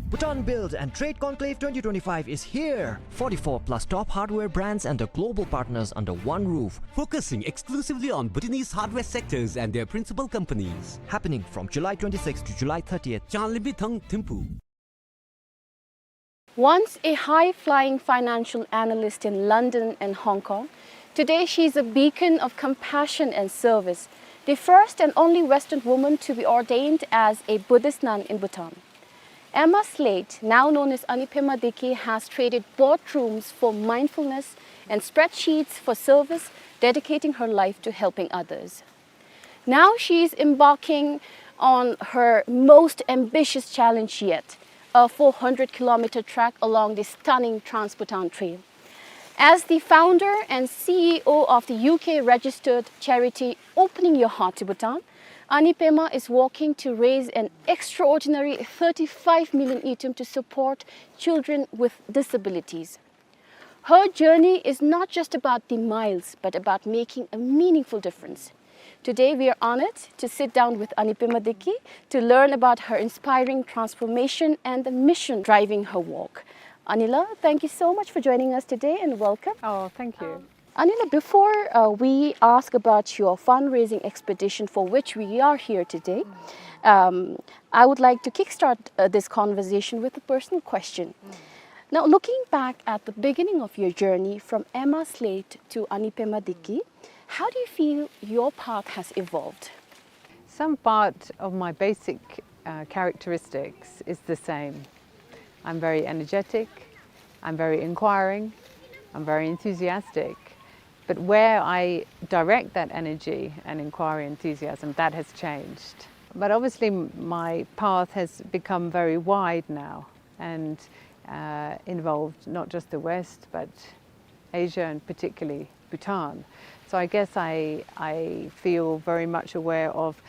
Bhutan Build and Trade Conclave twenty twenty-five is here! Forty-four plus top hardware brands and the global partners under one roof. Focusing exclusively on Bhutanese hardware sectors and their principal companies. Happening from July twenty-sixth to July thirtieth. Chanlimi Thang, Thimphu. Once a high-flying financial analyst in London and Hong Kong, today she is a beacon of compassion and service, the first and only Western woman to be ordained as a Buddhist nun in Bhutan. Emma Slate, now known as Anipema Deki, has traded boardrooms for mindfulness and spreadsheets for service, dedicating her life to helping others. Now she is embarking on her most ambitious challenge yet, a four hundred kilometer trek along the stunning Trans-Bhutan Trail. As the founder and C E O of the U K registered charity Opening Your Heart to Bhutan, Anipema is working to raise an extraordinary thirty-five million ngultrum to support children with disabilities. Her journey is not just about the miles, but about making a meaningful difference. Today, we are honored to sit down with Anipema Deki to learn about her inspiring transformation and the mission driving her work. Anila, thank you so much for joining us today and welcome. Oh, thank you. Um, Anila, before, uh, we ask about your fundraising expedition for which we are here today, um, I would like to kickstart, uh, this conversation with a personal question. Now, looking back at the beginning of your journey from Emma Slate to Anipema Deki, how do you feel your path has evolved? Some part of my basic, uh, characteristics is the same. I'm very energetic, I'm very inquiring, I'm very enthusiastic. But where I direct that energy and inquiry, enthusiasm, that has changed. But obviously, m-, my path has become very wide now and, uh, involved not just the West, but Asia and particularly Bhutan. So I guess I, I feel very much aware of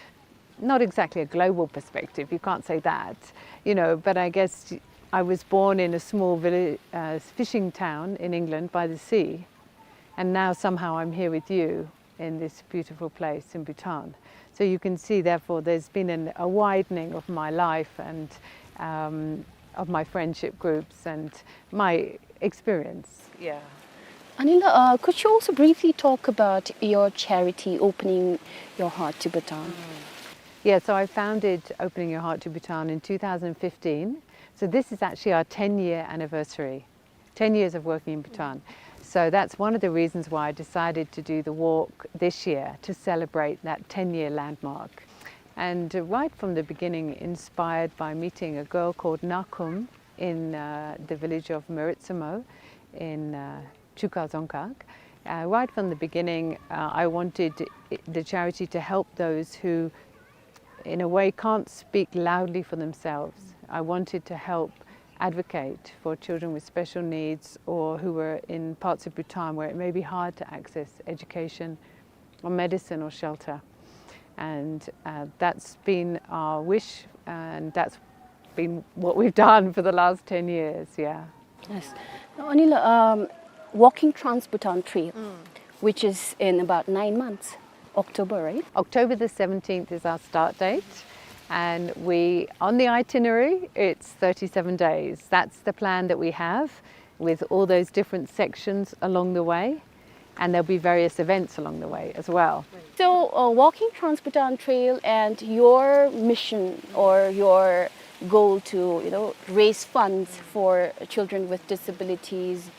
not exactly a global perspective, you can't say that, you know, but I guess I was born in a small village, uh, fishing town in England by the sea, and now somehow I'm here with you in this beautiful place in Bhutan. So you can see, therefore, there's been an, a widening of my life and, um, of my friendship groups and my experience. Yeah. Anila, uh, could you also briefly talk about your charity, Opening Your Heart to Bhutan? Mm. Yeah, so I founded Opening Your Heart to Bhutan in two thousand fifteen. So this is actually our ten-year anniversary, ten years of working in Bhutan. So that's one of the reasons why I decided to do the walk this year, to celebrate that ten-year landmark. And, uh, right from the beginning, inspired by meeting a girl called Nakum in, uh, the village of Meritsumo in, uh, Chuka Dzongkhag. Uh, right from the beginning, uh, I wanted i-, the charity to help those who, in a way, can't speak loudly for themselves. I wanted to help advocate for children with special needs or who were in parts of Bhutan where it may be hard to access education or medicine or shelter. And, uh, that's been our wish, and that's been what we've done for the last ten years, yeah. Yes. Now, Anila, um, walking Trans-Bhutan Trail, mm, which is in about nine months, October, right? October the seventeenth is our start date, and we, on the itinerary, it's thirty-seven days. That's the plan that we have, with all those different sections along the way, and there'll be various events along the way as well. So, uh, walking Trans-Bhutan Trail and your mission or your goal to, you know, raise funds for children with disabilities,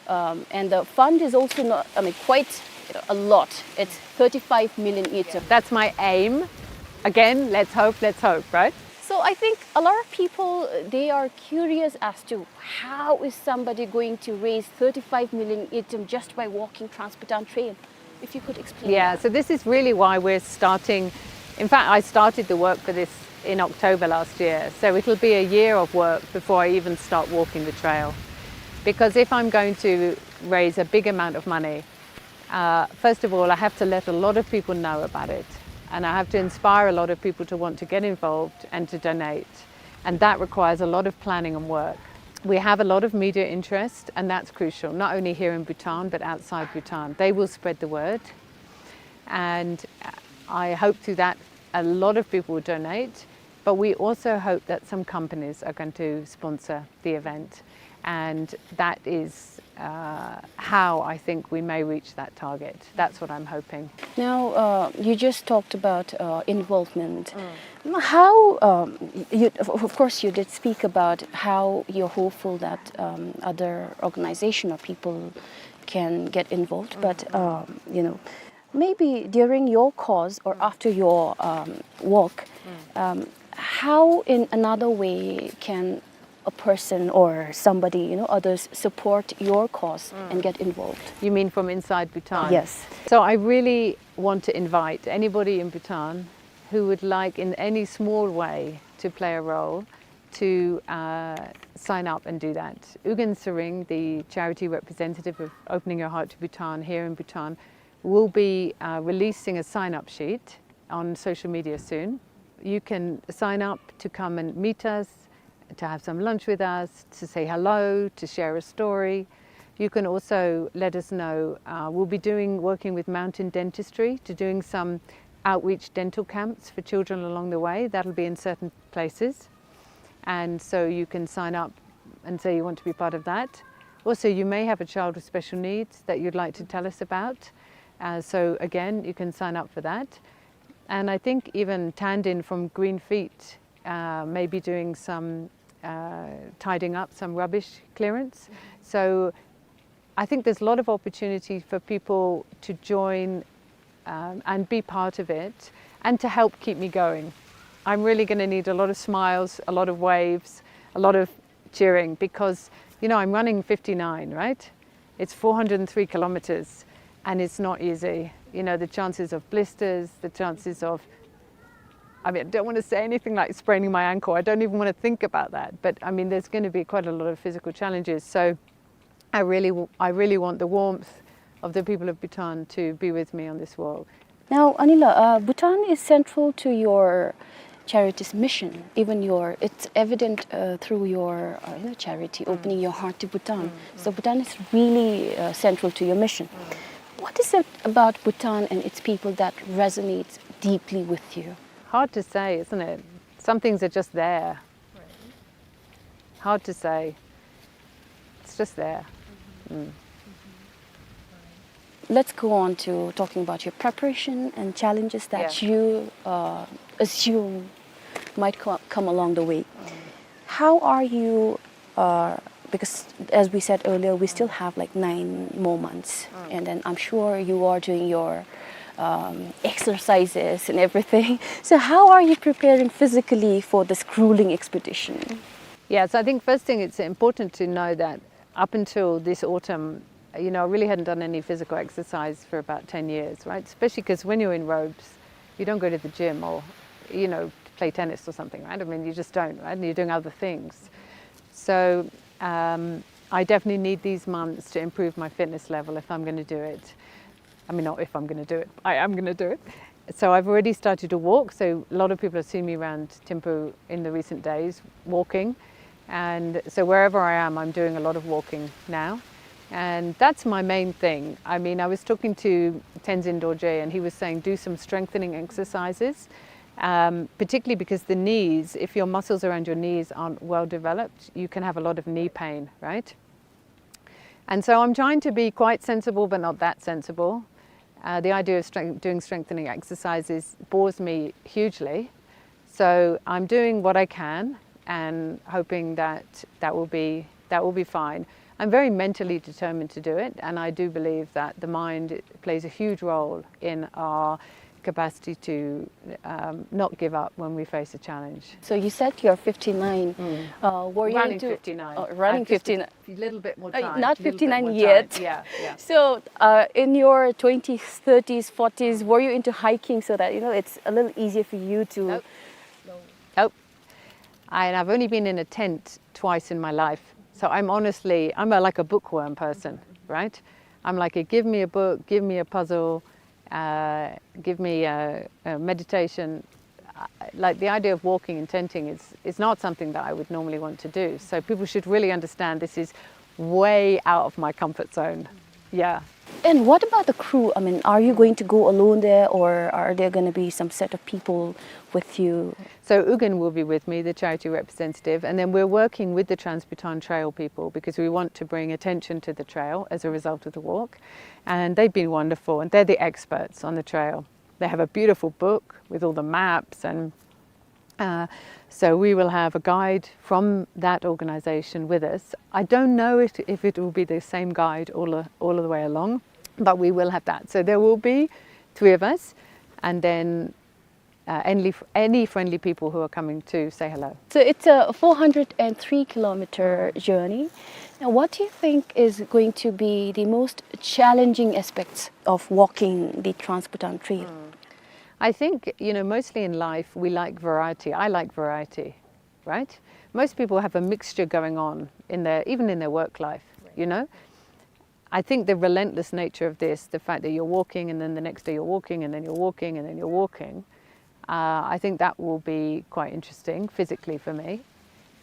um, and the fund is also not, I mean, quite, you know, a lot. It's thirty-five million ngultrum. That's my aim. Again, let's hope, let's hope, right? So I think a lot of people, they are curious as to how is somebody going to raise thirty-five million ngultrum just by walking Trans-Bhutan Trail? If you could explain. Yeah, that. So this is really why we're starting. In fact, I started the work for this in October last year. So it'll be a year of work before I even start walking the trail. Because if I'm going to raise a big amount of money, Uh, first of all, I have to let a lot of people know about it, and I have to inspire a lot of people to want to get involved and to donate, and that requires a lot of planning and work. We have a lot of media interest, and that's crucial, not only here in Bhutan, but outside Bhutan. They will spread the word, and I hope through that a lot of people will donate, but we also hope that some companies are going to sponsor the event, and that is, uh, how I think we may reach that target. That's what I'm hoping. Now, uh, you just talked about, uh, involvement. Mm. How, um, you, of, of course, you did speak about how you're hopeful that, um, other organization or people can get involved, but, um, you know, maybe during your course or after your, um, walk, um, how in another way can a person or somebody, you know, others support your cause and get involved? You mean from inside Bhutan? Yes. So I really want to invite anybody in Bhutan who would like in any small way to play a role to, uh, sign up and do that. Ugyen Tshering, the charity representative of Opening Your Heart to Bhutan here in Bhutan, will be, uh, releasing a sign-up sheet on social media soon. You can sign up to come and meet us, to have some lunch with us, to say hello, to share a story. You can also let us know, uh, we'll be doing, working with Mountain Dentistry to doing some outreach dental camps for children along the way. That'll be in certain places. And so you can sign up and say you want to be part of that. Also, you may have a child with special needs that you'd like to tell us about. Uh, so again, you can sign up for that. And I think even Tandin from Green Feet, uh, may be doing some, uh, tidying up, some rubbish clearance. So I think there's a lot of opportunity for people to join, um, and be part of it and to help keep me going. I'm really gonna need a lot of smiles, a lot of waves, a lot of cheering because, you know, I'm running fifty-nine, right? It's four hundred and three kilometers and it's not easy. You know, the chances of blisters, the chances of, I mean, I don't want to say anything like spraining my ankle. I don't even want to think about that. But I mean, there's gonna be quite a lot of physical challenges. So I really, w-, I really want the warmth of the people of Bhutan to be with me on this walk. Now, Anila, uh, Bhutan is central to your charity's mission. Even your, it's evident, uh, through your, uh, you know, charity, Opening Your Heart to Bhutan. So Bhutan is really, uh, central to your mission. What is it about Bhutan and its people that resonates deeply with you? Hard to say, isn't it? Some things are just there. Hard to say. It's just there. Mm. Let's go on to talking about your preparation and challenges that you, uh, assume might co-, come along the way. How are you, uh, because as we said earlier, we still have, like, nine more months, and then I'm sure you are doing your, um, exercises and everything. So how are you preparing physically for this grueling expedition? Yeah, so I think first thing, it's important to know that up until this autumn, you know, I really hadn't done any physical exercise for about ten years, right? Especially 'cause when you're in robes, you don't go to the gym or, you know, play tennis or something, right? I mean, you just don't, right? And you're doing other things. So, um, I definitely need these months to improve my fitness level if I'm gonna do it. I mean, not if I'm gonna do it, I am gonna do it. So I've already started to walk. So a lot of people have seen me around Thimphu in the recent days walking. And so wherever I am, I'm doing a lot of walking now. And that's my main thing. I mean, I was talking to Tenzin Dorje, and he was saying do some strengthening exercises, um, particularly because the knees, if your muscles around your knees aren't well developed, you can have a lot of knee pain, right? And so I'm trying to be quite sensible, but not that sensible. Uh, the idea of strength, doing strengthening exercises bores me hugely. So I'm doing what I can and hoping that that will be, that will be fine. I'm very mentally determined to do it, and I do believe that the mind plays a huge role in our capacity to, um, not give up when we face a challenge. So you said you're fifty-nine. Uh, were you Running into, fifty-nine. Uh, running I've just a fifty-nine. Little bit more Uh, time, not little bit fifty-nine more yet. Time. Yeah, yeah. So, uh, in your twenties, thirties, forties, were you into hiking so that, you know, it's a little easier for you to Nope. Nope. I, and I've only been in a tent twice in my life. So I'm honestly, I'm a, like, a bookworm person, right? I'm like, "Give me a book, give me a puzzle, uh, give me a, a meditation." Uh, like, the idea of walking and tenting is, is not something that I would normally want to do. So people should really understand this is way out of my comfort zone. Yeah. And what about the crew? I mean, are you going to go alone there, or are there going to be some set of people with you? So Ugen will be with me, the charity representative, and then we're working with the Trans-Bhutan Trail people because we want to bring attention to the trail as a result of the walk. And they've been wonderful, and they're the experts on the trail. They have a beautiful book with all the maps, and uh, so we will have a guide from that organization with us. I don't know if, if it will be the same guide all, the- all of the way along, but we will have that. So there will be three of us, and then uh, any, any friendly people who are coming to say hello. So it's a four hundred and three kilometer journey. Now, what do you think is going to be the most challenging aspects of walking the Trans-Bhutan Trail? I think, you know, mostly in life we like variety. I like variety, right? Most people have a mixture going on in their, even in their work life, you know? I think the relentless nature of this, the fact that you're walking and then the next day you're walking and then you're walking and then you're walking, uh, I think that will be quite interesting physically for me.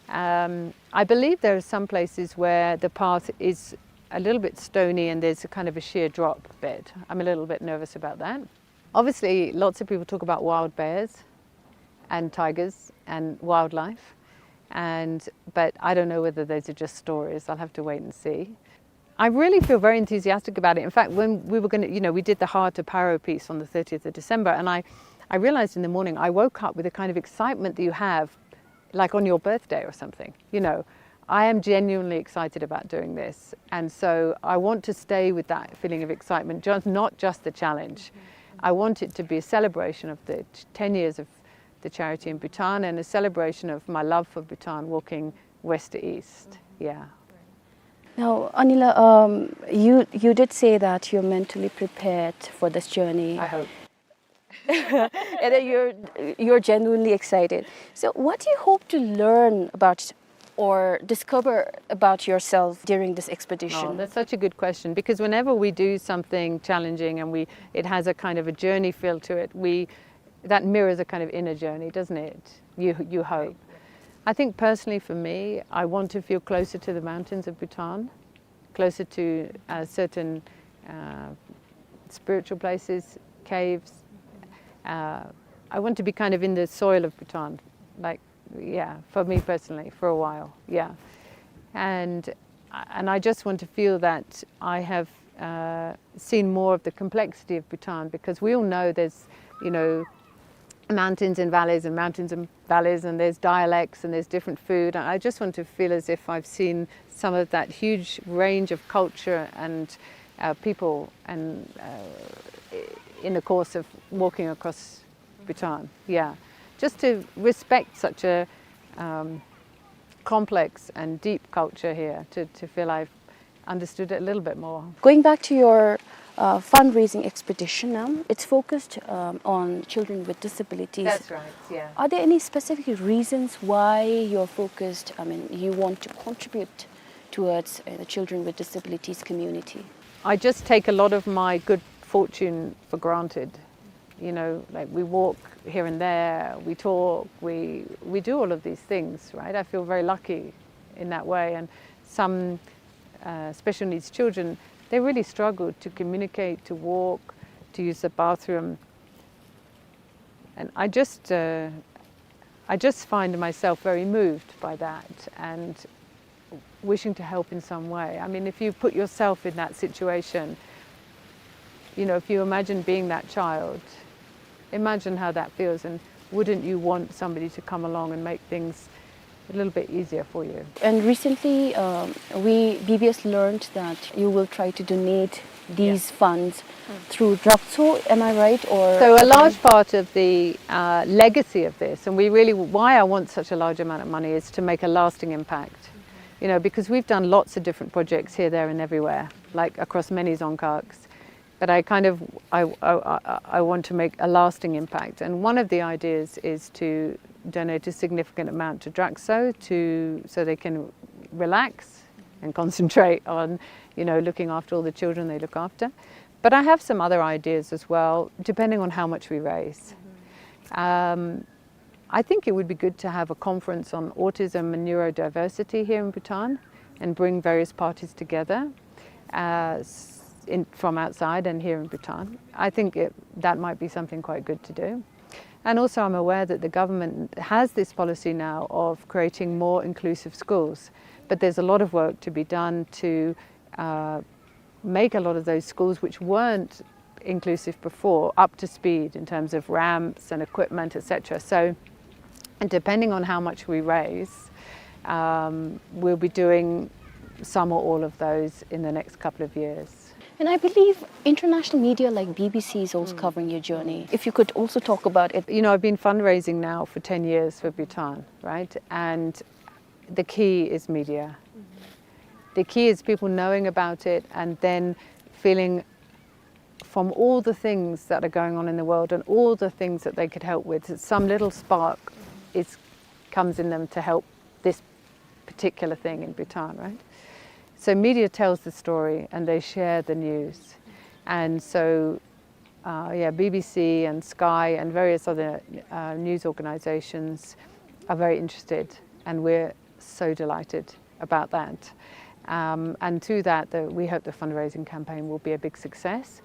Um, I believe there are some places where the path is a little bit stony and there's a kind of a sheer drop bed. I'm a little bit nervous about that. Obviously, lots of people talk about wild bears and tigers and wildlife, and, but I don't know whether those are just stories. I'll have to wait and see. I really feel very enthusiastic about it. In fact, when we were gonna, you know, we did the Heart of Paro piece on the thirtieth of December, and I, I realized in the morning, I woke up with a kind of excitement that you have, like, on your birthday or something, you know. I am genuinely excited about doing this, and so I want to stay with that feeling of excitement, just, not just the challenge. I want it to be a celebration of the t- ten years of the charity in Bhutan and a celebration of my love for Bhutan, walking west to east. Yeah. Now, Anila, um, you, you did say that you're mentally prepared for this journey. I hope. And that you're, you're genuinely excited. So, what do you hope to learn about or discover about yourself during this expedition? Oh, that's such a good question, because whenever we do something challenging and we, it has a kind of a journey feel to it, we, that mirrors a kind of inner journey, doesn't it? You, you hope. I think personally for me, I want to feel closer to the mountains of Bhutan, closer to uh, certain uh, spiritual places, caves. Uh, I want to be kind of in the soil of Bhutan, like, yeah, for me personally, for a while, yeah. And and I just want to feel that I have uh, seen more of the complexity of Bhutan, because we all know there's, you know, mountains and valleys and mountains and valleys, and there's dialects and there's different food. And I just want to feel as if I've seen some of that huge range of culture and uh, people and uh, in the course of walking across Bhutan. Yeah, just to respect such a um, complex and deep culture here, to, to feel I've understood it a little bit more. Going back to your uh, fundraising expedition, um, it's focused um, on children with disabilities. That's right, yeah. Are there any specific reasons why you're focused, I mean, you want to contribute towards uh, the children with disabilities community? I just take a lot of my good fortune for granted. You know, like, we walk here and there, we talk, we, we do all of these things, right? I feel very lucky in that way. And some uh, special needs children, they really struggle to communicate, to walk, to use the bathroom. And I just, uh, I just find myself very moved by that and wishing to help in some way. I mean, if you put yourself in that situation, you know, if you imagine being that child, imagine how that feels, and wouldn't you want somebody to come along and make things a little bit easier for you? And recently, um, we B B S learned that you will try to donate these funds through Drakso, am I right? Or So a large part of the uh, legacy of this, and we really, why I want such a large amount of money, is to make a lasting impact. You know, because we've done lots of different projects here, there, and everywhere, like, across many dzongkhags. But I kind of, I, I, I, I want to make a lasting impact. And one of the ideas is to donate a significant amount to Drakso to, so they can relax and concentrate on you know, looking after all the children they look after. But I have some other ideas as well, depending on how much we raise. Um, I think it would be good to have a conference on autism and neurodiversity here in Bhutan and bring various parties together, uh, s-, in, from outside and here in Bhutan. I think it, that might be something quite good to do. And also, I'm aware that the government has this policy now of creating more inclusive schools, but there's a lot of work to be done to, uh, make a lot of those schools which weren't inclusive before up to speed in terms of ramps and equipment, et cetera. So, and depending on how much we raise, um, we'll be doing some or all of those in the next couple of years. And I believe international media like B B C is also covering your journey. If you could also talk about it. You know, I've been fundraising now for ten years for Bhutan, right? And the key is media. The key is people knowing about it and then feeling from all the things that are going on in the world and all the things that they could help with, some little spark is, comes in them to help this particular thing in Bhutan, right? So media tells the story and they share the news. And so, uh, yeah, B B C and Sky and various other, uh, news organizations are very interested, and we're so delighted about that. Um, and through that, the, we hope the fundraising campaign will be a big success.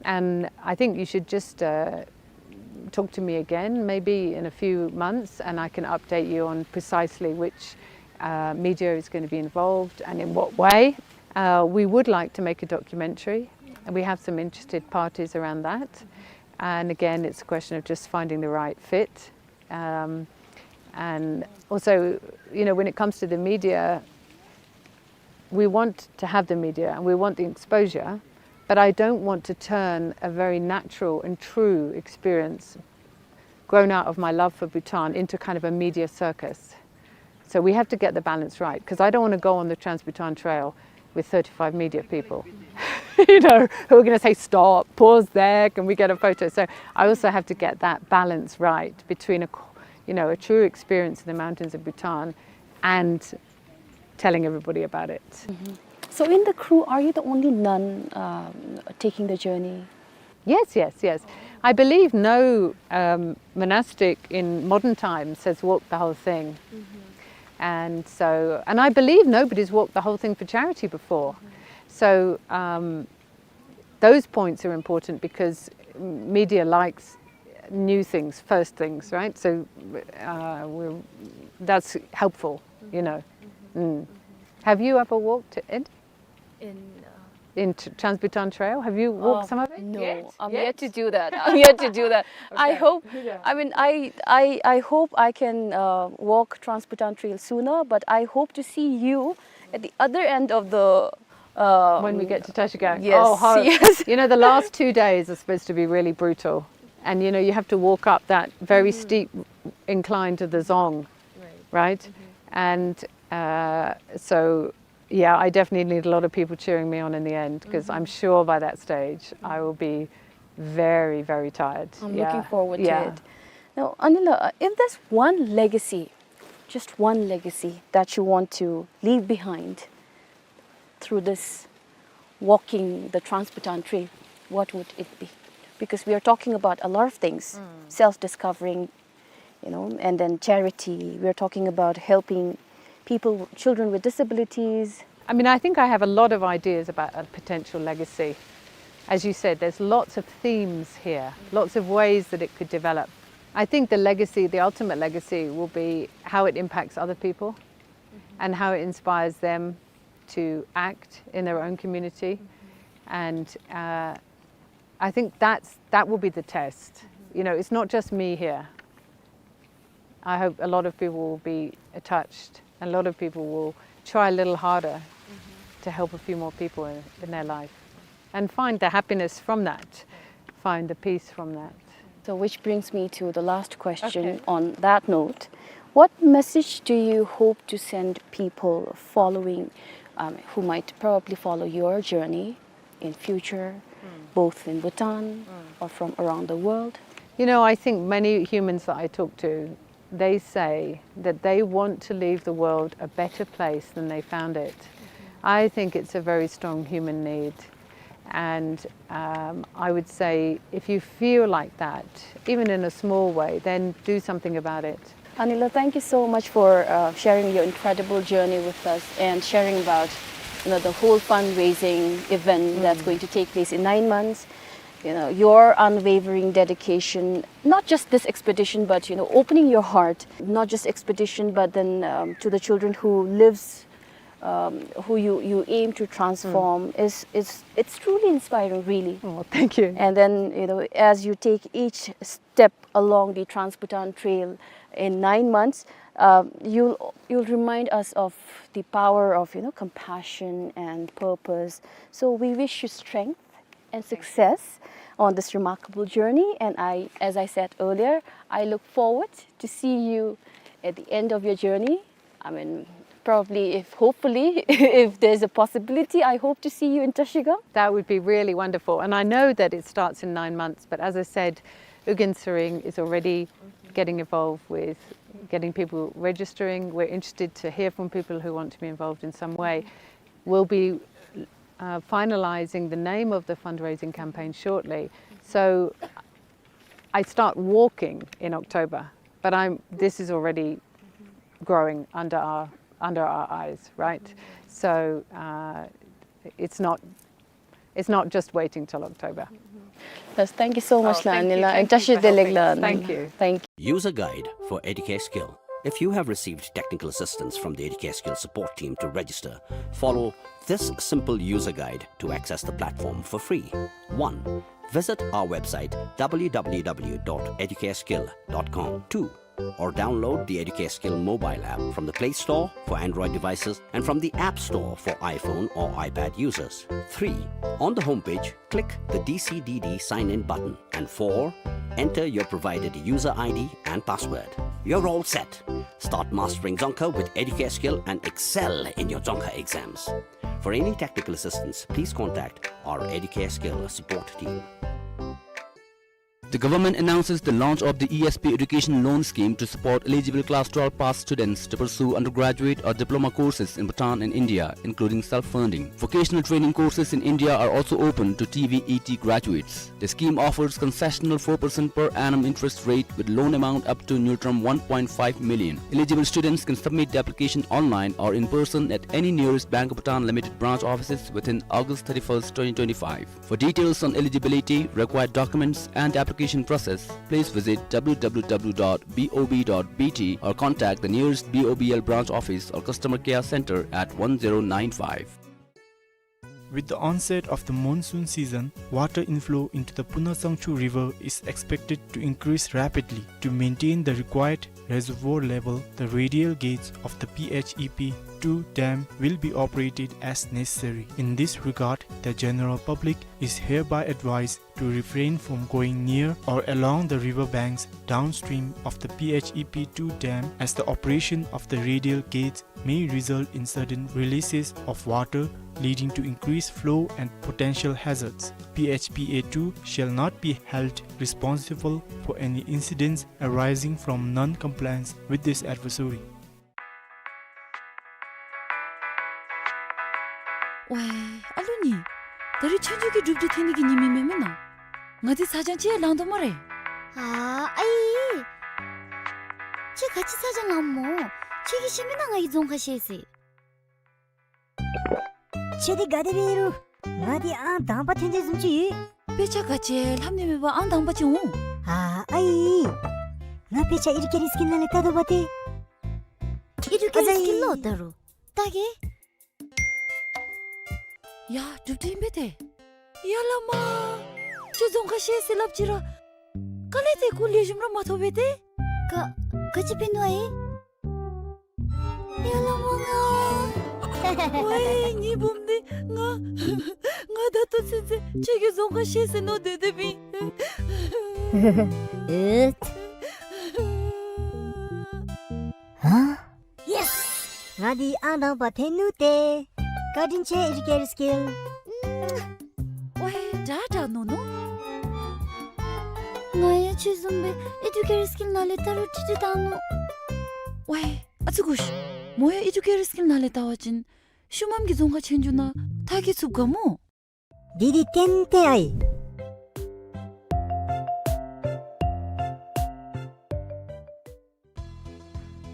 And I think you should just, uh, talk to me again, maybe in a few months, and I can update you on precisely which, uh, media is gonna be involved and in what way. Uh, we would like to make a documentary, and we have some interested parties around that. And again, it's a question of just finding the right fit. Um, and also, you know, when it comes to the media, we want to have the media and we want the exposure, but I don't want to turn a very natural and true experience grown out of my love for Bhutan into kind of a media circus. So we have to get the balance right, 'cause I don't wanna go on the Trans-Bhutan Trail with thirty-five media people, you know, who are gonna say, "Stop, pause there, can we get a photo?" So I also have to get that balance right between a co-, you know, a true experience in the mountains of Bhutan and telling everybody about it. So in the crew, are you the only nun, um, taking the journey? Yes, yes, yes. I believe no, um, monastic in modern times has walked the whole thing. And so, and I believe nobody's walked the whole thing for charity before. So, um, those points are important because media likes new things, first things, right? So, uh, we're, that's helpful, you know. Mm. Have you ever walked it? In, uh, in Tr-, Trans-Bhutan Trail? Have you walked, uh, some of it? No, yet? I'm yet to do that. I'm yet to do that. I hope, I mean, I, I, I hope I can, uh, walk Trans-Bhutan Trail sooner, but I hope to see you at the other end of the, uh, when we get to Trashigang. Yes, oh, how, yes. You know, the last two days are supposed to be really brutal. And, you know, you have to walk up that very steep incline to the Dzong, right? And, uh, so yeah, I definitely need a lot of people cheering me on in the end, 'cause I'm sure by that stage I will be very, very tired. I'm looking forward to it. Now, Anila, uh, if there's one legacy, just one legacy that you want to leave behind through this walking the Trans-Bhutan Trail, what would it be? Because we are talking about a lot of things, self-discovering, you know, and then charity. We're talking about helping people, children with disabilities. I mean, I think I have a lot of ideas about a potential legacy. As you said, there's lots of themes here, lots of ways that it could develop. I think the legacy, the ultimate legacy, will be how it impacts other people and how it inspires them to act in their own community. And, uh, I think that's, that will be the test. You know, it's not just me here. I hope a lot of people will be touched, and a lot of people will try a little harder to help a few more people in, in their life and find the happiness from that, find the peace from that. So, which brings me to the last question on that note. What message do you hope to send people following, um, who might probably follow your journey in future, both in Bhutan or from around the world? You know, I think many humans that I talk to, they say that they want to leave the world a better place than they found it. I think it's a very strong human need. And, um, I would say if you feel like that, even in a small way, then do something about it. Anila, thank you so much for, uh, sharing your incredible journey with us and sharing about, you know, the whole fundraising event that's going to take place in nine months. You know, your unwavering dedication, not just this expedition, but, you know, opening your heart, not just expedition, but then, um, to the children who lives, um, who you, you aim to transform is, is, it's truly inspiring, really. Oh, thank you. And then, you know, as you take each step along the Trans-Bhutan Trail in nine months, um, you'll, you'll remind us of the power of, you know, compassion and purpose. So we wish you strength and success on this remarkable journey. And I, as I said earlier, I look forward to see you at the end of your journey. I mean, probably, if, hopefully, if there's a possibility, I hope to see you in Trashigang. That would be really wonderful. And I know that it starts in nine months, but as I said, U Gin Sering is already getting involved with getting people registering. We're interested to hear from people who want to be involved in some way. We'll be, uh, finalizing the name of the fundraising campaign shortly. So I start walking in October, but I'm, this is already growing under our, under our eyes, right? So, uh, it's not, it's not just waiting till October. Yes, thank you so much, Anila, and Trashigang Delek la. Thank you. Thank you. User guide for Educare Skill. If you have received technical assistance from the Educare Skill support team to register, follow this simple user guide to access the platform for free. One, visit our website, w w w dot educareskill dot com. Two, or download the Educare Skill mobile app from the Play Store for Android devices and from the App Store for iPhone or iPad users. Three, on the homepage, click the D C D D sign-in button. And four, enter your provided user I D and password. You're all set. Start mastering Dzongkha with Educare Skill and excel in your Dzongkha exams. For any technical assistance, please contact our Educare Skill support team. The government announces the launch of the E S P Education Loan Scheme to support eligible class twelve pass students to pursue undergraduate or diploma courses in Bhutan and India, including self-funding. Vocational training courses in India are also open to T V E T graduates. The scheme offers concessional four percent per annum interest rate with loan amount up to ngultrum one point five million. Eligible students can submit the application online or in person at any nearest Bank of Bhutan Limited branch offices within August thirty-first, twenty twenty-five. For details on eligibility, required documents, and application process, please visit w w w dot b o b dot b t or contact the nearest B O B L branch office or customer care center at one zero nine five. With the onset of the monsoon season, water inflow into the Puna Sangchu River is expected to increase rapidly. To maintain the required reservoir level, the radial gates of the P H E P two dam will be operated as necessary. In this regard, the general public is hereby advised to refrain from going near or along the river banks downstream of the P H E P two dam, as the operation of the radial gates may result in sudden releases of water, leading to increased flow and potential hazards. P H P A two shall not be held responsible for any incidents arising from non-compliance with this advisory. ཝའི་ཨ་ལུ་ནི། ད་རིས་ཆོས་རྒྱལ་གྱི་སྒྲུབ་སྡེ་ཐོན་ནི་གི་ཉིནམ་ཨིན་མས་མེན་ན། ང་འདི་ཚ་གྱང་ཅིག་ལང་དོ་སྨ་རེ། ཨ་ཨའི། ཁྱོད་ག་ཅི་ཚ་གྱང་ལངམ་སྨོ། ཁྱོད་ཀྱིས་ཤེས་མེན་ན་ང་གིས་རྫོང་ཁ་ཤེས་ཟེར། ཁྱོད་འདི་ག་དེ་སྦེ་ཨིན་རུང་། ང་འདི་ཨང་དང་པ་ཐོན་དོ་བཟུམ་ཅིག་ཡོད། དཔེ་ཆ་ག་ཅི་ལྷབ་ནི་མེད་པར་ཨང་དང་པ་ཅིག་འོང་། ཨ་ཨའི། ང་དཔེ་ཆ་ཨི་རུ་ཀེ་རི་སི་ཀིལ་ནང་ལས་བལྟ་དོ་བ་ཏེ། ཨི་རུ་ཀེ་རི་སི་ཀིལ་ལོ་ད་རུང་བལྟ་གེ། ཡ་སྒྲུབ་སྡེ་ཨིན་པས་ཏེ། ཡ་ལ་མ། ཁྱོད་རྫོང་ཁ་ཤེས་ཟེར་སླབ་ཅི་ར། དཀའ་ལས་ཏེ་ཁོ་ལེགས་ཤོམ་ར་མ་ཐོབ་པས་ཏེ། ག་ག་ཅི་འབད་ནུག་ཨའི། ཡ་ལ་མ་ང་། ཝའི་ངེའི་བུམོ་འདི་ང་ང་ད་ལྟོ་ཚུན་ཚོད་ཁྱོད་ཀྱིས་རྫོང་ཁ་ཤེས་ཟེར་མནོ་སྡོད་དེ་སྦེ་ཨིན། ཨེད། ཧ། ཡེས། ང་འདི་ཨང་དང་པ་ཐོན་ནུག་ཏེ། བཀའ་དྲིན་ཆེ་ཨི་རུ་ཀེ་རི་སི་ཀིལ། ཝའི་དྲག་དྲག་མནོ་མནོ། ང་ཡང་ཁྱོད་བཟུམ་སྦེ་ཨི་རུ་ཀེ་རི་སི་ཀིལ་ནང་ལས་བལྟ་རུང་ཁྲིག་ཁྲི་བཏང་ནུག། ཝའི་ཨ་ཙི་གུ་ཤ། མོ་ཡང་ཨི་རུ་ཀེ་རི་སི་ཀིལ་ནང་ལས་བལྟ་བ་ཅིན། ཤུལ་མམ་གྱི་རྫོང་ཁག་ཆོས་རྒྱུགས་ནང་ད་གི་ཚུགས་ག་མོ། འདི་འདི་ཏན་ཏན་ཨའི།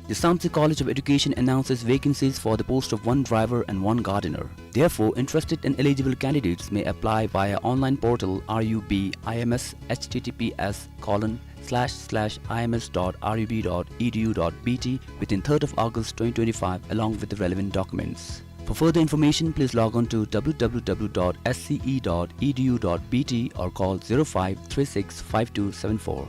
The Samtse College of Education announces vacancies for the post of one driver and one gardener. Therefore, interested and eligible candidates may apply via online portal R U B I M S H T T P S colon slash slash I M S dot R U B dot E D U dot B T within third of August twenty twenty-five, along with the relevant documents. For further information, please log on to W W W dot S C E dot E D U dot B T or call zero five three six five two seven four.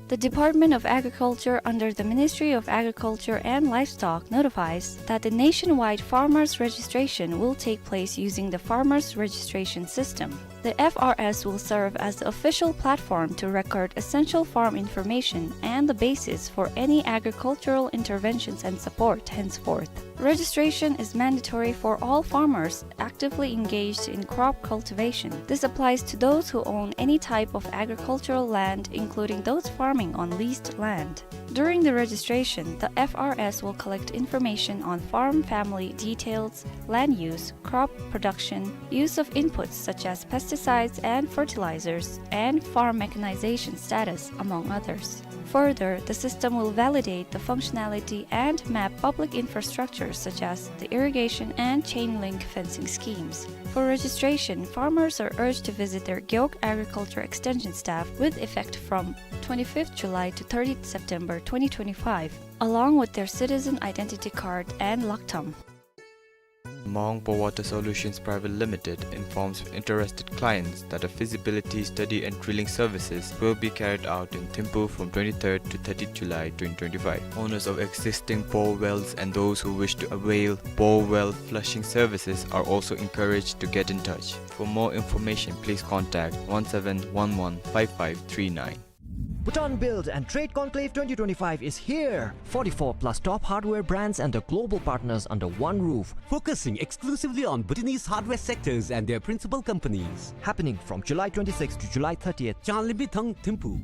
The Department of Agriculture under the Ministry of Agriculture and Livestock notifies that the nationwide farmers registration will take place using the farmers registration system. The F R S will serve as the official platform to record essential farm information and the basis for any agricultural interventions and support henceforth. Registration is mandatory for all farmers actively engaged in crop cultivation. This applies to those who own any type of agricultural land, including those farming on leased land. During the registration, the F R S will collect information on farm family details, land use, crop production, use of inputs such as pesticides and fertilizers, and farm mechanization status, among others. Further, the system will validate the functionality and map public infrastructures such as the irrigation and chain link fencing schemes. For registration, farmers are urged to visit their Gewog Agriculture Extension staff with effect from twenty-fifth July to thirtieth September twenty twenty-five, along with their citizen identity card and laktam. Maung Powater Solutions Private Limited informs interested clients that a feasibility study and drilling services will be carried out in Thimphu from twenty-third to thirtieth July twenty twenty-five. Owners of existing bore wells and those who wish to avail bore well flushing services are also encouraged to get in touch. For more information, please contact one seven one one five five three nine. Bhutan Build and Trade Conclave twenty twenty-five is here! Forty-four plus top hardware brands and the global partners under one roof. Focusing exclusively on Bhutanese hardware sectors and their principal companies. Happening from July twenty-sixth to July thirtieth. Chanlimbithang, Thimphu.